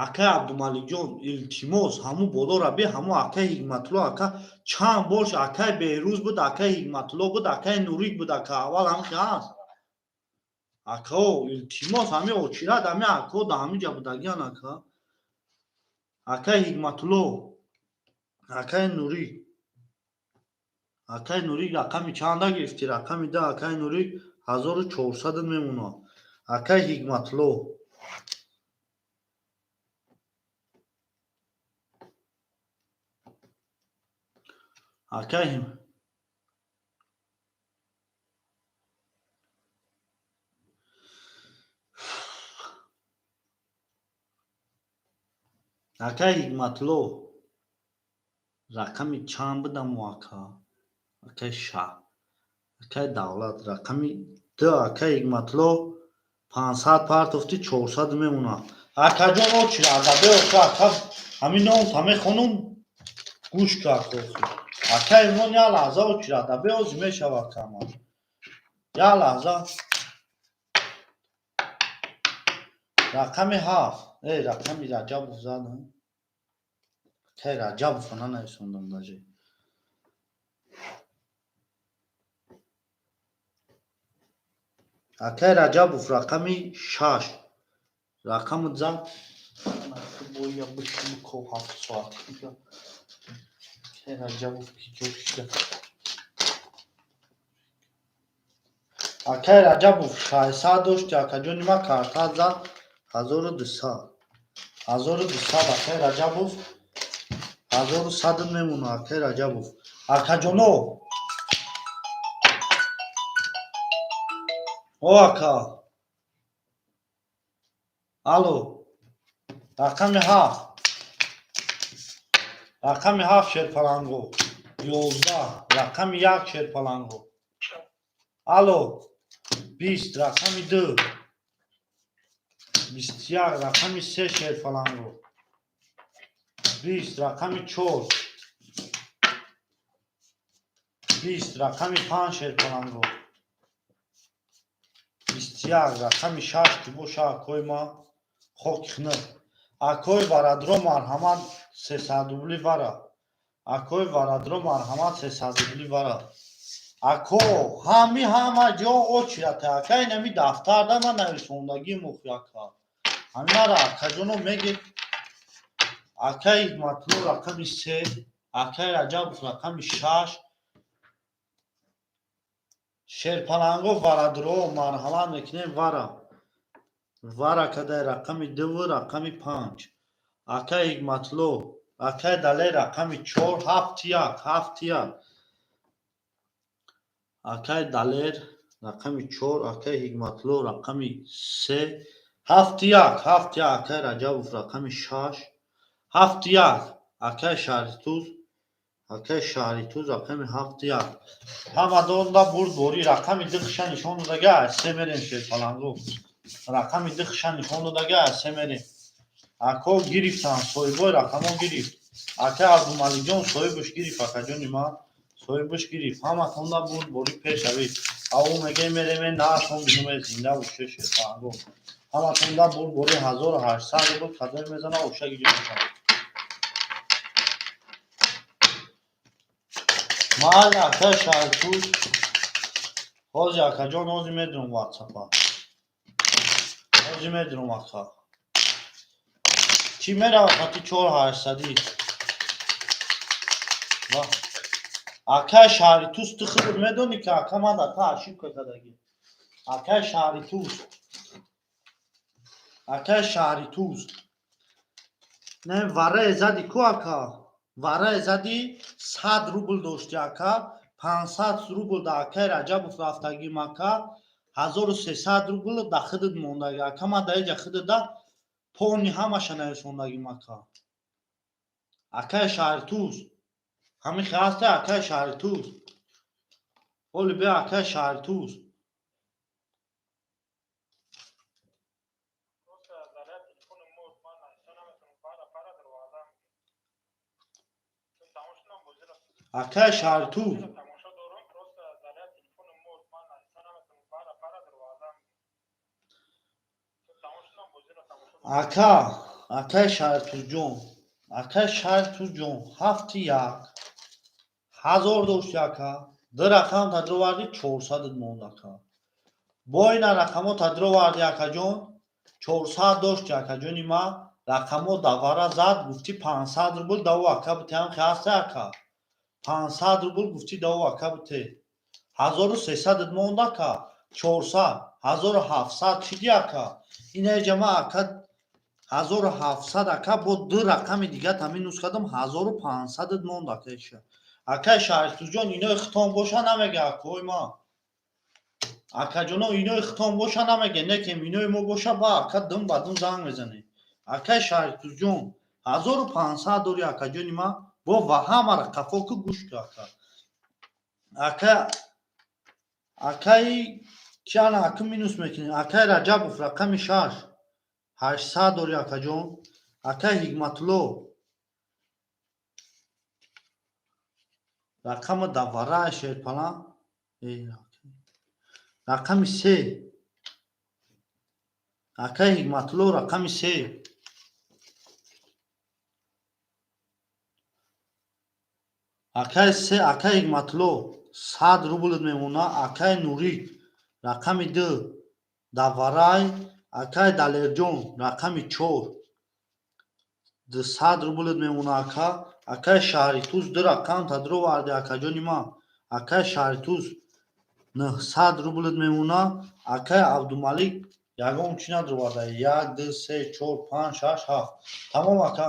Акай Абдумаликҷон, илтимос, ҳамун болора би, ҳамун акай Ҳикматулло, ака, чанд борш акай Беҳрӯз буд, акай Ҳикматулло буд, акай Нурик буд, ака, аввал ҳамин ҳаст. Акао, илтимос, ҳамин очират, ҳамин акао да ҳамин ҷа будагиан, ака. Акай Ҳикматулло, акай Нурик. Акай Нурик, рақами чанда гирифтӣ? Рақами да, акай Нурик, 1400 мемонад. Акай Ҳикматло. Акай Акай Ҳикматло. Рақами чанд будаму ака? Акай Шаҳ. Акай Давлат рақами 2. Акай Ҳикматло 500 партофти, 400 мемонад. Акаҷон, очи адабе охи ака, ҳамин номта мехонум, гӯш кард охи. Ака Имрон, як лаҳза, очи адабе ози мешава акама. Як лаҳза. Рақами 7. Эй, рақами Раҷабов задам. Акай Раҷабов нанависондам даже. Акай Раҷабов рақами 6. Рақами зад. Боя бишину ко 7 соат. Акай Раҷабов ки ҷо шида. Акай Раҷабов 600 дошти, акаҷони ма, карта зад 1200. 1200, акай Раҷабов, 1100 мемона, акай Раҷабов. Акаҷоно. О, ака. Алло. Рақами 7. Рақами 7, шерпаланго. 11. Рақами 1, шерпаланго. Алло. 20. Рақами 2. 21. Рақами 3, шерпаланго. 20. Рақами 4. 20. Рақами 5, шерпаланго. 21. Рақами 6 ки боша, акои ма, хоки хнук. Акои Варадро, марҳамат, 300 рубли вара. Акои Варадро, марҳамат, 300 рубли вара. Ако, ҳами ҳама ҷо очирата. Ака, инами дафтарда ман нависондагим охи ака. Ҳаминара акаҷоно меге. Акаи Ҳикматулло рақами 3, акаи Раҷабов рақами 6. Шерпаланго, Варадро, марҳамат мекунем вара. Вара кадай рақами 2, рақами 5. Акаи Ҳикматло, акаи Далер рақами 4, 7 1, 7 1. Акаи Далер рақами 4, акаи Ҳикматло рақами 3, 7 1, 7 1, акаи Раҷабов рақами 6, 7 1, акаи Шаҳритуз, акаи Шаҳритуз рақами 7 1. Ҳама донда бурдборӣ. Рақами 2 хиша нишон додага, аз се мерем, шерпаланго. Рақами 2 хиша нишон додага, аз се мерем. Ако гирифтан, соҳибои рақамҳо гирифт. Ака Абдумаликҷон соҳибаш гирифт, акаҷони ман соҳибаш гирифт. Ҳаматонда бурдборӣ, пешавед. Аву мегем, мереме нархон бинуме, зинда боше, шерпаланго. Ҳаматонда бурдборӣ, 1800 рубл кадоме мезана, оша гиҷа мешавад. Майли, акаи Шаҳритуз. Ҳози, акаҷон, ҳози медурам ватсапа. Ҳози медурам, ака. Чӣ мерава хати 4800-ӣ? Ва акаи Шаҳритуз, ту худат медонӣ, ки ака ман дар та ошибка кардагӣ. Акаи Шаҳритуз. Акаи Шаҳритуз. Не, варае зади ку, ака? Варае зади, 100 рубл дошти, ака. 500 рубл да акаи Раҷабов рафтагим, ака. 1300 рубл да худат мондаги. Ака, ман дар иҷа худат пони ҳамаша нависондагим, ака. Акаи Шаҳритуз. Ҳамин хел ҳаста, акаи Шаҳритуз. Оли бия, акаи Шаҳритуз. Просто заряд телефони мурд, ман нависта наметавонам, пара пара даровардам. Тамом шудам бозиро. Акаи Шаҳритуз. Тамошо дорам, просто заряд телефони мурд, ман нависта наметавонам, пара пара даровардам. Тамом шудам бозиро тамошо дорам. Ака, акаи Шаҳритузҷон, акаи Шаҳритузҷон, 7 1 1000 дошти, ака. Ду рақам тадровардӣ, 400 монд, ака. Бо ина рақамҳо тадровардӣ, акаҷон, 400 дошти, акаҷони ман, рақамҳо давара зад, гуфтӣ 500 рубл даву ака битеам, хе ҳасте, ака? 500 рубл гуфтӣ даву ака бите. 1300 монд, ака. 400, 1700 чиди ака? Инаи ма ака, 1700 ака, бо ду рақами дига та минус кардам, 1500 монд ака. Иша акай Шаҳритузҷон, инои хитон боша намега, акои ма, акаҷоно, инои хитон боша намеге, некем инои мо боша ба ака дум ба дум занг мезанем. Акай Шаҳритузҷон, 1500 дори, акаҷони ма, бо ва ҳамара қафо ку, гӯш ку, ака. Ака, акаи киана ака минус мекунем. Акай Раҷабов, рақами 6, 800 дори, акаҷон. Акай Ҳикматулло, рақами давара шерпалан, рақами 3. Акай Ҳикматулло, рақами 3. Акай се, акай Ҳикматулло, 100 рублт мемона. Акай Нурик, рақами 2, даварай. Акай Далерҷон, рақами 4, 200 рублт мемона, ака. Акай Шаҳритуз, ду рақам тадроварди, акаҷони ман. Акай Шаҳритуз, 900 рублт мемона. Акай Абдумалик ягон чӣ надроварда. Як, ду, се, чор, панҷ, шаш, ҳафт, тамом, ака.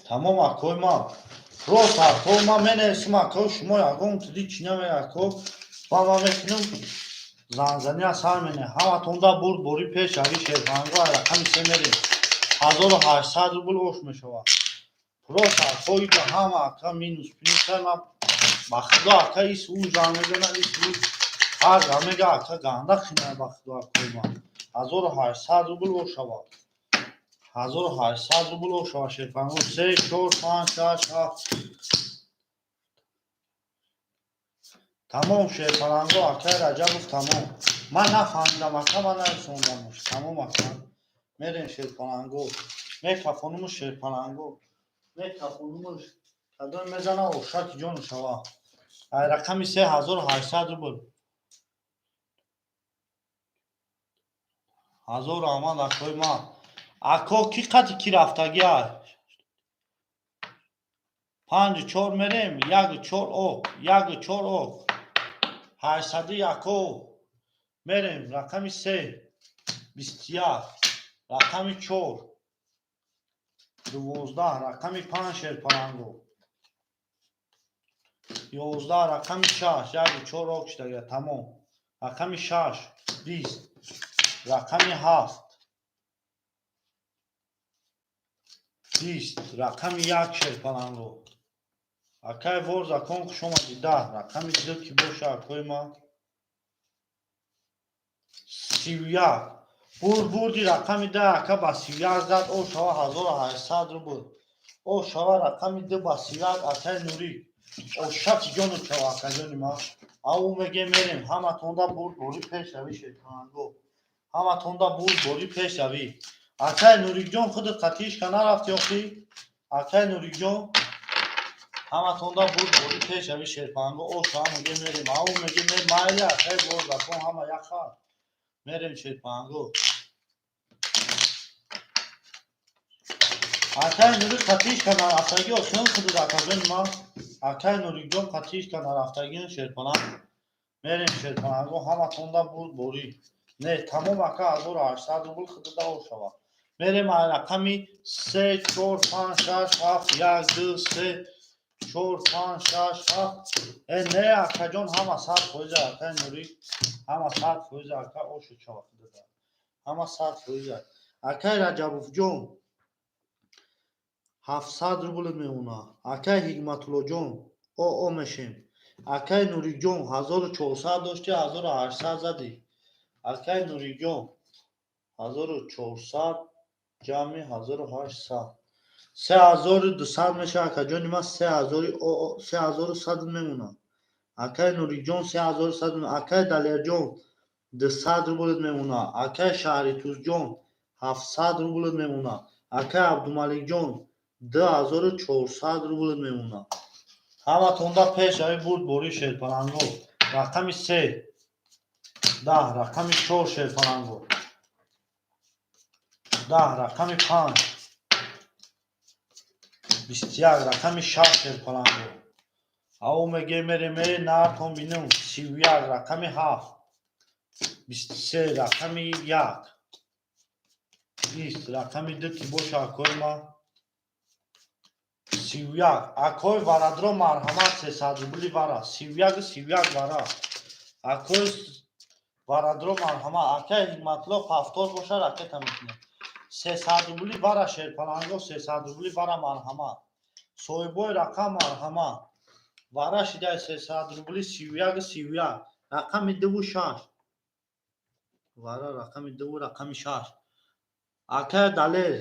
Тамом, акои ман, просто ако ман менависам, ако, шумо ягон тиди чӣ намега, ако, ба ман мекунам занзания сар мене. Ҳаматонда бурд бори пеш ави шерфанго. Рақами 3 мерем, 1800 рубл ош мешавад. Просто ако, иҷа ҳама ака минус плюса. Ман ба худо, ака, ис ӯ занг мезана, ис ӯ ҳар мега, ака, ганда хина, ба худо, акои ман. 1800 рубл ош шавад, 1800 рубл ош шавад, шерфанго. Се, чор, панҷ, шаш, ҳафт, тамом, шерфаланго. Акай Раҷабов, тамом. Ман нафаҳмидам, ака, ман нарисондамш. Тамом, ака, мерем шерпаланго, мекафонуму шерпаланго, мекафонумуш. Кадом мезана, ошаки ҷону шава. Ай рақами 3, 1800 рубл. Ҳазор раҳмат, акои ман. Ако, ки қати ки рафтагӣ? Панҷу чор мерем, яку чор ок, яку чор ок, ҳаштсаду яко мерем. Рақами 3, 21, рақами 4, 12, рақами 5, шерпаланго, 11, рақами 6, яку чор ок шидага, тамом. Рақами 6, 20, рақами 7, 20, рақами 1, шерпаланго. Акай вор закон, хушомадӣ. 10, рақами 2 ки боша, акои ман? 31 бурд, бурди рақами 10, ака, ба 31 зад. О шава 1800 рубл, о шава рақами 2 ба 31. Акай Нурик, ошаки ҷону чава, акаҷони ман. Ау меге, мерем. Ҳаматонда бурд бори пешравӣ, шерпаланго, ҳаматонда бурд бори пешравӣ. Акай Нурикҷон, худат қатишка нарафти охи, акай Нурикҷон? Ҳаматонда бурд бори пешравӣ, шерпаланго. О шава меге, мерем. Ау меге, майли, акай бор закон, ҳама яха мерем, шерпаланго. Акай Нурик қатишка нарафтагӣ охиён худат, акаҷони ман. Акай Нурикҷон қатишка нарафтагиён, шерпаланг мерем, шерпаланго. Ҳаматонда бурд борӣ. Не, тамом, ака, 1800 рубл худада шава. Мерем рақами се, чор, панҷ, шаш, ҳафт, як, ду, се, чор, панҷ, шаш, ҳафт. Э, не, акаҷон, ҳама 100%, акай Нурик, ҳама 100%, ака, ошу чава худада, ҳама 100%. Акай Раҷабовҷон, 700 рубл мемона. Акай Ҳикматуллоҷон, о о мешем. Акай Нурикҷон, 1400 дошти, 1800 задӣ. Акай Нурикҷон, 1400 ҷамъи 1800, 3200 мешавад, акаҷони ман. 3100 мемонад, акай Нурикҷон, 3100. Акай Далерҷон, 200 рублт мемонад. Акай Шаҳритузҷон, 700 рублт мемонад. Акай Абдумаликҷон, 2400 рублт мемонад. Ҳаматонда пешравӣ, бурд бори, шерпаланго. Рақами 3, 10 рақами 4 шерпаланго. 10 рақами 5. 21 рақами 6 шерпаланго. Ав меге мереме нартон бинум. 31 рақами 7. 23 рақами 1. 20 рақами 2 ки боша акои ма. 31 акои варадро марҳамат 300 рубли вара. 31 31 вара. Акои варадро марҳамат. Акаи Ҳикматулло повтор боша ракета мекунем. 300 рубли вара шерпаланго 300 рубли вара марҳамат. Соҳибои рақам марҳамат. Вара шидай 300 рубли 31 31. Рақами 2 6. Вара рақами 2 рақами 6. Акаи Далер.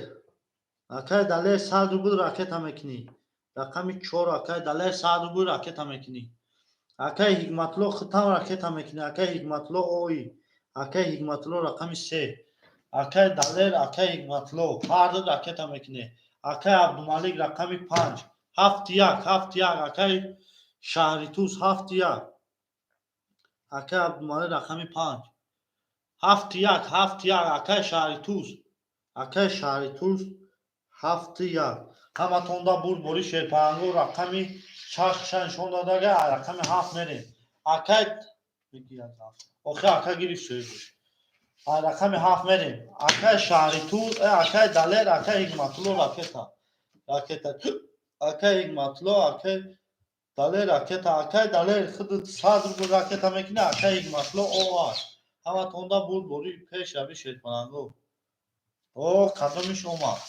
Акаи Далер 100 рубл ракета мекунӣ. Рақами 4 акаи Далер 100 рубл ракета мекунӣ. Акаи Ҳикматулло хитам ракета мекунӣ. Акаи Ҳикматулло ой. Акаи Ҳикматулло рақами 3. Акаи Далер, акаи Ҳикматулло ҳар ду ракета мекунӣ. Акаи Абдумалик рақами 5. 7 1 7 1 акаи Шаҳритӯз 7 1. Акаи Абдумалик рақами 5. 7 1 7 1 акаи Шаҳритӯз. Акаи Шаҳритӯз 7 1. Ҳаматонда бурдбори шерпаланго рақами 6 ша нишон додага, рақами 7 мерем. Акай охи ака гирифт соҳибаш. Рақами 7 мерем. Акаи Шаҳритӯз, акаи Далер, акаи Ҳикматулло ракета. Ракета. Акаи Ҳикматулло, акаи Далер ракета. Акаи Далер худ 100 рубл ракета мекунӣ, акаи Ҳикматулло ОА. Ҳаматонда бурдбори пешрави шерпаланго. О, кадомиш омад?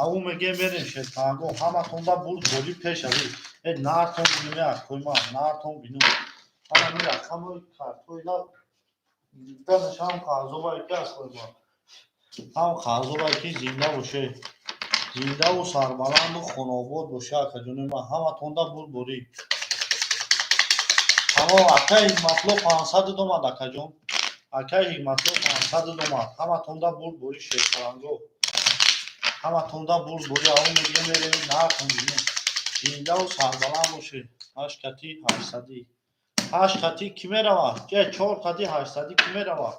Аву меге мерем шерпаланго. Ҳаматонда бурдбори пешрави. Э нартон бинум акои ман, нартон бинум. Ҳама ми рақами картоила даст ҳам қарзобае ки акои ман. Ҳам қарзобае ки зинда боше. Зиндаву сарбаланду хонобод боше акаҷони ман. Ҳаматонда бурдборӣ. Тамом акаи Ҳикматулло 500 омад акаҷон. Акаи Ҳикматулло 500 омад. Ҳаматонда бурдборӣ шерпаланго. Ҳаматонда бурдборӣ. Аву меге мерем нартон бинем. Зиндаву сарбаланд боше. 8 кати 800. 8 кати кӣ меравад? 4 кати 800 кӣ меравад?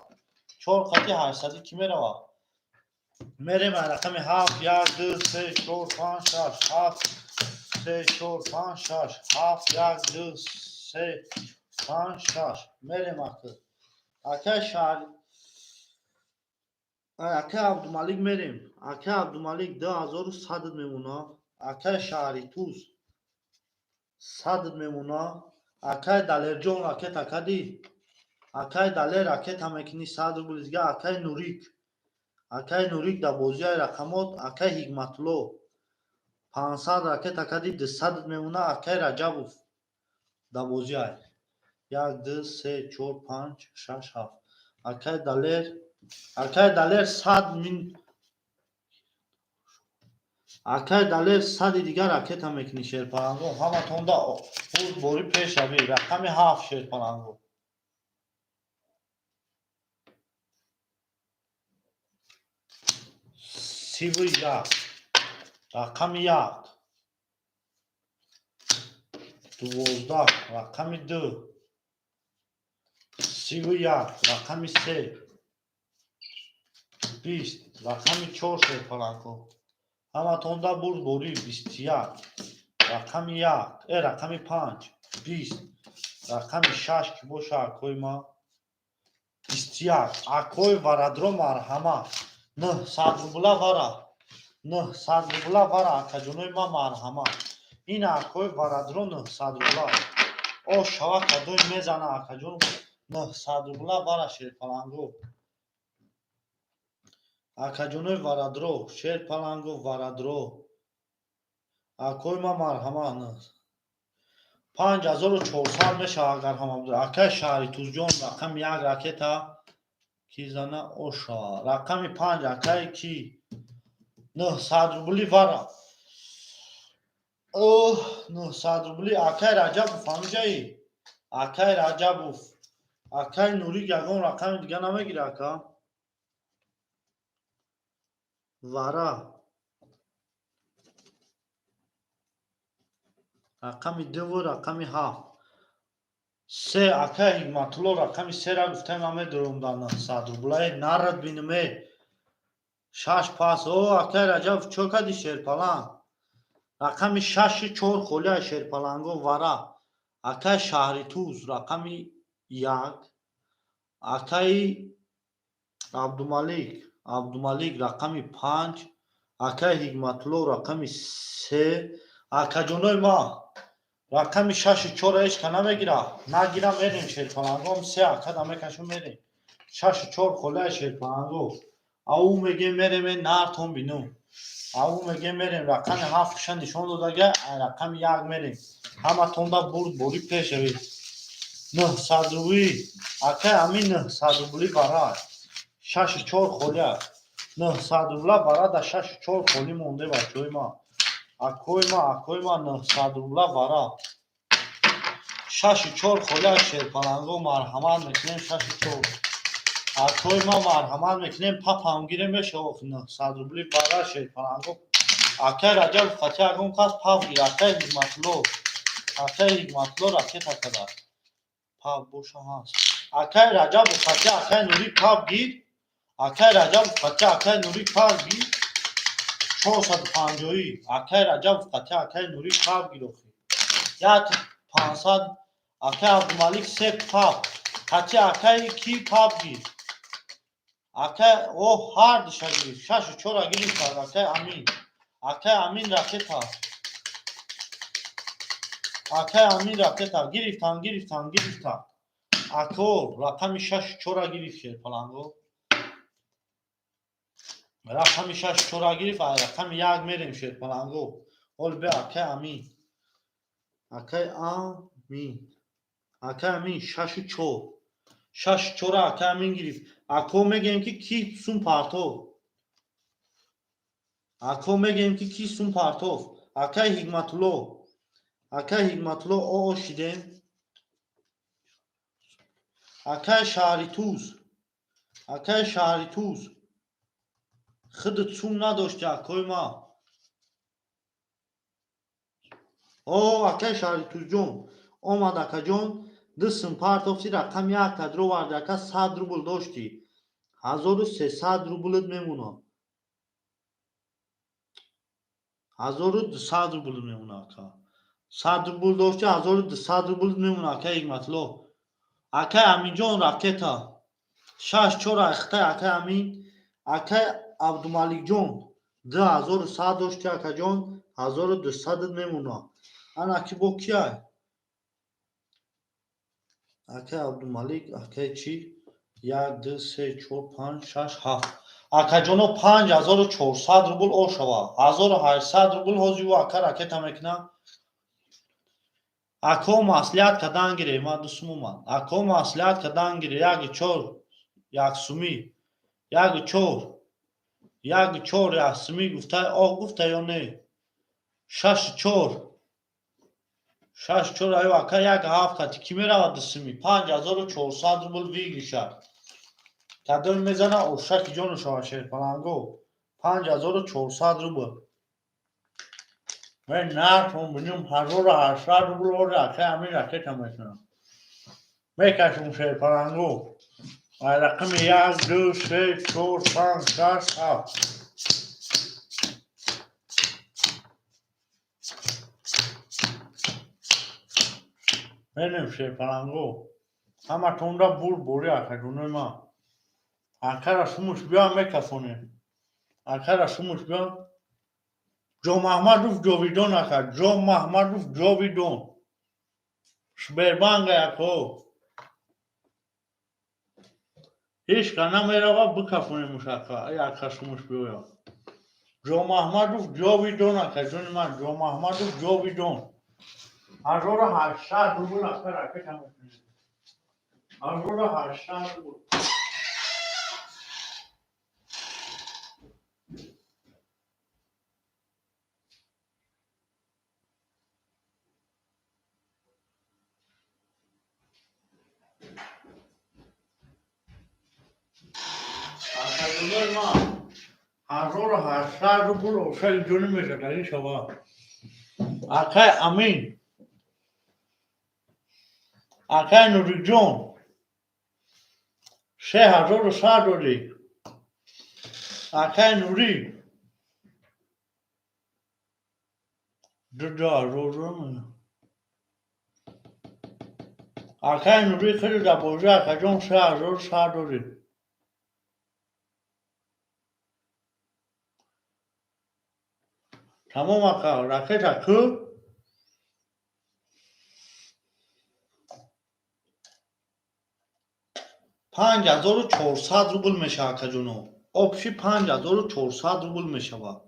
4 кати 800 кӣ меравад? Мерем рақами 7 1 2 3 4 5 6 7 3 4 5 6 7 1 2 3 5 6 мерем ака. Акаи шаҳр акаи Абдумалик мерем. Акаи Абдумалик 2100 мемона. Акаи Шаҳритӯз 100 мемона. Акаи Далерҷон ракета кадӣ? Акаи Далер ракета мекунӣ 100 рубл дига. Акаи Нурик. Акаи Нурик дар бозиҳои рақамот. Акаи Ҳикматулло 500 ракета кадӣ 200 мемона. Акаи Раҷабов дар бозиҳай. 1 2 3 4 5 6 7. Акаи Далер, акаи Далер 100 мин. Акаи Далер 100 дигар ракета мекунӣ шерпаланго. Ҳаматонда бурдборӣ пешравӣ. Рақами 7 шерпаланго. 31 рақами 1. 12 рақами 2. 31 рақами 3. 20 рақами 4 шерпаланго. Ҳаматонда бурдборӣ 21 рақами 1, рақами 5 20 рақами 6 ки боша акои ман. 21 акои варадро марҳамат. 900 рубла вара. 900 рубла вара акаҷонои ман марҳамат. Ин акои варадро 900 рубла. О шава кадои мезана акаҷон 900 рубла вара шерпаланго. Акаҷонои варадро, шерпаланго варадро. Акои ман марҳамат. 5400 мешавад агар ҳама бидорад. Акаи Шаҳритӯзҷон рақами 1 ракета ки зана оша. Рақами 5 акаи ки 900 рубли вара. Оҳ 900 рубли акаи Раҷабов ҳамиҷаи. Акаи Раҷабов. Акаи Нурик ягон рақами дига намегира ака. Вара. Рақами 2 ва рақами 7. Се, акай Ҳикматулло, рақами сера гуфтаем, ман медурам дар 900 рублае нарад биниме. Шаш пас. О, акай Раҷаб, чо кади, шерпаланг? Рақами шаши чор холия, шерпаланго вара. Акай Шаҳри Туз, рақами як. Акаи Абдумалик, Абдумалик, рақами панҷ. Акаи Ҳикматулло, рақами се. Акаҷонои ма, рақами шаши чора ҳеч ка намегира. Нагира, мерем, шерпалангом, се ака намекашум, мерем. Шашу чор холия, шерпаланго. Ау мегем, мерем, нартон бину. Ау мегем, мерем, рақами ҳафтша нишон додага, рақами як мерем. Ҳаматонда бурд борӣ пешавед. 900 рубли. Акай ҳамин 900 рубли бара. Шашу чор холия. 900 рубла бара да шашу чор холӣ монде, бачаҳои ма. Акои ма, акои ма, 900 рубла бара. Шашу чор холия, шерпаланго, марҳамат мекунем, шашу чор. Акои ма, марҳамат мекунем, папам гирем мешава, 900 рубли бара, шерпаланго. Акай Раҷаб, фати ягон кас пав гир, акай Ҳикматулло. Акай Ҳикматулло ракета када. Пав боша ҳаст. Акай Раҷаб, фати акай Нурӣ пав гир. Акай Раҷаб, фати акай Нурӣ пав гир. 450-ӣ. Акай Раҷаб, фати акай Нурӣ пав гир охи. Як 500, акай Абдумалик се пав. Фати акай ки пав гир. Акай, о, ҳар диша гирифт. Шашу чора гирифт акай Амин. Акай Амин ракета. Акай Амин ракета. Гирифтан, гирифтан, гирифтан. Ако, рақами шашу чора гирифт, шерпаланго. Рақами шашу чора гирифт, ай рақами як мерем, шерпаланго. Ҳол бе акай Амин. Акай Амин. Акай Амин шашу чор. Шашу чора акай Амин гирифт. Ако мегӯем, ки ки сум партов. Ако мегӯем, ки ки сум партов. Акай Ҳикматулло. Акай Ҳикматулло, оо шидем. Акай Шаҳри Туз. Акай Шаҳри Туз. Худат сум надошти, акои ма. О, акай Шаҳри Тузҷон. Омад, акаҷон. Ду сум партофти, рақами як тадро варди, ака, 100 рубл доштӣ. 1300 рублат мемонад. 1200 рубл мемонад, ака. 100 рубл дошти, 1200 рубл мемонад, акай Ҳикматулло. Акай Аминҷон ракета. Шаш чор айхтай акай Амин. Акай Абдумаликҷон 2100 дошти, акаҷон, 1200 мемонад. Ана ки бо кияй? Акай Абдумалик, акай чӣ? Як, ду, се, чор, панҷ, шаш, ҳафт. Акаҷоно, 5400 рубл ошава. 1800 рубл ҳозир ӯ ака ракета мекунад. Ако маслиҳат кадан гире, ма ду сум омад. Ако маслиҳат кадан гире, яки чор, як сумӣ. Яки чор. Яки чор, як сумӣ гуфта, о гуфта ё не? Шашу чор. Шаш чор аю ака як ҳафт кати ки меравад ду сумӣ? 5400 рубл выигрыша. Кадом мезана, ошаки ҷону шава, шерпаланго. 5400 рубл. Мен нартон бинем, 1800 рубл ҳозир акай Амин ракета мекунам. Мекашум, шерпаланго. Ай рақами як, ду, се, чор, панҷ, шаш, ҳафт. Мерем, шерпаланго. Ҳаматонда бурд борӣ, акаҷонои ман. Акара сумуш биём, мекафонем. Акара сумуш биём. Ҷомаҳмадов Ҷовидон, ака. Ҷомаҳмадов Ҷовидон. Сбербанк ако. Ҳеч ка намерава, бикафонемуш ака. Ай ака сумуш биёяд. Ҷомаҳмадов Ҷовидон, акаҷони ман, Ҷомаҳмадов Ҷовидон. 1800 рубл ака ракета мекунем. 1800 рубл. Акаҷонои ман, 1800 рубл ошаи ҷони мешадари шава. Акай Амин. Акай Нурикҷон, 3100 додӣ. Акай Нурӣ, 2000. Акай Нурӣ, хеле дар бозӣ, акаҷон, 3100 додӣ. Тамом, ака, ракета ку. 5400 рубл мешавад, акаҷоно. Общий 5400 рубл мешавад.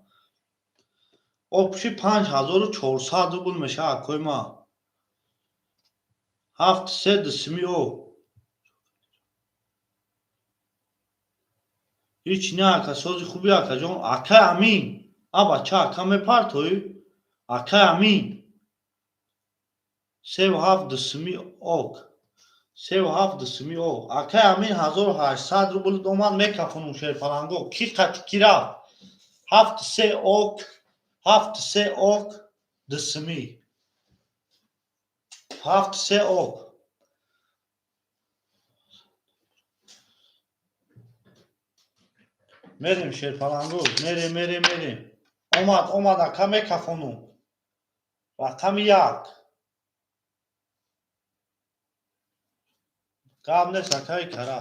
Общий 5400 рубл мешавад, акои ма. Ҳафт се дусми о. Ҳеч не, ака, сози хуби, акаҷон. Акай Амин. А бача, ака мепартоӣ? Акай Амин. Севу ҳафт дусми ок. Севу ҳафт дусми ок. Акай Амин, 1800 рубл омад, мекафонум, шерпаланго. Ки қати ки рафт? Ҳафт се ок. Ҳафт се ок дусми. Ҳафт се ок. Мерем, шерпаланго, мерем, мерем, мерем. Омад, омад, ака, мекафонум. Рақами як. Гап нест, акаи кара.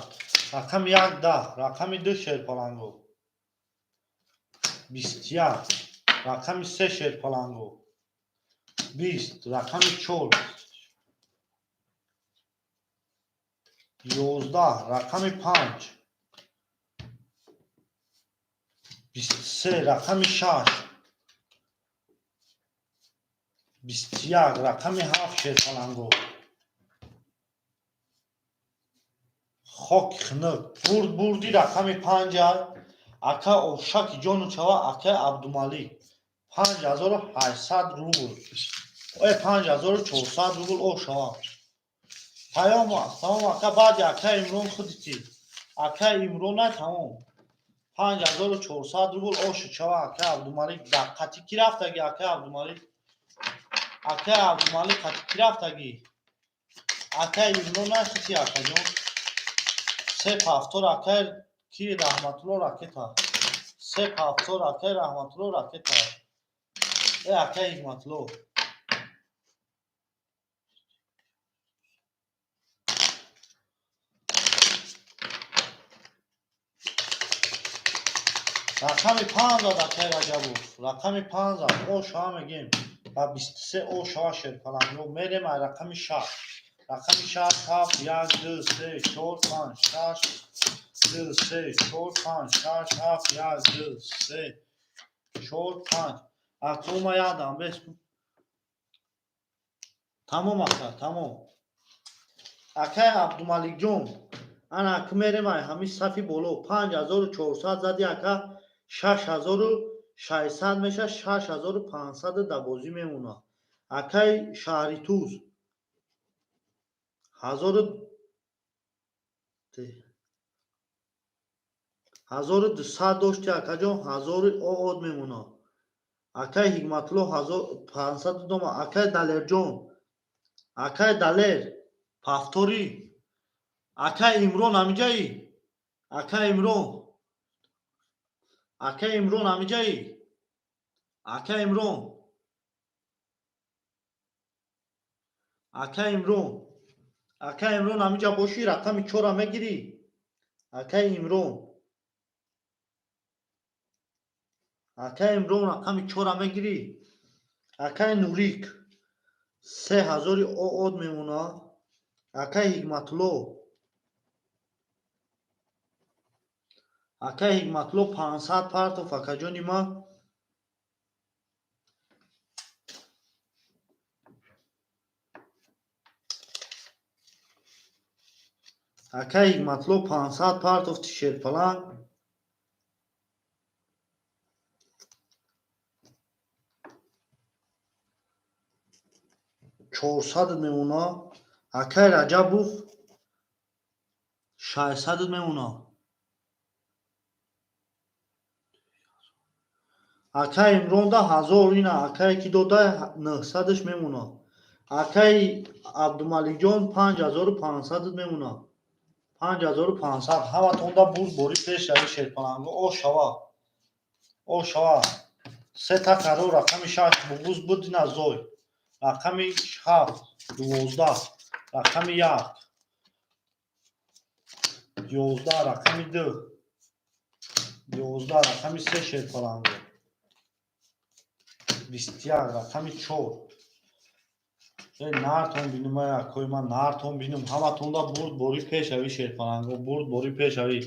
Рақами як 10, рақами ду, шерпаланго. 21, рақами се, шерпаланго. 20, рақами чор. 11, рақами панҷ. 23, рақами шаш. 21, рақами ҳафт, шерпаланго. Хоки хунук. Бурд, бурди, рақами панҷа. Ака ошаки ҷону чава, акаи Абдумалик. 5800 рубл. Э, 5400 рубл о шава. Паём, тамом, ака, баъди акаи Имрон худити. Акаи Имрона тамом. 5400 рубл ошу чава, акаи Абдумалик. Дар қати ки рафтаги, акаи Абдумалик? Акаи Абдумалик қати ки рафтаги? Акаи Имрон хити, акаҷон. Се повтор, акаи ки Раҳматулло ракета. Се повтор, акаи Раҳматулло ракета. Э, акаи Ҳикматулло. Рақами панҷ зад акаи Раҷабов. Рақами панҷ зад. О шава мегем. Ба 23 о шава, шерпаланго. Мерем ай рақами шаш. Рақами шаш, ҳафт, як, ду, се, чор, панҷ, шаш, ду, се, чор, панҷ, шаш, ҳафт, як, ду, се, чор, панҷ. Акома ядам бес. Тамом, ака, тамом. Акаи Абдумаликҷон, ана ака мерем ай ҳамин сафи боло. 5400 зади, ака, 6600 меша, 6500 дар бозӣ мемонад. Акаи Шаҳритуз, 1200 дошти, акаҷон, ҳазори оод мемонад. Акаи Ҳикматулло, 1500 дома. Акаи Далерҷон, акаи Далер, повтори. Акаи Имрон ҳамиҷаи? Акаи Имрон, акаи Имрон ҳамиҷаи? Акаи Имрон, акаи Имрон, акаи Имрон ҳамиҷа бошӣ, рақами чора мегирӣ? Акаи Имрон, акаи Имрон, рақами чора мегирӣ? Акаи Нурик, 3000 оод мемонад. Акаи Ҳикматулло, акаи Ҳикматулло, 500 партов, акаҷони ман. Акаи Ҳикматулло, 500 партовти, шерпаланг. 400 мемонад. Акаи Раҷабов, 600 мемонад. Акаи Имронда ҳазор ина, акае ки дода, 900-аш мемонад. Акаи Абдумаликҷон, 5500 мемонад, 5500. Ҳаматонда бурд бори пеш рави, шерпаланго. О шава, о шава. Сета қарор. Рақами шаш буғуз буд, ина зой. Рақами ҳафт, 12. Рақами як, 11. Рақами ду, 11. Рақами се, шерпаланго, 21. Рақами чор. Э, нартон бинум, акои ман, нартон бинум. Ҳаматонда бурд бори пешави, шерпаланго, бурд бори пешави.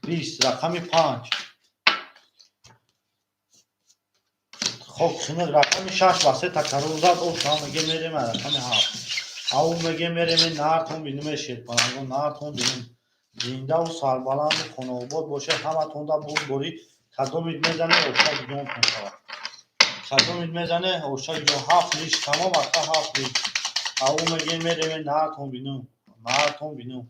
20. Рақами панҷ, хок хинак. Рақами шаш ба се такаррор зад. О меге, мерем. Рақами ҳафт, ав меге, мерем. Нартон бинум, шерпаланго, нартон бинум. Зиндаву сарбаланду хонаобод бошед. Ҳаматонда бурд бори. Кадомид мезане, оша гиёнтон шавад. Кадомид мезане, оша гиён. Ҳафт лиш тамом, ака, ҳафт лиш. Ав меге, мерем. Нартон бинум, нартон бинум.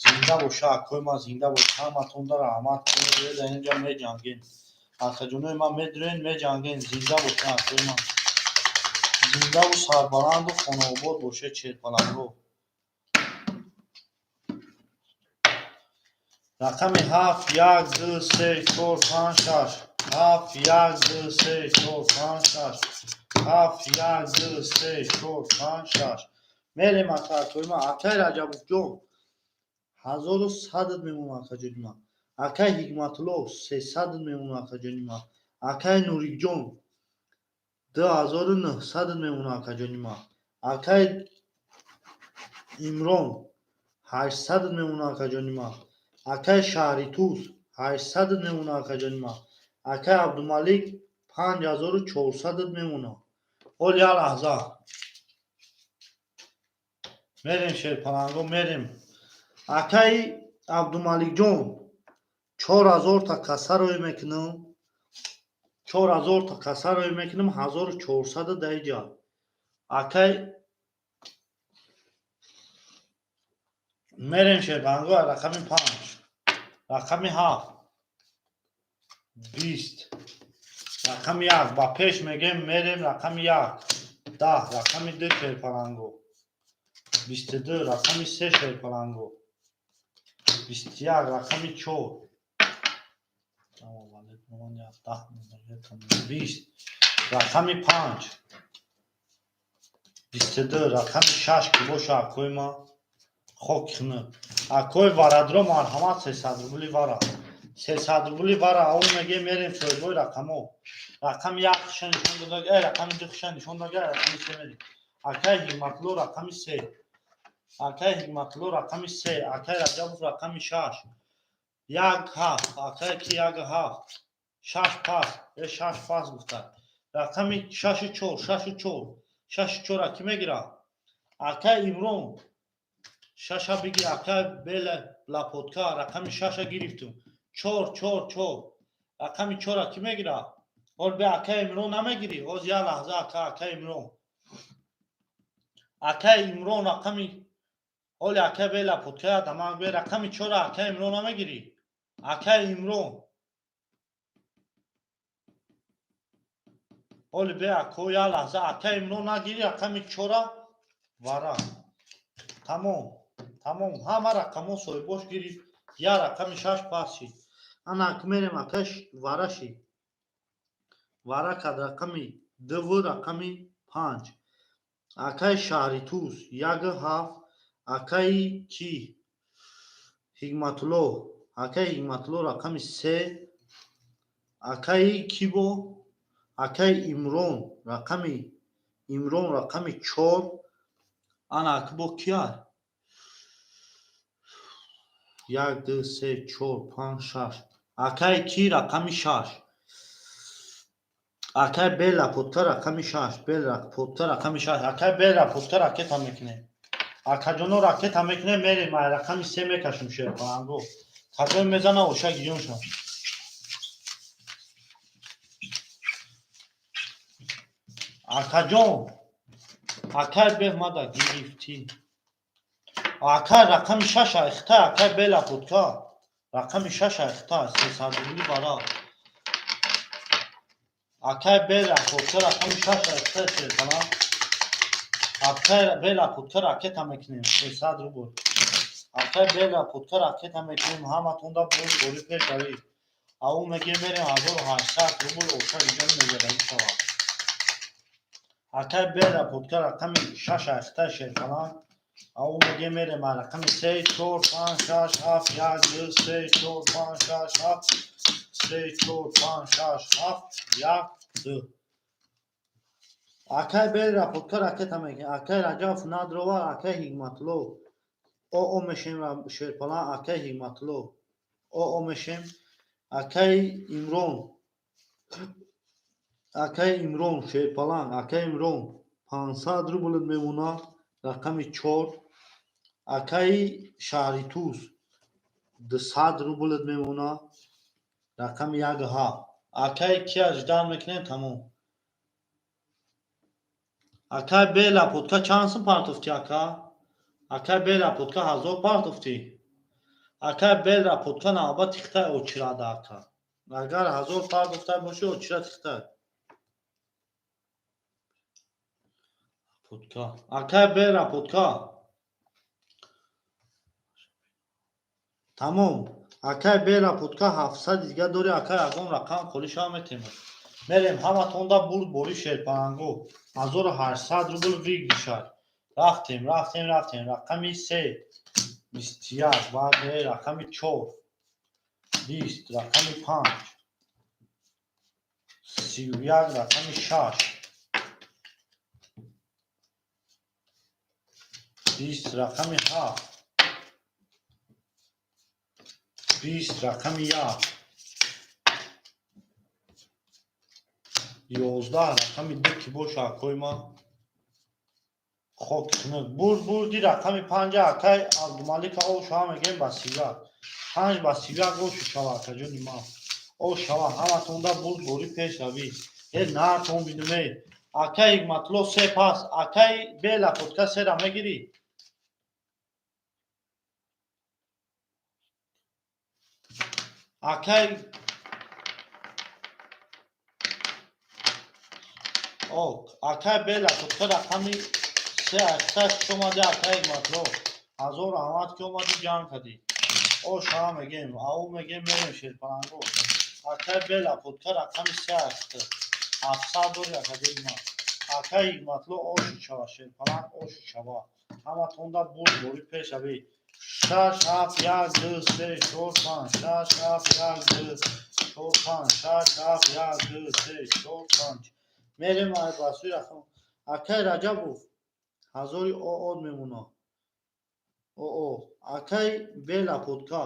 Зинда боша, акои ман, зинда боша. Ҳаматонда раҳмат. Дар инҷа меҷангем, акаҷонои ман, медурен, меҷангем. Зинда боша, акои ман, зиндаву сарбаланду хонаобод бошед, шерпаланго. Рақами ҳафт, як, ду, се, чор, панҷ, шаш, ҳафт, як, ду, се, чор, панҷ, шаш, ҳафт, як, ду, се, чор, панҷ, шаш. Мерем, ака, акои ман. Акаи Раҷабовҷон, 1100 мемонад, акаҷони ман. Акаи Ҳикматулло, 300 мемонад, акаҷони ман. Акаи Нурикҷон, 2900 мемонад, акаҷони ман. Акаи Имрон, 800 мемонад, акаҷони ман. Акаи Шаҳритуз, 800 мемонад, акаҷони ман. Акаи Абдумалик, 5400 мемонад. Ҳол як лаҳза, мерем, шерпаланго, мерем. Акаи Абдумаликҷон, 4000-та каса рӯй мекунам, 4000-та каса рӯй мекунам, 1400 даиҷа. Акай, мерем, шерпаланго. Рақами панҷ, рақами ҳафт, 20. Рақами як ба пеш мегем, мерем. Рақами як, 10. Рақами ду, шерпаланго, 22. Рақами се, шерпаланго, 21. Рақами чор, 20. Рақами панҷ, 22. Рақами шаш ки боша, акои ман, хок хинак. Акои варадро, марҳамат, 300 рубли вара, 300 рубли вара. Ав меге, мерем, соҳибои рақамо. Рақами як хиша нишон додаг, э, рақами ду хиша нишон додаг, рақами се мерем. Акаи Ҳикматулло, рақами се. Акаи Ҳикматулло, рақами се. Акаи Раҷабов, рақами шаш. Як, ҳафт. Акаи ки, як, ҳафт, шаш пас, э, шаш пас гуфта. Рақами шашу чор, шашу чор, шашу чора кӣ мегирад? Акаи Имрон, шаша бигир. Акаи Бела Лапотка, рақами шаша гирифтум. Чор, чор, чор. Рақами чора кӣ мегирад? Ҳол бе, акаи Имрон, намегирӣ? Ҳоз як лаҳза, ака. Акаи Имрон, акаи Имрон, рақами ҳоли акаи Бела Потка дамак бе. Рақами чора, акаи Имрон, намегирӣ? Акаи Имрон, ҳоли бе, ако, як лаҳза. Акаи Имрон, нагирӣ рақами чора? Вара, тамом, тамом. Ҳама рақамҳо соҳибош гирифт, як рақами шаш пас шид. Ана ак мерем, акаш вара шид. Вара кад рақами дв, рақами панҷ. Акаи Шаҳритуз, як, ҳафт. Акаи ки, Ҳикматулло, акаи Ҳикматулло, рақами се. Акаи кибо, акаи Имрон, рақами Имрон, рақами чор. Ана акбо кия? Як, ду, се, чор, панҷ, шаш. Акаи ки, рақами шаш. Акаи Бела Потка, рақами шаш. Бела Потка, рақами шаш. Акаи Бела Потка, ракета мекунем. Акаҷоно, ракета мекунем, мерем. Ай рақами се мекашем, шерпаланго. Кадоме мезана, оша гирён шав. Акаҷон, акай беҳмада гирифтӣ. Акай, рақами шаша ихта. Акай Бела Потка, рақами шаша ихта, 300 рубли бара. Акай Бела Потка, рақами шаша ихта, шерпаланг. Акай бела путка ракета мекунем, 300 рубл. Акай бела путка ракета мекунем, ҳаматонда бурд бори пешравӣ. Ау мегем мерем 1800 рубл оша дига мезадаги шавад. Акай бела путка рақами 6 айхта шерфалан. Ау мегем мерем рақами 3 4 5 6 7 1 2 3 4 5 6 7 3 4 5 6 7 1 2. Акай бела путка ракета мекунем. Акай Раҷабов надрова, акай Ҳикматулло. О мешем шерпалан, акай Ҳикматулло. О мешем. Акай Имрон. Акай Имрон шерпалан, акай Имрон 500 рубл мемона, рақами 4. Акай Шаҳритуз 200 рубл мемона, рақами 1 7. Акай кия ждан мекунем тамом. Акай бела путка чанд сум партофтӣ ака? Акай бела путка 1000 партофтӣ. Акай бела путка навбат тихтай очирада ака. Агар 1000 партофта бошӣ очира тихтай. Путка. Акай бела путка. Тамом. Акай бела путка 700 дига дори акай ягон рақам холӣ шава метемад. Мерем ҳаматонда бурд бори шерпаланго. 1800 рубл выигрышай. Рафтем, рафтем, рафтем. Рақами 3 21, баъд рақами 4 20, рақами 5 31, рақами 6 20, рақами 7 20, рақами 1 11, рақами 2 ки боша акои ман. Хок хунук. Бурд бурди рақами 5 акай Абдумалика о шава мегем ба 31. 5 ба 31 ошу шава акаҷони ман. О шава ҳаматонда бурд бори пешравӣ. Э нартон бидуме. Акай Ҳикматулло се пас, акай бела путка сера мегирӣ. Акай ок, акай бела путка рақами 3 8 омади акай Ҳикматулло. 1000 раҳмат ки омади ҷанг кардӣ. О шава мегем, ау мегем мерем шерпаланго. Акай бела путка рақами 3 8 700 дори акаҷони ман. Акай Ҳикматулло ошу шава шерпаланг ошу шава. Ҳаматонда бурд бори пешравӣ. 6 7 1 2 3 4 5 6 7 1 2 4 5 6 7 1 2 3 4 5. Мерем ба сӯи рақам. Акай Раҷабов 1000 ОО мемона. ОО. Акай бела путка.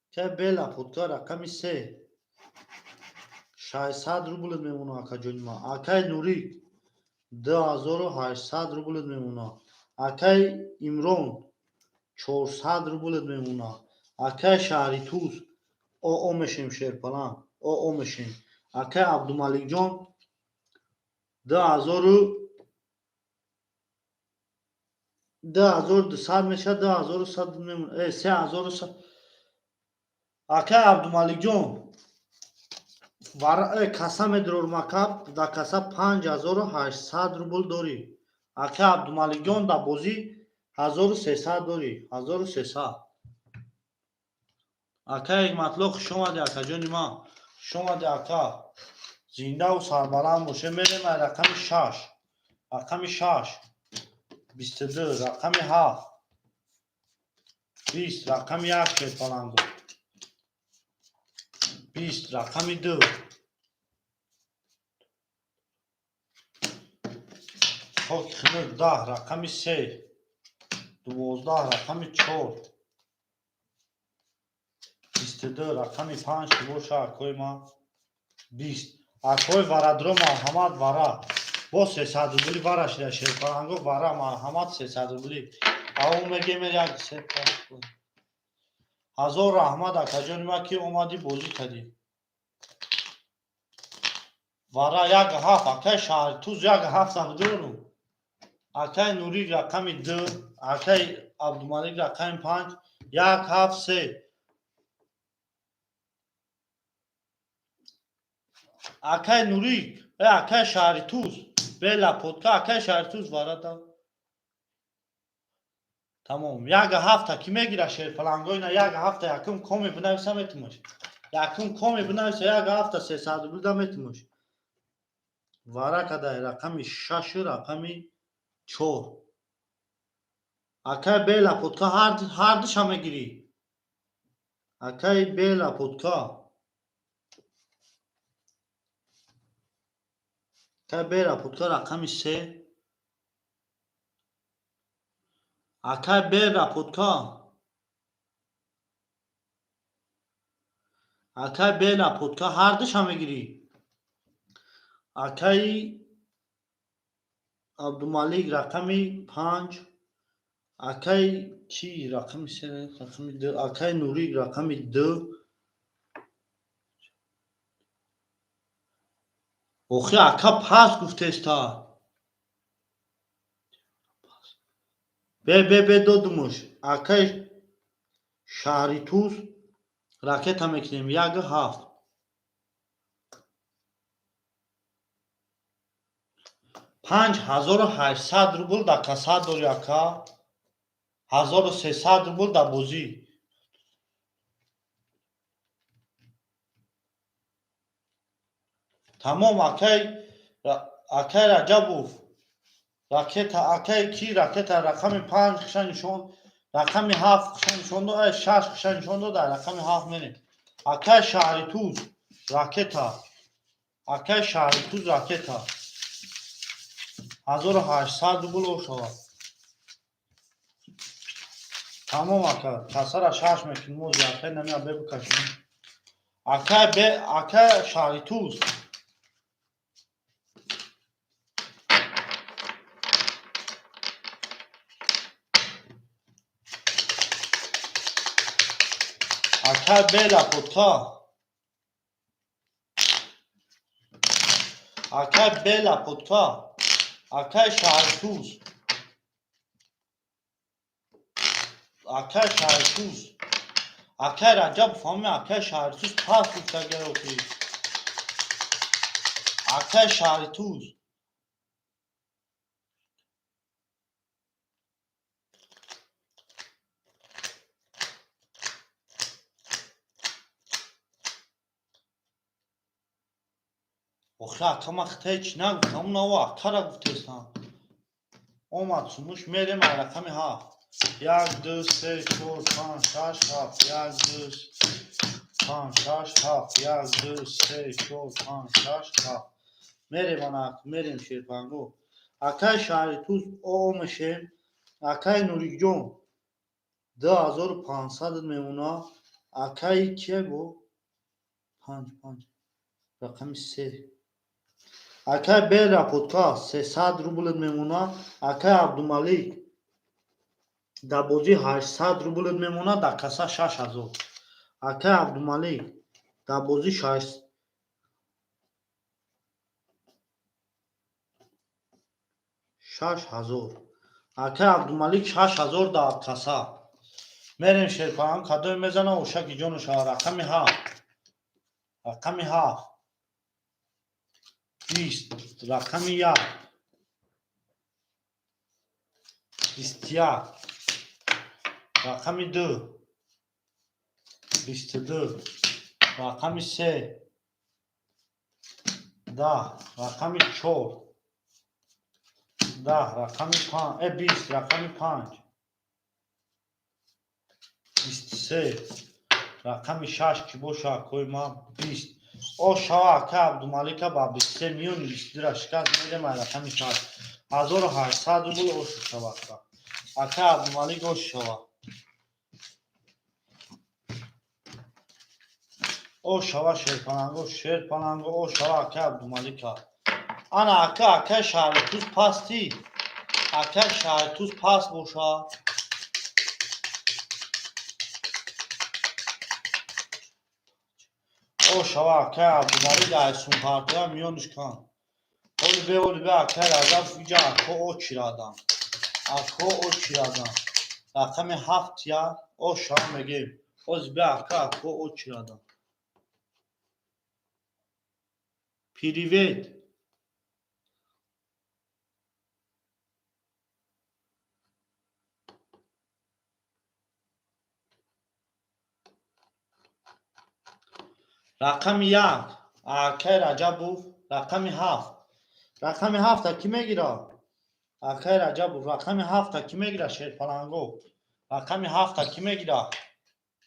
Акай бела путка рақами 3 600 рубл мемона акаҷони ман. Акай Нурик 2800 рубл мемона. Акай Имрон 400 рубл мемона. Акай Шаҳритуз ОО мешем шерпалан. ОО мешем. Акай Абдумаликҷон 2200 мешавад, 2100 мемона. 3100. Акай Абдумаликҷон каса медрор макаб да каса 5800 рубл дорӣ. Акай Абдумаликҷон да бозӣ 1300 дорӣ, 1300. Акай Ҳикматулло хуш омадӣ акаҷони ман. Хуш омадӣ ака. Зиндаву сарбаланд боше. Мерем ай рақами 6. Рақами 6 22, рақами 7 20, рақами 1 шерпаланго. 20, рақами 2 хоки хунук 10, рақами 3 12, рақами 4 22, рақами 5 ки боша акои ман 20. Акои варадро марҳамат вара. Бо 300 рубли вара шида шерпаланго вара марҳамат 300 рубли. Ау мегем як се пас. 1000 раҳмат акаҷони ман ки омадӣ бозӣ кардӣ. Вара 1 7 акай Шаҳритуз 1 7 абдуру. Акай Нурик рақами 2, акай Абдумалик рақами 5, 1 7 3. Акай Нурик, акай Шаҳритуз. Бела подка акай Шаҳритуз варада. Тамом. Як ҳафта ки мегира шерпалангоина як ҳафта якум коми бинависа метумаш. Якум коми бинависа як ҳафта 300 рубл да метумаш. Вара кадай рақами 6 рақами 4. Акай бела подка ҳардуша мегирӣ. Акай бела подка. Акай бела подка рақами 3. Акай бела подка. Акай бела подка ҳардуша мегирӣ. Акай Абдумалик рақами 5. Акай чи рақами 3 рақами 2. Акай Нурик рақами 2. Охи ака пас гуфтеста. Бе бе бе додумуш. Акай Шаҳритуз ракета мекунем 1 7. 5800 рубл да каса дори ака. 1300 рубл да бозӣ. Тамом акай акай Раҷабов ракета акай ки ракета рақами 5 хиша нишон рақами 7 хиша нишон дод, 6 хиша нишон дод, рақами 7 мерем. Акай Шаҳритуз ракета. Акай Шаҳритуз ракета. 1800 рубл ошавад. Тамом ака, касара 6 мекунем, ози акай намеа бе бикашем. Акай бе акай Шаҳритуз. Акай бела подка. Акай бела подка. Акай Шаҳритуз. Акай Шаҳритуз. Акай Раҷаб фаҳми акай Шаҳритуз пас гуфтагиро ки. Акай Шаҳритуз. Охи ака ман хитаи чӣ нагуфтам, нав акара гуфтестам. Омад сумуш мерем ай рақами 7. 1 2 3 4 5 6 7. 1 2 5 6 7. 1 2 3 4 5 6 7. Мерем ана мерем шерпанго. Акай Шаҳритуз омешем. Акай Нурикҷон 2500 мемона. Акай кие бо? 5 5. Рақами 3. Акай бела подка 300 рубл мемона. Акай Абдумалик да бозӣ 800 рубл мемона, да каса 6000. Акай Абдумалик да бозӣ 6000. Акай Абдумалик 6000 да каса. Мерем шерпаам кадоме мезана ошаки ҷону шава рақами 7. Рақами 7. 20 рақами 1. 21 рақами 2. 22 рақами 3. 10 рақами 4. 10 рақами 5, 20 рақами 5. 23 рақами 6 ки боша акои ман 20. О шава ака Абдумалика ба 23 миёни 22-ра шикаст мерем ай рақами 6. 1800 рубл ошу шава ака. Ака Абдумалик ошу шава. О шава шерпаланго, шерпаланго, о шава ака Абдумалика. Ана ака ака Шаҳритуз пасти. Ака Шаҳритуз паст боша. О шава акай Абдумалик ай сумпартоя миёниш кан. Оли бе оли бе акай Раҷаб иҷа ако о чирадан. Ако о чирадан. Рақами 7 я о шава мегем. Ози бе ака ако о чирадан. Привет. Рақами 1 акай Раҷабов, рақами 7. Рақами 7-а кӣ мегира? Акай Раҷабов, рақами 7-а кӣ мегира? Шерпаланго. Рақами 7-а кӣ мегира?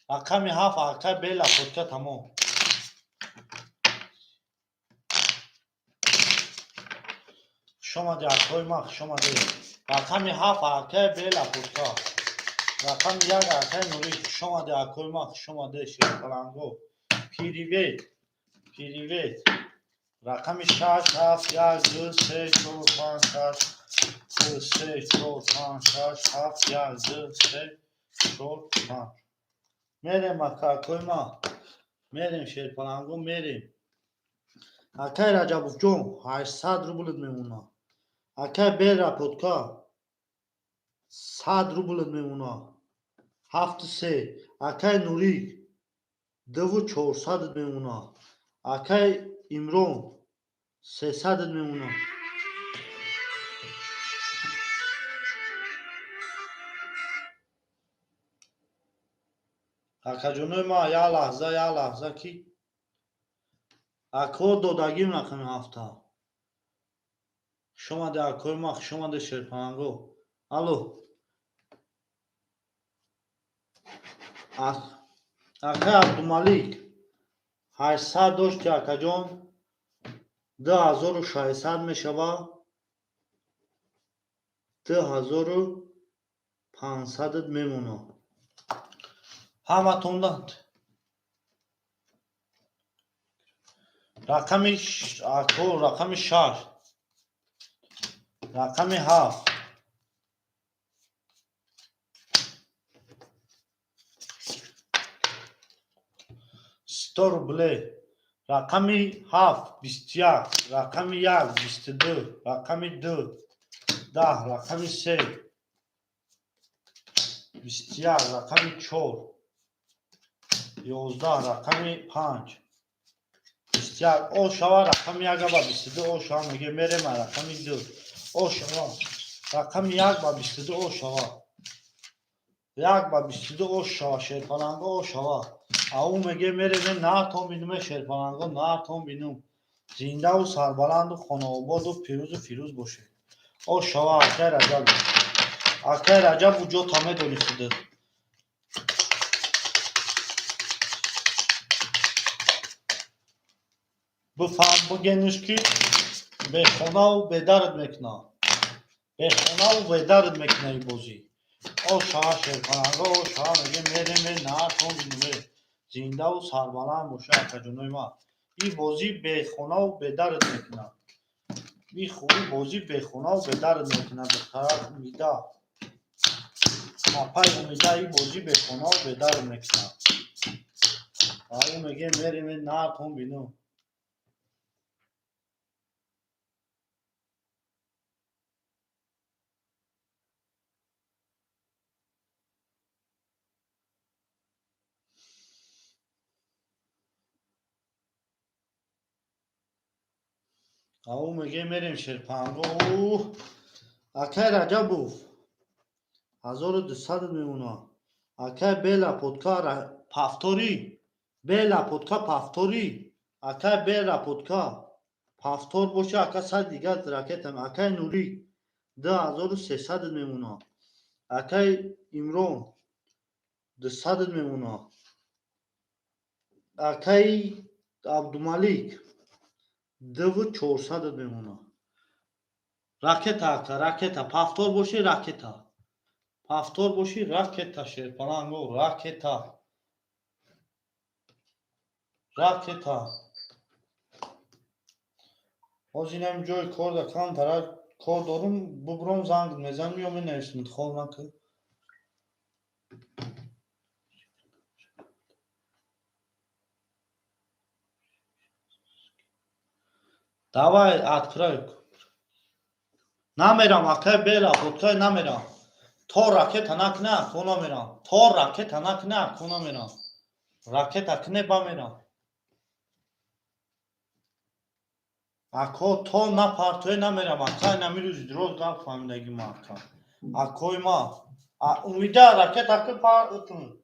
Рақами 7 акай Бела фотка тамом. Хуш омадӣ, акои ман, хуш омадӣ. Рақами 7 акай Бела фотка. Рақами 1 акай Нурӣ, хуш омадӣ, акои ман, хуш омадӣ, Шерпаланго. Привет. Привет. Рақами 6, 7, 1, 2, 3, 4, 5, 6, 2, 3, 4, 5, 6, 7, 1, 2, 3, 4, 5. Мерем, ака, акои ман. Мерем, Шерпаланго, мерем. Акай Раҷабовҷон, 800 рублит мемонад. Акай Бера Подка, 100 рублит мемонад. 7 3. Акай Нурик, 2400 мемонад. Акай Имрон, 300 мемонад. Акаҷонои ман, як лаҳза, як лаҳза, ки ако додагим рақами 7-а. Хуш омадӣ, акои ман, хуш омадӣ, Шерпаланго. Алло. Акай Абдумалик, 800 дошти, акаҷон, 2600 мешавад, 2500 мемонад. Ҳаматонда рақами ако, рақами 6, рақами 7. 100 рублей. Рақами 7, 21, рақами 1, 22, рақами 2, 10, рақами 3, 21, рақами 4, 11, рақами 5, 21. О шава, рақами 1 ба 22 о шава, меге мерема рақами 2. О шава. Рақами 1 ба 22 о шава. 1 ба 22 о шава, Шерпаланго о шава. Ау меге мереме натон бинуме, Шерпаланго натон бинум. Зиндаву сарбаланду хонаободу пирӯзу фирӯз бошед. О шава, акай Раҷаб. Акай Раҷаб, ҷота медонӣ худат. Бифаҳм, бигениш, ки бехонаву бедард мекунад. Бехонаву бедард мекунад ин бозӣ. О шава, Шерпаланго, о шава, меге мереме натон бинуме. Зиндаву сарбаланд боша, акаҷонои ман. Ин бозӣ бехонаву бедард мекунад. Ин хуби бозӣ бехонаву бедард мекунад, духтарак Умида. Апай Умида, ин бозӣ бехонаву бедард мекунад. Ау меге мереме натон бинум. Ау меге мерем, Шерпанго. Акай Раҷабов, 1200 мемонад. Акай Бела Подка повтори. Бела Подка повтори. Акай Бела Подка повтор боша, ака, сад дигар ракетам. Акай Нурик, 2300 мемонад. Акай Имрон, 200 мемонад. Акай Абдумалик, 2400 мемонад. Ракета, ака, ракета. Повтор боши, ракета. Повтор боши, ракета, Шерпаланго, ракета. Ракета. Ҳозир инам ҷои кор да камтара кор дорум, бубуром, занг мезанам ё менависам, интихоб накун. Давай, открой. Намерам, акай Бела, фоткай намерам. То ракета накне, ако намерам. То ракета накне, ако намерам. Ракета кне, ба мерам. Ако то напартое, намерам. Акай намирӯзи дроз гап фаҳмидаги ма, ака. Акои ма. Умида, ракета ки партун.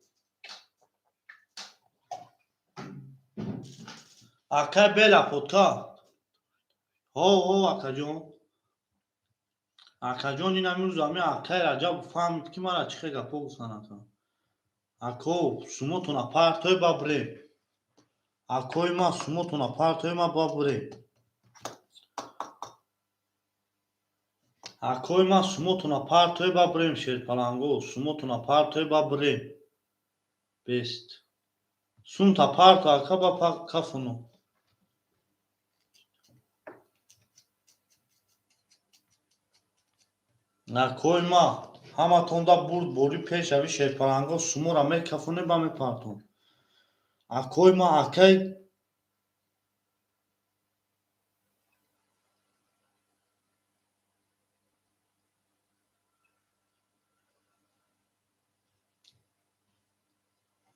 Акай бела фотка. Ҳо, ҳо, акаҷон. Акаҷон, ин ҳамин рӯз ҳами акай Раҷаб фаҳмид, ки мара чӣ хел гапҳо гуфтан, ака. Ако, сумотона партой, ба бирем. Акои ман, сумотона партой, ма ба бирем. Акои ман, сумотона партой, ба бирем, шерпаланго, сумотона партой, ба бирем. Бест. Сумта парто, ака, ба кафуну. Акои ман, ҳаматонда бурд бори пешави, шерпаланго, сумора мекафоне, ба мепартон. Акои ман, акай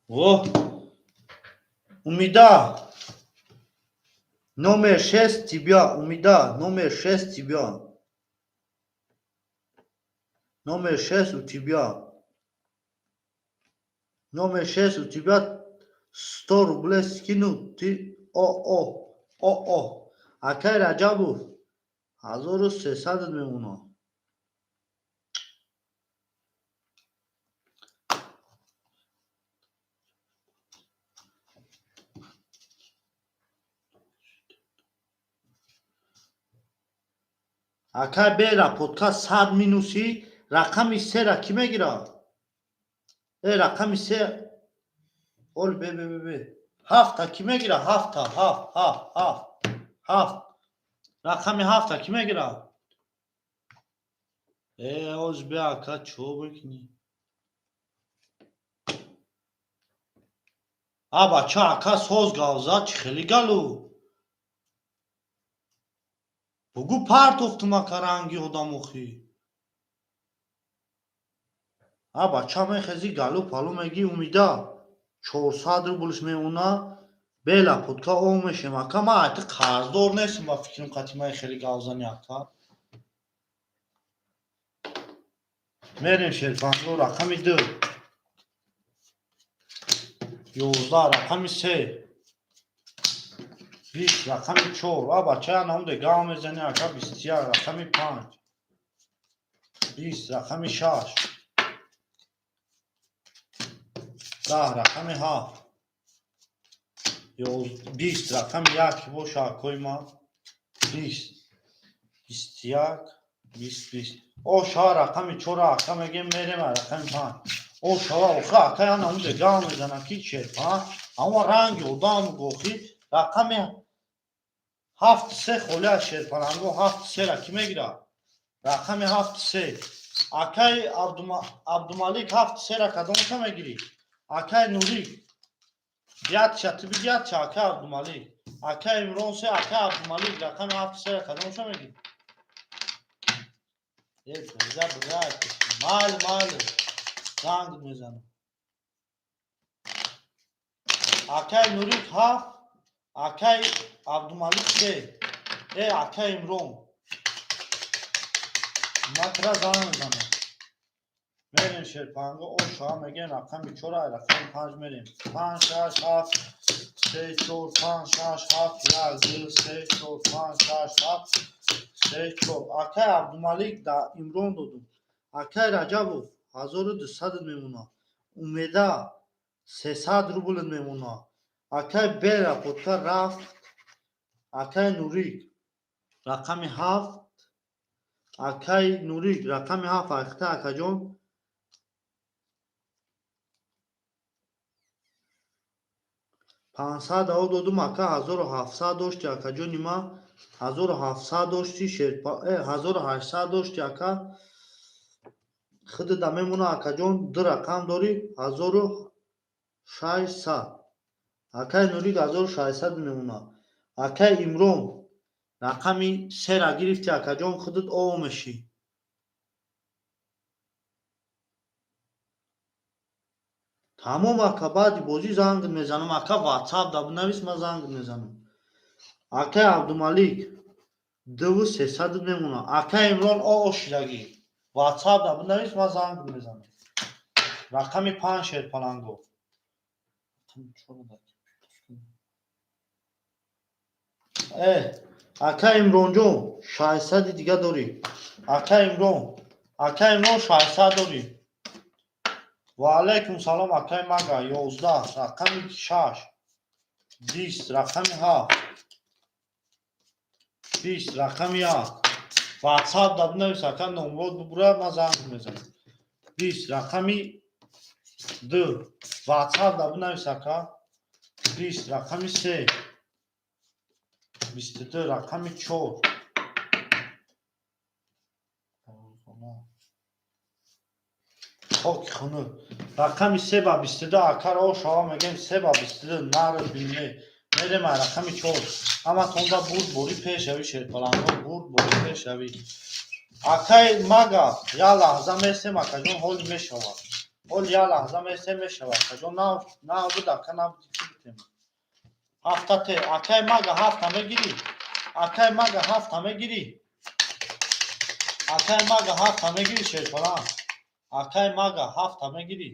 О, Умида, номер 6 тебя, Умида, номер 6 тебя. Номер 6 у тебя. Номер 6 у тебя 100 рублей скину, ты о, о, о, о. Акай Раджабов, 1300 мемона. Акай бера подка 100 минуси, рақами сера кӣ мегирад? Э, рақами се, ол бе, бе, бе, бе. Ҳафта кӣ мегирад? Ҳафта, ҳафт, ҳафт, ҳафт, ҳафт. Рақами ҳафта кӣ мегирад? Э, оз бе, ака, чо мекунӣ? А, бача, ака соз гавзад, чӣ хеле галу? Бугӯ, партофтум, ака, ранги одамохӣ. А, бача, мехези, галу палу мегӣ. Умида, 400 рублш мемона. Бела подка о мешем, ака, ман айти қарздор нестам, ба фикрам қати ман хеле гавзани, ака. Мерем, шерпанго, рақами ду. 11, рақами се. 20, рақами чор. А, бача, намуде гав мезани, ака, 21, рақами панҷ. 20, рақами шаш. 10, рақами ҳафт. 20, рақами як боша, акои ман. 20. 21, 20, 20. О, шава, рақами чора, ака, мегем, мерем, рақами панҷ. О, шава, охи, ака, я намуде гав мезана, ки шерпа. Ама ранги одам гохи, рақами ҳафт се холи аз шерпаланго, ҳафт сера кӣ мегирад? Рақами ҳафт се. Акай Абдумалик, ҳафт сера кадомша мегирӣ? Акай Нурик, ятша, ту биги ятша, акай Абдумалик. Акай Имрон се, акай Абдумалик, рақами ҳафт сера кадомша мегирӣ? Э, биза, биза, майли, майли. Занг мезанам. Акай Нурик ҳафт, акай Абдумалик се. Э, акай Имрон. Ман тира занг мезанам. Мерем, шерпанго, о шава, мегем, рақами чора, рақами панҷ мерем. Панҷ, шаш, ҳафт, се, чор, панҷ, шаш, ҳафт, як, ду, се, чор, панҷ, шаш, ҳафт, се, чор. Акай Абдумалик да Имрон додум. Акай Раҷабов, 1200 мемона. Умеда, 300 рубль мемона. Акай бера подка рафт. Акай Нурик, рақами ҳафт. Акай Нурик, рақами ҳафт, айхта, акаҷон. 500 ао додум, ака, 1700 дошти, акаҷони ма, 1700 дошти, шерпа, э, 1800 дошти, ака. Худда мемона, акаҷон, ду рақам дорӣ, 1600. Акай Нурик, 1600 мемона. Акай Имрон, рақами сера гирифти, акаҷон, худат о мешӣ. Тамом, ака, баъди бозӣ занг мезанам, ака, ватсап да бинавис, ман занг мезанам. Акай Абдумалик, дуву сесад мемона. Акай Имрон, о ошидагӣ. Ватсап да бинавис, ман занг мезанам. Рақами панҷ, шерпаланго. Рақами чор. Ака Имронҷон, 600-и дига дорӣ. Ака Имрон, ака Имрон, 600 дорӣ. Ва алайкум салом, акаи Мага. 11, рақами 6, 20, рақами 7, 20, рақами 1. Ватсап да бинавис, ака, номрод бубура, ман занг мезанам. 20, рақами 2. Ватсап да бинавис, ака. 20, рақами 3, 22, рақами 4. Хоки хунук. Рақами 3 ба 22, акаро ошава мегем, 3 ба 22, наро бине. Мерем ай рақами 4. Ҳаматонда бурд борӣ пешавӣ, шерпаланго, бурд борӣ пешавӣ. Акай Мага, як лаҳза месем, акаҷон, ҳоли мешавад. Ҳоли як лаҳза месем, мешавад. Акаҷон, нав буд, ака, набуд, чӣ битем? Ҳафта те, акай Мага, ҳафта мегирӣ? Акай Мага, ҳафта мегирӣ? Акай Мага, ҳафта мегирӣ, шерпаланг? Акай Мага, ҳафта мегирӣ?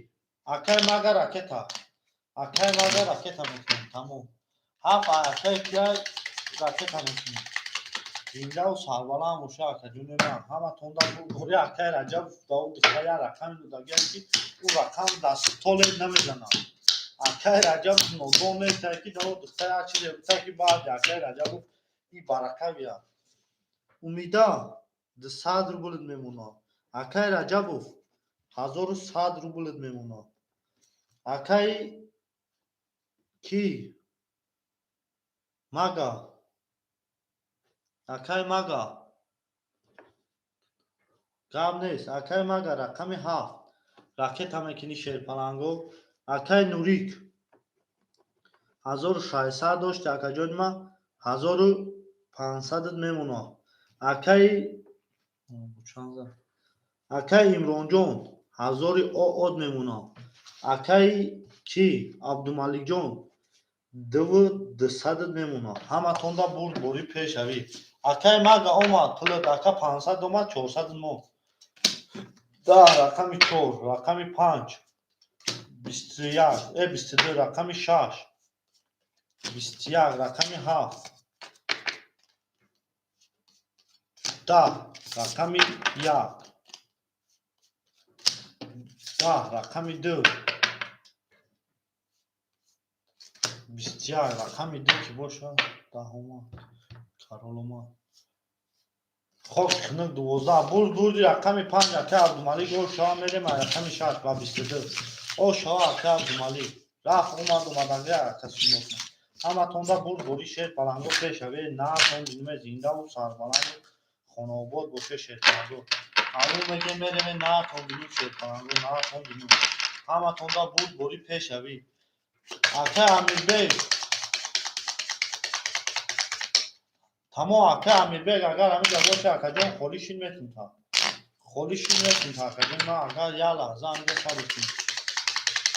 Акай Мага, ракета. Акай Мага, ракета мекунем, тамом. Ҳафт акай кия ракета мекунем. Зиндаву сарбаланд боша, акаҷони ман. Ҳаматонда бурдборӣ. Акай Раҷаб Давуд духтар як рақами додагиам, ки ӯ рақам дар столе намезанад. Акай Раҷаб нодон нестай, ки Давуд духтар як чизе гуфта, ки баъди акай Раҷабов и барака биям. Умида, 200 рублит мемонад. Акай Раҷабов, 1100 рублит мемонад. Акай ки? Мага. Акай Мага. Гап нест. Акай Мага, рақами 7. Ракета мекунӣ, шерпаланго. Акай Нурик. 1600 дошти, акаҷони ман, 1500 мемонад. Акай Акай Имронҷон, ҳазори од мемонад. Акай ки? Абдумаликҷон, дуву дусадат мемонад. Ҳаматонда бурд борӣ пешавӣ. Акай Мага, омад пулат, ака, 500 омад, 400 мо. 10, рақами 4, рақами 5, 21, 22, рақами 6, 21, рақами 7, 10, рақами 1, 10, рақами 2, 21, рақами 2 ки бошад, 10 омад, карол омад. Хок хунук, 12. Бурд, бурди рақами 5, акай Абдумалик, о шава, мерем ай рақами 6 ба 22. О шава, акай Абдумалик. Рафт, омад, омаданги ака сумоса. Ҳаматонда бурд борӣ, шер паланго пешаве, наатон биниме, зиндаву сарбаланду хонаобод боше, шерпаланго. Ҳамун мегем, мереме, наатон бинем, шерпаланго, наатон бинем. Ҳаматонда бурд борӣ пешавӣ. Акай Амирбек. Тамом, акай Амирбек, агар ҳаминҷа боша, акаҷон, холӣ шин метун та. Холӣ шин метун та, акаҷон, ман агар як лаҳза ҳаминҷа сабр кунам.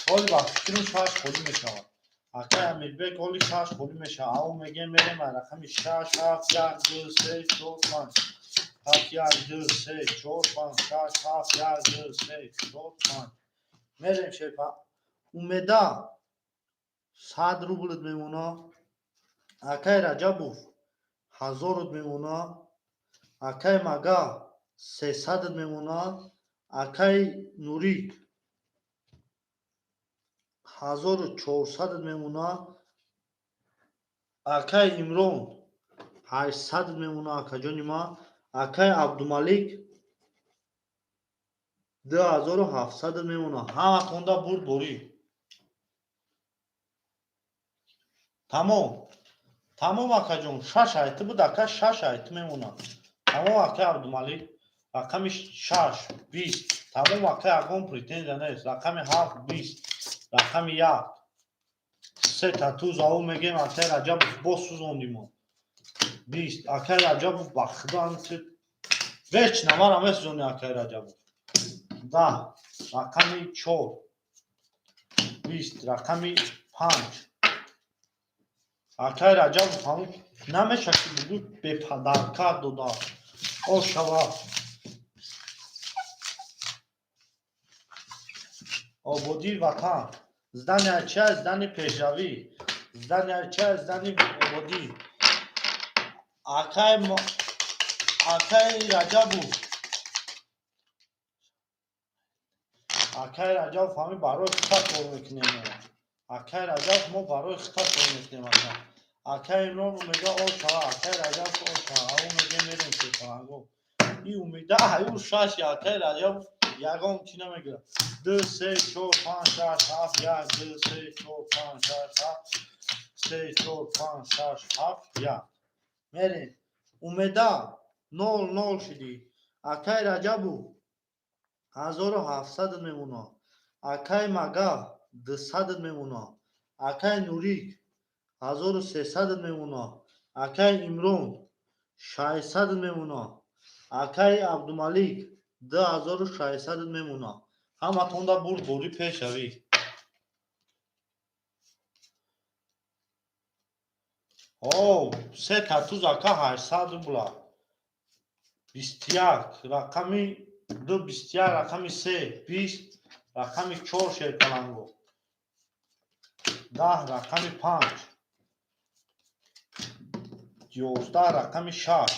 Ҳоли ба фикрам 6 холӣ мешавад. Акай Амирбек, ҳоли 6 холӣ мешавад. Ав мегем, мерем ай рақами 6, 7, 1, 2, 3, 4, 5. 7, 1, 2, 3, 4, 5, 6, 7, 1, 2, 3, 4, 5. Мерем, шерпа. Умеда, 100 рублит мемонад. Акай Раҷабов, ҳазорут мемонад. Акай Мага, 300-ат мемонад. Акай Нурик, 1400-ат мемонад. Акай Имрон, 800-ат мемонад, акаҷони ман. Акай Абдумалик, 2700-ат мемонад. Ҳаматонда бурд борӣ. Тамом. Тамом, акаҷон, 6 айти буд, ака, 6 айти мемонад. Тамом, акай Абдумалик, рақами 6, 20. Тамом, акай, ягон претензия нест. Рақами 7, 20, рақами 1. Се та туз ав мегем, акай Раҷабов, боз сӯзондимо. 20. Акай Раҷабов, ба худо ҳамин вечно мара месӯзони, акай Раҷабов. 10, рақами 4, 20, рақами 5. Акай Раҷабов, ҳамун намеша ки бугӯ бепадарка дода. О шава. Ободии ватан. Здания чия, здани пешравӣ. Здания чия, здани ободӣ. Акай Раҷабов, акай Раҷабов, ҳамин барои хита кор мекунем. Акай Раҷабов, мо барои хита кор мекунем, ака. Акай Имрон мега о шава, акай Раҷабов о шава, ау мега мерем шерпаланго. И умида аю шаш, акай Раҷабов ягон чӣ намегирад. Ду, се, чор, панҷ, шаш, ҳафт, як, ду, се, чор, панҷ, шаш, ҳафт, се, чор, панҷ, шаш, ҳафт, як. Мерем. Умеда нол нол шидӣ. Акай Раҷабов 1700 мемона. Акай Мага 200 мемона. Акай Нурик 1300 мемона. Акай Имрон 600 мемона. Акай Абдумалик 2600 мемона. Ҳаматонда бурд борӣ пешавӣ. О, се татуз, ака, 800 рубла. 21 рақами ду, 21, рақами се, 20, рақами чор, шерпаланго. 10, рақами панҷ, 11, рақами шаш,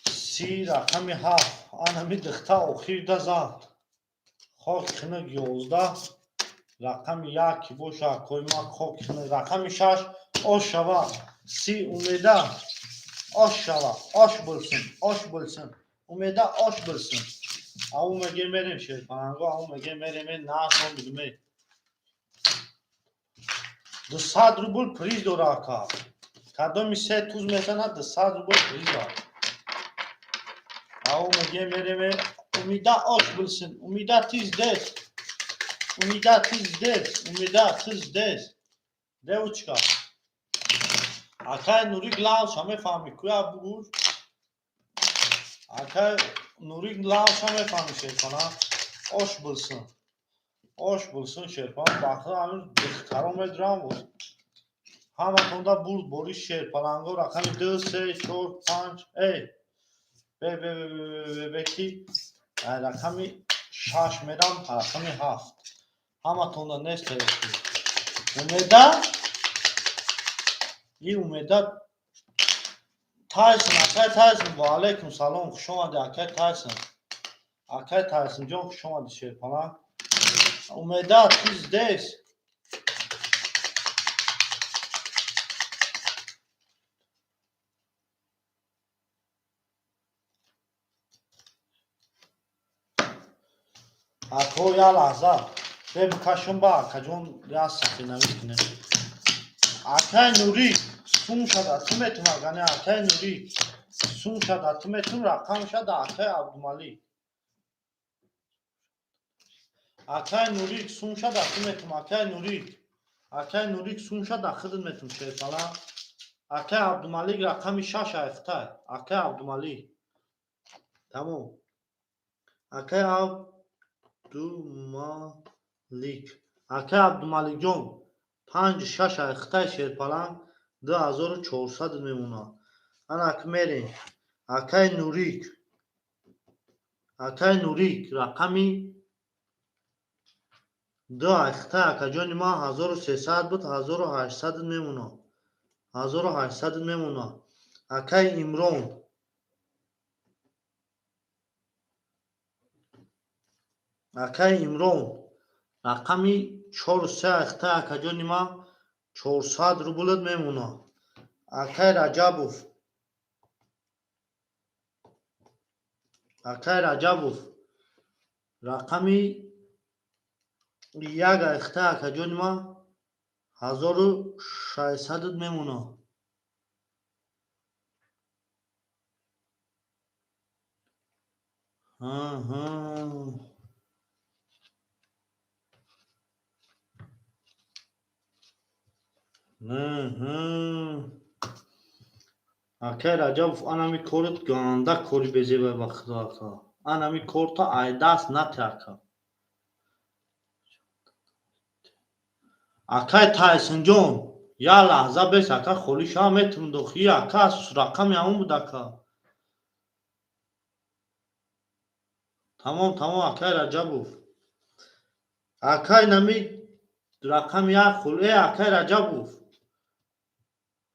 30, рақами ҳафт. Анами дихта охирда зад. Хоки хинак, 11, рақами як ки боша, акои ман, хоки хинак, рақами шаш, ош шава. 30, умеда, ош шава, ош bo'lsin, ош bo'lsin, умеда, ош bo'lsin. Ау меге мерем шерпаланго, ау меге мерем, насон бидуме. 200 рубл приз дора, ака. Кадоми се туз мезанад, 200 рубл приз дорад. Ау меге мерем, умида, ош bo'lsin, умида, ты здесь, умида, ты здесь, умида, ты здесь, девочка. Акай Нурик, лавша мефаҳмӣ, куя бугур. Акай Нурик, лавша мефаҳмӣ, шерпана. Ош bo'lsin, ош bo'lsin, шерпан. Бахта ҳамин духтаро медурам боз. Ҳаматонда бурд бори шерпаланго. Рақами ду, се, чор, панҷ, эй, бе, бе, бе, бе, бе, ки рақами шаш мерам, рақами ҳафт. Ҳаматонда нест. Умеда и умеда. Тайсон, акай Тайсон, ва алайкум салом, хуш омадӣ, акай Тайсон. Акай Тайсонҷон, хуш омадӣ, шерпаланг. Умеда, ты здесь? Ако, я лаҳза бе бикашум ба акаҷон, я сафинавӣ кунем. Акай Нурик, сум шада ту метум, агане акай Нурик, сум шада ту метум, рақам шада акай Абдумалик. Акай Нурик, сум шада ту метум, акай Нурик. Акай Нурик, сум шада хидм метум, шерпала. Акай Абдумалик, рақами шаш айфтай. Акай Абдумалик. Тамом. Акай Абдумалик. Акай Абдумаликҷон, панҷ шаш айхтай, шерпаланг, 2400 мемонад. Анак мерем. Акай Нурик. Акай Нурик, рақами ду айхтай, акаҷони ман, 1300 буд, 1800 мемонад. 1800 мемонад. Акай Имрон. Акай Имрон, рақами чору се айхтай, акаҷони ман, 400 рублат мемонад. Акай Раҷабов. Акай Раҷабов, рақами як айхтай, акаҷони ман, 1600 мемонад. Аҳа. Аҳа. Акай Раҷабов, анами корат ганда кори безеба, ба худо, ака. Анами корта ай даст нате, ака. Акай Тайсонҷон, я лаҳза бес, ака, холӣ шава метум дохи, ака, рақами ҳамон буд, ака. Тамом, тамом, акай Раҷабов. Акай нами рақами як хул, э, акай Раҷабов.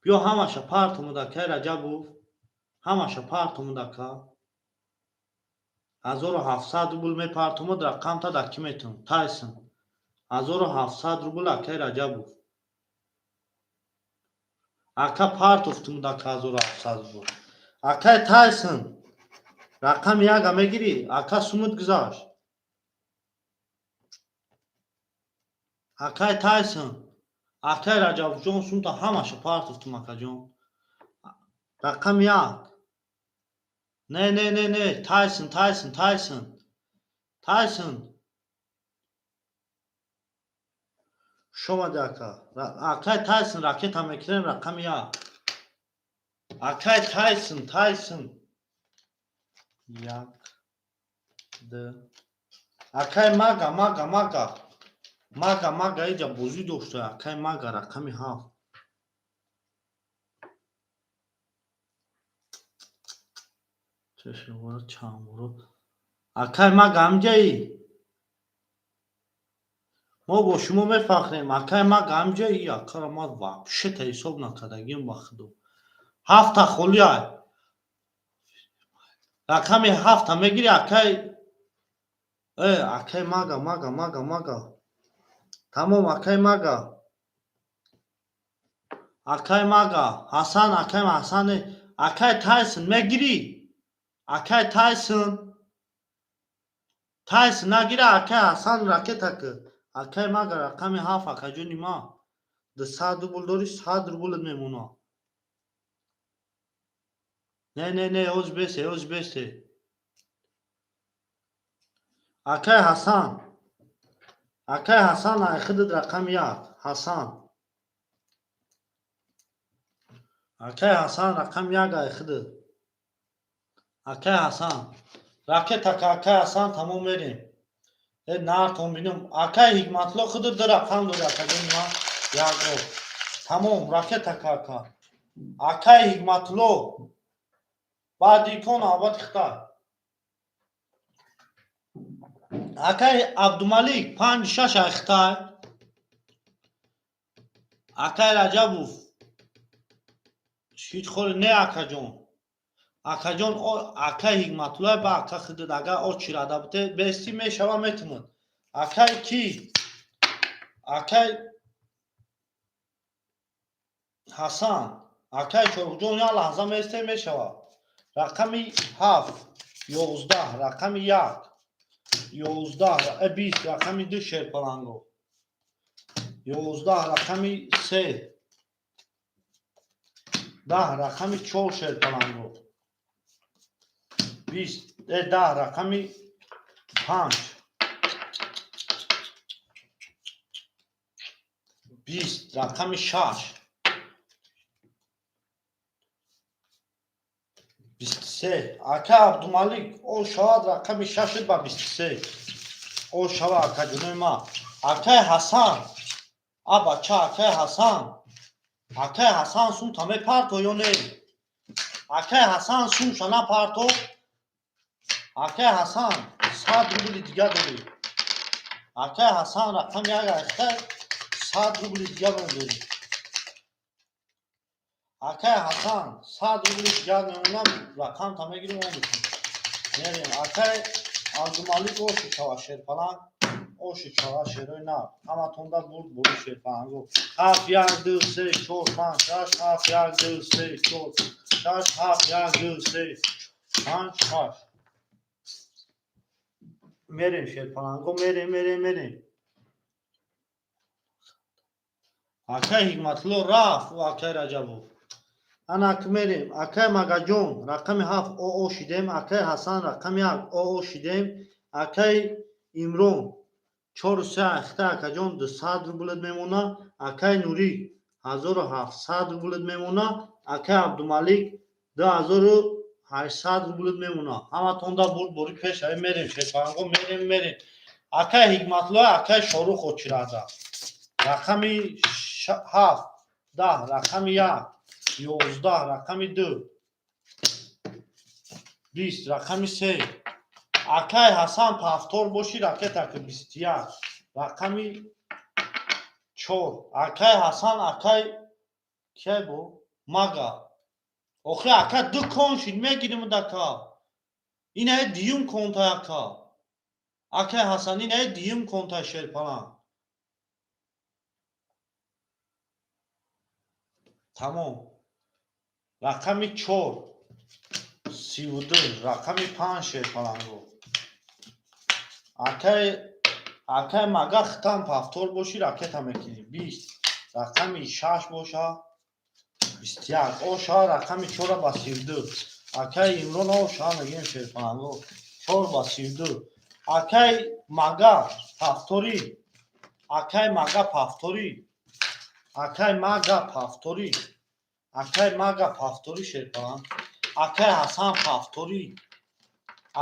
Биё, ҳамаша партумуд, акай Раҷабов, ҳамаша партумуд, ака. 1700 рубл мепартумуд, рақамта дар ки метун? Тайсон, 1700 рубл, акай Раҷабов, ака, партофтумуд, ака, 1700 рубл. Акай Тайсон, рақами яга мегирӣ, ака? Сумуд гузашт, акай Тайсон. Акай Раҷабовҷон, сумта ҳамаша партофтум, акаҷон. Рақами як. Не, не, не, не, Тайсон, Тайсон, Тайсон, Тайсон, шомади, ака. Акай Тайсон, ракета мекунем, рақами як. Акай Тайсон, Тайсон, як, д. Акай Мага, Мага, Мага, Мага, Мага, иҷа бозӣ дошта. Акай Мага, рақами ҳафт. Чашвора чандборо, акай Мага, ҳамҷаи мо бо шумо мефахрем. Акай Мага, ҳамҷаи? Акара ма вообще-то ҳисоб накардагим, ба худо. Ҳафта холиай, рақами ҳафта мегири, акай? Акай Мага, Мага, Мага, Мага, тамом. Акай Мага, акай Мага, Ҳасан, акай Ҳасан. Акай Тайсон мегирӣ? Акай Тайсон, Тайсон нагира, акай Ҳасан, ракета ки. Акай Мага, рақами ҳафт, акаҷони ма, 200 рубл дорӣ, 100 рублат мемона. Не, не, не, оз бесе, оз бесе. Акай Ҳасан, акай Ҳасан, айхидид рақами як. Ҳасан, акай Ҳасан, рақами як, айхидид. Акай Ҳасан, ракета ка. Акай Ҳасан, тамом, мерем. Э, нартон бинам. Акай Ҳикматулло, худит ду рақам дори, акаҷони ман, як об. Тамом, ракета ка, ака. Акай Ҳикматулло, баъди кон навбати хитай. Акай Абдумалик, панҷ, шаш, ай хитай. Акай Раҷабов, ҳеҷ холи не, акаҷон. Акаҷон, акай Ҳикматулло ба ака хидид, агар очирада буте, бести мешава, метумад. Акай ки? Акай Ҳасан, акай Чорғуҷон, як лаҳза месте, мешава. Рақами ҳафт, 11, рақами як, 11, 20, рақами ду, шерпаланго, 11, рақами се, 10, рақами чор, шерпаланго, 20, 10, рақами панҷ, 20, рақами шаш, 23. Ака Абдумалик, о шавад, рақами шашит ба 23 о шава, акаҷонои ма. Акай Ҳасан, а бача, акай Ҳасан, акай Ҳасан, сумта мепарто ё не? Акай Ҳасан, сумша напарто. Акай Ҳасан, 100 рубли дига дорӣ. Акай Ҳасан, рақами як, акай, 100 рубли дига дорӣ. Акай Ҳасан, 100 рубли дига мемонам, рақамта мегирим, о мекунем, мерем. Акай Абдумалик, оши шава, шерпаланг, оши шава, шерои нав. Ҳаматонда бурд бури, шерпаланго. Ҳафт, як, ду, се, чор, панҷ, шаш, ҳафт, як, ду, се, чор, шаш, ҳафт, як, ду, се, панҷ, шаш. Мерем, шерпаланго, мерем, мерем, мерем. Акай Ҳикматулло рафт, акай Раҷабов. Ана, мерем. Акай Магаҷон, рақами ҳафт, оо шидем. Акай Ҳасан, рақами як, оо шидем. Акай Имрон, чору се, ахта, акаҷон, 200 рублат мемона. Акай Нурӣ, 1700 рублат мемона. Акай Абдумалик, 2800 рублат мемона. Ҳаматонда бурд бори, пеш ай мерем, шерпаланго, мерем, мерем. Акай Ҳикматулло, акай Шорух, очирада. Рақами ҳафт, 10, рақами як, 11, рақами ду, 20, рақами се. Акай Ҳасан, повтор боши, ракета ки. 21, рақами чор. Акай Ҳасан, акай кияй бо Мага. Охи ака ду кон шид мегирим дака. Инаи дуюм конта ака. Акай Ҳасан инаи дуюм конта шерпаланг. Тамом. Рақами 4 32, рақами 5 шерпаланго. Акай мага хитам повтор боши ракета мекунӣ. 20. Рақами 6 боша 21. Оша рақами 4 ба 32. Акай Имрон оша мегем шерпаланго. 4 ба 32. Акай мага повтори. Акай мага повтори. Акай мага повтори. Акай мага повтори шерпаланг. Акай Ҳасан повтори.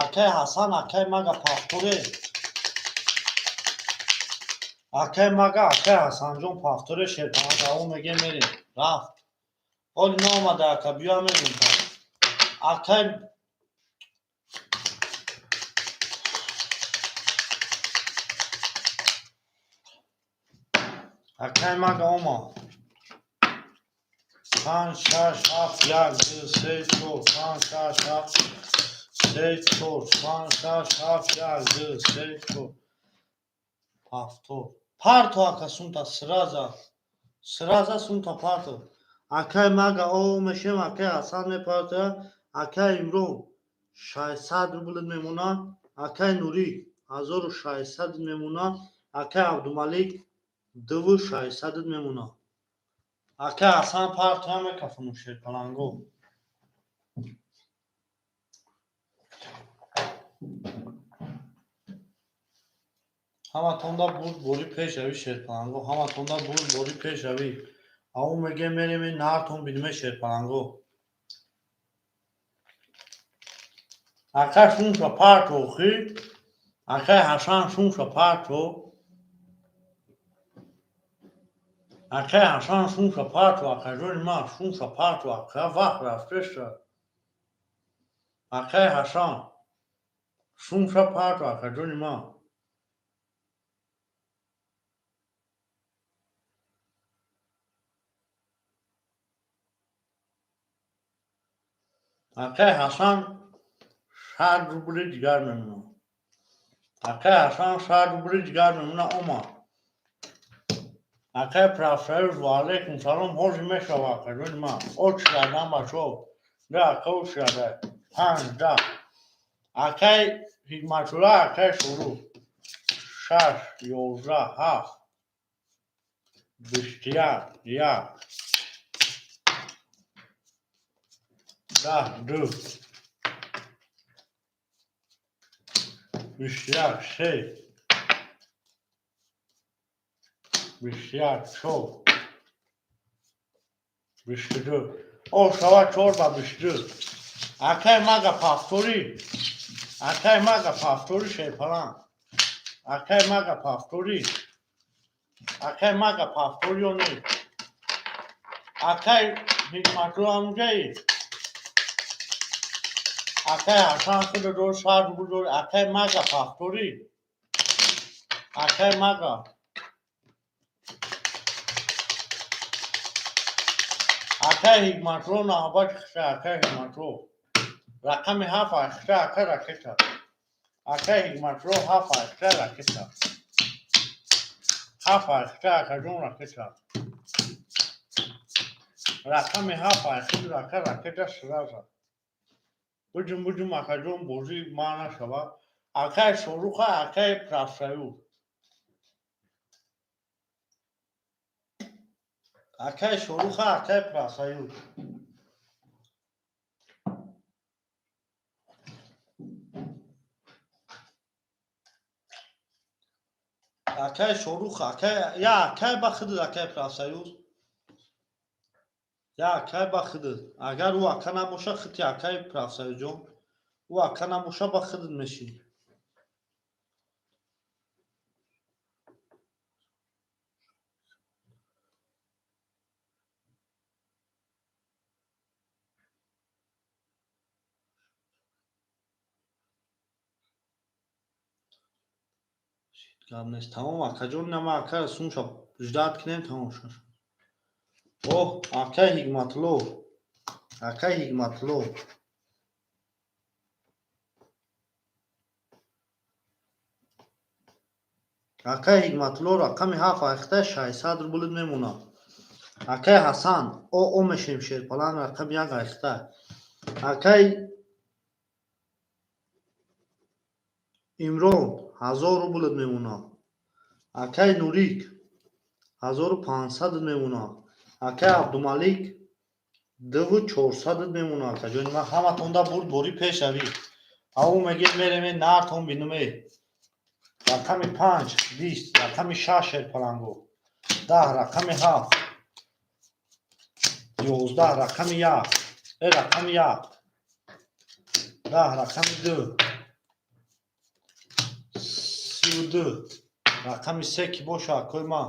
Акай Ҳасан акай мага повторе. Акай мага акай Ҳасанҷон повторе шерпаланг. Ау меге мерем. Рафт. Оли наомада ака биё мерем. Акай мага омад. 5, 6, 7, 1, 2, 3, 4, 5, 6, 7, 3, 4, 5, 6, 7, 1, 2, 3, 4. Повтор. Парто ака сумта сраза. Сраза сумта парто. Акай мага о мешем, акай Ҳасан мепарта, акай Имрон 600 рубл мемона, акай Нурик 1600 мемона, акай Абдумалик 2600 мемона. Акай Ҳасан парто мекафону шерпаланго. Ҳаматонда бурд бори пешравӣ шерпаланго, ҳаматонда бурд бори пешравӣ. Ау меге мерем нартон биниме шерпаланго. Акай шунша парто хи, акай Ҳасан шунша парто. Акай Ҳасан шунша парто, акай ҷони ман шунша парто, акай вақт рафтеша. Акай Ҳасан шунша парто, акай ҷони ман. Акай Ҳасан 100 рубли дигар мемонад. Акай Ҳасан 100 рубли дигар мемонад омад. Акай профсоюз ва алейкум салом ҳозир мешава акай ҷони ман. Оч кардам бачаҳо. Да ака оч карда. 5 10. Акай Ҳикматулла, акай Шуруқ. 6 11 7 21 1 10 2 21 3 21 4 22. О шава 4 ба 22. Акай мага повтори. Акай мага повтори шерпаланг. Акай мага повтори. Акай мага повтори ё не? Акай Ҳикматулла ҳамҷаи. Акай Ҳасан худо дор 100 рубл дор. Акай мага повтори. Акай мага. Акай Ҳикматулло навбат хиша, акай Ҳикматулло. Рақами 7 хиша, акай ракета. Акай Ҳикматулло 7 хиша ракета. 7 хиша акаҷон ракета. Рақами 7 хиша ака ракета сраза. Буҷум буҷум акаҷон бозӣ ма нашава. Акай Шоруха, акай профсоюз. Акай Шоруха, акай профсоюз. Акай Шорух, акай я акай ба худат акай профсоюз. Я акай ба худат. Агар ӯ ака набоша, худти акай профсоюзҷон. Ӯ ака набоша, ба худат мешӣ. Гап нест. Тамом акаҷон, ина ма ака сумша ждать кунем, тамом шуд. Оҳ, акай Ҳикматулло, акай Ҳикматулло. Акай Ҳикматулло рақами 7 айхта 600 рублит мемонад. Акай Ҳасан, о мешем шерпаланг рақами 1 айхта. Акай Имрон 1000 рублит мемонад. Акай Нурик 1500 мемонад. Акай Абдумалик 2400 мемонад. Акаҷони ман ҳаматонда бурд бори пешравӣ. Ау мегем мереме нартон бинуме. Рақами 5 20, рақами 6 шерпаланго. 10 рақами 7. 11 рақами 1. Рақами 1. 10 рақами 2. 32 рақами 3 ки боша акои ман.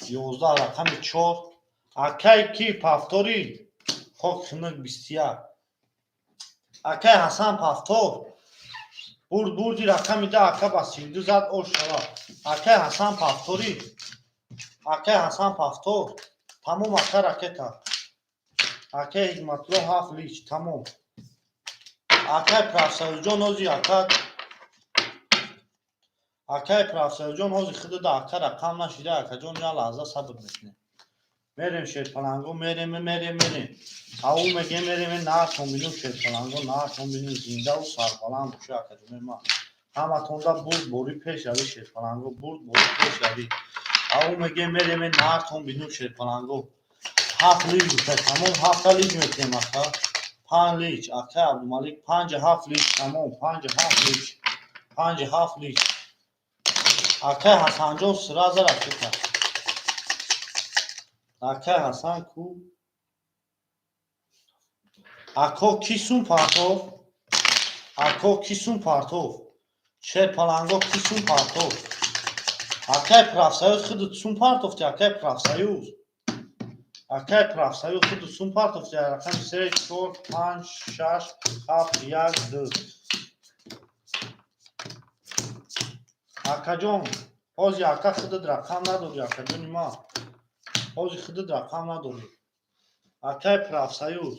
11 рақами 4. Акай ки пафтори хок хинак 21. Акай Ҳасан пафтор. Бурд бурди рақами 10 ака ба 32 зад ош шава. Акай Ҳасан пафтори. Акай Ҳасан пафтор. Тамом ака ракета. Акай Ҳикматулло 7 лич тамом. Акай Профсоюзҷон ҳози ака Акай Профсоюзҷон ҳози худуда ака рақам нашида акаҷон я лаҳза сабр мекунем. Мерем шерпаланго, мерем, мерем, мерем. Ау мегем мерем нартон бинем шерпаланго, нартон бинем зиндаву сарбаланд боша акаҷони ман. Ҳаматонда бурд бори пешравӣ шерпаланго, бурд бори пешравӣ. Ау мегем мерем нартон бинем шерпаланго. 7 лич гуфта тамом 7 лич мекунем ака. 5 лич акай Абдумалик 5 7 лич тамом 5 7 лич. 5 7 лич. Акай Ҳасанҷон сразу ракета. Акай Ҳасан ку? Ако ки сум партов? Ако ки сум партов? Шерпаланго ки сум партов? Акай Профсоюз худут сум партовти, акай Профсоюз. Акай Профсоюз худут сум партовти, рақами 3, 4, 5, 6, 7, 1, 2. Акаҷон, ҳози ака худут рақам надорӣ, акаҷони ман. Ҳози худут рақам надорӣ. Акай Профсоюз.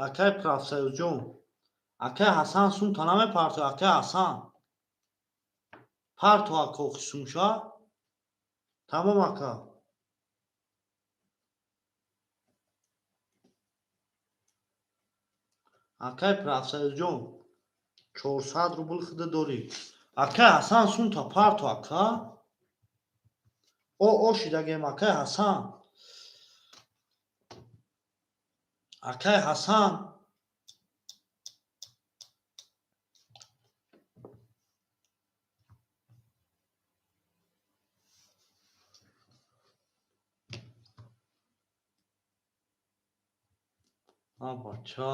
Акай Профсоюзҷон. Акай Ҳасан сумта намепартояд, акай Ҳасан. Парто ака охи сумша. Тамом ака. Акай Профсоюзҷон. 400 рубл худа дорӣ. Акай Ҳасан сумта парто ака. О шидагем акай Ҳасан. Акай Ҳасан. А бача.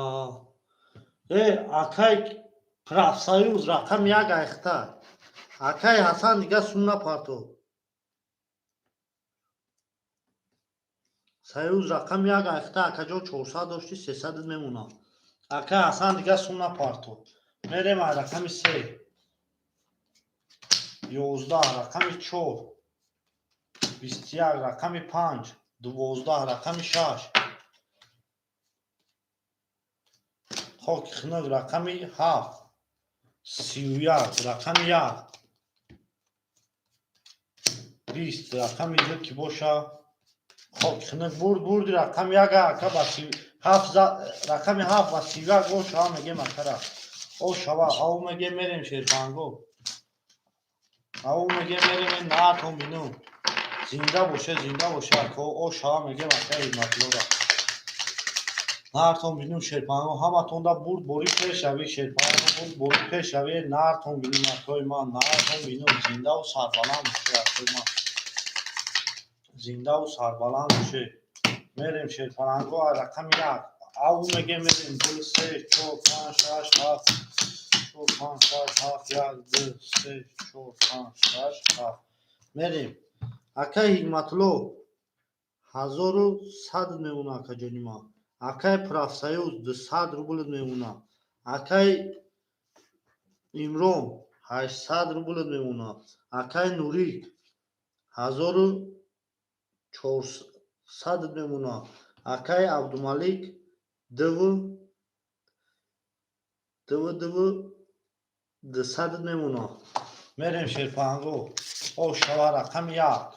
Акай Профсоюз рақами 1 айхта. Акай Ҳасан дига сум напарто. Союз рақами 1 айхта акаҷон 400 дошти 300 мемонад. Акай Ҳасан дига сум напарто. Мерем ай рақами 3. 11 рақами 4. 21 рақами 5. 12 рақами 6. Хоки хинак рақами 7. 31 рақами 1. 20 рақами 2 ки боша. Хоки хинак бурд бурди рақами 1 ака ба 7 рақами 7 ба 31 боша мегем акара. О шава, ау мегем мерем шербанго. Ау мегем мерем нартон бинум. Зинда боша, зинда боша ака. О шава мегем ака Ҳикматуллора. Нартон бинум шерпанго, ҳаматонда бурд бори пешравӣ шерпанго, бурд бори пешравӣ нартон бинум акои ман, нартон бинум зиндаву сарбаланд боше акои ман. Зиндаву сарбаланд боше. Мерем шерпаланго рақами 1. Ау мегем мерем 2 3 4 5 6 7 4 5 6 7 1 2 3 4 5 6 7. Мерем. Акай Ҳикматулло 1100 мемонад акаҷони ман. Акай Профсоюз 200 рубл мемонад. Акай Имрон 800 рублит мемонад. Акай Нурик, 1400 мемонад. Акай Абдумалик, дуву дуву дуву 200 мемонад. Мерем, шерпанго, о шава. Рақами як,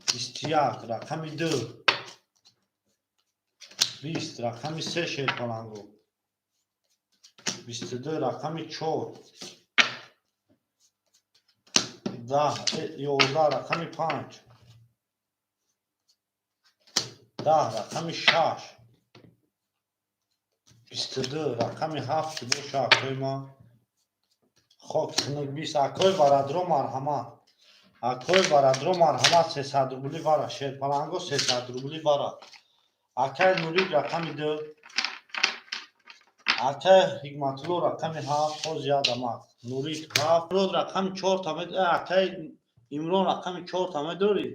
21, рақами ду, 20, рақами се, шерпаланго, 22, рақами чор, 10, 11, рақами панҷ, 10, рақами шаш, 22, рақами ҳафт боша. Акои ма, хок хунук, 20. Акои барадро, марҳамат, акои барадро, марҳамат, 300 рубли вара, шерпаланго, 300 рубли вара. Акай Нурик, рақами ду, акай Ҳикматулло, рақами ҳафт, ҳоз ядамак. Нурик ҳафт, рақами чорта, акай Имрон, рақами чорта медорӣ,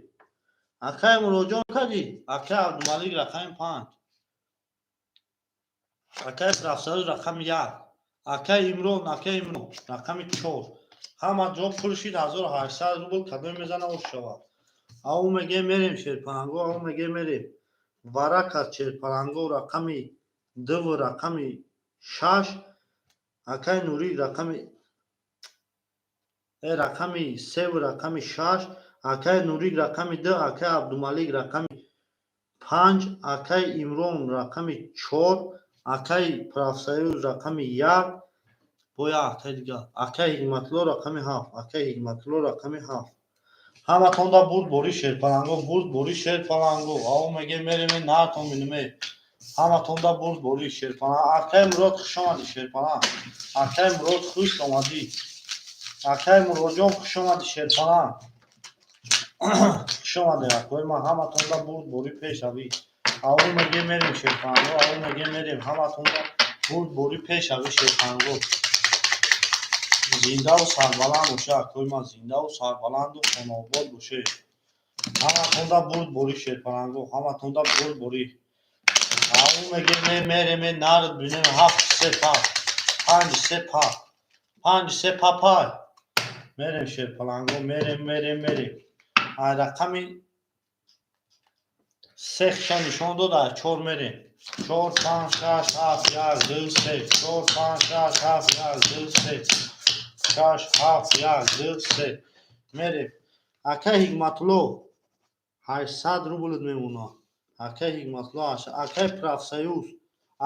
акай Муроҷон кадӣ, акай Абдумалик, рақами панҷ, акай Рафсаруз, рақами як, акай Имрон, акай Имрон, рақами чор. Ҳама ҷо пул шид, 1800 рубл. Кадоме мезана, ош шавад. Ау меге, мерем, шерпаланго, ау меге, мерем. Варака, шерпаланго, рақами дуву рақами шаш, акай Нурӣ, рақами рақами севу рақами шаш, акай Нурик, рақами ду, акай Абдумалик, рақами панҷ, акай Имрон, рақами чор, акай Профсоюз, рақами як, боя акай дигар, акай Ҳикматулло, рақами ҳафт, акай Ҳикматулло, рақами ҳафт. Ҳаматонда бурд бори, шерпаланго, бурд бори, шерпаланго. Ав меге, мереме, наатон биниме. Ҳаматонда бурд бори, шерпаланг. Акай Мурод, хуш омадӣ, шерпаланг. Акай Мурод, хуш омадӣ. Акай Муродҷон, хуш омадӣ, шерпаланг, хуш омадӣ. Акои ман, ҳаматонда бурд бори, пешравӣ. Ав меге, мерем, шерпаланго, ав меге, мерем. Ҳаматонда бурд бори, пешравӣ, шерпаланго. Зиндаву сарбаланд боше, акои ман, зиндаву сарбаланду хонаобод боше. Ҳаматонда бурд бори, шерпаланго, ҳаматонда бурд борӣ. Ав меге, мереме, нард бинем. Ҳафт се па, панҷ се па, панҷ се па пай. Мерем, шерпаланго, мерем, мерем, мерем. Ай рақами се хиша нишон дод, ай чор мерем. Чор, панҷ, шаш, ҳафт, як, ду, се, чор, панҷ, шаш, ҳафт, як, ду, се, шаш, ҳафт, як, ду, се. Мерем. Акай Ҳикматулло, 800 рублит мемонад, акай Ҳикматулло. Акай Профсоюз,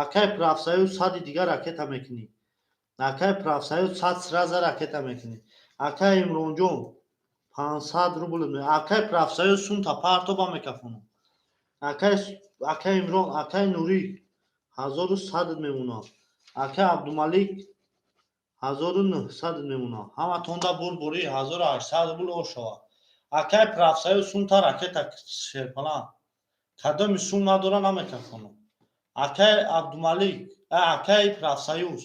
акай Профсоюз, сади дигар ракета мекунӣ. Акай Профсоюз, сад сразу ракета мекунӣ. Акай Имронҷон, 500 рубл. Акай Профсоюз, сумта партоба мекафонам. Акай Имрон, акай Нурик, 1100 мемонад. Акай Абдумалик, 1900 мемонад. Ҳаматонда бурбурӣ, 1800 рубл ошавад. Акай Профсоюз, сумта ракета, шерпалан. Кадоми сум надора, намекафонам. Акай Абдумалик, акай Профсоюз,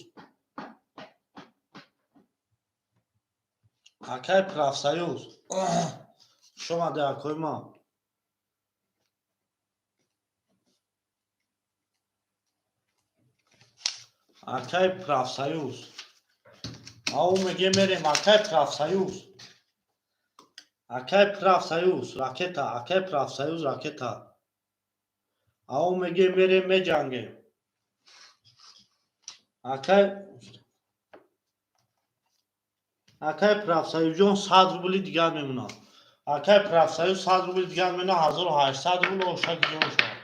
акай Профсоюз, хуш омадӣ, акои ман. Акай Профсоюз, ау меге, мерем. Акай Профсоюз, акай Профсоюз, ракета. Акай Профсоюз, ракета. Ау меге, мерем, меҷангем. Акай Профсоюзҷон, 100 рубли дигар мемонад. Акай Профсоюз, 100 рубли дигар мемонад, 1800 рубл оша гизон шавад.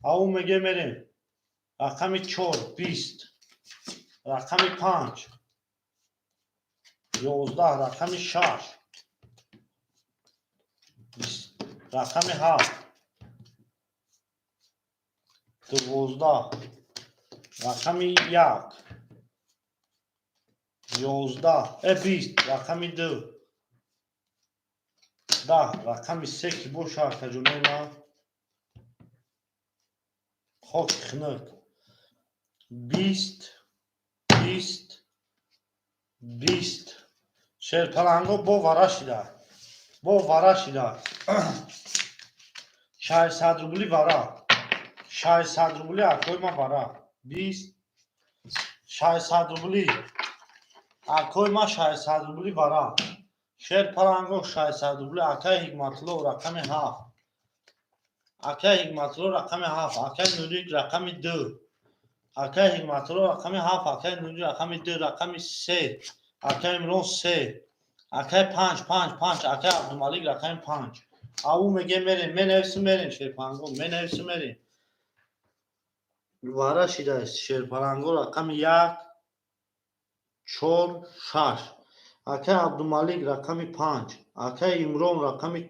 Ау меге, мерем. Рақами чор, 20, рақами панҷ, 11, рақами шаш, рақами ҳафт, 12, рақами як, 11, 20, рақами ду, 10, рақами се ки боша, акаҷонои ман, хоки хунук. 20, 20, 20, шерпаланго, бо вара шида, бо вара шида. 600 рубли вара, 600 рубли, акои ман, вара. 20, 600 рубли. Акои ман 600 рубли вара. Шерпаланго 600 рубли. Акаи Ҳикматулло рақами 7. Акаи Ҳикматулло рақами 7. Акаи Нурик рақами 2. Акаи Ҳикматулло рақами 7. Акаи Нурик рақами 2. Рақами 3. Акаи Имрон 3. Акаи 5, 5, 5. Акаи Абдумалик рақами 5. Аву меге мерем, менависим мерем шерпаланго, менависим мерем. Вара шидааст шерпаланго рақами 1, 4, 6. Акаи Абдумалик рақами 5. Акаи Имрон рақами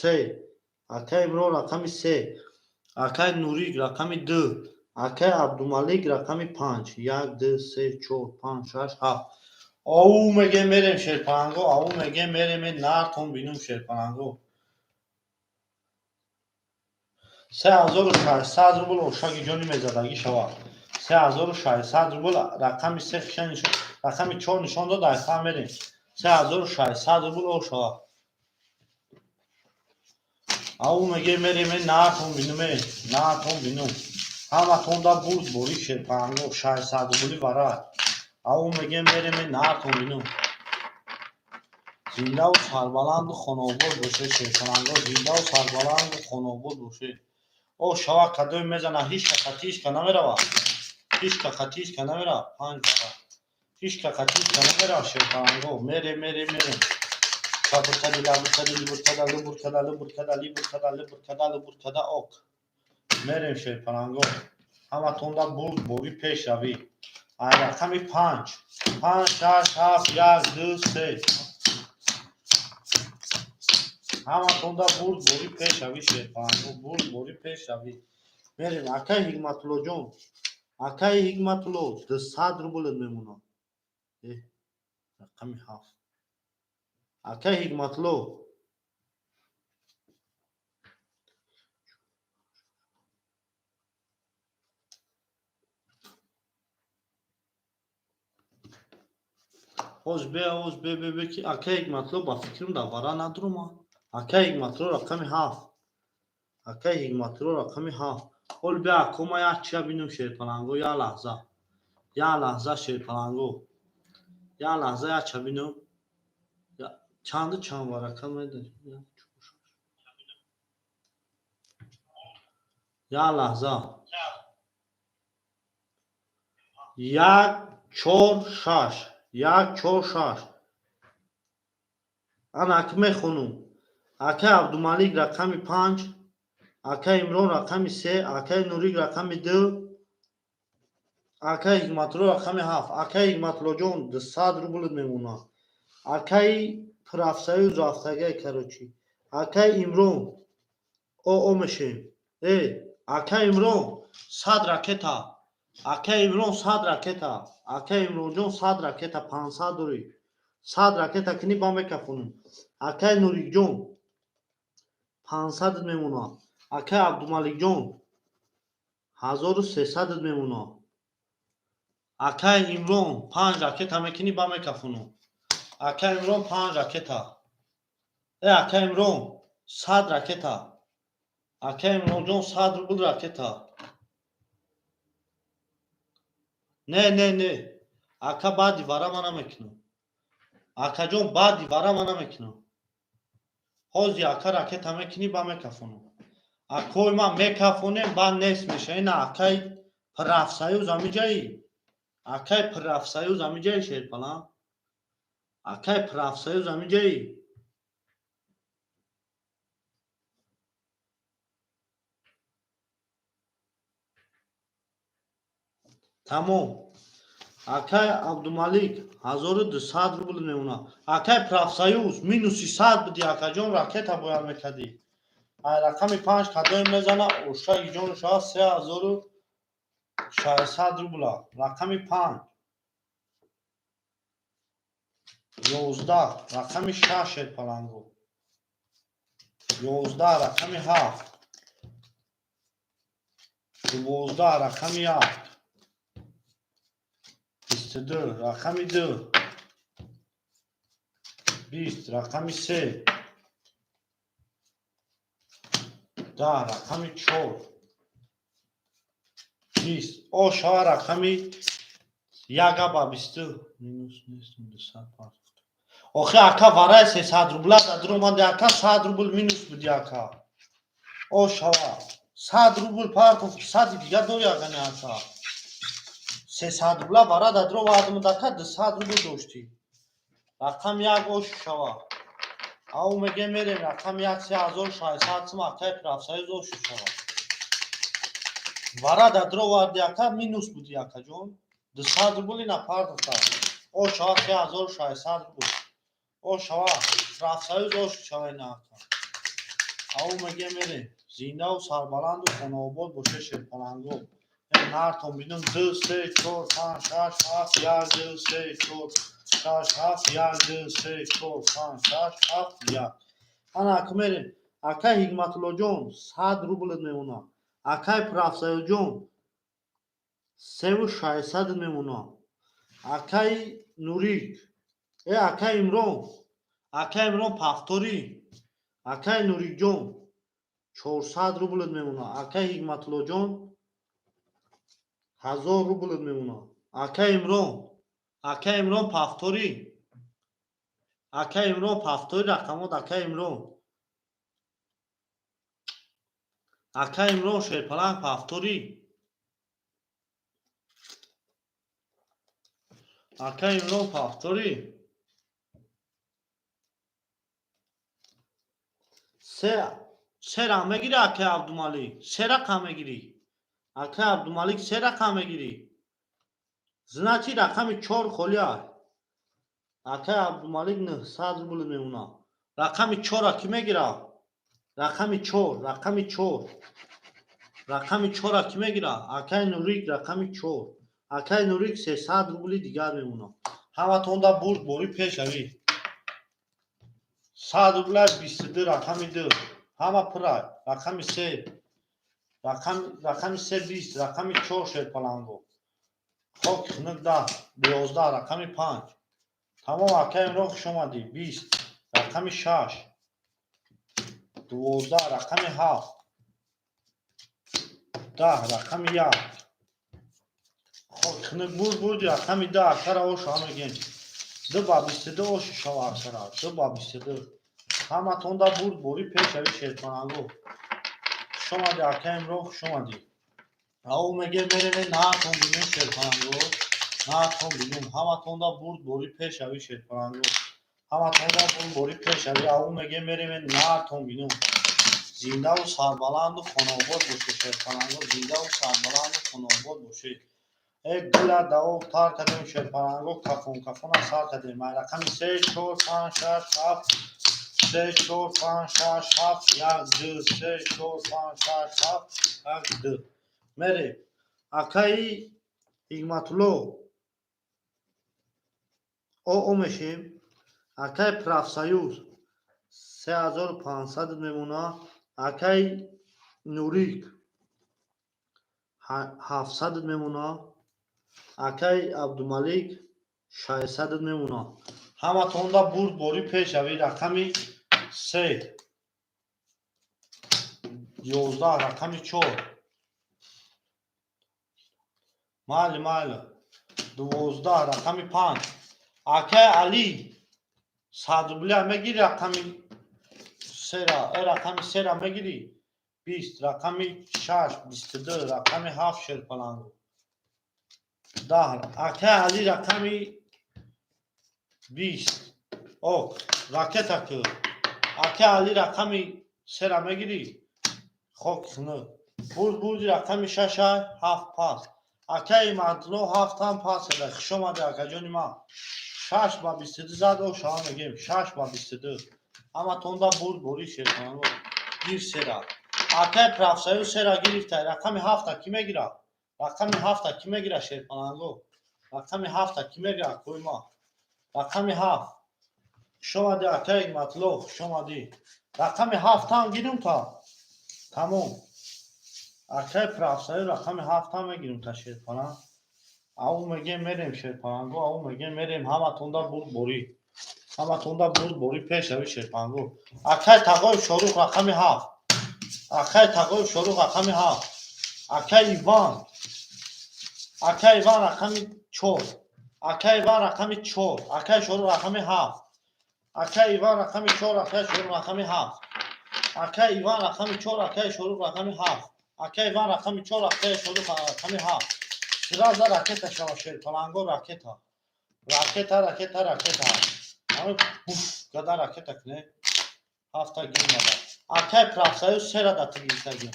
3. Акаи Имрон рақами 3. Акаи Нурик рақами 2. Акаи Абдумалик рақами 5. 1, 2, 3, 4, 5, 6, 7. Ау меге мерем шерпаланго, ау меге мерем нартон бинум шерпаланго. 3600 рубл ошаги ҷони мезадагӣ шавад. 3600 рубл рақами 3 хиша нишон, рақами 4 нишон дод, айфа мерем. 3600 рубл о шавад. Ау меге мерем нартон бинум, нартон бинум. Ҳаматонда бурд борӣ шерпаланго 600 рубли вара. Ау меге мерем нартон бинум. Зиндаву сарбаланду хонобод боше шерпаланго, зиндаву сарбаланду хонобод боше. О шава кадои мезана, ҳичка қатишка намерава. Ҳичка қатишка намерава. 5 вара. Ҳичка қатишка намерава шерпаланго. Мере, мере, мере. Кабуркади, лабуркади, либуркада, лубуркада, лубуркада, либуркада, лубуркада, лубуркада, ок. Мерем шерпаланго. Ҳаматонда бурд борӣ пешравӣ. Ай рақами 5. 5, 6, 7, 1, 2, 3. Ҳаматонда бурд борӣ пешравӣ шерпаланго, бурд борӣ пешравӣ. Мерем акаи Ҳикматуллоҷон. Акаи Ҳикматулло 200 рублат мемонад. Рақами 7. Акаи Ҳикматулло ҳоз бе, ҳоз бе, бе, бе ки акаи Ҳикматулло ба фикрам дар вара надурума. Акаи Ҳикматулло рақами 7. Акаи Ҳикматулло рақами 7. Ҳол бе ако ма як чия бинум шерпаланго, як лаҳза. Як лаҳза шерпаланго. Як лаҳза як ча бинум. Чанду чанд варака медонӣ? Як лаҳза. 1, 4, 6. 1, 4, 6. Ана аки мехонум. Акаи Абдумалик рақами 5, акаи Имрон рақами 3, акаи Нурик рақами 2, акаи Ҳикматулло рақами 7. Акаи Ҳикматуллоҷон 200 рублат мемонад. Акаи профсоюз рафтагай, короче. Акаи Имрон о мешем. Акаи Имрон 100 ракета. Акаи Имрон 100 ракета. Акаи Имронҷон 100 ракета, 500 дорӣ. 100 ракета кунӣ ба мекафонем. Акаи Нурикҷон 500 мемонад. Акаи Абдумаликҷон 1300 мемонад. Акаи Имрон 5 ракета мекунӣ ба мекафонам. Акаи Имрон 5 ракета. Акаи Имрон 100 ракета. Акаи Имронҷон 100 рубл ракета. Не, не, не. Ака баъди вара ман намекунам. Акаҷон баъди вара ман намекунам. Ҳози ака ракета мекунӣ ба мекафонам. Акои ман мекафонем, баъд нест меша. Ина акаи профсоюз амиҷаи. Акаи профсоюз амиҷаи шерпалан. Акаи профсоюз амиҷаи. Тамом. Акаи Абдумалик 1200 рубл мемонад. Акаи профсоюз минуси 100 буди акаҷон, ракета бояд мекардӣ. Ай рақами 5 кадои мезана, ошаги ҷон шава 3600 рубла. Рақами 5. 11 рақами 6 шерпаланго. 11 рақами 7. 12 рақами 1. 22 рақами 2. 20 рақами 3. 10 рақами 4. 20. О шава рақами Яга ба бисту минус нест, 200 партофт. Охи, ака, вараи 300 рубла дадуромади, ака, 100 рубл минус буди, ака. О шава, 100 рубл партофт, сади дига дори, агане, ака. 300 рубла вара дадуровардимуд, ака, 200 рубл доштӣ. Рақами як ош шава. Ау меге мерем, рақами як 3600 сум, акаи профсоюз, ош шава. Вара дадуроварди, ака, минус буди, акаҷон. 200 рубл ина партофта. О шава, 3600 рубл. О шава, профсоюз, ош шава ина, ака. Ау меге мерем. Зиндаву сарбаланду хонаобод боше, шерпаланго. Нартон бинум: ду, се, чор, панҷ, шаш, ҳафт, як, ду, се, чор, шаш, ҳафт, як, ду, се, чор, панҷ, шаш, ҳафт, як. Ана ака мерем. Акай Ҳикматуллоҷон, 100 рублат мемонад. Акай профсоюзҷон, 3600 мемонад. Акай Нурик, акай Имрон, акай Имрон пафторӣ, акай Нурикҷон, 400 рублат мемонад. Акай Ҳикматуллоҷон, 1000 рублат мемонад. Акай Имрон, акай Имрон пафторӣ, акай Имрон пафторӣ, рақамот, акай Имрон, акай Имрон шерпаланг пафторӣ, акай Имрон пафторӣ. Се рақам мегирӣ, акай Абдумалик, се рақам мегирӣ, акай Абдумалик, се рақам мегирӣ. Значит, рақами чор холӣ аст. Акай Абдумалик, 900 рубл мемонад. Рақами чора кӣ мегирад? Рақами чор, рақами чор, рақами чора кӣ мегирад? Акай Нурик, рақами чор. Акай Нурик, 300 рубли дигар мемонад. Ҳаматонда бурд борӣ пешавӣ. 100 рубла 22, рақами ду. Ҳама пурай. Рақами се, рақами се 20, рақами чор, шерпаланго. Хоки хунук 10, 11, рақами панҷ. Тамом, акай Имрон, хуш омадӣ. 20, рақами шаш, 12, рақами ҳафт, 10, рақами як. Хоки хунук бурд, бурди, рақами ду, акара ош ҳама мегем. Ду ба 22 оши шава, акара. Ду ба 22. Ҳаматонда бурд борӣ пешави, шерпаланго. Хуш омадӣ, акай Имрон, хуш омадӣ. Ау меге мереме, наатон бинем, шерпаланго. Наатон бинем. Ҳаматонда бурд борӣ пешави, шерпаланго. Ҳаматонда бурд борӣ пешави. Ау меге мереме, наатон бинем. Зиндаву сарбаланду хонаобод боше, шерпаланго. Зиндаву сарбаланду хонаобод боше. Э гула давоб тар кардем, шерпаланго, кафон кафона сар кардем. Ай рақами се, чор, панҷ, шаш, ҳафт, се, чор, панҷ, шаш, ҳафт, як, ду, се, чор, панҷ, шаш, ҳафт, як, ду. Мерем. Акаи Ҳикматулло о мешем. Акаи профсоюз, 3500 мемонад. Акаи Нурик, 700 мемонад. Акаи Абдумалик, 600 мемонад. Ҳаматонда бурд борӣ пешавӣ. Рақами се, 11, рақами чор. Майли, майли. 12, рақами панҷ. Акаи Алӣ, 100 рубля мегирӣ, рақами сера, рақами сера мегирӣ? 20, рақами шаш, 22, рақами ҳафт, шерпаланго. 10. Акаи Алӣ, рақами 20. Ок, ракета ку. Акаи Алӣ, рақами сера мегирӣ? Хоки хунук. Бурд, бурди, рақами шаша, ҳафт пас. Акаи Мадло, ҳафтам пас ада. Хуш омадӣ, акаҷони ман. Шаш ба 22 зад, о шава мегем. Шаш ба 22. Ҳаматонда бурд борӣ, шерпаланго. Гир сера. Акаи профсоюз сера гирифта. Рақами ҳафта кӣ мегирад? Рақами ҳафта кӣ мегирад, шерпаланго? Рақами ҳафта кӣ мегирад, акои ман? Рақами ҳафт. Хуш омадӣ, акаи Матло, хуш омадӣ. Рақами ҳафтам гирум та. Тамом. Акаи профсоюз, рақами ҳафтам мегирем та, шерпаланг. Ау мегем мерем, шерпаланго, ау мегем мерем, ҳаматонда бурд борӣ. Ҳаматонда бурд борӣ пешави, шерпаланго. Акаи Тағоев Шорух, рақами ҳафт. Акаи Тағоев Шорух, рақами ҳафт. Акаи Иван. Акаи Иван, рақами Чор. Акай Иван рақами чор, акай Шорух рақами ҳафт. Акай Иван рақами чор, акай Шорух рақами ҳафт. Акай Иван рақами чор, акай Шорух рақами ҳафт. Акай Иван рақами чор, акай Шорух рақами ҳафт. Сразу ракета шава, шерпаланго, ракета. Ракета, ракета, ракета. Ҳами буф гада ракета куне. Ҳафта гирмада. Акай Профсоюз сера да гирифтагӣ.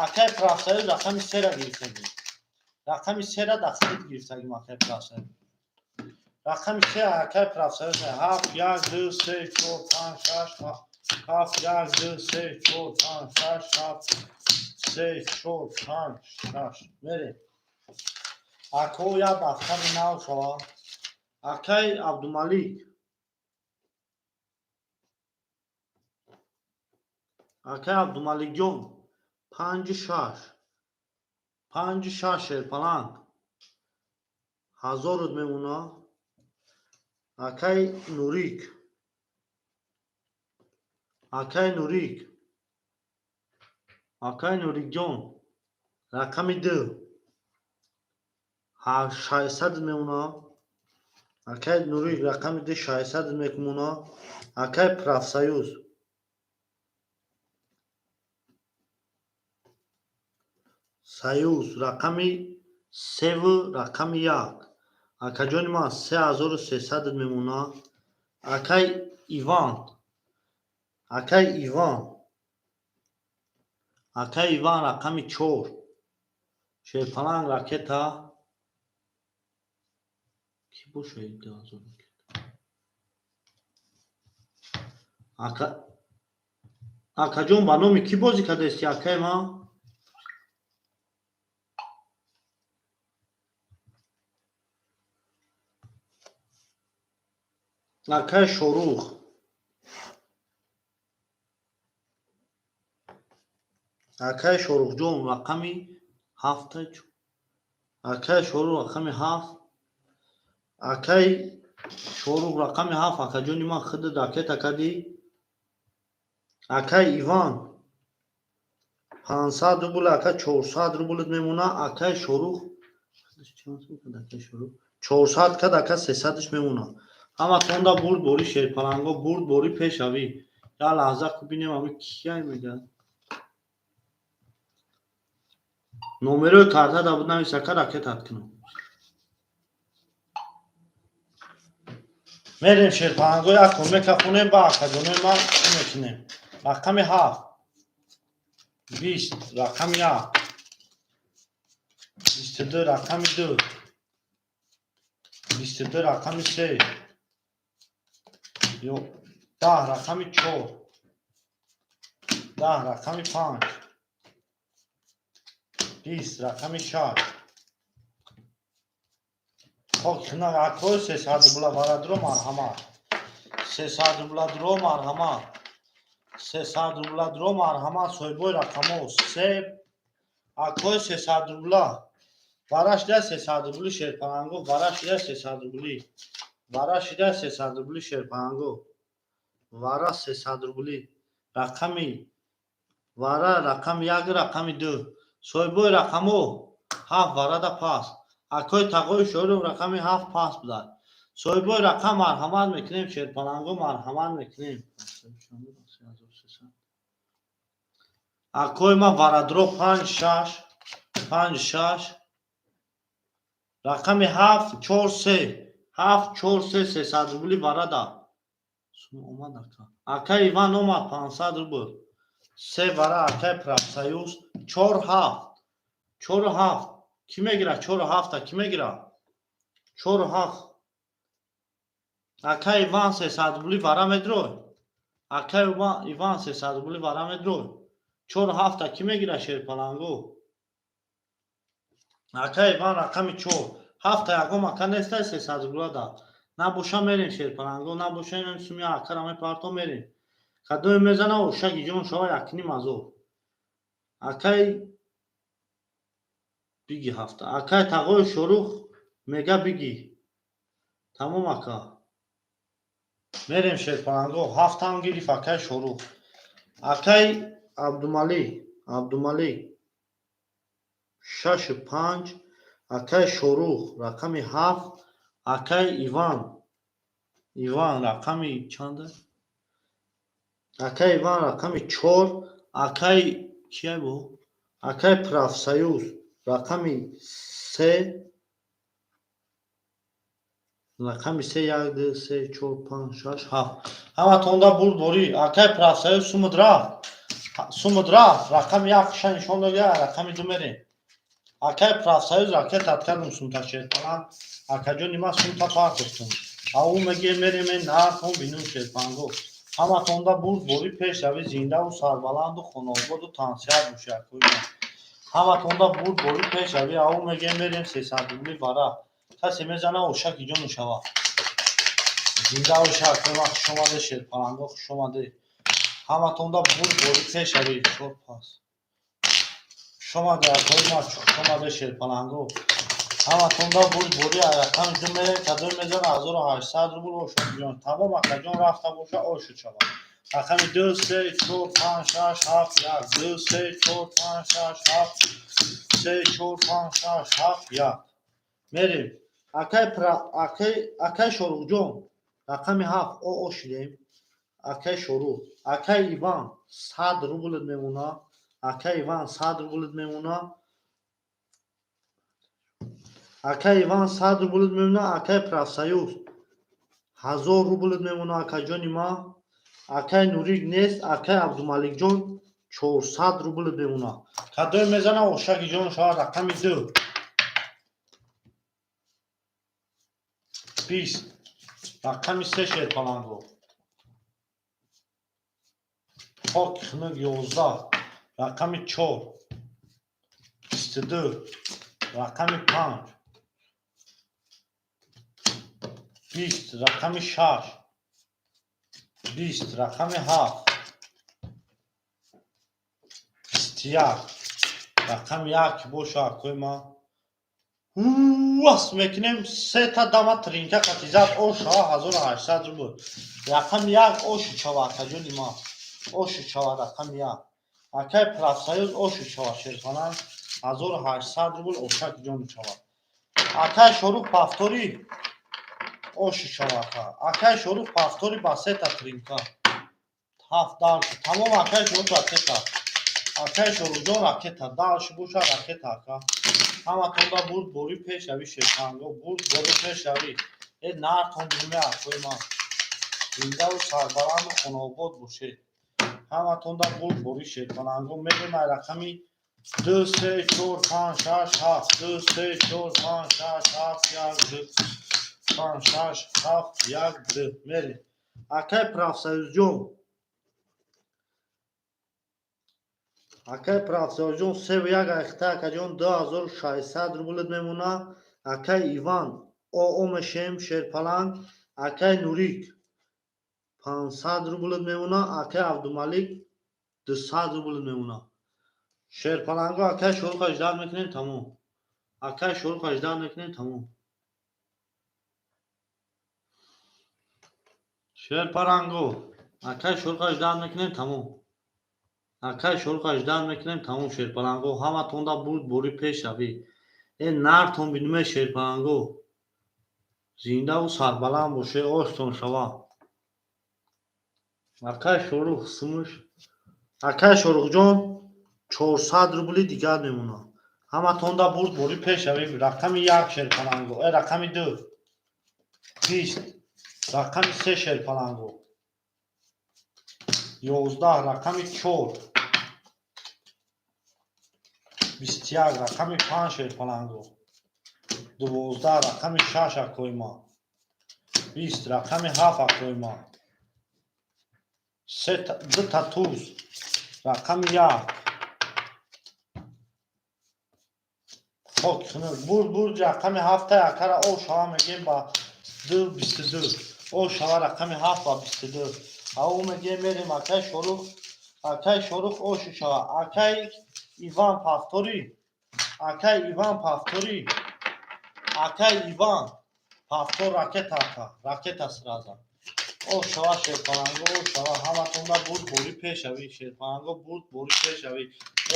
Акай Профсоюз рақами сера гирифтагӣ. Рақами сера да худит гирифтагим, акай Профсоюз. Рақами се, акай Профсоюз. Ҳафт, як, ду, се, чор, панҷ, шаш, ҳафт, як, ду, се, чор, панҷ, шаш, ҳафт, се, чор, панҷ, шаш. Мерем. Ако як дафтари нав шава. Акай Абдумалик. Акай Абдумаликҷон, панҷу шаш. Панҷу шаш, шерпаланг. Ҳазорут мемона. Акай Нурик. Акай Нурик. Акай Нурикҷон. Рақами ду. 600 мемона. Акай Нурик рақами ду 600 мемона. Акай Профсоюз. Союз рақами севу рақами як. Акаҷони ман, 3300 мемона. Акай Иван. Акай Иван. Акай Иван рақами чор. Шерпаланг, ракета. Кӣ боша 2000 ракета? Ака, акаҷон, ба номи кӣ бозӣ кардаисти, акай ман? Акай Шорух. Акай Шорухҷон рақами ҳафта. Акай Шорух рақами ҳафт. Акай Шорух рақами ҳафт, акаҷони ман, худат ракета кардӣ. Акай Иван 500 рубл, ака, 400 рублт мемона. Акай Шорух 400 кад, ака, 300-ш мемона. Ҳаматонда бурд бори, шерпаланго, бурд бори, пешавӣ. Я лаҳза ку бинем, ами кияй мегӯяд. Номерои карта да буд, навис, ака, ракетат кунам. Мерем, шерпаланго, як кун мекафонем ба акаҷонои ман мекунем. Рақами ҳафт. 20 рақами як. 22 рақами ду. 22 рақами се. 10 рақами чор. 10 рақами панҷ. 20 рақами шаш. Хок акои 300 рубла варадро, марҳамат. 300 рубла дро, марҳамат. 300 рубла дро, марҳамат, соҳибои рақамҳо. Се акои 300 рубла. Вара шида 300 рубли, шерпаланго, вара шида 300 рубли. Вара шида 300 рубли, шерпаланго. Вара 300 рубли. Рақами вара рақами як, рақами ду. Соҳибои рақамҳо ҳафт варада пас. Акои Тағои Шоиров рақами ҳафт пас будад. Соҳибои рақам, марҳамат мекунем, шерпаланго, марҳамат мекунем. Акои ман, варадро панҷ шаш, панҷ шаш, рақами ҳафт чор се, ҳафт чор се, 300 рубли варада. Сум омад, ака. Акай Иван омад, 500 рубл. Се вара, акай Профсоюз, чор ҳафт, чору ҳафт. Кӣ мегира чору ҳафта? Кӣ мегира чору ҳафт? Акай Иван, 300 рубли вара медрой. Акай Иван, 300 рубли вара медрой. Чору ҳафта кӣ мегира, шерпаланго? Акай Иван рақами чор. Ҳафта ягон ака нестай 300 рубла да. Набоша, мерем, шерпаланго, набоша, инам суми акара мепарто, мерем. Кадоме мезана, ошаги ҷон шава, якним ҳазор. Акай биги ҳафта. Акай Тағои Шорух мега биги. Тамом, ака. Мерем, шерпаланго, ҳафтам гирифт акай Шорух. Акай Абдумалик, Абдумалик шашу панҷ, Акай Шорух рақами 7. Акай Иван, Иван рақами чанда? Акай Иван рақами 4. Акай кия бо? Акай Профсоюз рақами 3, рақами 3. 1, 2, 3, 4, 5, 6, 7. Ҳаматонда бурдборӣ. Акай Профсоюз, сумуд рафт, сумуд рафт. Рақами 1 ша нишон додя, рақами 2 мерем. Акай Профсоюз, ракета кардум сумта, шерпаланг. Акаҷони ман, сумта партофтум. Ау меге, мерем, нартон бинум, шерпанго. Ҳаматонда бурдборӣ, пешравӣ, зиндаву сарбаланду хонаободу тансиҳат бошед, акои ман. Ҳаматонда бурдборӣ, пешравӣ. Ау меге, мерем, 300 рубли варақ. Касе мезана, ошаки ҷону шава. Зинда боша, акои ман. Хушомадед, шерпаланго, хушомадед. Ҳаматонда бурдборӣ, пешравӣ. Чор пас. Хушомадед, акои ман, хушомадед, шерпаланго. Ҳаматонда бурдборӣ. Рақами 2 мерем. Кадоме мезана, 1800 рубл, ошоҷон. Тамом, акаҷон, рафта боша, ошуд шава. Рақами 2, 3, 4, 5, 6, 7, 1. 2, 3, 4, 5, 6, 7, 3, 4, 5, 6, 7, 1. Мерем. Акай Шоруҳҷон, рақами 7. О шидем, акай Шоруҳ. Акай Иван, 100 рублит мемона. Акай Иван, 100 рублит мемона. Акай Иван, 100 рублит мемона. Акай Профсоюз, 1000 рублит мемона, акаҷони ман. Акай Нурик нест. Акай Абдумаликҷон, 400 рублит мемона. Кадоме мезана, ошаки ҷон шавад. Рақами 2, 20, рақами 3, шерпаланго. Хоки хунук, 11, рақами 4, 22, рақами 5, 20, рақами 6, 20, рақами 7, 21, рақами 1 боша, акои ман. Вас мекунем, сета дама тринка қатизад, ошава, 1800 рубл. Рақами 1 ошу чава, акаҷони ман, ошу чава. Рақами 1, акай Профсоюз, ошу чава, шерхонан, 1800 рубл, ошак ҷону чава. Акай Шорух, повтори, ошу чава, ака. Акай Шорух, повтори ба сета тринка, ҳафт дальше. Тамом, акай Шорух, ракета. Акай Шорухҷон, ракета дальше боша, ракета, ака. Ҳаматонда бурдборӣ, пешравӣ, шерпанго, бурдборӣ, пешравӣ. Э, нартон биниме, акои ман. Зиндаву сарбаланду хонаобод бошед. Ҳаматонда бурдборӣ, шерпаланго. Мерем ай рақами 2, 3, 4, 5, 6, 7. 2, 3, 4, 5, 6, 7, 1, 2, 5, 6, 7, 1, 2. Мерем. Акай Профсоюзҷон, акай Профсоюзҷон, севу як айхта, акаҷон, 2600 рублит мемона. Акай Иван, оо мешем, шерпаланг. Акай Нурик, 500 рублит мемона. Акай Абдумалик, 200 рублит мемона, шерпаланго. Акай Шоруха ждать мекунем, тамом. Акай Шоруха ждать мекунем, тамом. Шерпаранго, акай Шоруха ждать мекунем, тамом. Акай Шоруха ждать мекунем, тамом. Шерпаланго, ҳаматонда бурдборӣ, пешравӣ. Э, нартон биниме, шерпаланго. Зиндаву сарбаланд боше, оштон шава. Акай Шорух, сумуш. Акай Шорухҷон, 400 рубли дигар мемона. Ҳаматонда бурдборӣ, пешравӣ. Рақами 1, шерпаланго. Э, рақами 2, 20, рақами 3, шерпаланго, 11, рақами 4, 21, рақами 5, шерпаланго, 12, рақами 6, акои ман, 20, рақами 7, акои ман, дута туз, рақами 1. Хок хунук, бурд, бурд. Рақами 7-та, акара, о шава, мегем ба 2, 22, о шава. Рақами 7 ба 22. Ау мегем, мерем, акай Шорух. Акай Шорух, ошу шава. Акай Иван, повтори. Акай Иван, повтори. Акай Иван, повтор, ракета, ака, ракета сразу. О шава, шерпаланго, о шава. Ҳаматонда бурдборӣ, пешравӣ, шерпаланго, бурдборӣ, пешравӣ.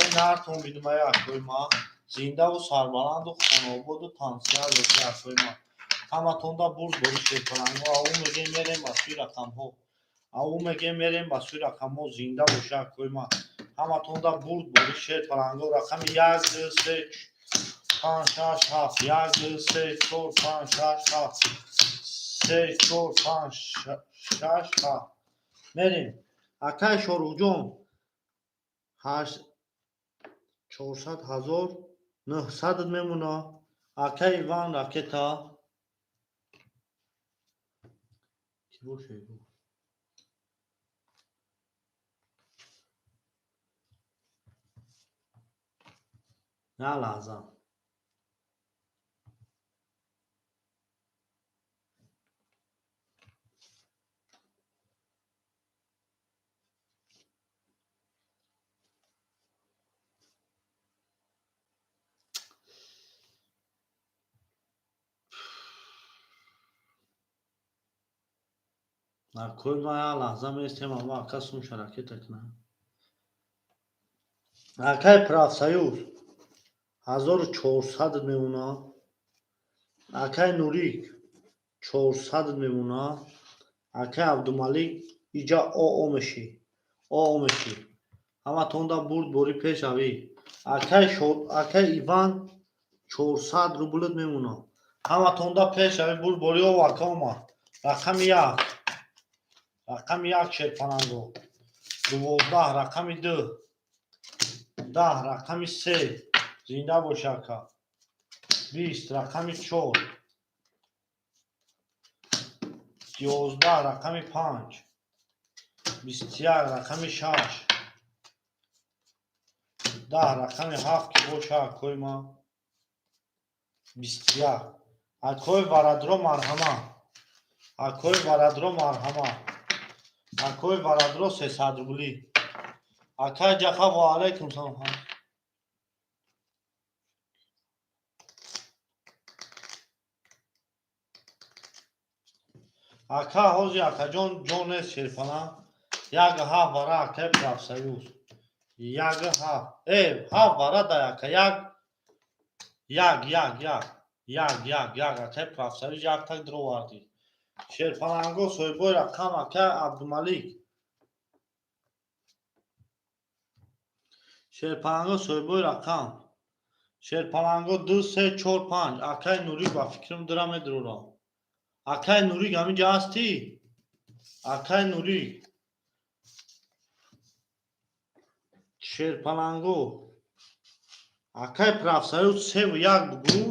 Э, нартон бинумая, акои ман. Зиндаву сарбаланду хонаободу тансиҳат бошед, акои ман. Ҳаматонда бурд бори, шерпаланго. Аву мегем, мерем ба сӯи рақамҳо. Аву мегем, мерем ба сӯи рақамҳо. Зинда боша, акои ман. Ҳаматонда бурд бори, шерпаланго. Рақами як, ду, се, панҷ, шаш, ҳафт. Як, ду, се, чор, панҷ, шаш, ҳафт. Се, чор, панҷ, шаш, ҳафт. Мерем. Акай Шоруҳҷон, ҳашт 400 000, 900 мемона. Акай Иван, ракета. Кӣ боша? Як лаҳза. Акои ман, як лаҳза местем, ама ака сумша ракета кунам. Акай Профсоюз, 1400 мемона. Акай Нурик, 400 мемона. Акай Абдумалик, иҷа оо мешӣ, оо мешӣ. Ҳаматонда бурд бори, пешравӣ. Акай Иван, 400 рублит мемона. Ҳаматонда пешравӣ, бурд бори. О, ака омад. Рақами як, рақами як, шерпаланго. 12, рақами ду, 10, рақами се. Зинда боша, ака. 20, рақами чор, 11, рақами панҷ, 21, рақами шаш, 10, рақами ҳафт. Ки боша, акои ман? 21. Акои Варадро, марҳама. Акои Варадро, марҳама. Акои Варадро, 300 рублӣ. Акай Ҷаха, ва алайкум салом. Ака, ҳозир, акаҷон, ҷон нест, шерпалан. Як ҳафт вара, акай Профсоюз. Як ҳафт, э ҳафт вара дай, ака. Як, як, як, як, як, як, як. Акай Профсоюз, як так дировардӣ. Шерпаланго, соҳибои рақам, акай Абдумалик. Шерпаланго, соҳибои рақам. Шерпаланго, ду, се, чор, панҷ. Акай Нурик, ба фикрам, дира медурора. Акай Нурик, ҳаминҷа ҳастӣ? Акай Нурик. Шерпаланго, акай Профсоюз, севу як бугӯ,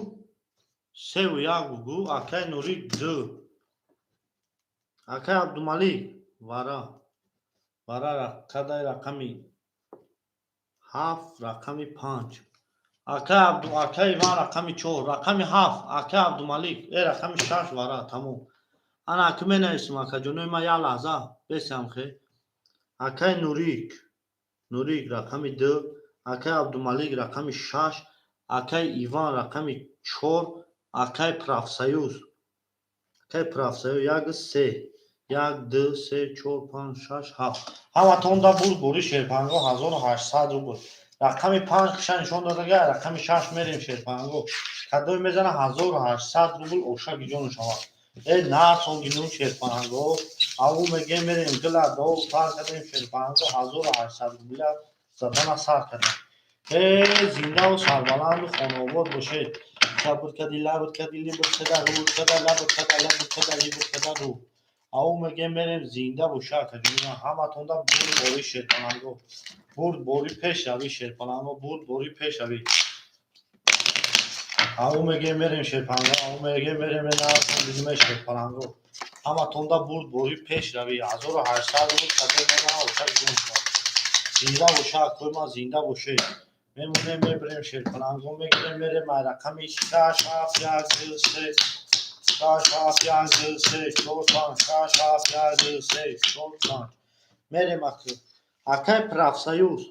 севу як бугӯ. Акай Нурик, ду. Акай Абдумалик, вара, вара. Кадай? Рақами ҳафт, рақами панҷ. Акай Абду, акай Иван, рақами чор, рақами ҳафт. Акай Абдумалик, э рақами шаш, вара, тамом. Ана, аки менависем, акаҷонои ман, як лаҳза бесам хе. Акай Нурик, Нурик, рақами ду. Акай Абдумалик, рақами шаш. Акай Иван, рақами чор. Акай Профсоюз, акай Профсоюз, як, се. Як, ду, се, чор, панҷ, шаш, ҳафт. Ҳаматонда бурд бори, шерпанго, 1800 рубл. Рақами панҷ киша нишон додага, рақами шаш мерем, шерпанго. Кадои мезана, 1800 рубл оша гиҷону шавад. Э, нарсон гинун, шерпанго. Аву мегем, мерем, гила дов сар кардем, шерпанго, 1800 рубля задана сар кардем. Э, зиндаву сарбаланду хонаобод бошед. Сабр кади, лабр кади, либр када, рубр када, лабр када, лабр када, либр када, руб. Аву мегем, мерем. Зинда боша, акаҷони. Ҳаматонда бурд бори, шерпаланго, бурд бори, пешравӣ, шерпаланго, бурд бори, пешравӣ. Аву мегем, мерем, шерпаланго. Аву мегем, мерем, нарсон бидиме, шерпаланго. Ҳаматонда бурд бори, пешравӣ. 1800 рубл кадо мезана, оша гум шавад. Зинда боша, акои ман, зинда бошед. Мемонем, мебирем, шерпаланго, мегирем, мерем. Ай рақами шаш, ҳафт, як, ду, се, шаш, ҳафт, як, ду, се, чор, панҷ, шаш, ҳафт, як, ду, се, чор, панҷ мерем. Аки, акай Профсоюз,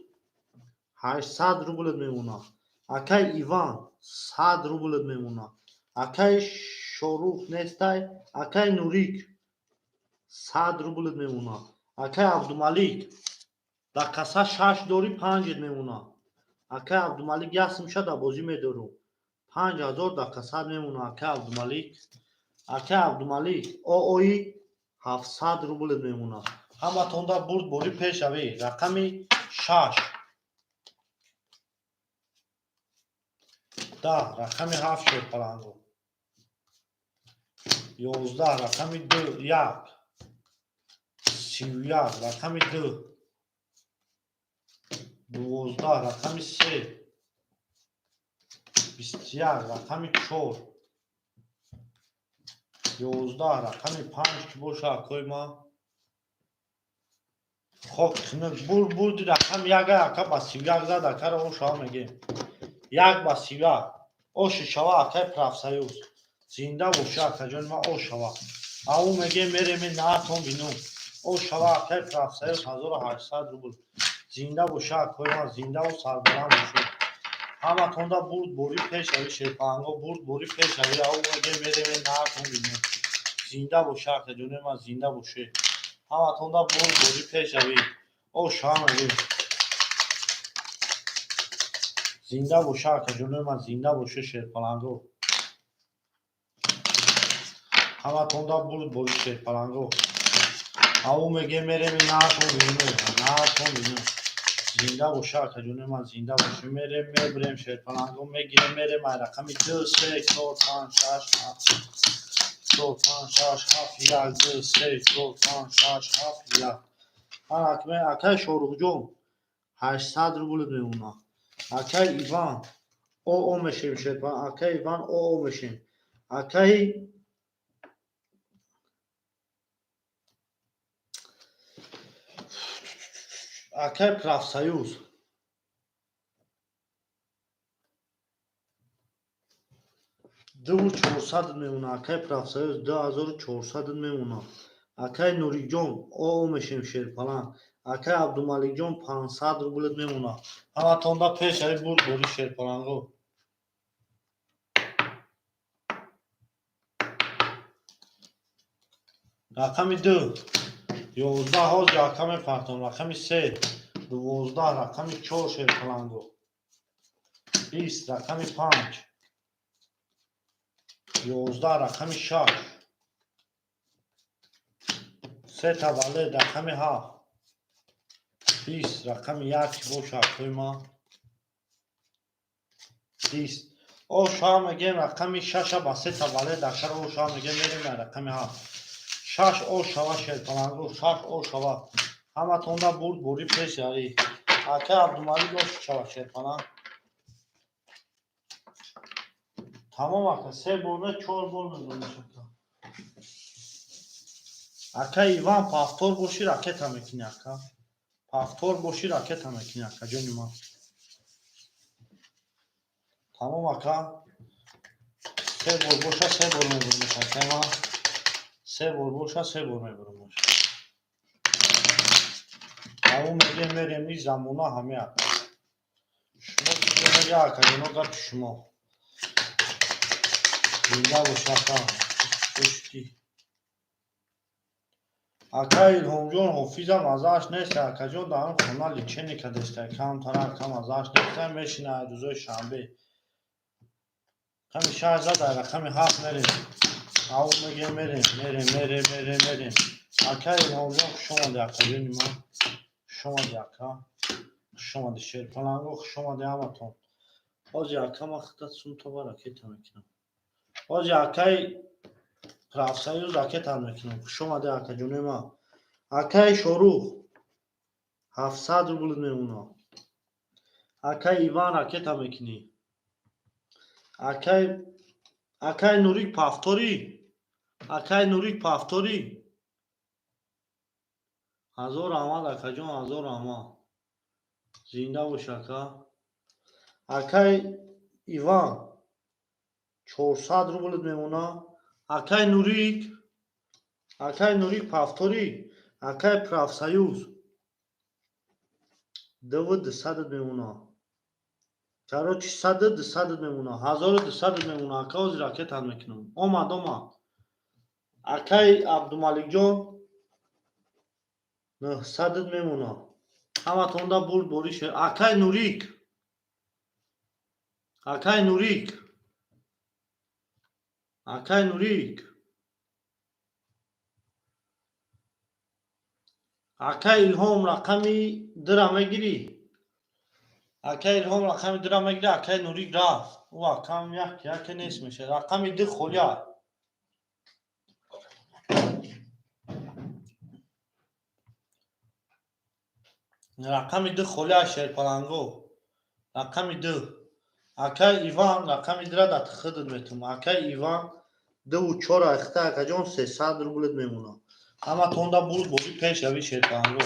800 рублит мемонад. Акай Иван, 100 рублит мемонад. Акай Шорух нестай. Акай Нурик, 100 рублит мемонад. Акай Абдумалик, дар каса шаш дорӣ, панҷит мемонад. Акай Абдумалик, як сумша да бозӣ медорум. 5000 да касад мемона, акай Абдумалик. Акай Абдумалик, оои 700 рубл мемона. Ҳаматонда бурд борӣ пешавӣ. Рақами 6. 10, рақами 7, шерпаланго. 11, рақами 2, 1. 31, рақами 2. 12, рақами 3. 21, рақами 4. 11, рақами 5 ки боша, акои ман. Хок хинак бур бурди рақами яга, ака, ба 31 зад, акаро ошава мегем. 1 ба 31. Оши шава, акай профсоюз. Зинда боша, акаҷони ман, ошава. Ау мегем, мереме наатон бинум. Ошава, акай профсоюз, 1800 рубл. Зинда боша, акои ман, зиндаву сарбаланд бошед. Ҳаматонда бурд борӣ пешавӣ, шерпаланго, бурд борӣ пешавӣ. Ау мегем, мереме наатон бинум. Зинда боша, акаҷони ман, зинда бошед. Ҳаматонда бурд борӣ пешавӣ. Ошава мегем. Зинда боша, акаҷони ман, зинда боше, шерпаланго. Ҳаматонда бурд борӣ, шерпаланго. Ау мегем, мереме наатон бинум, наатон бинум. Зинда боша, акаҷони ман, зинда боше. Мерем, мебирем, шерпаланго, мегирем, мерем ай рақами 2, 3, 4, 5, 6, 7. 4, 5, 6, 7, 1, 2, 3, 4, 5, 6, 7, 1. Акай Шоҳрухҷон, 800 рубл мемона. Акай Иван, оо мешем, шерпаланг. Акай Иван, оо мешем. Акай профсоюз. 2400 мемона, акай профсоюз, 2400 мемона. Акай Нурикҷон, оо мешем, шерпаланг. Акай Абдумаликҷон, 500 рубл мемона. Ҳаматонда пешави бурд бори, шерпаланго. Рақами 2, 11, ҳозир ака мепартом. Рақами 3, 12, рақами 4, шерпаланго. 20, рақами 5. 11, рақами 6. Сета валет, рақами 7. 20, рақами 1 ки боша, акои ман. 20. О шава мегем, рақами шаша ба сета валет, акаро о шава мегем, мерем рақами 7. 6 о шава, шерпаланго, 6 о шава. Ҳаматонда бурд борӣ пеш яри. Акай Абдумалик, ош шава, шерпаланг. Тамом, ака, се бор не, чор бор мезониш, ака. Ака Иван, повтор боши, ракета мекунӣ, ака. Повтор боши, ракета мекунӣ, ака ҷони ман. Тамом, ака. Се бор боша, се бор мебурмеш, ака ман. Се бор боша, се бор мебурмеш. Ау мегем, мерем, и замона ҳаме, ака. Шумо чизе мега, ака ҷоно, гапи шумо. Зинда бош, ака. Бошти. Ака Илҳомҷон, ҳофиза мазааш нест, акаҷон, дар он хона лечение кардеста. Камтара, ака, мазааш нест, мешина рӯзои шанбе. Рақами 6 зад, дар рақами 7 мерем. Ау мегем, мерем, мерем, мерем, мерем, мерем. Ака Илҳомҷон, хуш омадӣ, акаҷони ман. Хуш омадӣ, ака. Хуш омадӣ, шерпаланго, хуш омадӣ ҳаматон. Ҳозир, ака, ман худат сумтова ракета мекунам. Ҳозир, акаи профсоюз, ракета мекунам. Хуш омадӣ, акаҷони ман. Акаи Шорух, 700 рубл мемона. Акаи Иван, ракета мекунӣ. Акаи Нурик, повторӣ. Акаи Нурик, повторӣ. Ҳазор раҳмат, акаҷон, ҳазор раҳмат. Зинда бош, ака. Акаи Иван, 400 рубл мемона. Акаи Нурик, акаи Нурик, повторӣ. Акаи профсоюз, 2200 мемона. Короче, 100, 200 мемона. 1200 мемона. Ака, ҳозир ракетат мекунам. Омад, омад. Акаи Абдумаликҷон, 900 мемона. Ҳаматонда бурд борӣ шер. Акаи Нурик. Акай Нурик, акай Нурик, акай Илҳом, рақами дура мегирӣ? Акай Илҳом, рақами дура мегирӣ? Акай Нурик рафт. Ӯ акам як яке нест мешавад. Рақами ду холия. Рақами ду холия, шерпаланго. Рақами ду. Акай Иван, рақами дура дар худат метум. Акай Иван, дуву чор айхта, акаҷон, 300 рублит мемонад. Ҳаматонда бурд бозӣ пешрави, шерпаланго.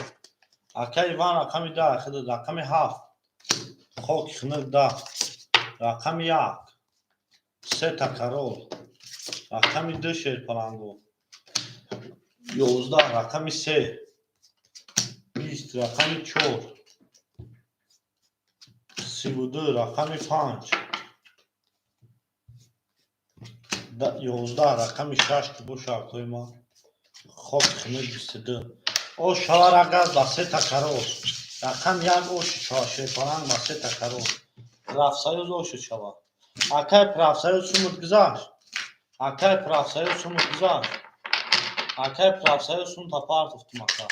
Акай Иван, рақами ду айхудат. Рақами ҳафт. Хоки хунук, 10. Рақами як. Сета король. Рақами ду, шерпаланго. 11. Рақами се. 20. Рақами чор. 32. Рақами панҷ. 11. Рақами шаш ки боша, акои ман. Хоки хунук, 22. О шаварагаз ба сета король. Рақами як оши шава, шерпаланг, ба сета король. Профсоюз оши шава. Акай Профсоюз, сумут гузашт. Акай Профсоюз, сумут гузашт. Акай Профсоюз, сумта партофтум, ака.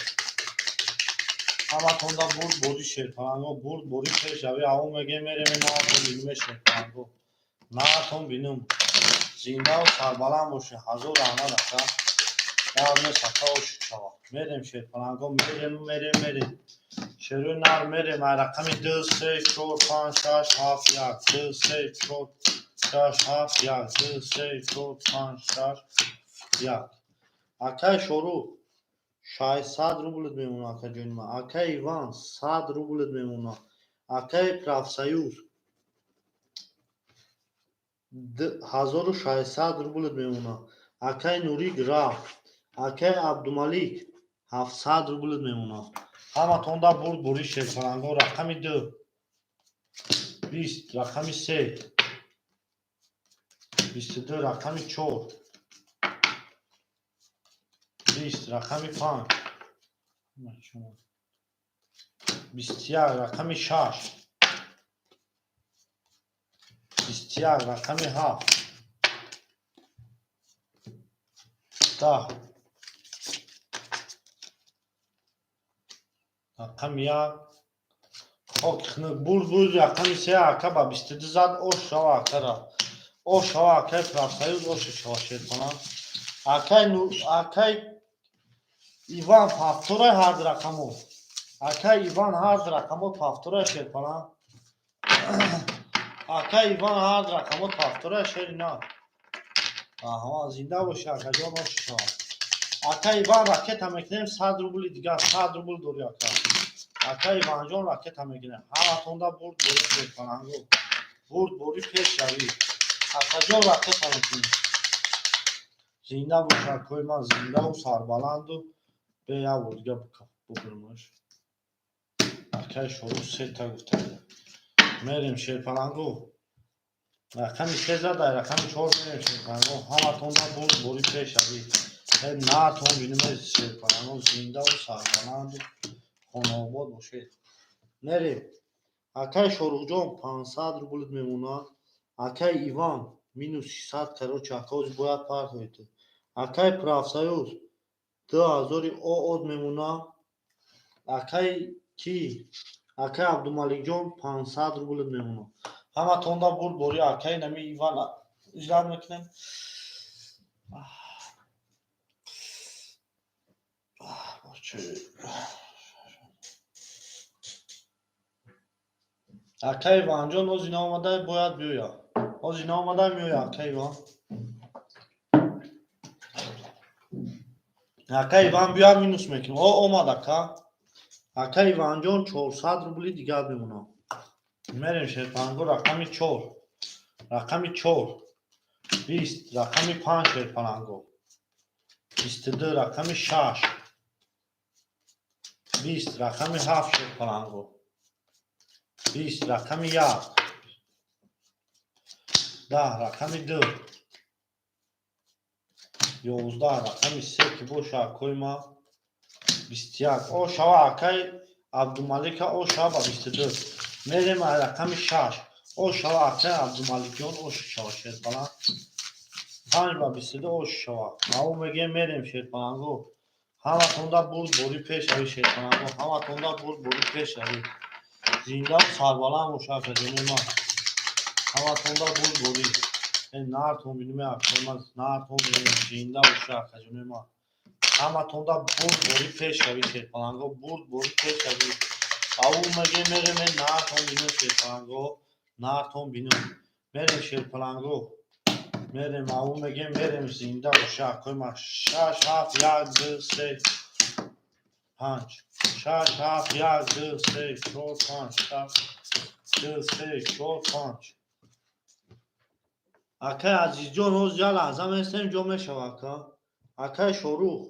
Ҳаматонда бурд бори, шерпаланго, бурд бори пешравӣ. Аво мегем, мерем, наатон бинуме, шерпаланго. Наатон бинум. Зиндаву сарбаланд бошед. Ҳазор раҳмат, ака. Гап нест, ака, оши шава. Мерем, шерпаланго, мерем, мерем, мерем. Шерои нар, мерем. Ай рақами ду, се, чор, панҷ, шаш, ҳафт, як. Ду, се, чор, шаш, ҳафт, як. Ду, се, чор, панҷ, шаш, як. Акай Шорух, 600 рублит мемонад, акаҷони ман. Акай Иван, 100 рублит мемонад. Акай Профсоюз, 1600 рублит мемонад. Акай Нурик рафт. Акай Абдумалик, 700 рублит мемонад. Ҳаматонда бурд бури, шерпаланго. Рақами ду. 20. Рақами се. 22. Рақами чор. 20. Рақами панҷ. 21. Рақами шаш. 21. Рақами ҳафт. 10. Рақами як. Хоки хунук, бурд бурд. Рақами се, ака, ба 22 зад. Ош шава, акара. Ош шава, акай Профсоюз, оши шава, шерпаланг. Акай акай Иван, повторай ҳарду рақамо. Акай Иван, ҳарду рақамо повторай, шерпаланг. Акай Иван, ҳарду рақамо повторай, шери на. Аҳа, зинда боши, акаҷон, оши шава. Акай Иван, ракета мекунем, 100 рубли дигар, 100 рубл дори, ака. Акай Иванҷон, ракета мекунем. Ҳаматонда бурд бори, шерпаланго. Бурд бори пешравӣ. Акаҷон, ракета мекунем. Зинда бош, акои ман, зиндаву сарбаланду. Бе як бор дига бубинмаш. Акай Шорух сета гуфта. Мерем, шерпаланго. Рақами се зада, рақами чор мерем, шерпаланго. Ҳаматонда бурд бори пешравӣ. Наатон бинуме, шерпаланго, зиндаву сарбаланду хонаобод бошед. Мерем. Акай Шорухҷон, 500 рублит мемонад. Акай Иван, минус 600, короче, ака, ҳозир бояд партоед. Акай Профсоюз, 2000 оод мемонад. Акай ки? Акай Абдумаликҷон, 500 рублит мемонад. Ҳаматонда бурд бори, акай нами Иван иҷрат мекунем. Акай Иванҷон ҳозир наомада, бояд биёяд. Ҳозир наомада, меояд акай Иван. Акай Иван биёяд, минус мекунем. О, омад ака. Акай Иванҷон, 400 рубли дигар мемонад. Мерем, шерпаланго, рақами чор. Рақами чор. 20. Рақами панҷ, шерпаланго. 22. Рақами шаш. 20. Рақами ҳафт, шерпаланго. 20. Рақами як. 10. Рақами ду. 11. Рақами се ки боша, акои ман. 21. О шава, акай Абдумалика, о шава ба 22. Мерем рақами шаш. Ош шава, акай Абдумаликҷон, ош шава, шерпаланг. 5 ба 22 ош шава. Ав мегем, мерем, шерпаланго. Ҳаматонда бурд борӣ пешравӣ, шерпаланго. Ҳаматонда бурд борӣ пешравӣ. Зиндаву сарбаланд боша, акаҷони ман. Ҳаматонда бурд борӣ. Нартон бинуме, акаи ман, нартон бинуме, зинда боша, акаҷони ман. Ҳаматонда бурд борӣ пешравӣ, шерпаланго, бурд борӣ пешравӣ. Ав мегем, мерем, нартон бинум, шерпаланго, нартон бинум. Мерем, шерпаланго. Мерем, ав мегем, мерем, зинда боша, акои ман. Шаш, ҳафт, як, ду, се, панҷ. Шаш, ҳафт, як, ду, се, чор, панҷ. Шаш, ду, се, чор, панҷ. Акай Азизҷон, ҳоз як лаҳза местем, ҷо мешава, ака. Акай Шорух,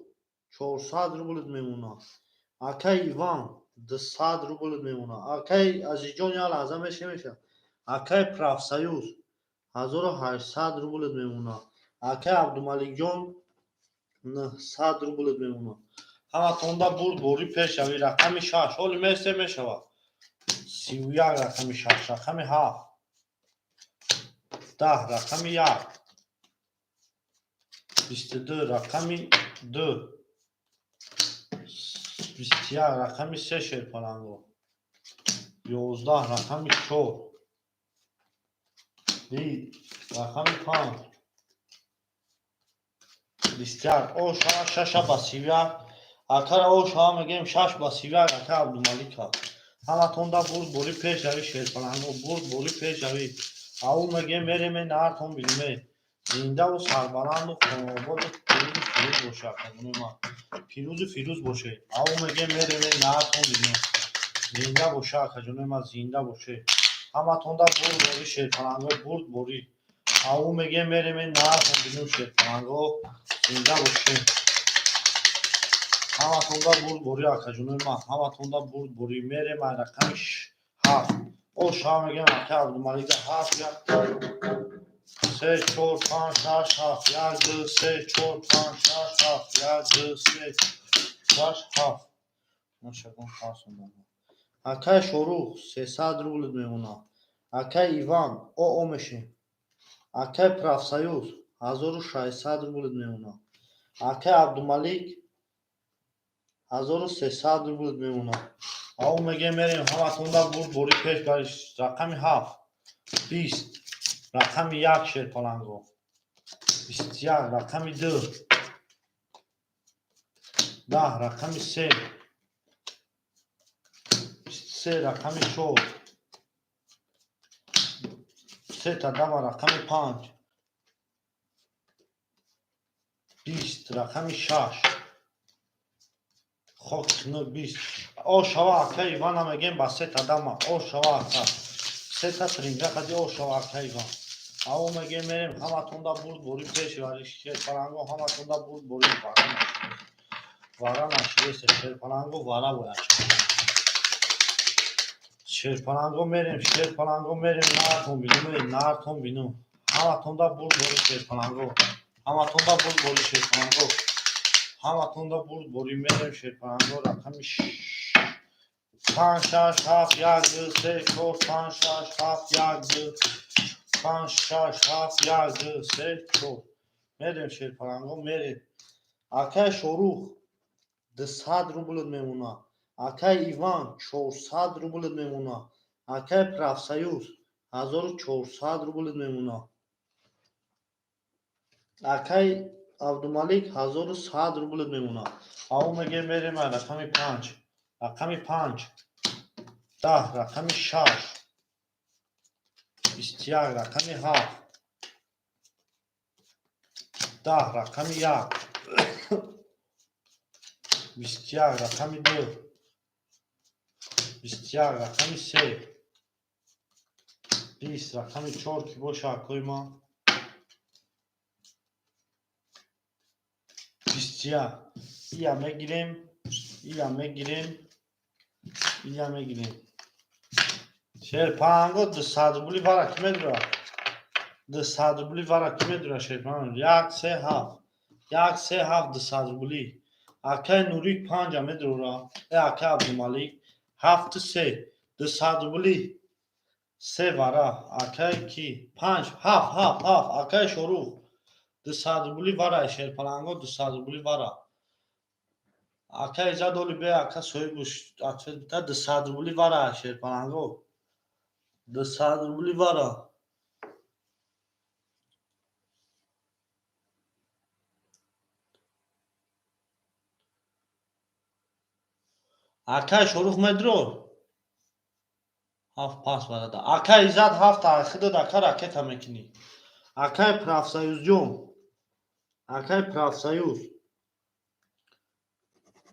400 рублит мемонад. Акай Иван, 200 рублит мемонад. Акай Азизҷон, як лаҳза меше меша. Акай Профсоюз, 1800 рублит мемонад. Акай Абдумаликҷон, 900 рублит мемонад. Ҳаматонда бурд борӣ пешравӣ. Рақами шаш. Ҳоли месте мешавад. 31 рақами шаш, рақами ҳафт. 10 рақами як. 22 рақами ду. 21 рақами се, шерпаланго. 11 рақами чор. 20 рақами панҷ. 21. О шава, 6 ба 31. Акара о шава мегӯем, 6 ба 31, ака Абдумалика. Ҳаматонда бурд борӣ пешравӣ, шерпаланго, бурд борӣ пешравӣ. Ав мегӯем, мереме, нартон бинуме. Зиндаву сарбаланду хонаободу пирӯзу фирӯз боша, акаҷони ман. Пирӯзу фирӯз бошед. Ав мегӯем, мереме, нартон бинум. Зинда боша, акаҷони ман, зинда бошед. Ҳаматонда бурд борӣ, шерпаланго, бурд борӣ. Ав мегӯем, мереме, нартон бинум, шерпаланго, зинда бошед. Ҳаматонда бурд борӣ, акаҷони ман, ҳаматонда бурд борӣ. Мерем ай рақами ҳафт. О шава мегӯем, ака Абдумалика, ҳафт, як, се, чор, панҷ, шаш, ҳафт. Як, ду, се, чор, панҷ, шаш, ҳафт. Як, ду, се, шаш, ҳафт. Машакон тарсондам. Акай Шорух, 300 рублит мемонад. Акай Иван, о мешем. Акай Профсоюз, 1600 рублит мемонад. Акай Абдумалик, 1300 рублит мемонад. Ав мегӯем, мерем, ҳаматонда бурд борӣ пеш бари. Рақами ҳафт. 20 рақами як, шерпаланго. 21 рақами ду. 10 рақами се. 23 рақами чор. Сета дама рақами панҷ. 20 рақами шаш. Хок хинук 20. О шава, ака Ивана, мегӯем ба сета дама. О шава, ака. Сета тринга қади о шава, ака Иван. Аво мегӯем, мерем, ҳаматонда бурд борӣ пеш вари, шерпаланго, ҳаматонда бурд борӣ. Вара вара наширеста, шерпаланго, вара бояд шавад. Шерпаланго, мерем, шерпаланго, мерем, нартон бинум, нартон бинум. Ҳаматонда бурд борӣ, шерпаланго. Ҳаматонда бурд борӣ, шерпаланго. Ҳаматонда бурд борӣ, мерем, шерпаланго, рақами панҷ, шаш, ҳафт, як, ду, се, чор, панҷ, шаш, ҳафт, як, ду, панҷ, шаш, ҳафт, як, ду, се, чор. Мерем, шерпаланго, мерем. Акай Шорух, 200 рублит мемонад. Акай Иван, 400 рублит мемонад. Акай Профсоюз, 1400 рублит мемонад. Акай Абдумалик, 1100 рублит мемонад. Аво мегӯем, мерем рақами панҷ. Рақами панҷ. 10 рақами шаш. 21 рақами ҳафт. 10 рақами як. 21 рақами ду. 21 рақами се. 20 рақами чор ки боша, акои ман. 21. Ия мегирем, ия мегирем, ия мегирем. Шерпанго, 200 рубли вара ки медура? 200 рубли вара ки медура, шерпанго? Як, се, ҳафт. Як, се, ҳафт, 200 рубли. Акай Нурик панҷа медурора. Э, акай Абдумалик. Ҳафту се. 200 рубли. Се вара, акай ки? Панҷ, ҳафт, ҳафт, ҳафт, акай Шорух. 200 рубли вара, шерпаланго, 200 рубли вара. Акай Иззат оли бе, ака соҳибуш ответ бита, 200 рубли вара, шерпаланго. 200 рубли вара. Акай Шорух медро? Ҳафт пас варада. Акай Иззат ҳафта хидад, ака ракета мекунӣ. Акай Профсоюзҷон. Акай Профсоюз.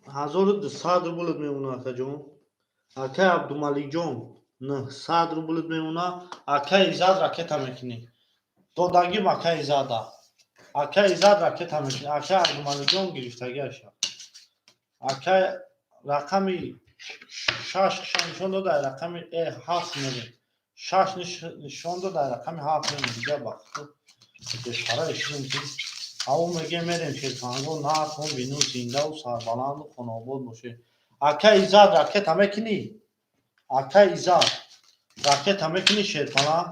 1200 рублат мемона, акаҷон. Акай Абдумаликҷон 900 рублат мемона. Акай Иззат ракета мекунӣ. Додагим акай Иззата. Акай Иззат ракета мекунӣ. Акай Абдумаликҷон гирифтагиаша. Акай рақами шаш нишон дода, рақами ҳафт мерем. Шаш нишон дода, рақами ҳафт мерем. Дига бахто бешара ишидем ки ав меге мерем шерпанго нархон бину зиндаву сарбаланду хонобод боше. Акай Иззат ракета мекунӣ? Акай Иззат ракета мекунӣ, шерпаланг?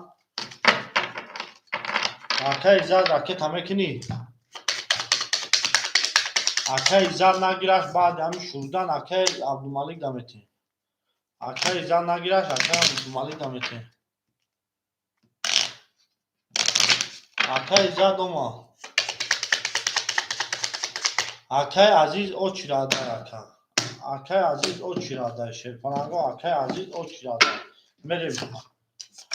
Акай Иззат ракета мекунӣ? Акай Иззат нагираш, баъди ҳамин шурдан акай Абдумалик даметем. Акай Иззат нагираш, акай Абдумалик даметем. Акай Иззат ома. Акай Азиз очирадай ака. Акай Азиз очирадай шерпаланго, акай Азиз очирадай. Мерем.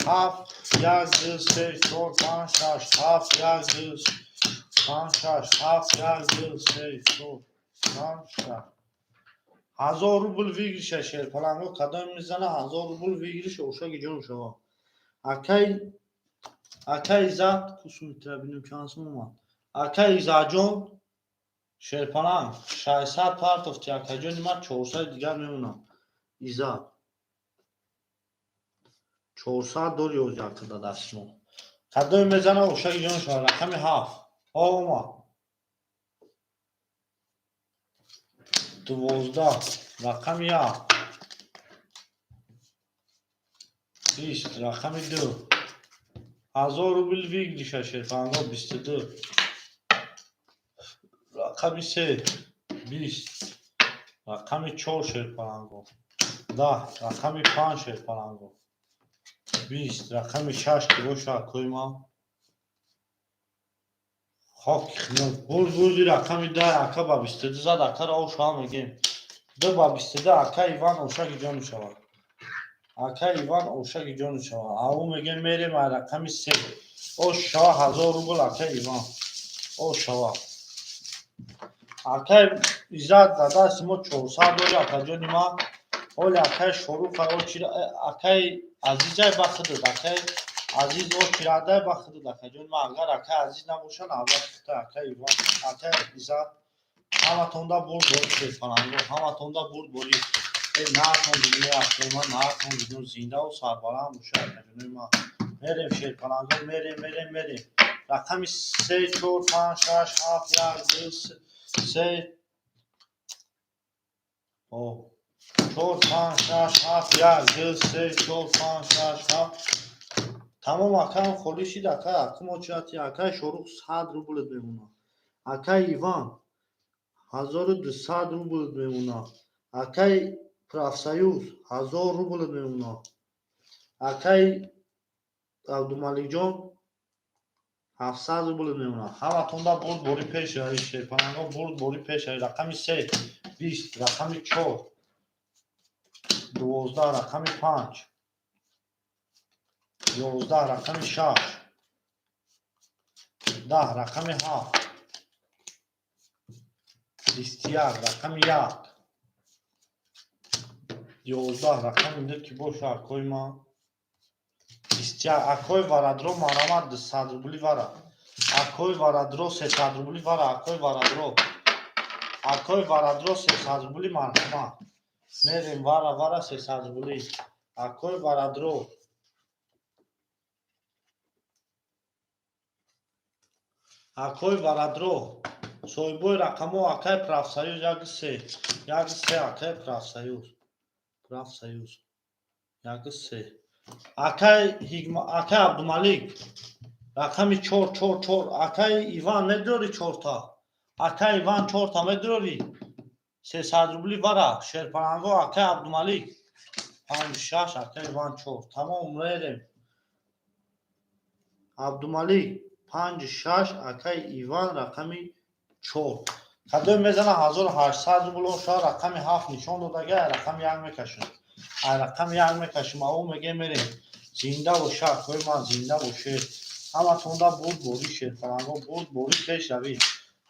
Ҳафт, як, ду, се, чор, панҷ, шаш, ҳафт, як, ду, панҷ, шаш, ҳафт, як, ду, се, чор, панҷ, шаш. 1000 рубл выигрыша, шерпаланго, кадом мезана 1000 рубл выигрыш ошаги ҷон шава. Акай Иззат кусумитра бинем чанд сум омад. Акай Иззатҷон шерпаланг 600 партофти, акаҷони ман 400 дигар мемонам. Иззат 400 дори ёзи акада дасти мо. Кадоме мезана ошаги ҷон шава, рақами ҳафт. Омад. 12, рақами як. 20, рақами ду. 1000 рубл выигрыша, шерпаланго, 22. Рақами се, 20. Рақами чор, шерпаланго. 10, рақами панҷ, шерпаланго. 20, рақами шаш ки боша акои ман. Хок бурд бурди рақами 10 ака ба 22 зад, акаро ошава мегем. Ду ба 22 ака Иван ошаги ҷон мешавад. Ака Иван ошаги ҷон мешавад. Аву мегем мерем ай рақами се. Ош шава 1000 рубл ака Иван. Ош шава. Акай Иззат ба дасти мо 400 дори акаҷони ман. Оли акай Шорух акай Азизай ба худат, акай Азиз очирадай ба худат, акаҷони ман. Агар акай Азиз набошад, албатта худ акай Иван, акай Иззат ҳаматонда бурд бори шерпаланго, ҳаматонда бурд бори. Наатон бинӣ акои ман, наатон бинӣ зиндаву сарбаланд боша акаҷони ман. Мерем шерпаланго, мерем, мерем, мерем. Рақами се, чор, панҷ, шаш, ҳафт, як, ду, се, чор, панҷ, шаш, ҳафт, як, ду, се, чор, панҷ, шаш, ҳафт. Тамом акаам холӣ шид, акай акум очирати, акай Шорух 100 рублат мемонад. Акай Иван 1200 рублат мемонад. Акай Профсоюз 1000 рублат мемонад. Акай Абдумаликҷон 700 рубл мемонад. Ҳаматонда бурд бори пеш рави, шерпаланго, бурд бори пеш рави. Рақами се, 20, рақами чор, 12, рақами панҷ, 11, рақами шаш, 10, рақами ҳафт, 21, рақами як, 11, рақами ду ки боша акои ман. 21 акои Варадро марамат 200 рубли вара. Акои Варадро 300 рубли вара, акои Варадро. Акои Варадро 300 рубли марҳамат. Мерем вара вара 300 рубли. Акои Варадро. Акои Варадро. Соҳибои рақамҳо акай Профсоюз як се. Як се акай Профсоюз. Профсоюз. Як се. Акай акай Абдумалик, рақами чор, чор, чор. Акай Иван, медурори чорта? Акай Иван, чорта медурори? 300 рубли вара, шерпаланго. Акай Абдумалик, панҷ, шаш, акай Иван, чор. Тамом, мерем. Абдумалик, панҷ, шаш, акай Иван, рақами чор. Кадом мезана, 1800 рубл оша. Рақами ҳафт нишон додага, рақами як мекашам, ай рақами як мекашем. Ау меге, мерем. Зинда боша, акои ман, зинда боше. Ҳаматонда бурд борӣ, шерпаланго, бурд борӣ, пешравӣ.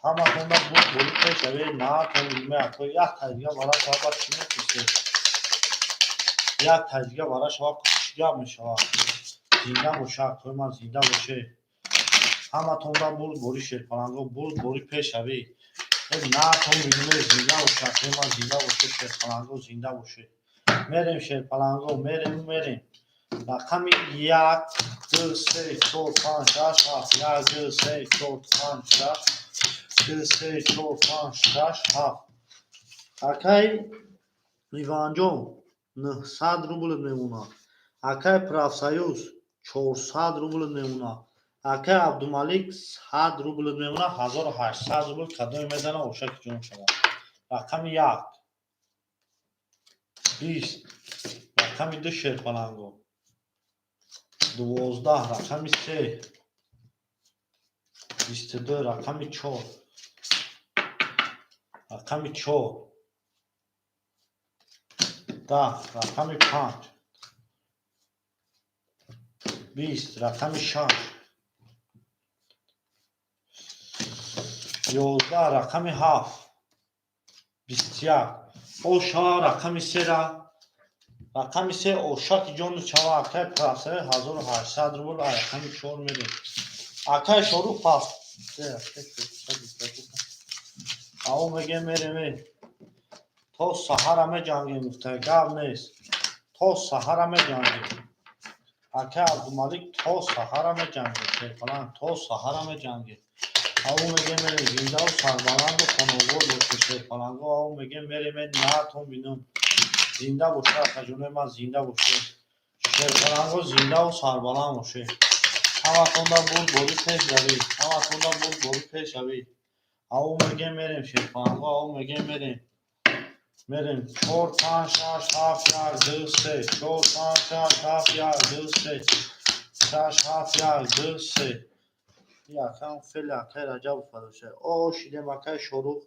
Ҳаматонда бурд борӣ, пешравӣ. Наатон илме, акои. Як таҷига вара шава, баъд чӣ мепурсед? Як таҷига вара шава, чӣ гап мешавад? Зинда боша, акои ман, зинда боше. Ҳаматонда бурд борӣ, шерпаланго, бурд борӣ, пешравӣ. Наатон билме. Зинда боша, акои ман, зинда боше, шерпаланго, зинда боше. Мерем, шерпаланго, мерем, мерем. Рақами як, ду, се, чор, панҷ, шаш, ҳафт. Як, ду, се, чор, панҷ, шаш, ду, се, чор, панҷ, шаш, ҳафт. Акай Иванҷон, 900 рубл мемонад. Акай Профсоюз, 400 рубл мемонад. Акай Абдумалик, 100 рубл мемонад. 1800 рубл. Кадоме мезана, ошаки ҷон шавад? Рақами як, 20, рақами ду, шерпаланго, 12, рақами се, 22, рақами чор, рақами чор, 10, рақами панҷ, 20, рақами шаш, 11, рақами ҳафт, 21. Оша, рақами сера, рақами се. Ошаки ҷону чава, акай Профсоюз, 1800 рубл. Рақами чор мерем. Акай Шорух, пас ао мегем, мерем. То саҳара меҷангем, гуфта, гап нест, то саҳара меҷангем. Акай Абдумалик, то саҳара меҷангем. Шерпаланг, то саҳара меҷангем. Ау мегем, мерем. Зиндаву сарбаланду хонобод боше, шерпаланго. Ау мегем, мерем. Наатон бинум. Зинда боше, акаҷонои ман, зинда боше, шерпаланго, зиндаву сарбаланд боше. Ҳаматонда бурд борӣ, пешравӣ. Ҳаматонда бурд борӣ, пешравӣ. Ау мегем, мерем, шерпаланго. Ау мегем, мерем, мерем. Чор, панҷ, шаш, ҳафт, як, ду, се. Чор, панҷ, шаш, ҳафт, як, ду, се. Шаш, ҳафт, як, ду, се. Якам фели акай Раҷабов падоша. О, шидем. Акай Шорух,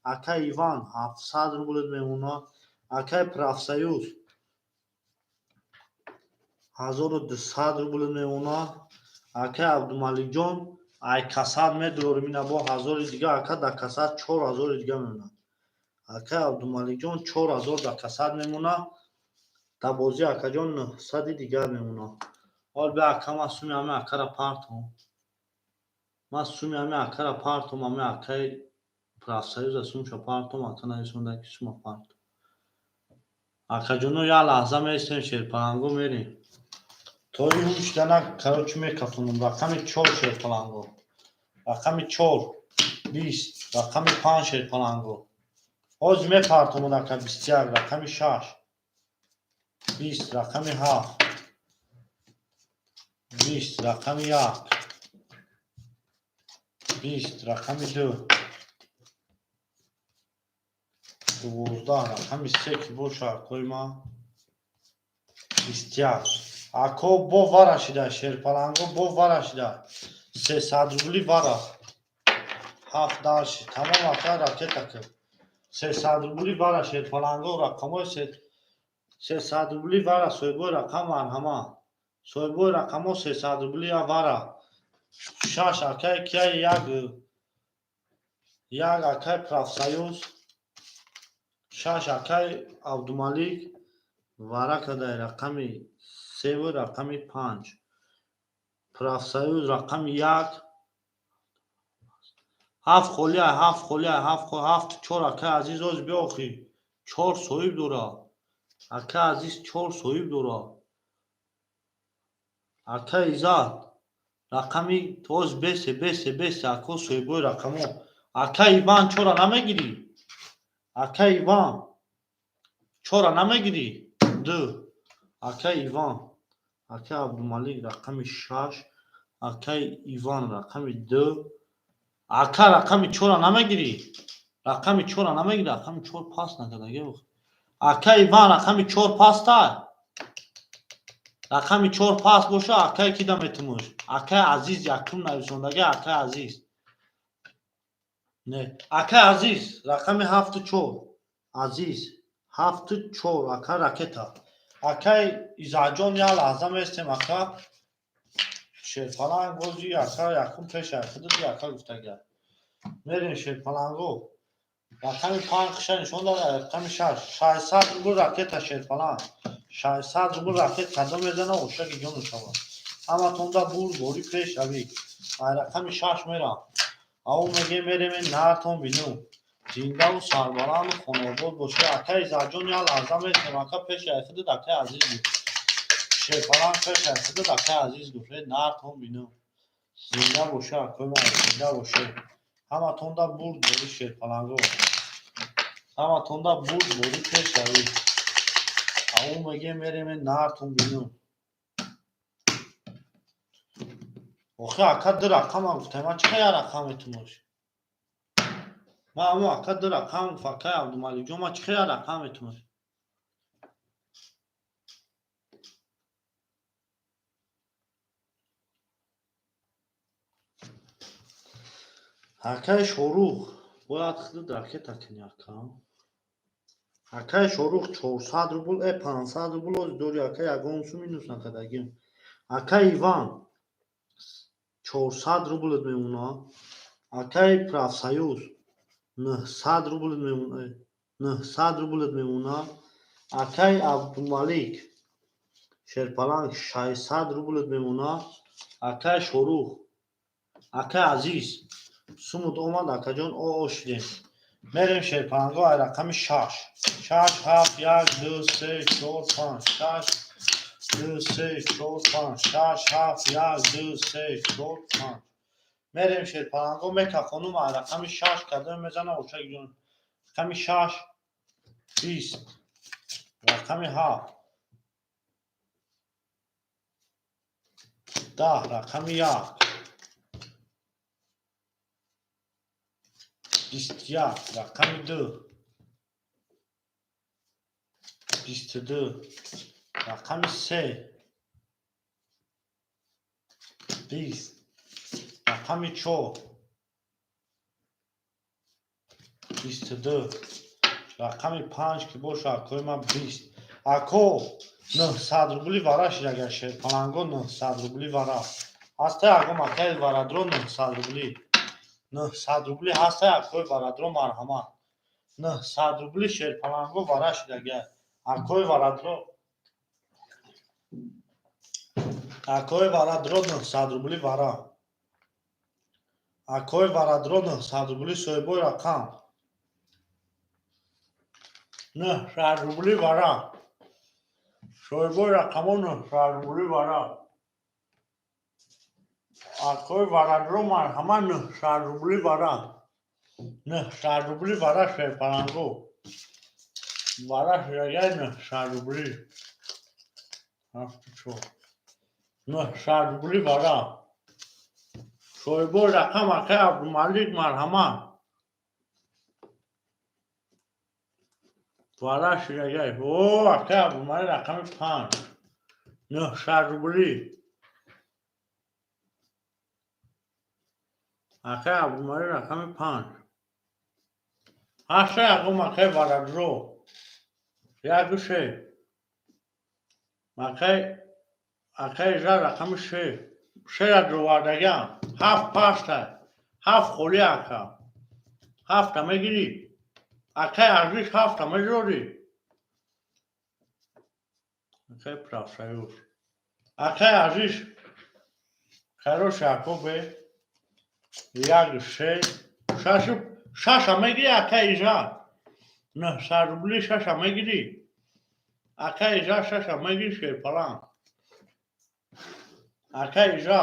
акай Иван, 700 рубл мемонад. Акай Профсоюз, 1200 рубл мемонад. Акай Абдумаликҷон, ай касад медурорим ина бо ҳазори дига. Ака, дар касад 4000 дига мемонад. Акай Абдумаликҷон, 4000 дар касад мемонад. Дар бозӣ, акаҷон, 900-и дигар мемонад. Ҳол бия, ака, ман суми ҳами акара партом, ман суми ҳами акара партом, ҳами акаи Профсоюза сумша партом. Ака нависонда, ки сума партом. Акаҷоно, як лаҳза меистем, шерпаланго, мерем. То ин ҳушдана, короче, мекафонам. Рақами чор, шерпаланго, рақами чор, 20, рақами панҷ, шерпаланго. Ҳозир мепартомад, ака. 21, рақами шаш, 20, рақами ҳафт, 20, рақами як, 20, рақами ду, 12, рақами се ки боша, акои ман? 21. Ако, бо вара шида, шерпаланго, бо вара шида. 300 рубли вара. Ҳафт дарши тамом. Ака, ракета ки 300 рубли вара, шерпаланго, рақамҳои 300 рубли вара. Соҳибои рақам, марҳама, соҳибои рақамҳо, 300 рубли вара. Шаш, акай кияй? Як, як, акай Профсоюз, шаш, акай Абдумалик вара кадай. Рақами севу рақами панҷ, Профсоюз, рақами як, ҳафт холия, ҳафт холия, ҳафт, ҳафт, чор. Акай Азиз, оз биёхӣ, чор соҳиб дора. Акай Азиз, чор соҳиб дора. Акай Иззат, рақами тоз, бесе, бесе, бесе. Ако, соҳибои рақамҳо. Акай Иван, чора намегирӣ? Акай Иван, чора намегирӣ? Ду, акай Иван. Акай Абдумалик рақами 6, акай Иван рақами 2. Ака рақами 4-а намегирӣ? Рақами 4-а намегирӣ? Рақами 4 пас накарда. Акай Иван рақами 4 паста? Рақами 4 пас боша, акай кида метумуш? Акай Азиз якум нависондаги, акай Азиз. Не, акай Азиз рақами 7 4. Азиз 7 4, ака ракета. Акай Изаҷон як лаҳза местем, ака. Шерпаланг бози ака якум пеша худат ака гуфтага. Мерем шерпаланго. Рақами 5 хиша нишон дод, рақами 6. 600 рубл ракета шерпаланг. 600 рубл ракет кадом мезана ошаки ҷону шавад. Ҳаматонда бур бори пеш равӣ. Ай рақами 6 мерам. Ав меге мерем нартон бину. Зиндаву сарбаланду хонобод бошед. Акай Изаҷон як лаҳза местем, ака пеши худат акай Азиз гуфт. Шерпаланг пеши худат акай Азиз гуфт. Нартон бину. Зинда боша акои ман, зинда боше. Ҳаматонда бурд бори шерпаланго. Ҳаматонда бурд бори пеш равӣ. Ав меге мерем нартон бину. Охи ака ду рақама гуфтам, ман чӣ як рақам метумош? Ман ҳамо ака ду рақам гуфт, акай Абдумаликҷон, ман чӣ як рақам метумош? Акай Шорух, бояд худат ракета кунӣ, ака. Акай Шорух 400 рубл, 500 рубл оз дори, ака ягон сум минус накардагим. Акай Иван 400 рублат мемона. Акай Профсоюз 900 рублат мемона. 900 рублат мемона. Акай Абдумалик Шерпаланг 600 рублат мемона. Акай Шорух, акай Азиз сумут омад, акаҷон, о шидем. Мерем шерпаланго ай рақами 6. 6 7 1 2 3 4 5 6 2 3 4 5 6 7 1 2 3 4 5. Мерем шерпаланго мека хонум ай рақами 6 кадом мезана ошак ҷон. Рақами 6 20. Рақами 7 10. Рақами 1 21. Рақами 2 22. Рақами 3 20. Рақами 4 22. Рақами 5 ки боша акои ман 20. Ако 900 рубли вара шид агар шерпаланго 900 рубли вара. Ҳастай ако макаи варадро 900 рубли. 900 рубли ҳастай акои варадро марҳамат. 900 рубли шерпаланго вара шид агар. Акои варадро. Акои варадро 900 рубли вара. Акои варадро 900 рубли соҳибои рақам. 900 рубли вара. Соҳибои рақамо 900 рубли вара. Акои варадро марҳамат 900 рубли вара. 900 рубли вара шерпаланго. Вара ширагай 900 рубли. 74. 900 рубли вара. Соҳибои рақам акай Абдумалик марҳамат. Вара ширагай. О, акай Абдумалик рақами 5. 900 рубли. Акай Абдумалик рақами 5. Ҳашта ягон макай варадро. Яку ше. Макай акай жа рақами ше. Шера дровардагиам. 7 пашта. 7 холи ака. 7 мегирӣ. Акай Азиз 7 мегирӣ. Акай Профсоюз. Акай Азиз. Хороший акобе. 1 6 6 6 мегирӣ акай Ижа. 900 рубли 6 мегирӣ. Акай Ижа 6 мегирӣ шерпаланг. Акай Ижа.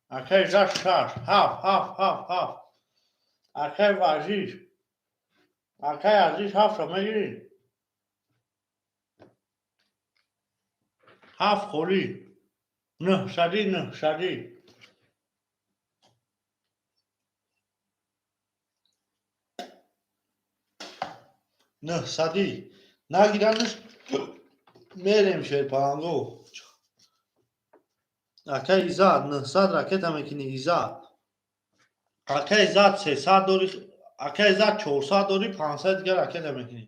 Акай Ижа 6 7 7 7 7. Акай Азиз. Акай Азиз 7 мегирӣ. 7 холи. Нӯҳсади, нӯҳсади. Нӯҳсади. Нагиранаш, мерем, шерпаланго. Ака Иззат, 900 ракета мекунӣ, Иззат. Ака Иззат, 300 дори, ака Иззат, 400 дори, 500 дигар ракета мекунӣ.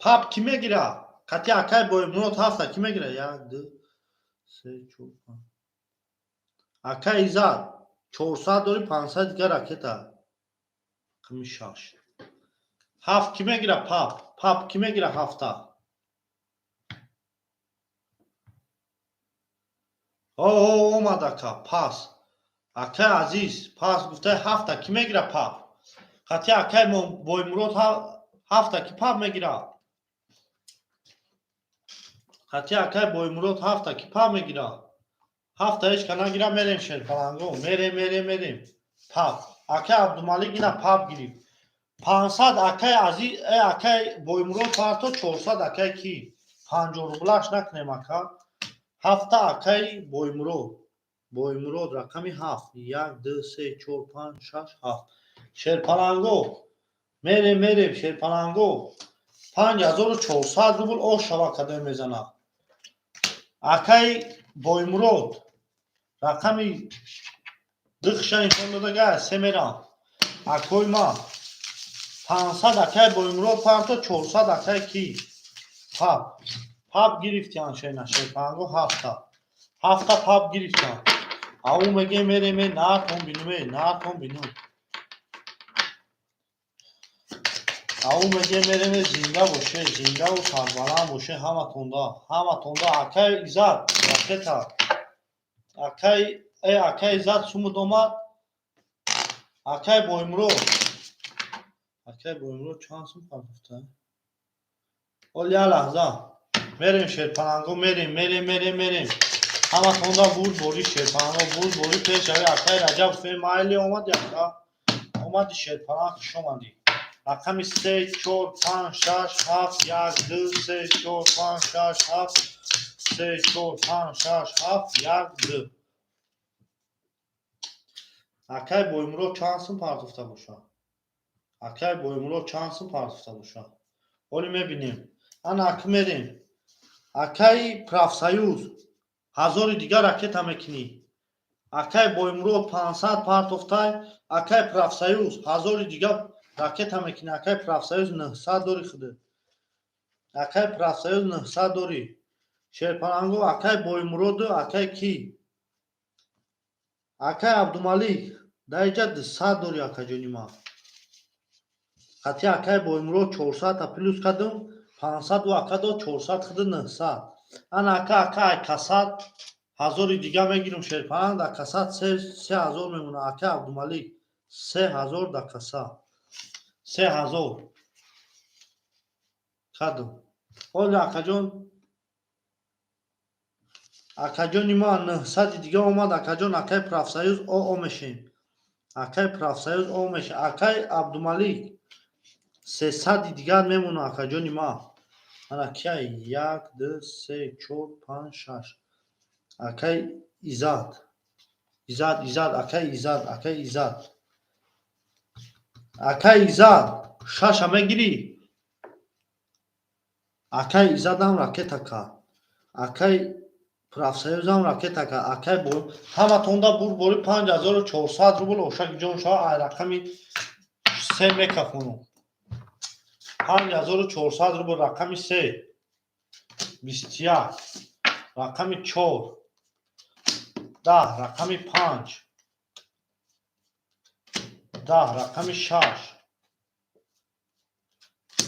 Пап кӣ мегира? Қати акай Боимурод ҳафта кӣ мегира? Як, ду, се, чор, панҷ. Ака Иззат, 400 дори, 500 дигар ракета. Рақами шаш. Ҳафт кӣ мегира, пап? Пап кӣ мегира ҳафта? О, омад, ака, пас. Акай азиз, пас гуфтай, ҳафта кӣ мегира пап? Қати акай Боимурод ҳафта кӣ пап мегира? Қати акай Боимурод ҳафта кӣ пап мегира? Ҳафта ҳеч ка нагира, мерем, шерпаланго. Мерем, мерем, мерем. Пап. Акай Абдумалик ина пап гирифт. 500 акай азиз, э, акай Боимурод парто, 400 акай кӣ? 50 рублаш накунем, ака. Ҳафта акай Боимурод. Боимурод, рақами ҳафт. Як, ду, се, чор, панҷ, шаш, ҳафт. Шерпаланго. Мерем, мерем, шерпаланго. 5400 рубл ош шава кадом мезанад. Акай Боимурод. Рақами духша нишон додага, се мерам. Акои ма. 500 акай Боимурод парто, 400 акай кӣ? Пап. Пап гирифтиян, шена, шерпаланго, ҳафта. Ҳафта пап гирифтиян. Ау меге, мерем, нартон бинуме, нартон бину. Ау меге, мереме, зинда боше, зиндаву сарбаланд боше ҳаматонда. Ҳаматонда, акай Иззат, ракета. Акай, э, акай Иззат сумуд омад. Акай Боимурод. Акай Боимурод чанд сум партофта? Ол як лаҳза. Мерем, шерпаланго, мерем, мерем, мерем, мерем. Ҳаматонда бурд борӣ, шерпаланго, бурд борӣ, пешави акай Раҷаб майли омад яка. Омади, шерпаланг, хуш омадӣ. Рақами се, чор, панҷ, шаш, ҳафт, як, ду, се, чор, панҷ, шаш, ҳафт, се, чор, панҷ, шаш, ҳафт, як, ду. Акай Боимурод чанд сум партофта бошад? Акай Боимурод чанд сум партофта бошад? Ҳоли мебинем. Ана аки мерем. Акай Профсоюз, ҳазори дигар ракета мекунӣ. Акай Боимурод 500 партофтай, акай Профсоюз ҳазори дигар ракета мекунӣ. Акай Профсоюз, 900 дори худ. Акай Профсоюз, 900 дорӣ. Шерпаланго, акай Боимуроду акай кӣ? Акай Абдумалик, дар инҷа 200 дорӣ, акаҷони ман. Қатъи акай Боимурод 400-та плюс кардум, 500 ӯ ака дод, 400 худи 900. Ана ака, ака ай касад ҳазори дига мегирам, шерпаланг, дар касад 3000 мемонад. Акай Абдумалик, 3000 дар каса. 3000 кардум. Ҳоли акаҷон, акаҷони ман, 900-и дига омад, акаҷон, акай Профсоюз, о мешем. Акай Профсоюз, о мешем. Акай Абдумалик, 300-и дигар мемонад, акаҷони ман. Ана кияй? Як, ду, се, чор, панҷ, шаш. Акай Иззат. Иззат, Иззат, акай Иззат, акай Иззат. Акай Иззат, шаша мегирӣ? Акай Иззатам ракета кард. Акай Профсоюзам ракета кард. Акай бо ҳаматонда бурд бори, 5400 рубл ошаки ҷон шава, ай рақами се мекафонам. 5400 рубл, рақами се. 21. Рақами чор. 10, рақами панҷ. 10, рақами шаш.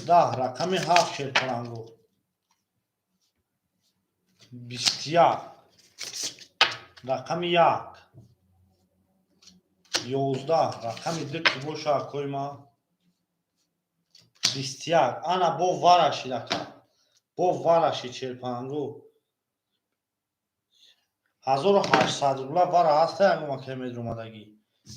10, рақами ҳафт, шерпаланго. 21. Рақами як. 11, рақами ду ки боша, акои ман? 21. Ана бо варашид, ака. Бо варашид, шерпаланго. 1800 рубла вара ҳаста, ягон акай медромадагӣ.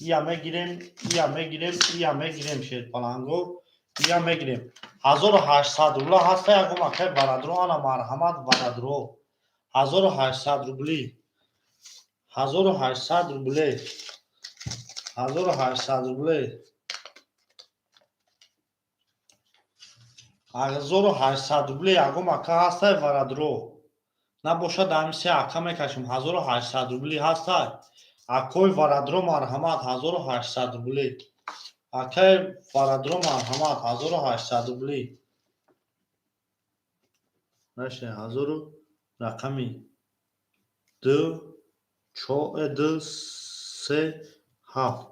Ия мегирем, ия мегирем, ия мегирем, шерпаланго, ия мегирем. 1800 рубла ҳаста, ягон акай варадро, ана марҳамат, варадро. 1800 рубли, 1800 рубле, 1800 рубле, 1800 рубле. Ягон ака ҳастай варадро? Набошад, ҳами се ака мекашем. 1800 рубли ҳастай, акои варадро? Марҳамат, 1800 рубли. Акаи варадро, марҳамат, 1800 рубли. Наша ҳазору рақами ду, ду, се, ҳафт.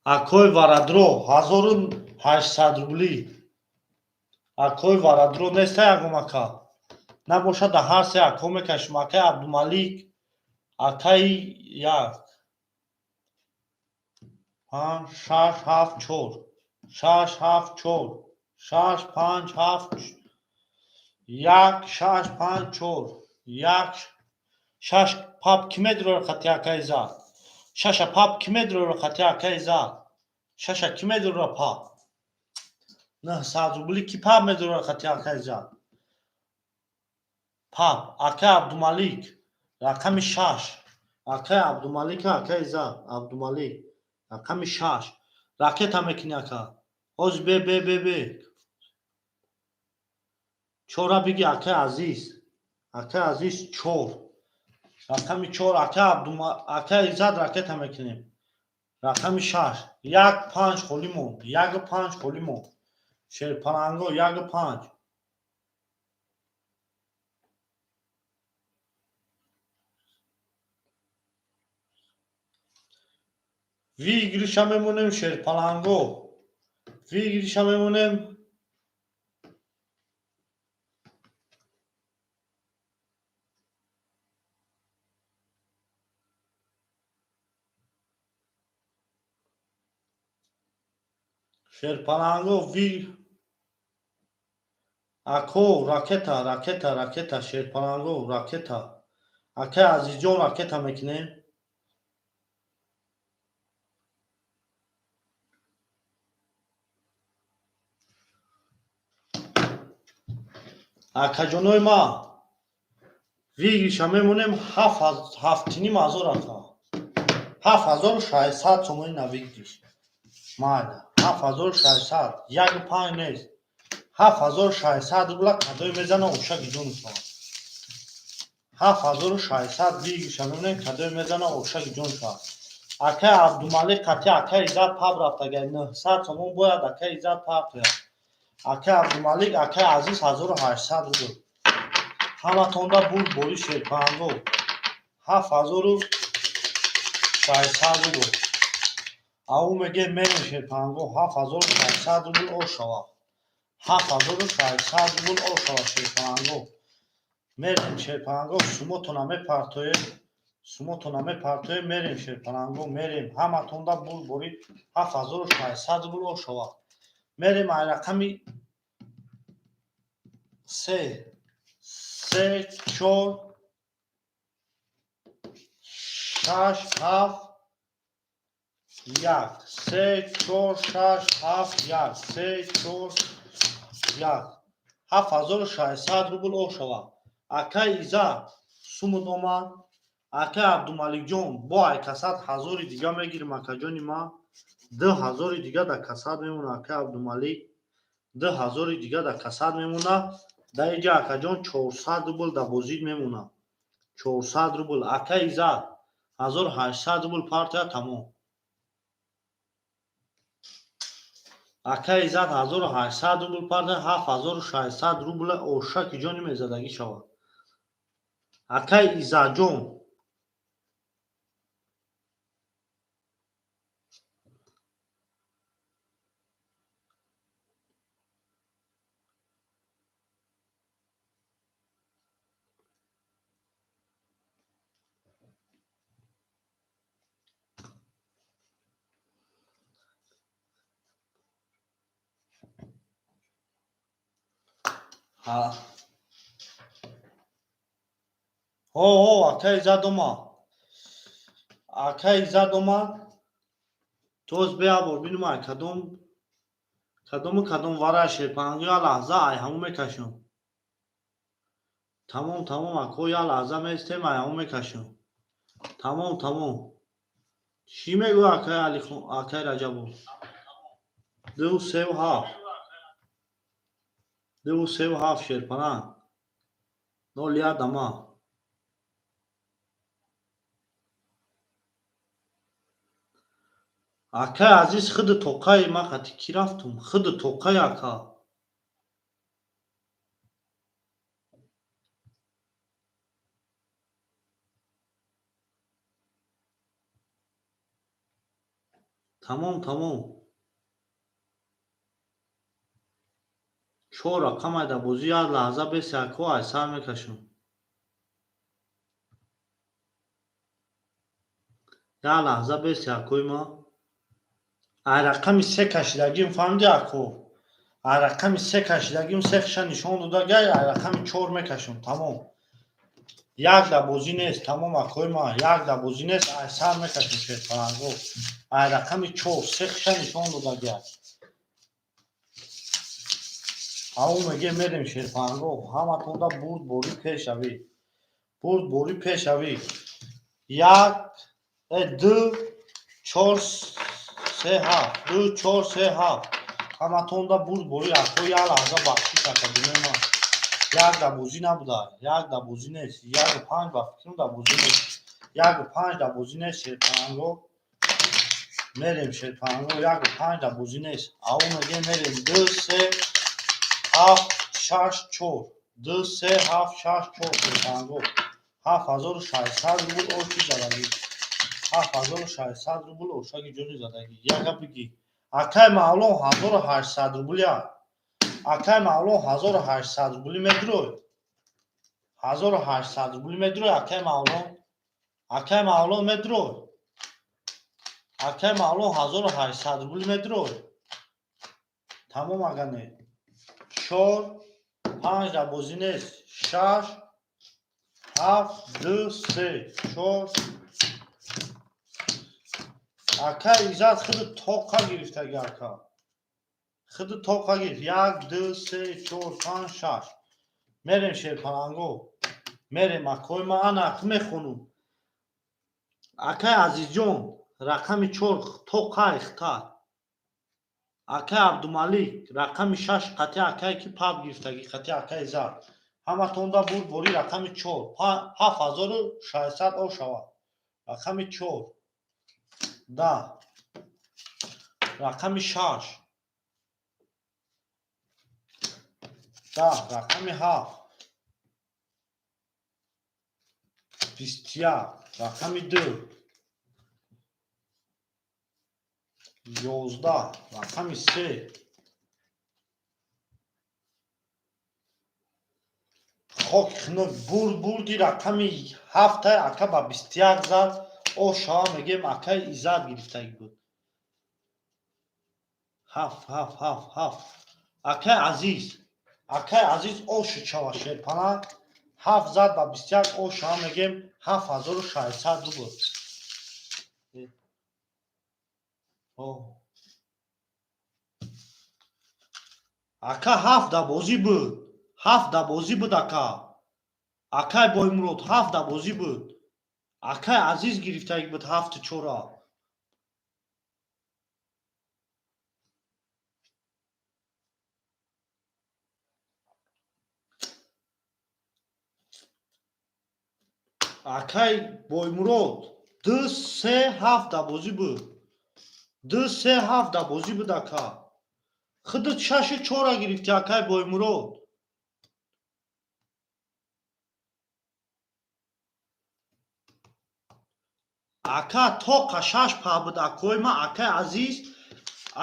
Акои варадро, 1800 рубли. Акои варадро неста ягон ака? Набошад, да ҳар се ако мекашем. Акаи Абдумалик, акаи як, панҷ, шаш, ҳафт, чор, шаш, ҳафт, чор, шаш, панҷ, ҳафт, як, шаш, панҷ, чор, як, шаш. Пап ки медурора қати акаи зад? Шаша пап ки медурора қати акаи зад? Шаша ки медурора пап? 900 рубли ки пап медурора қати акаи зад? Пап акаи Абдумалик, рақами шаш. Акаи Абдумалика, акаи зад, Абдумалик, рақами шаш. Ракета мекунӣ, ака? Ҳози бе, бе, бе, бе, чора биги. Акаи Азиз, акаи Азиз, чор, рақами чор. Акаи Абдума, акаи Иззат, ракета мекунем, рақами шаш. Як панҷ холӣ монд, яку панҷ холӣ монд. Шерпаланго, яку панҷ. Выигрыша мемонем, шерпаланго, выигрыша мемонем. Шерпаланго, ви ако, ракета, ракета, ракета. Шерпаланго, ракета. Акаи Азизҷон, ракета мекунем. Акаҷонои ма, выигрыша мемонем 7,5 ҳазор, ака. 7600 сомонӣ на выигрыш. Майла, 7600, яку панҷ нест. 7600 рубла кадое мезана, ошаки ҷону шавад. 7600 выигрыша мемонем, кадое мезана, ошаки ҷон шавад. Акаи Абдумалик қатъи акаи Иззат паб рафтагай. 900 сомон бояд акаи Иззат партояд. Акаи Абдумалик, акаи Азиз, 1800 рубл. Ҳаматонда бурд бори, шерпанго. 7600 рубл. Ау меге, мерем, шерпанго, 7600 рубл о шавад. 7600 рубл о шавад, шерпанго. Мерем, шерпанго, сумотона мепартоем, сумотона мепартоем. Мерем, шерпанго, мерем. Ҳаматонда бурд бори, 7600 рубл о шавад. Мерем ай рақами се, се, чор, шаш, ҳафт, як, се, чор, шаш, ҳафт, як, се, чор, як. 7600 рубл о шавад. Акаи Иззат, сумут омад. Акаи Абдумаликҷон, бо ай касад ҳазори дига мегирим. Акаҷони ман, 2000 дига дар касад мемона. Акаи Абдумалик, 2000 дига дар касад мемона. Дар инҷа, акаҷон, 400 рубл дар бозид мемона, 400 рубл. Акаи Иззат, 1800 рубл партия, тамом. Акаи Иззат, 1800 рубл партия, 7600 рубла ошаки ҷони мезадагӣ шавад, акаи Иззатҷон. Ҳо, ҳо, акаи Иззат омад, акаи Иззат омад. Тоз биябор бинум, ай кадом, кадому кадом вара, шерпанги. Я лаҳза, ай ҳамун мекашам. Тамом, тамом, ако, як лаҳза местем, аямон мекашем. Тамом, тамом. Чӣ мегӯ, акай Алихон, акай Раҷабов? Ду, севу ҳафт. Ду, севу ҳафт, шерпаланг. 01 дама. Акай Азиз, худи тоқаи ма қати кӣ рафтум? Худи тоқаи ака. Тамом, тамом. Чор рақам айда бозӣ, як лаҳза беси, ако, ай сар мекашам. Як лаҳза беси, акои ма. Ай рақами се кашидагим, фаҳмиди, ако? Ай рақами се кашидагим, се хиша нишон дода гай, ай рақами чор мекашам, тамом. Як да бозӣ нест, тамом, акои ма, як да бозӣ нест, ай сар мекашам, шерпаланго. Ай рақами чор, се хиша нишон дода гай. Ау меге мерем, шерпаланго, ҳаматонда бурд борӣ пешавӣ. Бурд борӣ пешавӣ. Як, ду, чор, се, ҳафт. Ду, чор, се, ҳафт. Ҳаматонда бурд борӣ, ако, як лаҳза бахшиш, ака, дунои ман. Як да бозӣ набуда, як да бозӣ нест. Яку панҷ ба фикрам да бозӣ нест. Яку панҷ да бозӣ нест, шерпаланго. Мерем, шерпаланго, яку панҷ да бозӣ нест. Ау меге мерем ду, се, ҳафт, шаш, чор. Ду, се, ҳафт, шаш, чор, шерпаланго. 7600 рубл оши задагӣ. 7600 рубл ошаги ҷони задагӣ. Яка бигӣ. Акай Мавлон 1800 рубля. Акай Мавлон 1800 рубли медурой. 1800 рубли медурой, акай Мавлон. Акай Мавлон медурой. Акай Мавлон 1800 рубли медурой. Тамом агане. Чор, панҷ да бозӣ нест. Шаш, ҳафт, ду, се, чор. Акай Иззат худи тоқа гирифтаги, ака. Худи тоқа гирифт. Як, ду, се, чор, панҷ, шаш. Мерем, шерпаланго. Мерем, акои ма, ана ак мехонум. Акай Азизҷон, рақами чор тоқай хитар. Акай Абдумалик, рақами шаш қати акай ки паб гирифтагӣ, қати акай Иззат. Ҳаматонда бурд бори рақами чор. 7600 о шавад. Рақами чор. Да. Рақами шаш. Да, рақами ҳафт. 21. Рақами ду. 11. Рақами се. Хок хунук бурд, бурди рақами ҳафтай ака ба 21 зад. О шава мегем, акай Иззат гирифтагӣ буд. Ҳафт, ҳафт, ҳафт, ҳафт. Акай Азиз. Акай Азиз оши чава, шерпаланг. Ҳафт зад ба 21, о шава мегем, 7600 рубл. О. Ака ҳафт да бозӣ буд. Ҳафт да бозӣ буд, ака. Акай Боймурод ҳафт да бозӣ буд. Акай Азиз гирифтагӣ буд ҳафту чора. Акай Боймурод ду, се, ҳафт да бозӣ буд. Ду, се, ҳафт да бозӣ буд, ака. Худат шашу чора гирифтӣ, акай Боймурод. Ака тоқа шаш па буд, акои ма, акай Азиз,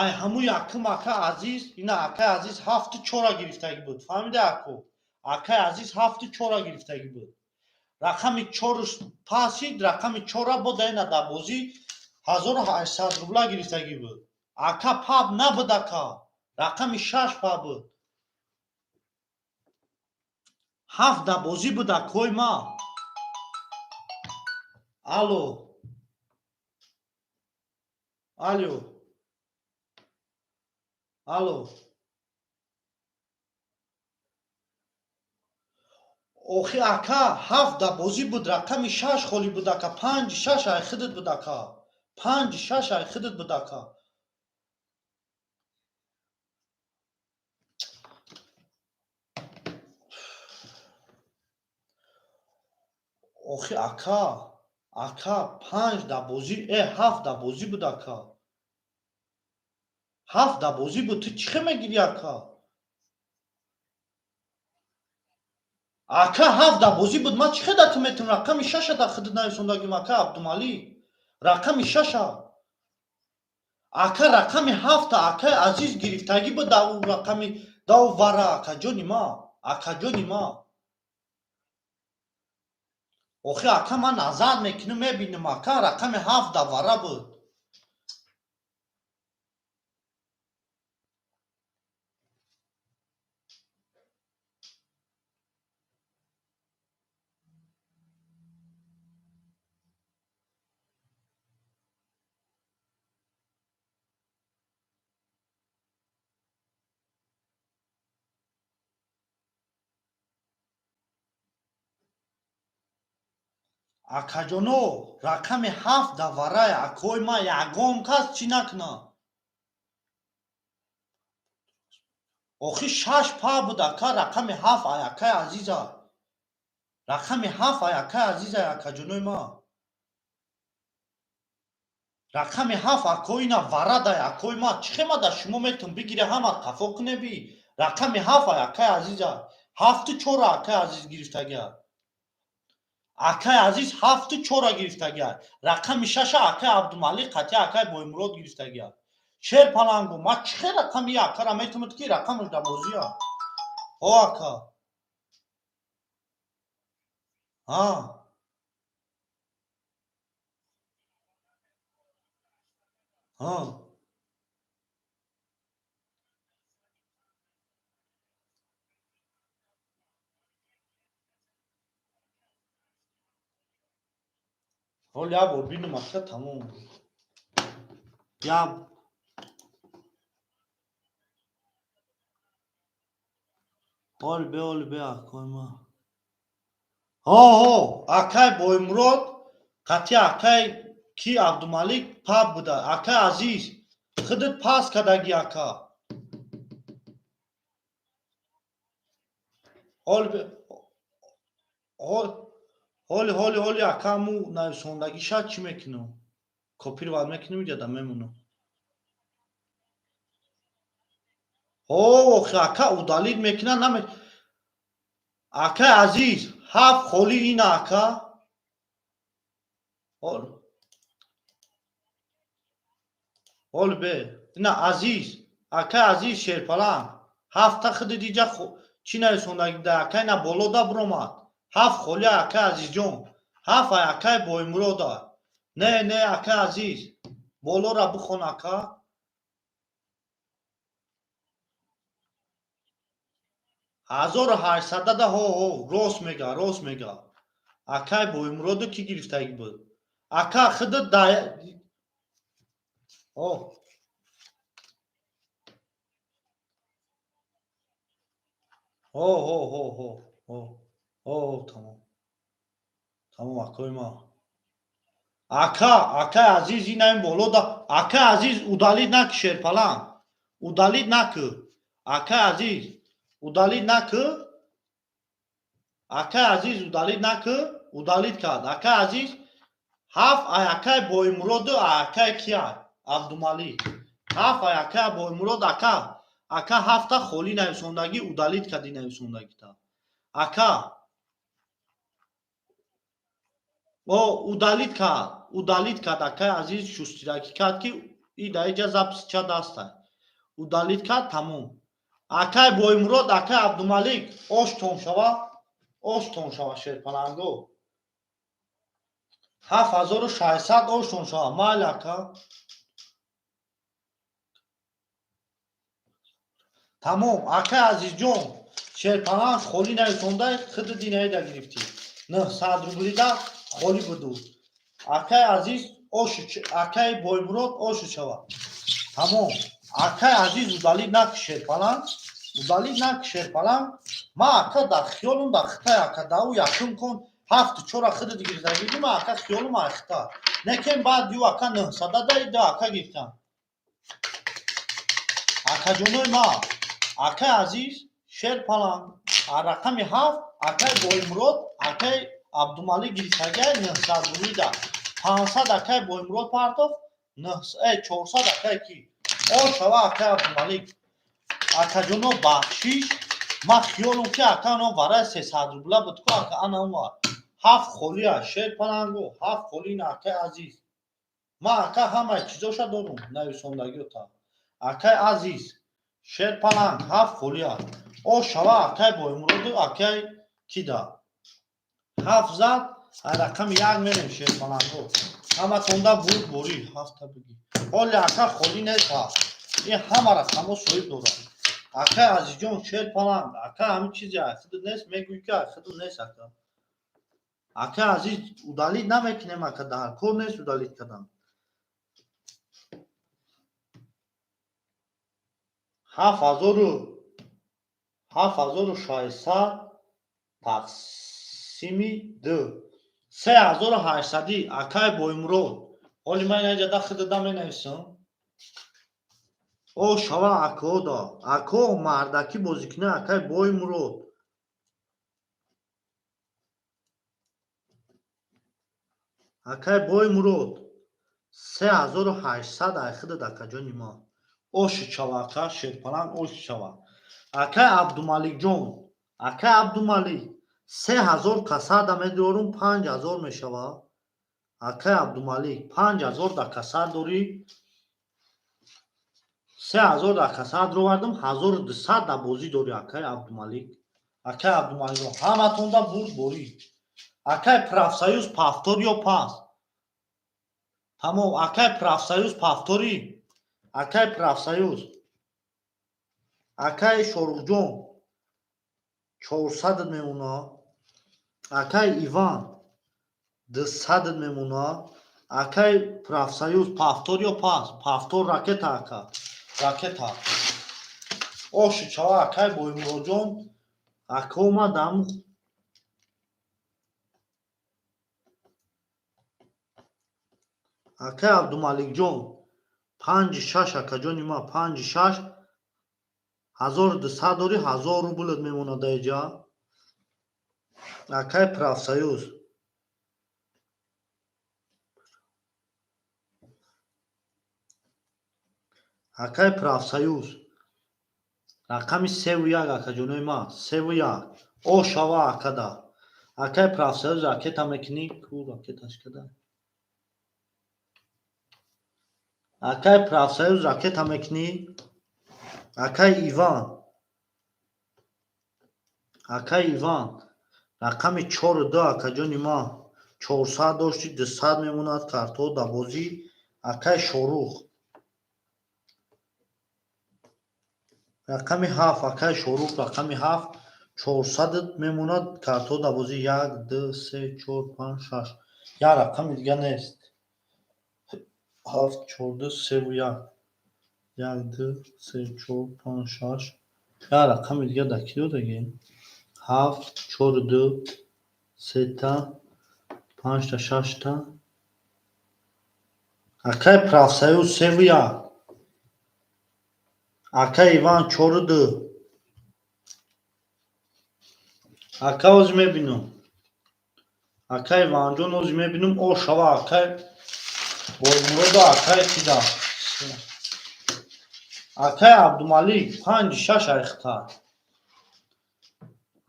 ай ҳаму якум ака Азиз, ина акай Азиз ҳафту чора гирифтагӣ буд. Фаҳмида, ако? Акай Азиз ҳафту чора гирифтагӣ буд. Рақами чоруш пасид, рақами чора бода ина дар бозӣ 1800 рубла гирифтагӣ буд. Ака паб набуд, ака. Рақами шаш па буд. Ҳафт дар бозӣ буд, акои ма. Алло. Алло. Алло. Охи ака, ҳафт да бозӣ буд, рақами шаш холӣ буд ака, панҷ шаш ай худат буд ака, панҷ шаш ай худат буд ака. Охи ака, ака, панҷ да бозӣ, ҳафт да бозӣ буд ака, ҳафт да бозӣ буд. Ту чӣ хел мегирӣ ака? Ака, ҳафт да бозӣ буд, ман чӣ хел да ту метавонам? Рақами шаша да худат нависондагим ака Абдумалик, рақами шаша ака, рақами ҳафта акаи Азиз гирифтагӣ буд да ӯ рақами да ӯ вара, акаҷони ма, акаҷони ма. Охи ака, ман назар мекунам, мебинам ака, рақами ҳафт да вара буд. Акаҷоно, рақами ҳафт да варай, акои ма, ягон кас чӣ накуна. Охи шаш па буд ака, рақами ҳафт ай акаи Азиза, рақами ҳафт ай акаи Азиза, акаҷонои ма, рақами ҳафт акоина варадай, акои ма. Чӣ хел ма да шумо метавон бигире, ҳама қафо кунеби? Рақами ҳафт ай акаи Азиза, ҳафту чора акаи Азиз гирифтагиа, акаи Азиз ҳафту чора гирифтагиа, рақами шаша акаи Абдумалик қатъи акаи Боймурод гирифтагиа. Шер палангу, ма чӣ хел рақами акара метавонад ки рақамаш да бозия? О ака, а а ҳол як бор бинам ака, тамом, як ҳол бе, ҳол бе, акои ма. Ҳо, ҳо, акай Боймурод қатъи акай ки Абдумалик паб буда. Акай Азиз, худат пас кадаги ака. Ҳол бе, ҳол, ҳоли, ҳоли, ҳоли ака, аму нависондагиша чӣ мекунам, копировать мекунам, иҷада мемонам. Ҳо, охи ака, удалить мекунад, наме. Акай Азиз, ҳафт холӣ ина ака. Ҳол, ҳол бе, ина Азиз, акай Азиз Шерпаланг, ҳафта худи диҷа чӣ нависондаги да ака, ина боло да биромад. Ҳафт холӣ акай Азизҷон, ҳафт ай акай Боймурода. Не, не, акай Азиз, болора бихон ака. 1800 да. Ҳо, ҳо, рост мега, рост мега. Акай Боймуроду кӣ гирифтагӣ буд? Ака, худат да. Ҳо, ҳо, ҳо, ҳо, ҳо, ҳо, ҳо, тамом, тамом, акои ма. Ака, акай Азиз, ина ин боло да. Акай Азиз, удалить наки, Шерпаланг, удалить наки. Акай Азиз, удалить наки. Акай Азиз, удалить наки. Удалить кард акай Азиз. Ҳафт ай акай Боймуроду ай акай кия Абдумалик, ҳафт ай акай Боймурод ака. Ака, ҳафта холӣ нависондагӣ, удалить кардӣ нависондагита ака. О, удалить кард, удалить кард акай Азиз, шустиракӣ кард ки и да иҷа запись ча дастай, удалить кард, тамом. Акай Боймурод, акай Абдумалик, оштон шава, оштон шава, шерпаланго. 7600 оштон шава, майли ака. Тамом, акай Азизҷон, Шерпаланг холӣ нависондай, худи динаида гирифтӣ, 900 рублида холӣ буду. Акай Азиз ошу, акай Боймурод ошу шава, тамом. Акай Азиз, удалить наки, Шерпаланг. Удалить наки, Шерпаланг. Ма ака дар хиёлум дар хитай ака дау якум кон ҳафту чора хидат гирифтагӣ, ма ака хиёлум ай хита. Некем баъд ю ака нӯҳсада дай ду ака гирифтам. Акаҷонои ма, акаи азиз Шерпаланг, рақами ҳафт акаи Боимурод, акаи Абдумалик гирифтагиай 900 рублида. 500 акаи Боимурод партофт, 400 акаи ки. О шава акаи Абдумалик. Акаҷоно, бахшиш, ман хиёлум ки ака ано варай 300 рубла буд ку ака ана умар. Ҳафт холия Шерпалангу, ҳафт холи ина акаи азиз. Ман ака ҳамаи чизоша дорум, нависондагиота. Акаи азиз Шерпаланг ҳафт холия. О шава акаи Боимуроду акаи кида. Ҳафт зад, ай рақами як мерем, шерпаланго. Ҳаматонда бурд борӣ, ҳафта бигӣ. Ҳоли ака холӣ нест ҳафт. Ин ҳама рақамҳо соҳиб дорад. Акаи азизҷон Шерпаланг, ака ҳамин чизе ай худат нест, мегӯӣ ки ай худат нест ака. Акаи азиз, удалить намекунем ака, дар кор нест удалить кардан. 7600 тақсими ду. 3800-и акаи Боимурод. Ҳоли ман инҷа да худада менависам. О шава акао да. Ако мардакӣ бозӣ кунӣ, акаи Боимурод. Акаи Боимурод 3800 ай худат, акаҷони ман. Оши чава ака Шерпаланг, оши чава. Акаи Абдумаликҷон, акаи Абдумалик 3000 касада медорум, 5000 мешава. Акаи Абдумалик 5000 да касар дорӣ. 3000 да касар дровардам, 1200 да бозӣ дорӣ, акаи Абдумалик. Акаи Абдумалик, ҳаматонда бурд борӣ. Акаи Профсоюз, повтор ё пас. Тамом, акаи Профсоюз, повтори. Акаи Профсоюз. Акаи Шоруҳҷон 400 мемона. Акаи Иван 200 мемона. Акаи Профсоюз, повтор ё пас. Повтор ракета, ака. Ракета. Оши чава акаи Боимуродҷон. Ака омадам. Акаи Абдумаликҷон панҷи шаш, акаҷони ман панҷи шаш, 1200 дорӣ, 1000 рублат мемонад даиҷа. Акаи Профсоюз. Акаи Профсоюз. Рақами севу як, акаҷонои ман, севу як. О шава акада. Акаи Профсоюз, ракета мекунӣ? Ку ракеташ када? Акаи Профсоюз, ракета мекунӣ? Акаи Иван. Акаи Иван. Рақами чору ду, акаҷони ман. 400 дошти, 200 мемонад картҳо дар бозӣ. Акаи Шорух. Рақами ҳафт, акаи Шорух, рақами ҳафт, 400 мемонад картҳо дар бозӣ. Як, ду, се, чор, панҷ, шаш. Як рақами дига нест. Ҳафт, чорду, севу як. Як, ду, се, чор, панҷ, шаш. Як рақами дига дар кӣ додагем? Ҳафт, чору ду, сета, панҷта, шашта. Акаи Профсоюз, севу як. Акаи Иван, чору ду. Ака, ҳозир мебинам. Акаи Иванҷон, ҳозир мебинам. О шава акаи Боимуроду акаи кида. Акаи Абдумалик панҷи шаш айхта.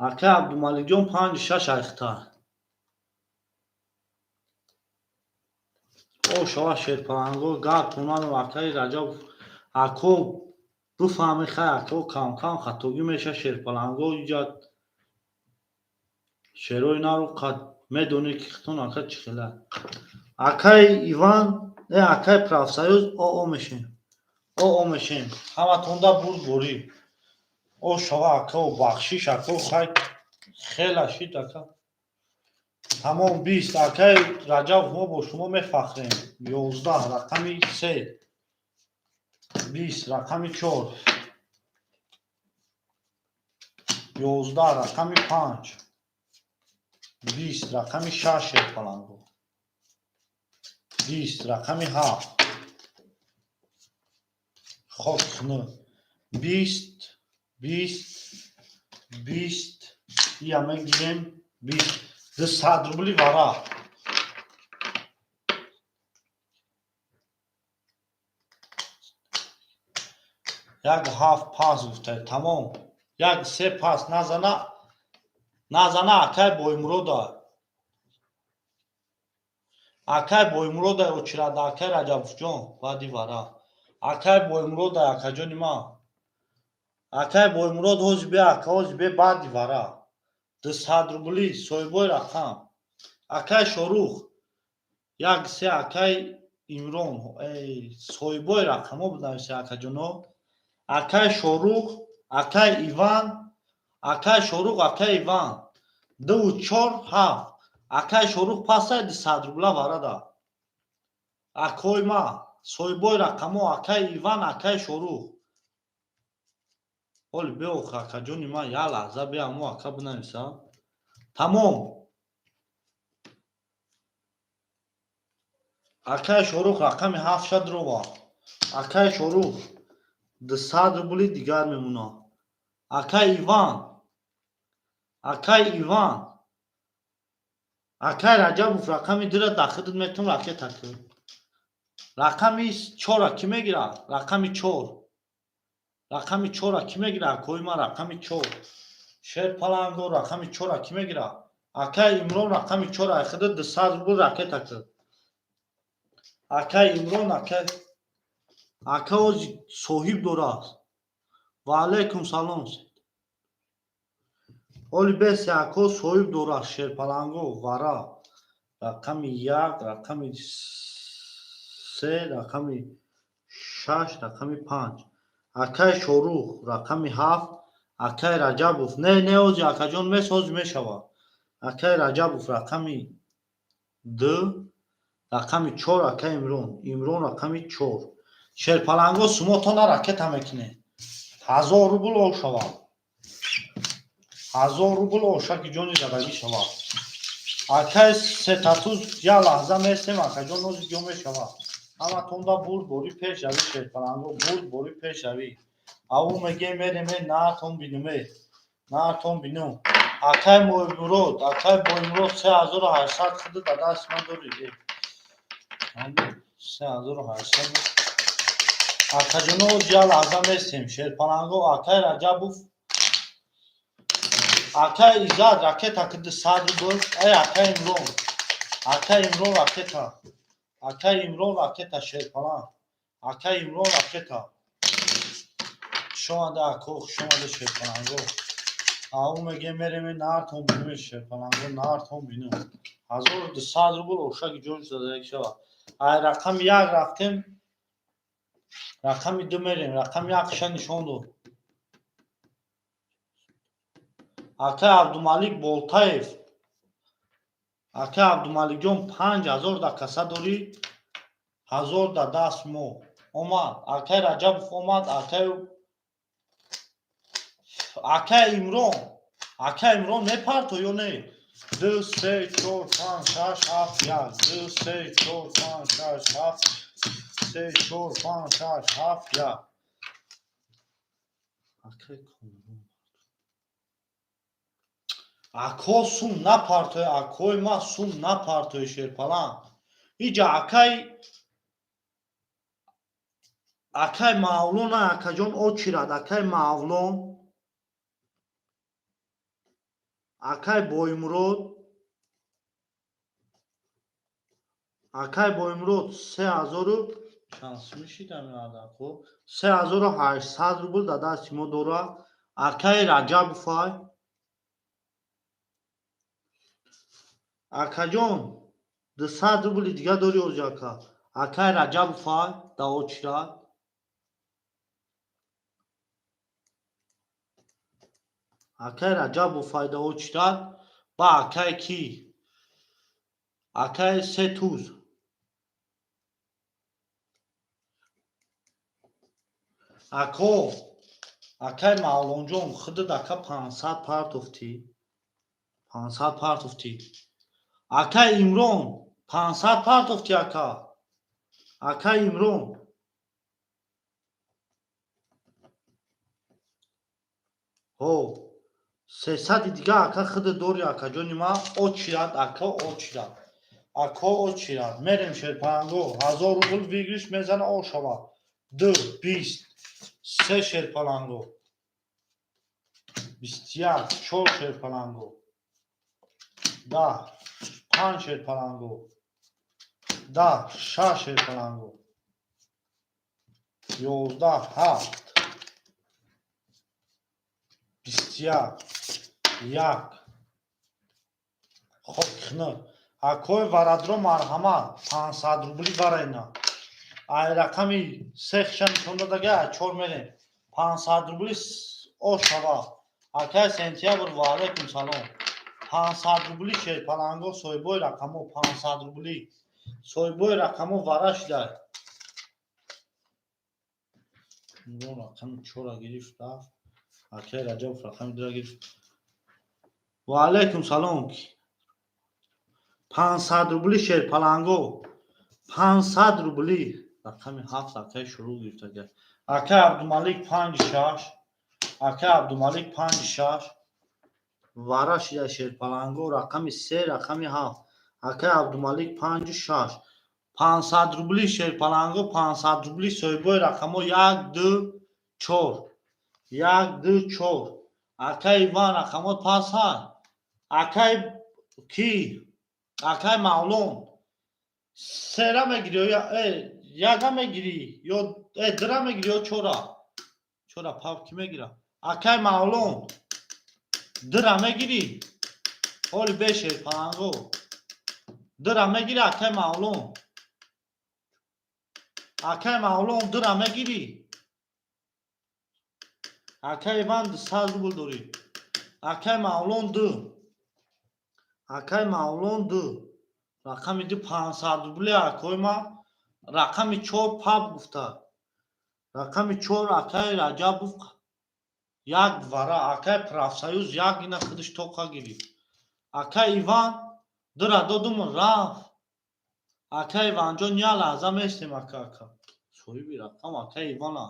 Акаи Абдумаликҷон панҷи шаш айхта. О шава шерпаланго гап кунану акаи Раҷаб, ако бифаҳми, хай ако кам-кам хатогӣ меша, шерпаланго иҷа шерои нару қад медонӣ ки хитон ака чӣ хела. Акаи Иван, акаи Профсоюз, о мешем. О мешем. Ҳаматонда бурд борӣ. О шава ака, бахшиш ака, хай хела шид ака. Тамом, 20, акаи Раҷаб, мо бо шумо мефахрем. 11, рақами се. 20, рақами чор. 11, рақами 5, 20, рақами 6, шерпаланго, 20, рақами 7, хок хунук, 20, 20, 20, ия мегирем, 20, 200 рубли вара. Як ҳафт пас гуфта, тамом. Як се пас назана, назана. Акай Боймурода, акай Боймурода, очирада. Акай Раҷабовҷон, баъди вара акай Боймурода, акаҷони ман, акай Боймурод, ҳози бе, ака, ҳози бе, баъди вара 200 рубли. Соҳибои рақам: акай Шорух, як се, акай Имрон. Соҳибои рақамҳо бинависе, акаҷоно. Акай Шорух, акай Иван, акай Шорух, акай Иван, дуву чор ҳафт. Акай Шорух пасай, 200 рубла варада. Акои ма, соҳибои рақамҳо: акай Иван, акай Шорух. Ҳоли беох, акаҷони ман, як лаҳза беамо, ака бинависа. Тамом. Акай Шорух рақами ҳафт шадрова. Акай Шорух, 200 рубли дигар мемонад. Акай Иван, акай Иван, акай Раҷабов, рақами дура дахидат метавон, ракета кӯ. Рақами чора кӣ мегирад? Рақами чор, рақами чора кӣ мегирад, акои ман? Рақами чор, шерпаланго, рақами чора кӣ мегирад? Акай Имрон, рақами чора хида, 200 рубл, ракета кӯ. Акай Имрон, акай, ака, ози соҳиб дорад. Ва алайкум салом. Ҳоли бесе, ако, соҳиб дорад. Шерпаланго, вара, рақами як, рақами се, рақами шаш, рақами панҷ. Акай Шорух, рақами ҳафт. Акай Раҷабов, не, не, ози, акаҷон, мес, ози мешавад. Акай Раҷабов, рақами ду, рақами чор, акай Имрон, Имрон, рақами чор. Шерпаланго, сумотона ракета мекунед, 1000 рубл о шавад, 1000 рубл ошаки ҷони задагӣ шавад. Акай Сетатуз, як лаҳза месем, акаҷон, ози ҷо мешавад. Ҳаматонда бурд бори пешравӣ, шерпаланго, бурд бори пешравӣ. Аву меге, мереме, наатон бинуме, наатон бинум. Акай Мурод, акай Боймурод, 3800 хида да дасти ман дорӣ, 3800. Акаҷоно, як лаҳза месем, шерпаланго. Акай Раҷабов, акай Иззат, ракета ки, 200 рубл. Ай, акай Имрон, акай Имрон, ракета, акай Имрон, ракета, шерпаланг, акай Имрон, ракета. Хушомада, ако, хушомада, шерпаланго. Ау меге, мереме, наартон бинуме, шерпаланго, наартон бинум. 1200 рубл ошаки ҷон задагӣ шавад. Ай рақами як рафтем, рақами ду мерем. Рақами як ша нишон дод. Акай Абдумалик Болтаев, акай Абдумаликҷон, 5000 да каса дорӣ, 1000 да даст мо омад. Акай Раҷабов омад. Акай, акай Имрон, акай Имрон, мепарто ё не? Ду, се, чор, панҷ, шаш, ҳафт, як, ду, се, чор, панҷ, шаш, ҳафт, се, чор, панҷ, шаш, ҳафт, як. Акай Комрон, ако, сум напартои, акои ма, сум напартои, шерпаланг. Иҷа акай, акай Мавлона, акаҷон, очирад. Акай Мавлон, акай Боймурод, акай Боймурод, се ҳазору чанд мешид ако? 3800 рубл да дасти мо дорад. Акай Раҷабовай, акаҷон, 200 рубли дига дори ози, ака. Акай Раҷабовай да очирад. Акай Раҷабовай да очирад. Ба акай ки? Акай Сетуз. Ако, Акай Мавлонҷон, худат, ака, 500 партофтӣ, 500 партофтӣ. Акай Имрон, 500 партофтӣ, ака, акай Имрон. Ҳо, 300-и дига, ака, худат дорӣ, акаҷони ман. Очирад, ака, очирад, ако, очирад. Мерем, шерпаланго, 1000 рубл выигрыш мезана, ошава. Ду, 23, шерпаланго, 21, чор, шерпаланго, 10, панҷ, шерпаланго, 10, шаш, шерпаланго, 11, ҳафт, 21, як. Хоб, хинак. Акои варадро, марҳамат, 500 рубли варайна. Ай рақами се хиша нишон додага, чор мерем. 500 рубли ошава. Акай Сентябр, ва алайкум салом. 500 рубли, шерпаланго, соҳибои рақамо, 500 рубли, соҳибои рақамо вара шидай. Рақами чора гирифт, рафт. Акай Раҷабов рақами дура гирифт. Ва алайкум салом. 500 рубли, шерпаланго, 500 рубли, рақами ҳафт акай шурӯъ гирифт. Ака, акай Абдумалик, панҷ, шаш, акай Абдумалик, панҷ, шаш вара шида. Шерпаланго, рақами се, рақами ҳафт, акай Абдумалик, панҷу шаш, 500 рубли, шерпаланго, 500 рубли, соҳибои рақамҳо як, ду, чор, як, ду, чор. Акай Иван, рақамҳо пас ҳаст. Акай ки, акай Мавлон, сера мегирӣ ё яга мегирӣ, ё дира мегирӣ, ё чора? Чора пав ки мегира? Акай Мавлон, дира мегирӣ? Ҳоли бешер паланго, дира мегирӣ, акай Мавлон? Акай Мавлон, дира мегирӣ? Акай Иван, 200 рубл дорӣ. Акай Мавлон, ду, акай Мавлон, ду, рақами ду, 500 рубли. Акои ман, рақами чор паб гуфта, рақами чор акай Раҷабов, як вара. Акай Профсоюз, як, ина худаш тоқа гирифт. Акай Иван, дура додум, рафт. Акай Иванҷон, як лаҳза местем, ака. Ака, соҳиби рақам акай Ивана.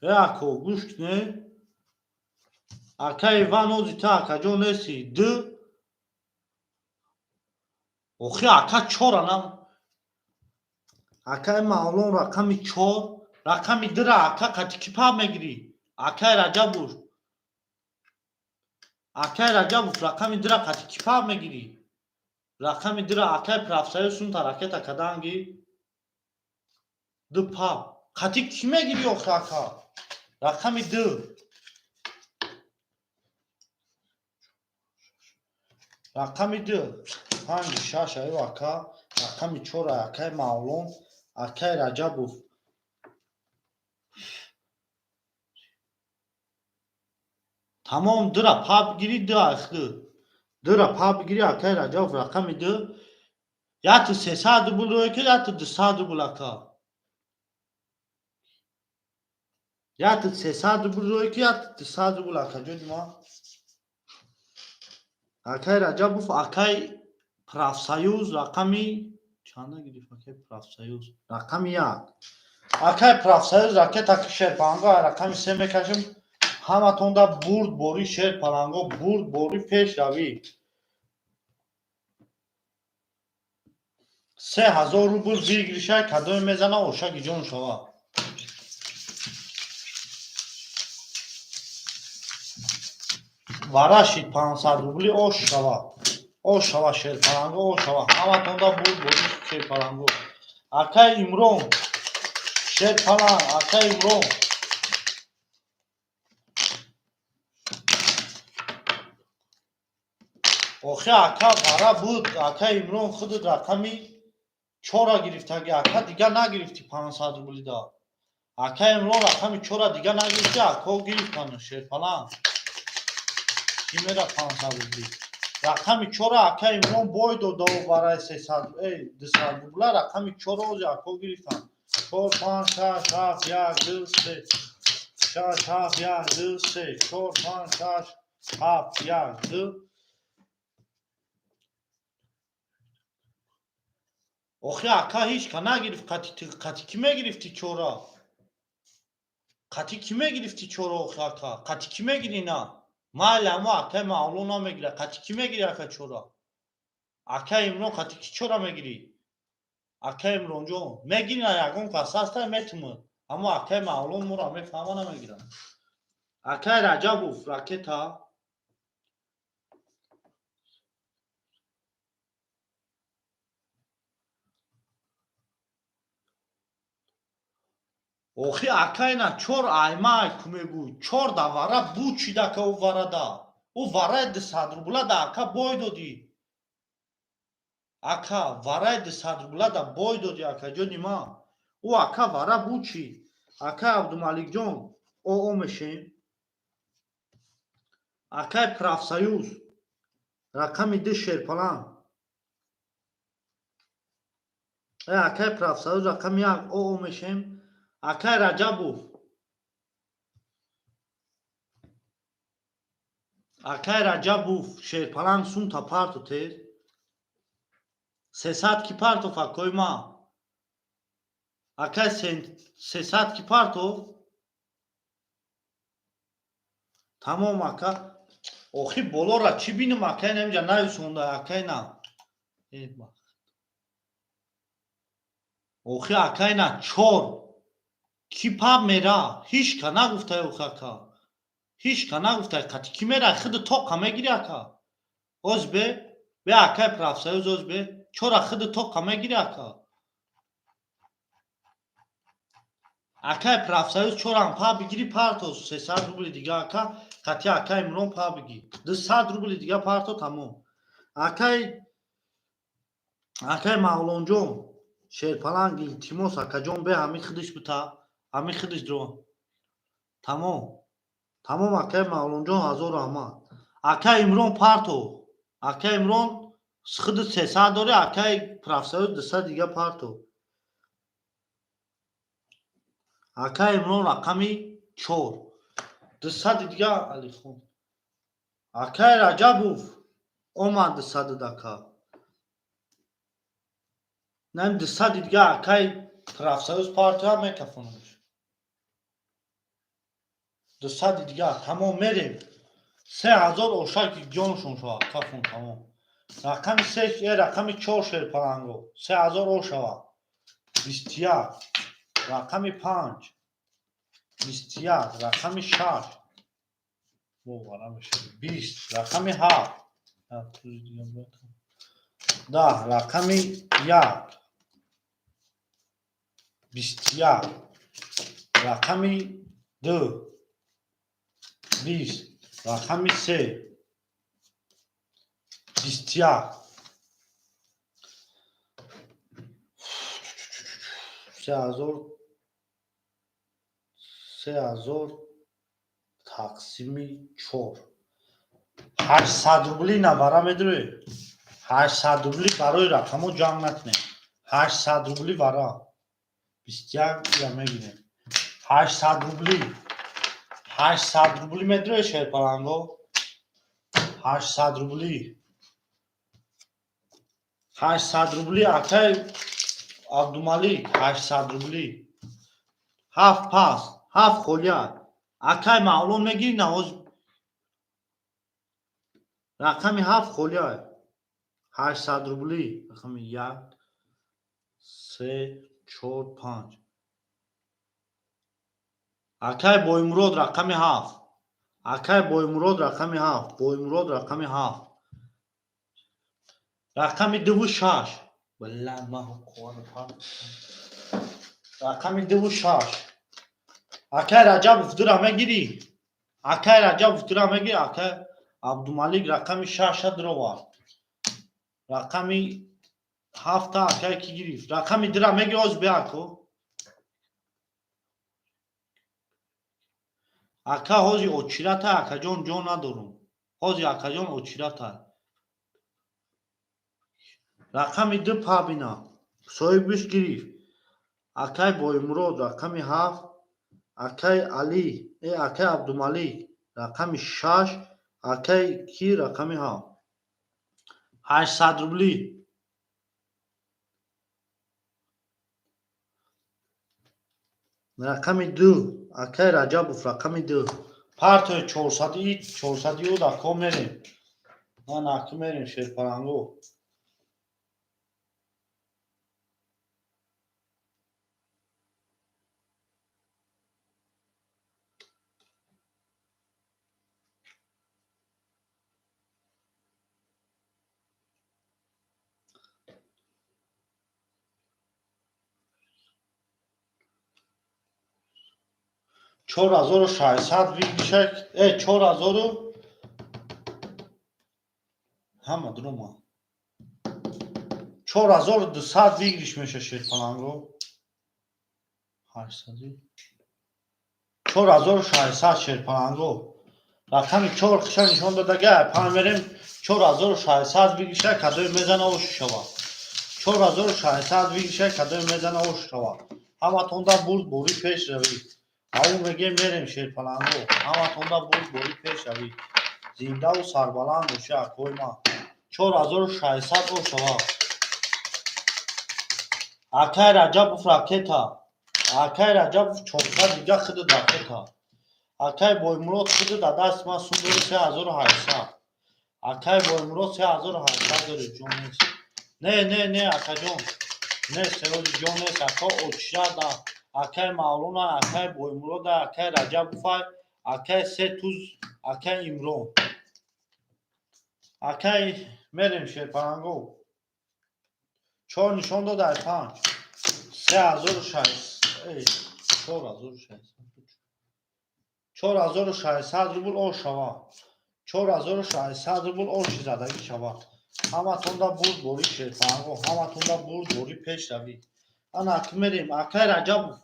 Э, ако, гӯш кне, акай Иван, ози та, акаҷон, нести ду. Охи, ака, чора нам. Акай Мавлон, рақами чор, рақами дура, ака, қати ки паб мегирӣ? Акай Раҷабуш, акай Раҷабов, рақами дура қати ки паб мегирӣ? Рақами дура, акай Профсоюз, сунта ракета каданги ду паб қати ки мегирӣ? Охи, ака, рақами ду, рақами ду, панҷи, шаш, аю ака, рақами чора, акай Мавлон. Акай Раҷабов, тамом, дура паб гирӣ, ду айхду дура паб гирӣ. Акай Раҷабов, рақами ду, яку 300 рубл рӯй ки, яку 200 рубл, ака, яку 300 рубл рӯй ки, яку 200 рубл, акаҷони ман. Акай Раҷабов, акай Профсоюз, рақами чанда гирифт? Акай Профсоюз, рақами як, акай Профсоюз, ракета шерпаланго, рақами се мекашем. Ҳаматонда бурд бори, шер паланго, бурд бори, пешравӣ. 3000 рубл выигрыш ай, кадоме мезана, ошаги ҷон шава. Варашид, 500 рубли, ош шава, ош шава, шерпаланго, ош шава. Ҳаматонда бурд бори, шерпаланго. Акай Имрон, шерпаланг, акай Имрон. Охи, ака, вара буд. Ака Имрон, худат рақами чора гирифтаги, ака, дига нагирифтӣ 500 рублида. Ака Имрон, рақами чора дига нагирифтӣ, ако гирифтан. Шерпаланг, ки мера 500 рубли? Рақами чора ака Имрон бой додо, вараи 300, 200 рубла, рақами чора ози ако гирифтан. Чор, панҷ, шаш, ҳафт, як, ду, се. Шаш, ҳафт, як, ду, се. Чор, панҷ, шаш, ҳафт, як, ду. Охи, ака, ҳеч ка нагирифт. Қати кӣ мегирифтӣ чора? Қати кӣ мегирифтӣ чора, охи, ака? Қати кӣ мегирӣ? На, майли, амо акаи Мавло намегира. Қати кӣ мегирӣ, ака, чора? Ака Имрон, қати кӣ чора мегирӣ? Ака Имронҷон, мегирӣ на? Ягон кас ҳаста, метумад, аммо акаи Мавлон моро мефаҳма, намегирад. Акаи Раҷабов, ракета. Охи, акайна чор аймай ку мегӯй, чор давара бучид, ака. Ӯ варада, ӯ вараи 200 рубла да, ака, бой додӣ, ака. Вараи 200 рубла да бой додӣ, акаҷони ман. Ӯ, ака, вара бучид. Акай Абдумаликҷон, оо мешем. Акай Профсоюз, рақами ду, шерпалан. Акай Профсоюз, рақами як, оо мешем. Акай Раҷабов, акай Раҷабов, шерпаланг, сумта парто, тез. 300 ки партов, акои ма? Акай, 300 ки партов? Тамом, ака. Охи, болора чӣ бинам, акай? Намиҷа нависонда, акай, на. Охи, акай, на, чор ки паб мера? Ҳеч ка нагуфтай, охи, ака, ҳеч ка нагуфтай. Қати ки мера? Худи тоқа мегири, ака? Оз бе, акай Профсоюз, оз бе, чора худи тоқа мегири, ака? Акай Профсоюз, чорам па бигири, парто, 300 рубли дига, ака, қати акай Имрон па бигир, 200 рубли дига парто, тамом. Акай Мавлонҷон, шерпаланг, илтимос, акаҷон, бе, ҳамин худиш бута, ҳамин худиш дро. Тамом, тамом, акай Мавлонҷон, ҳазор раҳмат. Акай Имрон, парто. Акай Имрон, худи 300 дори, акай Профсоюз, 200 дига парто. Акай Имрон, рақами чор, 200 дига. Алихон, акай Раҷабов омад, 200 дака нам, 200 дига. Акай Профсоюз, партоя, мекафонамш, 200 дига. Тамом, мерем. 3000 ошаки ҷоншон шавад, кафон. Тамом, рақами се, рақами чор, шерпаланго, 3000 ошавад. 21, рақами панҷ, 21, рақами шаш, 20, рақами ҳафт, 10, рақами як, 21, рақами ду, 20, рақами се, 21, 3000, 3000 тақсими чор, 800 рубли навара медурӣ. 800 рубли барои рақамо ҷамъ накунем. 800 рубли вара, 21 я мегирем. 800 рубли, 800 рубли медурӣ, шерпаланго? 800 рубли, 800 рубли, акай Абдумалик, 800 рубли. Ҳафт паст, ҳафт холия. Акай Мавлон, мегирӣ навоз? Рақами ҳафт холия, 800 рубли. Рақами як, се, чор, панҷ. Акай Боймурод, рақами ҳафт. Акай Боймурод, рақами ҳафт. Боймурод, рақами ҳафт. Рақами дуву шаш. Рақами дуву шаш. Акай Раҷабов, дура мегирӣ? Акай Раҷабов, дура мегирӣ? Акай Абдумалик, рақами шаша дуровард. Рақами ҳафта акай ки гирифт? Рақами дура мегирӣ? Оз биако, ака, ҳози очирата, акаҷон, ҷон надорум ҳози, акаҷон, очирата. Рақами ду пабина, соҳибиш гирифт. Акай Боймурод рақами ҳафт, акай Али, акай Абдумалик рақами шаш, акай ки рақами ҳафт. 800 рубли. Рақами ду, акай Раҷабов рақами ду. Партои чорсади, чорсадиу дако мерем. На, наки мерем, шерпаранго. 4600 вигишак, 4000 ҳама дурума. 4200 выигрыш меша, шерпаланго. 800. 4600, шерпаланго. Рақами чор қиша нишон додага, пан мерем 4600 выигрыша, кадои мезана ош шава. 4600 выигрыша, кадои мезана ош шава. Ҳаматонда бурд бори пеш равӣ. Ау меге мерем, шерпаланго. Ҳаматонда бурд бори пеш равӣ. Зиндаву сарбаланд боши, акои ман. 4600 ошава. Акай Раҷабов ракета. Акай Раҷабов 400 дига худат ракета. Акай Боймурод худат да даст ман сум дори 3800. Акай Боймурод 3800 дори, ҷон нест. Не, не, не, акаҷон. Не, Сироҷи ҷон нест, ака очшада. Акай Мавлона, акай Боймурода, акай Раҷабовай, акай се туз, акай Имрон. Акай мерем, шерпаранго. Чор нишон дод ай панҷ. 3600, 4600. 4600 рубл ош шава. 4600 рубл оши задагӣ шава. Ҳаматонда бурд бори, шерпаранго, ҳаматонда бурд бори пеш равӣ. Ана ки мерем, акай Раҷабов.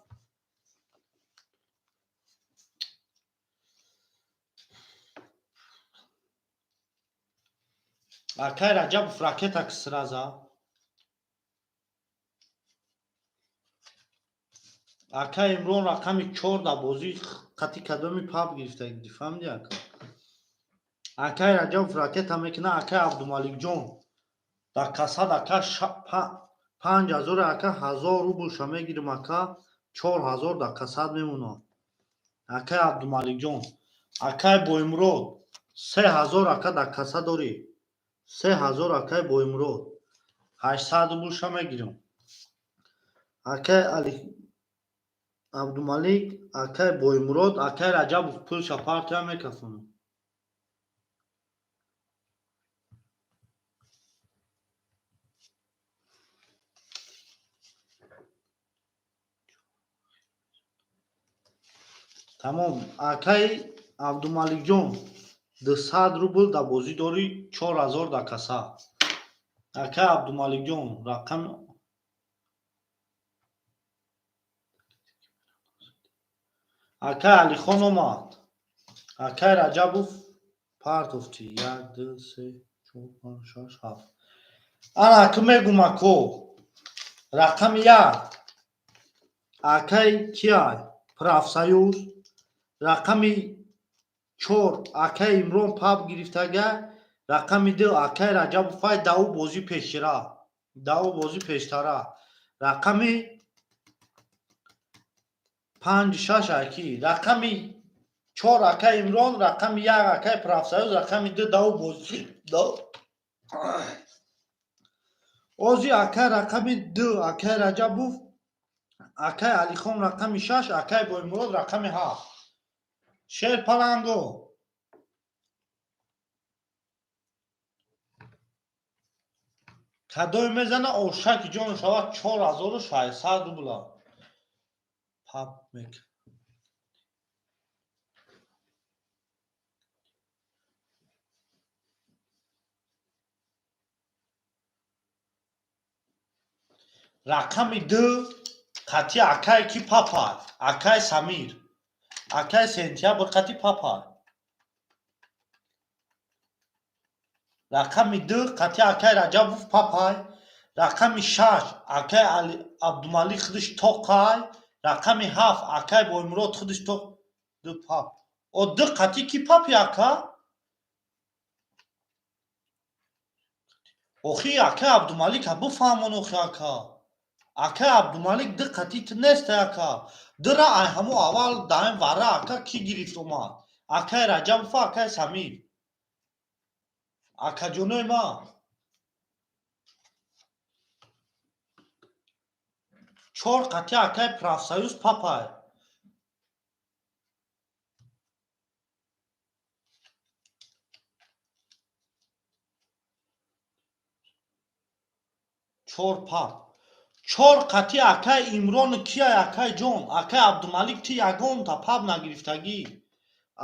Акай Раҷабов ракета ки сраза. Акай Имрон рақами чор дар бозӣ қати кадоми паб гирифта, фаҳмиди, ака? Акай Раҷабов ракета мекунад, акай Абдумаликҷон. Дар касад ака 5000, ака, 1000 рублша мегирим, ака, 4000 дар касад мемонад. Акай Абдумаликҷон. Акай Боймурод 3000, ака, дар каса дорӣ. 3000, акай Боймурод. 800 рублша мегирам. Акай Али Абдумалик, акай Боймурод, акай Раҷабов пулша партия мекафонад. Тамом, акай Абдумаликҷон, 200 рубл дар бозӣ дорӣ, 4000 дар каса. Акай Абдумаликҷон, рақами акай Алихон омад. Акай Раҷабов партофтӣ. Як, ду, се, чор, панҷ, шаш, ҳафт. Ана ака мегум, ако. Рақами як. Акай кияй? Профсоюз. Рақами чор акай Имрон паб гирифтага. Рақами ду акай Раҷабовай даву бозӣ пешира. Даву бозӣ пештара. Рақами панҷ шаш аки. Рақами чор акай Имрон, рақами як акай Профсоюз, рақами ду даву бозӣ. Ози акай рақами ду акай Раҷабов, акай Алихон рақами шаш, акай Боймурод рақами ҳафт. Шерпаланго. Кадои мезана ошаки ҷон шавад 4600 рубла. Паб мек. Рақами ду қати акай ки папа, акай Самир. Акай Сентябр қати папа. Рақами ду қати акай Раҷабов папай. Рақами шаш акай Абдумалик худаш тоқай. Рақами ҳафт акай Боймурод худаш тоқ. Ду пап. О ду қати ки папи ака? Охи акай Абдумалик ха бифаҳмон охи ака. Акай Абдумалик ду қати ту нестай ака. Дура ай ҳамо аввал даим вара ака ки гирифт омад? Акай Раҷабов, акай Самир. Акаҷонои ма. Чор қати акай профсоюз папай. Чор пап. Чор қати акай Имрон кияй акай ҷон? Акай Абдумалик ти ягонта пап нагирифтагӣ.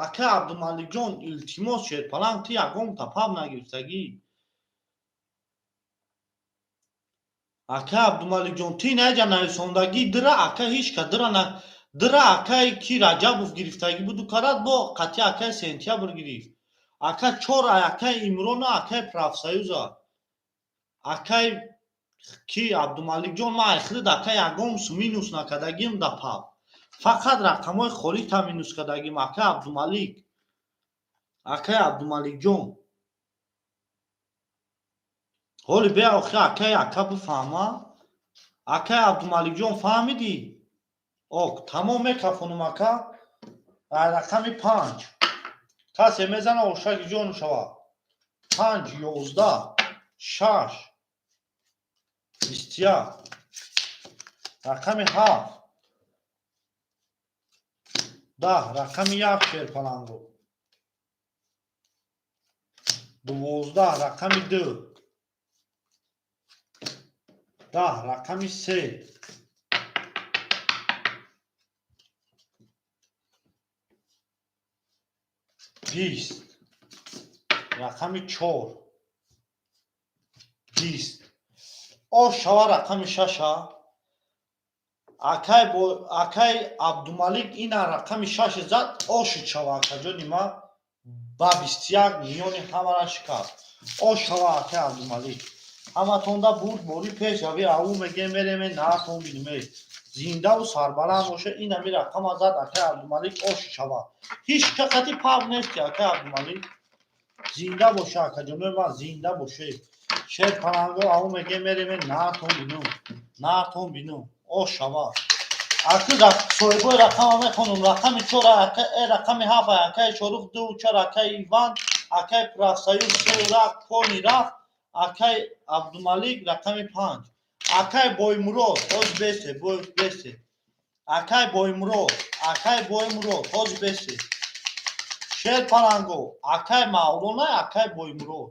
Акай Абдумаликҷон илтимос шерпаланг ти ягонта пап нагирифтагӣ. Акай Абдумаликҷон ти наҷа нависондагӣ дира акай ҳеч ка дира на дира акай ки Раҷабов гирифтагӣ буду карад бо қати акай сентябр гирифт. Ака чор ай акай Имрона акай профсоюза. Акай ки Абдумаликҷон ман ай худат ака ягон минус накардагим да пап. Фақат рақамҳои холита минус кардагим акай Абдумалик. Акай Абдумаликҷон. Ҳоли бея охи акай ака бифаҳма. Акай Абдумаликҷон фаҳмидӣ? Ок, тамом мекафонум ака. Ай рақами панҷ. Касе мезана ошаки ҷону шавад. Панҷ, ёздаҳ, шаш, 21. Рақами ҳафт. 10, рақами як шерпалангу. 12, рақами ду. 10, рақами се. 20, рақами чор. 20. О шава рақами шаша. Акай Абдумалик ина рақами шаши зад, ошид шава акаҷони ма ба 21 миёни ҳамара шикаст. О шава акай Абдумалик. Ҳаматонда бурд бори пеш рави аву мегем мереме наатон биниме. Зиндаву сарбаланд боша инами рақама зад акай Абдумалик ошид шава. Ҳеч кақати пап нести акай Абдумалик. Зинда боша акаҷонои ман, зинда боше. Шер паланго аву мегем мереме наатон бинум. Наатон бинум. О шава. Аки соҳибои рақама мехонум. Рақами чор акай, рақами ҳафт акай Шорух ду чор акай Иван, акай профсоюз се рафт, кони рафт, акай Абдумалик рақами панҷ. Акай Боймурод, ҳоз бесе, бой бесе. Акай Боймурод, акай Боймурод, ҳоз бесе. Шер паланго, акай Мавлона, акай Боймурод.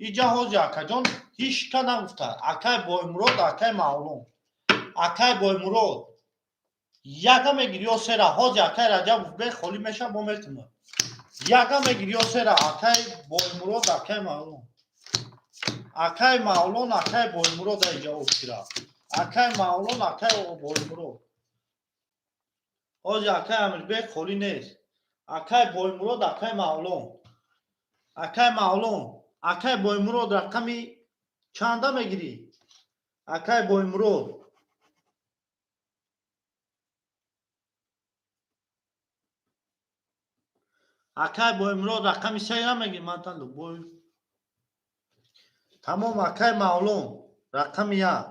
Иҷа ҳози акаҷон ҳеч ка нагуфта. Акай Боймурод, акай Мавлон. Акай Боймурод. Яга мегири ё сера, ҳози акай Раҷабов бе холӣ меша бо метуна. Яга мегири ё сера, акай Боймурод, акай Мавлон. Акай Мавлон, акай Боймурод иҷа охира. Акай Мавлон, акай Боймурод. Ҳози акай Амирбек холӣ нест. Акай Боймурод, акай Мавлон. Акай Мавлон, акай Боймурод рақами чанда мегирӣ? Акай Боймурод. Акай Боймурод рақами се намегирӣ, ман тан бой. Тамом акай Мавлон рақами як.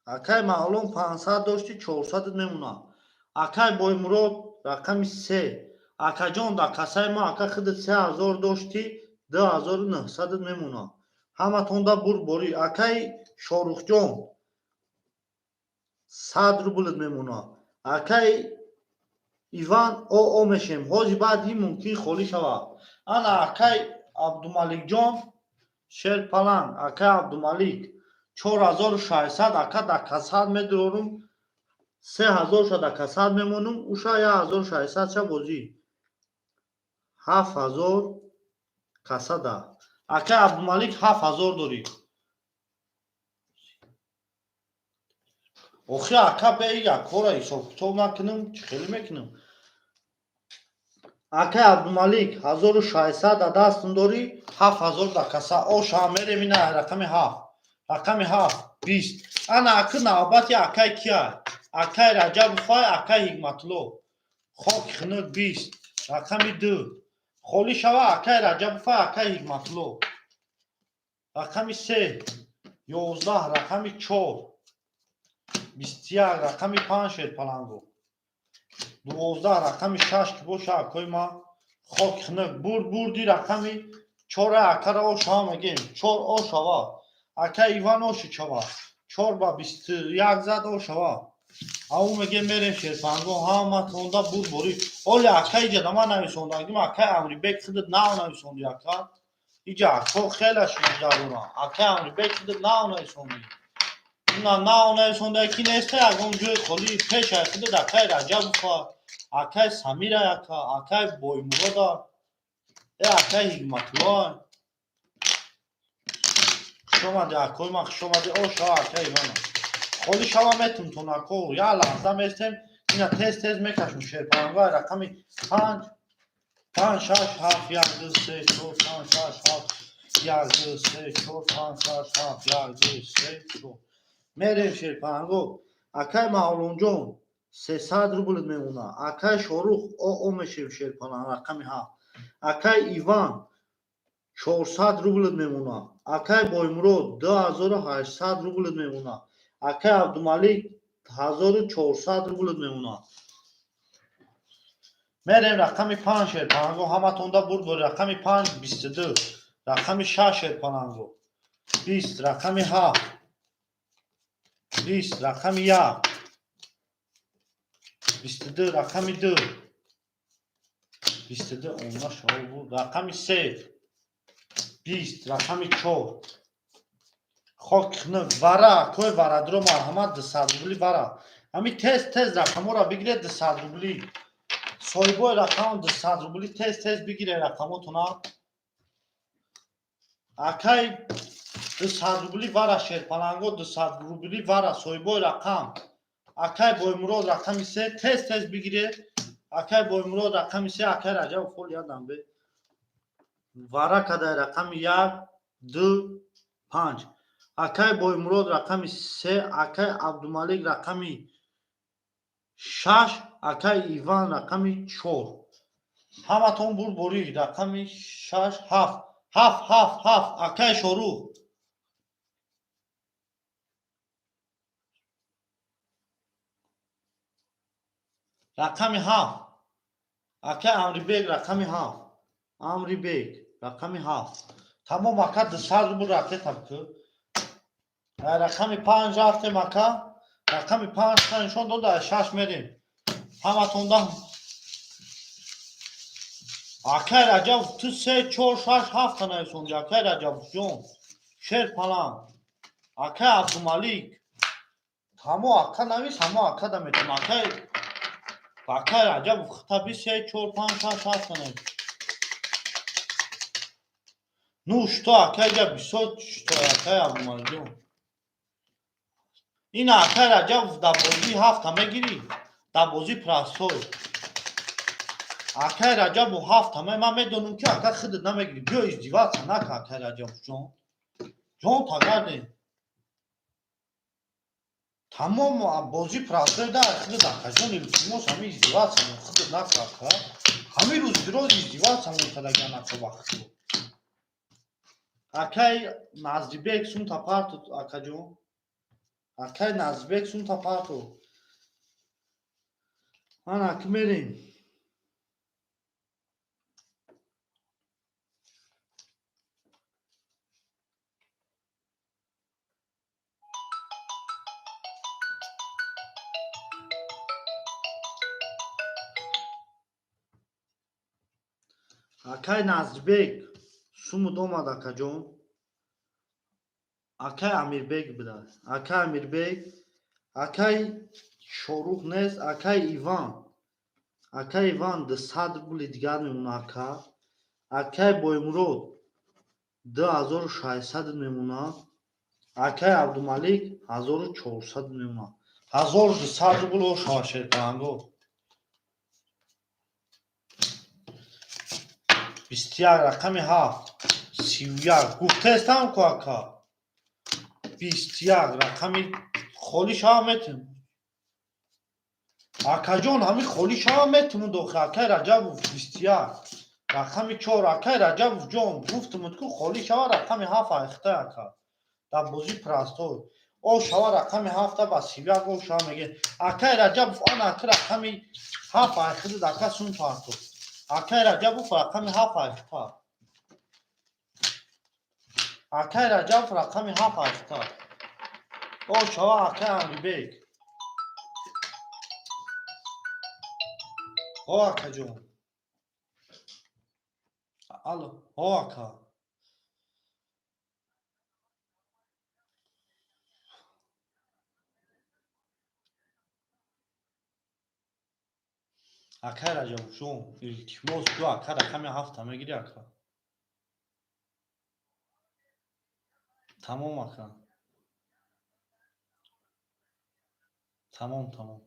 Акай Мавлон 500 дошти, 400 мемонад. Акай Боймурод рақами се. Акаҷон дар касаи мо ака худат 3000 дошти, 2900 мемонад. Ҳаматонда бурд борӣ. Акай Шорухҷон 100 рублат мемонад. Акай Иван о мешем. Ҳози баъд ин мумкин холӣ шавад. Ана акай Абдумаликҷон шерпаланг, акай Абдумалик 4600 ака дар касад медорум, 3000 дар касад мемонум, уша 1600 ша бозӣ. 7000 касада. Акай Абдумалик 7000 дорӣ. Охи ака бе як кора ҳисоб китоб накунам, чӣ хеле мекунам? Акай Абдумалик, 1600 да дастум дорӣ, 7000 да каса. Оша мерем, ина рақами ҳафт, рақами ҳафт, 20. Ана аки навбати акай кия? Акай Раҷабовай, акай Ҳикматулло. Хоки хунук, 20, рақами ду. Холӣ шава, акай Раҷабовай, акай Ҳикматулло. Рақами се, 11, рақами чор, 21, рақами панҷ, шерпаланго. 12, рақами шаш ки боша, акои ман. Хоки хунук, бурд, бурди. Рақами чора акара ошава мегем, чор ошава. Акай Иван, оши чава, чор ба 21 зад, ошава. Ау мегем, мерем, шерпанго, ҳаматонда бурд борӣ. Оли ака иҷа да ман нависондагим, акай Амрибек, худат нав нависонди, ака. Иҷа ако хела шунида дорам. Акай Амрибек, худат нав нависонди. На, нав нависонда ки неста, ягон ҷои холӣ пешай худат, акай Раҷабова, акай Самира, ака, акай Боймурода, э, акай Ҳикматулло. Хушомадӣ, акои ман, хушомадӣ. Оша, акай Ивана. Холӣ шава, метунтон, ако, як лаҳза местем, ина тез тез мекашем. Шерпаланга, рақами панҷ, панҷ, шаш, ҳафт, як, ду, се, чор, панҷ, шаш, ҳафт, як, ду, се, чор, панҷ, шаш, ҳафт, як, ду, се, чор. Мерем, шерпаланго. Акай Мавлонҷон, 300 рубл мемона. Акай Шорух, о мешем, шерпаланг, рақами ҳафт. Акай Иван, 400 рубл мемона. Акай Боймурод, 2800 рубл мемона. Акай Абдумалик, 1400 рубл мемона. Мерем, рақами панҷ, шерпаланго, ҳаматонда бурд бори. Рақами панҷ, 22, рақами шаш, шерпаланго, 20, рақами ҳафт, 20, рақами як, 22, рақами ду, 22, омна шаво буд. Рақами се, 20, рақами чор. Хок хунук, вара, акои варадро, марҳамат, 200 рубли вара. Ҳами тез тез рақамҳоро бигиред, 200 рубли. Соҳибои рақам, 200 рубли, тез тез бигиред рақамотона. Акай, 200 рубли вара, шерпаланго, 200 рубли вара, соҳибои рақам. Акай Боймурод, рақами се, тез тез бигиред. Акай Боймурод, рақами се, акай Раҷабов, фол ядам бе. Вара кадай, рақами як, ду, панҷ. Акай Боймурод, рақами се, акай Абдумалик, рақами шаш, акай Иван, рақами чор. Ҳаматон бурдборӣ. Рақами шаш, ҳафт, ҳафт, ҳафт, ҳафт, акай Шорух. Рақами ҳафт, акай Амрибек, рақами ҳафт, Амрибек, рақами ҳафт. Тамом, ака, 200 рубл рафтетам ку. Рақами панҷ рафтем, ака. Рақами панҷ та нишон дода, шаш мерем. Ҳаматонда. Акай Раҷаб, ту се, чор, шаш, ҳафта нависонди, акай Раҷабҷон. Шер паланг. Акай Абдумалик. Ҳамо ака навис, ҳамо ака да метон. Акай Раҷаб, хитаби се, чор, панҷ, шаш, ҳафта навис. Ну что, акай ҷа бисёр что, акай Абдумаликҷон. Ина, акай Раҷабов, дар бозӣ ҳафта мегирӣ? Дар бозӣ простой. Акай Раҷабов, ҳафта ман медонам, ки ака худат намегирӣ. Биё, издеваться нака, акай Раҷабовҷон. Ҷон тагардем. Тамом, бозӣ простой да худат, акаҷон, илтимос, ҳами издеваться худат нака, ака. Ҳамин рӯз бироз издеваться мекардагиан, ака, вақтро. Акай Назрибек, сумта парту, акаҷон. Акай Назрибек, сумта парту. Ана ки мерем. Акай Назрибек, сумут омад, акаҷон. Акай Амирбек будааст. Акай Амирбек, акай Шорух нест, акай Иван. Акай Иван, 200 рубли дигар мемона, ака. Акай Боймурод, 2600 мемона. Акай Абдумалик, 1400 мемона. 1200 рубл ошава, шерпаланго. 21, рақами 7, 31. Гуфтаестам ку, ака. 21, рақами холӣ шава метун. Акаҷон, ҳами холӣ шава метунуд охи, акай Раҷабов, 21. Рақами 4, акай Раҷабов ҷон, гуфтумуд ку холӣ шава рақами 7 айхта, ака. Дар бозӣ простой. О шава рақами 7 ба 31 о шава меге. Акай Раҷабов, ана ака рақами 7 айхидид, ака сун парто. Акай Раҷабов рақами 7 айхта. Акай Раҷабов рақами 7 айхта. О шава, акай Амрибек. О акаҷон. Алло, о ака. Акай Раҷабовҷон, илтимос, ду ака рақами ҳафта мегирӣ, ака? Тамом, ака. Тамом, тамом.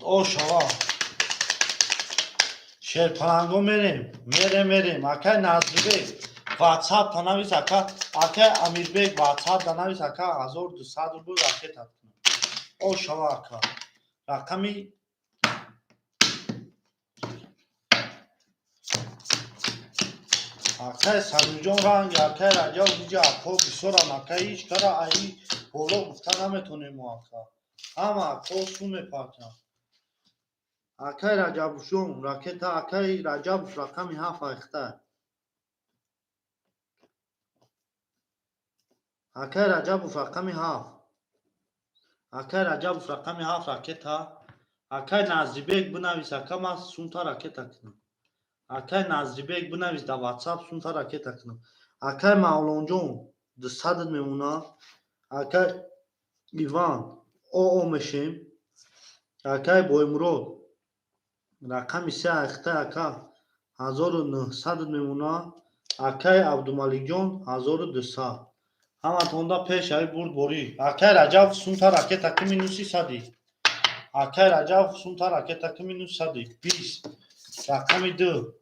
О шава. Шерпаланго мерем, мерем, мерем. Акай Назрибек, WhatsApp навис, ака. Акай Амирбек, WhatsApp навис, ака, 1200 рубл ракета кунам. О шава, ака. Рақами акай Самирҷон ранг, акай Раҷаб иҷа ако бисёрам, ака ҳеҷ кара аи боло гуфта наметонем мо, ака. Ҳама ако су мепартам. Акай Раҷабовҷон, ракета, акай Раҷабов рақами 7 айхта. Акай Раҷабов рақами 7. Акай Раҷабов рақами 7 ракета. Акай Назрибек бинавис, ака, ман сунта ракета кунам. Акай Назрибек бинавис дар WhatsApp, сунта ракета кунам. Акай Мавлонҷон 200 мемона. Акай Иван оо мешем. Акай Боймурод рақами 3 айхта, ака, 1900 мемона. Акай Абдумаликҷон 1200. Ҳаматонда пеш аи бурдборӣ. Акай Раҷабов сунта ракета ки минуси сади. Акай Раҷабов сунта ракета ки минус сади. 20. Рақами 2.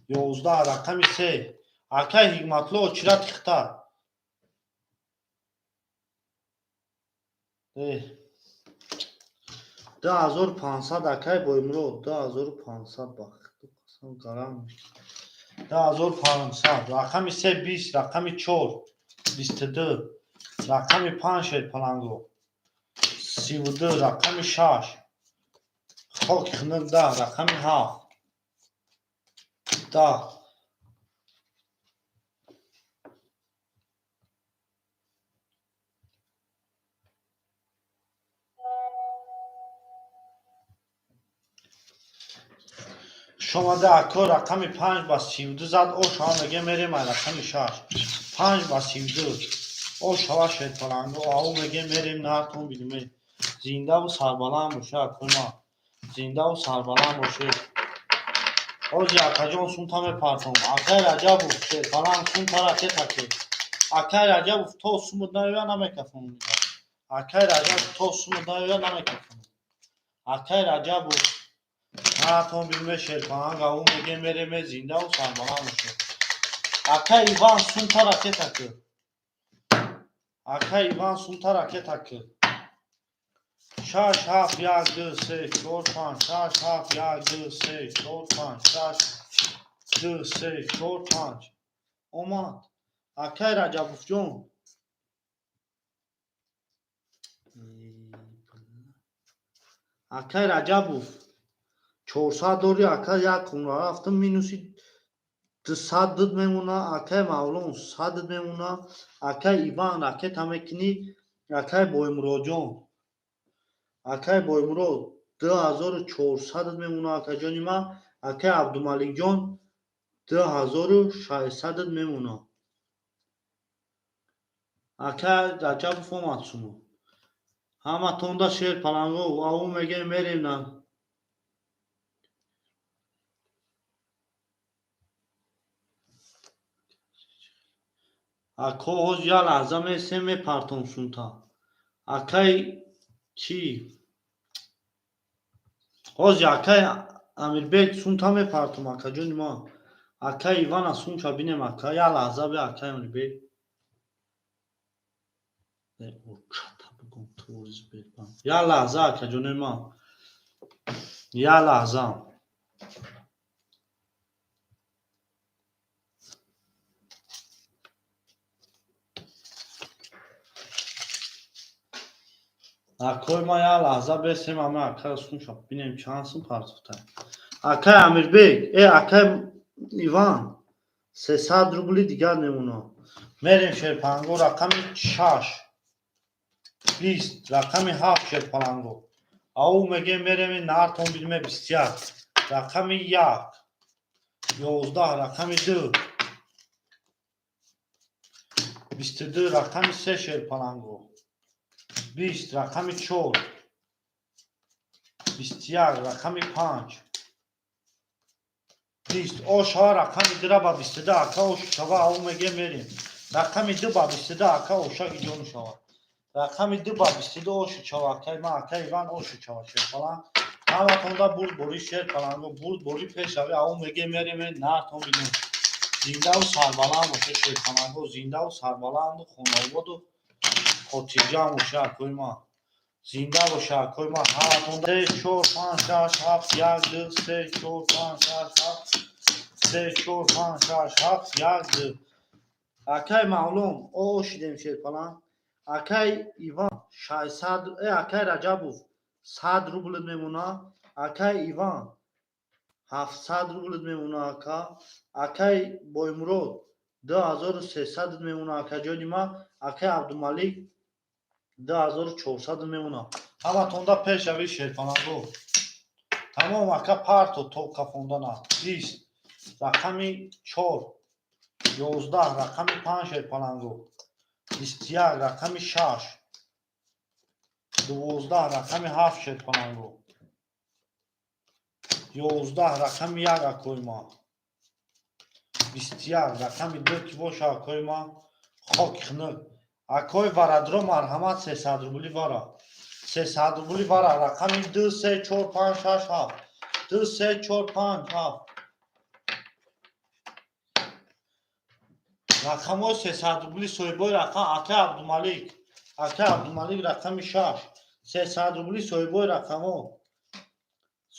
11, рақами 3. Акай Ҳикматло чира тихта. Э. 2500, акай Боймурод, 2500 бах. Қасам гарам. 2500. Рақами 3 20, рақами 4 22, рақами 5 шерпаланго 32, рақами 6 хоки хунук 10, рақами 7 10. Шомада, ако, рақами 5 ба 32 зад, о шава меге мерем ай рақами 6. 5 ба 32. О шава шерпаланго, ау меге мерем нартон билме. Зиндаву сарбаланд боша, акои ман. Зиндаву сарбаланд бошед. Ози акаҷон сунта мепартом. Акай Раҷабов шерпаланг сунта ракета ки. Акай Раҷабов то сумуд наёя намекафонам. Акай Раҷабов то сумуд наёя намекафонам. Акай Раҷабов наратон билме шерпаланг ау меге мереме зиндаву сарбаланд бошед. Акай Иван сунта ракета ки. Акай Иван сунта ракета ки. Шаш, ҳафт, як, ду, се, чор, панҷ, шаш, ҳафт, як, ду, се, чор, панҷ, шаш, ду, се, чор, панҷ. Омад. Акай Раҷабовҷон. Акай Раҷабов. 400 дори, ака, як хона рафтам минуси 200 дуд мемона. Акай Мавлон 100 дуд мемона. Акай Иван ракета мекунӣ. Акай Боймуродҷон. Акай Боймурод 2400 дуд мемона, акаҷони ман. Акай Абдумаликҷон 2600 дуд мемона. Акай Раҷабов омад шумо. Ҳаматонда шер паланго ау меге мерем на. Ако ҳоз я лаҳза месем мепартом сунта. Акай чӣ? Ҳозир акай Амирбек сумта мепартум, акаҷони ма. Акай Ивана сумча бинем, ака. Як лаҳза бе, акай Амирбек. Як лаҳза, акаҷони ма. Як лаҳза. Акои ма, як лаҳза бесем, ама ака сумша бинем, чанд сум партофта. Акай Амирбек, акай Иван, 300 рубли дигар мемона. Мерем шерпаланго, рақами 6, 20, рақами 7 шерпаланго. Ау мегем мерем нартон бидме 21, рақами 1, 11, рақами 2, 22, рақами 3 шерпаланго. 20, рақами 4, 21, рақами 5, 20. Ошава рақами 2 ба 22, ака ош шава, ау меге мерем. Рақами 2 ба 22, ака ошаги ҷон шава. Рақами 2 ба 22 оши шава, акай ма, акай Иван оши шава шерпаланг. Ҳаматонда бурд бори шерпаланго, бурд бори пешрави, ау меге мерем, нартон бинем. Зиндаву сарбаланд боша шерпаланго, зиндаву сарбаланду хонаободу хотирҷамъ боша, акои ма. Зинда боша, акои ма. Ҳаматонда 3, 4, 5, 6, 7, 1, 2, 3, 4, 5, 6, 7, 3, 4, 5, 6, 7, 1, 2. Акай Мавлон, ошидем шерпаланг. Акай Иван 600, акай Раҷабов 100 рубл мемона. Акай Иван 700 рубл мемона, ака. Акай Боймурод 2300 мемона, акаҷони ма. Акай Абдумалик 2400 мемона. Ҳаматонда пешрави шерпаланго. Тамом, ака, парто то кафондана. 20, рақами 4, 11, рақами 5 шерпаланго. 21, рақами 6, 12, рақами 7 шерпаланго. 11, рақами 1, акои ма. 21, рақами 2 ки боша, акои ма, хоки хунук. Акои варадро, марҳамат, 300 рубли вара. 300 рубли вара, рақами 2, 3, 4, 5, 6, 7. 2, 3, 4, 5, 7. Рақамҳои 300 рубли соҳибои рақам акай Абдумалик. Акай Абдумалик рақами 6. 300 рубли соҳибои рақамҳо.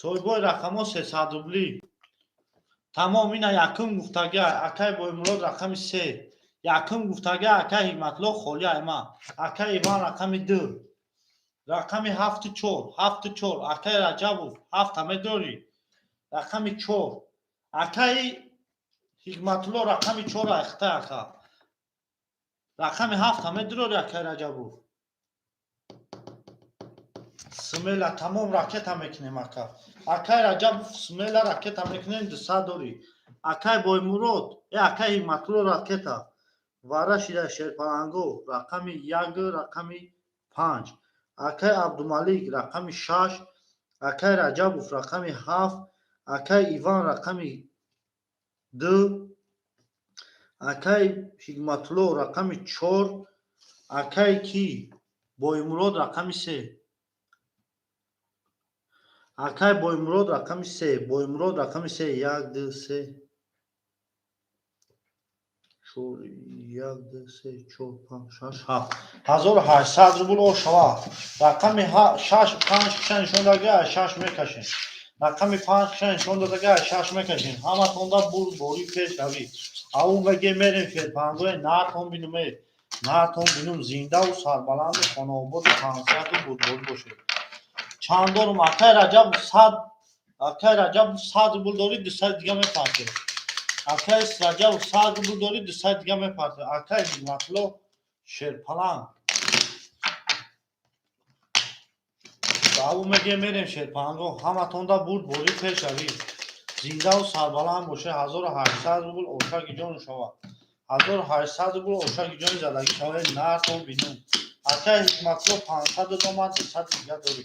Соҳибои рақамҳо 300 рубли. Тамом, ина якум гуфтага акай Боймурод рақами 3. Якум гуфтага акай Ҳикматло холи айма. Акай Иван рақами 2. Рақами 7 4, 7 4. Акай Раҷабов 7 медорӣ. Рақами 4. Акай Ҳикматулло рақами 4 айхта, ака. Рақами 7 медорӣ, акай Раҷабов. Смело тамом ракета мекунем, ака. Акай Раҷабов смело ракета мекунем, 200 дорӣ. Акай Боймурод, акай Ҳикматулло ракета. Вара шида шерпаланго рақами 1, рақами 5. Акай Абдумалик рақами 6, акай Раҷабов рақами 7, акай Иван рақами 2, акай Ҳикматулло рақами 4, акай ки Боймурод рақами 3. Акай Боймурод рақами 3, Боймурод рақами 3, 1, 2, 3, 4, 1, 2, 3, 4, 5, 6, 7. 1800 рубл ошава. Рақами 6, 5 киша нишон дага, 6 мекашем. Рақами 5 киша нишон додага, 6 мекашем. Ҳаматонда бурд бори пешравӣ. Ау меге мерем шерпалангои нартон бинуме. Нартон бинум, зиндаву сарбаланду хонаободу тансиҳату бурдборӣ бошед. Чанд дорум, акай Раҷаб 100, акай Раҷаб 100 рубл дорӣ, 200 дига мепартем. Акай Раҷаб 100 рубл дорӣ, 200 дига мепартем. Акай Ҳикматулло шерпаланг. Ау меге мерем шерпаланго, ҳаматонда бурд бори пешравӣ. Зиндаву сарбаланд боша, 1800 рубл ошаги ҷон шава. 1800 рубл ошаги ҷони задагӣ шава, нартон бинум. Акай Ҳикматулло 500 домад, 200 дига дорӣ.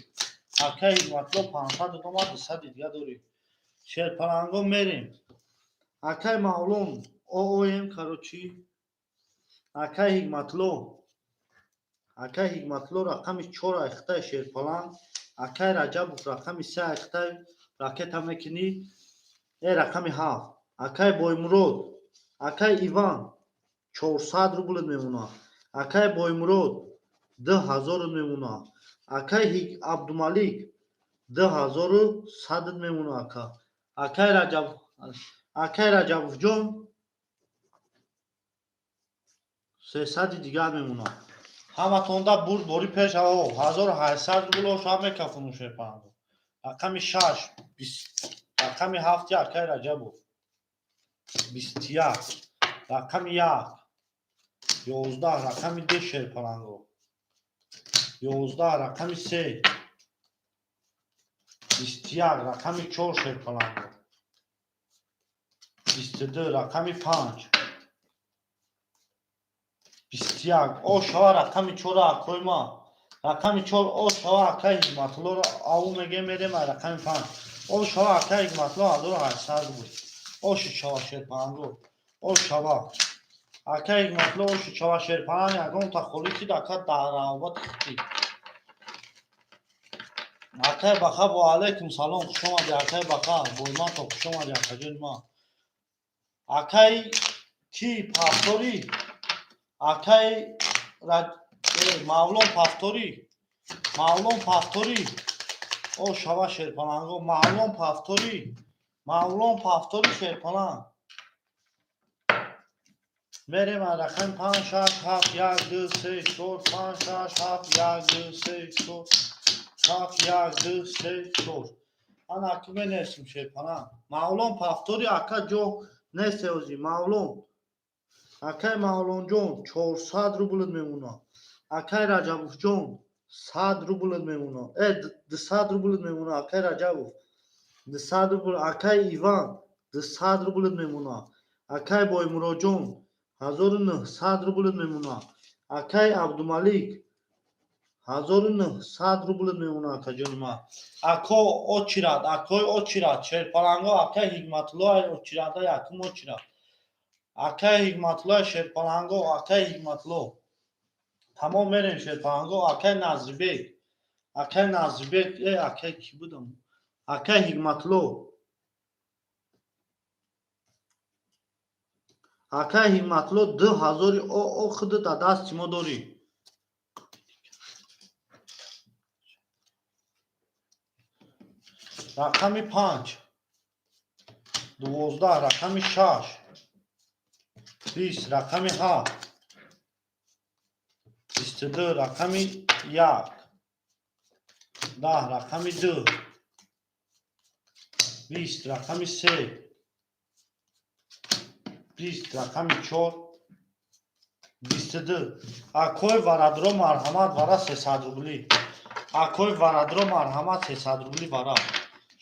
Акай Ҳикматулло 500 домад, 200 дига дорӣ. Шерпаланго мерем. Акай Мавлон ООМ, короче. Акай Ҳикматло. Акай Ҳикматло рақами 4 айхтаи шерпаланг. Акай Раҷабов, рақами се, айхтай ракета мекунӣ. Э, рақами ҳафт, акай Боймурод. Акай Иван, 400 рублит мемонад. Акай Боймурод, 2000 мемонад. Акай Абдумалик, 2100 мемонад, ака. Акай Раҷаб, акай Раҷабовҷон, 300-и дигар мемонад. Ҳаматонда бурд бори пеш. Ао, 1800 рубл оша мекафону, шерпанго. Рақами шаш, рақами ҳафти акай Раҷабов, 21, рақами як, 11, рақами ду, шерпаланго, 11, рақами се, 21, рақами чор, шерпаланго, 22, рақами панҷ, 21. О шава, рақами чора, акои ма, рақами чор. О шава, акай Ҳикматуллоро аву мегем, мерем ай рақами панҷ. О шава, акай Ҳикматулло, 1800 рубл. Оши шава, шерпаланго, о шава, акай Ҳикматулло, оши шава, шерпаланг. Ягонта холӣ шид, ака, дар равбати хитӣ. Акай Баха, ва алайкум салом, хуш омадӣ, акай Баха Бойматов, хуш омадӣ, акаҷони ма. Акай ки павторӣ, акай Мавлон павторӣ, Мавлон павторӣ. О шава, шерпаланго, Мавлон павторӣ, Мавлон павторӣ, шерпаланг. Мерем аз рақами панҷ, шаш, ҳафт, як, ду, се, чор, панҷ, шаш, ҳафт, як, ду, се, чор, ҳафт, як, ду, се, чор. Ана аки менесим, шерпаланг. Мавлон павторӣ, ака, ҷо нест ҳози. Мавлон, акай Мавлонҷон, 400 рублит мемонад. Акай Раҷабовҷон, 100 рублит мемонад, э, 200 рублит мемонад. Акай Раҷабов, 200 рубл. Акай Иван, 200 рублит мемонад. Акай Боймуроҷон, 1900 рублит мемонад. Акай Абдумалик, 1900 рублит мемонад, акаҷони ман. Ако очирад, акои очирад, шерпаланго. Акай Ҳикматулло очирада, якум очирад. Акай Ҳикматулло, шерпаланго, акай Ҳикматулло. Тамом, мерем, шерпаланго. Акай Назрибек, акай Назрибек, э, акай кӣ будам? Акай Ҳикматулло, акай Ҳикматулло, 2000-и о худу дар дасти мо дорӣ. Рақами панҷ, 12, рақами шаш, 20, рақами ҳафт, 22, рақами як, 10, рақами ду, 20, рақами се, 20, рақами чор, 22. Акои Варадро, марҳамат, вара 300 рублӣ. Акои Варадро, марҳамат, 300 рублӣ вара.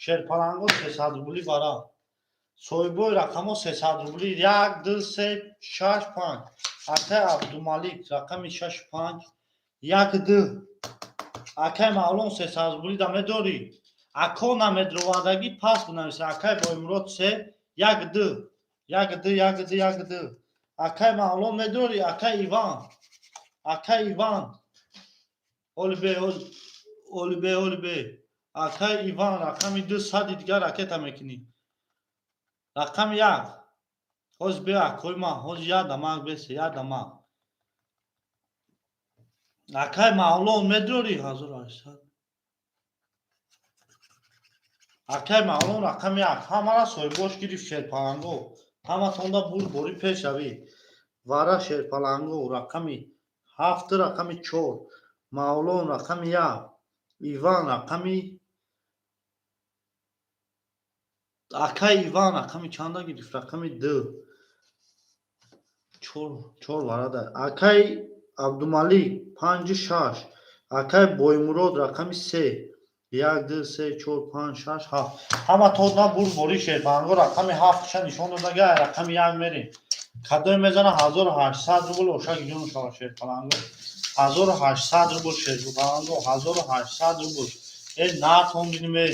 Шерпаланго, 300 рублӣ вара. Соҳибои рақамҳо, 300 рублӣ. Як, ду, се, шаш, панҷ. Акай Абдумалик, рақами шашу панҷ, як, ду. Акай Мавлон, 300 рублӣ да медорӣ? Ако намедровардагӣ, пас бинависа. Акай Боймурод, се, як, ду, як, ду, як, ду, як, ду. Акай Мавлон, медорӣ? Акай Иван, акай Иван, оли бе, оли бе, оли бе. Акай Иван, рақами ду, сади дигар ракета мекунӣ. Рақами як. Ҳоз бе, акои ман, ҳоз як дамак бесе, як дамак. Акай Мавлон, медорӣ? 1800. Акай Мавлон, рақами як. Ҳамара соҳибош гирифт, шерпаланго. Ҳаматонда бурд бори пешравӣ. Вара, шерпаланго, рақами ҳафт, рақами чор, Мавлон, рақами як, Иван, рақами, акай Иван рақами чанда гирифт? Рақами ду, чор, чор варада. Акай Абдумалик, панҷу шаш. Акай Боймурод, рақами се, як, ду, се, чор, панҷ, шаш, ҳафт. Ҳаматонда бурд бори, шерпаланго. Рақами ҳафтша нишон додага, рақами як мерем. Кадое мезана? 1800 рубл. Ошаки ҷону шава, шерпаланго, 1800 рубл. Шерпаланго, 1800 рубл. Э, натон биним, э,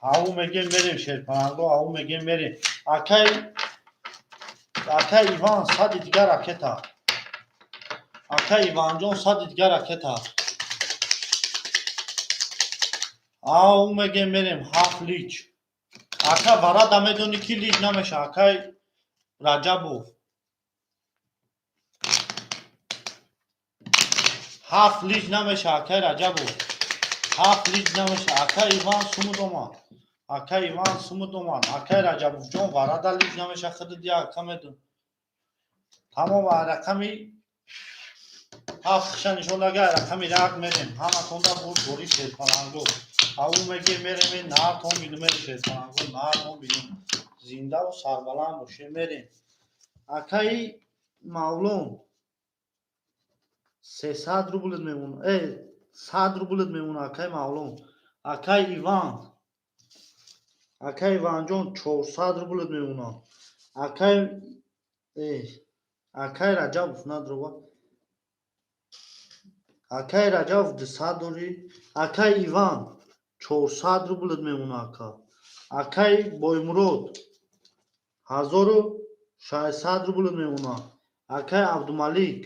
ҳаву мегем, мерем, шерпаланго, ҳаву мегем, мерем. Акай Иван, сади дигар ракета. Акай Иванҷон, сади дигар ракета. Ау мегем мерем ҳафт лич. Ака варада медонӣ ки лич намеша, акай Раҷабов. Ҳафт лич намеша, акай Раҷабов. Ҳафт лич намеша, акай Иван сумуд омад. Акай Иван сумуд омад. Акай Раҷабовҷон варада лич намеша, худат як ака медон. Тамом рақами ҳафт хиша нишон дага, рақами як мерем. Ҳаматонда бурд бори шерпаланго. Ау меге мерем, нартон бинум, шерпаланго, нартон бинум. Зиндаву сарбаланд боше, мерем. Акаи Мавлон 300 рублит мемона. 100 рублит мемона, акаи Мавлон. Акаи Иван. Акаи Иванҷон 400 рублит мемона. Акаи акаи Раҷабов надрова. Акаи Раҷабов 200 дорӣ. Акаи Иван 400 рублит мемона, ака. Акаи Боймурод 1600 рублит мемона. Акаи Абдумалик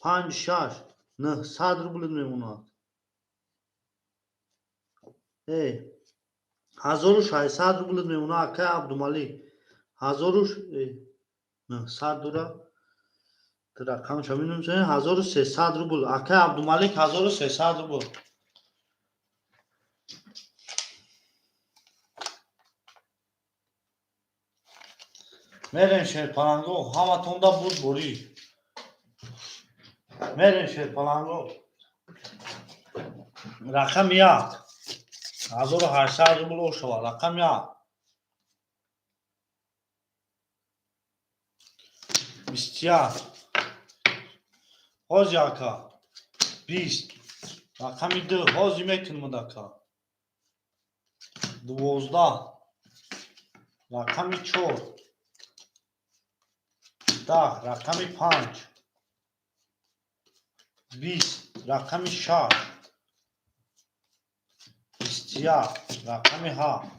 5-6 900 рублит мемонад. 1600 рублит мемона, акаи Абдумалик. 1900 дура. Рақамша минум 1300 рубл. Акаи Абдумалик 1300 рубл. Мерем шерпаланго, ҳаматонда бурд борӣ. Мерем шерпаланго. Рақами як. 1800 рубл ошава. Рақами як. 21. Ҳози ака. 20. Рақами ду. Ҳози мекунмуд ака. 12. Рақами чор. 10. Рақами панҷ. 20. Рақами шаш. 21. Рақами ҳафт.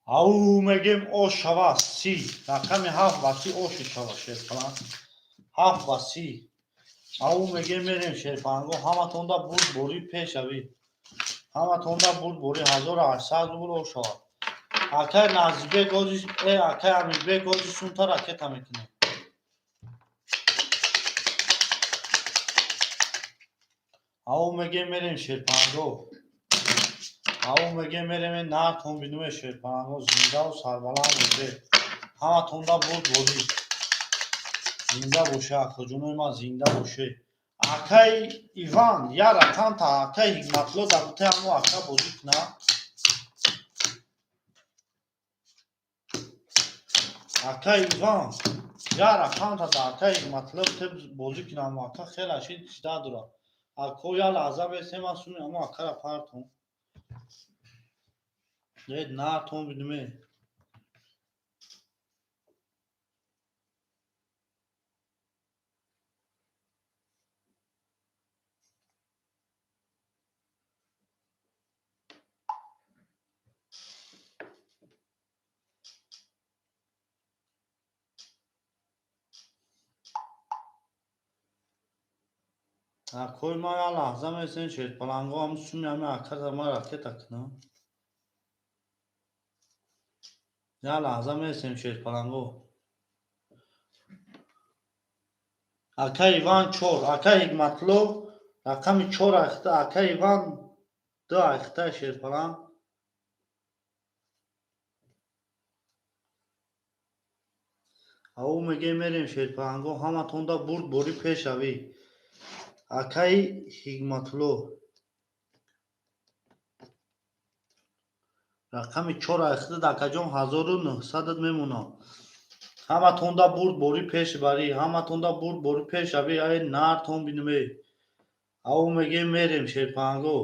Ау мегем ош шава 30. Рақами ҳафт ба 30 оши шава шерпаланг. Ҳафт ба 30. Ау мегем мерем шерпаланго, ҳаматонда бурд борӣ пешавӣ. Ҳаматонда бурд борӣ 1800 рубл ош шава. Акай Назибек ози, акай Амирбек ози сумта ракета мекунем. Ау мегем мерем шерпаланго. Ау мегем мерем нартон бинуме шерпаланго, зиндаву сарбаланд боше. Ҳаматонда бурд борӣ. Зинда боше, акаҷонои ман, зинда боше. Акай Иван, я рақам та акай Ҳикматло дар бутаи ҳамо ака бозӣ куна. Акай Иван, я рақам та да акай Ҳикматло бутаи бозӣ куна, ҳамо ака хеле ашид чида дора. Ако я лаҳза бесем ман суми ҳамо акара партон. Нартон бинуме. Акои ман я лаҳза месем шерпаланго, ҳам суми ҳами акара ман ракета кунам. Я лаҳза месем шерпаланго. Акай Иван чор, акай Ҳикматло рақами чор айхта, акай Иван ду айхта шерпаланг. Ау мегем мерем шерпаланго, ҳаматонда бурд борӣ пешавӣ. Акай Ҳикматло рақами чор айхта, акаҷон 1900 мемонад. Ҳаматонда бурд борӣ пеш барӣ, ҳаматонда бурд борӣ пешавӣ, ай нартон бинуме. Ау мегем мерем шерпаланго,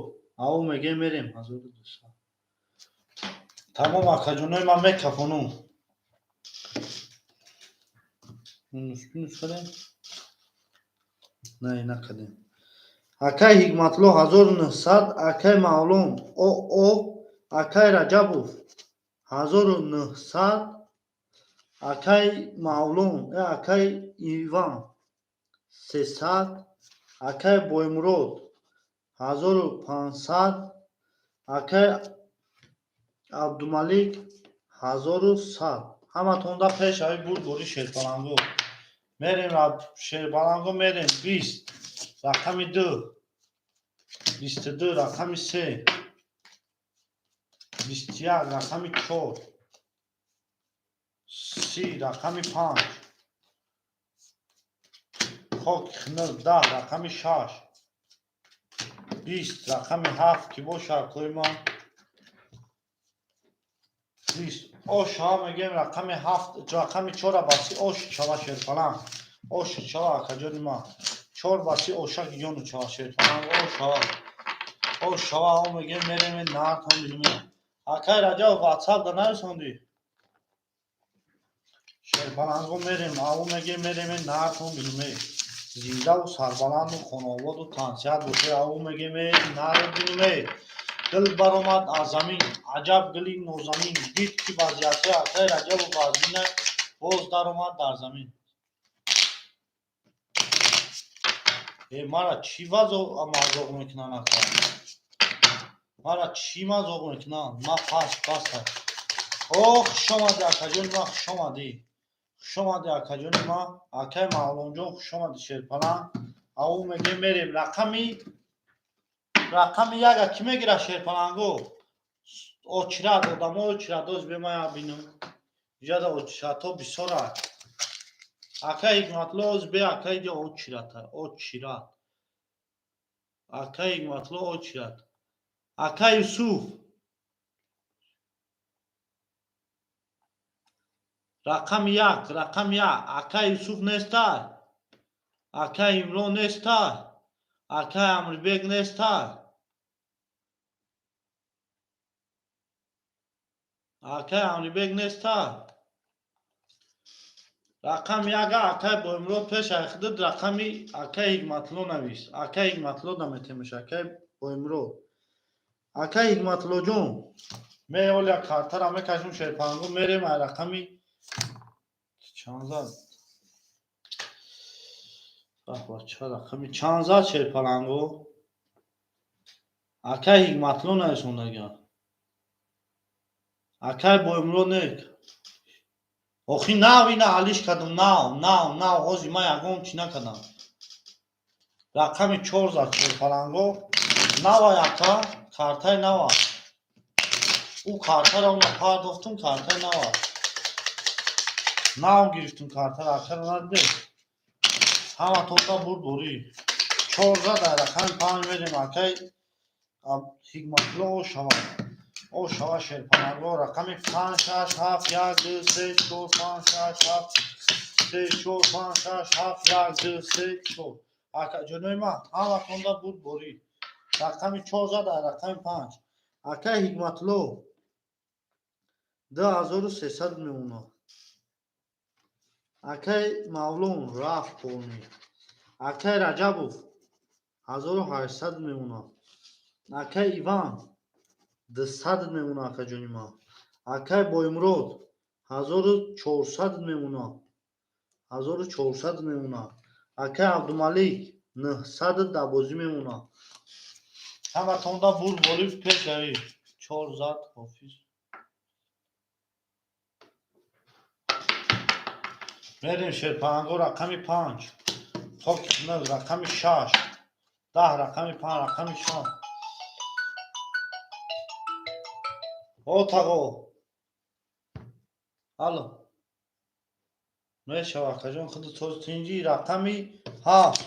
ау мегем мерем 1200. Тамом акаҷонои ман мекафонум. Минус минус кардем? Не, накардем. Акай Ҳикматло 1900, акай Мавлон о акай Раҷабов 1900, акай Мавлон, акай Иван 300, акай Боймурод 1500. Акай Абдумалик, 1100. Ҳаматонда пешави бурдбори, шерпаланго. Мерем, шерпаланго, мерем. 20, рақами ду, 22, рақами се, 21, рақами чор, 30, рақами панҷ, хоки хунук, 10, рақами шаш, 20, рақами ҳафт. Ки боша, акои ман? 20 ош ҳа мегӯем. Рақами ҳафт, рақами чора баси ош чава, шерпаланг, ош чава. Акаҷони ман, чор баси ошак ҷону чава, шерпаланг, ош шава, ош шава. О мегӯем, мерем, нартон бинем. Акай Раҷаб, ватсап да нарасондӣ? Шерпаланго, мерем. Аву мегӯем, мерем, нартон бинем. Зиндаву сарбаланду хонаободу тансиҳат бошед. Аву мегӯем, наро бинем. Гул баромад аз замин, аҷаб гули нозанин. Дид, ки вазъиятҳои акаи Раҷабу вазмина, боз даромад дар замин. Э, мара чӣ мазоқ мекунанд, ака? Мара чӣ мазоқ мекунанд? Ма пас паса. О, хушомадӣ, акаҷони ман, хушомадӣ, хушомадӣ, акаҷони ман, акаи Мавлонҷон, хушомадӣ, шерпаланг. Аву мегӯем, мерем. Рақами яка кӣ мегирад, шерпаланго? Очират одамо, очиратоз бемая бинам. Иҷада очиратҳо бисёрад. Акаи Ҳикматулло, оз бе, ака, иҷа очирата, очират. Акаи Ҳикматулло, очират. Ака Юсуф, рақами як, рақами як. Ака Юсуф нестай? Акаи Имрон нестай? Акаи Амрибек нестай? Акаи Амрибек нестай? Рақами яга акаи Боимрод пеш айхидид. Рақами акаи Ҳикматулло навис. Акаи Ҳикматулло наметемеш. Акаи Боимрод, акаи Ҳикматуллоҷон, меоля картара мекашем, шерпаланго, мерем. Ай рақами чанд зад? Бача, рақами чанд зад, шерпаланго? Акаи Ҳикматулло нависондага. Акаи Боимрод нек. Охи, нав ина алиш кардам, нав, нав, нав. Ҳозир ман ягон чӣ накардам. Рақами чор зад, шерпаланго. Нава, ака, картаи нава. Ӯ картаро уна пардохтум, картаи нава. Нав гирифтум картаро, акаро надидем. Ҳаматонда бурд борӣ. Чор зад, ай рақами панҷ мерем. Акаи Ҳикматулло, о шава. О шава, шерпаланго. Рақами панҷ, шаш, ҳафт, як, ду, се, чор, панҷ, шаш, ҳафт, се, чор, панҷ, шаш, ҳафт, як, ду, се, чор. Акаҷонои ман, ҳаматонда бурд борӣ. Рақами чор зад, ай рақами панҷ. Акаи Ҳикматулло, 2300 мемонад. Акаи Мавлон рафт полни. Акаи Раҷабов, 1800 мемонад. Акаи Иван, 200 мемонад, акаҷони ман. Акаи Боимрод, 1400 мемонад. 1400 мемонад. Акаи Абдумалик, 900 дар бозӣ мемонад. Ҳаматонда бурд борӣ, пешравӣ. Чор зад, ҳофиз. Мерем, шерпаланго, рақами панҷ. Хоки хунук, рақами шаш. 10, рақами панҷ, рақами шаш. О, тағо. Алло. Мешава, акаҷон, худу соз тинҷӣ. Рақами ҳафт.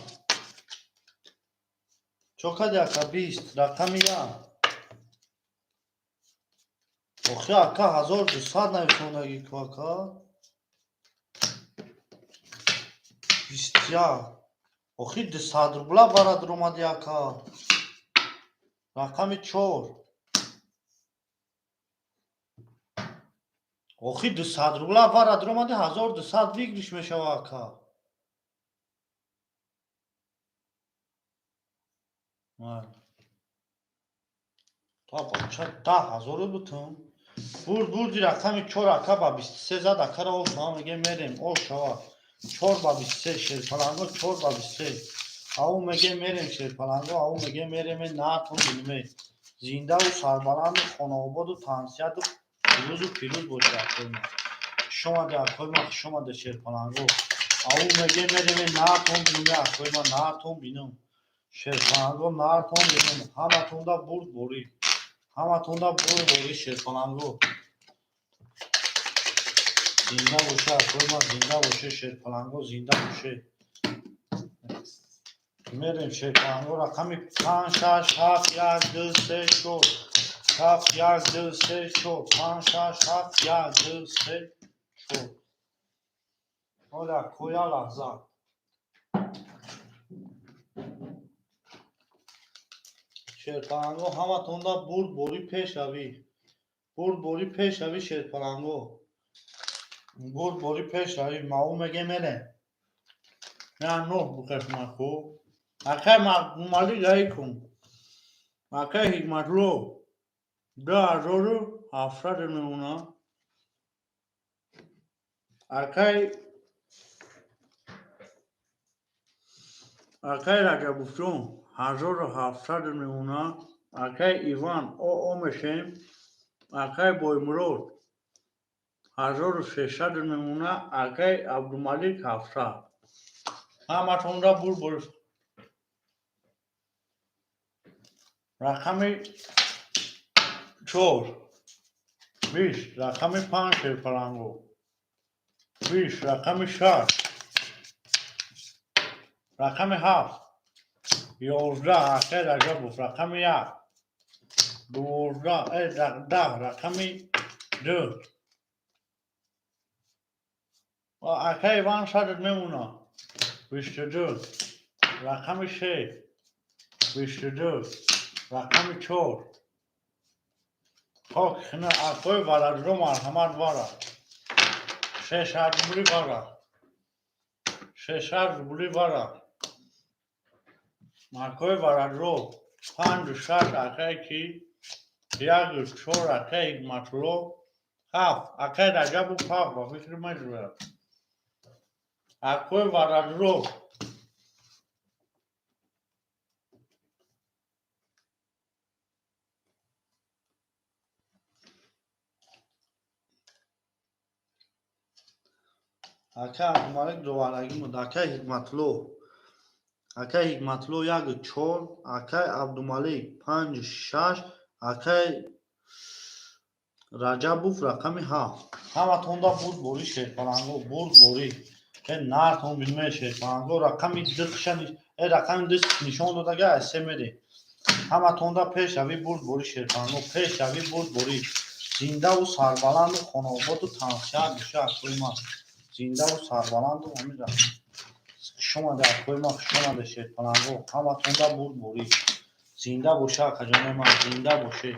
Чо кади, ака? 20, рақами як. Охи, ака, 1200 нависондагӣ ку, ака. 21. Охи, 200 рубла барад омади, ака. Рақами чор. Охи, 200 рубла варад омади, 1200 выигрыш мешава, ака. Майли. Та бача, 10 000 бутум. Бурд, бурди рақами чор, ака, ба 23 зад, акара о шава мегем, мерем. О шава. Чор ба 23, шерпаланго, чор ба 23. Ау меге мерем, шерпаланго, ау меге мереме, наатон биниме. Зиндаву сарбаланду хонаободу тансиҳату пирӯзу пирӯз бошед, акои ман. Хушомаде, акои ман, хушомаде, шерпаланго. Ау меге мереме, наатон биниме, акои ман, наатон бинум. Шерпаланго, наатон бинум. Ҳаматонда бурдборӣ. Ҳаматонда бурдборӣ, шерпаланго. Зинда боше, акои ман, зинда боше, шерпаланго, зинда боше. Мерем, шерпаланго, рақами панҷ, шаш, ҳафт, як, ду, се, чор. Ҳафт, як, ду, се, чор. Панҷ, шаш, ҳафт, як, ду, се, чор. Оля, коя лаҳза. Шерпаланго, ҳаматонда бурдборӣ, пешравӣ. Бурдборӣ, пешравӣ, шерпаланго. Бурдборӣ, пешравӣ. Мау меге мерем. Я нӯҳ букашма хуб. Акай Мали гайкун. Акай Ҳикматло 2700 мемона. Акай Раҷабуфҷон 1700 мемона. Акай Иван оо мешем. Акай Боймурод 1300 мемона. Акай Абдумалик 700. Ҳаматонда бурбор. Рақами чор. 20, рақами панҷ, шерпаланго. 20, рақами шаш. Рақами ҳафт. 11, акай Раҷабов, рақами як. 12, 10, рақами ду. Акай Иван садат мемона. 22. Рақами се. 22. Рақами чор. Хок хина акои вараҷро марҳамат вара. 600 рубли вара. 600 рубли вара. Акои вараҷро панҷу шаш акай ки яку чор акай Ҳикматулло ҳафт акай Раҷабу ҳафт ба фикри ман ҷӯяд. Акои вараҷро ака Абдумалик доварагӣ буд. Акай Ҳикматулло. Акай Ҳикматулло яку чор, акай Абдумалик панҷу шаш, акай Раҷабов рақами ҳафт. Ҳаматонда бурдборӣ, шерпаланго, бурдборӣ. Э нартон биниме, шерпаланго, рақами ду хиша э рақами ду нишон додага аз се мере. Ҳаматонда пешравӣ, бурдборӣ, шерпаланго, пешравӣ, бурдборӣ. Зиндаву сарбаланду хонаободу тансиҳат боша, акои ман. Зиндаву сарбаланду ҳамин хушомаде, акои ман, хушомаде, шерпаланго. Ҳаматонда бурдборӣ. Зинда боша, акаҷонои ман, зинда боше.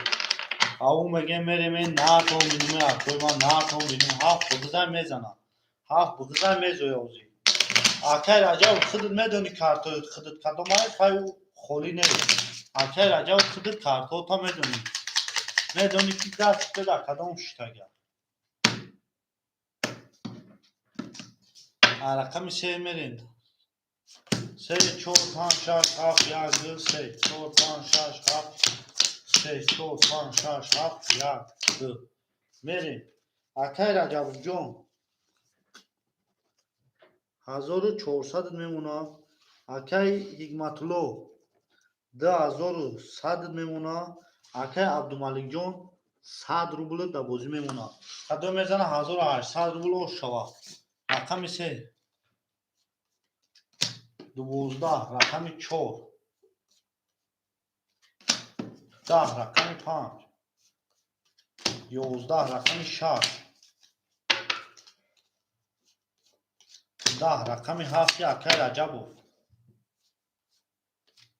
Ау меге мереме, нартон биниме, акои ман, нартон биним. Ҳафт буғизай мезанам. Ҳафт буғизай мезоя озӣ. Акай Раҷаб худат медонӣ картои худат кадом аст, хай ӯ холӣ нест. Акай Раҷаб худат картота медонӣ. Медонӣ ки даст дар кадом шиштага. Рақами се мерем. Се, чор, панҷ, шаш, ҳафт, як, ду, се. Чор, панҷ, шаш, ҳафт, се, чор, панҷ, шаш, ҳафт, як, ду. Мерем. Акай Раҷабовҷон 1400 мемона. Акай Ҳикматулло 2100 мемона. Акай Абдумаликҷон 100 рубл дар бозӣ мемона. Кадом мезана 1800 рубл ош шава. Рақами се. 12, рақами чор. 10, рақами панҷ. 11, рақами шаш. 10, рақами ҳафти акай Раҷабов.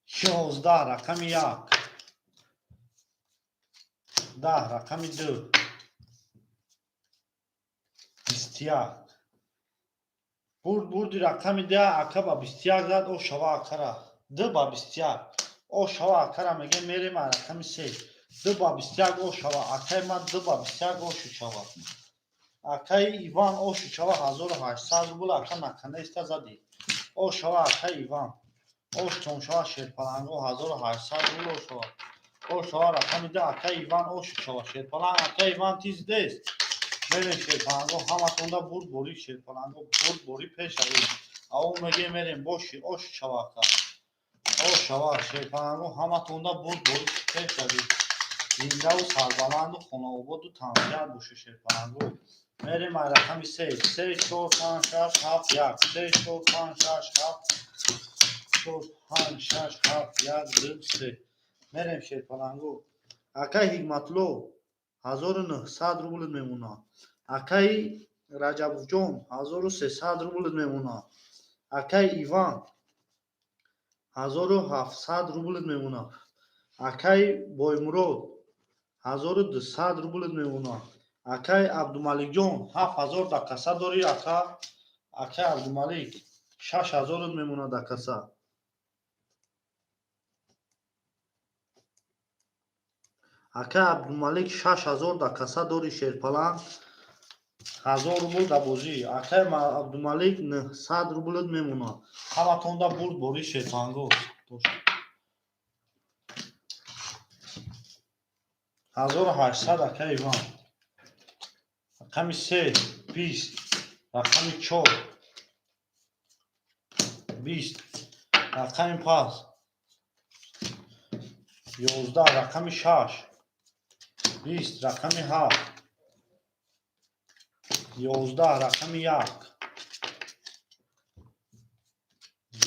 11, рақами як. 10, рақами ду. 21. Бурд, бурди рақами даҳ ака ба 21 зад, о шава акара. Ду ба 21. О шава акара меге мерем рақами се. Ду ба 21 о шава. Акай ман ду ба 21 о шава. Акай Иван о шава 1800 рубл ака наконец-то задӣ. О шава акай Иван. Ош томшава, шерпаланго, 1800 рубл ошава. Ошава, рақами 2, акай Иван, оши шава, шерпаланг. Акай Иван, ты здесь? Мерем, шерпаланго, ҳаматонда бурдборӣ, шерпаланго, бурдборӣ, пешравӣ. Ав меге, мерем, боши, ош шава, ака, ош шава, шерпаланго, ҳаматонда бурдборӣ, пешравӣ, зиндаву сарбаланду хонаободу тансиҳат боше, шерпаланго. Мерем ай рақами се: се, чор, панҷ, шаш, ҳафт, як, се, чор, панҷ, шаш, ҳафт, чор, панҷ, шаш, ҳафт, як, ду, се. Мерем, шерпаланго. Акай Ҳикматулло, 1900 рубл мемонад. Акаи Раҷабовҷон, 1300 рубл мемонад. Акаи Иван, 1700 рубл мемонад. Акаи Боймурод, 1200 рубл мемонад. Акаи Абдумаликҷон, 7000 да каса дорӣ, ака. Акаи Абдумалик, 6000 мемонад да каса. Акаи Абдумалик, 6000 да каса дорӣ, шерпаланг, 1000 рубл да бозӣ. Акаи Абдумалик, 900 рубл мемонад. Ҳаматонда бурд борӣ, шерпаланго. 1800, акаи Иван. Рақами се, 20, рақами чор, 20, рақами пас, 11, рақами шаш, 20, рақами ҳафт, 11, рақами як,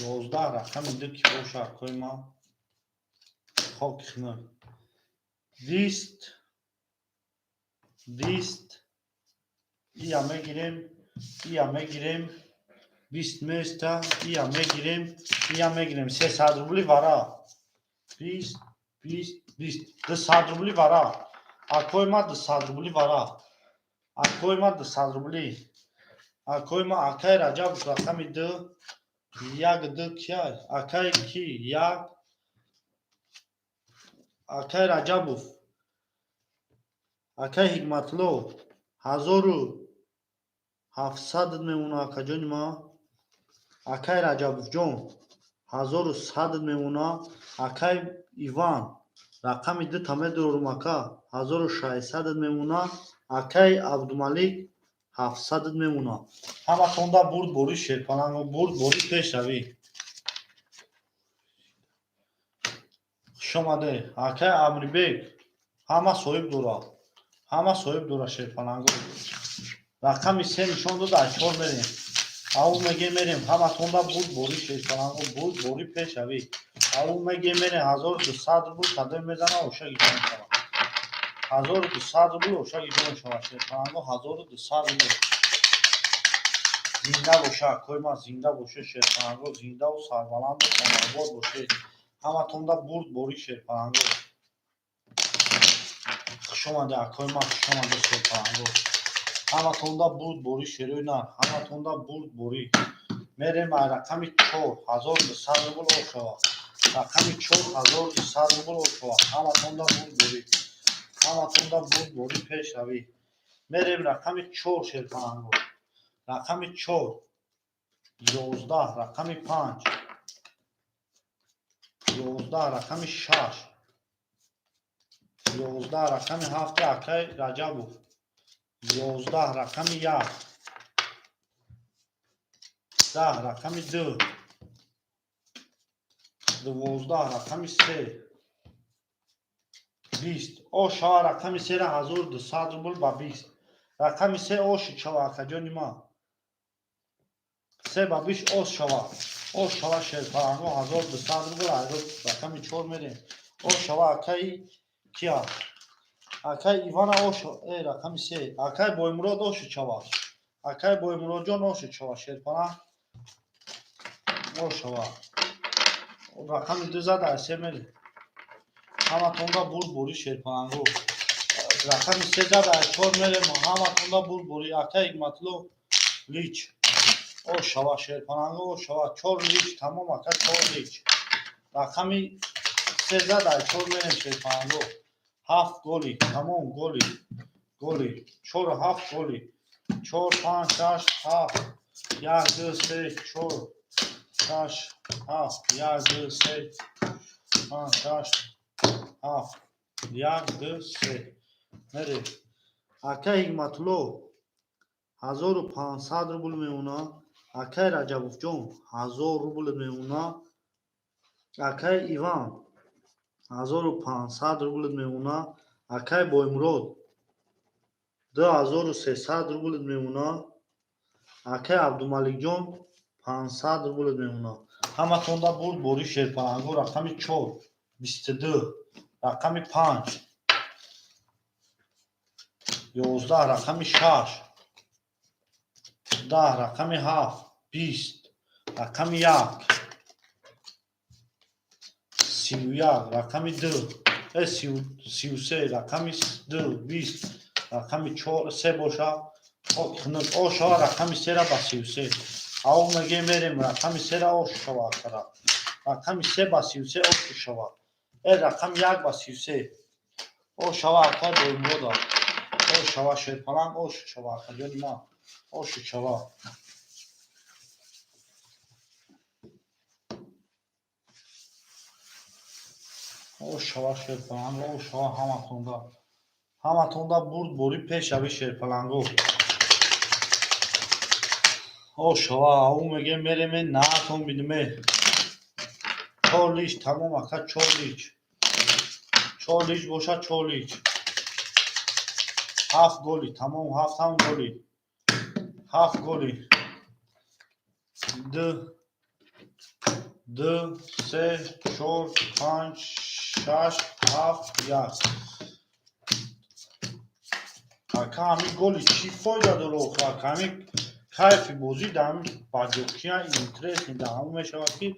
11, рақами ду ки боша, акои ман, хоки хунук. 20, 20, ия мегирем, ия мегирем, 20 места, ия мегирем, ия мегирем, 300 рубли вара. 20, 20, 20, 200 рубли вара. Акои ма, 200 рубли вара. Акои ма, 200 рубли. Акои ма, акай Раҷаб, рақами ду, як, ду кия? Акай ки? Як. Акай Раҷабов. Акай Ҳикматулло, 1700 мемонад, акаҷони ма. Акай Раҷабовҷон, 1100 мемонад. Акай Иван, рақами дута медорум, ака, 1600 мемонад. Акай Абдумалик, 700 мемонад. Ҳаматонда бурд борӣ, шерпаланго, бурд борӣ, пешравӣ. Хушомадед, акай Амрибек. Ҳама соҳиб дорад, ҳама соҳиб дорад, шерпаланго. Рақами се нишон дод, аз чор мерем. Ав меге, мерем, ҳаматонда бурд борӣ, шерпаланго, бурд борӣ, пешравӣ. Ав меге, мерем, 1200 рубл кадом мезана, оша гиҷо мешавад. 1200 рубл оша гиҷо мешавад, шерпаланго, 1200 рубл. Зинда боша, акои ман, зинда боше, шерпаланго, зиндаву сарбаланду хонаобод бошед. Ҳаматонда бурд борӣ, шерпаланго. Хушомаде, акои ман, хушомаде, шерпаланго. Ҳаматонда бурд борӣ, шерои нар, ҳаматонда бурд борӣ. Мерем ай рақами чор, 1200 рубл ошава. Рақами чор, 1200 рубл ошава. Ҳаматонда бурд борӣ, ҳаматонда бурд борӣ, пешравӣ. Мерем рақами чор, шерпаланго. Рақами чор, 11, рақами панҷ, 11, рақами шаш, 11, рақами ҳафти акай Раҷабов, 11, рақами як, 10, рақами ду, 12, рақами се, 20. Ошава, рақами сера, 1200 рубл ба 20. Рақами се оши шава, акаҷони ман. Се ба 20 ош шава. Ош шава, шерпаланго, 1200 рубл. Айро рақами чор мерем. Ош шава, акаи кия? Акай Ивана ош, рақами се. Акай Боймурод, оши шава. Акай Боймуродҷон, оши шава, шерпаланг, ош шава. Рақами ду зад, ай се мерем. Ҳаматонда бурд борӣ, шерпаланго. Рақами се зад, ай чор мерем. Ҳаматонда бурд борӣ. Акай Ҳикматулло, лич. Ош шава, шерпаланго, ош шава. Чор лич, тамом, ака, чор лич. Рақами се зад, ай чор мерем, шерпаланго. Ҳафт голи, тамом, голи. Голи. Чор, ҳафт голи. Чор, панҷ, шаш, ҳафт. Як, ду, се, чор. Шаш, ҳафт, як, ду, се, панҷ, шаш, ҳафт, як, ду, се. Мерем. Акай Ҳикматулло 1500 рубл мемона. Акай Раҷабовҷон 1000 рубл мемона. Акай Иван 1500 рубл мемона. Акай Боймурод 2300 рубл мемона. Акай Абдумаликҷон 500 рубл мемона. Ҳаматонда бурд бори шерпаланго. Рақами чор, 22, рақами панҷ, 11, рақами шаш, 10, рақами ҳафт, 20, рақами як, 31, рақами ду, 33, рақами ду, 20, рақами чор, се боша, хунук о шава. Рақами сера ба 33 ав мегем, мерем. Рақами сера ош шава, акара рақами се ба 33 ош шава. Рақами як ба 33 о шава. Акай Боймурода о шава, шерпаланг ош шава. Акаҷони ман, ош шава. О шава, шерпаланг о шава. Ҳаматонда, ҳаматонда бурд бори пешави шерпаланго о шава. Ау мегем, мереме, наатон бидиме. Чор лич тамом, ака, чор лич, чор лич боша, чор лич, ҳафт голи тамом, ҳафтам голи, ҳафт голи. Ду, ду, се, чор, панҷ, шаш, ҳафт, як. Ака, ҳамин голи чӣ фоида дора охир, ака? Ҳамин кайфи бозӣ дар ҳамин баҷокия интересный дар ҳамон мешавад, ки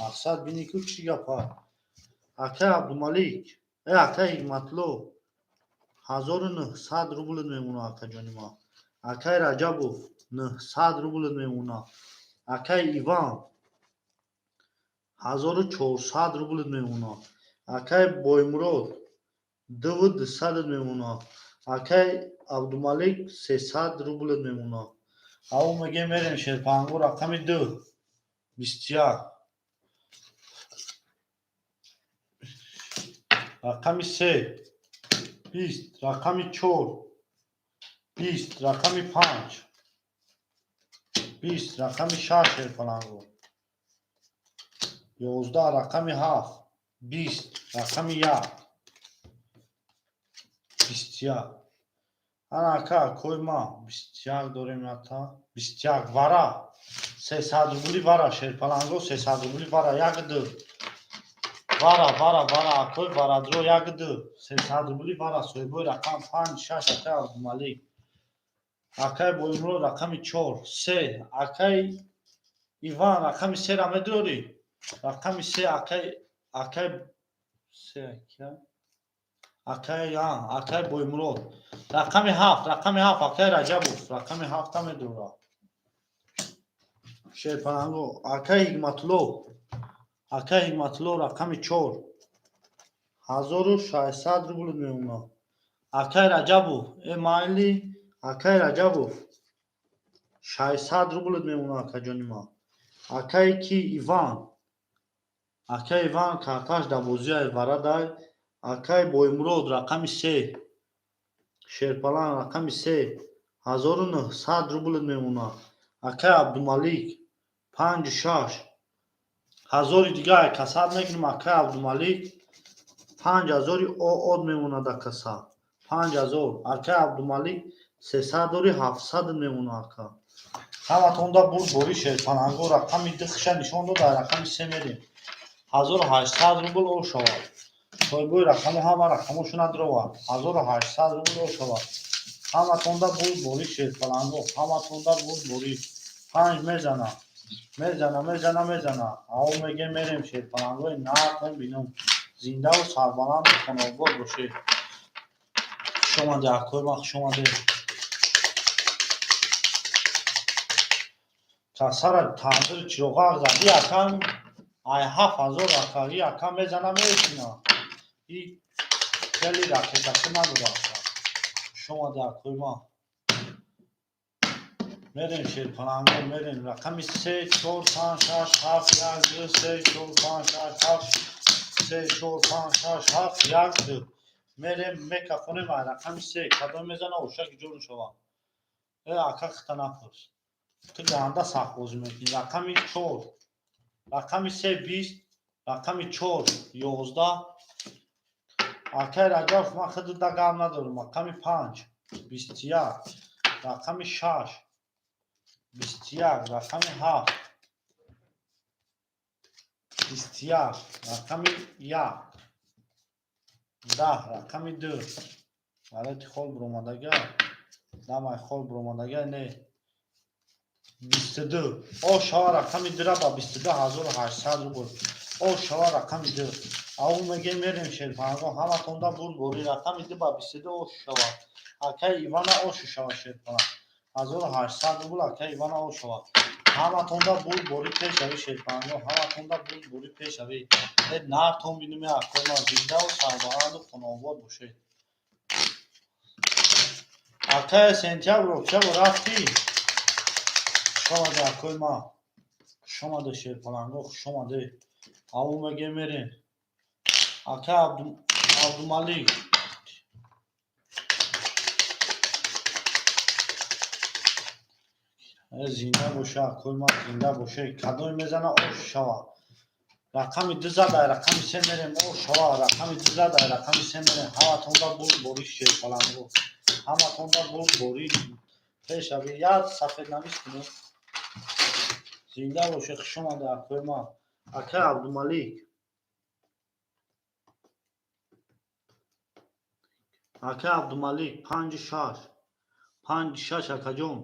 мақсад бинӣ, ку чӣ гапа. Акай Абдумалик, акай Ҳикматулло 1900 рубл мемона, акаҷони ман. Акай Раҷабов 900 рубл мемона. Акай Иван 1400 рубл мемона. Акай Боймурод 2200 мемона. Акай Абдумалик 300 рубл мемона. Ав мегем, мерем, шерпангу. Рақами ду, 21, рақами се, 20, рақами чор, 20, рақами панҷ, 20, рақами шаш, шерпалангу 11, рақами ҳафт, 20, рақами як, 21. Ана, ака, акои ма, 21 дорем, ята 21 вара, 300 рубли вара, шерпаланго, 300 рубли вара, як, ду, вара, вара, вара, акои варадро, як, ду, 300 рубли вара. Соҳибои рақам панҷ, шаш, акай Абдумалик, акай Боймурод, рақами чор, се, акай Иван, рақами сера медорӣ, рақами се, акай, акай се, акай, акай Боймурод, рақами ҳафт, рақами ҳафт, акай Раҷабов рақами ҳафта медора, шерпаланго. Акай Ҳикматулло, акай Ҳикматулло, рақами чор, 1600 рубл мемона. Акай Раҷабов, майли, акай Раҷабов 600 рубл мемона, акаҷони ман. Акай ки Иван, акай Иван карташ дар бозиай варадай. Акай Боймурод, рақами се, шерпалан, рақами се, 1900 рубл мемона. Акай Абдумалик панҷу шаш ҳазори дига касад мекунем. Акай Абдумалик 5000-и од мемонад, акаса 5000. Акай Абдумалик 300 дори, 700 мемона, ака. Ҳаматонда бурд бори шерпаланго. Рақами духша нишон дод, дар рақами се мерем. 1800 рубл о шавад. Соҳибои рақамо ҳама рақамошона дуровард. 1800 рубл о шавад. Ҳаматонда бурд бори шерпаланго, ҳаматонда бурд бори. Панҷ мезана, мезана, мезана, мезана. Аво мегем, мерем, шерпалангои наатон бинум. Зиндаву сарбаланду хонаобод бошед. Хушомаде, акои ман, хушомаде. Касара тандири чироғак зади, ака, ай 7000, ака, и ака мезана, мешина. И хеле ракетаки надора, ака. Хушомаде, акои ман. Мерем, шерпаланго, мерем. Рақами се, чор, панҷ, шаш, ҳафт, як, ду, се, чор, панҷ, шаш, ҳафт, се, чор, панҷ, шаш, ҳафт, як, ду. Мерем, мекафонем. Ай рақами се кадом мезана, ошаки ҷору шава. Э, ака, хита напурс, ту ганда сахт бозӣ мекунӣ. Рақами чор, рақами се 20, рақами чор 11. Акай Раҷабов, ман худуда гап надорам. Рақами панҷ 21, рақами шаш 21, рақами ҳафт 21, рақами як 10, рақами ду. Ғалати хол биромадага, дамай хол биромадага, не, 22. О шава, рақами дура ба 22 800 рубл. О шава, рақами ду. Ау меге, мерем, шерпанго, ҳаматонда бурд борӣ. Рақами ду ба 22. Ош шава, акай Ивана, ошу шава, шерпана, 1800 рубл. Акай Ивана, ош шава. Ҳаматонда бурд борӣ, пешави, шерпанго, ҳаматонда бурд борӣ, пешави. Э, нартон бинуме, акома, зиндаву сарбаланду хонаобод бошед. Акай Сентябр, октябр рафтӣ. Хушомаде, акои ма, хушомаде, шерпаланго, хушомаде. Аву меге, мерем. Ака Абдумалик. Зинда боша, акои ма, зинда боша. Кадоме мезана, ош шава. Рақами ду зад, ай рақами се мерем. Ош шава, рақами ду зад, ай рақами се мерем. Ҳаматонда бурд борӣ, шерпаланго, ҳаматонда бурд борӣ, пешави. Як сафеднавис кунед. Зинда боша, хушомаде, акои ма. Акай Абдумалик, акай Абдумалик, панҷу шаш, панҷу шаш, акаҷон,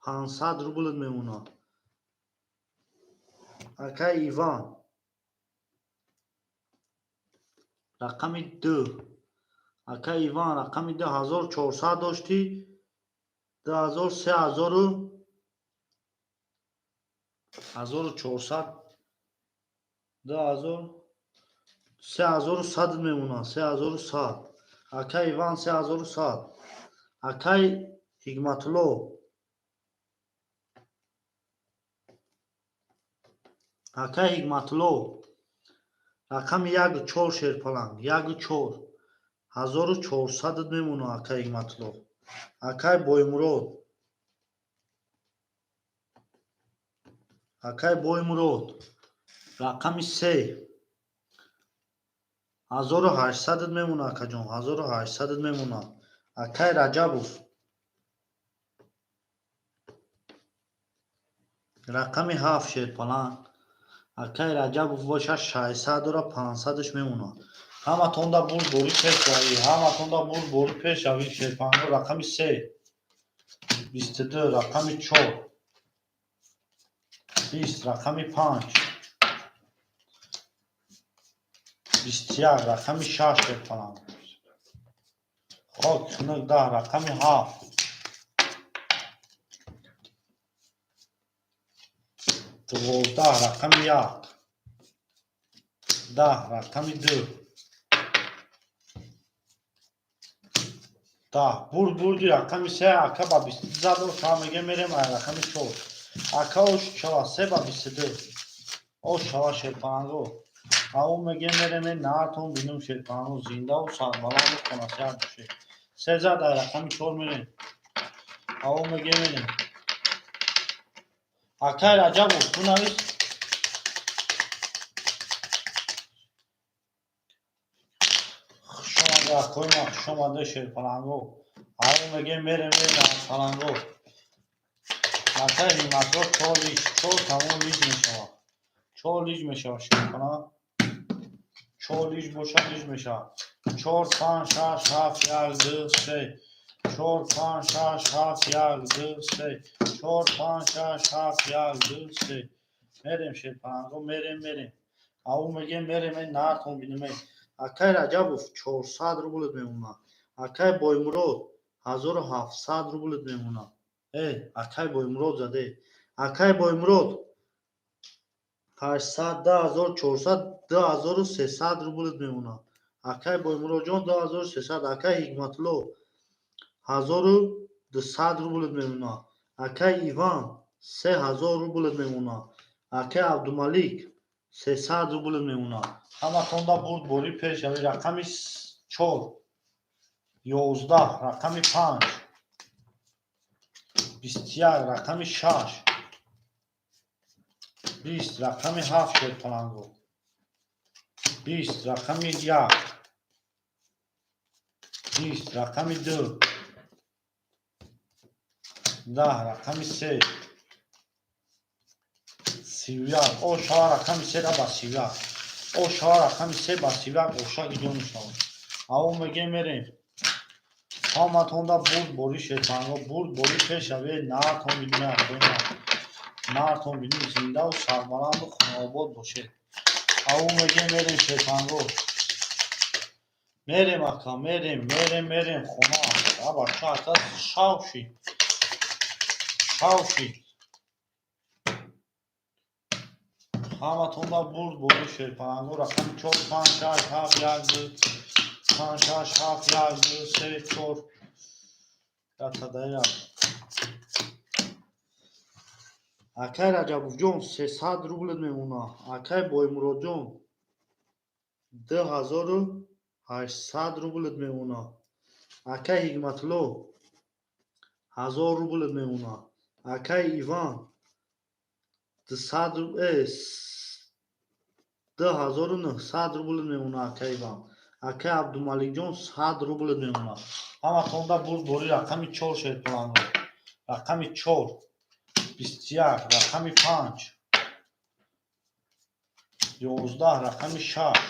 500 рублт мемонад. Акай Иван, рақами ду. Акай Иван, рақами ду, 1400 доштӣ, 2000, се ҳазору 1400, 2000, 3100 мемонад, 3100. Акай Иван, 3100. Акай Ҳикматулло, акай Ҳикматулло, рақами яку чор, шерпаланг, яку чор, 1400 мемонад, акай Ҳикматулло. Акай Боймурод, акай Боймурод, рақами се, 1800 мемонад, акаҷон, 1800 мемонад. Акай Раҷабов, рақами ҳафт, шерпаланг. Акай Раҷабов боша, 600 дора, 500-аш мемонад. Ҳаматонда бурд борӣ, пешравӣ, ҳаматонда бурд борӣ, пешравӣ, шерпаланго. Рақами се 22, рақами чор 20, рақами панҷ 21, рақами шаш, шерпаланг, хок хунук, 10, рақами ҳафт 12, рақами як 10, рақами ду 10. Бурд, бурди. Рақами се, ака, ба 22 заду. Шума меге, мерем ай рақами чор. Ака, ош шава, се ба 22. Ош шава, шерпаланго. Ау меге, мереме, наатон бинум, шерпаланго, зиндаву сарбаланду хонасиҳат бошед. Се зад, ай рақами чор мерем. Ау меге, мерем. Акай Раҷабов, ту навис. Хушомаде, акои ма, хушомаде, шерпаланго. Ау меге, мереме, паланго. Акай Ҳиматро, чор лиш, чор тамом лиж мешавад, чор лиж мешавад, шерпаланг. Чор лиж бошад, лиж мешавад. Чор, панҷ, шаш, ҳафт, як, ду, се, чор, панҷ, шаш, ҳафт, як, ду, се, чор, панҷ, шаш, ҳафт, як, ду, се. Мерем, шерпаланго, мерем, мерем. Ау меге, мереме, наатон бинуме. Акай Раҷабов, 400 рублт мемонад. Акай Боймурод, 1700 рублт мемонад. Э, акай Боймурод заде. Акай Боймурод, 800, 2400, 2300 рублт мемонад. Акай Боймуродҷон, 2300. Акай Ҳикматулло, 1200 рублт мемонад. Акай Иван, 3000 рублит мемонад. Акай Абдумалик, 300 рублит мемонад. Ҳаматонда бурд борӣ пешравӣ. Рақами чор, 11, рақами панҷ, 21, рақами шаш, 20, рақами ҳафт, шерпаланго, 20, рақами як, 20, рақами ду, 10, рақами се, 31. О шава, рақами сера ба 31. О шава, рақами се ба 31. Ошаки ҷон шава. Аво мегем, мерем. Ҳаматонда бурд борӣ, шерпаланго, бурд борӣ, пешравӣ. Наартон бинем, акои наартон бинем, зиндаву сарбаланду хонаобод бошед. Аво мегем, мерем, шерпаланго, мерем, ака, мерем, мерем, мерем хона. А бача, ака, шав шид, шав шид. Ҳаматонда бурд борӣ, шерпаланго. Рақами чор, панҷ, шаш, ҳафт, як, ду, панҷ, шаш, ҳафт, як, ду, се, чор, ятадаyak. Акай Раҷабовҷон, 300 рублит мемонад. Акай Боймуродҷон, 2800 рублит мемонад. Акай Ҳикматулло, 1000 рублит мемонад. Акай Иван, 2900 рублит мемонад. Акай Иван. Акай Абдумаликҷон, 100 рублит мемонад. Ҳаматонда бурд борӣ. Рақами чор, шерпаланго, рақами чор, 21, рақами панҷ, 11, рақами шаш,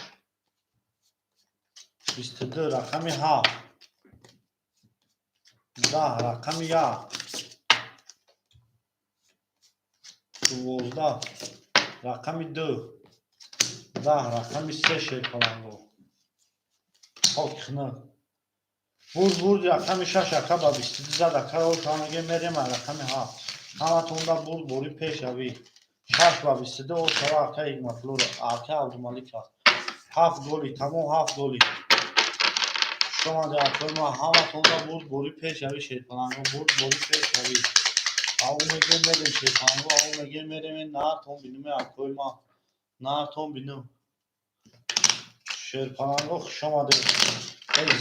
22, рақами ҳафт, 10, рақами як, 12, рақами ду, 10, рақами се, шерпаланго, хоки хунук. Бурд, бурд. Рақами шаш, ака, ба 22 зад. Ака, ошамеге, мерем. Рақами ҳафт. Ҳаматонда бурд борӣ, пешравӣ. Шаш ба 22. Ошава, ака Ҳикматулло, ака Абдумалик аст. Ҳафт голи тамом, ҳафт голи. Шомаде, акои ма. Ҳаматонда бурд борӣ, пешравӣ, шерпаланго, бурд борӣ, пешравӣ. Ав мегем, мерем, шерпаланго. Ав мегем, мерем. Наартон бинуме, акои ма, наартон бинум. Шерпаланго, хушомадед.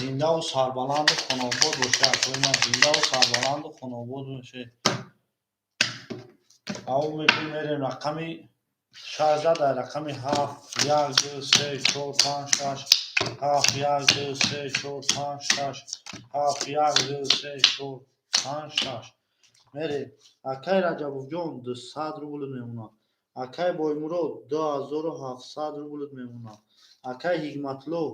Зиндаву сарбаланду хонаобод бошед, акои ман, зиндаву сарбаланду хонаобод бошед. Ав мегем, мерем. Рақами шаш зад. Рақами ҳафт, як, ду, се, чор, панҷ, шаш, ҳафт, як, ду, се, чор, панҷ, шаш, ҳафт, як, ду, се, чор, панҷ, шаш. Мерем. Акай Раҷабовҷон, 200 рубл мемонад. Акай Боймурод, 2700 рубл мемонад. Акай Ҳикматулло,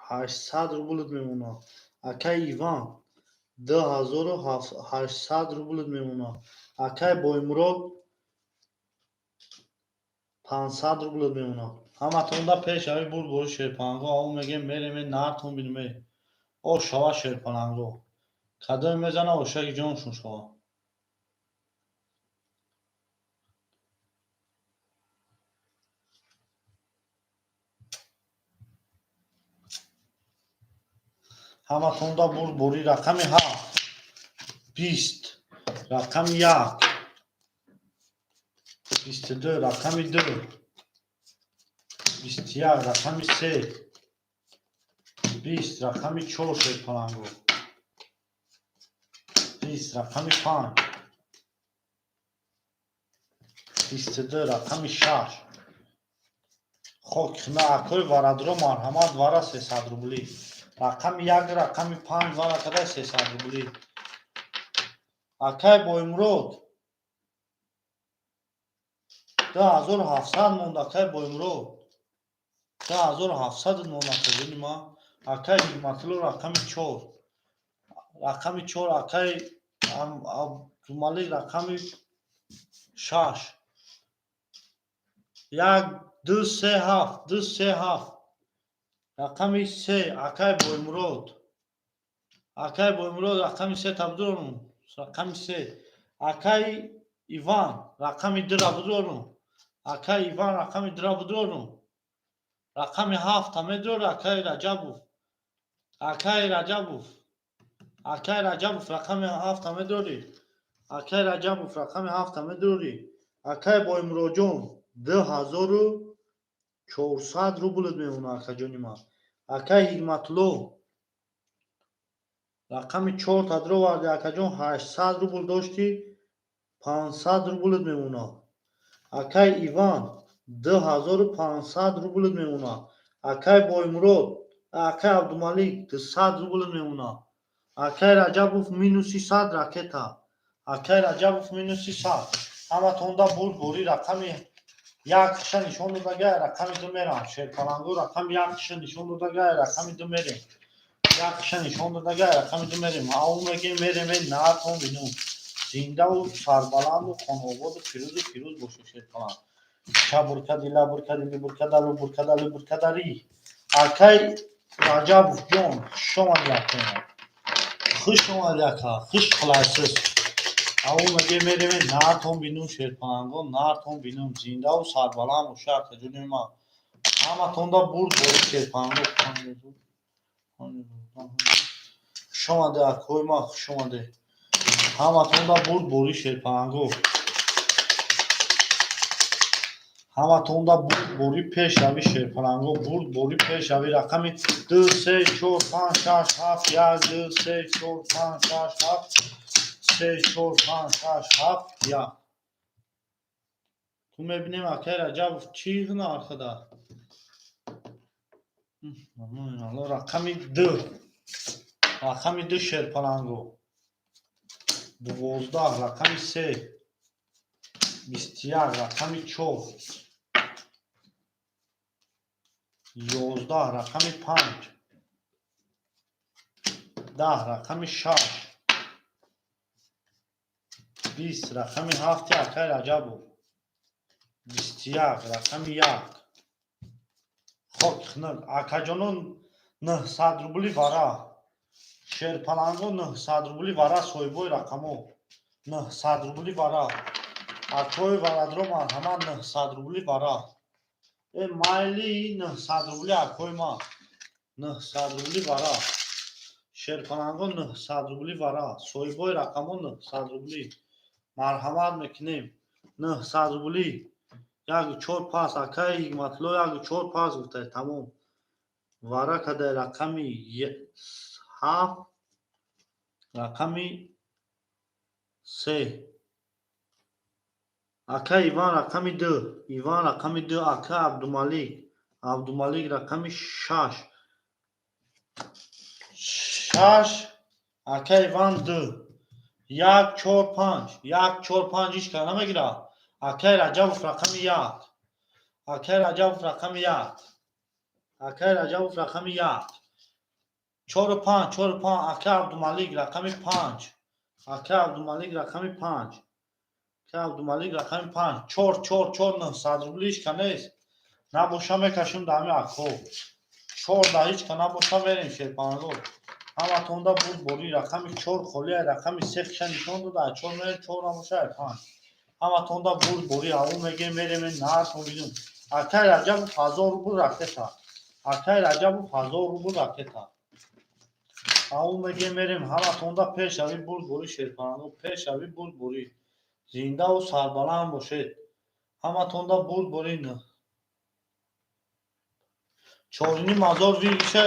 800 рубл мемонад. Акай Иван, 2800 рубл мемонад. Акай Боймурод, 500 рубл мемонад. Ҳаматонда пешравӣ, бурд бори, шерпаланго. Ав мегем, мереме. Наартон бинуме. О шава, шерпаланго, кадоме мезана, ошаки ҷоншон шава. Ҳаматонда бурд борӣ. Рақами ҳафт, 20, рақами як, 22, рақами ду, 21, рақами се, 20, рақами чор, шерпаланго, 20, рақами панҷ, 22, рақами шаш. Хоки акои варадро, марҳамат, вара 300 рублӣ. Рақами як, рақами панҷ вара кадай 300 рублӣ. Акай Боймурод, 2700 монд. Акай Боймурод, 2700 монд, акаҷони ма. Акай Ҳикматулло, рақами чор, рақами чор. Акай Абдумалик, рақами шаш. Як, ду, се, ҳафт, ду, се, ҳафт, рақами се. Акай Боймурод, акай Боймурод, рақами се табдурорум, рақами се. Акай Иван, рақами дура будурорум. Акай Иван, рақами дура будурорум. Рақами ҳафта медурор. Акай Раҷабов, акай Раҷабов. Акай Раҷабов, рақами ҳафта медорӣ? Акай Раҷабов, рақами ҳафта медорӣ? Акай Боймуроҷон, 2400 рублит мемонад, акаҷони ман. Акай Ҳикматулло, рақами чорта дроварди, акаҷон, 800 рубл доштӣ, 500 рублит мемонад. Акай Иван, 2500 рублит мемонад. Акай Боймурод, акай Абдумалик, 200 рублит мемонад. Акай Раҷабов, минуси 100 ракета. Акай Раҷабов, минуси 100. Ҳаматонда бурд борӣ. Рақами якша нишон додага, рақами ду мерам. Шерпалангу, рақами якша нишон додага, рақами ду мерем. Якша нишон додага, рақами ду мерем. Ав мегем, мерем, наатон бинум. Зиндаву сарбаланду хонаободу пирӯзу пирӯз бошед, шерпаланг. Чабуркади, лабуркади, либуркадалу буркада, либуркадари. Акай Раҷабов ҷон, хуш омадӣ, акай. Хуш омадӣ, ака, хуш қилайсиз. Ав меге, мерем, наатон бинум, шерпалангон, наатон бинум. Зиндаву сарбаланд бошед, акаҷони ман. Ҳаматонда бурд борӣ, шерпаланго. Хуш омадед, акои ман, хуш омадед. Ҳаматонда бурд борӣ, шерпаланго. Ҳаматонда бурд борӣ, пешравӣ, шерпаланго, бурд борӣ, пешравӣ. Рақами ду, се, чор, панҷ, шаш, ҳафт, як, ду, се, чор, панҷ, шаш, ҳафт, се, чор, панҷ, шаш, ҳафт, як. Ту мебинем, акай Раҷабов чӣ нархда? Рақами ду, рақами ду, шерпаланго, 12, рақами се, 21, рақами чор, 11, рақами панҷ, 10, рақами шаш, 20, рақами ҳафти акай Раҷабов, 21, рақами як. Хок хунук, акаҷонон, 900 рубли вара. Шерпаланго, 900 рубли вара, соҳибои рақамо, 900 рубли вара. Акои варадро, марҳамат, 900 рубли вара. Э, майли, 900 рубли, акои ман, 900 рубли вара. Шерпаланго, 900 рубли вара, соҳибои рақамо, 900 рубли марҳамат мекунем. 900 рубли, яку чор пас. Акаи Ҳикматулло яку чор пас гуфта, тамом, вара кадай. Рақами ҳафт, рақами се. Ака Иван, рақами ду, Иван, рақами ду. Ака Абдумалик, Абдумалик, рақами шаш, шаш. Ака Иван, ду, як, чор, панҷ, як, чор, панҷ. Ҳеч кас намегирад. Акай Раҷабов, рақами як. Акай Раҷабов, рақами як. Акай Раҷабов, рақами як. Чору панҷ, чору панҷ. Ака Абдумалик, рақами панҷ. Ака Абдумалик, рақами панҷ. Ака Абдумалик, рақами панҷ. Чор, чор, чор, 900 рубли ҳеч ка нест. Набоша, мекашем даҳами акҳо. Чор да ҳеч ка набоша, мерем, шерпанло. Ҳаматонда бурд борӣ. Рақами чор холия, рақами се хиша нишон дода, чор мерем, чор набоша, панҷ. Ҳаматонда бурд борӣ. Ҳаво мегем, мерем, наатон бинум. Акай Раҷабов, 1000 рубл ракета. Акай Раҷабов, 1000 рубл ракета. Ҳаво мегем, мерем. Ҳаматонда пешравӣ, бурд борӣ, шерпанло, пешравӣ, бурд борӣ. Зиндаву сарбаланд бошед. Ҳаматонда бурд борӣ. 4,5 ҳазор виша.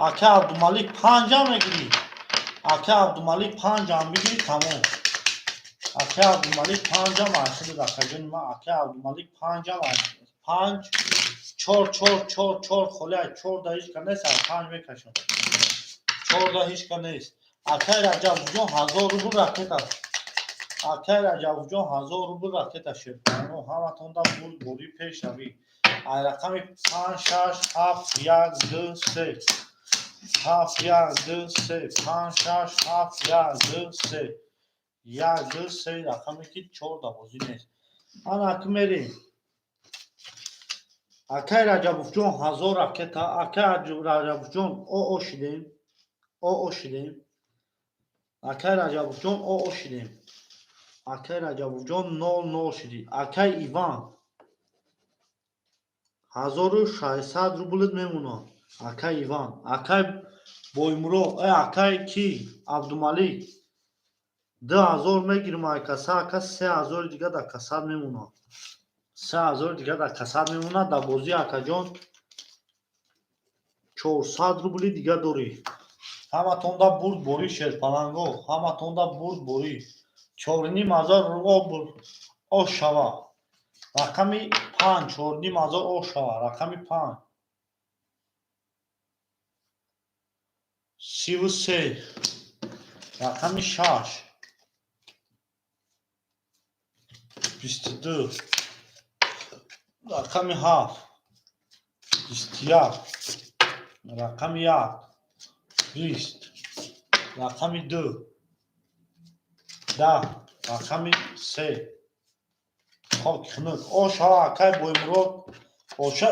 Ака Абдумалик, панҷам мегирӣ. Ака Абдумалик, панҷам бигирӣ, тамом. Ака Абдумалик, панҷам айхидад, акаҷони ман. Ака Абдумалик, панҷам, панҷ, чор, чор, чор, чор холия. Чор да ҳеч ка нест, панҷ мекашам. Чор да ҳеч ка нест. Акай Раҷабовҷон, 1000 рубл ракета. Акай Раҷабовҷон, 1000 рубл ракета. Шерпано, ҳаматонда бурд борӣ, пешравӣ. Ай рақами панҷ, шаш, ҳафт, як, ду, се, ҳафт, як, ду, се, панҷ, шаш, ҳафт, як, ду, се, як, ду, се. Рақаме ки чор да бозӣ нест. Ана аки мерем. Акай Раҷабовҷон, 1000 ракета. Акай Раҷабовҷон, оо шидем, оо шидем. Акай Раҷабовҷон, оо шидем. Акай Раҷабовҷон, нол нол шидӣ. Акай Иван, 1600 рублит мемонад, акай Иван. Акай Боймурод, э акай ки Абдумалик, 2000 мегирим ай каса, ака, 3000 дига дар касад мемонад. 3000 дига дар касад мемонад. Дар бозӣ, акаҷон, 400 рубли дига дорӣ. Ҳаматонда бурд борӣ, шерпаланго, ҳаматонда бурд борӣ. 4500 рубл ош шава. Рақами панҷ, 4500 ош шава. Рақами панҷ. 33. Рақами шаш. 22. Рақами ҳафт. 21. Рақами як. 20. Рақами ду. 10. Рақами се. Хоки хунук. Ош шава, акай Боймурод. Оша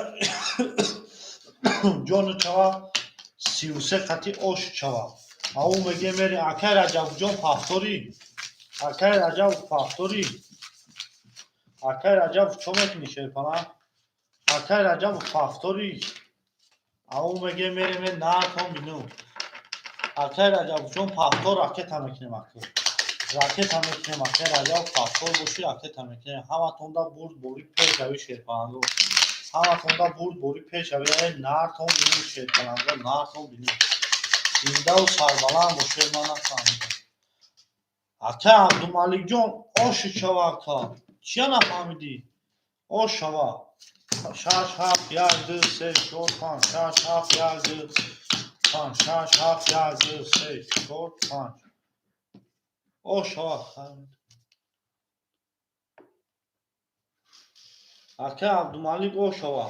ҷону чава, 33 қати ош чава. Ау меге мери, акай Раҷабҷон пафторӣ. Акай Раҷаб пафторӣ. Акай Раҷаб чо мекунӣ, шерпаланг? Акай Раҷаб пафторӣ. Ау меге мереме натон бину. Акай Раҷабҷон пафтор, ракета мекунем ака. Ракета мекунем, акай Раҷаб пафтор бошӣ, ракета мекунем. Ҳаматонда бурд борӣ пешави, шерпаланго. Ҳаматонда бурд борӣ пешави, э нартон бину, шерпаланго, нартон бину. Зиндаву сарбаланд бошед, ман нафаҳмидам. Акай Абдумаликҷон, оши чава, ака. Чия нафаҳмидӣ? Ош шава. Шаш, ҳафт, як, ду, се, чор, панҷ. Шаш, ҳафт, як, ду, панҷ. Шаш, ҳафт, як, ду, се, чор, панҷ. Ош шава. Акай Абдумалик, ош шава.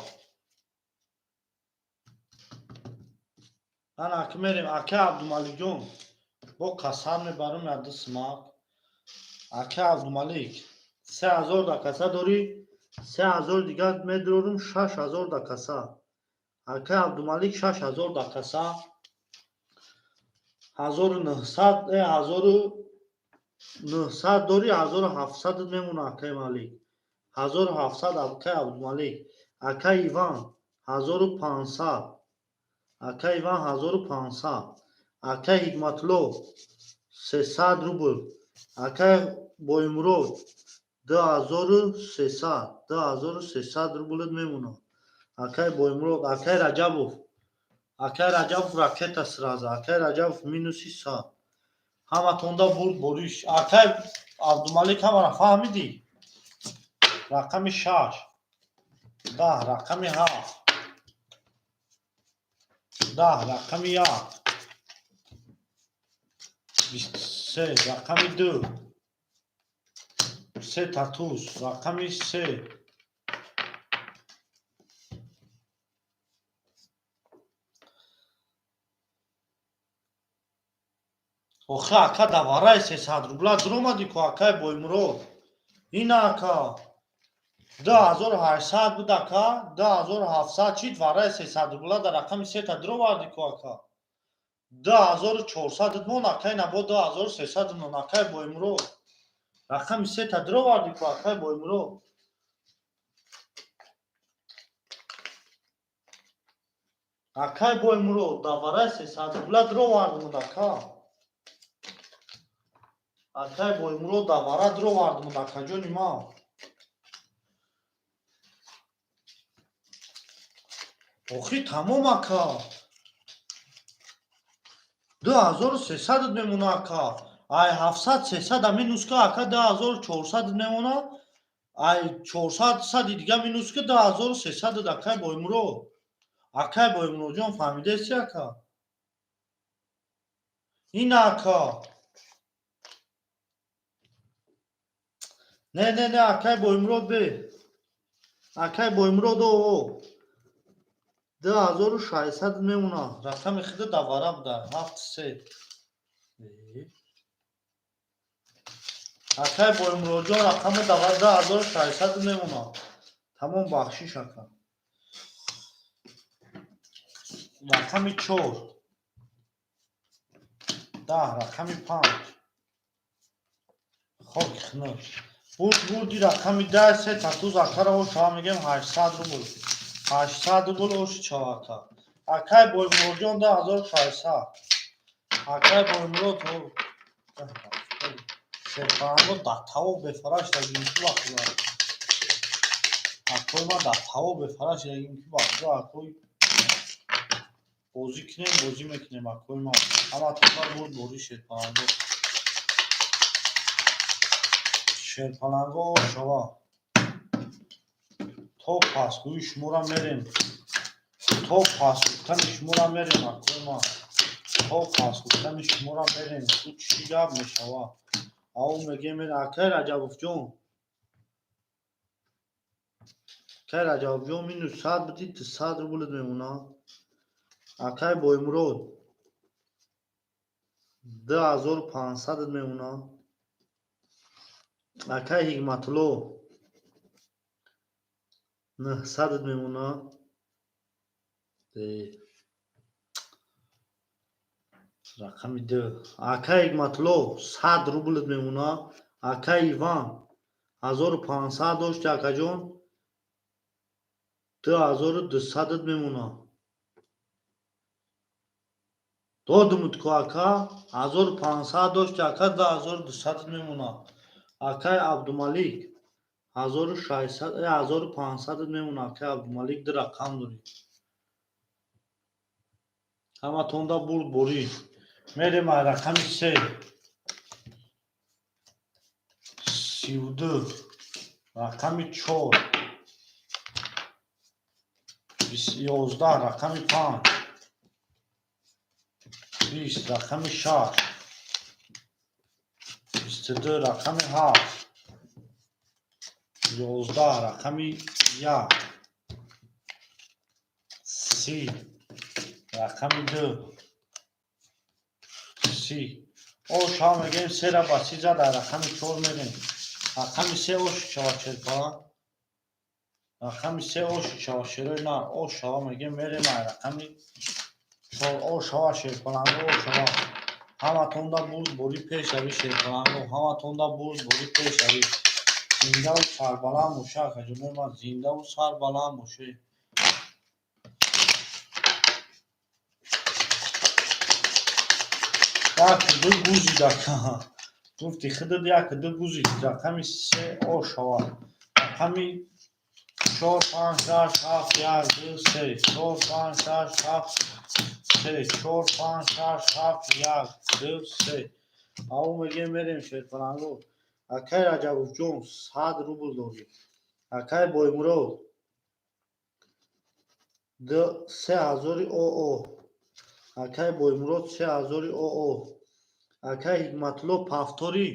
Ана ака мерем, акай Абдумаликҷон. Бо касал мебарам яду смак. Акай Абдумалик, 3000 да каса дорӣ, 3000 дига медорум, 6000 да каса. Акай Абдумалик, 6000 да каса. 1900, э 1900 дорӣ, 1700 мемона, акай Малик. 1700, акай Абдумалик. Акай Иван, 1500. Акай Иван, 1500. Акай Ҳикматулло, 300 рубл. Акай Боймурод, 2300, 2300 рублат мемонад. Акай Боймурод, акай Раҷабов. Акай Раҷабов ракета сразу. Акай Раҷабов минуси 100. Ҳаматонда бурд бориш. Акай Абдумалик, ҳамара фаҳмидӣ? Рақами шаш. 10, рақами ҳафт. 10, рақами як. 23, рақами ду. Се татуз, рақами се. Охи, ака, давараи 300 рубла дуромадӣ ку, акай Боймурод. Ина, ака. 2800 буд, ака, 2700 чид, вараи 300 рубла дар рақами сета дуровардӣ ку, ака. 2400 мон, акай, набо 2300 мон, акай Боймурод. Рақами сета дуровардӣ ку, акай Боймурод. Акай Боймурод, давараи 300 рубла дуровардимуд, ака. Акай Боймурод, давара дуровардимуд, акаҷони ман. Охи тамом, ака. 2300 мемона, ака. Ай ҳафтсад сесада минус ка, ака, 2400 мемона. Ай чорсад сади дига минус ка, 2300, акай Боймурод. Акай Боймуродҷон, фаҳмидаси, ака? Ина, ака. Не, не, не, акай Боймурод бе. Акай Боймурод, о. 2600 мемона. Рақами хида давара буда. Ҳафт се. Акай Боймуродҷон, рақами давара 2600 мемона. Тамом, бахшиш, ака. Рақами чор. 10, рақами панҷ. Хоки хунук. Бурд бурди рақами 10, се татуз, акара ош шава мегем, 800 рубл. 800 рубл оши чава, ака. Акай Боймуродҷон 2600. Акай Боймурод шерпаланго даттаво бефара шидагим ки бахуда. Акой ма даттаво бефара шидагим ки бахуда. Акой бозӣ кунем, бозӣ мекунем акой ма. Ҳаматон бурд борӣ шерпаланго. Шерпаланго шава. То пасгӯи шуморо мерем. То пас гуфтани шуморо мерем акой ма. То пас гуфтани шуморо мерем. Ку чӣ гап мешава? Ав мегем акай Раҷабовҷон. Акай Раҷабовҷон минус 100 бидӣ 200 рублит мемонад. Акай Боймурод 2500 мемонад. Акай Ҳикматулло 900 мемонад. Рақами ду. Акай Ҳикматулло 100 рублит мемонад. Акай Иван 1500 дошти акаҷон 2200 мемонад. Додумуд ку ака 1500 дошти ака 2200 мемонад. Акай Абдумалик 1600 1500 мемонад. Акай Абдумалик ду рақам дорӣ. Ҳаматонда бурд борӣ. Мерем ай рақами се. 32. Рақами чор. 11. Рақами панҷ. 20. Рақами шаш. 22. Рақами ҳафт. 11. Рақами як. 30. Рақами ду. 30. Ош ҳам мегӯем сера ба си зад ай рақами чор мерем. Рақами се ош шава шерпаланг. Рақами се ош шава шерои нар. Ош шава мегӯем мерем ай рақами чор. Ош шава шерпаланго ош шава. Ҳаматонда бурд борӣ пешравӣ шерпаланго. Ҳаматонда бурд борӣ пешравӣ. Зиндаву сарбаланд боша акаҷонои ман. Зиндаву сарбаланд боше. Як ду гузид ака. Гуфти худат як ду гузид. Рақами се ош шава. Рақами чор панҷ шаш ҳафт як ду се. Чор панҷ шаш ҳафт се. Чор панҷ шаш ҳафт як ду се. Ав мегӯем мерем шерпаланго. Акай Раҷабовҷон 100 рубл дорӣ. Акай Боймурод 3000 оо. Акай Боймурод 3000 оо. Акай Ҳикматулло пафторӣ.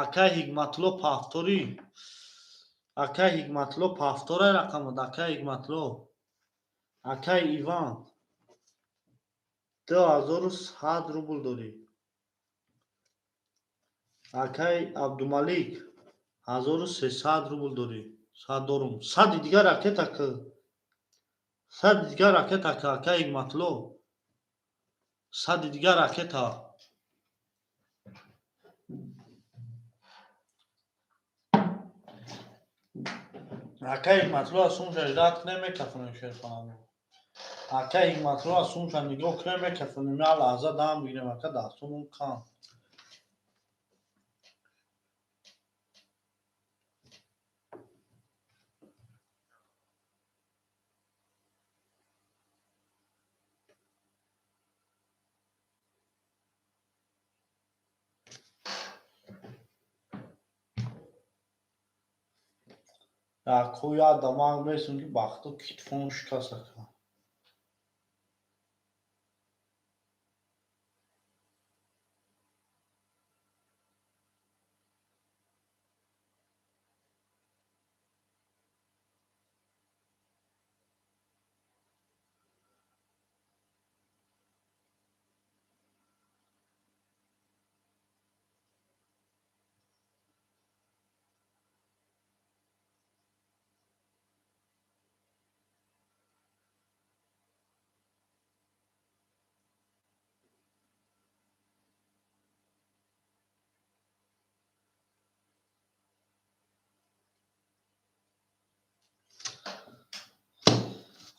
Акай Ҳикматулло пафторӣ. Акай Ҳикматулло пафтора рақамад. Акай Ҳикматулло. Акай Иван 2100 рубл дорӣ. Акай Абдумалик 1300 рубл дорӣ. Сад дорум. Сади дигар ракета ки. Сади дигар ракета ки акай Ҳикматулло. Сади дигар ракета. Акай Ҳикматулло аз сумша ждать кунем мекафонем шерпаланго. Акай Ҳикматулло аз сумша нигоҳ кунем мекафонем. Як лаҳза дам бигирем ака дастомон кам. Акои як дамаг месум ки бахто китфон шикаст ака.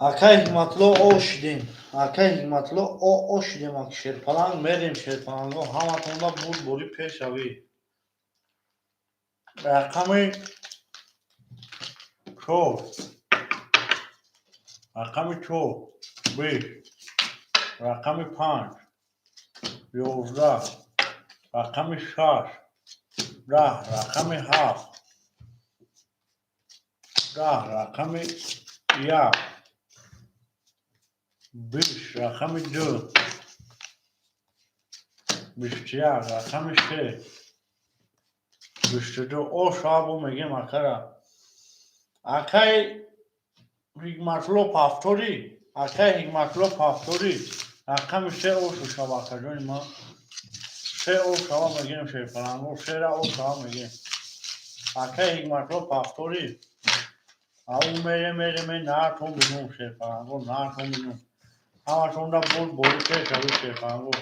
Акай Ҳикматулло, о шидем. Акай Ҳикматулло, о шидем. Ак шерпаланг мерем, шерпаланго ҳаматонда бурд бори пешравӣ. Рақами 4, рақами 4 20, рақами 5 11, рақами 6 10, рақами 7 10, рақами 1 20, рақами 2 21, рақами 3 22. О шабо мегем акара. Акай Ҳикматулло повтори, акай Ҳикматулло повтори, рақами 3 о шушава, акаҷони ман, 3 о шава мегем, шерпаланго сера о шава мегем. Акай Ҳикматулло повтори. Ау мере, мере, ме наатон бинум, шерпаланго наатон бинум. Ҳаматонда бурд бори пешравӣ, шерпаланго,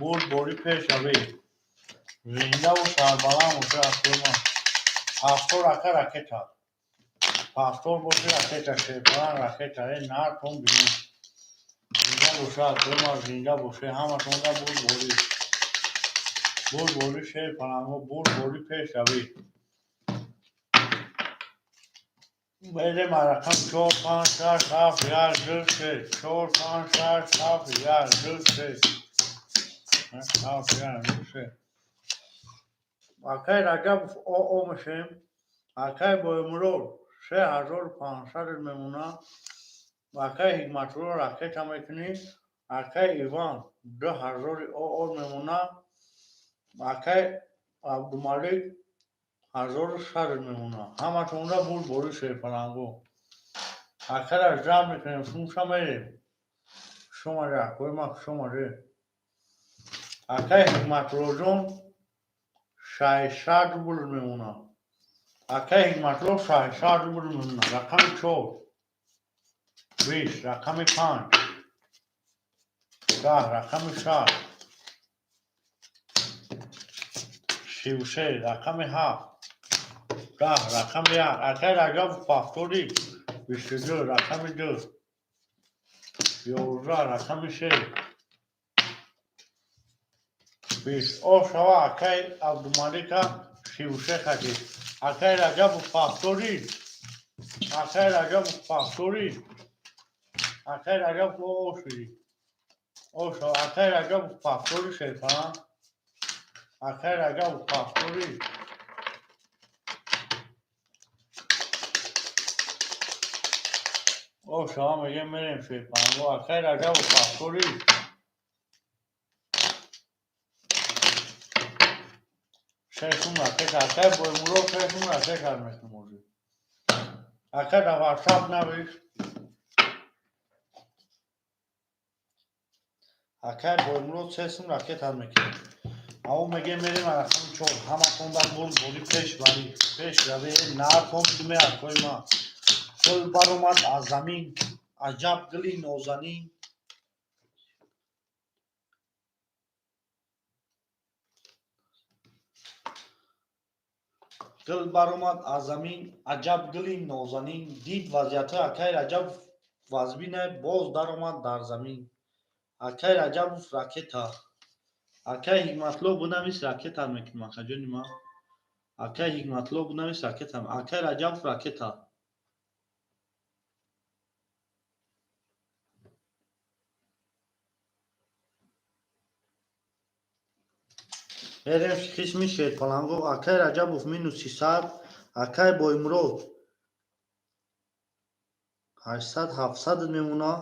бурд бори пешравӣ, зиндаву сарбаланд боша. Акои ман повтор, ака, ракета повтор боши, ракета, шерпаланг ракета. Э наатон бинум, зинда боша, акои ман, зинда боше. Ҳаматонда бурд борӣ, бурд бори, шерпаланго, бурд бори пешравӣ. Мерем рақам 4, 5, 6, 7, 1, 2, 3, 4, 5, 6, 7, 1, 2, 3, 7, 1, 2, 3. Акай Раҷабов, о мешем. Акай Боимурод 3500 мемона. Акай Ҳикматулло ракета мекунӣ. Акай Иван 2000 оо мемона. Акай Абдумалик 1100 мемона. Ҳаматонда бурд бори, шерпаланго. Акара ҷамъ мекунем, сумша мерем. Хушомаде, акои ман, хушомаде. Акай Ҳикматуллоҷон 600 рубл мемона. Акай Ҳикматулло 600 рубл мемона. Рақами 4 20, рақами 5 10, рақами 6 33, рақами 7 10, рақами 1. Акай Раҷабов повтори 22, рақами 2 11, рақами 3 20. О шава, акай Абдумалика 33 хатид. Акай Раҷабов повтори, акай Раҷабов повтори, акай Раҷабов о шуди. О шава, акай Раҷабов повтори, шерпаланг. Акай Раҷабов повтори. О шава мегем, мерем, шерпаланго. Акай Раҷабов повтори. Шешум ракета. Акай Боимурод шешум ракета мекунем ҳозир. Ака, дар ватсап навис. Акай Боимурод сесум ракета мекунем. Ао мегем, мерем рақами 4. Ҳаматонда бурд бори, пешбарӣ, пешравӣ. Наатон биме, акои ман. Гул баромад аз замин, аҷаб гули нозанин. Гул баромад аз замин, аҷаб гули нозанин. Дид вазъиятҳои акай Раҷабов вазбине, боз даромад дар замин. Акай Раҷабов ракета. Акай Ҳикматулло, бинавис, ракета мекунем, акаҷони ман. Акай Ҳикматулло, бинавис, ракета. Акай Раҷабов ракета. Мерем қисми шерпаланго. Акай Раҷабов минус 300, акай Боимурод 800, 700 мемона,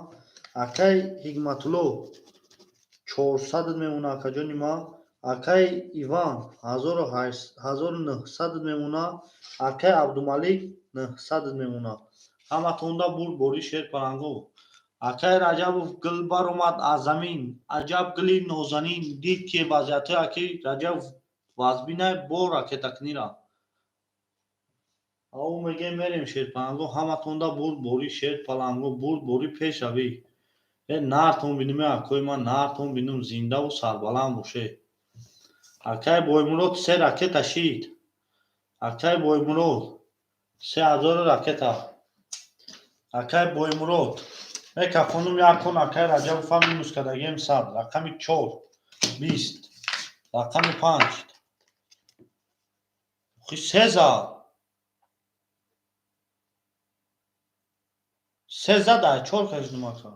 акай Ҳикматулло 400 мемона, акаҷони ман, акай Иван 1900 мемона, акай Абдумалик 900 мемона. Ҳаматонда бурд бори, шерпаланго. Акай Раҷабов гул баромад аз замин, аҷаб гули нозанин. Дид ки вазъиятҳои акай Раҷабов вазбинай, бо ракетакунира. Ау мегем, мерем, шерпаланго. Ҳаматонда бурд бори, шерпаланго, бурд бори, пешравӣ. Э нартон биниме, акои ман, нартон бинум, зиндаву сарбаланд боше. Акай Боимурод се ракета шид. Акай Боимурод 3000 ракета. Акай Боймурод, мекафонум як кон. Акай Раҷабов минус кардагием 100. Рақами чор, 20, рақами панҷ, се зад, се зад, ай чор кашидум. Ака,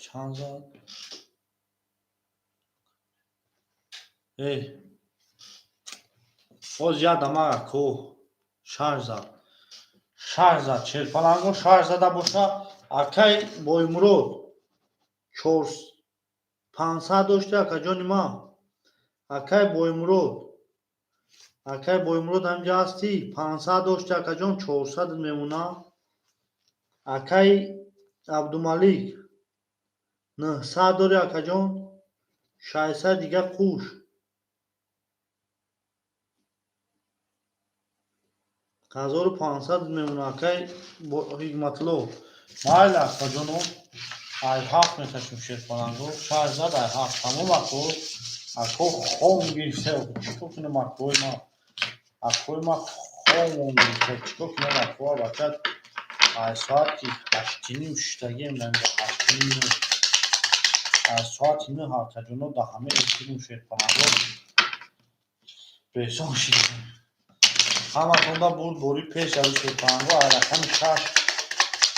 чанд зад? Э, боз ядам ако, шаш зад, шаш зад. Шерпаланго шаш зада боша. Акай Боймурод, чор 500 дошти, акаҷони ман. Акай Боймурод, акай Боймурод, ҳамҷа ҳастӣ? 500 дошти, акаҷон, 400 мемона. Акай Абдумалик, 900 дори, акаҷон, 600 дига қуш. 1500 мемона. Акай Ҳикматулло, майли, акаҷоно, ай ҳафт мекашем. Шерпаланго шаш зад, ай ҳафт. Тамом, ако, ако хом гирифта, чӣ кор кунем? Акои ма, акои ма хом гирифта, чӣ кор кунем? Ако, бача, ай соати 8:30 шиштагием, 8:30, ай соати 9, акаҷоно, да ҳама эфирим. Шерпаланго бесон шидем. Ҳаматонда бурд бори пеш ави. Шерпаланго ай рақами шаш,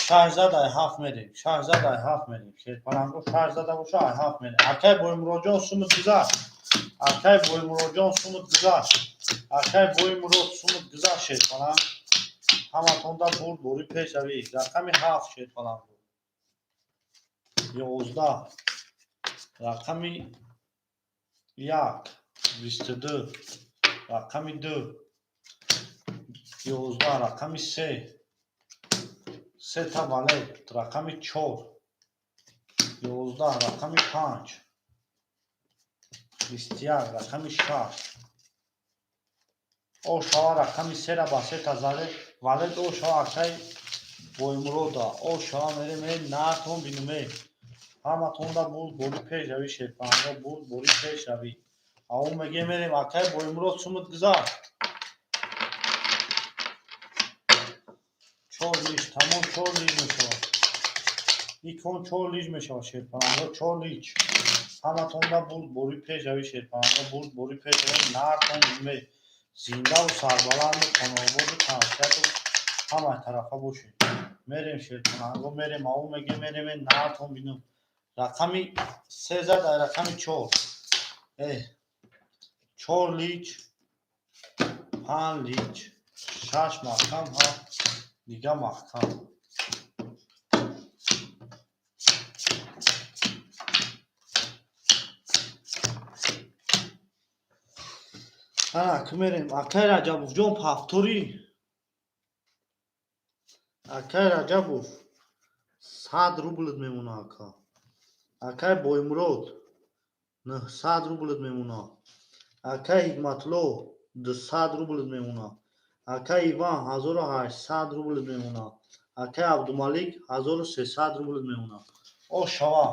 шаш зад, ай ҳафт мерем. Шаш зад, ай ҳафт мерем. Шерпаланго шаш зада боша, ай ҳафт мерем. Акай Боймуроджон, сумут гузашт. Акай Боймуроджон, сумут гузашт. Акай Боймурод, сумут гузашт. Шерпаланг, ҳаматонда бурд бори пеш ави. Рақами ҳафт, шерпаланго, 11, рақами як, 22, рақами ду, 11, рақами се, сета валет, рақами чор, 11, рақами панҷ, 21, рақами шаш. О шава, рақами сера ба сета заре валет. О шава, акай Боймурода, о шава. Мерем, е наатон бинуме. Ҳаматонда бурд бори пеш рави. Шерпанго, бурд бори пеш рави. Ау меге, мерем. Акай Боймурод, сумут гузашт. Чор лич, тамом, чор лич мешавад. Икон чор лич мешавад. Шерпанго чор лич. Ҳаматонда бурд бори пеш рави. Шерпанго, бурд бори пеш рави. Наатон бинуме. Зиндаву сарбаланду хонаободу тансиҳату ҳамаи тарафа бошед. Мерем, шерпанго, мерем. Ау меге, мерем, наатон бинум. Рақами се зад, ай рақами чор. Э, чор лич, панҷ лич, шаш маҳкам, ҳафт дига маҳкам. Ана ки мерем. Акай Раҷабовҷон, повторӣ. Акай Раҷабов, 100 рублит мемона, ака. Акай Боймурод, 900 рублит мемона. Акай Ҳикматулло, 200 рублит мемона. Акай Иван, 1800 рублит мемона. Акай Абдумалик, 1300 рублит мемона. О шава,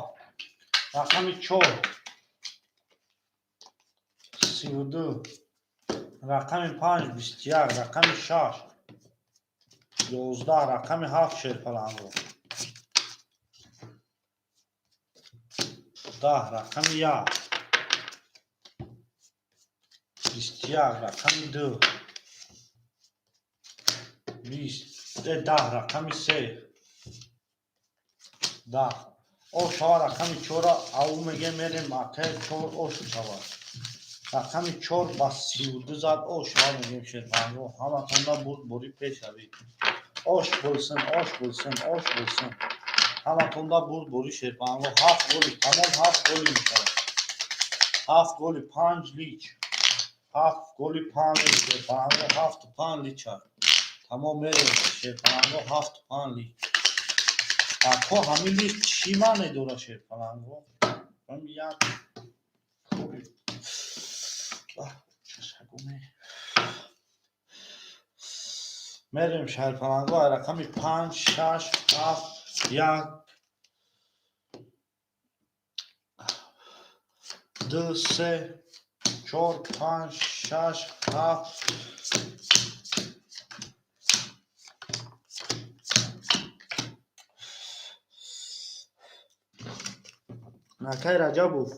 рақами чор, 32, рақами панҷ, 21, рақами шаш, 11, рақами ҳафт, шерпаланго 10, рақами як, 21, рақами ду, 20, 10, рақами се, 10. О шава, рақами чора. Ау меге, мерем. Акай чор, ош шава. Рақами чор ба 32 зад. О шава мегем. Шерпаланго, ҳаматонда бурд бори пеш равед. Ош bo'lsin, osh bo'lsin, osh bo'lsin. Ҳаматонда бурд бори. Шерпаланго ҳафт голи, тамом, ҳафт голи мешавад. Ҳафт голи панҷ лич, ҳафт голи панҷ лич. Шерпаланго ҳафту панҷ лича. Тамом, мерем. Шерпаланго ҳафту панҷ лич. Ако, ҳамин лич чӣ маъне дорад, шерпаланго? Як кори чашагуме. Мерем, шерпаланго, рақами панҷ, шаш, ҳафт, як, ду, се, чор, панҷ, шаш, ҳафт. Акай Раҷабов,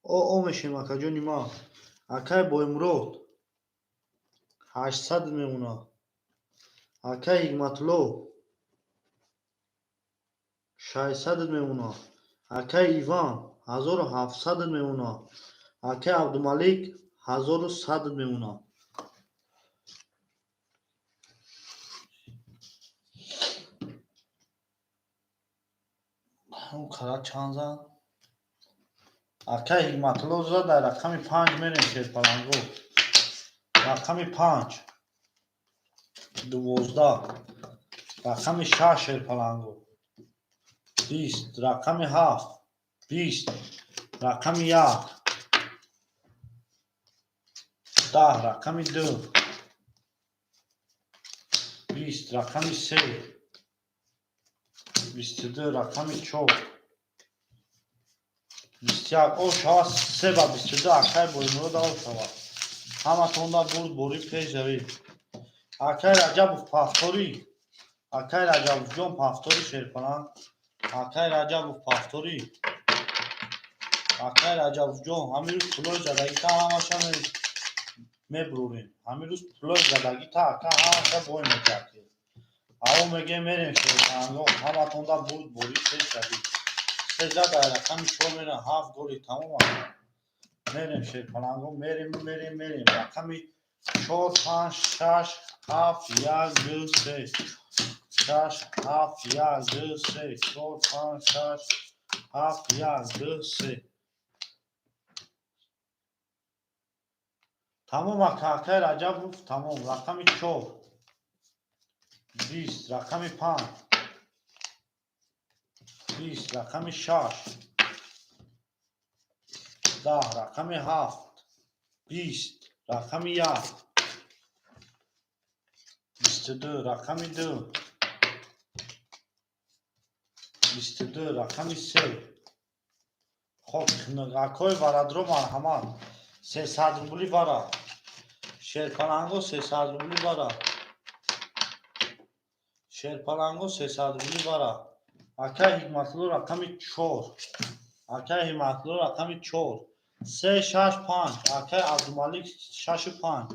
о мешем, акаҷони ма. Акай Боймурод, 800 мемонад. Акай Ҳикматулло, 600 мемонад. Акай Иван, 1700 мемонад. Акай Абдумалик, 1100 мемонад. Кара чанд зад? Акай Ҳикматулло зад. Дар рақами 5 мерем, шерпаланго. Рақами 5, 12. Рақами 6, шерпаланго, 20. Рақами 7, 20. Рақами 1, 10. Рақами 2, 20. Рақами 3, 22. Рақами 4, 21. О шава, 3 ба 22. Акай Боимурод, о шава. Ҳаматонда бурд, борӣ, пешравӣ. Акай Раҷабов, повтори. Акай Раҷабовҷон, повтори, шерпаланг. Акай Раҷабов, повтори. Акай Раҷабовҷон, ҳамин рӯз пулои задагита ҳамаша мебурорем. Ҳамин рӯз пулои задагита, ака, ҳамаша бой мекард. Аво мегем, мерем, шерпалангон. Ҳаматонда бурд, борӣ, пешравӣ. Се зад, дар рақами 4 мерем, ҳафт голи тамом. Мерем, шерпалангон, мерем, мерем, мерем. Рақами 4, 5, 6, 7, 1, 2, 3, 6, 7, 1, 2, 3, 4, 5, 6, 7, 1, 2, 3. Тамом, ака. Акай Раҷабов, тамом. Рақами 4, 20. Рақами 5, 20. Рақами 6, 10. Рақами 7, 20. Рақами 1, 22. Рақами 2, 22. Рақами 3. Хоб, акои варадро, марҳамат, 300 рубли бара. Шерпаланго, 300 рубли бара. Шерпаланго, 300 рубли бара. Акай Ҳикматулло, рақами 4. Акай Ҳикматулло, рақами 4, 3, 6, 5. Акай Абдумалик, шашу панҷ.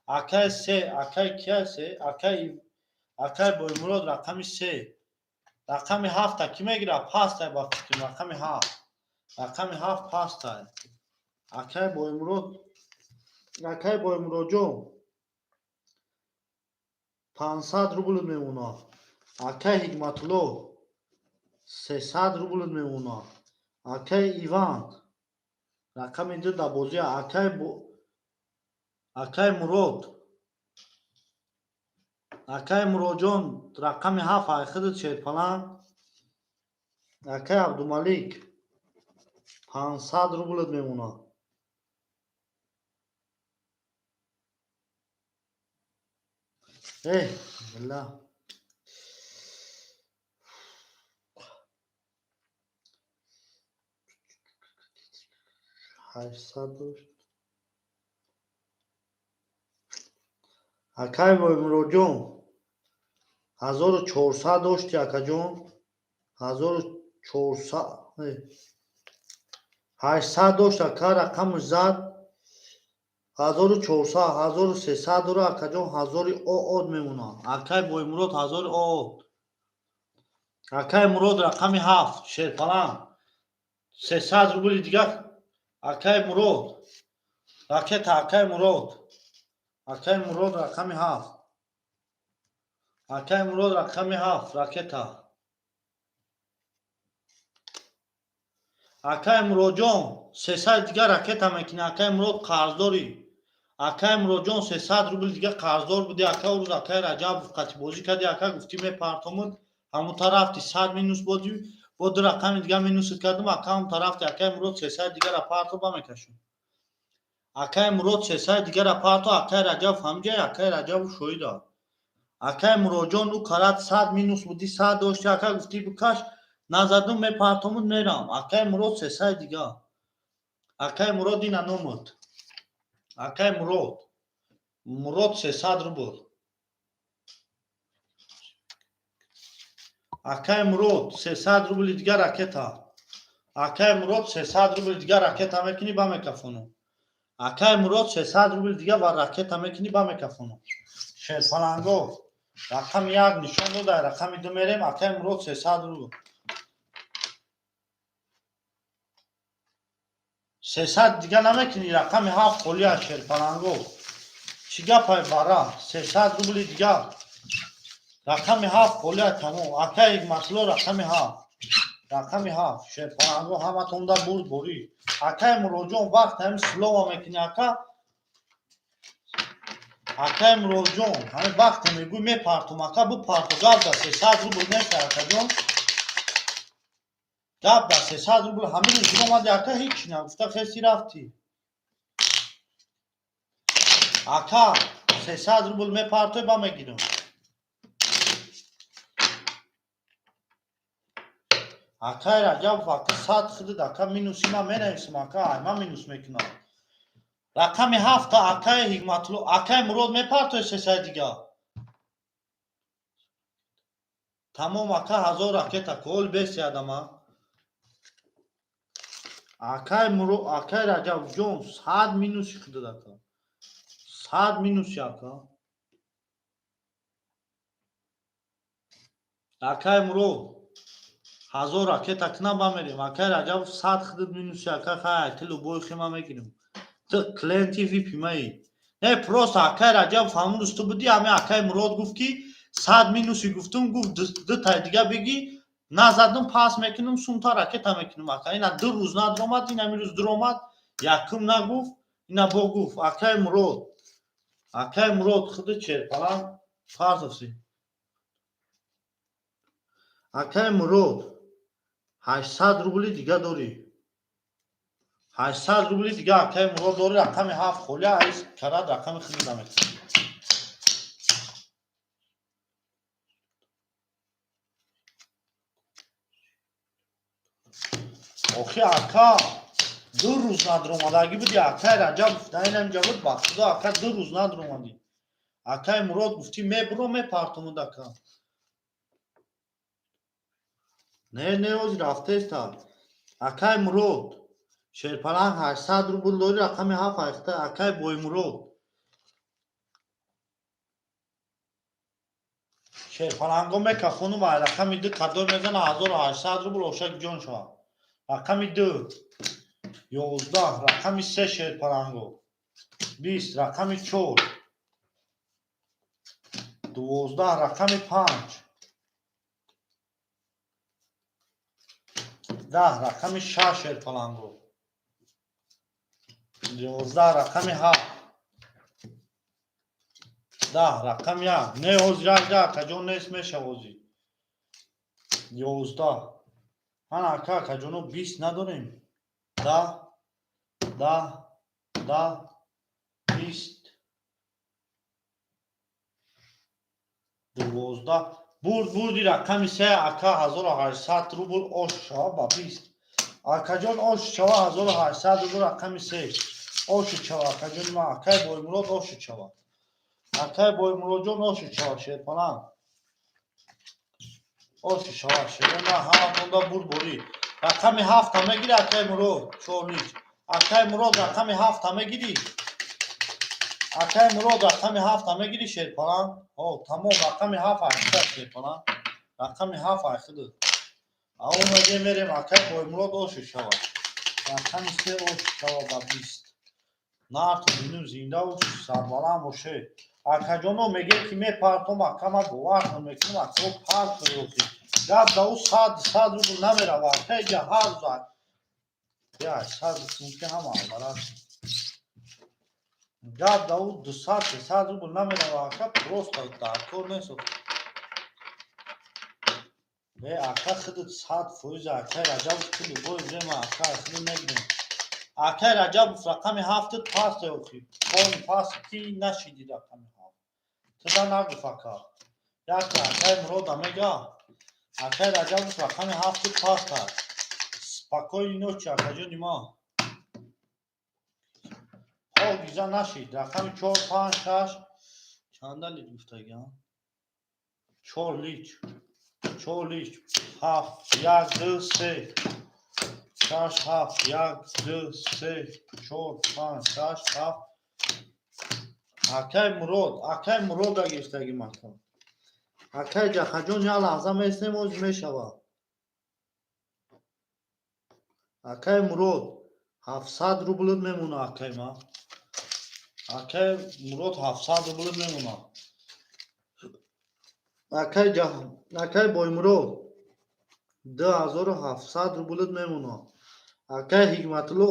Акай се, акай кия се? Акай Боймурод, рақами 3. Рақами ҳафта кӣ мегирад? Пастай, ба фикрам, рақами 7. Рақами 7 пастай. Акай Боймурод, акай Боймуродҷон, 500 рубл мемонад. Акай Ҳикматулло, 300 рубл мемонад. Акай Иван, рақами 2 дар бозия. Акай Мурод, акай Муродҷон, рақами 7, айхидит, шерпаланг. Акай Абдумалик, 500 рубл мемонад. Э била, 800 дошт. Акай Муроҷон, 1400 дошти, акаҷон, 1400, 800 дошт, ака, рақамаш зад. 1400, 1300 дора, акаҷон, ҳазори оод мемонад. Акай Боймурод, ҳазори оод. Акай Мурод, рақами 7, шерпаланг, 300 рубли дигар. Акай Мурод, ракета. Акай Мурод, акай Мурод, рақами 7. Акай Мурод, рақами 7, ракета. Акай Муродҷон, 300 дигар ракета мекунӣ. Акай Мурод, қарздорӣ. Акай Муродҷон, 300 рубл дига қарздор будӣ, ака. Рӯз акай Раҷабов қатӣ бозӣ кардӣ, ака, гуфтӣ мепартомуд, ҳамун тарафти 100 минус бодӣ, бо ду рақами дига минусит кардум, ака, ҳамун тарафти. Акай Мурод, 300 дигара парто, ба мекашум. Акай Мурод, 300 дигара парто. Акай Раҷабов ҳамҷай, акай Раҷабов шоҳида. Акай Муродҷон, ӯ карат 100 минус будӣ, 100 дошти, ака, гуфтӣ бикаш, назадум, мепартомуд, мерам. Акай Мурод, 300 дига. Акай Мурод, ина номуд. Акай Мурод, Мурод, 300 рубл. Акай Мурод, 300 рубли дига ракета. Акай Мурод, 300 рубл дига ракета мекунӣ, ба мекафону. Акай Мурод, 300 рубл дига ва ракета мекунӣ, ба мекафону. Шерпаланго, рақами як нишон дода, рақами ду мерем. Акай Мурод, 300 рубл, 300 дига намекунӣ? Рақами ҳафт холия. Шерпаланго, чӣ гапай, бара? 300 рубли дига, рақами ҳафт холия, тамом. Акай Ҳикматулло, рақами ҳафт, рақами ҳафт. Шерпаланго, ҳаматонда бурд борӣ. Акай Муродҷон, вақт ҳами слова мекунӣ, ака. Акай Муродҷон, ҳами вақте мегӯй мепартум, ака, бупарту. Гап да 300 рубл нест, акаҷон, гап да 300 рубл. Ҳамин рӯз омади, ака, ҳеҷ нагуфта хеси рафтӣ. Ака, 300 рубл мепартой, ба мегирам. Акай Раҷабов, ака, 100 хидид, ака, минуси ман менависам, ака, ай ман минус мекунам. Рақами ҳафта, акай Ҳикматулло. Акай Мурод, мепартой 300 дига? Тамом, ака, 1000 ракета кол беси адама. Акай Муро, акай Раҷабовҷон, 100 минуси хидид, ака, 100 минуси, ака. Акай Мурод, 1000 ракета кина, бамерем. Акай Раҷабов, 100 хидид минуси, ака. Хай, ти любой хима мегирем, ту клиенти випи маи. Не, просто, акай Раҷабов, ҳамун рӯз ту будӣ, ҳами акай Мурод гуфт, ки 100 минуси гуфтум, гуфт, дутай дига бигӣ, назадум, пас мекунум, сумта ракета мекунум, ака. Ина 2 рӯз надромад, ин ҳамин рӯз дуромад, якум нагуфт, ина бо гуфт. Акай Мурод, акай Мурод, худи черпалан партофси. Акай Мурод, 800 рубли дига дорӣ, 800 рубли дига, акай Мурод, дорӣ. Рақами ҳафт холия, айс карад, рақами хиди наметавонӣ. Охи, ака, 2 рӯз надромадагӣ буди. Акай Раҷабов даинамҷа буд, ба худо, ака, 2 рӯз надромадӣ. Акай Мурод, гуфтӣ мебуро, мепартумуд, ака. Не, не, ози рафтеста. Акай Мурод, шерпаланг, 800 рубл дорӣ, рақами ҳафт айхта. Акай Боймурод, шерпаланго мекафонум, ай рақами ду кадор мезана, 1800 рубл ошак ҷон шавад. Рақами ду, 11, рақами се, шерпаланго, 20, рақами чор, 12, рақами панҷ, 10, рақами шаш, шерпаланго, 11, рақами ҳафт, 10, рақами як. Не, ҳозир як акаҷон нест, меша ҳозир 11. Ҳана, ака, акаҷоно, 20 надорем? 10, 10, 10, 20, 12. Бурд, бурди рақами се, ака, 1800 рубл ош шава ба 20. Акаҷон, ош шава, 1800 рубл, рақами се оши чава. Акаҷони ман, акай Боймурод, оши чава. Акай Боймуродҷон, оши чава. Шерпаланг, оши шава. Шерона, ҳаматонда бурд борӣ. Рақами ҳафта мегири, акай Мурод? Чорнич, акай Мурод, рақами ҳафта мегирӣ? Акай Мурод, рақами ҳафта мегирӣ, шерпаланг? О, тамом, рақами ҳафт айхида, шерпаланг, рақами ҳафт айхида. Аомаде мерем. Акай Боймурод, оши шава, рақами се ош шава ба 20. Нарту бинум, зиндаву сарбаланд боше. Акаҷоно, мегӯем, ки мепартом, ака, ман бовар намекунам, ака, партоёхи. Гап да ӯ 100 рубл намерава, ака, иҷа ҳар рӯз я 100 сумки ҳама албарас. Гап да ӯ 200, 300 рубл намерава, ака, просто дар кор нест. Э, ака, худат 100%, акай Раҷабов, ту любое время, ака, худ мегирем. Акай Раҷабов, рақами ҳафтат паст охи. Пони паст ки нашиди рақами ҳафт. Туда нагуф, ака. Яке акай Мурода мега. Акай Раҷабов, рақами ҳафтат паст аст. Спокойной ночи, акаҷони ма. Ҳогиза нашид. Рақами чор, панҷ, шаш. Чанда лич гуфтагиам? Чор лич. Чор лич. Ҳафт, як, ду, се. Шаш, ҳафт, як, ду, се, чор, панҷ, шаш, ҳафт. Акай Мурод, акай Мурода гирифтагӣ мака. Акай Ҷахаҷон, як лаҳза местем, оз мешавад. Акай Мурод, 700 рублит мемона, акай ма. Акай Мурод, 700 рублит мемона. Акай Ҷах, акай Боймурод, 2700 рублит мемона. Акай Ҳикматулло,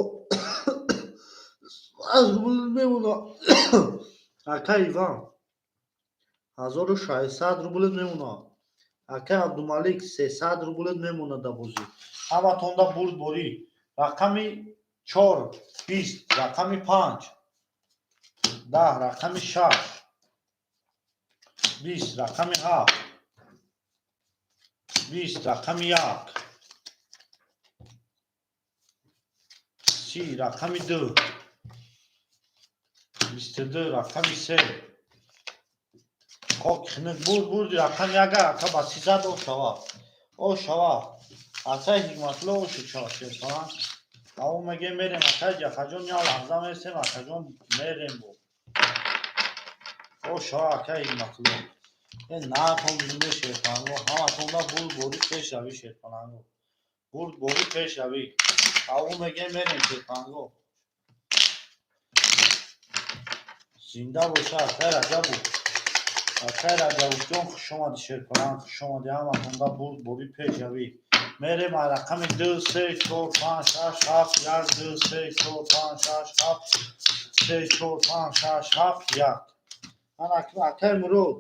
100 рублит мемона. Акай Иван, 1600 рублит мемона. Акай Абдумалик, 300 рублит мемона да бозӣ. Ҳаматонда бурдборӣ. Рақами чор, 20, рақами панҷ, 10, рақами шаш, 20, рақами ҳафт, 20, рақами як, 30, рақами ду, 22, рақами се. Хоки хинук, бурд, бурди рақами яга, ака, ба 300 о шава. О шава. Акай Ҳикматулло, о шуд шава шерпаланг. Аво мегем, мерем, акай Ҷахаҷон, як лаҳза месем, акаҷон, мерем бо. О шава, акай Ҳикматулло. Э наатон зинда, шерпаланго. Ҳаматонда бурд борӣ, пешравӣ, шерпаланго. Бурд борӣ, пешравӣ. Аво мегем, мерем, шерпаланго. Зинда боша, акай Раҷабов. Акай Раҷабовҷон, хуш омадӣ, шерпаланг, хуш омадӣ. Ҳаматонда бурд борӣ, пешравӣ. Мерем аз рақами ду, се, чор, панҷ, шаш, ҳафт, як, ду, се, чор, панҷ, шаш, ҳафт, се, чор, панҷ, шаш, ҳафт, як. Ана акай Мурод,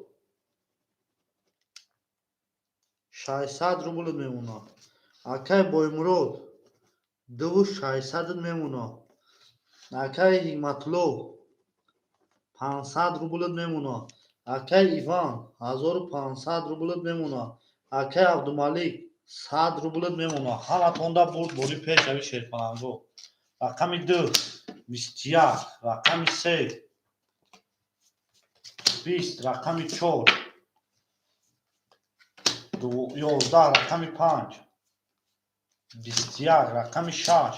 600 рубл мемонад. Акай Боймурод, дуву шашсадат мемонад. Акай Ҳикматулло, 500 рублат мемонад. Акай Иван, 1500 рублат мемонад. Акай Абдумалик, 100 рублат мемонад. Ҳаматонда бурд борӣ, пешравӣ, шерпаланго. Рақами ду, 21, рақами се, 20, рақами чор, 11, рақами панҷ, 21, рақами шаш,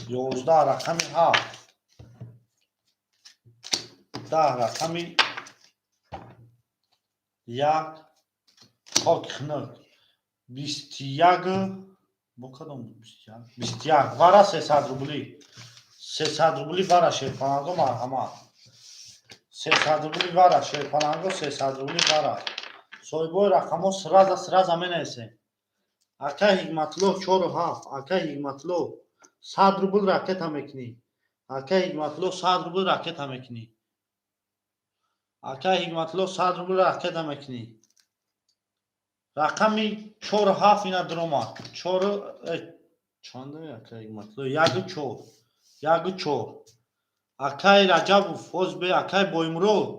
11, рақами ҳафт, 10, рақами як. Хоки хинук, 21 бо кадом буд? 21, 21 вара, 300 рубли, 300 рубли вара, шерпаланго, марҳамат. 300 рубли вара, шерпаланго, 300 рубли вара. Соҳибои рақамҳо сразу, сразу менависем. Акай Ҳикматулло, чору ҳафт. Акай Ҳикматулло, 100 рубл ракета мекунӣ. Акай Ҳикматулло, 100 рубл ракета мекунӣ. Акай Ҳикматулло, 100 рубл ракета мекунӣ. Рақами чору ҳафт ина дуромад. Чору чанда, акай Ҳикматулло? Яку чор, яку чор. Акай Раҷабов, ҳоз бе. Акай Боймурод,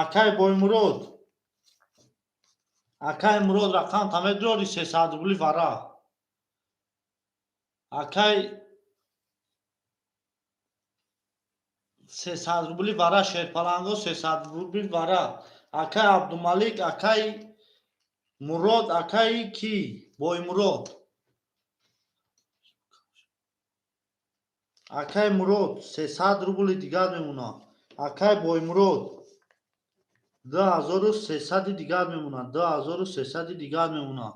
акай Боймурод, акай Мурод, рақам та медорӣ? 300 рубли вара, акай, 300 рубли вара, шерпаланго, 300 рубли вара. Акай Абдумалик, акай Мурод, акай ки? Боймурод. Акай Мурод, 300 рубли дигар мемонад. Акай Боймурод, 2300-и дигар мемонад, 2300-и дигар мемонад.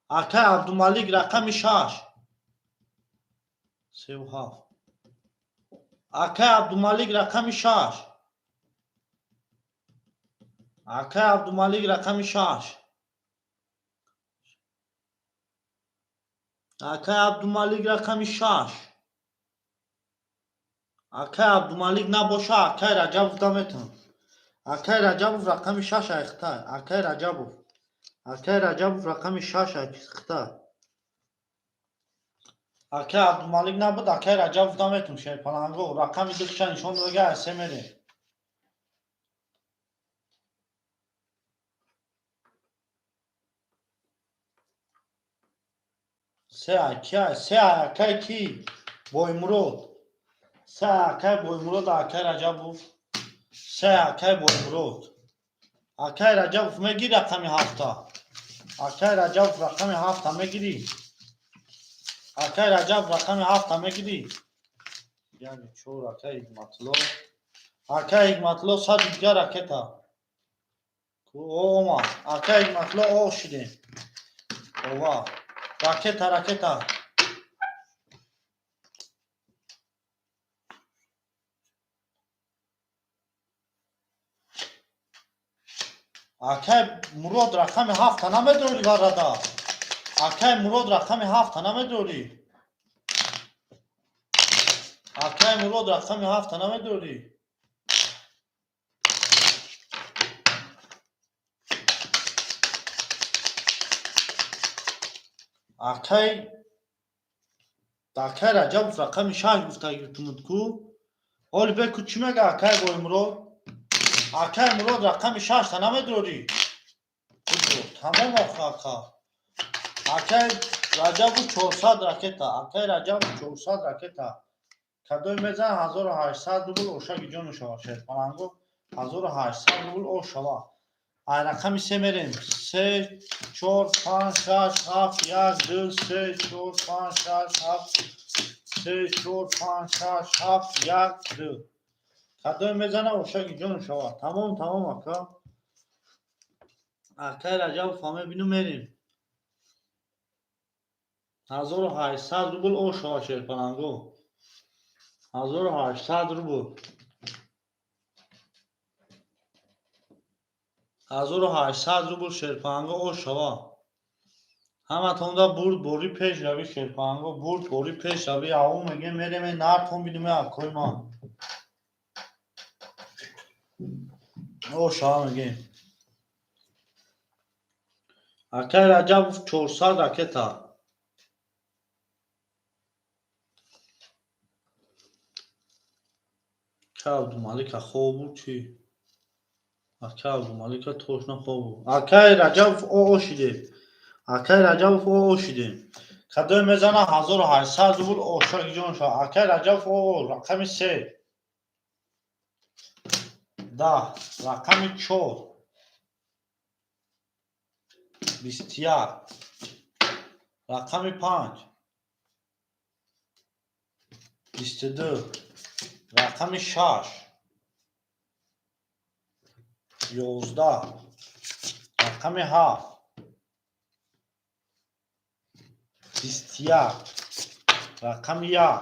Акай Абдумалик, рақами шаш, севу ҳафт. Акай Абдумалик, рақами шаш. Акай Абдумалик, рақами шаш. Акай Абдумалик, рақами шаш. Акай Абдумалик набоша, акай Раҷабов да метавон. Акай Раҷабов, рақами шаш айхтай. Акай Раҷабов, акай Раҷабов, рақами шаш айхтай. Акай Абдумалик набуд, акай Раҷабов да метавон. Шерпаланго, рақами духша нишон додага, айсе мерем. Се ай ки ай? Се ай акай ки? Боймурод. Се ай акай Боймурод. Акай Раҷабов, се ай акай Боймурод. Акай Раҷабов, мегири рақами ҳафта? Акай Раҷабов, рақами ҳафта мегирӣ? Акай Раҷаб, рақами ҳафта мегирӣ? Як, чор, акай Ҳикматулло. Акай Ҳикматулло, сади дигар ракета. Омад. Акай Ҳикматулло, о шидем. Ова. Ракета, ракета. Акай Мурод, рақами ҳафта намедорӣ, варада? Акай Мурод, рақами ҳафта намедорӣ? Акай Мурод, рақами ҳафта намедорӣ? Акай Раҷабов рақами шаш гуфта гиртумуд ку. Ҳоли беку, чӣ мега акай Боймурод? Акай Мурод, рақами шашта намедорӣ? Тамом охи, ака. Акай Раҷабу, 400 ракета. Акай Раҷабу, 400 ракета. Кадои мезан, 1800 рубл ошаги ҷону шава, шерпаланго, 1800 рубл о шава. Ай рақами се мерем. Се, чор, панҷ, шаш, ҳафт, як, ду, се, чор, панҷ, шаш, ҳафт, се, чор, панҷ, шаш, ҳафт, як, ду. Кадои мезана, ошаги ҷону шава. Тамом, тамом, ака. Акай Раҷабов мебину, мерем. 1800 рубл о шава, шерпаланго. 1800 рубл. 1800 рубл, шерпаланго, о шава. Ҳаматонда бурд, бори пеш рави, шерпаланго, бурд, бори пеш рави. Аву мегем, мереме, нартон бидуме, акои ман. О шава мегем. Акай Раҷабов, 400 ракета. Ака Абдумалика хоб буд чӣ? Ака Абдумалика точно хоб буд. Акай Раҷабов, о шидем. Акай Раҷабов, о шидем. Кадои мезана, 1800 рубл ошаги ҷон шава. Акай Раҷабов, о, рақами се. 10, рақами чор. 21. Рақами панҷ. 22. Рақами шаш. 11. Рақами ҳафт. 21. Рақами як.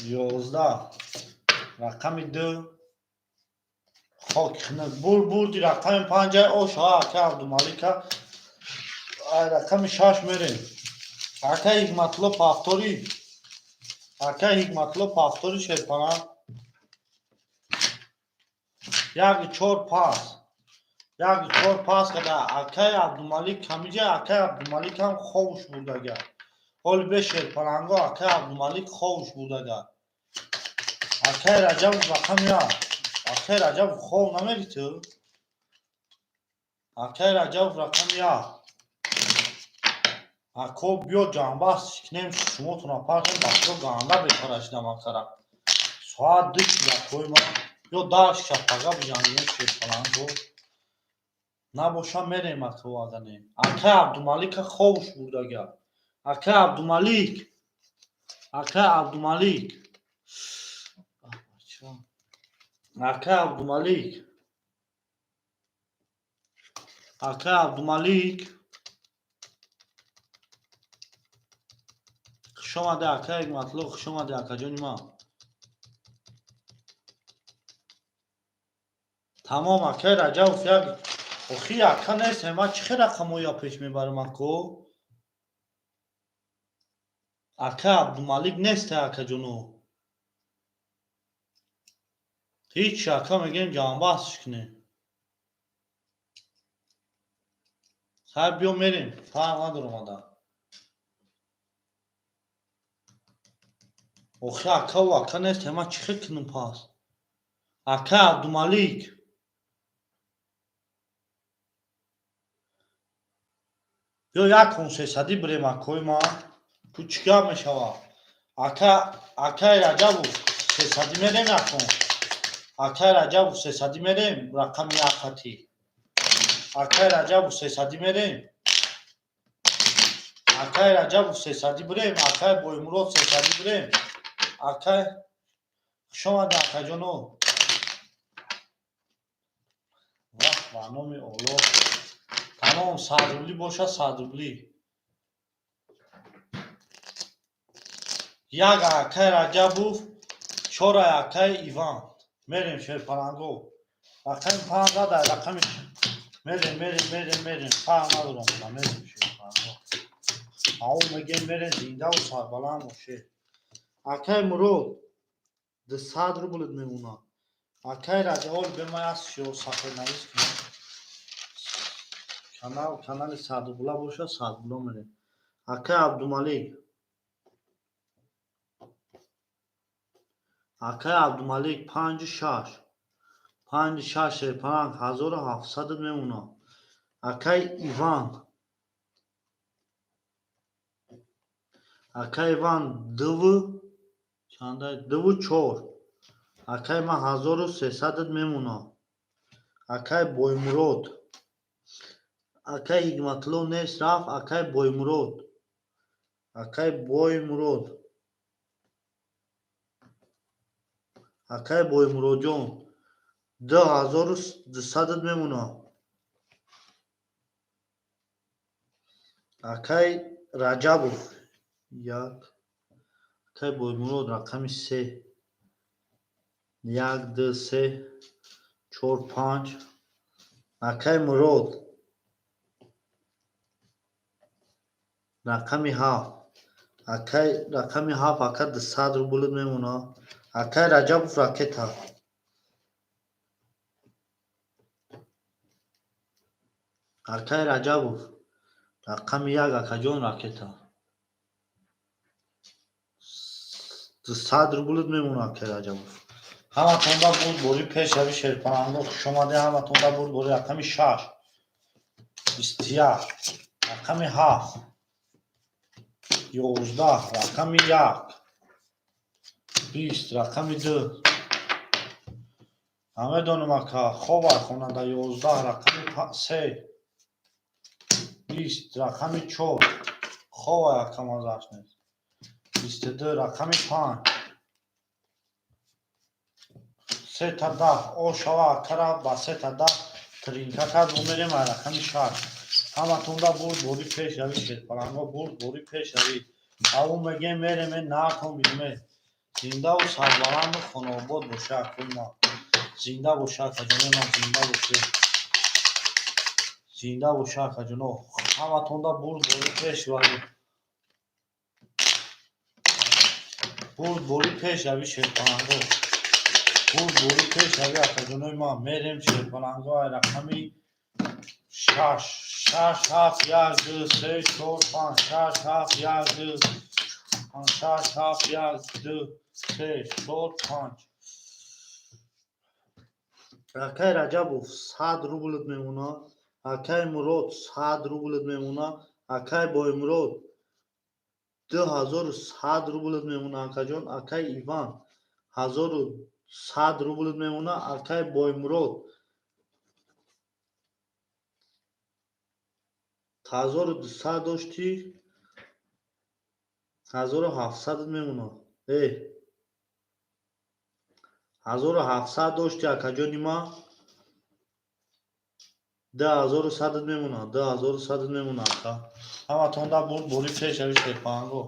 11. Рақами ду. Хок хунук. Бур, бурди, рақами панҷа ошава, ака Абдумалика. Ай рақами шаш мерем. Ака Ҳикматулло, повтори. Ака Ҳикматулло, повтори, шерпаланг. Як, чор пас. Як, чор пас када. Акай Абдумалик камиҷа, акай Абдумалик ҳам ховуш бурдага. Ҳоли бе, шерпаланго, акай Абдумалик ховуш бурдага. Акай Раҷабов, рақами як. Акай Раҷабов, хов намери ту? Акай Раҷабов, рақами як. Ако, биё ҷанбаст кунем, шумотона партем, ба худо ганда бетара шидам акара. Соат 2 шуда, акои ман. Ё 10 шаб пага биҷангем, шерпаланго. Набоша, мерем, ако, агане. Акай Абдумалика ховуш бурдага. Акай Абдумалик. Акай Абдумалик. Акай Абдумалик. Акай Абдумалик. Хуш омадӣ, акай Ҳикматулло, хуш омадӣ, акаҷони ман. Тамом, акай Раҷабов, як охи ака нест, ман чӣ хел рақамҳоя пеш мебарам, ако? Ака Абдумалик нест, акаҷоно. Ҳеч, ака, мегӯем, ҷанбастш кунем. Хайр, биё мерем, фарқ надорам ада. Охи акаву ака нест, ман чӣ хел кунам пас? Ака Абдумалик. Биё як кун сесадӣ бирем, акои ман. Ку чӣ гап мешавад? Ака, акай Раҷабов, сесадӣ мерем якун. Акай Раҷабов, сесадӣ мерем, рақами як хати. Акай Раҷабов, сесадӣ мерем. Акай Раҷабов сесадӣ бирем, акай Боймурод сесадӣ бирем. Акай хуш омадӣ, акаҷоно. Вах, ба номи Оллоҳ. Тамом, 100 рублӣ боша, 100 рублӣ. Як акай Раҷабов, чора акай Иван. Мерем, шерпаланго. Рақами панҷ дар рақами мерем, мерем, мерем, мерем. Фарқ надорам, мерем, шерпаланго. Ау мегем, мерем, зиндаву сарбаланд боше. Акай Мурод, 200 рублит мемонад. Акай Раҷабов, бемай аст шо сафеднавис кунам. Канал, канали 100 рубла боша, 100 рубла мерем. Акай Абдумалик. Акай Абдумалик, панҷу шаш. Панҷу шаш, шерпаланг, 1700 мемонад. Акай Иван. Акай Иван, дуву чанда, дуву чор. Акай ман 1300 мемонад. Акай Боймурод. Акай Ҳикматулло нест, рафт. Акай Боймурод. Акай Боймурод. Акай Боймуродҷон, 2200 мемонад. Акай Раҷабов як. Акай Боймурод, рақами се. Як, ду, се, чор, панҷ. Акай Мурод. Рақами ҳафт. Акай рақами ҳафт, ака, 200 рублит мемонад. Акай Раҷабов, ракета. Акай Раҷабов, рақами як, акаҷон, ракета. 200 рублит мемонад, акай Раҷабов. Ҳаматонда бурд бори пешрави, шерпаланго, хуш омадед. Ҳаматонда бурд бори. Рақами шаш, 21, рақами ҳафт, 11, рақами як, 20, рақами ду. Намедонам, ака, хобай хонанда. 11, рақами се, 20, рақами чор. Хобай, ака, мазааш нест. 22, рақами панҷ, сета даҳ. О шава, акара ба сета даҳ тринка кард. Мо мерем ай рақами шаш. Ҳаматонда бурд бори пешравӣ, шерпаланго, бурд бори пешравӣ. Аву мегем, мереме, наатон биме. Зиндаву сарбаланду хонаобод боша, акои ман. Зинда боша, акаҷонои ман, зинда боше. Зинда боша, акаҷоно. Ҳаматонда бурд бори пешравӣ. Бурд бори пешравӣ, шерпаланго. Бурд бори пешравӣ, акаҷонои ман. Мерем, шерпаланго, ай рақами шаш. Шаш, ҳафт, як, ду, се, чор, панҷ, шаш, ҳафт, як, ду, шаш, ҳафт, як, ду, се, чор, панҷ. Акай Раҷабов, 100 рублит мемонад. Акай Мурод, 100 рублит мемонад. Акай Боймурод, 2100 рублит мемонад, акаҷон. Акай Иван, 1100 рублит мемонад. Акай Боймурод, 1200 доштӣ, 1700 мемонад. Э, 1700 дошти, акаҷони ман, 2100 мемонад, 2100 мемонад, ака. Ҳаматонда бурд бори пешрави, шерпаланго.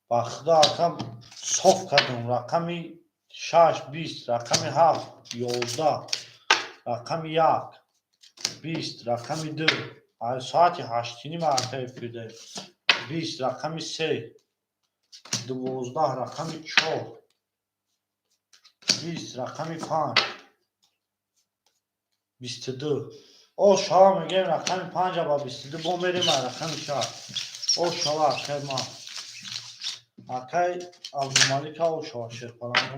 Ба худо, ака, соф кардам. Рақами шаш, 20, рақами ҳафт, 11, рақами як, 20, рақами ду. Соати ҳаштиним, ака, эфирда. 20, рақами се, 12, рақами чор, 20, рақами панҷ, 22. О шава, мегӯем, рақами панҷа ба 22 бо мерем ай рақами шаш. О шава, акай ман. Акай Абдумалика, о шава, шерпаланго.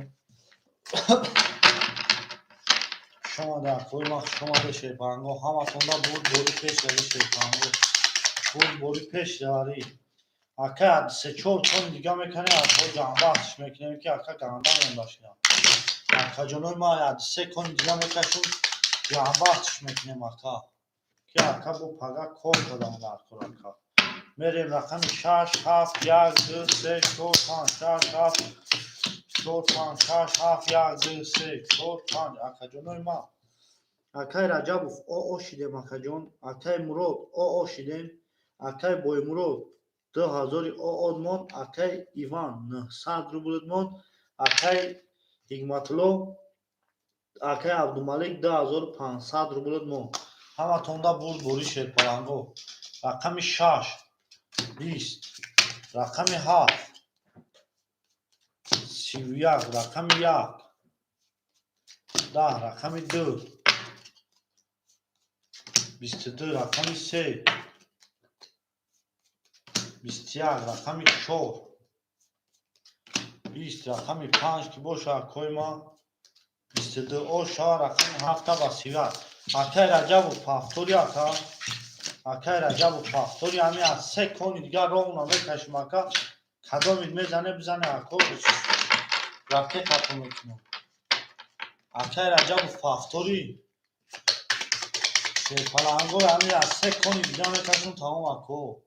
Хуш омада, акои ман, хуш омада, шерпаланго. Ҳаматонда бурд бори пешравӣ, шерпаланго. Бурд бори пешравӣ. Ака, се чор тон дига мекунем, ака, ҷанбахш мекунем, ки ака ганда монда шуда. Акаҷонои ман, се кон дига мекашем, ҷанбахш мекунем, ака. Ки ака, бо пага кор кардам дар кор, ака. Мерем рақами шаш, ҳафт, як, ду, се, чор, панҷ, шаш, ҳафт, чор, панҷ, шаш, ҳафт, як, ду, се, чор, панҷ. Акаҷонои ман, акай Раҷабов, оо шидем, акаҷон. Акай Мурод, оо шидем. Акай Боймурод, 2000 оод монд. Акай Иван, 900 рублит монд. Акай Ҳикматулло, акай Абдумалик, 2500 рублит монд. Ҳаматонда бурд бори, шерпаланго. Рақами шаш, 20, рақами ҳафт, 31, рақами як, 10, рақами ду, 22, рақами се, 21, рақами чор, 20, рақами панҷ ки боша, акои ман, 22 о шава, рақами ҳафта ба 31. Акай Раҷабов, повтори, ака. Акай Раҷабов, повтори. Ҳами аз се кони дигар роҳуна мекашим, ака. Кадомид мезане, бизане, ако, ракетато мекунам. Акай Раҷабов, повтори. Шерпаланго, ҳами аз се кони дига мекашам, тамом, ако.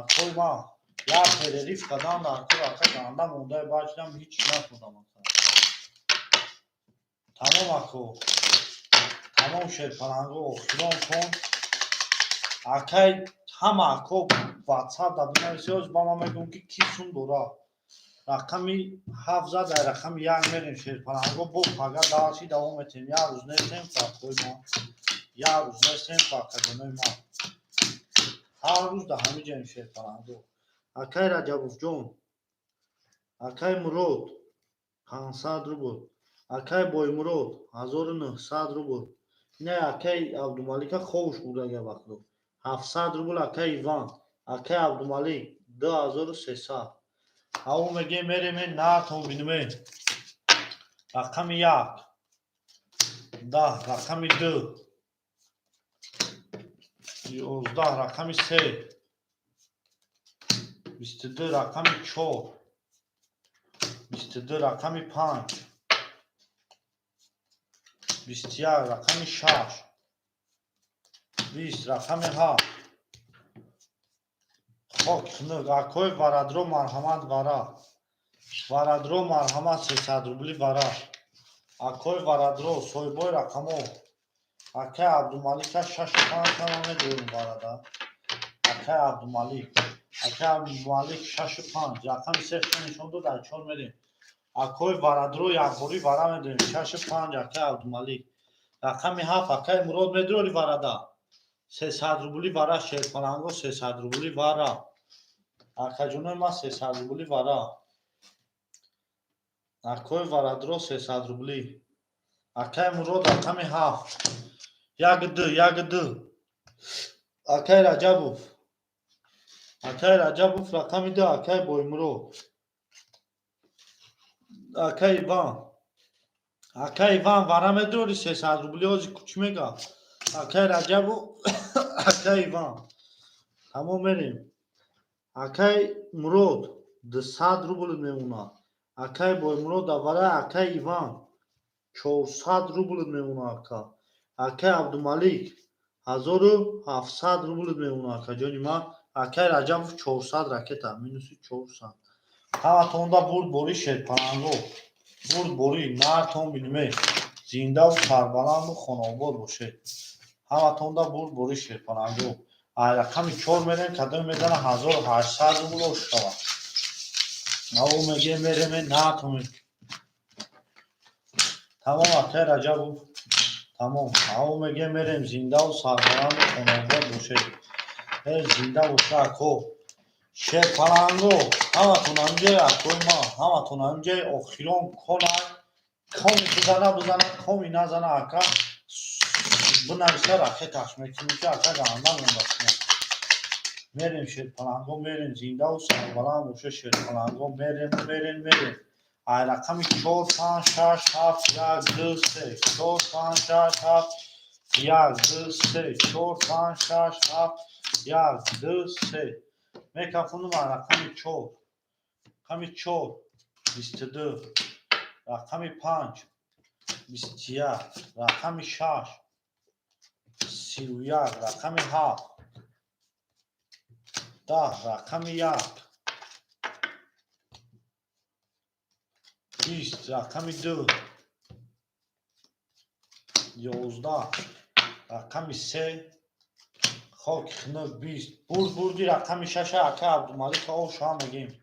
Акои ман, як перерыв кардам дар кор, ака, ганда мондаи бачидам, ҳеҷ нашудам, ака. Тамом, ако, тамом. Шерпаланго, охирон кон, акай. Ҳама ако ватсап да бинависи, ба ман мегӯм, ки ки сум дора. Рақами ҳафт зад, дар рақами як мерем. Шерпаланго, бо пага дарси давом метем. Як рӯз нестем, акои ман, як рӯз нестем, акаҷонои ман, ҳар рӯз дар ҳамин ҷоем. Шерпаланго, акай Раҷабовҷон, акай Мурод, 500 рубл, акай Боймурод, 1900 рубл. Ина акай Абдумалика ховуш бурдага вақтро, 700 рубл. Акай Иван, акай Абдумалик, 2300. Ҳаво мегем, мереме нартон биниме. Рақами як, 10, рақами ду, 11, рақами се, 22, рақами чор, 22, рақами панҷ, 21, рақами шаш, 20, рақами ҳафт. Хок хунук. Акои варадро, марҳамат, вара варадро, марҳамат, 300 рубли вара. Акои варадро, соҳибои рақамо, акай Абдумалика, шашу панҷ ама медорем варада. Акай Абдумалик, акай Абдумалик, шашу панҷ, рақами се нишон дод, ай чор мерем. Акои варадро, якборӣ вара медорем, шашу панҷ. Акай Абдумалик, рақами ҳафт. Акай Мурод, медорӣ варада? 300 рубли вара. Шерпаланго, 300 рубли вара. Акаҷонои ман, 300 рубли вара. Акои варадро, 300 рубли. Акай Мурод, рақами ҳафт, як, ду, як, ду. Акай Раҷабов, акай Раҷабов, рақами ду. Акай Боймурод, акай Иван, акай Иван, вара медорӣ 300 рубли? Ҳози кучи мега, акай Раҷабов, акай Иван. Тамом, мерем. Акай Мурод, 200 рубл мемонад. Акай Боймурод, вара. Акай Иван, 400 рубл мемонад, ака. Акай Абдумалик, 1700 рубл мемонад, акаҷони ман. Акай Раҷабов, 400, ракета минуси 400. Ҳаматонда бурд бори, шерпаланго, бурд бори, нартон биниме. Зиндаву сарбаланду хонаобод бошед. Ҳаматонда бурд бори, шерпаланго. Ай рақами чор мерем, кадоме мезана, 1800 рубл шавад. Аво мегем, мереме натон. Тамом, акай Раҷабов, тамом. Аво мегем, мерем. Зиндаву сарбаланду хонаобод бошед. Э, зинда боша, ако. Шерпаланго, ҳаматон ҳамҷои, акои ман, ҳаматон ҳамҷои. Охирон кона, коми бизана, бизана, коми назана, ака, бинависа, ракеташ мекунем, ки ака ганда мондаст. Мерем, шерпаланго, мерем. Зиндаву сарбаланд боша, шерпаланго. Мерем, мерем, мерем. Ай рақами чор, панҷ, шаш, ҳафт, як, ду, се, чор, панҷ, шаш, ҳафт, як, ду, се, чор, панҷ, шаш, ҳафт, як, ду, се. Мекафонум. Ай рақами чор, рақами чор, 22, рақами панҷ, 21, рақами шаш. 31, рақами 7, 10, рақами 1, 20, рақами 2, 11, рақами 3, хоки хунук, 20. Бурд, бурди рақами 6 ака Абдумалика оша мегем.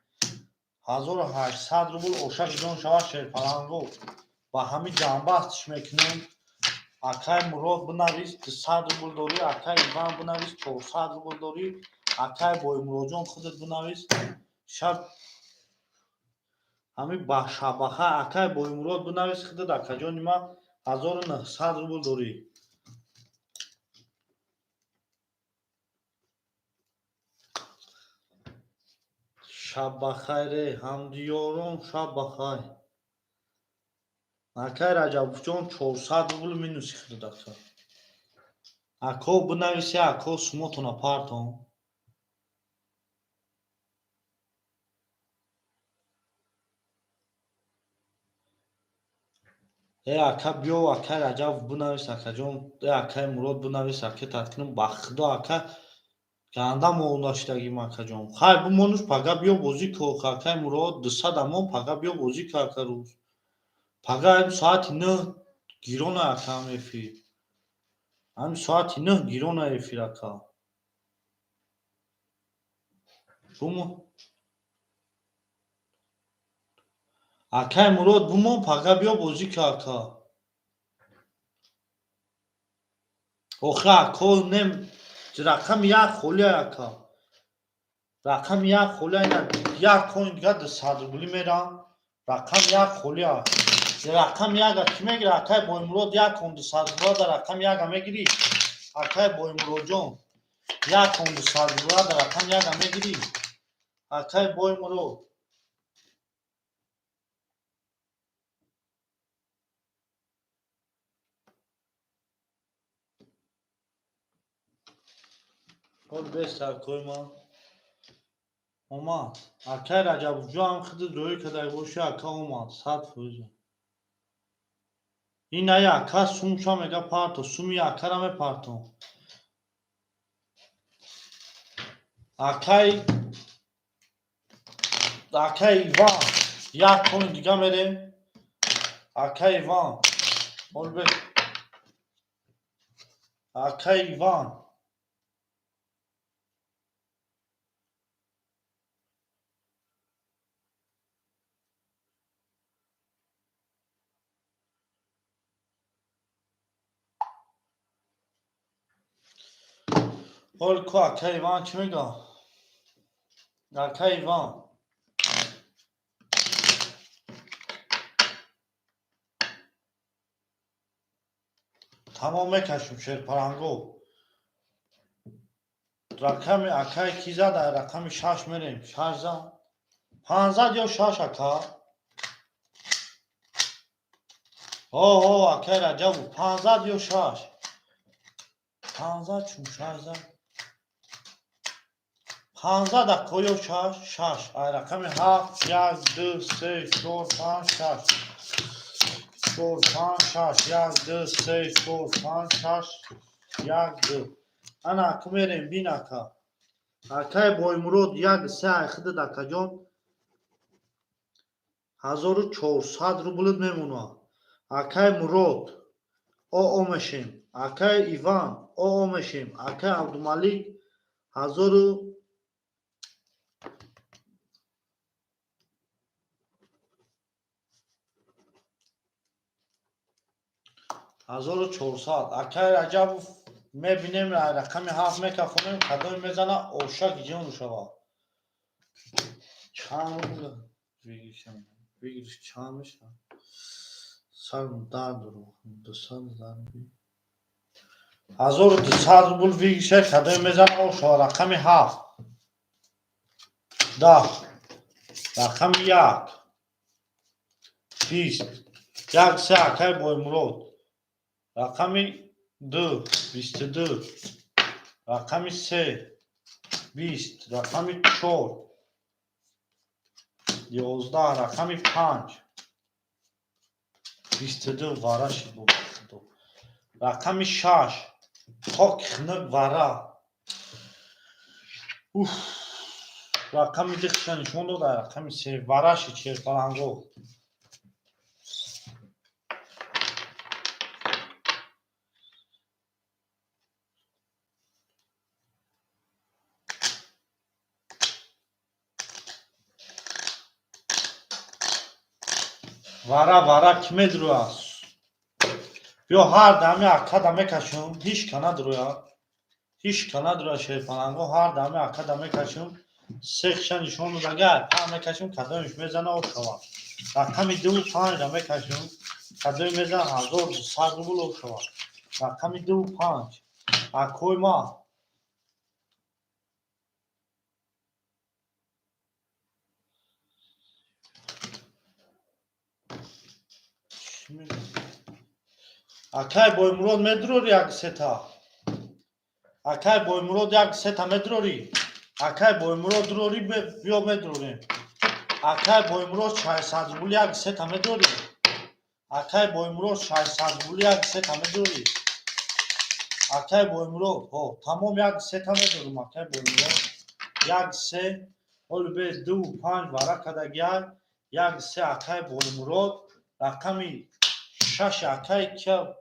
1800 рубл оша гирон шавад, шерпаланго. Ба ҳамин ҷамъбастш мекунем. Акай Мурод, бинавис, 200 рубл дорӣ. Акай Иван, бинавис, 400 рубл дорӣ. Акай Боймуродҷон, худат бинавис. Шаб ҳамин ба шабаха. Акай Боймурод, бинавис худат, акаҷони ма, 1900 рубл дорӣ. Шаб бахайре, ҳамдиёрон, шаб бахайр. Акай Раҷабовҷон, 400 рубл минуси худат, ака. Ако, бинависе, ако, сумотона партон. Э, ака, биё, акай Раҷабов, бинавис, акаҷон. Э, акай Мурод, бинавис, ака, таткунам. Ба худо, ака, ганда монда шидагим, акаҷон. Хай, бимонуш, пага биё, бозӣ ко, акай Мурод, 200 амон, пага биё, бозӣ ко, ака, рӯз. Пага ҳам соати 9 гирона, ака, ҳам эфир. Ҳам соати 9 гирона эфир, ака. Бумон. Акай Мурод, бумон, пага биё, бозӣ ко, ака. Охи, ако, нем рақами 1 холия, ака. Рақами 1 холия, ина як коин дига 200 рублӣ мерам. Рақами 1 холия. Рақами яка кӣ мегира? Акай Боймурод, як кон 200 рубла дар рақами яка мегирӣ? Акай Боймуродҷон, як кон 200 рубла дар рақами яка мегирӣ? Акай Боймурод. Ҳол бест, акои ман. Омад. Акай Раҷабовҷон ҳам худат рӯй карда бошӣ, ака, омад. 100%. Ин ай ака сумша мега парто, суми акара мепартом. Акай Иван, як кони дига мерем. Акай Иван. Ҳол бест. Акай Иван. Ҳол ку, акай Иван чӣ мега? Акай Иван. Тамом, мекашем, шерпаранго. Рақами акай ки зад, рақами 6 мерем. 6 зад. 5 зад ё 6, ака? Ҳо, ҳо, акай Раҷабов, 5 зад ё 6? 5 зад, чун 6 зад. 5 зад, ако, ё 6? 6. Ай рақами 7, 1, 2, 3, 4, 5, 6. 4, 5, 6, 1, 2, 3, 4, 5, 6, 1, 2. Ана аку мерем, бин, ака. Акай Боймурод, 1, 3, ай худат, акаҷон. 1400 рублит мемонад. Акай Мурод, оо мешем. Акай Иван, оо мешем. Акай Абдумалик, 1400. Акай Раҷабов, мебинем, рақами 7 мекафонем, кадоме мезана, оша гиҷон шавад. Чанд рубл выигрыш чанд мешавад? Сарм дард дорам. 200 зарби. 1200 рубл выигрыша, кадоме мезана, оша, рақами 7. 10. Рақами 1. 20. 1, 3, акай Боймурод. Рақами 2, 22. Рақами 3, 20. Рақами 4, 11. Рақами 5, 22. Вара шид, бо худо. Рақами 6. Хоки хунук вара. Уф. Рақами дихша нишон дода, рақами се вараши Шерпаланго. Вара вара ки медруя? Биё ҳар дами акада мекашум, ҳеч ка надруя. Ҳеч ка надруя Шерпаланго, ҳар дами акада мекашум. Сехша нишон додага, па мекашум, кадомиш мезана ошава. Рақами дуву панҷа мекашум, кадоми мезана 1200 рубл ошава. Рақами дуву панҷ. Акои ма. Акай Боймурод медрори як сета. Акай Боймурод як сета медрори. Акай Боймурод дрори биё медрорем. Акай Боймурод 600 рубл як сета медрори. Акай Боймурод 600 рубл як сета медрори. Акай Боймурод, ҳо, тамом як сета медорум акай Боймурод. Як се, ҳоло бе ду панҷ вара кадагиай, як се акай Боймурод, рақами шаш акай ка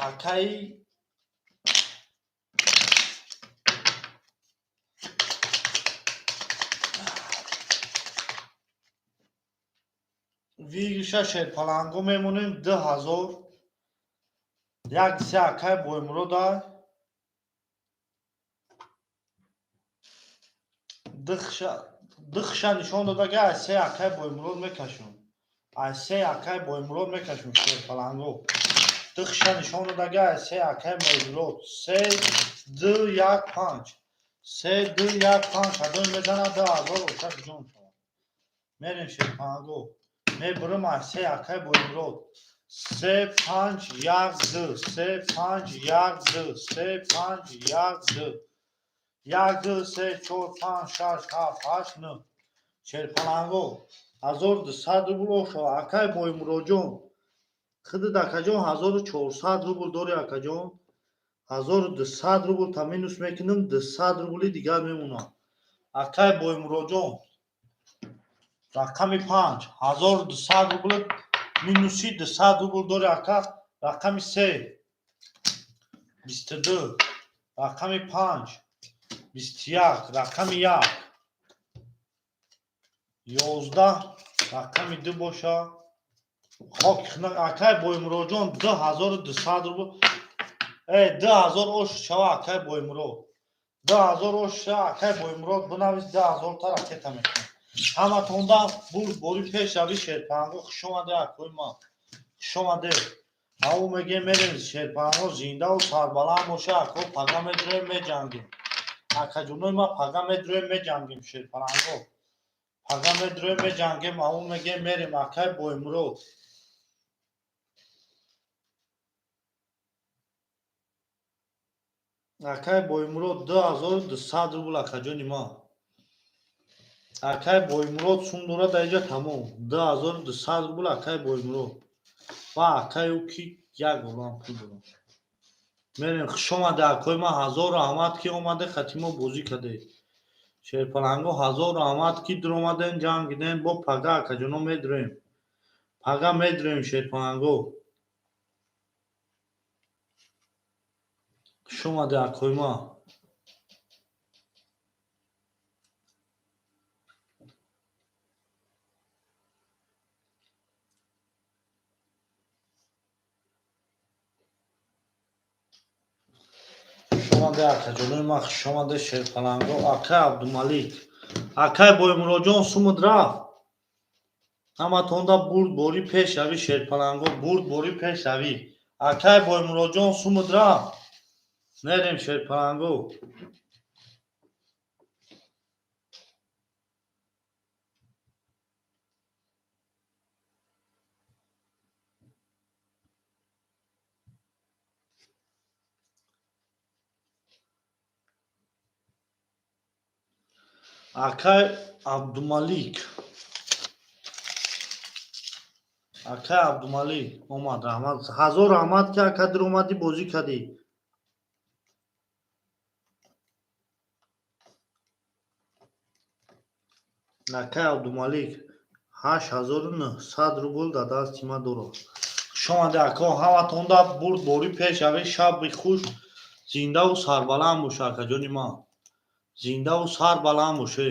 акай вигиша Шерпаланго мемонем 2000. Як се акай Боймурода. Дихша нишон додага, аз се акай Боймурод мекашум. Аз се акай Боймурод мекашум Шерпаланго. Дихша нишон додага, аз се акай Боймурод. Се ду як панҷ. Се ду як панҷ. Кадоми мезана 2000 ошак ҷон шавад. Мерем Шерпаланго. Мебурам аз се акай Боймурод. Се панҷ як ду. Се панҷ як ду. Се панҷ як ду. Як ду се чор панҷ шаш ҳафт ҳашт нӯҳ. Шерпаланго 1200 рубл ошава. Акай Боймуродҷон. Худат акаҷон 1400 рубл дори акаҷон. 1200 рубл та минус мекунам, 200 рубли дигар мемонад. Акай Боймуродҷон. Рақами панҷ. 1200 рубл минуси 200 рубл дори ака. Рақами се. 22. Рақами панҷ. 21. Рақами як. 11. Рақами ду боша. Хок акай Боймуродҷон 2200 рубл. 2000 ош шава акай Боймурод. 2000 ош шава акай Боймурод бинавис 2000 та ракета мекунам. Ҳаматонда бурд бори пешрави Шерпаланго хуш омаде акои ман. Хуш омаде. Ау мегем мерем Шерпаланго зиндаву сарбаланд боша ако пага медроем меҷангем. Акаҷонои ма пага медроем меҷангем Шерпаланго. Пага медроем меҷангем, ау мегем мерем акай Боймурод. Акай Боймурод 2200 рубл акаҷони ман. Акай Боймурод сум дорад дар инҷа тамом. 2200 рубл акай Боймурод. Ва акай ӯ ки як олам пул дорад. Мерем хуш омаде акои ман, ҳазор раҳмат ки омаде хати мо бозӣ кардед. Шерпаланго ҳазор раҳмат ки дуромаден ҷангиден, бо пага акаҷоно медроем. Пага медроем Шерпаланго. Хуш омаде акои ман. Хуш омаде акаҷонои ман, хуш омаде Шерпаланго. Акай Абдумалик. Акай Боймуродҷон сумуд рафт. Ҳаматонда бурд бори пешравӣ Шерпаланго, бурд бори пешравӣ. Акай Боймуродҷон сумуд рафт. Мерем Шерпаланго. Акай Абдумалик. Акай Абдумалик омад, раҳмат, ҳазор раҳмат, ки ака диромадӣ, бозӣ кардӣ. Акай Абдумалик 8900 рубл дар дасти ман дорад. Хушомадед, ако, ҳаматонда бурд борӣ пешравӣ, шаби хуш, зиндаву сарбаланд боша, акаҷони ман, зиндаву сарбаланд боше.